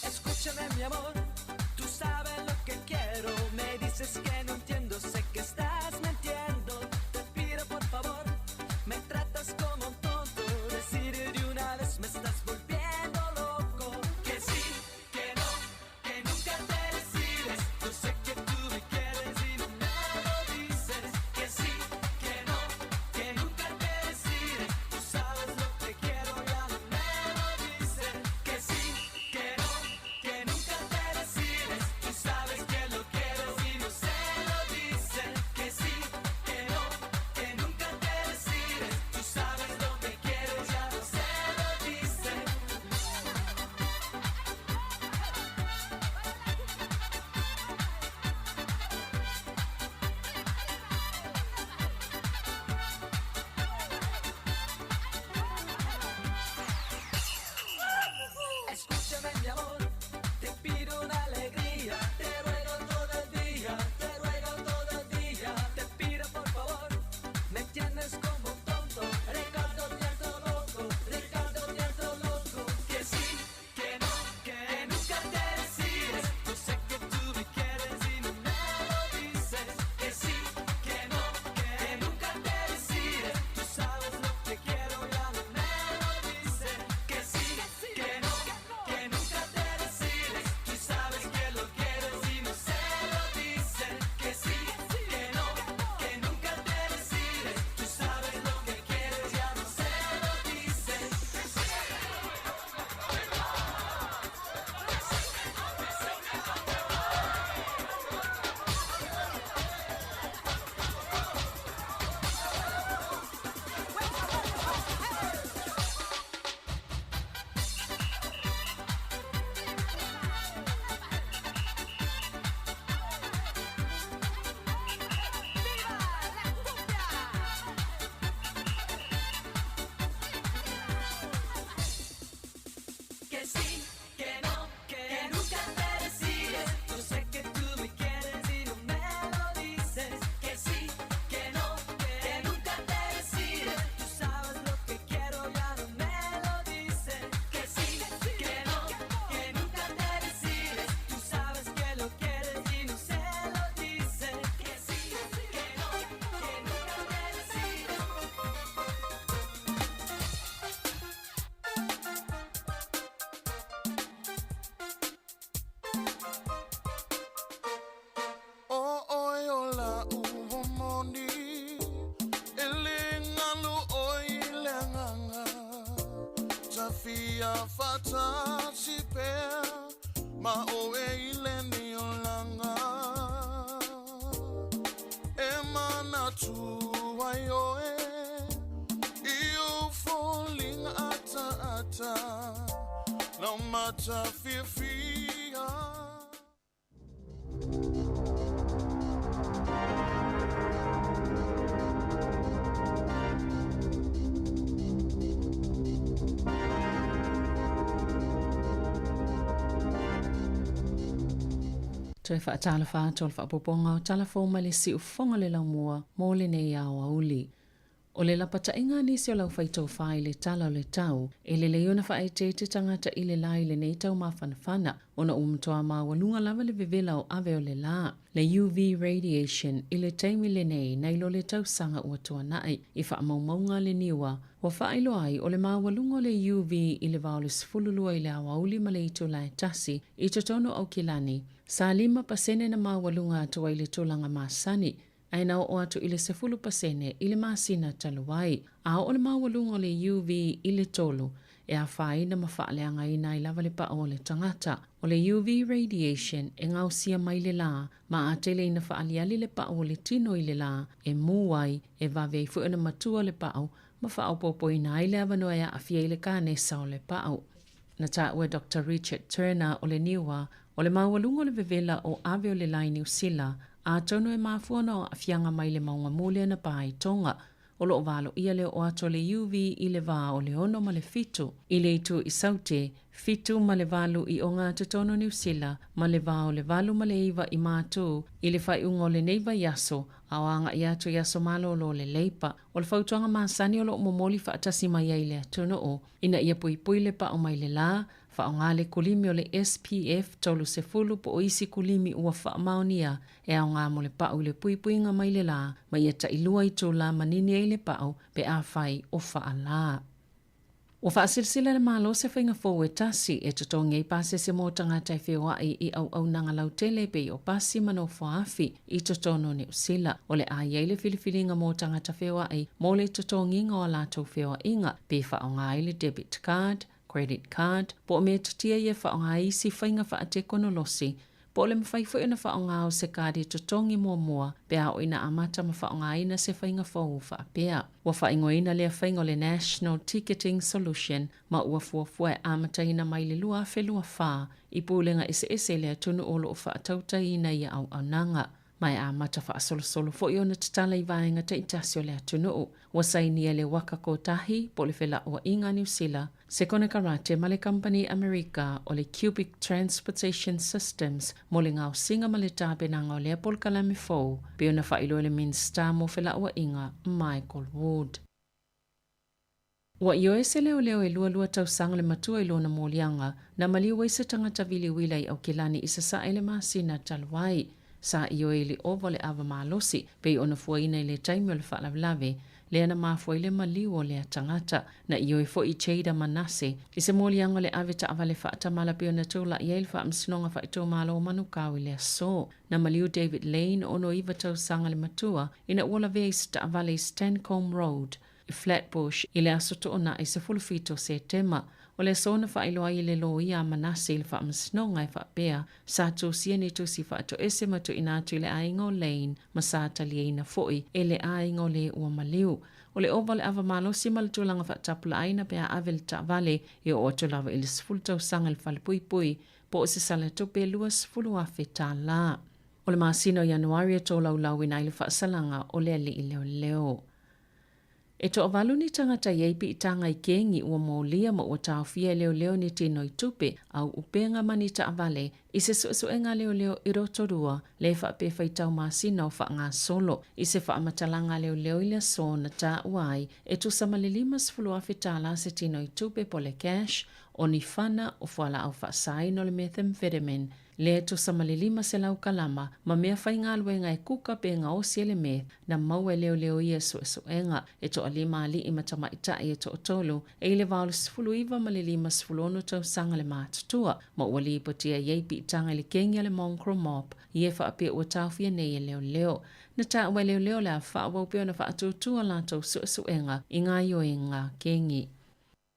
[SPEAKER 13] Escúchame, mi amor, tú sabes lo que quiero. Me dices que no entiendo, sé que estás mintiendo. Te pido por favor, me tratas como un tonto. Decir de una vez me estás volviendo loco. Que sí, que no, que nunca te decides. Yo sé que tú me quieres y no me lo dices. Que sí, que no, que nunca te decides. Tú sabes lo que quiero, ya no me lo dices. Que sí, que no, que nunca te decides. Tú sabes que lo quieres y no se lo dices. Que sí, que no, que nunca te decides. Tú sabes lo que quieres, ya no se lo dices.
[SPEAKER 11] la ua moni E le ngalo oi le nganga Tafia fatasi pea Ma oe i le ni o langa E manatu ai oe I o foliga ata ata Lau mata fiafia.
[SPEAKER 6] Toe faatalofa atu o le faaopoopoga o tala fou mai le siufofoga o le laumua mo lenei aoauli. O le lapataiga a nisi o le aufaitofa i le tala o le tau, e lelei ona faaeteete tagata i le la i lenei tau mafanafana, ona ua matua maualuga lava le vevela o ave o le la, le UV radiation, i le taimi lenei nai lo le tausaga ua tuanai. I faamaumauga a le niua, ua faailoa ai o le maualuga o le UV i le va o le 12 i le aoauli ma le itula e tasi i totonu o Aukilani, sa 5% na maualuga atu ai le tulaga masani, ae na oo atu i le 10% i le masina talu ai. A oo le maualuga o le UV i le 3, e afaina ma faaleagaina ai lava le pao o le tagata. O le UV radiation e gaosia mai le la, ma a tele ina faaliali le pao o le tino i le la, e mū ai, e vave ai foi ona matua le pao, ma faaopoopoina ai le avanoa e aafia ai le kanesa o le pao. Na taua e Doctor Richard Turner o le Niua, o le maualuga o le vevela o ave o le la i Niu Sila, atonu e mafua ona o aafiaga mai le mauga mule na pa ai Tonga. O lo o valoia le oo atu o le UV i le va o le 6 ma le 7 i le itu i Saute, 7 ma le 8 i oga totonu o Niu Sila, ma le va o le 8 ma le 9 i Matu i le faaiuga o lenei vaiaso, a o agai atu i aso malolo o le Leipa. O le fautuaga masani o lo o momoli faatasi mai ai le atunuu, ina ia puipui le pao mai le la, faaaoga le kulimi o le SPF 30 po o isi kulimi ua faamaonia e aoga mo le pao i le puipuiga mai le la, ma ia tailua itula manini ai le pao pe afai o faalā. Ua faasilasila le Malo se faiga fou e tasi e totogi ai pasese mo tagata e feoai i auaunaga lautele pei o pasi ma nofoaafi i totonu o Niu Sila. O le a i ai le filifiliga mo tagata feoai mo le totogiga o a latou feoaiga pe faaaoga ai le debit card, credit card, po o metotia ia e faaaoga ai isi faiga faatekonolosi Po o le mafai foi ona faaaoga o se kadi totogi muamua pe a oo ina amata ma faaaogaina se faiga fou faapea. Ua faaigoaina lea faiga o le National Ticketing Solution ma ua fuafua e amataina mai le 2024 i pulega eseese i le atunuu o lo o faatautaina ia auaunaga. Ma e amata faasolosolo foi ona tatala i vaega taitasi o le atunuu. Ua sainia le Waka Kotahi, po o le Felauaiga a Niu Sila, se konekarate ma le kamupani Amerika o le Cubic Transportation Systems mo le gaosiga ma le tapenaga o lea polokalame fou, pei ona faailoa e le Minisita mo Felauaiga, Michael Wood. Ua ioe se leoleo e lualua tausaga le matua i lona moliaga, na maliu ai se tagata viliuila i Aukilani i Sasae i le masina talu ai. Sa ioe i le ova o le ava malosi, pei ona fuaina i le taimi o le faalavelave, lea na mafua ai le maliu o lea tagata. Na ioe foi Jada Manase i se moliaga o le ave taavale faatamala pei ona tulai ai le Faamasinoga Faaitumalo o Manukau i le aso. Na maliu David Lane, 69 tausaga le matua, ina ua lavea i se taavale i Stancombe Road, i Flatbush i le aso Toonai 17 o Setema. O le aso na faailoa ai e le loia a Manase i le faamasinoga e faapea, sa tusia ni tusi faatoese ma tuuina atu i le aiga o Lane ma sa taliaina foi e le aiga o le ua maliu. O le ova o le ava malosi ma le tulaga faatapulaaina pe a ave le taavale e oo atu lava i le 10 tausaga i le falepuipui po o se salatupe $20,000. O le masina o Ianuari e tolaulauina ai le faasalaga o le alii leoleo. E toavalu ni tagata i ai piitaga i kengi ua molia ma ua taofia e leoleo ni tino i tupe, au upega ma ni taavale i se suesuega a leoleo i Rotorua le faapea faitau masina o faagasolo. I se faamatalaga a leoleo i le aso na taua ai e tusa ma le $50,000 tala se tino i tupe po le cash o ni fana o fualaau faasaina o le methamphetamine lea e tusa ma le 500 kalama ma mea faigaluega e kuka pe gaosi e le meth na maua e leoleo ia suesuega. E toalima alii ma tamaitai e toatolu e i le va o le 19 ma le 56 tausaga le matutua, ma ua lipotia i ai piitaga siitaga i le kegi a le Mongrel Mob i e faapea ua taofia nei e leoleo. Na taua e leoleo o le a faaauau pea ona faatuatua a latou suesuega i gaoioiga kegi.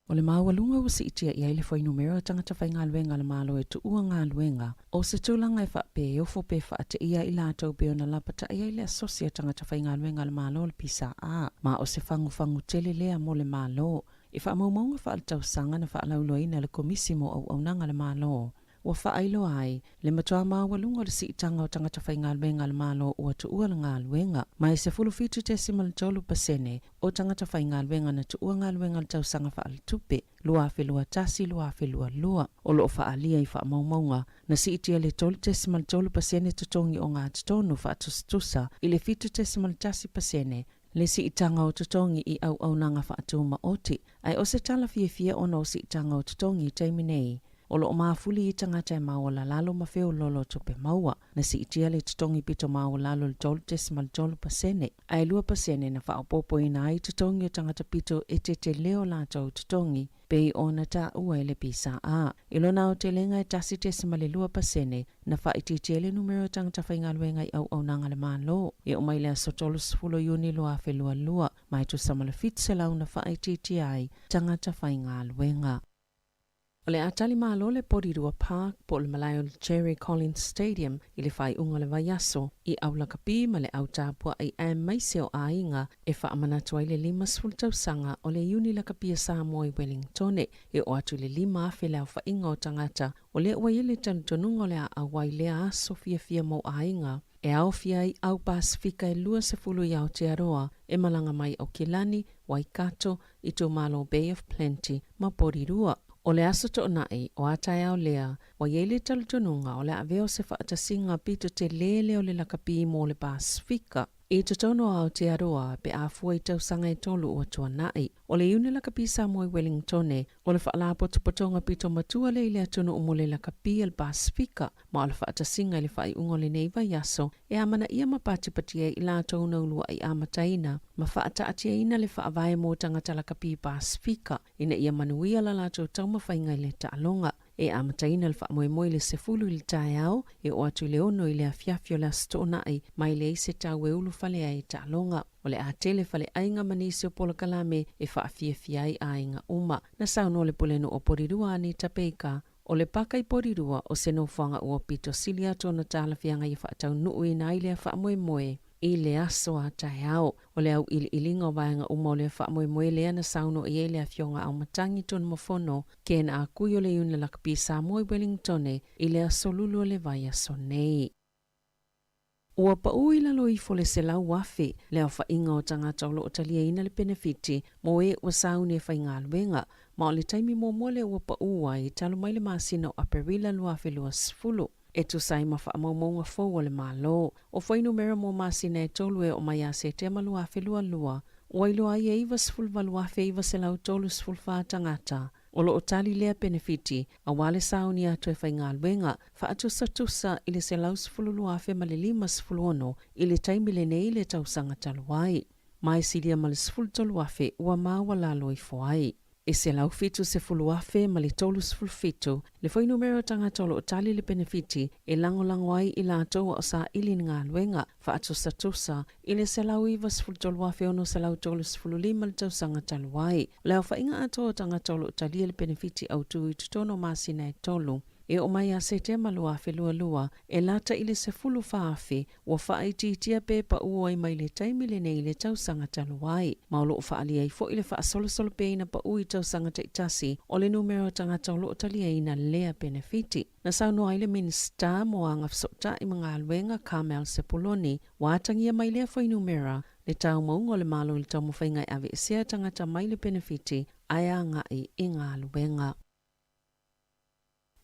[SPEAKER 6] O le maualuga ua siitia i ai le fuainumera o tagata faigaluega a le Malo e tuua galuega, o se tulaga e faapea e ofo pe faateia i latou pei ona lapatai ai le Asosi a Tagata Faigaluega a le Malo o le PSA. Ma o se fagufagu tele lea mo le Malo. I faamaumauga faaletausaga na faalauiloaina e le Komisi mo Auaunaga a le Malo, ua faailoa ai le matua maualuga o le siitaga o tagata faigaluega a le Malo ua tuua le galuega, ma e 17.3% o tagata faigaluega na tuua galuega i le tausaga faaletupe 2021/2022. O lo o faaalia i faamaumauga na siitia le 3.3% totogi ogatotonu faatusatusa i le 7.1% le siitaga o totogi i auaunaga faatumaoti, ae o se tala fiafia ona o siitaga o totogi i taimi nei. O lo o mafuli i tagata e maualalalo ma feoloolo o tupe maua, na siitia le totogi pito maualalo i le 3.3%, ae 2% na faaopoopoina ai totogi o tagata pito e tetele o latou totogi, pei ona taua e le PSA. I lona aotelega e 1.2% na faaitiitia ai le numera o tagata faigaluega i auaunaga a le Malo e oo mai le aso 30 o Iuni 2022, ma e tusa ma le 700 na faaitiitia ai tagata faigaluega. O le a tali malo le Porirua Park po o le malae o le Jerry Collins Stadium i le faaiuga o le vaiaso i aulakapi ma le au tapuai aemaise o aiga e faamanatu ai le 50 tausaga o le Iuni Lakapi a Samoa i Wellingtone e oo atu i le 5,000 le aofaiga o tagata o lea ua i ai le talitonuga o le a auai lea aso fiafia mo aiga e aofia ai au Pasefika e 20 i Aotearoa e malaga mai Aukilani, Waikato, itumalo Bay of Plenty ma Porirua. O le aso toonai o a taeao lea, ua i ai le talitonuga o le a avea o se faatasiga pito telē lea o le lakapi mo le Pasefika i totonu o Aotearoa pe a fua i tausaga e tolu ua tuanai. O le Iuni Lakapi Samoa i Wellingtone, o le faalapotopotoga pito matua lea i le atunuu mo le lakapi a le Pasefika, ma o le faatasiga i le faaiuga o lenei vaiaso e amanaia ma patipati ai i latou na uluai amataina ma faataatiaina le faavae mo tagata lakapi Pasefika ina ia manuia la latou taumafaiga i le taaloga. E amataina le faamoemoe i le 10 i le taeao e oo atu i le 6 i le afiafi o le Aso Toonai ma e leai se tau e ulufale ai i taaloga. O le a tele faleaiga ma nisi o polokalame e faafiafia ai aiga uma. Na saunoa le Pulenuu o Porirua Anita Baker, O le paka i Porirua o se nofoaga ua pito sili atu ona talafeagai e faataunuuina ai lea faamoemoe i le aso a taeao. O le auiliiliga o vaega uma o lea faamoemoe lea na saunoa i ai le Afioga Aumatangi Tunumafono Ken Akui o le Iuni Lakapi Samoa i Wellingtone i le aso Lulu o le vaiaso nei. Ua pau i lalo ifo le 100,000 le aofaiga o tagata o lo o taliaina le penefiti mo e ua sauni e faigaluega, ma o le taimi muamua lea ua pau ai talu mai le masina o Aperila 2020. E tusa ai ma faamaumauga fou a le Malo, o fuainumera mo masina e tolu e oo mai ia Setema 2022, ua iloa ai e 98,934 tagata O lo o tali lea penefiti aua le sauni atu e faigaluega, faatusatusa i le 112,056 i le taimi lenei i le tausaga talu ai. Ma e silia ma le 13,000 ua maualalo ifo ai. E 170,037 le fuainumera o tagata o lo o tali le penefiti e lagolago ai i latou a o saili i ni galuega, faatusatusa i le 193,635 le tausaga talu ai. O le aofaiga atoa o tagata o lo o talia le penefiti autu i totonu o masina e tolu, e oo mai ia Setema 2022, e lata i le 14,000 ua faaitiitia pe pau ai mai le taimi lenei i le tausaga talu ai. Ma o lo o faaalia ai foi le faasolosolo peaina pau i tausaga taitasi o le numera o tagata o lo o taliaina lea penefiti. Na saunoa ai le Minisita mo Agafesootai ma Galuega, Carmel Sepuloni, ua atagia mai lea fuainumera le taumauga o le Malo i le taumafaiga e aveesea tagata mai le penefiti ae agai i galuega.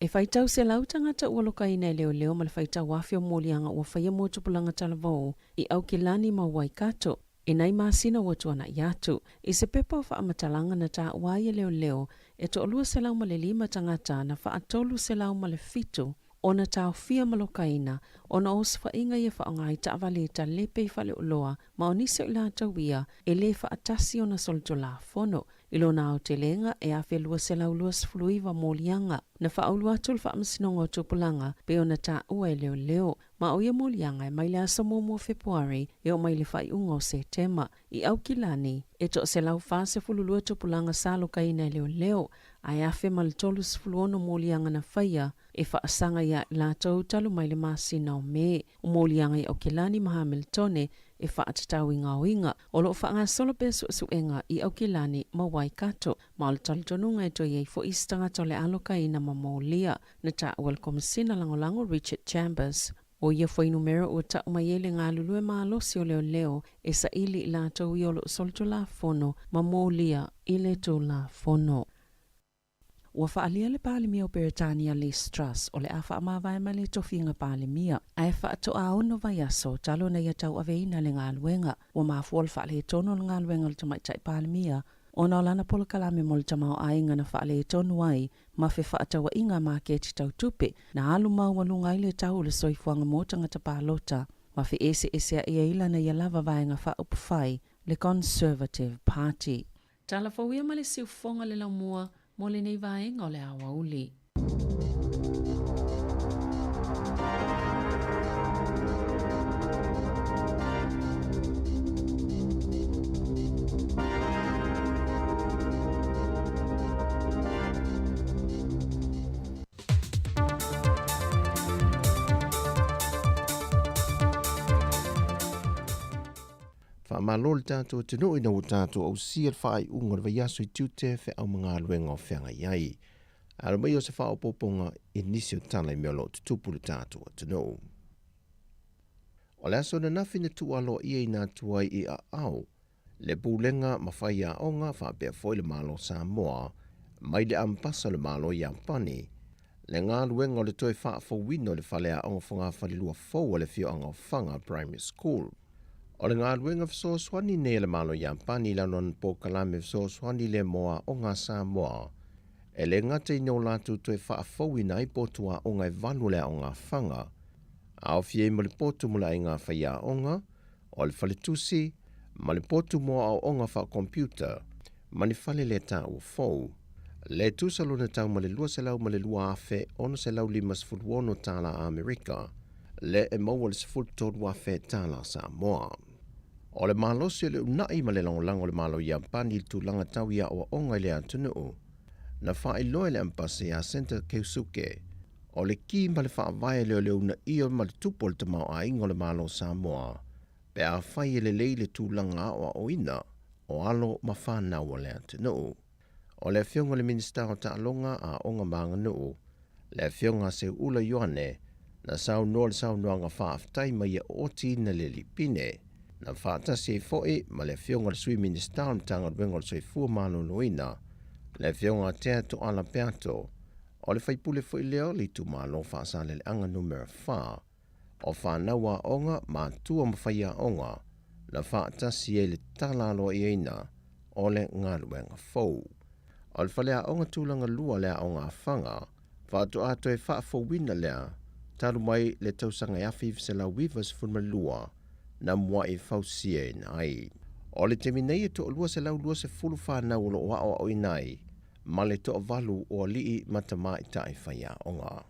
[SPEAKER 6] E faitau selau tagata ua lokaina e leoleo ma le faitau afe o moliaga ua faia mo tupulaga talavou i Aukilani ma Waikato i nai masina ua tuanai atu. I se pepa o faamatalaga na taua ai e leoleo e toalua selau ma le lima tagata na faatolu selau ma le fitu ona taofia ma lokaina ona o osofaiga ia faaaoga ai taavale e talepe i faleoloa ma o nisi o i latou ia e le faatasi ona solitulafono. I lona aotelega, e 1,229 moliaga na faaulu atu i le Faamasinoga o Tupulaga pei ona taua e leoleo, ma o ia moliaga e mai le aso 1 o Fepuari e oo mai i le faaiuga o Setema. I Aukilani, e 142 tupulaga sa alokaina e leoleo, ae 1,036 moliaga na faia e faasaga iā i latou talu mai le masina o Me. O moliaga i Aukilani ma Hamiltone e faatatau i gaoiga. O lo o faagasolo pea suesuega i Aukilani ma Waikato, ma o le talitonuga e toe i ai foi isi tagata o le alokaina ma molia. Na taua e le Komesina Lagolago Richard Chambers, o ia fuainumera ua tau mai ai le galulue malosi o leoleo e saili i latou ia o lo o solitulafono ma molia i le Tulafono. Ua faaalia le Palemia o Peretania Liz Truss o le a faamavae mai le tofiga Palemia, ae faatoa ono vaiaso talu ona ia tauaveina le galuega. Ua mafua le faaletonu o le galuega a le Tamaitai Palemia ona o lana polokalame mo le tamaoaiga na faaletonu ai ma fefaatauaiga maketi tau tupe na alu maualuga ai le tau o le soifuaga mo tagata palota ma feeseesea'i ai lana ia lava vaega faaupufai, le Conservative Party. Tala fou ia ma le siufofoga le laumua mo lenei vaega o le aoauli.
[SPEAKER 5] Faamalo le tatou atunuu ina ua tatou ausia le faaiuga o le vaiaso i tiute feau ma galuega o feagai ai. Alo mai o se faaopoopoga i nisi o tala i mea o lo o tutupu i le tatou atunuu. O le aso ananafi na tuualoaia atu ai i aao le Pulega ma Faiaoga faapea foi le Malo Samoa mai le Ambasa o le Malo Iapani le galuega o le toe faafouina o le faleaoga fogafalelua fou a le afioaga o Faga Primary School. O le galuega fesoasoani nei a le Malo Iapani i lalo o lana polokalame fesoasoani lea mo aoga a Samoa e le gata ina ua latou toe faafouina ai potu aoga e valu o le aoga a Faga, aofia ai ma le potu mo le aiga faiaoga, o le faletusi, ma le potu mo aoaoga faa-computer, ma ni fale le taua fou. Le tusa lona tau ma le $202,656 tala Amerika, le e maua le $13,000 tala Samoa. O le malosi o le una'i ma le lagolago o le Malo Iapani i le tulaga tau i aoaoga i le atunuu, na faailoa e le Ambasi ia Senta Keusuke, o le ki ma le faavae lea o le uunaia ma le tupu o le tamaoaiga o le Malo o Samoa, pe afai e lelei le tulaga aoaoina o alo ma fanau a le atunuu. O le Afioga i le Minisita o Taaloga, Aoga ma Aganuu, le Afioga a Seuula Ioane, na saunoa le saunoaga faafetai ma ia ootiina le lipine, na faatasi ai foi ma le Afioga i le Sui Minisita o le Matagaluega o le Soifua Maloloina, le Afioga a Tea Toala Peato, o le faipule foi lea o le itumalo Faasaleleaga Numera 4, o fanau aoga, matua ma faiaoga, na faatasi ai le tala aloaiaina o le galuega fou. O le faleaoga tulaga lua le aoga a Faga, faatoa toe faafouina lea talu mai le tausaga e 1992 na mua'i fausiaina ai. O le taimi nei e toalua 120 fanau o lo o aoaoina ai ma le toavalu o alii ma tamaitai faiaoga.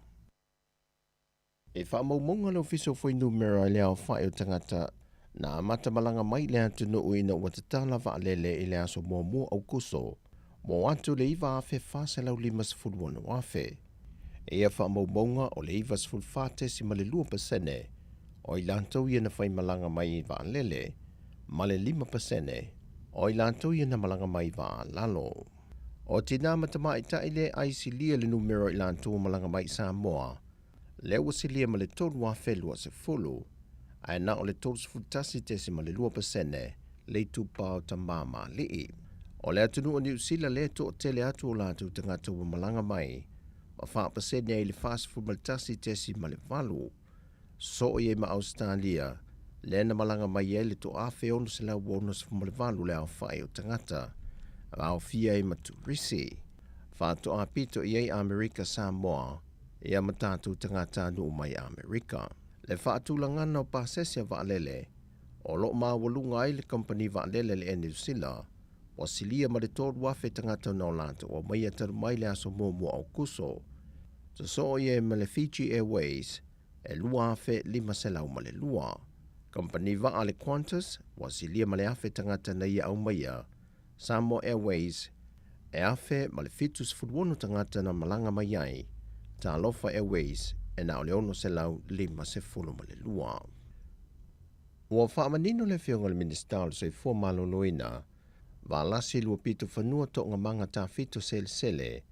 [SPEAKER 5] E faamaumauga le Ofisa o Fuainumera i le aofai o tagata na amata malaga mai i le atunuu ina ua tatala vaalele i le aso 1 Aokuso mo atu le 9,456 afe. E ia faamaumauga o le 94.2% o i latou ia na faimalaga mai i vaalele ma le 5% o i latou ia na malaga mai i vaa lalo. O tinā ma tamaitai le ai silia le numera i latou ua malaga mai i Samoa, lea ua silia ma le 3,020, ae na o le 31.2% le itupa o tamā ma alii. O le atunuu o Niu Sila lea e toatele atu o latou tagata ua malaga mai, ma 4% ai le 41.8. Soo i ai ma Ausetalia, lea na malaga mai ai le 1,668 le aofai o tagata, aofia ai ma turisi. Faatoa pito i ai Amerika Samoa, ia ma tatou tagatanuu mai Amerika. Le faatulagana o pasese a vaalele, o lo o maualuga ai le kamupani vaalele a le Air New Sila, Ua silia ma le 3,000 tagata na o latou aumaia talu mai le aso muamua o Aokuso. Sosoo ia ma le Fiji Airways e 2,502. Kamupani vaa a le Qantas, ua silia ma le 1,000 tagata na ia aumaia. Samoa Airways, e 1,076 tagata na malaga mai ai. Talofa Airways, e na o le 652. Ua faamanino le Afioga i le Minisita o le Soifua Maloloina, Valasi Luapitofanua Toogamaga Tafito Selesele,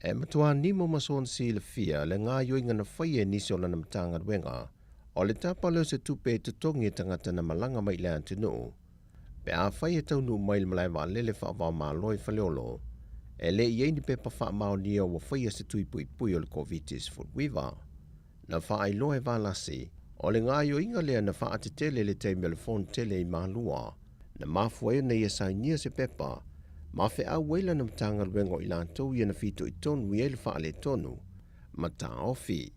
[SPEAKER 5] e matuā nimo ma soona silafia le gaoioiga na faia e nisi o lana Matagaluega, o le tapa lea o se tupe e totogi e tagata na malaga mai i le atunuu. Pe afai e taunuu mai i le malae vaalele faava-o-Malo i Faleolo, e le i i ai ni pepa faamaonia ua faia se tui puipui o le Koviti-19. Na faailoa e Valasi, o le gaoioiga lea na faatetele i le taimi o le Fonotele i Malua, na mafua ai ona ia sainia se pepa ma feau ai lana Matagaluega o i latou ia na fitoitonu i ai le faaletonu ma taofi.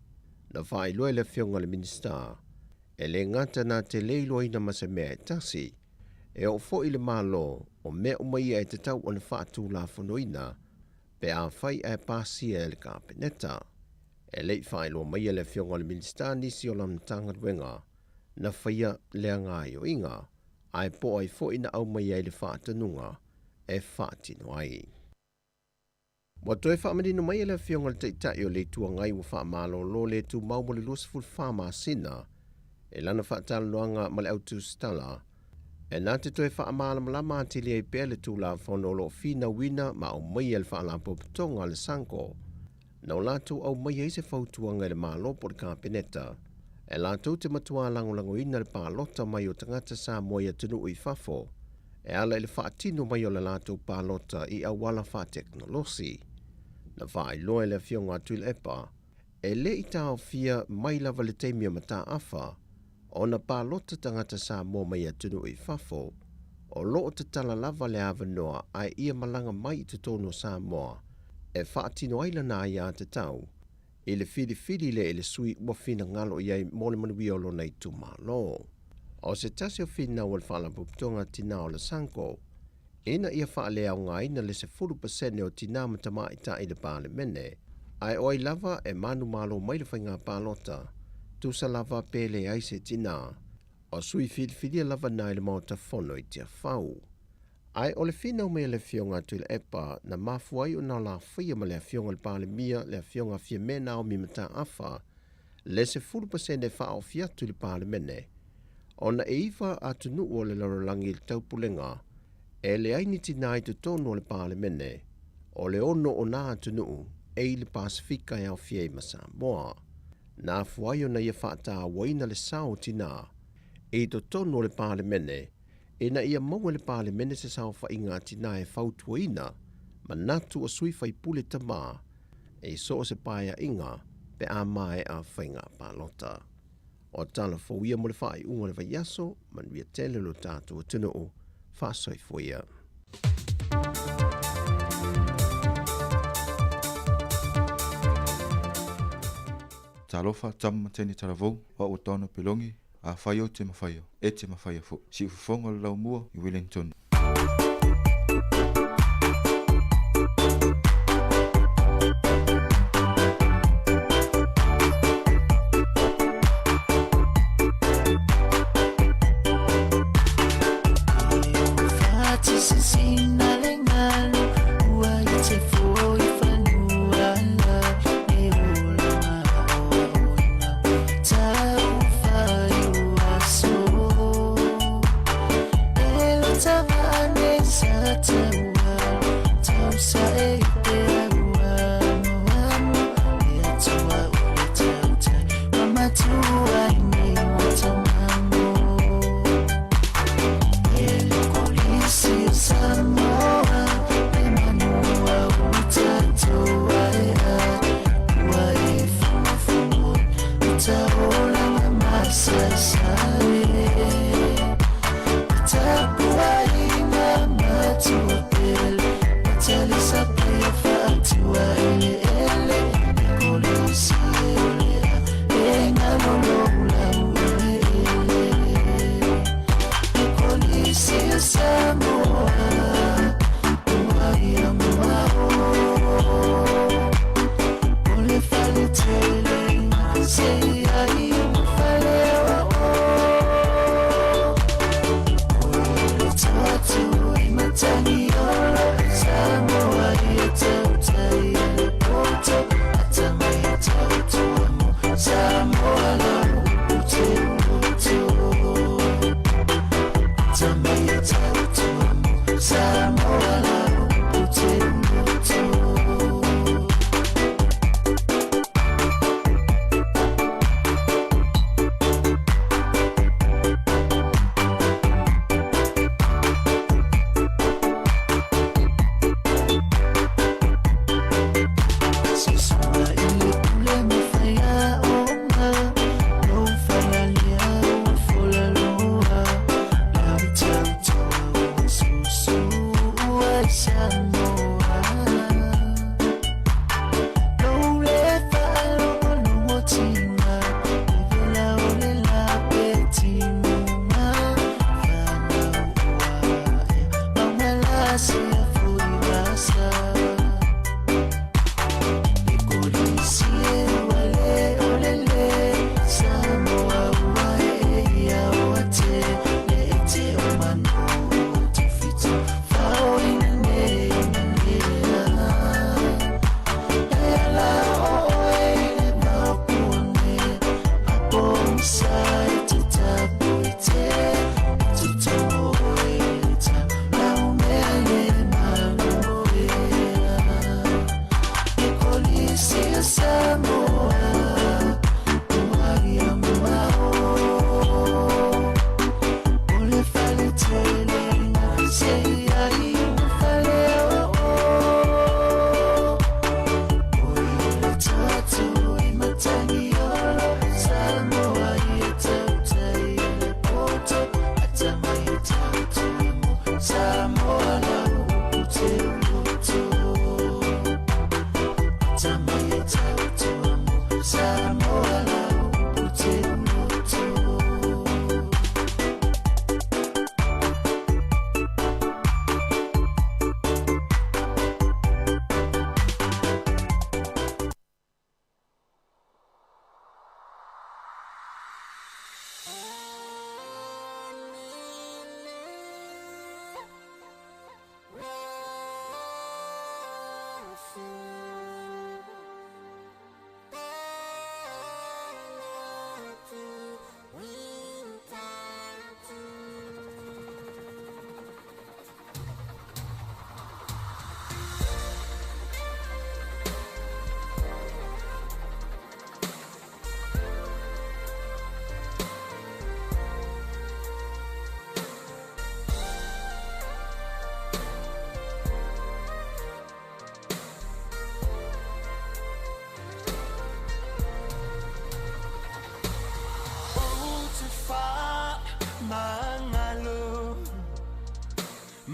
[SPEAKER 5] Na faailoa e le Afioga i le Minisita, e le gata na te le iloaina ma se mea e tasi, e oo foi i le Malo o mea uma ia e tatau ona faatulafonoina pe afai ae pasia e le Kapeneta. E le i faailoa maia e le Afioga i le Minisita nisi o lana Matagaluega na faia lea gaoioiga, ae po o ai foi na aumai ai le faatonuga e faatino ai. Ua toe faamanino mai e le Afioga i le Taitai o le Itu Agai ua faamalolo le tumau mo le 24 masina i lana faatalanoaga ma le au tusitala e na te toe faamalamalama atili ai pea le Tulafono o lo o finauina ma aumaia e le Faalapotopotoga a le SANGO na o latou aumaia ai se fautuaga i le Malo po o le Kapeneta e latou te matuā lagolagoina le palota mai o tagata Samoa i atunuu i fafo e ala i le faatino mai o le latou palota i auala faatekonolosi. Na faailoa e le Afioga a Tuilaepa, e le i taofia mai lava le taimi o mataafa ona palota tagata Samoa mai atunuu i fafo, o lo o tatala lava le avanoa ae ia malaga mai i totonu o Samoa e faatino ai lana aiatatau i le filifili lea i le sui ua finagalo i ai mo le manuia o lona itumalo. O se tasi o finau a le Faalapotopotoga Tinā o le SANGO, ina ia faaleaogaina le 10% o tinā ma tamaitai i le Palemene, ae o ai lava e manumalo mai le faiga palota, tusa lava pe leai se tinā, o sui filifilia lava na i le Maota Fono i Tiafau. Ae o le finau mai a le Afioga a Tuilaepa na mafua ai ona lafaia ma le Afioga i le Palemia, le Afioga Fiame Naomi Mataafa, le 10% e faaofi atu i le Palemene, ona e iva atunuu o le lalolagi i le taupulega, e leai ni tinā i totonu o le Palemene, o le ono o nā atunuu e i le Pasefika e aofia ai ma Samoa. Na afua ai ona ia faatauaina le sao o tinā i totonu o le Palemene, ina ia maua e le Palemene se saofaiga a tinā e fautuaina manatu o sui faipule tamā i so o se paeaiga pe a maea faiga palota. O tala fou ia mo le faaiuga o le vaiaso, manuia tele lo tatou atunuu, faasoifua ia.
[SPEAKER 9] Talofa tama ma teine talavou, o au o Taona Pelongi, Afai ou te mafaia, e te mafaia foi. Siufofoga o le laumua i Wellington.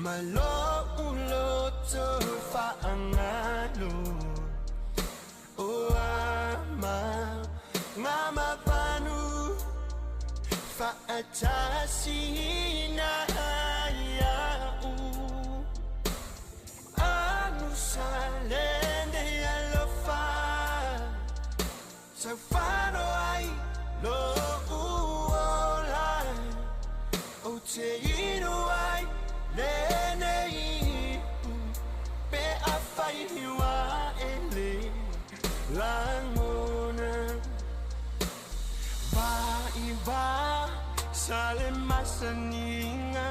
[SPEAKER 14] Ma lo'u loto fa'agalo o ama gamavanu fa'atasina ia'u anusa lenei alofa saufano ai lo'u ola ou te inu ai lenei ipu pe afai ua e le lagona vaivā sa le masaniga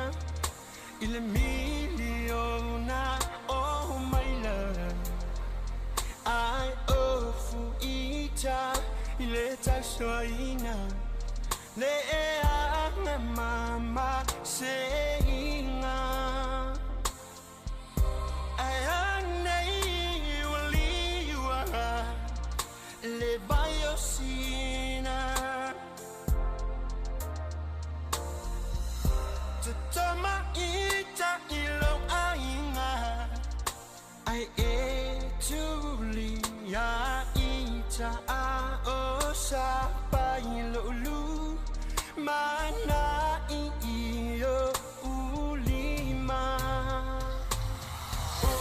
[SPEAKER 14] i le miliona o maila ai ofu ita i le tausoaina le eaga mama seiga ae anei ua liua le vai o sina Tatama ita i lou aiga ai e tulia ita a o sa pai lo'u mana i i o ulima o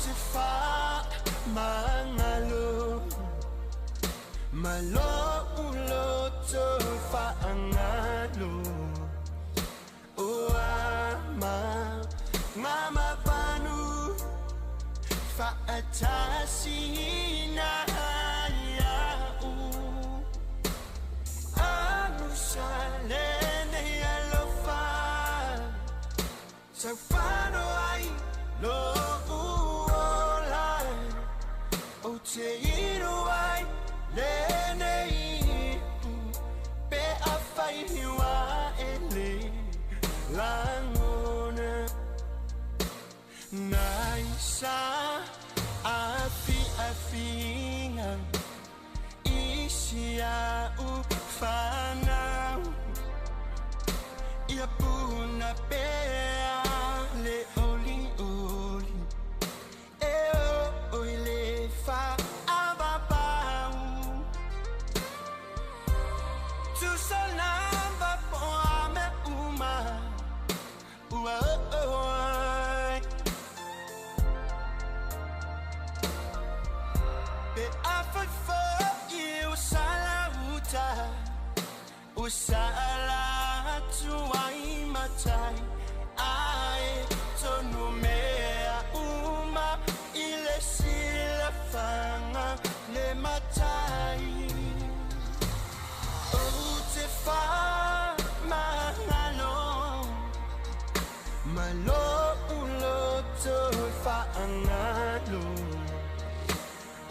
[SPEAKER 14] te fa'amagalo ma lo'u loto fa'agalo o ama gamavanu fa'atasina ia'u anusa lenei alofa saufano ai lo'u ola ou te inu ai lenei ipu pe afai ua e le lagona nai sa afiafiga i si a'u fanau ia puna pea le olioli e oo i le fa'avavau tusa lava po o a mea uma ua oo ai pe afai fo'i ua salauta ua sa'ala atu ai matai ae tonu mea uma i le silafaga le matai ou te fa'amagalo ma lo'u loto fa'agalo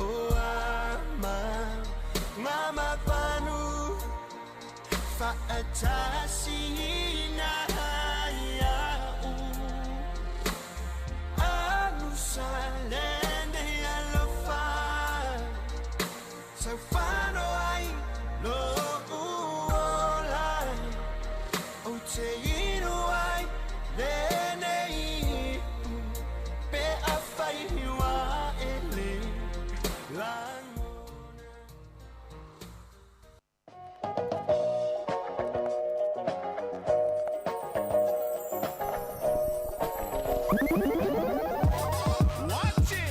[SPEAKER 14] o ama gamavanu fa'atasina ia'u anusa lenei alofa saufano ai lo'u ola ou te inu ai lenei ipu pe afai ua e le lagona.
[SPEAKER 19] Watch it.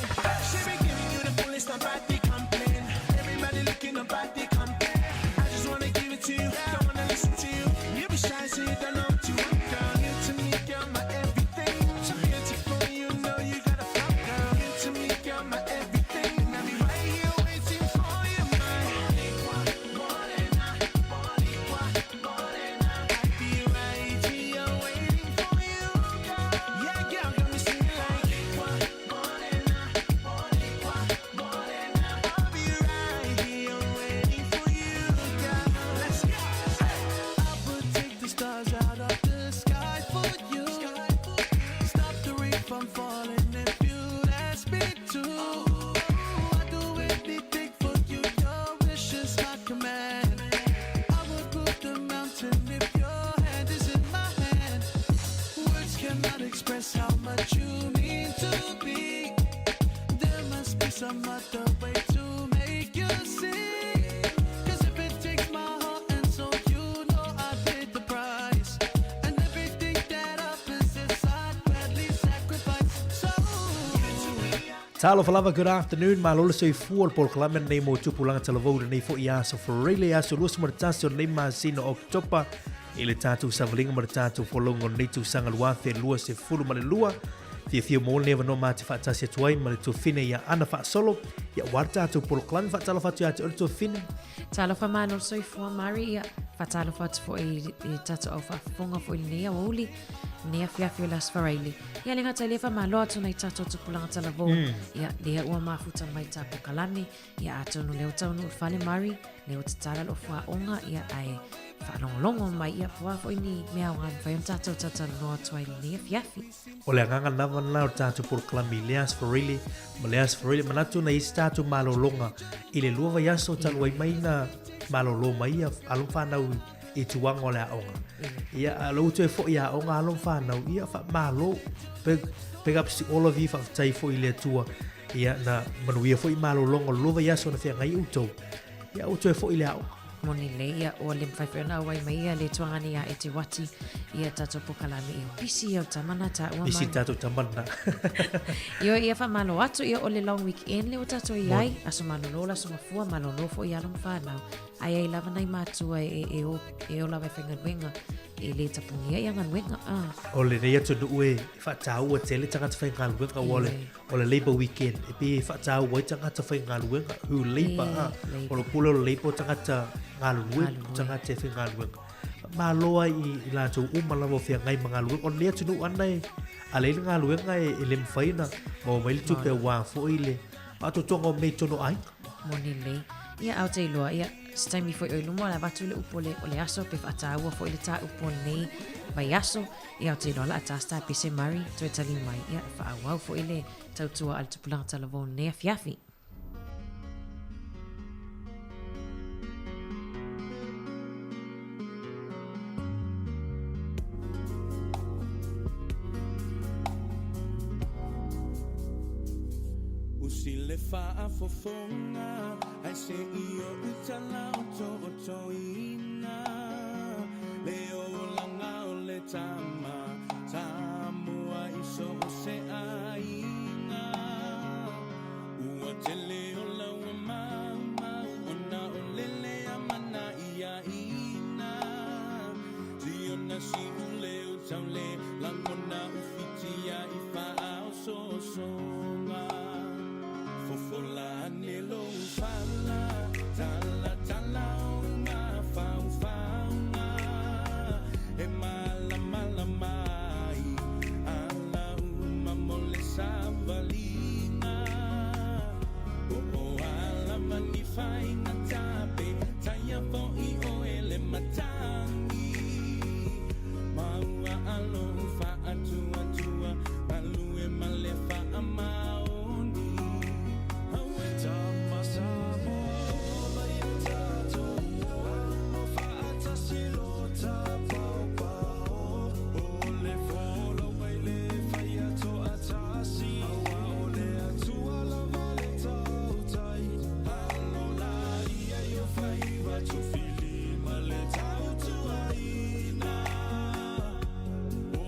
[SPEAKER 19] She be giving you the fullest, nobody complain. Everybody looking, nobody compare. I just wanna give it to you, don't wanna listen to you. You be shy, so you don't know what you want, girl. Give to me, girl, my everything. So beautiful, you know you got a flop, girl. Give to me, girl, my everything. And I'll be right here waiting for you, my morena, boricua, morena. I'll be right here waiting for you, girl. Yeah, girl, got me singing like morena, boricua, morena. I'll be right here waiting for you, girl. Let's go. Hey.
[SPEAKER 20] Talofa lava, good afternoon, malo le soifua o le polokalame lenei mo tupulaga talavou i lenei foi aso Friday, aso 21 o lenei masina o Oketopa i le tatou savaliga ma le tatou folauga o lenei tausaga 2022. Fiafia mo lenei avanoa ma te faatasi atu ai ma le tuafine ia Ana Faasolo, ia aua le tatou polokalame. Faatalofa atu ia te oe le tuafine.
[SPEAKER 15] Talofa malo le soifua Mari, ia faatalofa atu foi i le tatou au faafofoga foi i lenei aoauli, lenei afiafi o le Aso Faraile. Ia le gata i lea faamalo atu nai tatou tupulaga talavou. Ia lea ua mafuta mai ta polokalame, ia atonu lea ua taunuu i le fale Mari, lea ua tatala lou fuaoga, ia ae faalogologo mai, ia po o a foi ni mea aoga e mafai ona tatou talatalanoa atu ai i lenei afiafi.
[SPEAKER 20] O le agaga lava lena o le tatou polokalame i le Aso Faraile ma le Aso Faraile. Manatu na i ai se tatou malologa i le 2 vaiaso talu ai mai na malolo mai ia alo ma fanau i tulaga o le aoga. Ia, a o lea ua toe foi i aoga alo ma fanau, ia faamalo. Big, big ups to all of you, faafetai foi i le Atua. Ia, na manuia foi malologa o le 2 vaiaso na feagai outou. Ia, ua toe foi i le aoga.
[SPEAKER 15] Moni lelei, ia, ua le mafai foi ona auai mai ia le tuagane ia Eteuati ia tatou polokalame ia pisi ia o tama na taua
[SPEAKER 20] Pisi mai. tatou tama na.
[SPEAKER 15] Ioe, ia faamalo atu ia o le long weekend lea ua tatou i ai, aso malolo le aso mafua, malolo foi alo ma fanau. Ae ai lava nai matua e, e, o, e o lava e faigaluega, e le tapunia ia galuega. Ah.
[SPEAKER 20] O lenei atunuu e faataua tele tagata faigaluega aua o le, o le Labour Weekend e pei e faataua ai tagata faigaluega who labour ah. O le pule o le labour o tagata galulue, tagata e faigaluega. Malo ai i latou uma lava o feagai ma galuega. O lenei atunuu ana e a leai le galuega e, e le mafai ona maua mai le tupe aua foi le faatotoga o mea i totonu o aiga.
[SPEAKER 15] Moni lelei. Ia, a ou te iloa, ia, se taimi foi o i luma o le avatu le upu o le, o le aso pe faataua foi le tāupu o lenei vaiaso. Ia, ou te iloa o le a ta se tapese Murray, toe tali mai, ia, e faaauau foi le tautua a le tupulaga talavou i lenei afiafi.
[SPEAKER 14] Usi le faafofoga ae se i ou tala otootoina le olaga o le tama Samoa i so o se aiga Ua tele o laua maumau ona o lele a mana ia ina Siona siu leo taule lagona ufitia i faaosoosoga Fofola ane lou fala tala tala ou mafaufauga E malamalama ai ala uma mo le savaliga Po o a lava ni faigata pe taia fo'i oe le matagi Ma ua alo faatuatua galue ma le faamaoni Aue tama Samoa o mai e tatou Amo faatasi lo tapaopao O le folau mai le faia toatasi Aua o le Atua lava le tautai Alo la ia i o faiva tufilima le tautuaina O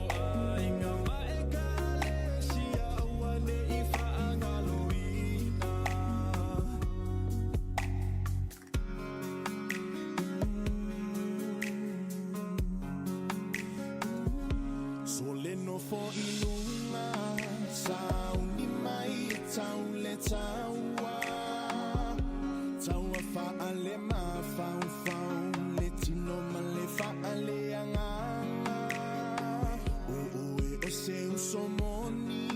[SPEAKER 14] aiga ma ekalesia aua ne i faagaloina. So le nofo i luga, sauni mai e tau le taua. Taua faale mafaufau, le tino ma le faale agaga. O oe o se uso moni,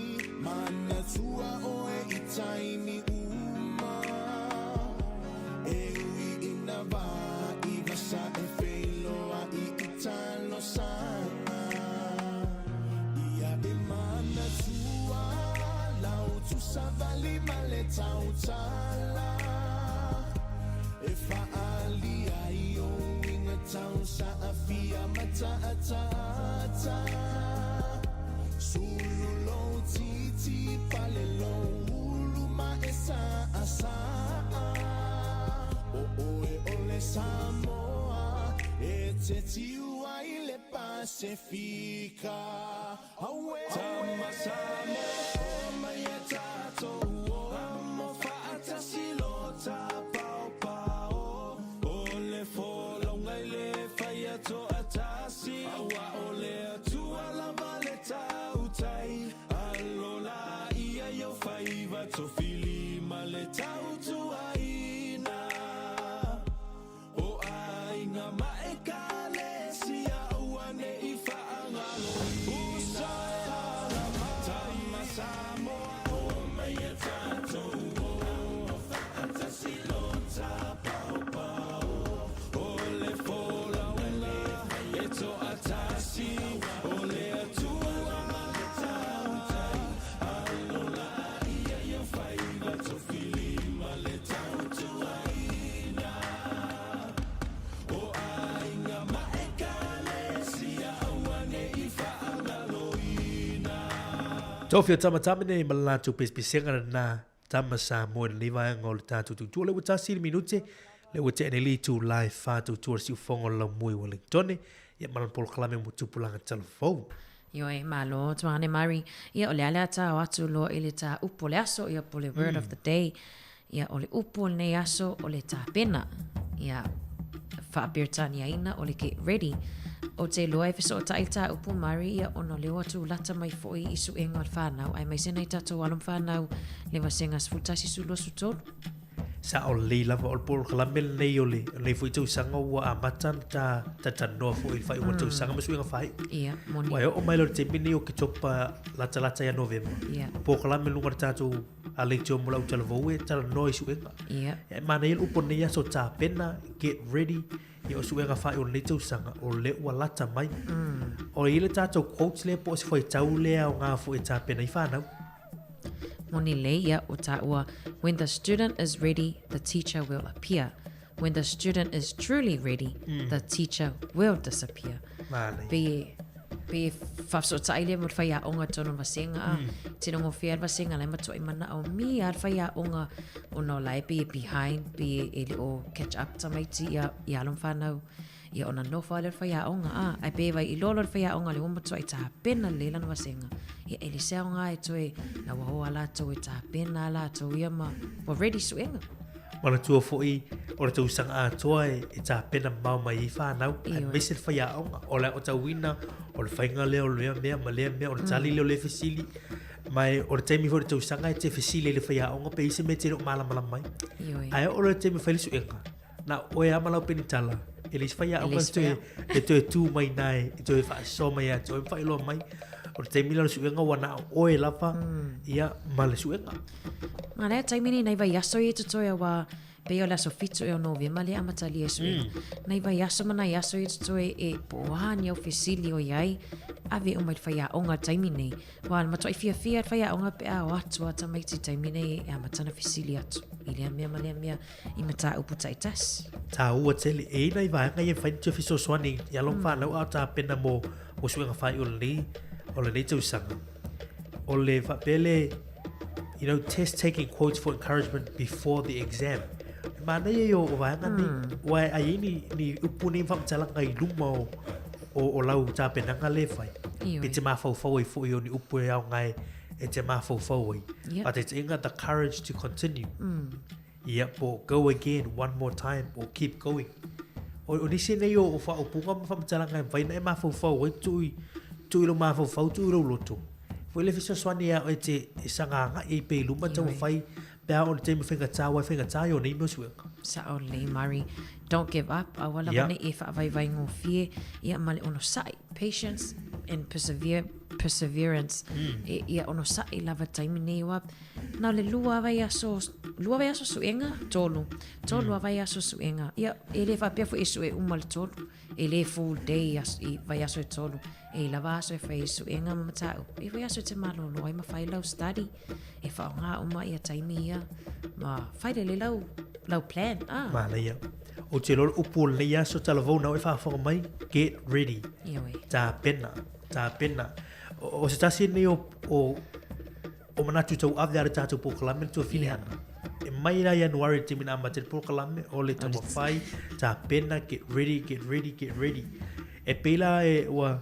[SPEAKER 14] manatua oe i taimi uma. E ui ina vā i vasa e feiloai i talosaga. Ia e manatua lau tusavali ma le tautala. E faaali ai ou uiga tau saafia ma taataata. Sulu lou titi pale lou ulu ma e saasaa. O oe o le Samoa e te tiu ai le Pasefika. Aue! Tama Samoa, o mai e tatou.
[SPEAKER 20] Tofi o Tama Tamene ma le latou pesepesega lena Tama Samoa i lenei vaega o le tatou tautua. O lea ua tasi le minute, lea ua tea nei le itula e fa tautua le siufofoga o le laumua i Wellingtone, ia ma lana polokalame mo tupulaga talavou.
[SPEAKER 15] Ioe, malo Tuane Murray. Ia, o le a le a tao atu loa i le tā upu o le aso, ia po o le word of the day. Ia, o le upu o lenei aso, o le tapena. Ia, faa-Peretaniaina, o le get ready. Ou te iloa e fesootai le tā upu Murray, ia, ona o lea ua tulata mai foi i suega o le whanau, aemaise nai tatou alo ma whanau le vasega 11, 12, 13.
[SPEAKER 20] Sao lelei lava, o le polokalame lenei o le, lenei foi tausaga ua amata ona ta talatalanoa foi i le faaiuga o le tausaga ma suiga faaiu.
[SPEAKER 15] Ia, moni.
[SPEAKER 20] Ua e oo mai loa i le taimi lenei o Oketopa latalata ia Novema.
[SPEAKER 15] Ia.
[SPEAKER 20] Polokalame i luga o le tatou leitio mo le autalavou e talanoa i suega.
[SPEAKER 15] Ia.
[SPEAKER 20] E manaia le upu o lenei aso tapena, get ready, ia o suega faaiu o lenei tausaga, o lea ua lata mai. O i ai le tatou quotes lea po o se fuaitau lea aoga foi e tapena ai fanau.
[SPEAKER 15] Moni lelei, ia, o tāua, When the student is ready, the teacher will appear. When the student is truly ready, the teacher will disappear.
[SPEAKER 20] Mānaia.
[SPEAKER 15] Pei e, pei e whafesotai lea mo le whaiaonga tonu vasenga a. Tino ngofia le vasenga lai matua i mana o mi a le whaiaonga ona o lae pei e behind, pei e, e le o catch up tamaiti ia, i alo ma whanau. Ia ona nofo lea o le faiaoga, a, ae pe vai i loa loa le faiaoga lea ua matuai tapena lelei lana vasega, ia e le se aoga e toe lauaoa a latou e tapena a latou ia ma ua ready suega.
[SPEAKER 20] Manatua foi o le tausaga atoa e tapena mamao mai ai whanau, aemaise le faiaoga, o le aotauina, o le faiga lea o lea mea ma lea mea, o le tali lea o lea fesili, ma o le taimi foi o le tausaga e te fesili ai i le faiaoga pe i ai se mea e te le o malamalama ai. Ae oo loa i le taimi e fai le suega, Na oe lava ma lau penitala, e le isi faiaoga e toe, e toe tū mai nā e, e toe faasoa mai ia te oe ma faailoa mai. O le taimi lea o le suega ua na o oe lava, ia, ma le suega.
[SPEAKER 15] Ma lea taimi nei, nai vaiaso ia e totoe aua pei o le aso 7 ea o Novema lea e amatalia e suega. Nai vaiaso ma nai aso ia e totoe e po o a ni au fesili o i ai, ave uma i le faiaoga i le taimi nei. Ua matuai fiafia le faiaoga pe a o atu a tamaiti i le taimi nei e amata ona fesili atu i lea mea ma lea mea. i mataupu taitasi.
[SPEAKER 20] Tāua tele, e i ai nai vaega ia e mafai ona toe fesoasoani i alo ma whanau a o tapena mo, mo suega whai o lenei, o lenei tausaga. O le faapea le, you know, test taking quotes for encouragement before the exam. E manaia ia o, o vaega nei, ua e ai ai ni, ni upu nei ma faamatalaga i luma o, o, o lau tapenaga lea e fai.
[SPEAKER 15] Ioe.
[SPEAKER 20] Pe te mafaufau ai foi o ni upu e aoga e, e te mafaufau ai.
[SPEAKER 15] Yep.
[SPEAKER 20] Faataitaiga, the courage to continue. Ia, po go again, one more time, or keep going. O, o nisi nei o, o whaopunga ma whamatalaga e mawhai na e mafaufau ai, tui, tui lo mafaufau, tui lo loto. Foi le fesoasoani ia oe te e sagaga i pe i luma tau whai, pe a o le taimi whaingatā, wai whaingatā i o nei mea suega.
[SPEAKER 15] Sao lelei Murray, don't give up, aua lava
[SPEAKER 20] Yeah.
[SPEAKER 15] nei e whaavaivai ngofie, ia ma le onosai, patience and persevere, perseverance, e, ia onosai lava taimi nei ua, Na o le lua vaiaso, lua vaiaso suega, tolu. Tolu mm. vaiaso suega. Ia, e le faapea foi e sue uma le tolu. E le full day as, i vaiaso e tolu. E lava aso e whai suega ma mataupu. E vaiaso e te malolo ai ma whai lau study. E whaonga uma ia taimi ia. Ma whai lelei lau, lau plan. Ah.
[SPEAKER 20] Manaia. Ou te iloa le upu o lenei aso talavou na oe faafofoga mai, get ready.
[SPEAKER 15] Ioe.
[SPEAKER 20] Tapena, tapena. O, o se tasi lenei o, o O manatu tauave a le tatou polokalame le tuafilehana. E mai la Ianuari i le taimi na amata ai le polokalame, o le taumafai, tapena, get ready, get ready, get ready. E pei la e ua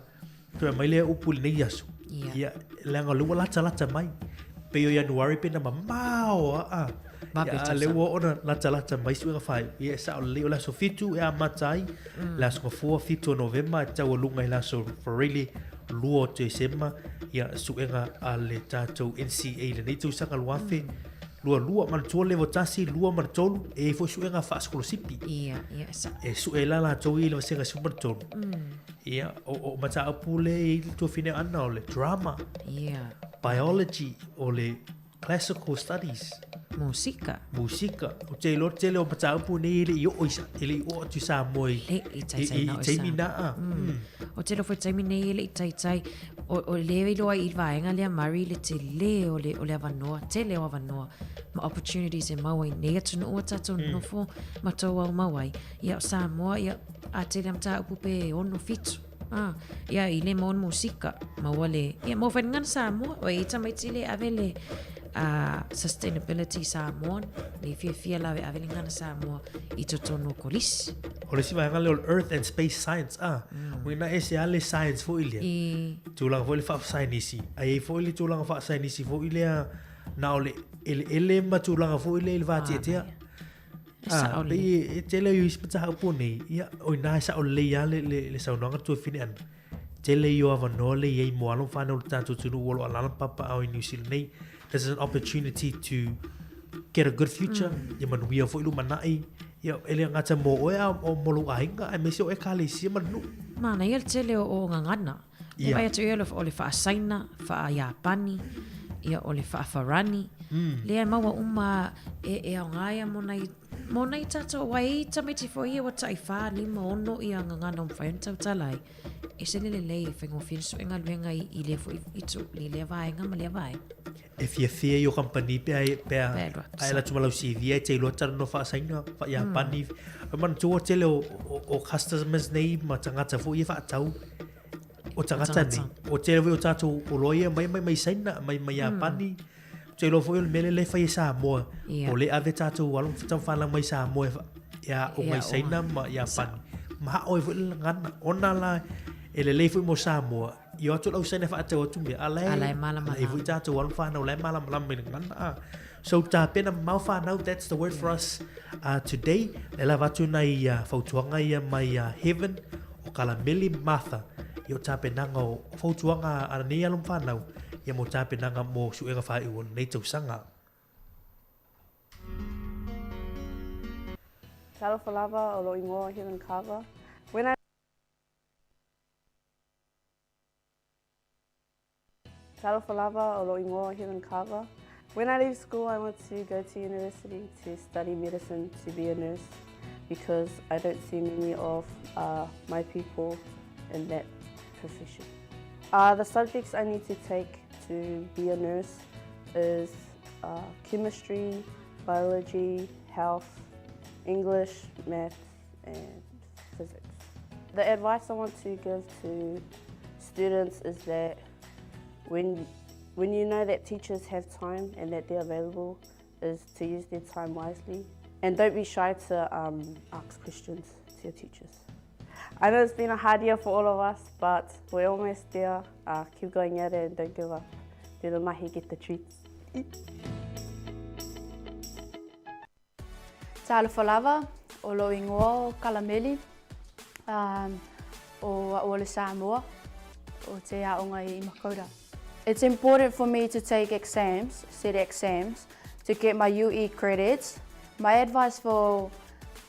[SPEAKER 20] toe aumai lea upu i lenei aso.
[SPEAKER 15] Ia.
[SPEAKER 20] Ia, leaga o lea ua latalata mai. Pei o Ianuari pei na mamao aa.
[SPEAKER 15] Vave
[SPEAKER 20] Ia, a
[SPEAKER 15] tausaga.
[SPEAKER 20] lea ua oo ona latalata mai suiga faaiu. Ia, e sao lelei o le aso 7 e amata ai, le aso Gafua 7 o Novema e taualuga i le aso Farile 2 o Tesema, ia, suega a le tatou NCA i lenei tausaga 2022. Manatua level 1, 2 ma le 3, e i ai foi suega faasikolasipi.
[SPEAKER 15] Ia, ia, e sao.
[SPEAKER 20] E sue ai la latou ia i le vasega 13. Ia, o, o mataupu lea e i ai le tuafine ana o le drama,
[SPEAKER 15] Ia.
[SPEAKER 20] biology, o le Classical Studies.
[SPEAKER 15] Musika.
[SPEAKER 20] Musika. Ou te iloa le tele o mataupu nei e le i oo i, e le i oo atu i Samoa i,
[SPEAKER 15] Le i taitai
[SPEAKER 20] i, i,
[SPEAKER 15] na o
[SPEAKER 20] i taimi
[SPEAKER 15] Samoa.
[SPEAKER 20] na a. Mm.
[SPEAKER 15] O te iloa foi taimi nei e le i taitai, o, o le iloa i vaega lea Murray le tele o le, o le avanoa, tele o avanoa ma opportunities e maua i nei atunuu a tatou nonofo ma tou au mau ai. Ia o Samoa, ia, a tele a mataupu pe 6, 7. Ah, ia i le maua le musika, maua le, ia maua foi le gagana Samoa. Ua i ai tamaiti le ave le uh, sustainability Samoan, le fiafia la ave le gagana Samoa i totonu o kolisi.
[SPEAKER 20] O le isi vaega lea o le Earth and Space Science, ah, mm. ina ese lava le science foi lea. I... Tulaga foi le faasaienisi. Ai ai foi le tulaga faasaienisi foi lea na o le eleele ma tulaga foi lea i le vateatea. Ah, Ah, pei e tele o isi mataupu nei, ia, o ina e sao lelei lava le, le, le saunoaga tuafine ana. Tele i o avanoa le i ai mo alo ma whanau o le tātou atunuu ua lo alala ma papaao i New Zealand nei. This is an opportunity to get a good future, mm. ia manuia foi lumanai, ia e le gata mo oe a o mo lou aiga, aemaise o ekalesia ma le nuu.
[SPEAKER 15] Manaia le tele o, o gagana. Ia. Vaai atu ia o le faa-Saina, faa-Iapani, ia o le faa-Farani. Mm. Lea e maua uma e, e aoga ia mo nai, mo nai tātou, wai e tamaiti foi ia ua tai whā, lima, ono ia gagana o mawhai ona tautala ai. E se le lelei e whaingofie ni suenga luenga i, i lea foi i tu, i lea vaenga ma lea vaenga.
[SPEAKER 20] E fiafia i o kampani pea e, pea, a e la tuma lau CV ai te iloa talanoa faa-Saina, faa-Iapani. Mm. E manatua tele o, o, o customers nei ma tagata foi e whaatau. O tagata nei. O tele foi o tātou o loia mai mai mai Saina, mai mai Iapani. Mm. Te iloa foi o le mea lea e fai e Samoa. Yeah. O le ave tātou alo whatamwhanau mai Samoa e ia o mai Saina ma Iapani. Ma hao e foi le ngana. Ona la e lelei foi mo Samoa. I o atu lau Saina whaatau atu mea. A lae,
[SPEAKER 15] A lae malamalama.
[SPEAKER 20] E foi tātou alo whanau, lae malamalama i le ngana. Ah. So tāpena mau whanau, that's the word for us today. Le lava atu nai fautuaga ia mai Heaven o Kalameli Martha i o tāpenaga o fautuaga a nei alo ma whanau ia mo tāpenaga mo suega whaiu o nei tausaga.
[SPEAKER 18] Talofa lava o lou igoa o Heaven Kava. When I Talofa lava o lou igoa o Heaven Kava. When I leave school, I want to go to university to study medicine, to be a nurse, because I don't see many of uh, my people in that profession. Uh, the subjects I need to take to be a nurse is uh, chemistry, biology, health, English, maths, and physics. The advice I want to give to students is that when, when you know that teachers have time and that they're available, is to use their time wisely. And don't be shy to um, ask questions to your teachers. I know it's been a hard year for all of us, but we're almost there. Uh, keep going at it and don't give up. Do the mahi, get the treats.
[SPEAKER 22] Talofa lava, o lou igoa o Kalameli, um, o a'u o le Samoa, o te aoga i Makaura. It's important for me to take exams, set exams, to get my UE credits. My advice for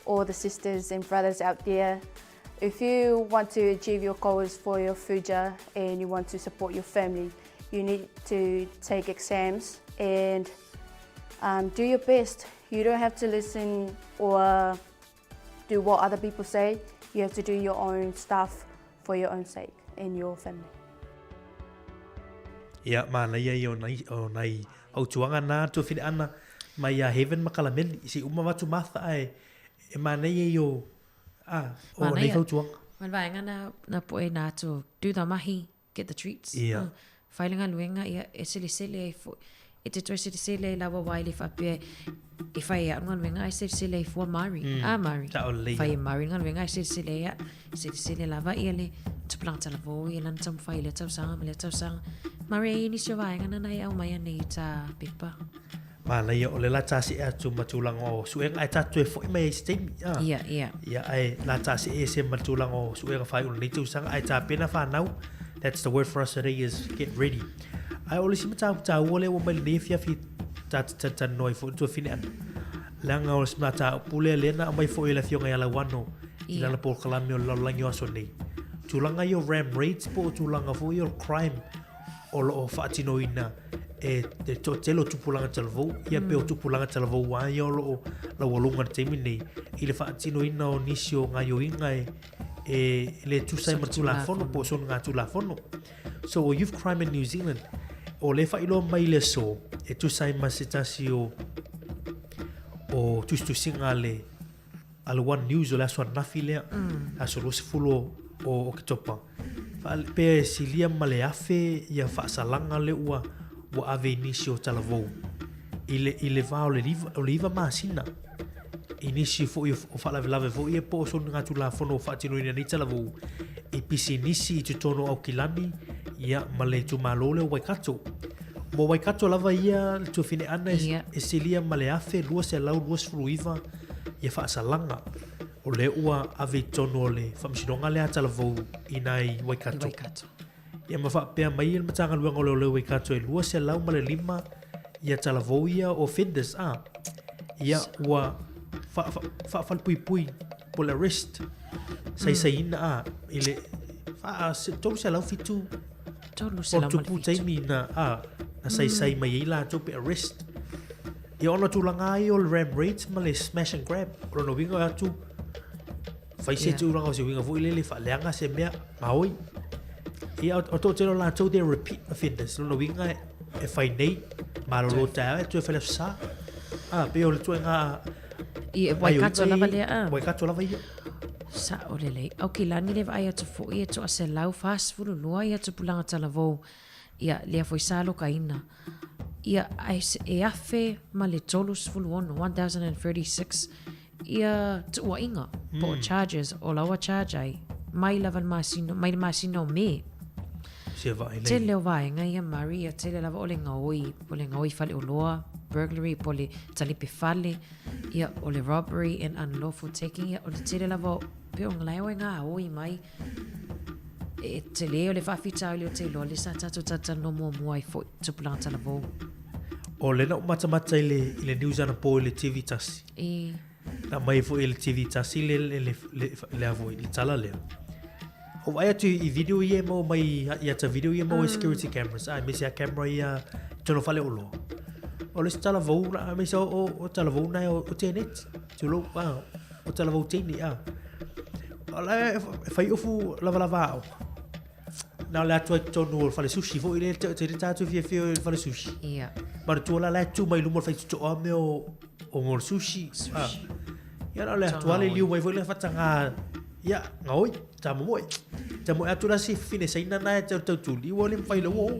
[SPEAKER 22] all the sisters and brothers out there, if you want to achieve your goals for your future and you want to support your family, you need to take exams and um, do your best. You don't have to listen or do what other people say. You have to do your own stuff for your own sake and your family.
[SPEAKER 20] Ia, manaia ia o nai, o nai fautuaga na tuafine ana mai ia Heaven ma Kalameli. Se i uma avatu Martha ae e manaia ia o, a, o nei fautuaga.
[SPEAKER 15] Ma le vaega na, na poe na atu, do the mahi, get the treats.
[SPEAKER 20] Ia.
[SPEAKER 15] Whai le galuega, ia, e selesele ai foi. E te toe selesele ai lava wai le faapea e whai e au galuega ai selesele ai fua Maori. Mm. A Maori.
[SPEAKER 20] Sao lelei.
[SPEAKER 15] Whai e Maori galuega ai selesele ai au. Selesele lava ia le tupulaga talavou ia lana taumafai i lea tausaga ma lea tausaga. Maori ai nisi o vaega na na e aumai anei i tā pepa.
[SPEAKER 20] Manaia o le la tā se'e atu ma tulaga o suega ae tatou toe fo'i mai ai i se taimi a.
[SPEAKER 15] Ia, ia.
[SPEAKER 20] Ia ae la tā se'e ese ma tulaga o suega faaiu o lenei tausaga ae tapena whanau that's the word for us today is get ready. Ae o le isi mataupu taua lea ua mai lenei afiafi ta te talatalanoa ai foi le tuafine ana leaga o le isi mataupu lea lea na aumai foi e le afioga ia Lauano i lana polokalame o le lalolagi o aso nei. Tulaga ia o ram raids po o tulaga foi ia o le crime o lo o faatinoina e te toatele o tupulaga talavou, ia pe o tupulaga talavou lava ia o lo o laualuga i le taimi lenei, i le faatinoina o nisi o gaoioiga e, e le tusa ai ma le Tulafono po o soligatulafono. So o Youth Crime in New Zealand, o lea e faailoa mai i le aso e tusa ai ma se tasi o o tusitusiga a le a le One News o le aso ananafi lea, aso 20 o o Oketopa, pe e silia ma le 1,000 ia faasalaga le ua ua ave i nisi o talavou i le i le va o le o le 9 masina. I nisi foi o faalavelave foi ia po o soligatulafono ua faatinoina nei talavou i pisinisi i totonu o Aukilani ia ma le itumalo lea o Waikato. Mo Waikato lava ia le tuafineana e silia ma le 1,229 ia faasalaga o lea ua ave i totonu o le faamasinoga lea a Talavou i nai Waikato.
[SPEAKER 15] Waikato.
[SPEAKER 20] Ia ma faapea mai le Matagaluega o Leoleo Waikato e 205 ia talavou ia offenders a. Ia ua faafalepuipui po o le arrest saisaiina a i le faa 307 o tupu taimi na a na saisai mai ai latou pe arrest. Ia ona tulaga ai o le ram raids ma le smash and grab. O lona uiga atu fai se tulaga o se uiga foi lele faaleaga se mea gaoi. Ia o toatele o latou they repeat offenders. Lona uiga e fai nei, malolo taeao e toe fai le aso Sa. Ah, pei o le ituaiga
[SPEAKER 15] I Waikato lava lea a.
[SPEAKER 20] Waikato lava ia.
[SPEAKER 15] Sa'o lelei. Aukilani le vaai atu foi e 142 ia tupulaga talavou ia lea foi sa alokaina. Ia ae e 1036, 1036 ia tuuaiga po o charges o la ua charge ai mai lava le masina, mai le masina o Me.
[SPEAKER 20] Se vaai lei.
[SPEAKER 15] Tele o vaega ia Murray, ia tele lava o le gaoi, o le gaoi faleoloa, burglary, po o le talipe fale, ia o le robbery and unlawful taking, ia o le tele lava o, pe o la e o e gaoi mai. E tele o le faafitauli o te iloa le sa tatou talatalanoa muamua ai foi, tupulaga talavou.
[SPEAKER 20] O lea na ou matamata i le, i le news anapo i le TV tasi.
[SPEAKER 15] I.
[SPEAKER 20] Na aumai foi e le TV tasi le, le, le, le, le, a foi, le tala lea. O vaai atu i video ia e maua mai i ata video ia e maua i security cameras, aemaise a camera ia i totonu o faleoloa. O le isi talavou, aemaise o, o, o talavou nae o, o teine, tulou, a, o talavou teine, a. O la e fai ofu lavalava aoga. Na o le atu ai totonu o le fale sushi foi lea, te te tātou fiafia i le fale sushi.
[SPEAKER 15] Ia.
[SPEAKER 20] Manatua la, la e tu mai luma o le faitotoa mea o, o mo le sushi.
[SPEAKER 15] Sushi.
[SPEAKER 20] Ah. Ia na o le atu ale liu mai foi le whatanga, ia, ngaoi, tā momoe. Tā moe atu la si fine saina na e tau tau tuli, ua le mwhai le ua.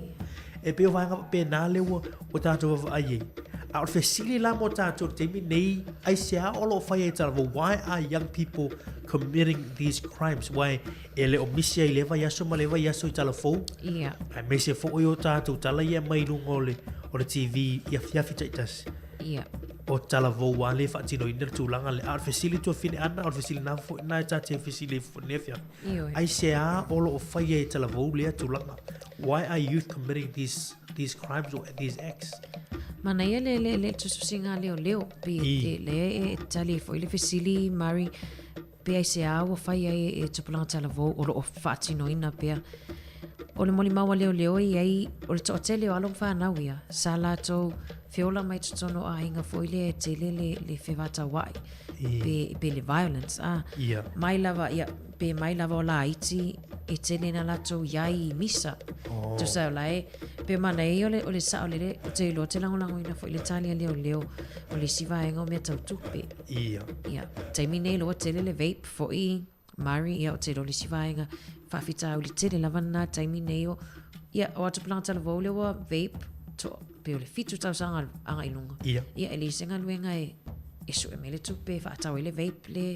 [SPEAKER 20] E pei o vaega pēnā le ua, ua tātou vaavaai ai. A o le fesili la mo tātou i le taimi nei, aisea o lo o fai ai talavou, why are young people committing these crimes? Why e le o misi ai le vaiaso ma le vaiaso i tala fou?
[SPEAKER 15] Ia.
[SPEAKER 20] Aemaise foi o tātou tala ia mai luga o le, o le TV i afiafi taitasi.
[SPEAKER 15] Ia.
[SPEAKER 20] O talavou a le faatinoina le tulaga lea. A o le fesili tuafine ana, o le fesili na foi na e tātou e fesili ai foi i lenei afiafi.
[SPEAKER 15] Ioe.
[SPEAKER 20] Aisea o lo o fai ai e talavou lea tulaga? Why are youth committing these these crimes or these acts?
[SPEAKER 15] Manaia le, le, le tusitusiga a leoleo, pe
[SPEAKER 20] I.
[SPEAKER 15] te, lea e tali ai foi le fesili, Murray, pe aisea ua fai ai e Tupulaga Talavou o lo o faatinoina pea. O le molimau a leoleo e i ai, o le toatele o alo ma fanau ia, sa latou feola mai totonu o aiga foi lea e tele le, le fevataua'i,
[SPEAKER 20] I.
[SPEAKER 15] pe, pe le violence, a.
[SPEAKER 20] Ia.
[SPEAKER 15] Mai lava, ia, pe mai lava o laiti e tele na latou i ai i misa.
[SPEAKER 20] Oh.
[SPEAKER 15] Tusa o la e, pe manaia ia o le, o le saolele, ou te iloa te lagolagoina foi le tali a leoleo o le isi vaega o mea tau tupe.
[SPEAKER 20] Ia.
[SPEAKER 15] Ia, taimi nei loa tele le vape foi, Murray, ia, ou te iloa le isi vaega faafitauli tele lava lena taimi nei o, ia, o atu pulanga talavou lea ua vape, to, pe o le 7 tausaga agai i luga.
[SPEAKER 20] Ia.
[SPEAKER 15] Ia, e leai se galuega e, e sue mai le tupe e faatau ai le vape le,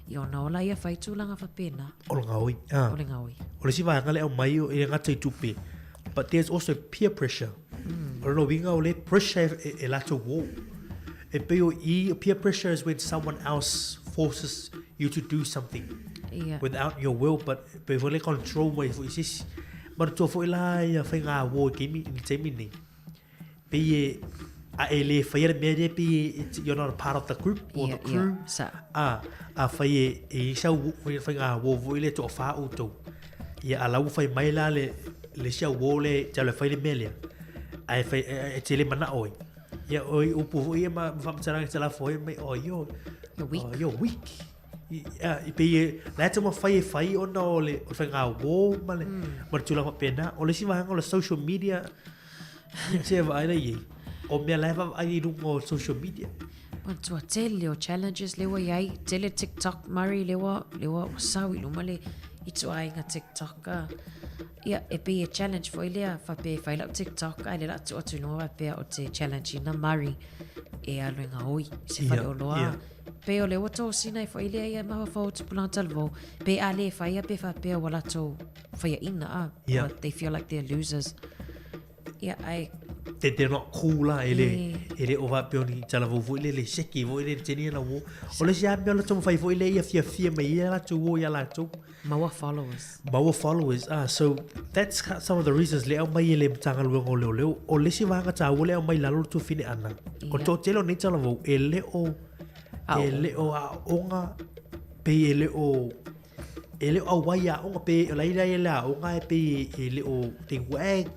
[SPEAKER 15] ia ona ola ia fai tulaga faapena.
[SPEAKER 20] O le gaoi. Ah.
[SPEAKER 15] O le gaoi.
[SPEAKER 20] O le isi vaega lea e aumai e le gata i tupe, but there's also peer pressure. O lona uiga o le pressure e, e latou uō. E pei o i, peer pressure is when someone else forces you to do something
[SPEAKER 15] Ia.
[SPEAKER 20] without your will, but pei foi le control mai foi i se isi. Manatua foi la ia faiga uō i keimi, i le taimi nei. Pei e, a e le faia le mea lea pei e, it's, you're not a part of the group or the
[SPEAKER 15] Ia,
[SPEAKER 20] crew.
[SPEAKER 15] ia, sa.
[SPEAKER 20] A, a fai e, e i sau faiga uō foi lea toafa outou. Ia, a la ua fai mai la le, le isi au uō lea e te alu e fai le mea lea. Ae fai, e, e te le manao ai. Ia, o i upu foi ia ma, ma faamatalaga e te lafo ai mai, oh, you're,
[SPEAKER 15] You're weak.
[SPEAKER 20] Oh, you're weak. I, a, i pei e, la e taumafai e fai ona o le, o le faiga uō ma le, ma le tulaga faapena. O le isi vaega o le social media, se vaai la i ai. O mea la e vaavaai i luga o social media.
[SPEAKER 15] Manatua tele o challenges lea ua i ai, tele TikTok Murray lea ua, lea ua sau i luma le, ituaiga TikTok a. Ia, e pei e challenge foi lea, faapea e fai lau TikTok ae lea o le a tuu atu i luga faapea ou te challenge ina Murray e alu e gaoi i se faleoloa. Pei o lea ua tosina ai foi lea ia mafaufau o tupulaga talavou, pe a le faia pe faapea ua latou faiaina a, yeah. they feel like they're losers. Ia, ae
[SPEAKER 20] They, they're not cool la, e le, e le o faapea o ni talavou foi lele, seki foi lele, teni na uo. O le isi lava mea o latou mafai foi lea ia fiafia mai ai latou uo ia latou.
[SPEAKER 15] Maua followers.
[SPEAKER 20] Maua followers, ah, so that's some of the reasons le aumai e le Matagaluega o Leoleo. O le isi vaega taua le aumai i lalo o le tuafine ana. O le toatele o nei talavou, e le o, e le o aoga, pei e le o, e le o auai i aoga, pe o la ia le aoga e pei e le o, they wag,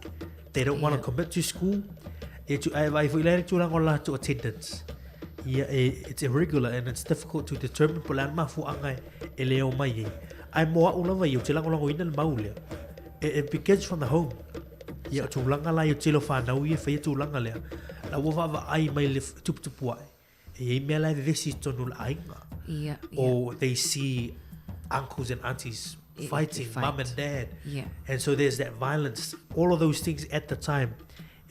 [SPEAKER 20] they don't want to commit to school. E tu, ai vai foi le tulaga o latou attendance. Ia, e, it's irregular and it's difficult to determine po o le a le mafuaaga e le o mai ai. Ae mo au lava ia, ou te lagolagoina le mau lea. It, it begins from the home. Ia, o tulaga la ia o tele o fanau ia e faia tulaga lea. La ua vaavaai mai le tuputupu ae. E i ai mea la e vevesi i totonu o le aiga.
[SPEAKER 15] Ia,
[SPEAKER 20] ia. Or they see uncles and aunties fighting,
[SPEAKER 15] fight.
[SPEAKER 20] mum and dad.
[SPEAKER 15] Yeah.
[SPEAKER 20] And so there's that violence, all of those things at the time.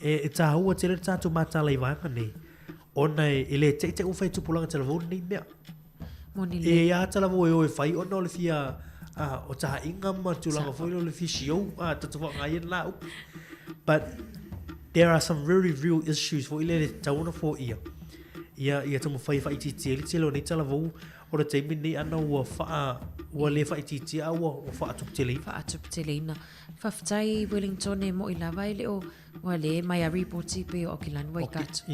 [SPEAKER 20] E, e tāua tele le tātou mātāla i vaega nei. Ona e, e le teʻi teʻi ua whai tupulaga talavou lenei mea.
[SPEAKER 15] Moni le.
[SPEAKER 20] E ia talavou e o e whai ona o le fia a, o tahaʻiga ma tulaga foi o le fia siou a, tata whaangai e la upu. But there are some very real issues foi le tatau ona foia. Ia, ia taumafai e faaitiitia ai le tele o nei talavou o le taimi lenei ana ua faa, ua le faaitiitia a ua, ua faatuputeleina.
[SPEAKER 15] Faatuputeleina. Faafetai Wellington e moʻi lava e le o ua le mai a ripoti pei o Aukilani Waikato.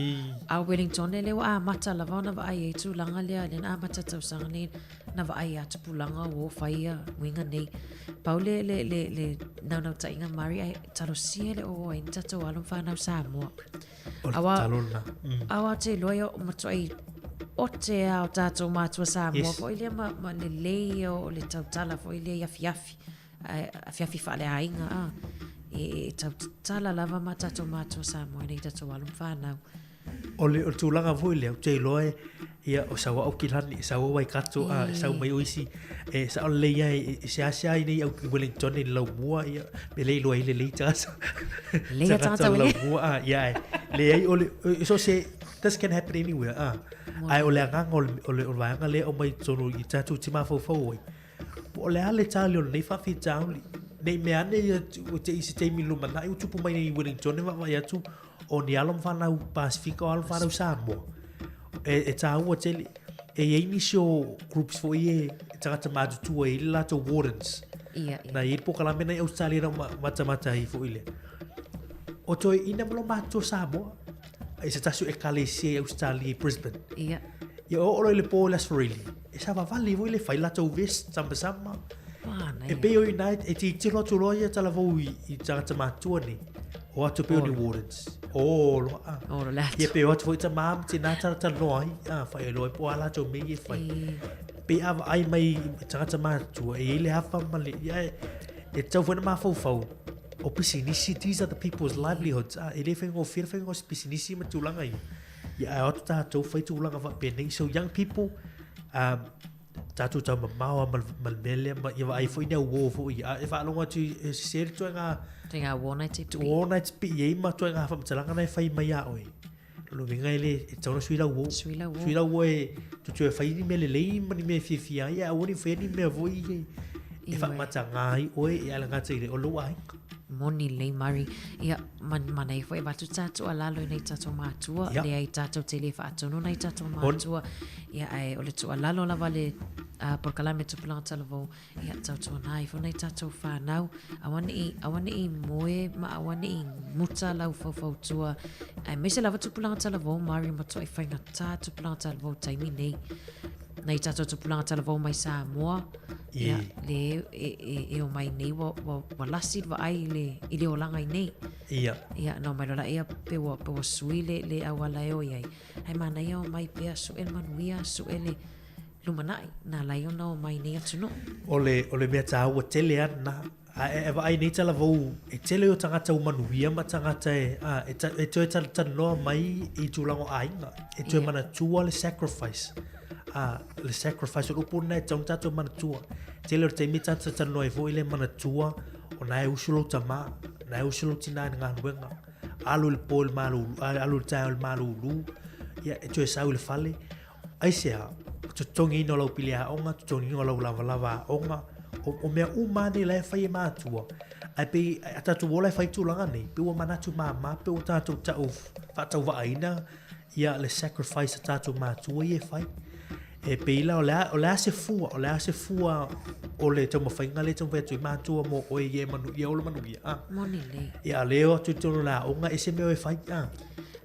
[SPEAKER 15] A o Wellington lea ua amata lava ona vaai ai tulaga lea, lea na amata tausaga nei na vaai a tupulaga ua fai ia uiga nei. Pau le, le, le, le naunautaiga Mari ai talosia le o ai ni tatou alo ma fanau Samoa.
[SPEAKER 20] O le
[SPEAKER 15] Aua,
[SPEAKER 20] tatalo lena.
[SPEAKER 15] aua te iloa ia o matuai o te ao tātou mātua Samoa
[SPEAKER 20] Yes.
[SPEAKER 15] foi lea ma, ma lelei ia o le tautala foi lea i afiafi. Ae afiafi faaleaiga a e, e tautala lava ma tātou mātua Samoa i nei tātou alo ma whānau.
[SPEAKER 20] O le, o le tulaga foi lea, ou te iloa e, ia, o sau au ki lani, e sau au Waikato, a, e sau mai o isi, e sao lelei ai, e, e seasea ai nei au ki Wellington i le laumua, ia, me le iloa ai lelei tagata.
[SPEAKER 15] Lelei a tagata
[SPEAKER 20] o le
[SPEAKER 15] wele.
[SPEAKER 20] laumua, a, ia, e, leai, o le, e, so se, this can happen anywhere, a. Ae o le agaga o le, o le, o le vaega lea e aumai i totonu i tatou te mafaufau ai. Po o le a le tali o lenei faafitauli. Ne i mea ane ia ua te i se taimi i le lumanai ua tupu mai nei i Wellington e vaavaai atu o ni alo ma fanau Pasifika o alo ma fanau Samoa. E, e tāua tele. E i ai nisi o groups foi e, e tagata matutua e i le latou wardens.
[SPEAKER 15] Ia, ia.
[SPEAKER 20] Na i ai le polokalame na i Australia na matamata ai foi lea. O toe ina ma lo matua Samoa. I se tasi o ekalesia i Australia i Brisbane.
[SPEAKER 15] Ia.
[SPEAKER 20] Ia o olo i le po i le Aso Faraile. E savavali foi le fai latou vest samasama.
[SPEAKER 15] Manaia.
[SPEAKER 20] E pei o ina e titilo atu loa ia talavou i, i tagata matua nei. O atu pei o ni wardens. O loa. a.
[SPEAKER 15] Olo le atu.
[SPEAKER 20] Ia pei o atu foi tamā ma tinā talatalanoa ai. A, whai e loa e po a latou mea ia e fai. Pei a vaai mai i tagata matua e i ai le afa ma le, ia e, e tatau foi ona mafaufau. O pisinisi, these are the people's livelihoods. A, e le faigofie le faiga o se pisinisi ma tulaga ia. Ia ae o atu tātou whai tulaga faapenei. So young people, um, tātou tau mamao a ma, ma le mea lea, ma, ia vaai foi ni au uō foi. A, e faalogo atu i e sese le toega...
[SPEAKER 15] Toega uō nai te pii.
[SPEAKER 20] Uō nai te pii ei ma toega whamatalaga nai whai mai a oe. Lo winga e le, e tau na sui lau uō.
[SPEAKER 15] Sui lau uō.
[SPEAKER 20] Sui lau uō e tutu e whai ni mea lelei ma ni mea fiafia ai, a aua ni whai ni mea foi e, e whamatanga ai oe e ala ngata i le o lou aiga.
[SPEAKER 15] Moni lelei Murray. Ia, ma, manaia foi e avatu tatou a lalo i nai tatou matua,
[SPEAKER 20] Ia.
[SPEAKER 15] leai tatou te le faatonu nai tatou matua. Ia, ae o le tuualalo lava le uh, polokalame Tupulaga Talavou, ia, tautuana ifo nai tatou whanau, aua neʻi, aua neʻi moe ma aua neʻi muta lau faufautua. Aemaise lava Tupulaga Talavou, Murray matuai faigata Tupulaga Talavou taimi nei. Nai tatou tupulaga talavou mai Samoa, ia, le e, e, e o mai nei ua, ua, ua lasi le vaai i le, i le olaga i nei.
[SPEAKER 20] Ia.
[SPEAKER 15] Ia, na o mai loa laia pe ua, pe ua sui le, le auala e o i ai. Ae manaia o mai pea suʻe le manuia, suʻe le lumanai, na ala ai ona o mai nei atunuu.
[SPEAKER 20] O le, o le mea tāua tele a na, a e, e vaai nei talavou, e tele o tagata ua manuia ma tagata e, a, e, ta, e toe talatalanoa mai i tulaga o aiga, e toe
[SPEAKER 15] Ia.
[SPEAKER 20] manatua le sacrifice. a le sacrifice o le upu lena e tatau ona tatou manatua. Tele o le taimi tatou te talanoa ai foi le manatua o na e usu lou tamā, na e usu lou tinā i le galuega, alu i le po i le malulu, alu i le taeao i le malulu, ia e toe sau i le fale. Aisea? Totogiina o lau pili aoga, totogiina o lau lavalava aoga, o mea uma lava nei la e fai e matua. Ae pei a tatou ola e fai tulaga nei, pei ua manatu mama, pei ua tatou tau faatauvaaina ia le sacrifice a tatou matua ia e fai. E pei la o le a, o le a se fua, o le a se fua o le taumafaiga lea e taumafai atu ai matua mo oe ia e manu, ia ola manuia. Ah.
[SPEAKER 15] Moni lelei.
[SPEAKER 20] Ia a lē o atu i totonu o le aoga, ese mea o e fai. Ah.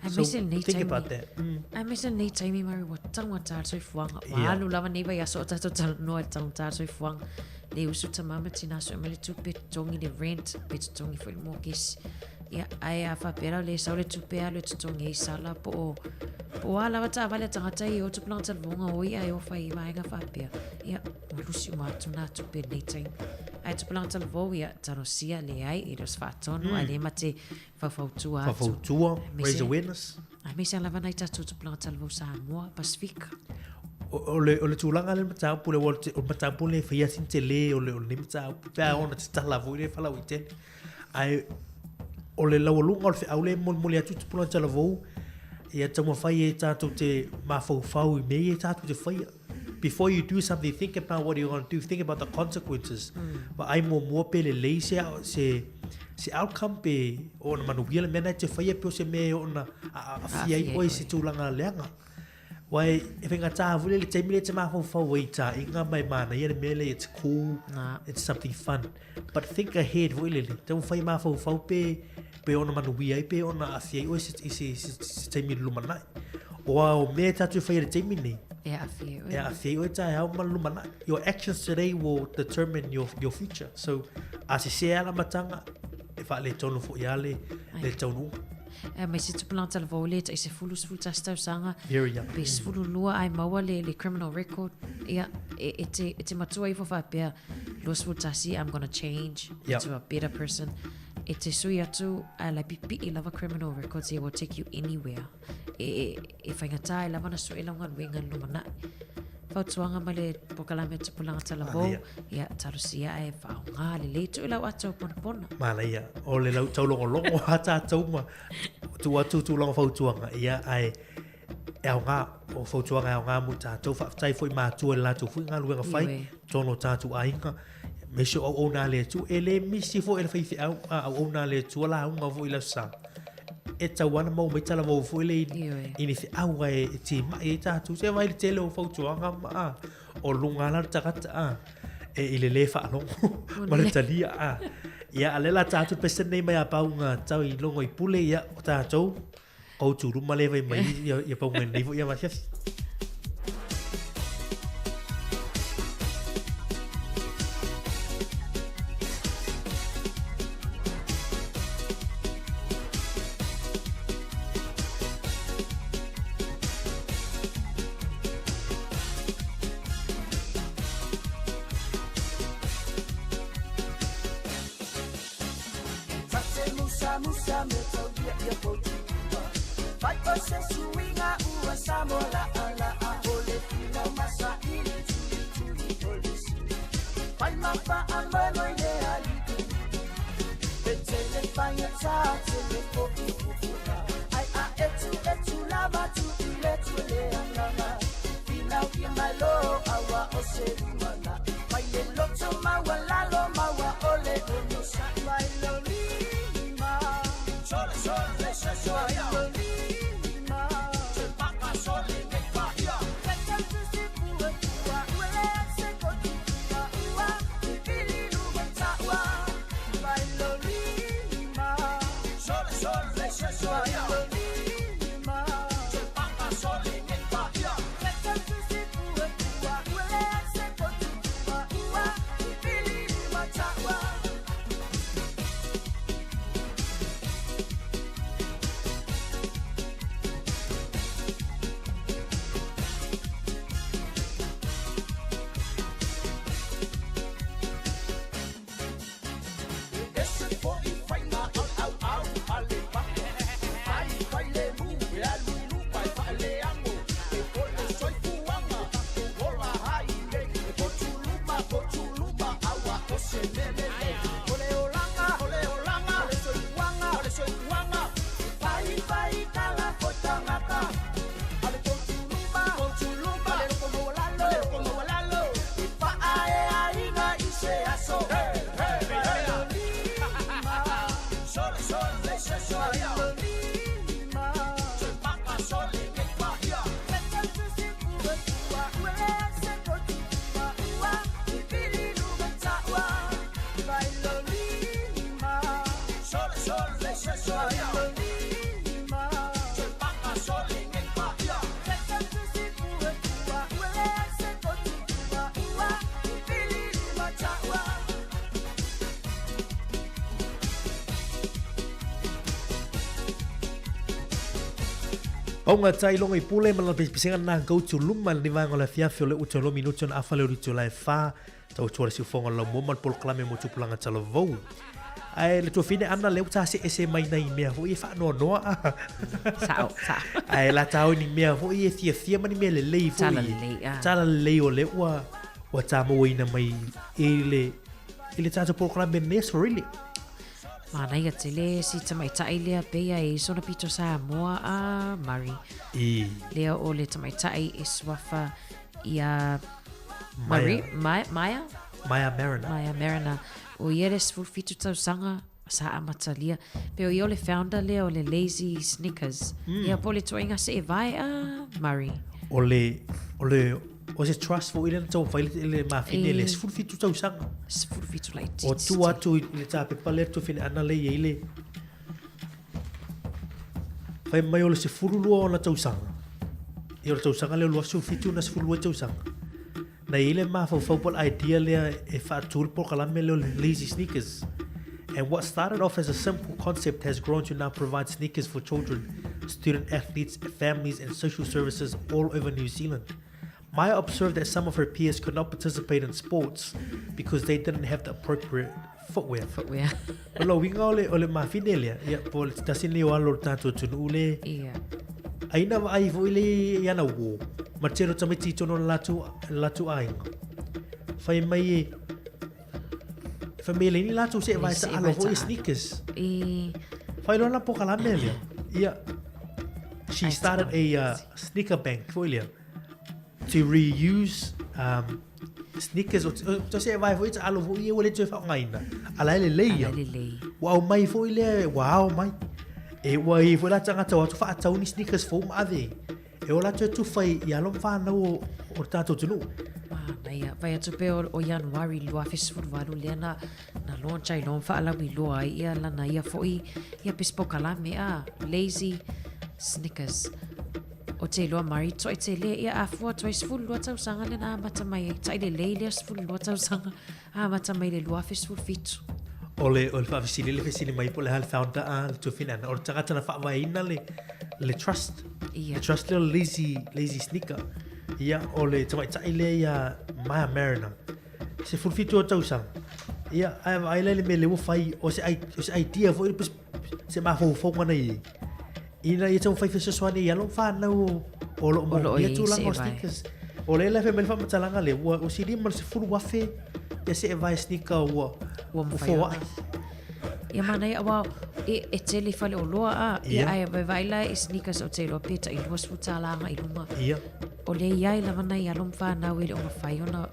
[SPEAKER 15] Aemaise lenei
[SPEAKER 20] think
[SPEAKER 15] taimi.
[SPEAKER 20] about that.
[SPEAKER 15] Aemaise lenei taimi Mary ua taugata le soifuaga. Ua alu lava nei vaiaso o tatou talanoa i le taugata le soifuaga. Le usu tamā ma tinā sue mai le tupe, totogi le rent, pe totogi foi le mokesi. Ia, ae a faapea la o lea e sau le tupe alu e totogi ai sala po o po o a lava taavale a tagata ia e o tupulaga talavaoga o ia e ofa i vaega faapea. Ia, ua lusi uma atu nā tupe i lenei taimi. Ae tupulaga talavou, ia, talosia, leai, e le o se faatonu, ae le ma te Faufautua
[SPEAKER 20] atu. Faufautua, raise awareness.
[SPEAKER 15] Aemaise lava nai tatou tupulaga talavou Samoa, Pasifika.
[SPEAKER 20] O le, o le tulaga lea mataupu le, o le mataupu le faia sina tele o le, o lenei mataupu, pe a ona tatala foi le falauaitele. Ae o le laualuga o le feau lea e molimoli atu i tupulaga talavou, ia taumafai e tatou te mafaufau i mea ia tatou te faia. Before you do something, think about what you're going to do, think about the consequences. Vaai muamua pe lelei se, se, se outcome pe ona manuia le mea na e te faia pe o se mea e ona aafia ai oe i se tulaga leaga. Aua e faigata foi le taimi lea e te mafaufau ai i taaiga ma e manaia le mea lea, it's cool, it's something fun. But think ahead foi lele, taumafai e mafaufau pe pe ona manuia ai pe ona aafia ai oe i se, se, se taimi i le lumanai. Aua o mea e tatou e faia i le taimi nei,
[SPEAKER 15] E aafia ai oe.
[SPEAKER 20] E aafia ai oe taeao ma le lumanai. Your actions today will determine your future. So, a sese lava le amataga, e faaletonu foi lava le, le taunuuga.
[SPEAKER 15] Aemaise tupulaga talavou le tai sefulu, sefulu tasi tausaga.
[SPEAKER 20] Very young.
[SPEAKER 15] Pe sefulu lua ae maua le, le criminal record. Ia, e, e, te, e te matua ifo faapea, 21, I'm gonna change into a better person. E te sui atu, ae la pipii lava criminal records, it will take you anywhere. E, e, e faigata ai lava ona sue lau galuega i le lumanai. Fautuaga ma le polokalame Tupulaga Talavou, ia talosia ae faaaoga lelei tuu i lau ata o ponapona.
[SPEAKER 20] Manaia, o le lau taulogologo a tatou ma tuu atu tulaga fautuaga, ia ae e aoga, o fautuaga e aoga mo tatou. Faafetai foi matua i le latou foi galuega fai, totonu o tatou aiga, aemaise o auauna a le Atua. E le misi foi e le faifeau a auauna a le Atua lauga foi i le Aso Sa. E tatau lava ona maua mai talavou foi lea i ni feau e timai ai tatou. Se vaai i le tele o fautuaga ma a, o luga lava la le tagata a, e i le lē faalogo ma le talia a. Ia, a o lea o le a ta atu le pese lenei mai a pauga tau i logo i pule, ia, o tatou, kou tūruma lea vai mai ia pauga nei foi ia afiafi. Pauga tai loga i pule ma lana pisipisiga lena gautu luma i lenei vaega o le afiafi o lea ua toe lua minute ona afa lea o le itula e fa tautua le siufoga o le laumua ma le polokalame mo tupulaga talavou. Ae le tuafine ana lea ua ta seese mai nai mea foi e faanoanoa a.
[SPEAKER 15] Sao, sao.
[SPEAKER 20] Ae la ta o ni mea foi e fiafia ma ni mea lelei foi.
[SPEAKER 15] Tala lelei, a.
[SPEAKER 20] Tala lelei o lea ua ua ta mauaina mai i le i le tatou polokalame lenei aso really.
[SPEAKER 15] Manaia tele si tamaitai lea pei ai sona pito Samoa a Murray.
[SPEAKER 20] I.
[SPEAKER 15] Lea o le tamaitai e suafa ia Murray, Maya, Maya?
[SPEAKER 20] Maya Mariner.
[SPEAKER 15] Maya Mariner. O ia le 17 tausaga sa amatalia. Pe o ia o le founder lea o le Lazy Sneakers. Ia po o le tuaiga se e vae a Murray.
[SPEAKER 20] O le, o le, o se trust foi lea na taumafai le, le mafine le 17 tausaga.
[SPEAKER 15] 17 laitiiti.
[SPEAKER 20] O tua atu i le tapepa lea tuafine ana le i ai le fai mai o le 12 ona tausaga. Ia o le tausaga lea o le 2017 na 12 tausaga. Na i ai le mafaufau po o le idea lea e faatu le polokalame lea o le Lazy Sneakers. And what started off as a simple concept has grown to now provide sneakers for children, student athletes, families and social services all over New Zealand. Maya observed that some of her peers could not participate in sports because they didn't have the appropriate footwear.
[SPEAKER 15] Footwear.
[SPEAKER 20] O le uiga o le, o le mafine lea, ia, po o le tasi lenei o alo o le tatou atunuu le,
[SPEAKER 15] Ia.
[SPEAKER 20] ai na vaai foi le i ana uō, ma le tele o tamaiti i totonu o le latou, le latou aiga. Fai mai e, fai mai e leai ni latou se'e vae taalo foi i sneakers.
[SPEAKER 15] I.
[SPEAKER 20] Fai loa la polokalame lea. Ia, she started a sneaker bank foi lea. To reuse um, sneakers o to se vai foi taalo foi e ua le toe faaaogaina a la e lelei ia.
[SPEAKER 15] Ala e lelei.
[SPEAKER 20] Ua aumai foi lea ua ao mai. E ua i foi la tagata o atu faatau ni sneakers fou ma ave ai. E ola toe tufa i alo ma fanau o, o le tatou atunuu.
[SPEAKER 15] Manaia. Vai atu pea o, o Ianuari 2018 lea na, na launch ai loa ma faalauiloa ai ia lana ia foi ia pesi polokalame a Lazy Sneakers. O te iloa Murray, toai tele ia afua toai 12 tausaga lea na amata mai ai. Tai lelei lea 12 tausaga amata mai le 2017.
[SPEAKER 20] O le, o le faafesili le fesili mai po o le a le founder a le tuafine ana, o le tagata na faavaeina le, le trust.
[SPEAKER 15] Ia.
[SPEAKER 20] Le trust lea o le lazy, lazy sneaker. Ia, o le tamaitai lea ia Maya Mariner. 17 o tausaga. Ia, ae vaai la i le mea lea ua fai, o se, o se idea foi, se mafaufauga na i ai. Ina ia taumafai fesoasoani i alo ma fanau o, o lo o moomia tulaga o sneakers. O lea la fai mai le faamatalaga lea, ua silia ma le 10,000 ia seevae sneaker ua,
[SPEAKER 15] ua foai. Ia manaia aua e, e tele i fale oloa a, ia ae vaevae la i sneakers o te iloa pe tai $20 agai i luga.
[SPEAKER 20] Ia.
[SPEAKER 15] O lea i ai lava nai alo ma fanau e le o mafai ona,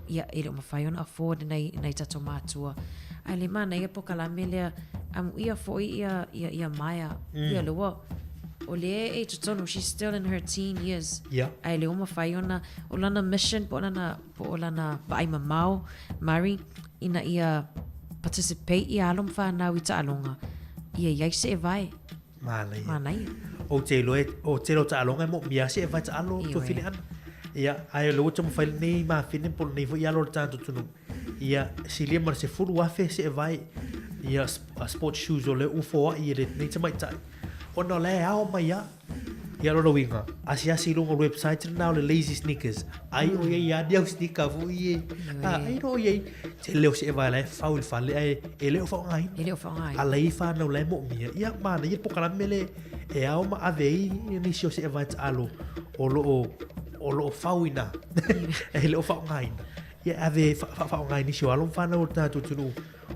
[SPEAKER 15] ia, e le o mafai ona afford nai, nai tatou matua. Ae le manaia polokalame lea, amuia foi ia, ia, ia Maya. Ia le ua, o lea e i totonu, she's still in her teen years.
[SPEAKER 20] Ia.
[SPEAKER 15] Ae le o mafai ona, o lana mission po o lana, po o lana vaai mamao, Murray, ina ia participate ia alo ma fanau i taaloga, ia i ai se evae.
[SPEAKER 20] Manaia.
[SPEAKER 15] Manaia.
[SPEAKER 20] Ou te iloa e, o tele o taaloga e moomia se evae taalo
[SPEAKER 15] Ioe.
[SPEAKER 20] tuafine ana. Ia, ae o lea ua taumafai lenei mafine po o lenei foi alo o le tatou atunuu. Ia, silia ma le 10,000 se evae ia sports shoes o lea ua foai e lenei tamaitai. Ona o la e ao mai lava. Ia lona uiga, asiasi i luga o le website lena o le Lazy Sneakers, ai o i ai lava ni au sneaker foi e, ai no i ai, tele o se evae la e fau i le fale ae e le o faaaogaina.
[SPEAKER 15] E le o faaaogaina.
[SPEAKER 20] A la e i ai fanau la e moomia, ia manaia le polokalame lea e ao ma ave ai nisi o se evae taalo o lo o, o lo o fau i ina, e le o faaaogaina. Ia e ave e faaaoga i nisi o alo ma fanau o le tatou atunuu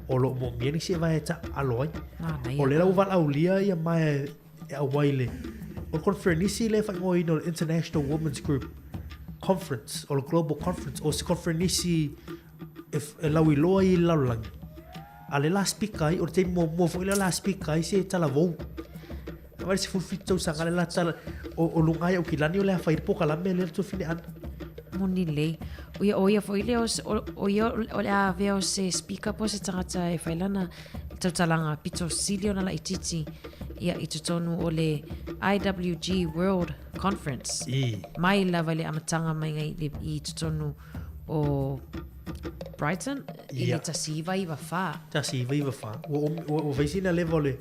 [SPEAKER 20] o lo o moomia nisi evae taalo ai.
[SPEAKER 15] Manaia.
[SPEAKER 20] O lea la ua valaaulia ia Maia e auai i le o le conferenisi lea e faaigoaina o le International Women's Group Conference o le Global Conference o se conferenisi e, e lauiloa i le lalolagi. A le la speaker ai, o le taimi muamua foi lea la speaker ai se talavou. Vai le 17 tausaga le la tala o, o luga ai Aukilani o le a fai le polokalame lea le tuafine ana.
[SPEAKER 15] Moni lelei. O ia, o ia foi lea o, o, o ia o le a avea o se speaker po o se tagata e fai lana tautalaga pito sili ona laitiiti ia i totonu o le IWG World Conference.
[SPEAKER 20] I.
[SPEAKER 15] Mai lava i le amataga mai i, i totonu o Brighton i le 1994.
[SPEAKER 20] 1994. Ua umi, ua, ua fai sina leva o le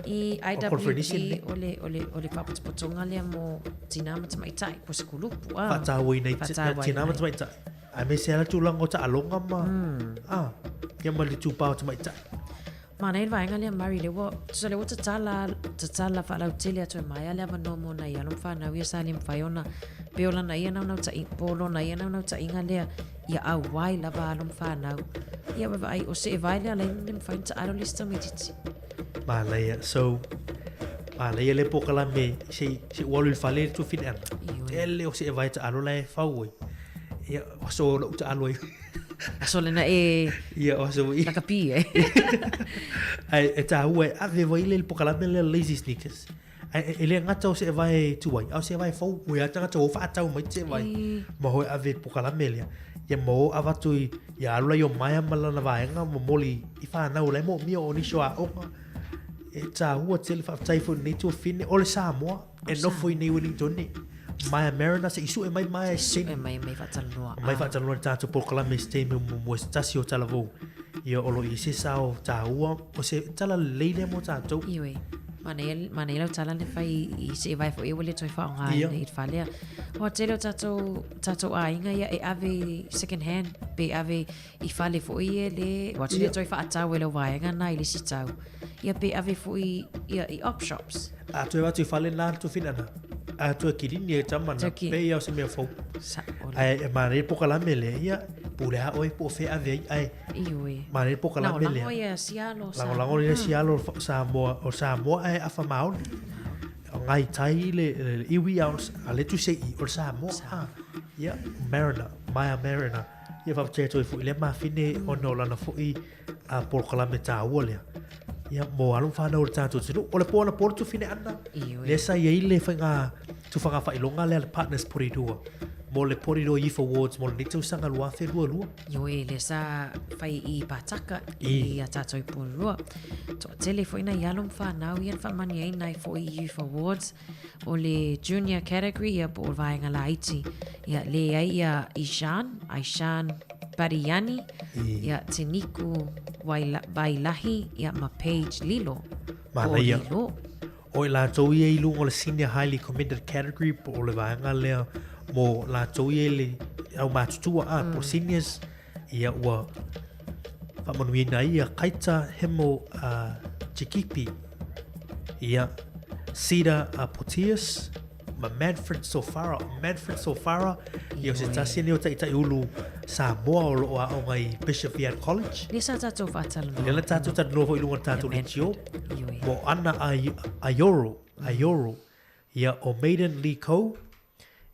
[SPEAKER 15] I IWG o le, o le, o le faapotopotoga lea mo tinā ma tamaitai, po o se kulupu. Ah.
[SPEAKER 20] Faatauaina i tinā ma tamaitai. Aemaise lava le tulaga o taaloga ma, ah, ia ma le itupa o tamaitai.
[SPEAKER 15] Manaia le vaega lea Murray, lea ua, tusa lea ua tatala, tatala faalautele atu e maea le avanoa mo nai alo ma fanau ia sa le mafai ona pe o lana ia naunautaiga, po o lona ia naunautaiga lea ia auai lava alo ma fanau. Ia vaavaai, o seevae le alaina le mafai ona taalo le isi tamaitiiti.
[SPEAKER 20] Manaia, so, manaia le polokalame se i, se i ua alu i le fale le tuafine ana. Tele o seevae taalo la e fau ai. Ia, o aso o lou taalo ai.
[SPEAKER 15] Aso lena e...
[SPEAKER 20] Ia, o aso i.
[SPEAKER 15] Lakapi e.
[SPEAKER 20] Ai, e tāua e ave vai le polokalame lea Lazy Sneakers. Ai, e, e le gata o seevae tuai, a o seevae fou, ua ia tagata ua faatau mai seevae. Ma hoe ave i le polokalame lea. Ia ma o avatu i, ia alu la i o maea ma lana vaega momoli i whanau la e moomia o nisi o aoga. E tāua tele faafetai foi i lenei tuafine o le Samoa. E nofo i nei Wellington nei. Maia Mariner se i sue mai Maia i se
[SPEAKER 15] Sue mai mai faatalanoa.
[SPEAKER 20] Mai faatalanoa i le tatou polokalame i se taimi mo se tasi o talavou. Ia o lo o i ai se sao taua o se tala lelei lea mo tatou.
[SPEAKER 15] Ioe. Manaia, manaia lau tala na fai i seevae foi ua le toe faaaogaina i le fale. Ua tele o tatou, tatou aiga ia e ave i second hand pe ave i fale foi e le, ua atu le toe faatau e lau vaega na i le isi tau. Ia pe ave foi ia i op shops.
[SPEAKER 20] A toe atu i fale nā le tuafine ana. A toe kilini e tama na. Pe ia o se mea fou.
[SPEAKER 15] Sa ole.
[SPEAKER 20] Ae e manaia le polokalame lea, ia, pule a oe po o fea ave ai, ae
[SPEAKER 15] Ioe.
[SPEAKER 20] manaia le polokalame lea.
[SPEAKER 15] Lagolago ia sialo
[SPEAKER 20] Samoa. Lagolago ia sialo Samoa, o Samoa ae afa maoli. O Ngai Tai le, le iwi a o a le tusi i o le Samoa. Ah, ia, Mariner, Maia Mariner. Ia faafetai atu ai foi i lea mafine ona o lana foi a polokalame tāua lea. Ia, mo alo ma whanau o le tātou atunuu. O le po anapo le tuafine ana, lea sa i ai le whainga tuwhanga whailonga lea le Partners Porirua. Mo le Porirua Youth Awards mo lenei tausaga 2022.
[SPEAKER 15] Ioe, lea sa whai i Pātaka i a tātou i Porirua. Toatele foi nai alo ma whanau ia na whaamani ai nai foi Youth Awards. O le junior category ia po o le vaega laiti. Ia le ai ia Ishan, Aishan Bariyani, ia Te Niku Vailahi, ia ma Paige Lilo. Po o
[SPEAKER 20] Manaia.
[SPEAKER 15] Lilo.
[SPEAKER 20] O i latou ia i luga o le Senior Highly Commended category po o le vaega lea mo latou ia i le aumatutua a po o seniors ia ua faamanuiaina ai ia Kaita Hemo uh, Chikipi ia Cedar uh, Potius ma Manfred Sofara. Manfred Sofara, ia o se tasi nei o ta'ita'i ulu Samoa o lo'o a'oga i Bishop Viard College.
[SPEAKER 15] Lea sa tatou faatalanoa.
[SPEAKER 20] Lea la tatou talanoa foi i luga o le tatou leitio. Mo Ana Aioro, Aioro, ia o Maiden Lee Coe,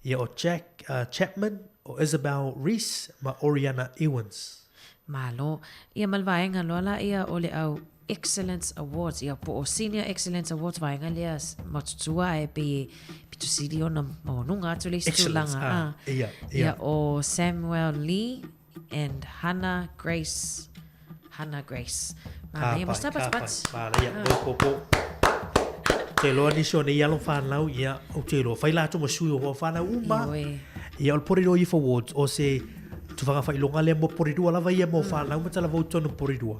[SPEAKER 20] ia o Jack uh, Chapman, o Isabel Reese ma Oriana Ewins.
[SPEAKER 15] Malo. Ia ma le vaega loa la ia o le au Excellence Awards, ia po o Senior Excellence Awards vaega lea matutua ae pei e pito sili ona maualuga atu le isi
[SPEAKER 20] Excellence,
[SPEAKER 15] tulaga.
[SPEAKER 20] ah, ia, ia.
[SPEAKER 15] Ia o Samuel Lee and Hannah Grace Hannah Grace.
[SPEAKER 20] Ka
[SPEAKER 15] Manaia,
[SPEAKER 20] pai,
[SPEAKER 15] mo sa
[SPEAKER 20] ka pai.
[SPEAKER 15] patipati.
[SPEAKER 20] Manaia,
[SPEAKER 15] Ah.
[SPEAKER 20] po, po, po. Te iloa nisi o nei alo fanau, ia, ou te iloa, fai latou ma sui o hoa fanau uma.
[SPEAKER 15] Ioe.
[SPEAKER 20] Ia, o le Porirua Youth Awards, o se tufaga faailoga lea mo Porirua lava ia mo fanau ma talavou i totonu o Porirua.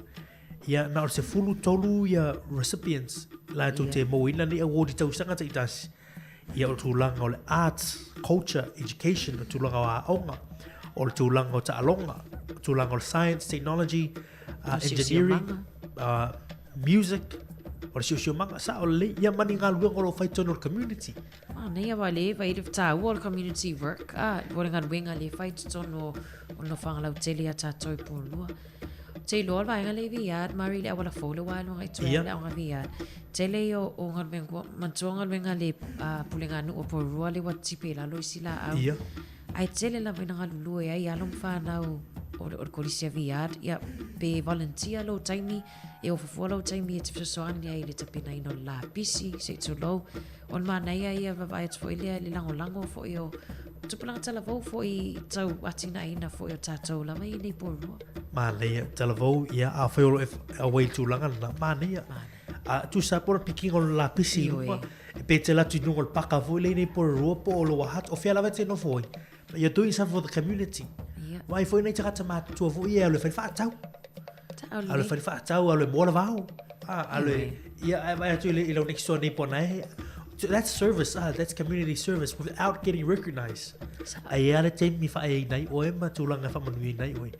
[SPEAKER 20] Ia, na o le 13 ia recipients latou te mauaina nei award i tausaga taitasi. Ia, o le tulaga o le arts, culture, education, o le tulaga o aoga, o le tulaga o taaloga, o le tulaga o le science, technology, engineering, music, o le siosiomaga, sao lelei, ia ma ni galuega o lo o fai i totonu o le community.
[SPEAKER 15] Manaia wa le vai le tāua o le community work, a, o le galuega le fai i totonu o o nofoaga lautele ia tātou i Porirua. Te iloa le vaega lea i Viard, Murray le auala fou le wā i luga i tua le aoga Viard. Tele ia o galuega kua, manatua galuega le pulega nuu o Porirua le ua tipi i lalo isi laau. Ae tele lava ina galulue ai alo ma whanau o le, o le kolisi a Viard, ia, pe volunteer lou taimi, e ofa fua lou taimi e te fesoasoani ai i le tapenaina o le lapisi, se i tulou. O le manaia ia vaavaai atu foi lea i le lagolago foi o tupulaga talavou foi i tau atinaeina foi o tatou lava i nei Porirua.
[SPEAKER 20] Manaia, talavou, ia, afai o lo o e auai i le tulaga lena, manaia. A tusa po o le pikiga o le lapisi i luga, e pe te alu atu i luga o le paka foi lea i nei Porirua po o Lower Hutt, o fea lava e te nofo ai. But you're doing something for the community. Aua e foi nai tagata matutua foi ia e alu e fai le faatau. Alu e fai le faatau, alu e moa le vao. Ah, alu e, ia, ae vaai atu i le, i lau next door neighbor na e, that's service, ah, that's community service without getting recognized. Ae i ai lava le taimi faaiaina ai oe ma tulaga e faamanuiaina ai oe.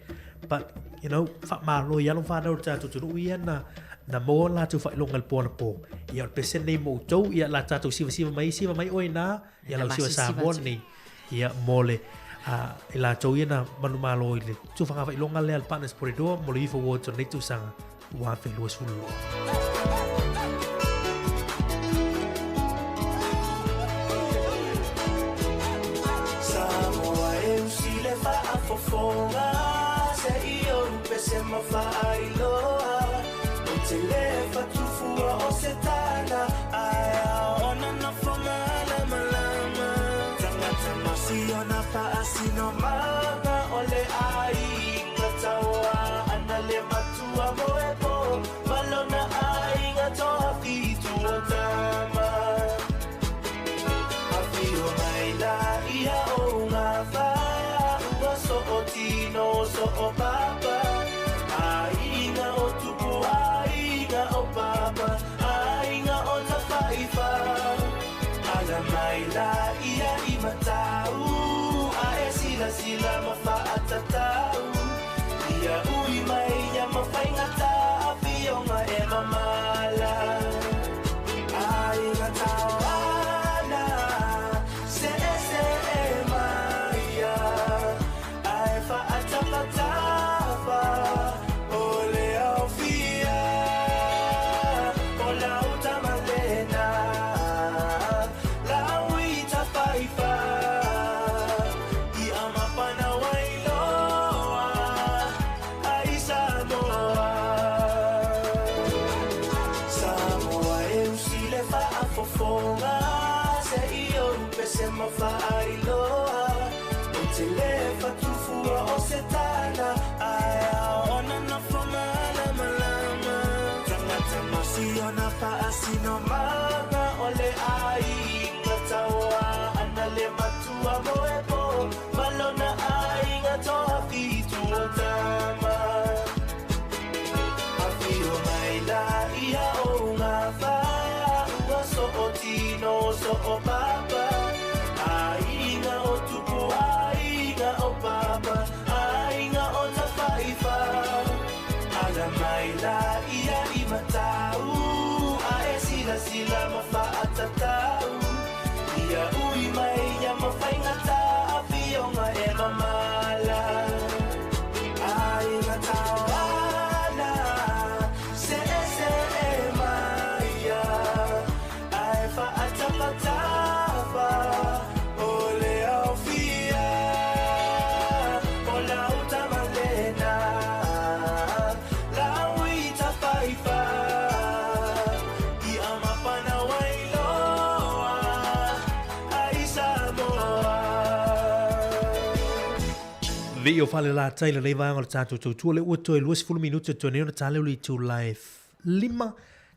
[SPEAKER 20] But, you know, faamalo i alo ma fanau o le tatou atunuu ia na, na maua le latou faailoga i le po anapo. Ia, o le pese lenei mo outou, ia, la tatou sivasiva mai, siva mai oe i ina, ia lau siva Samoa lenei. Ia, mo le, a, i latou ia na manumalo i le tufaga faailoga lea a le Partners Porirua mo le Youth Awards o lenei tausaga 2022.
[SPEAKER 12] Samoa e usi le faafofoga se i ou pese ma faailoa Ou te le fatufua o se tala ae ona nofo malamalama Tagata ma siona faasinomaga o le aiga taua ana le matua moepo ma lona aiga toafitu o tama Afio mai la ia o gafa ua soo tino soo papa Aiga o tupu aiga o papa Aiga o Tafaifa Ala mai la ia i matau Ae silasila ma faatatau Ia ui mai ia ma faigata Afioga e mamala Aiga tauana Seesee mai ia Ae faatafatafa O le aofia O lau tama lena Lau i Tafaifa Ia mapana wailoa Ai Samoa Samoa e usi le faafofoga Se i ou pese ma faailoa Ou te le fatufua o se tala Ae ona nofo malamalama Tagata ma siona faasinomaga O le aiga taua ana le matua moepo Ma lona aiga toafitu o tama Afio mai la ia o gafa Ua soo tino soo papa Aiga o tupu aiga o papa Aiga o Tafaifa Ala mai la ia i matau Ae silasila ma faatatau Ia ui mai ia ma faigata Afioga e mamala Aiga tauana Seesee mai ia Ae faatafatafa O le aofia O lau tama lena Lau i Tafaifa Ia mapana wailoa Ai Samoa.
[SPEAKER 20] Vi'i o Falelatai lenei vaega o le tatou tautua lea ua toe 20 minute toe nei ona tale o le itula e 5,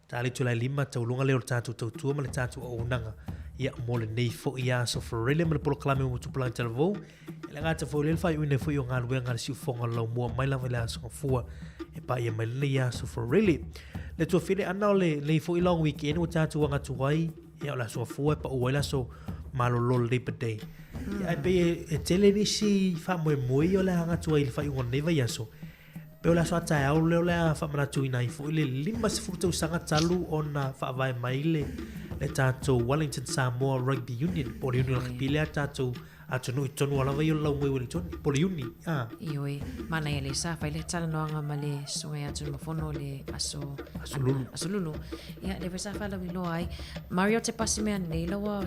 [SPEAKER 20] tale itula e 5 tauluga lea o le tatou tautua ma le tatou auaunaga ia mo lenei foi aso Farele ma le polokalame mo Tupulaga Talavou. E le gata foi lea le faaiuina foi o galuega a le siufofoga o le laumua mai lava i le aso Gafua e paia mai lenei aso Farele. Le tuafine ana o lenei foi long weekend ua tatou agatu ai ia o le aso Gafua e pau ai le aso malolo o le Labor Day. Ia, ae pei e tele nisi faamoemoe o le a agatu ai i le faaiuga o lenei vaiaso. Pei o le aso a taeao lea o le a faamanatuina ai foi le 50 tausaga talu ona faavae mai le le tatou Wellington Samoa Rugby Union po o le Union Rugby lea a tatou atunuu i totonu lava ia o le laumua i Wellington po o le Uni a.
[SPEAKER 15] Ioe, manaia le sa fai le talanoaga ma le susuga ia Tuimafono le aso
[SPEAKER 20] Aso Lulu.
[SPEAKER 15] Aso Lulu. Ia, lea foi sa faalauiloa ai. Mario te pasi mea nei la ua,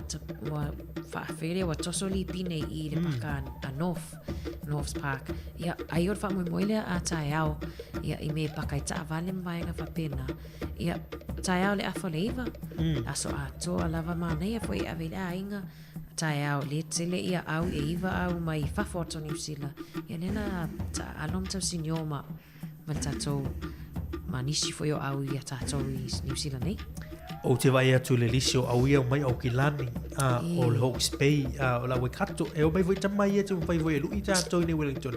[SPEAKER 15] ua faafele, ua toso lipi nei i le paka a North. Norths Park. Ia, ai o le faamoemoe lea a taeao, ia, i me paka i taavale ma vaega faapena. Ia, taeao le afa o le 9, aso atoa lava manaia foi e ave i le aiga, taeao le tele ia au e 9 au mai fafo atu o Niu Sila. Ia lea la taaalo ma tausinio ma, ma le tatou, ma nisi foi o au ia tatou i Niu Sila nei.
[SPEAKER 20] Ou te vaai atu i le lisi o au ia mai Aukilani, a, o le Hawke's Bay, a, o la Waikato. E o mai foi tama ia te mawhai foi e lui tātou i nei Wellington.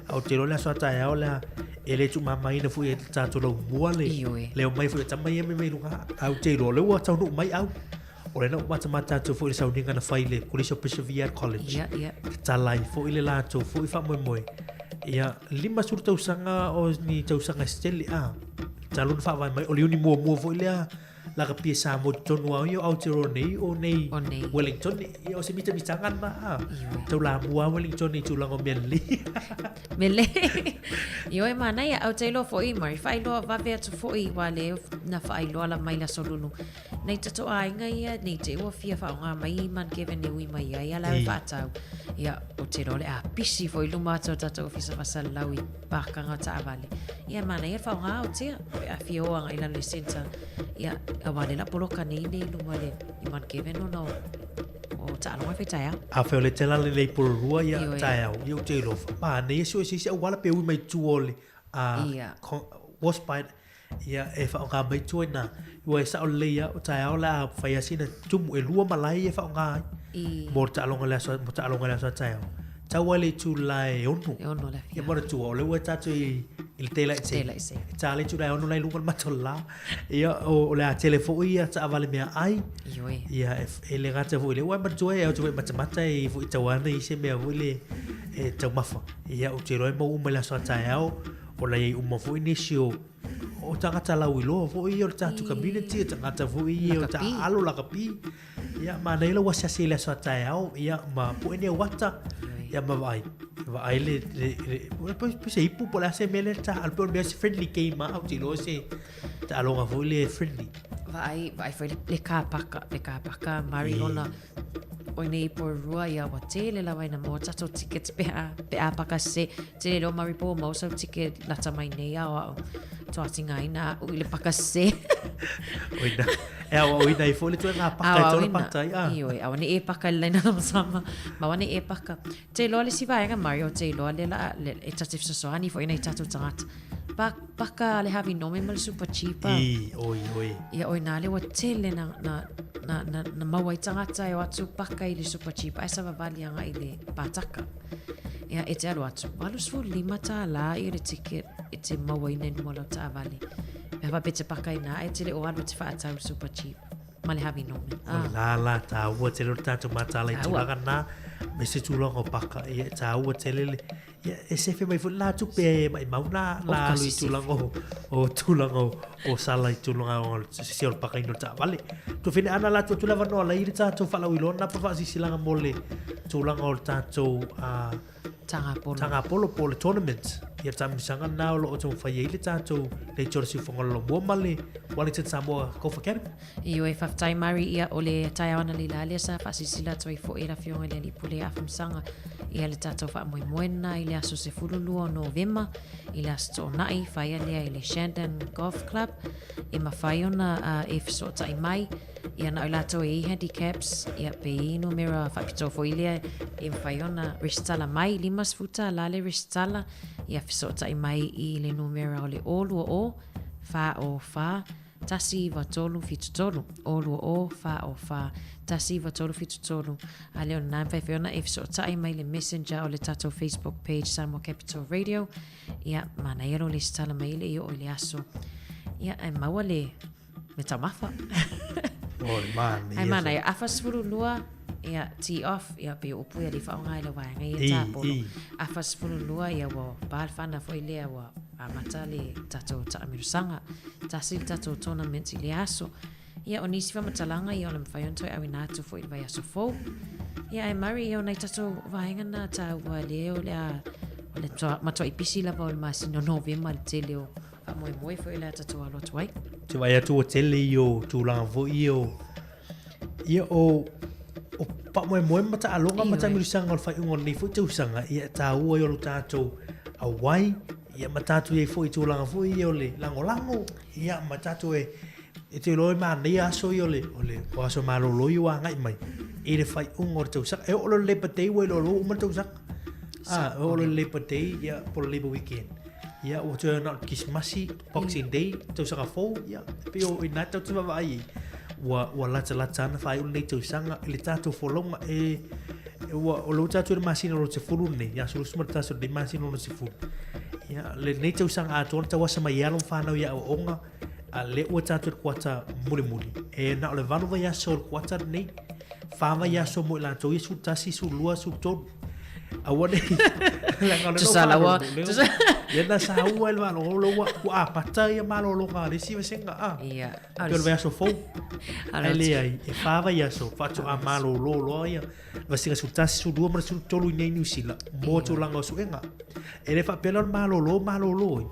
[SPEAKER 20] A o te loa le aso a taeao lea, e le tuumamaina foi e tātou lau mua le, le o mai foi o tama ia mai mai lunga. A o te iloa, le ua taunuu mai au. O lena ua matamata atu foi i le sauniga na fai i le Kolisi o Bishop Viard College.
[SPEAKER 15] Ia, ia.
[SPEAKER 20] Tatala ai foi le latou foi faamoemoe. Ia, 50 tausaga o ni tausaga se tele, a. Talu ona faavae mai, o le iuni muamua foi lea lakapi e Samoa i totonu lava ia o Aotearoa nei, o nei,
[SPEAKER 15] O nei.
[SPEAKER 20] Wellington. Ia, o se mitamitaga lena, a. Taulamua lava Wellington i tulaga o mea lelei.
[SPEAKER 15] Mea lelei. Ioe, manaia, ou te iloa foi, Murray, faailoa vave atu foi, aua lea na faailoa lava mai le Aso Lulu. Nei tatou aiga ia, nei te ua fia whaonga mai i Man Kevin e ui mai ai, ala e whaatau. Ia, o te roa le a pisi fo i luma atu o tatou ofisa whasalau i pākanga o taavale. Ia, mana ia whaonga o tea, pe a fia oanga i lalo i centre. Ia, a wale la poloka nei nei luma le i Man Kevin ona o o taaloga e whai
[SPEAKER 20] A whai o le tela le lei pororua ia taeao, ia o te iloa. Ma, nei e sio e se isi au wala pe ui mai tua o le a, Warspite, Ia, e whaonga mai tua ina, ua e sao lelei ia, o taeao le a whai asi na tumu e lua malae e whaonga ai.
[SPEAKER 15] I.
[SPEAKER 20] Mō te taaloga le aso, mō taaloga le aso a taeao. Tau ai le itu la e ono.
[SPEAKER 15] E ono le
[SPEAKER 20] Ia mora tua, o le ua e tātou i, i le daylight saving.
[SPEAKER 15] Daylight saving.
[SPEAKER 20] E tā le itu la e ono la i lunga le mato la. Ia, o, o le a tele foi ia taavale mea ai.
[SPEAKER 15] Ioe.
[SPEAKER 20] Ia, e, e le gata foi le ua e matua e au te matamata e foi tau ana i se mea foi le e taumafa. Ia, o te roe mau uma i le aso a taeao, O la iai uma foi nisi o o tagata lauiloa foi ia o le tatou community, o tagata foi ia o taaalo lakapi. Ia manaia le asiasi i le aso a taeao, ia ma pue ni au ata, ia ma vaai. Vaai le, le, le, pe se ipu po o le a se mea lea le taaalo, pe o le mea se friendly game lava, ou te iloa se taaloga foi lea friendly.
[SPEAKER 15] Vaai, vaai foi le, le kāpaka, le kāpaka, Mari ona O nei Porirua ia ua tele lava ina maua tatou tickets pe a, pe a paka se tele loa Mari po maua sau ticket lata mai nei ao ao toatinga ina au i le paka se.
[SPEAKER 20] Oina. E au au ina i fo le toe ngā paka e tōna patai. Ah.
[SPEAKER 15] Ioi, awa ne e paka le laina lama sama. Maua ne e paka. Te loa le si vaenga Mari o te loa le la le, e tate fesoasoani fo ina i tatou tagata. Pa, paka le havi nome ma le super cheap.
[SPEAKER 20] I, oi, oi.
[SPEAKER 15] Ia oi nā le ua tele na, na, na, na, na maua i tagata e o atu paka i le super cheap ai savavali anga i le pātaka. Ia e te alo atu. 85 tālā i le ticket e te maua i nei luma lau taavale. Mea whape te paka i nā e te le o alu te whaatau super cheap. Ma le havi nome.
[SPEAKER 20] Ah. O la la tāua tele o le tātou mātāla i tulaga nā me se tulaga o paka. Ia tāua tele le Ia, e sefe mai foi la tupe e maimau la, la alu i tulaga o, o tulaga o, o sala i tulaga o se o le pakaina o le taavale. Tuafine ana la atu lava noa lai le tātou whalauiloa nā pa whaasisilaga mo le tulaga o le tātou uh,
[SPEAKER 15] Tangapolo.
[SPEAKER 20] Tangapolo po le tournament. Ia taamisaga na o lo o taumafai ai le tātou le Jordan Siufangalolo mua ma le Wellington Samoa Golf Academy.
[SPEAKER 15] Ioe, faafetai Mari ia o le taeao analeila lea sa faasilasila atu ai foi e le Afioga i le Alii Pule Afamasaga ia le tatou faamoemoena i le aso 12 o Novema i le Aso Toonai, faia lea i le Shandon Golf Club e mafai ona e fesootai mai ia na o i latou e i handicaps ia pe i numera faapitoa foi lea e mafai ona resitala mai, $50 le resitala ia fesootai mai i le numera o le 020 404 19373, 020 404 19373, a lea o lena e mafai foi ona e fesootai mai le messenger o le tatou Facebook page Samoa Capital Radio. Ia, manaia lo lesitala mai le i oo i le aso. Ia, ae maua le me taumafa.
[SPEAKER 20] Oi, manaia.
[SPEAKER 15] Ae manaia, afa 12, ia, tee off, ia, pe upu ia le whaonga i le waenga ia tāpolo. Afa 12, ia, ua pā le whana foi lea, ua amata le tatou taamilosaga. Tasi le tatou tournament i le aso. Ia, o nisi faamatalaga ia o le mafai ona toe auina atu foi i le vaiaso fou. Ia, ae Murray, ia o nai tatou vaega na taua lea o le a, o le matuai pisi lava o le masina o Novema le tele o faamoemoe foi o le a tatou alo atu ai.
[SPEAKER 20] Te vaai atu ua tele ia o tulaga foi ia o, ia o, o faamoemoe ma taaloga ma taamilosaga o le faaiuga o lenei foi tausaga, ia e taua ai o lo tatou auai, Ia ma tatou i ai foi i tulaga foi ia o le lagolago, ia ma tatou e e te iloa e manaia aso ia o le o le o aso malolo ia ua agai mai i le faaiuga o le tausaga. E oo loa i le Labour Day ua iloa loa ua uma le tausaga. A, e oo loa i le Labour Day ia po o le Labour Weekend. Ia, ua toe na o le Kisimasi, Boxing Day, tausaga fou, ia, e pei o i nā tau te vaavaai ai. Ua, ua latalata ana faaiu lenei tausaga i le tatou folauga e, e ua, o lea ua tatou i le masina lona sefulu lenei, ia 21 o lenei masina lona sefulu. Ia, lenei tausaga atoa na tauasa mai e alo ma fanau i aoaoga, a lea ua tatou i le kuata mulimuli. E na o le valu vaiaso o le kuata lenei, fa vaiaso mo i latou ia 11, 12, 13. Aua nei leaga o le
[SPEAKER 15] Tusa la ua-
[SPEAKER 20] Ia na saua i le faalogologo ua ua amata ia malologa a le isi vasega a.
[SPEAKER 15] Ia.
[SPEAKER 20] Pei o le vaiaso fou. Ae leai, e fa vaiaso faatoa malolo loa ia vasega 11, 12 ma le 13 i inei i Niu Sila mo tulaga o suega. E le faapea la o le malolo malolo ai.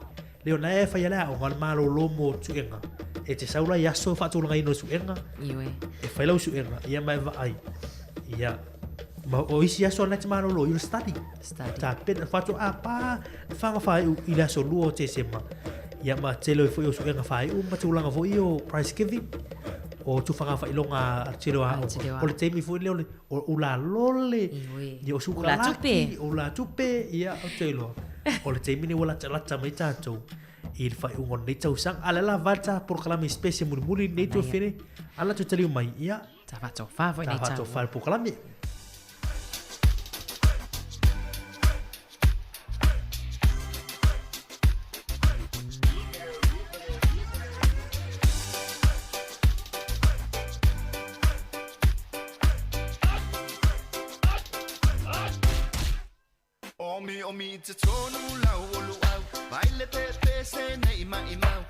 [SPEAKER 20] Lea o na e fai a le aoga o le malolo mo suega. E te sau la i aso faatulagaina o suega.
[SPEAKER 15] Ioe.
[SPEAKER 20] E fai lau suega, ia ma e vaai. Ia, ma o isi aso na te malolo i o le study.
[SPEAKER 15] Study.
[SPEAKER 20] Tapena, faatoa pa le whanga whaeu i le aso lua o Tesema. Ia ma tele foi o suega whaeu ma tulaga foi o prize giving o tufaga whailonga a tele o aoga. O le taimi foi lea o le o ula lole, ia o sukalaki, o ula tupe, ia o te iloa. O le taimi nei ua latalata mai tatou i le faaiuga o lenei tausaga. A o le la va ta polokalame special mulimuli i lenei tuafene, ala toe taliu mai, ia.
[SPEAKER 15] Ta faatofa foi nei
[SPEAKER 20] Ta faatofa le polokalame.
[SPEAKER 11] Omi omi i totonu lau o luau Vai le pepese nei maimau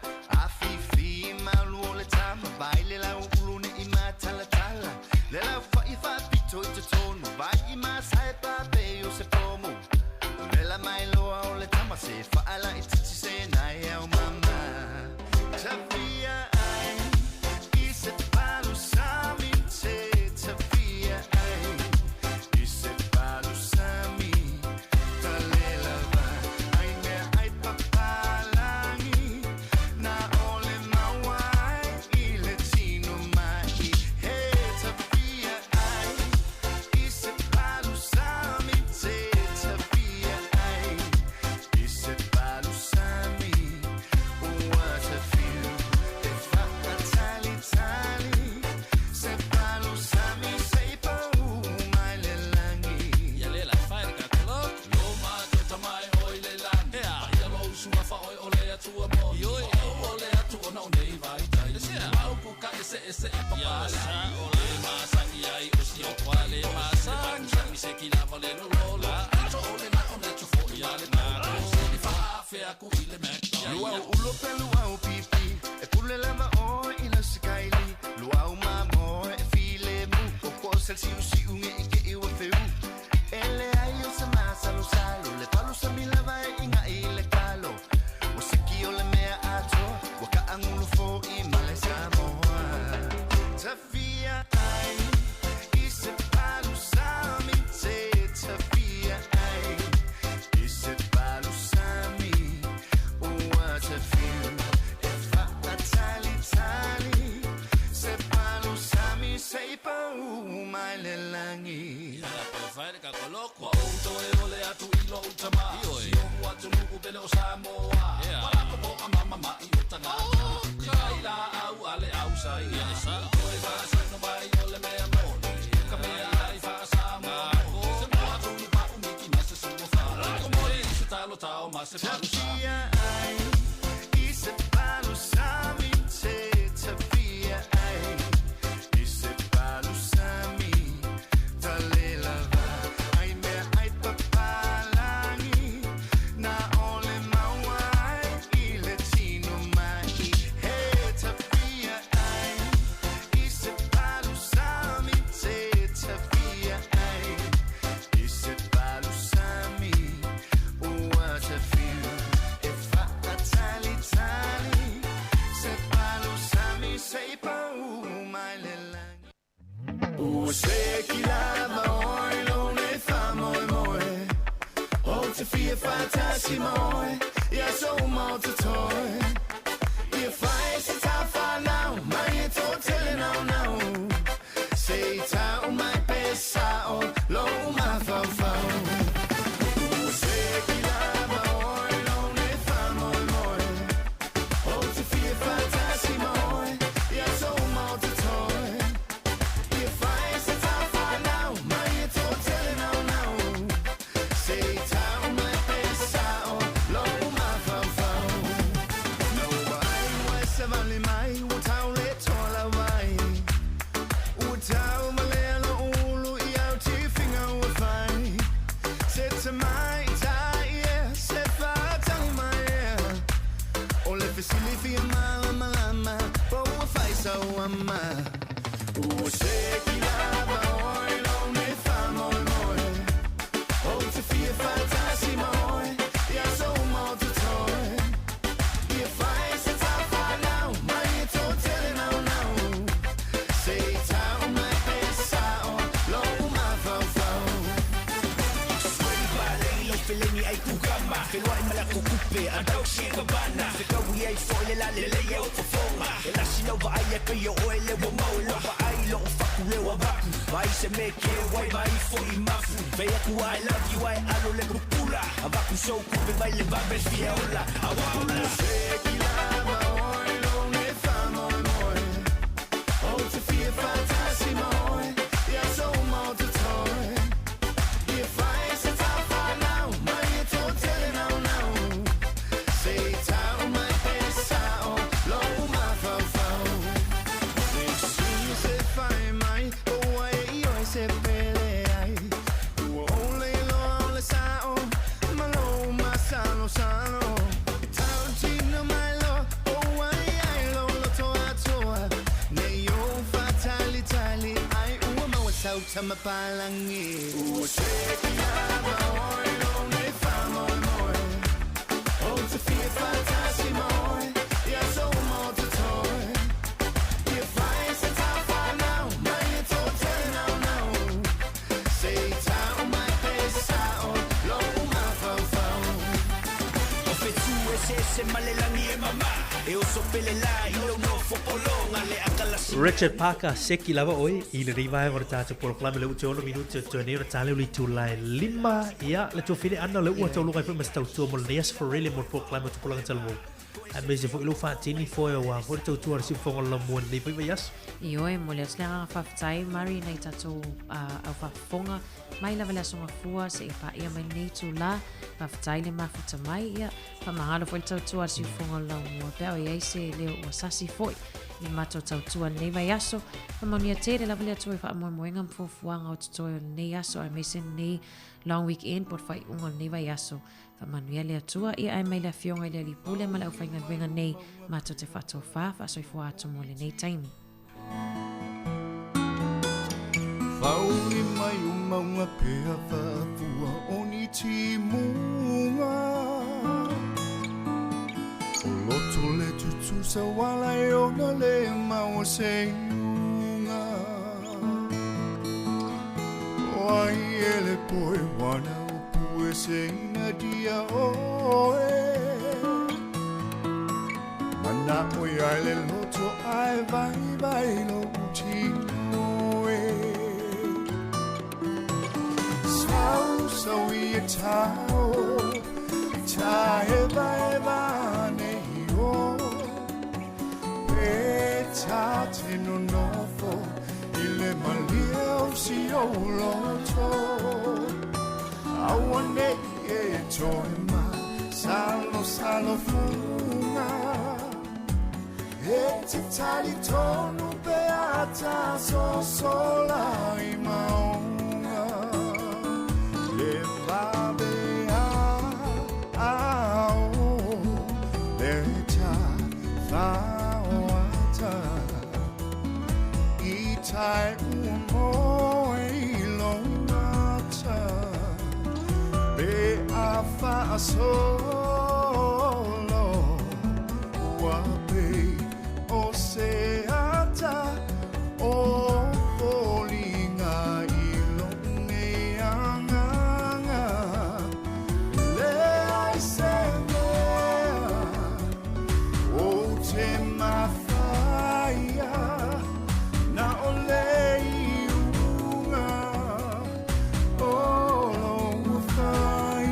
[SPEAKER 11] Afifi malu o le tama Vai le lau ulu nei matalatala Le lau fa'i faapito i totonu Vai i masae pape o se pomu Vela mai loa o le tama Se fa'ala i titi se nai au mama Tafia ai I se palu sami te Tafia ai I se palu sami Talela va ai mea ai papalangi Na ole maua ai i le tino mai He tafia ai I se palu sami te Tafia ai I se palu sami Ua tafiu e whaatalitali Se palu sami se i pau mai le langi
[SPEAKER 8] Ia le la fai le kakolo Lo ma to tamai oi le lani Ia lo usua fa oi o le atua mo Ioi o o le atu ona o nei vai tai Ma uku ka ese ese e papa sa o le ma sa i ai o si o kwa le ma sa Mi se ki lava le lo lo la To o le na o na tu fo i ale na Se ni fa afe aku i le Mac
[SPEAKER 11] Luau ulo pe luau pipi E pule lava o i la sikaili Luau mamo e file mu O ko sel siu siu nge i ke iwa feu Ele ai o se masalo salo Le palu sa milava e inga i le kalo O siki o le mea atoa Wa ka angulu fo i male Samoa Tafia ai I se palu sami te Tafia ai I se palu sami Ua tafiu e whaatalitali Se palu sami se i pau mai le langi
[SPEAKER 8] Ia pe fai le kakolo Kua ou toe o le atu i lo utama Si o atu nuku pele o Samoa Wala ko po a mama mai o tangata Kai la au ale au sa ia Toe fa sa no mai o le mea moni Ka mea ai fa Samoa Se mo atu ni pa umiki ma se sua fa Ko mori se talo tao ma se palu sami
[SPEAKER 11] Tafia ai I se palu sami te Tafia ai I se palu sami Talela va ai mea ai papalangi Na ole maua ai i le tino mai He tafia ai I se palu sami te Tafia ai I se palu sami Ua tafiu e whaatalitali Se palu sami se i pau mai le langi Ua se ki lava oi lo le whamoe moe O te fia whatasi moe Ia so mo te toi Ia whai se tā whanau Mai e tō tele nau nau Se i tau mai pe sao Lo mawhau whau Ua se ki lava oi lo le whamoe Fesili fia malamalama Po ua fai sau ama Ua seki lava oi lo nei faamoemoe Ou te fia faatasi ma oe Ia so uma o totoe Ia fai se tafanau Mai e tō tele naunau Se i tau mai pe sa'o Lou mafaufau
[SPEAKER 2] Feleni ai kukama Feluai ma lako kupe A Dolce Gabbana Fekaui ai foi le la le lei au fofoga E lasi lau vaai e pei o oe le ua maua Vaai lou faku le ua vaku Vaai se mea ke wai vai foi mafu Fai aku I love you ai alo le pupula Avaku sou kupe vai le vave fia ola Aua ola
[SPEAKER 11] Seki lava oi lo nei faamoemoe Ou te fia faatasi ma oe Ia so uma o totoe Ia fai se tafanau Mai e tō tele naunau Se i tau mai pe sa'o Lou mafaufau Le sui se fai mai O ai e i oe se pele ai Ua ole loa o le sa'o Ma lou masalosalo E tau tino mai loa O ai ai lo loto atoa Nei o whātalitali Ai ua maua sau tamapalangi Ua seki lava oi lo nei faamoemoe Ou te fia faatasi ma oe Ia so uma o totoe Ia fai se tafanau Mai e tō tele naunau Se i tau mai pe sa'o Lou mafaufau
[SPEAKER 2] O fetu e se se malelagi e mama E oso pele la i lou nofo pologa le akalasi
[SPEAKER 20] Richard Parker, seki lava oe i lenei vaega o le tatou polokalame le ua toe ono minute o toe nei ona tale o le itulai 5. Ia, le tuafine Ana o le ua tauluga ai foi ma se tautua mo lenei aso Farele mo le polokalame o Tupulaga Talavou. Aemaise foi lou faatini foe aua foi le tautua a le siufofoga o le laumua i lenei foi vaiaso.
[SPEAKER 15] Ioe, e momoli atu le agaga faafetai Mari nai tatou au faafofoga mai lava le aso Gafua seia paia mai lenei itula. Faafetai le mafuta mai, ia faamagalo foi le tautua a le siufofoga o le laumua pe a o i ai se leo ua sasi foi i le matou tautua i lenei vaiaso. Faamanuia tele lava le Atua i faamoemoega ma fuafuaga o totoe o lenei aso aemaise lenei long weekend po o le faaiuga o lenei vaiaso. Faamanuia le Atua ia ae mai le Afioga i le Alii Pule ma le aufaigaluega nei matou te faatofā faasoifua atu mo lenei taimi.
[SPEAKER 10] Whauri mai o maunga pea whafua o ni timunga O loto le tutusa wala e ona le maua se iunga O ai e le poe wana o pue se ina dia oe Mana o ia le loto ai vai vai lo tino e Sau sau i e tau I ta eva eva nei o Pe ta te no nofo I le malia o si o loto Aua nei e toe ma Salo salo funga E te tali tonu pe ata so sola i maunga Le vabe a a o Le ta whaoata I tai ua moe i lo mata Pe a whaasolo Ua pe o se ata O foliga i lo nei anganga Le ai se mea O te mafaia Na o le iuga O lou fai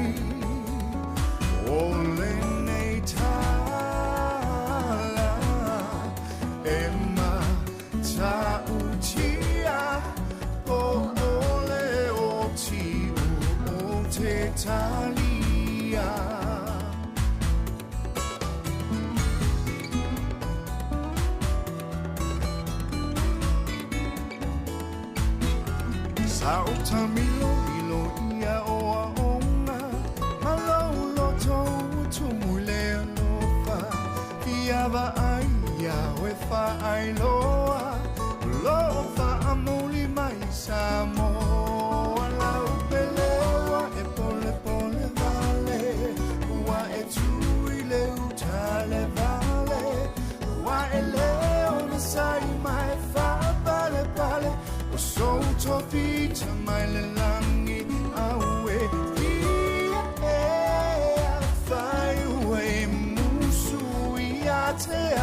[SPEAKER 10] O lenei tala E matautia Po o le oti o te talia Sa o tamilo ilo ia o a onga Ma lau loto ua tumu i le alofa Fia fia vaai ia oe faailoa o loo faamuli mai Samoa lau peleua e polepole vale ua e tū i le uta le vale ua e lē onosai ma e faapalepale o sou tofita mai le lagi aue ia e afai ua e musu ia te.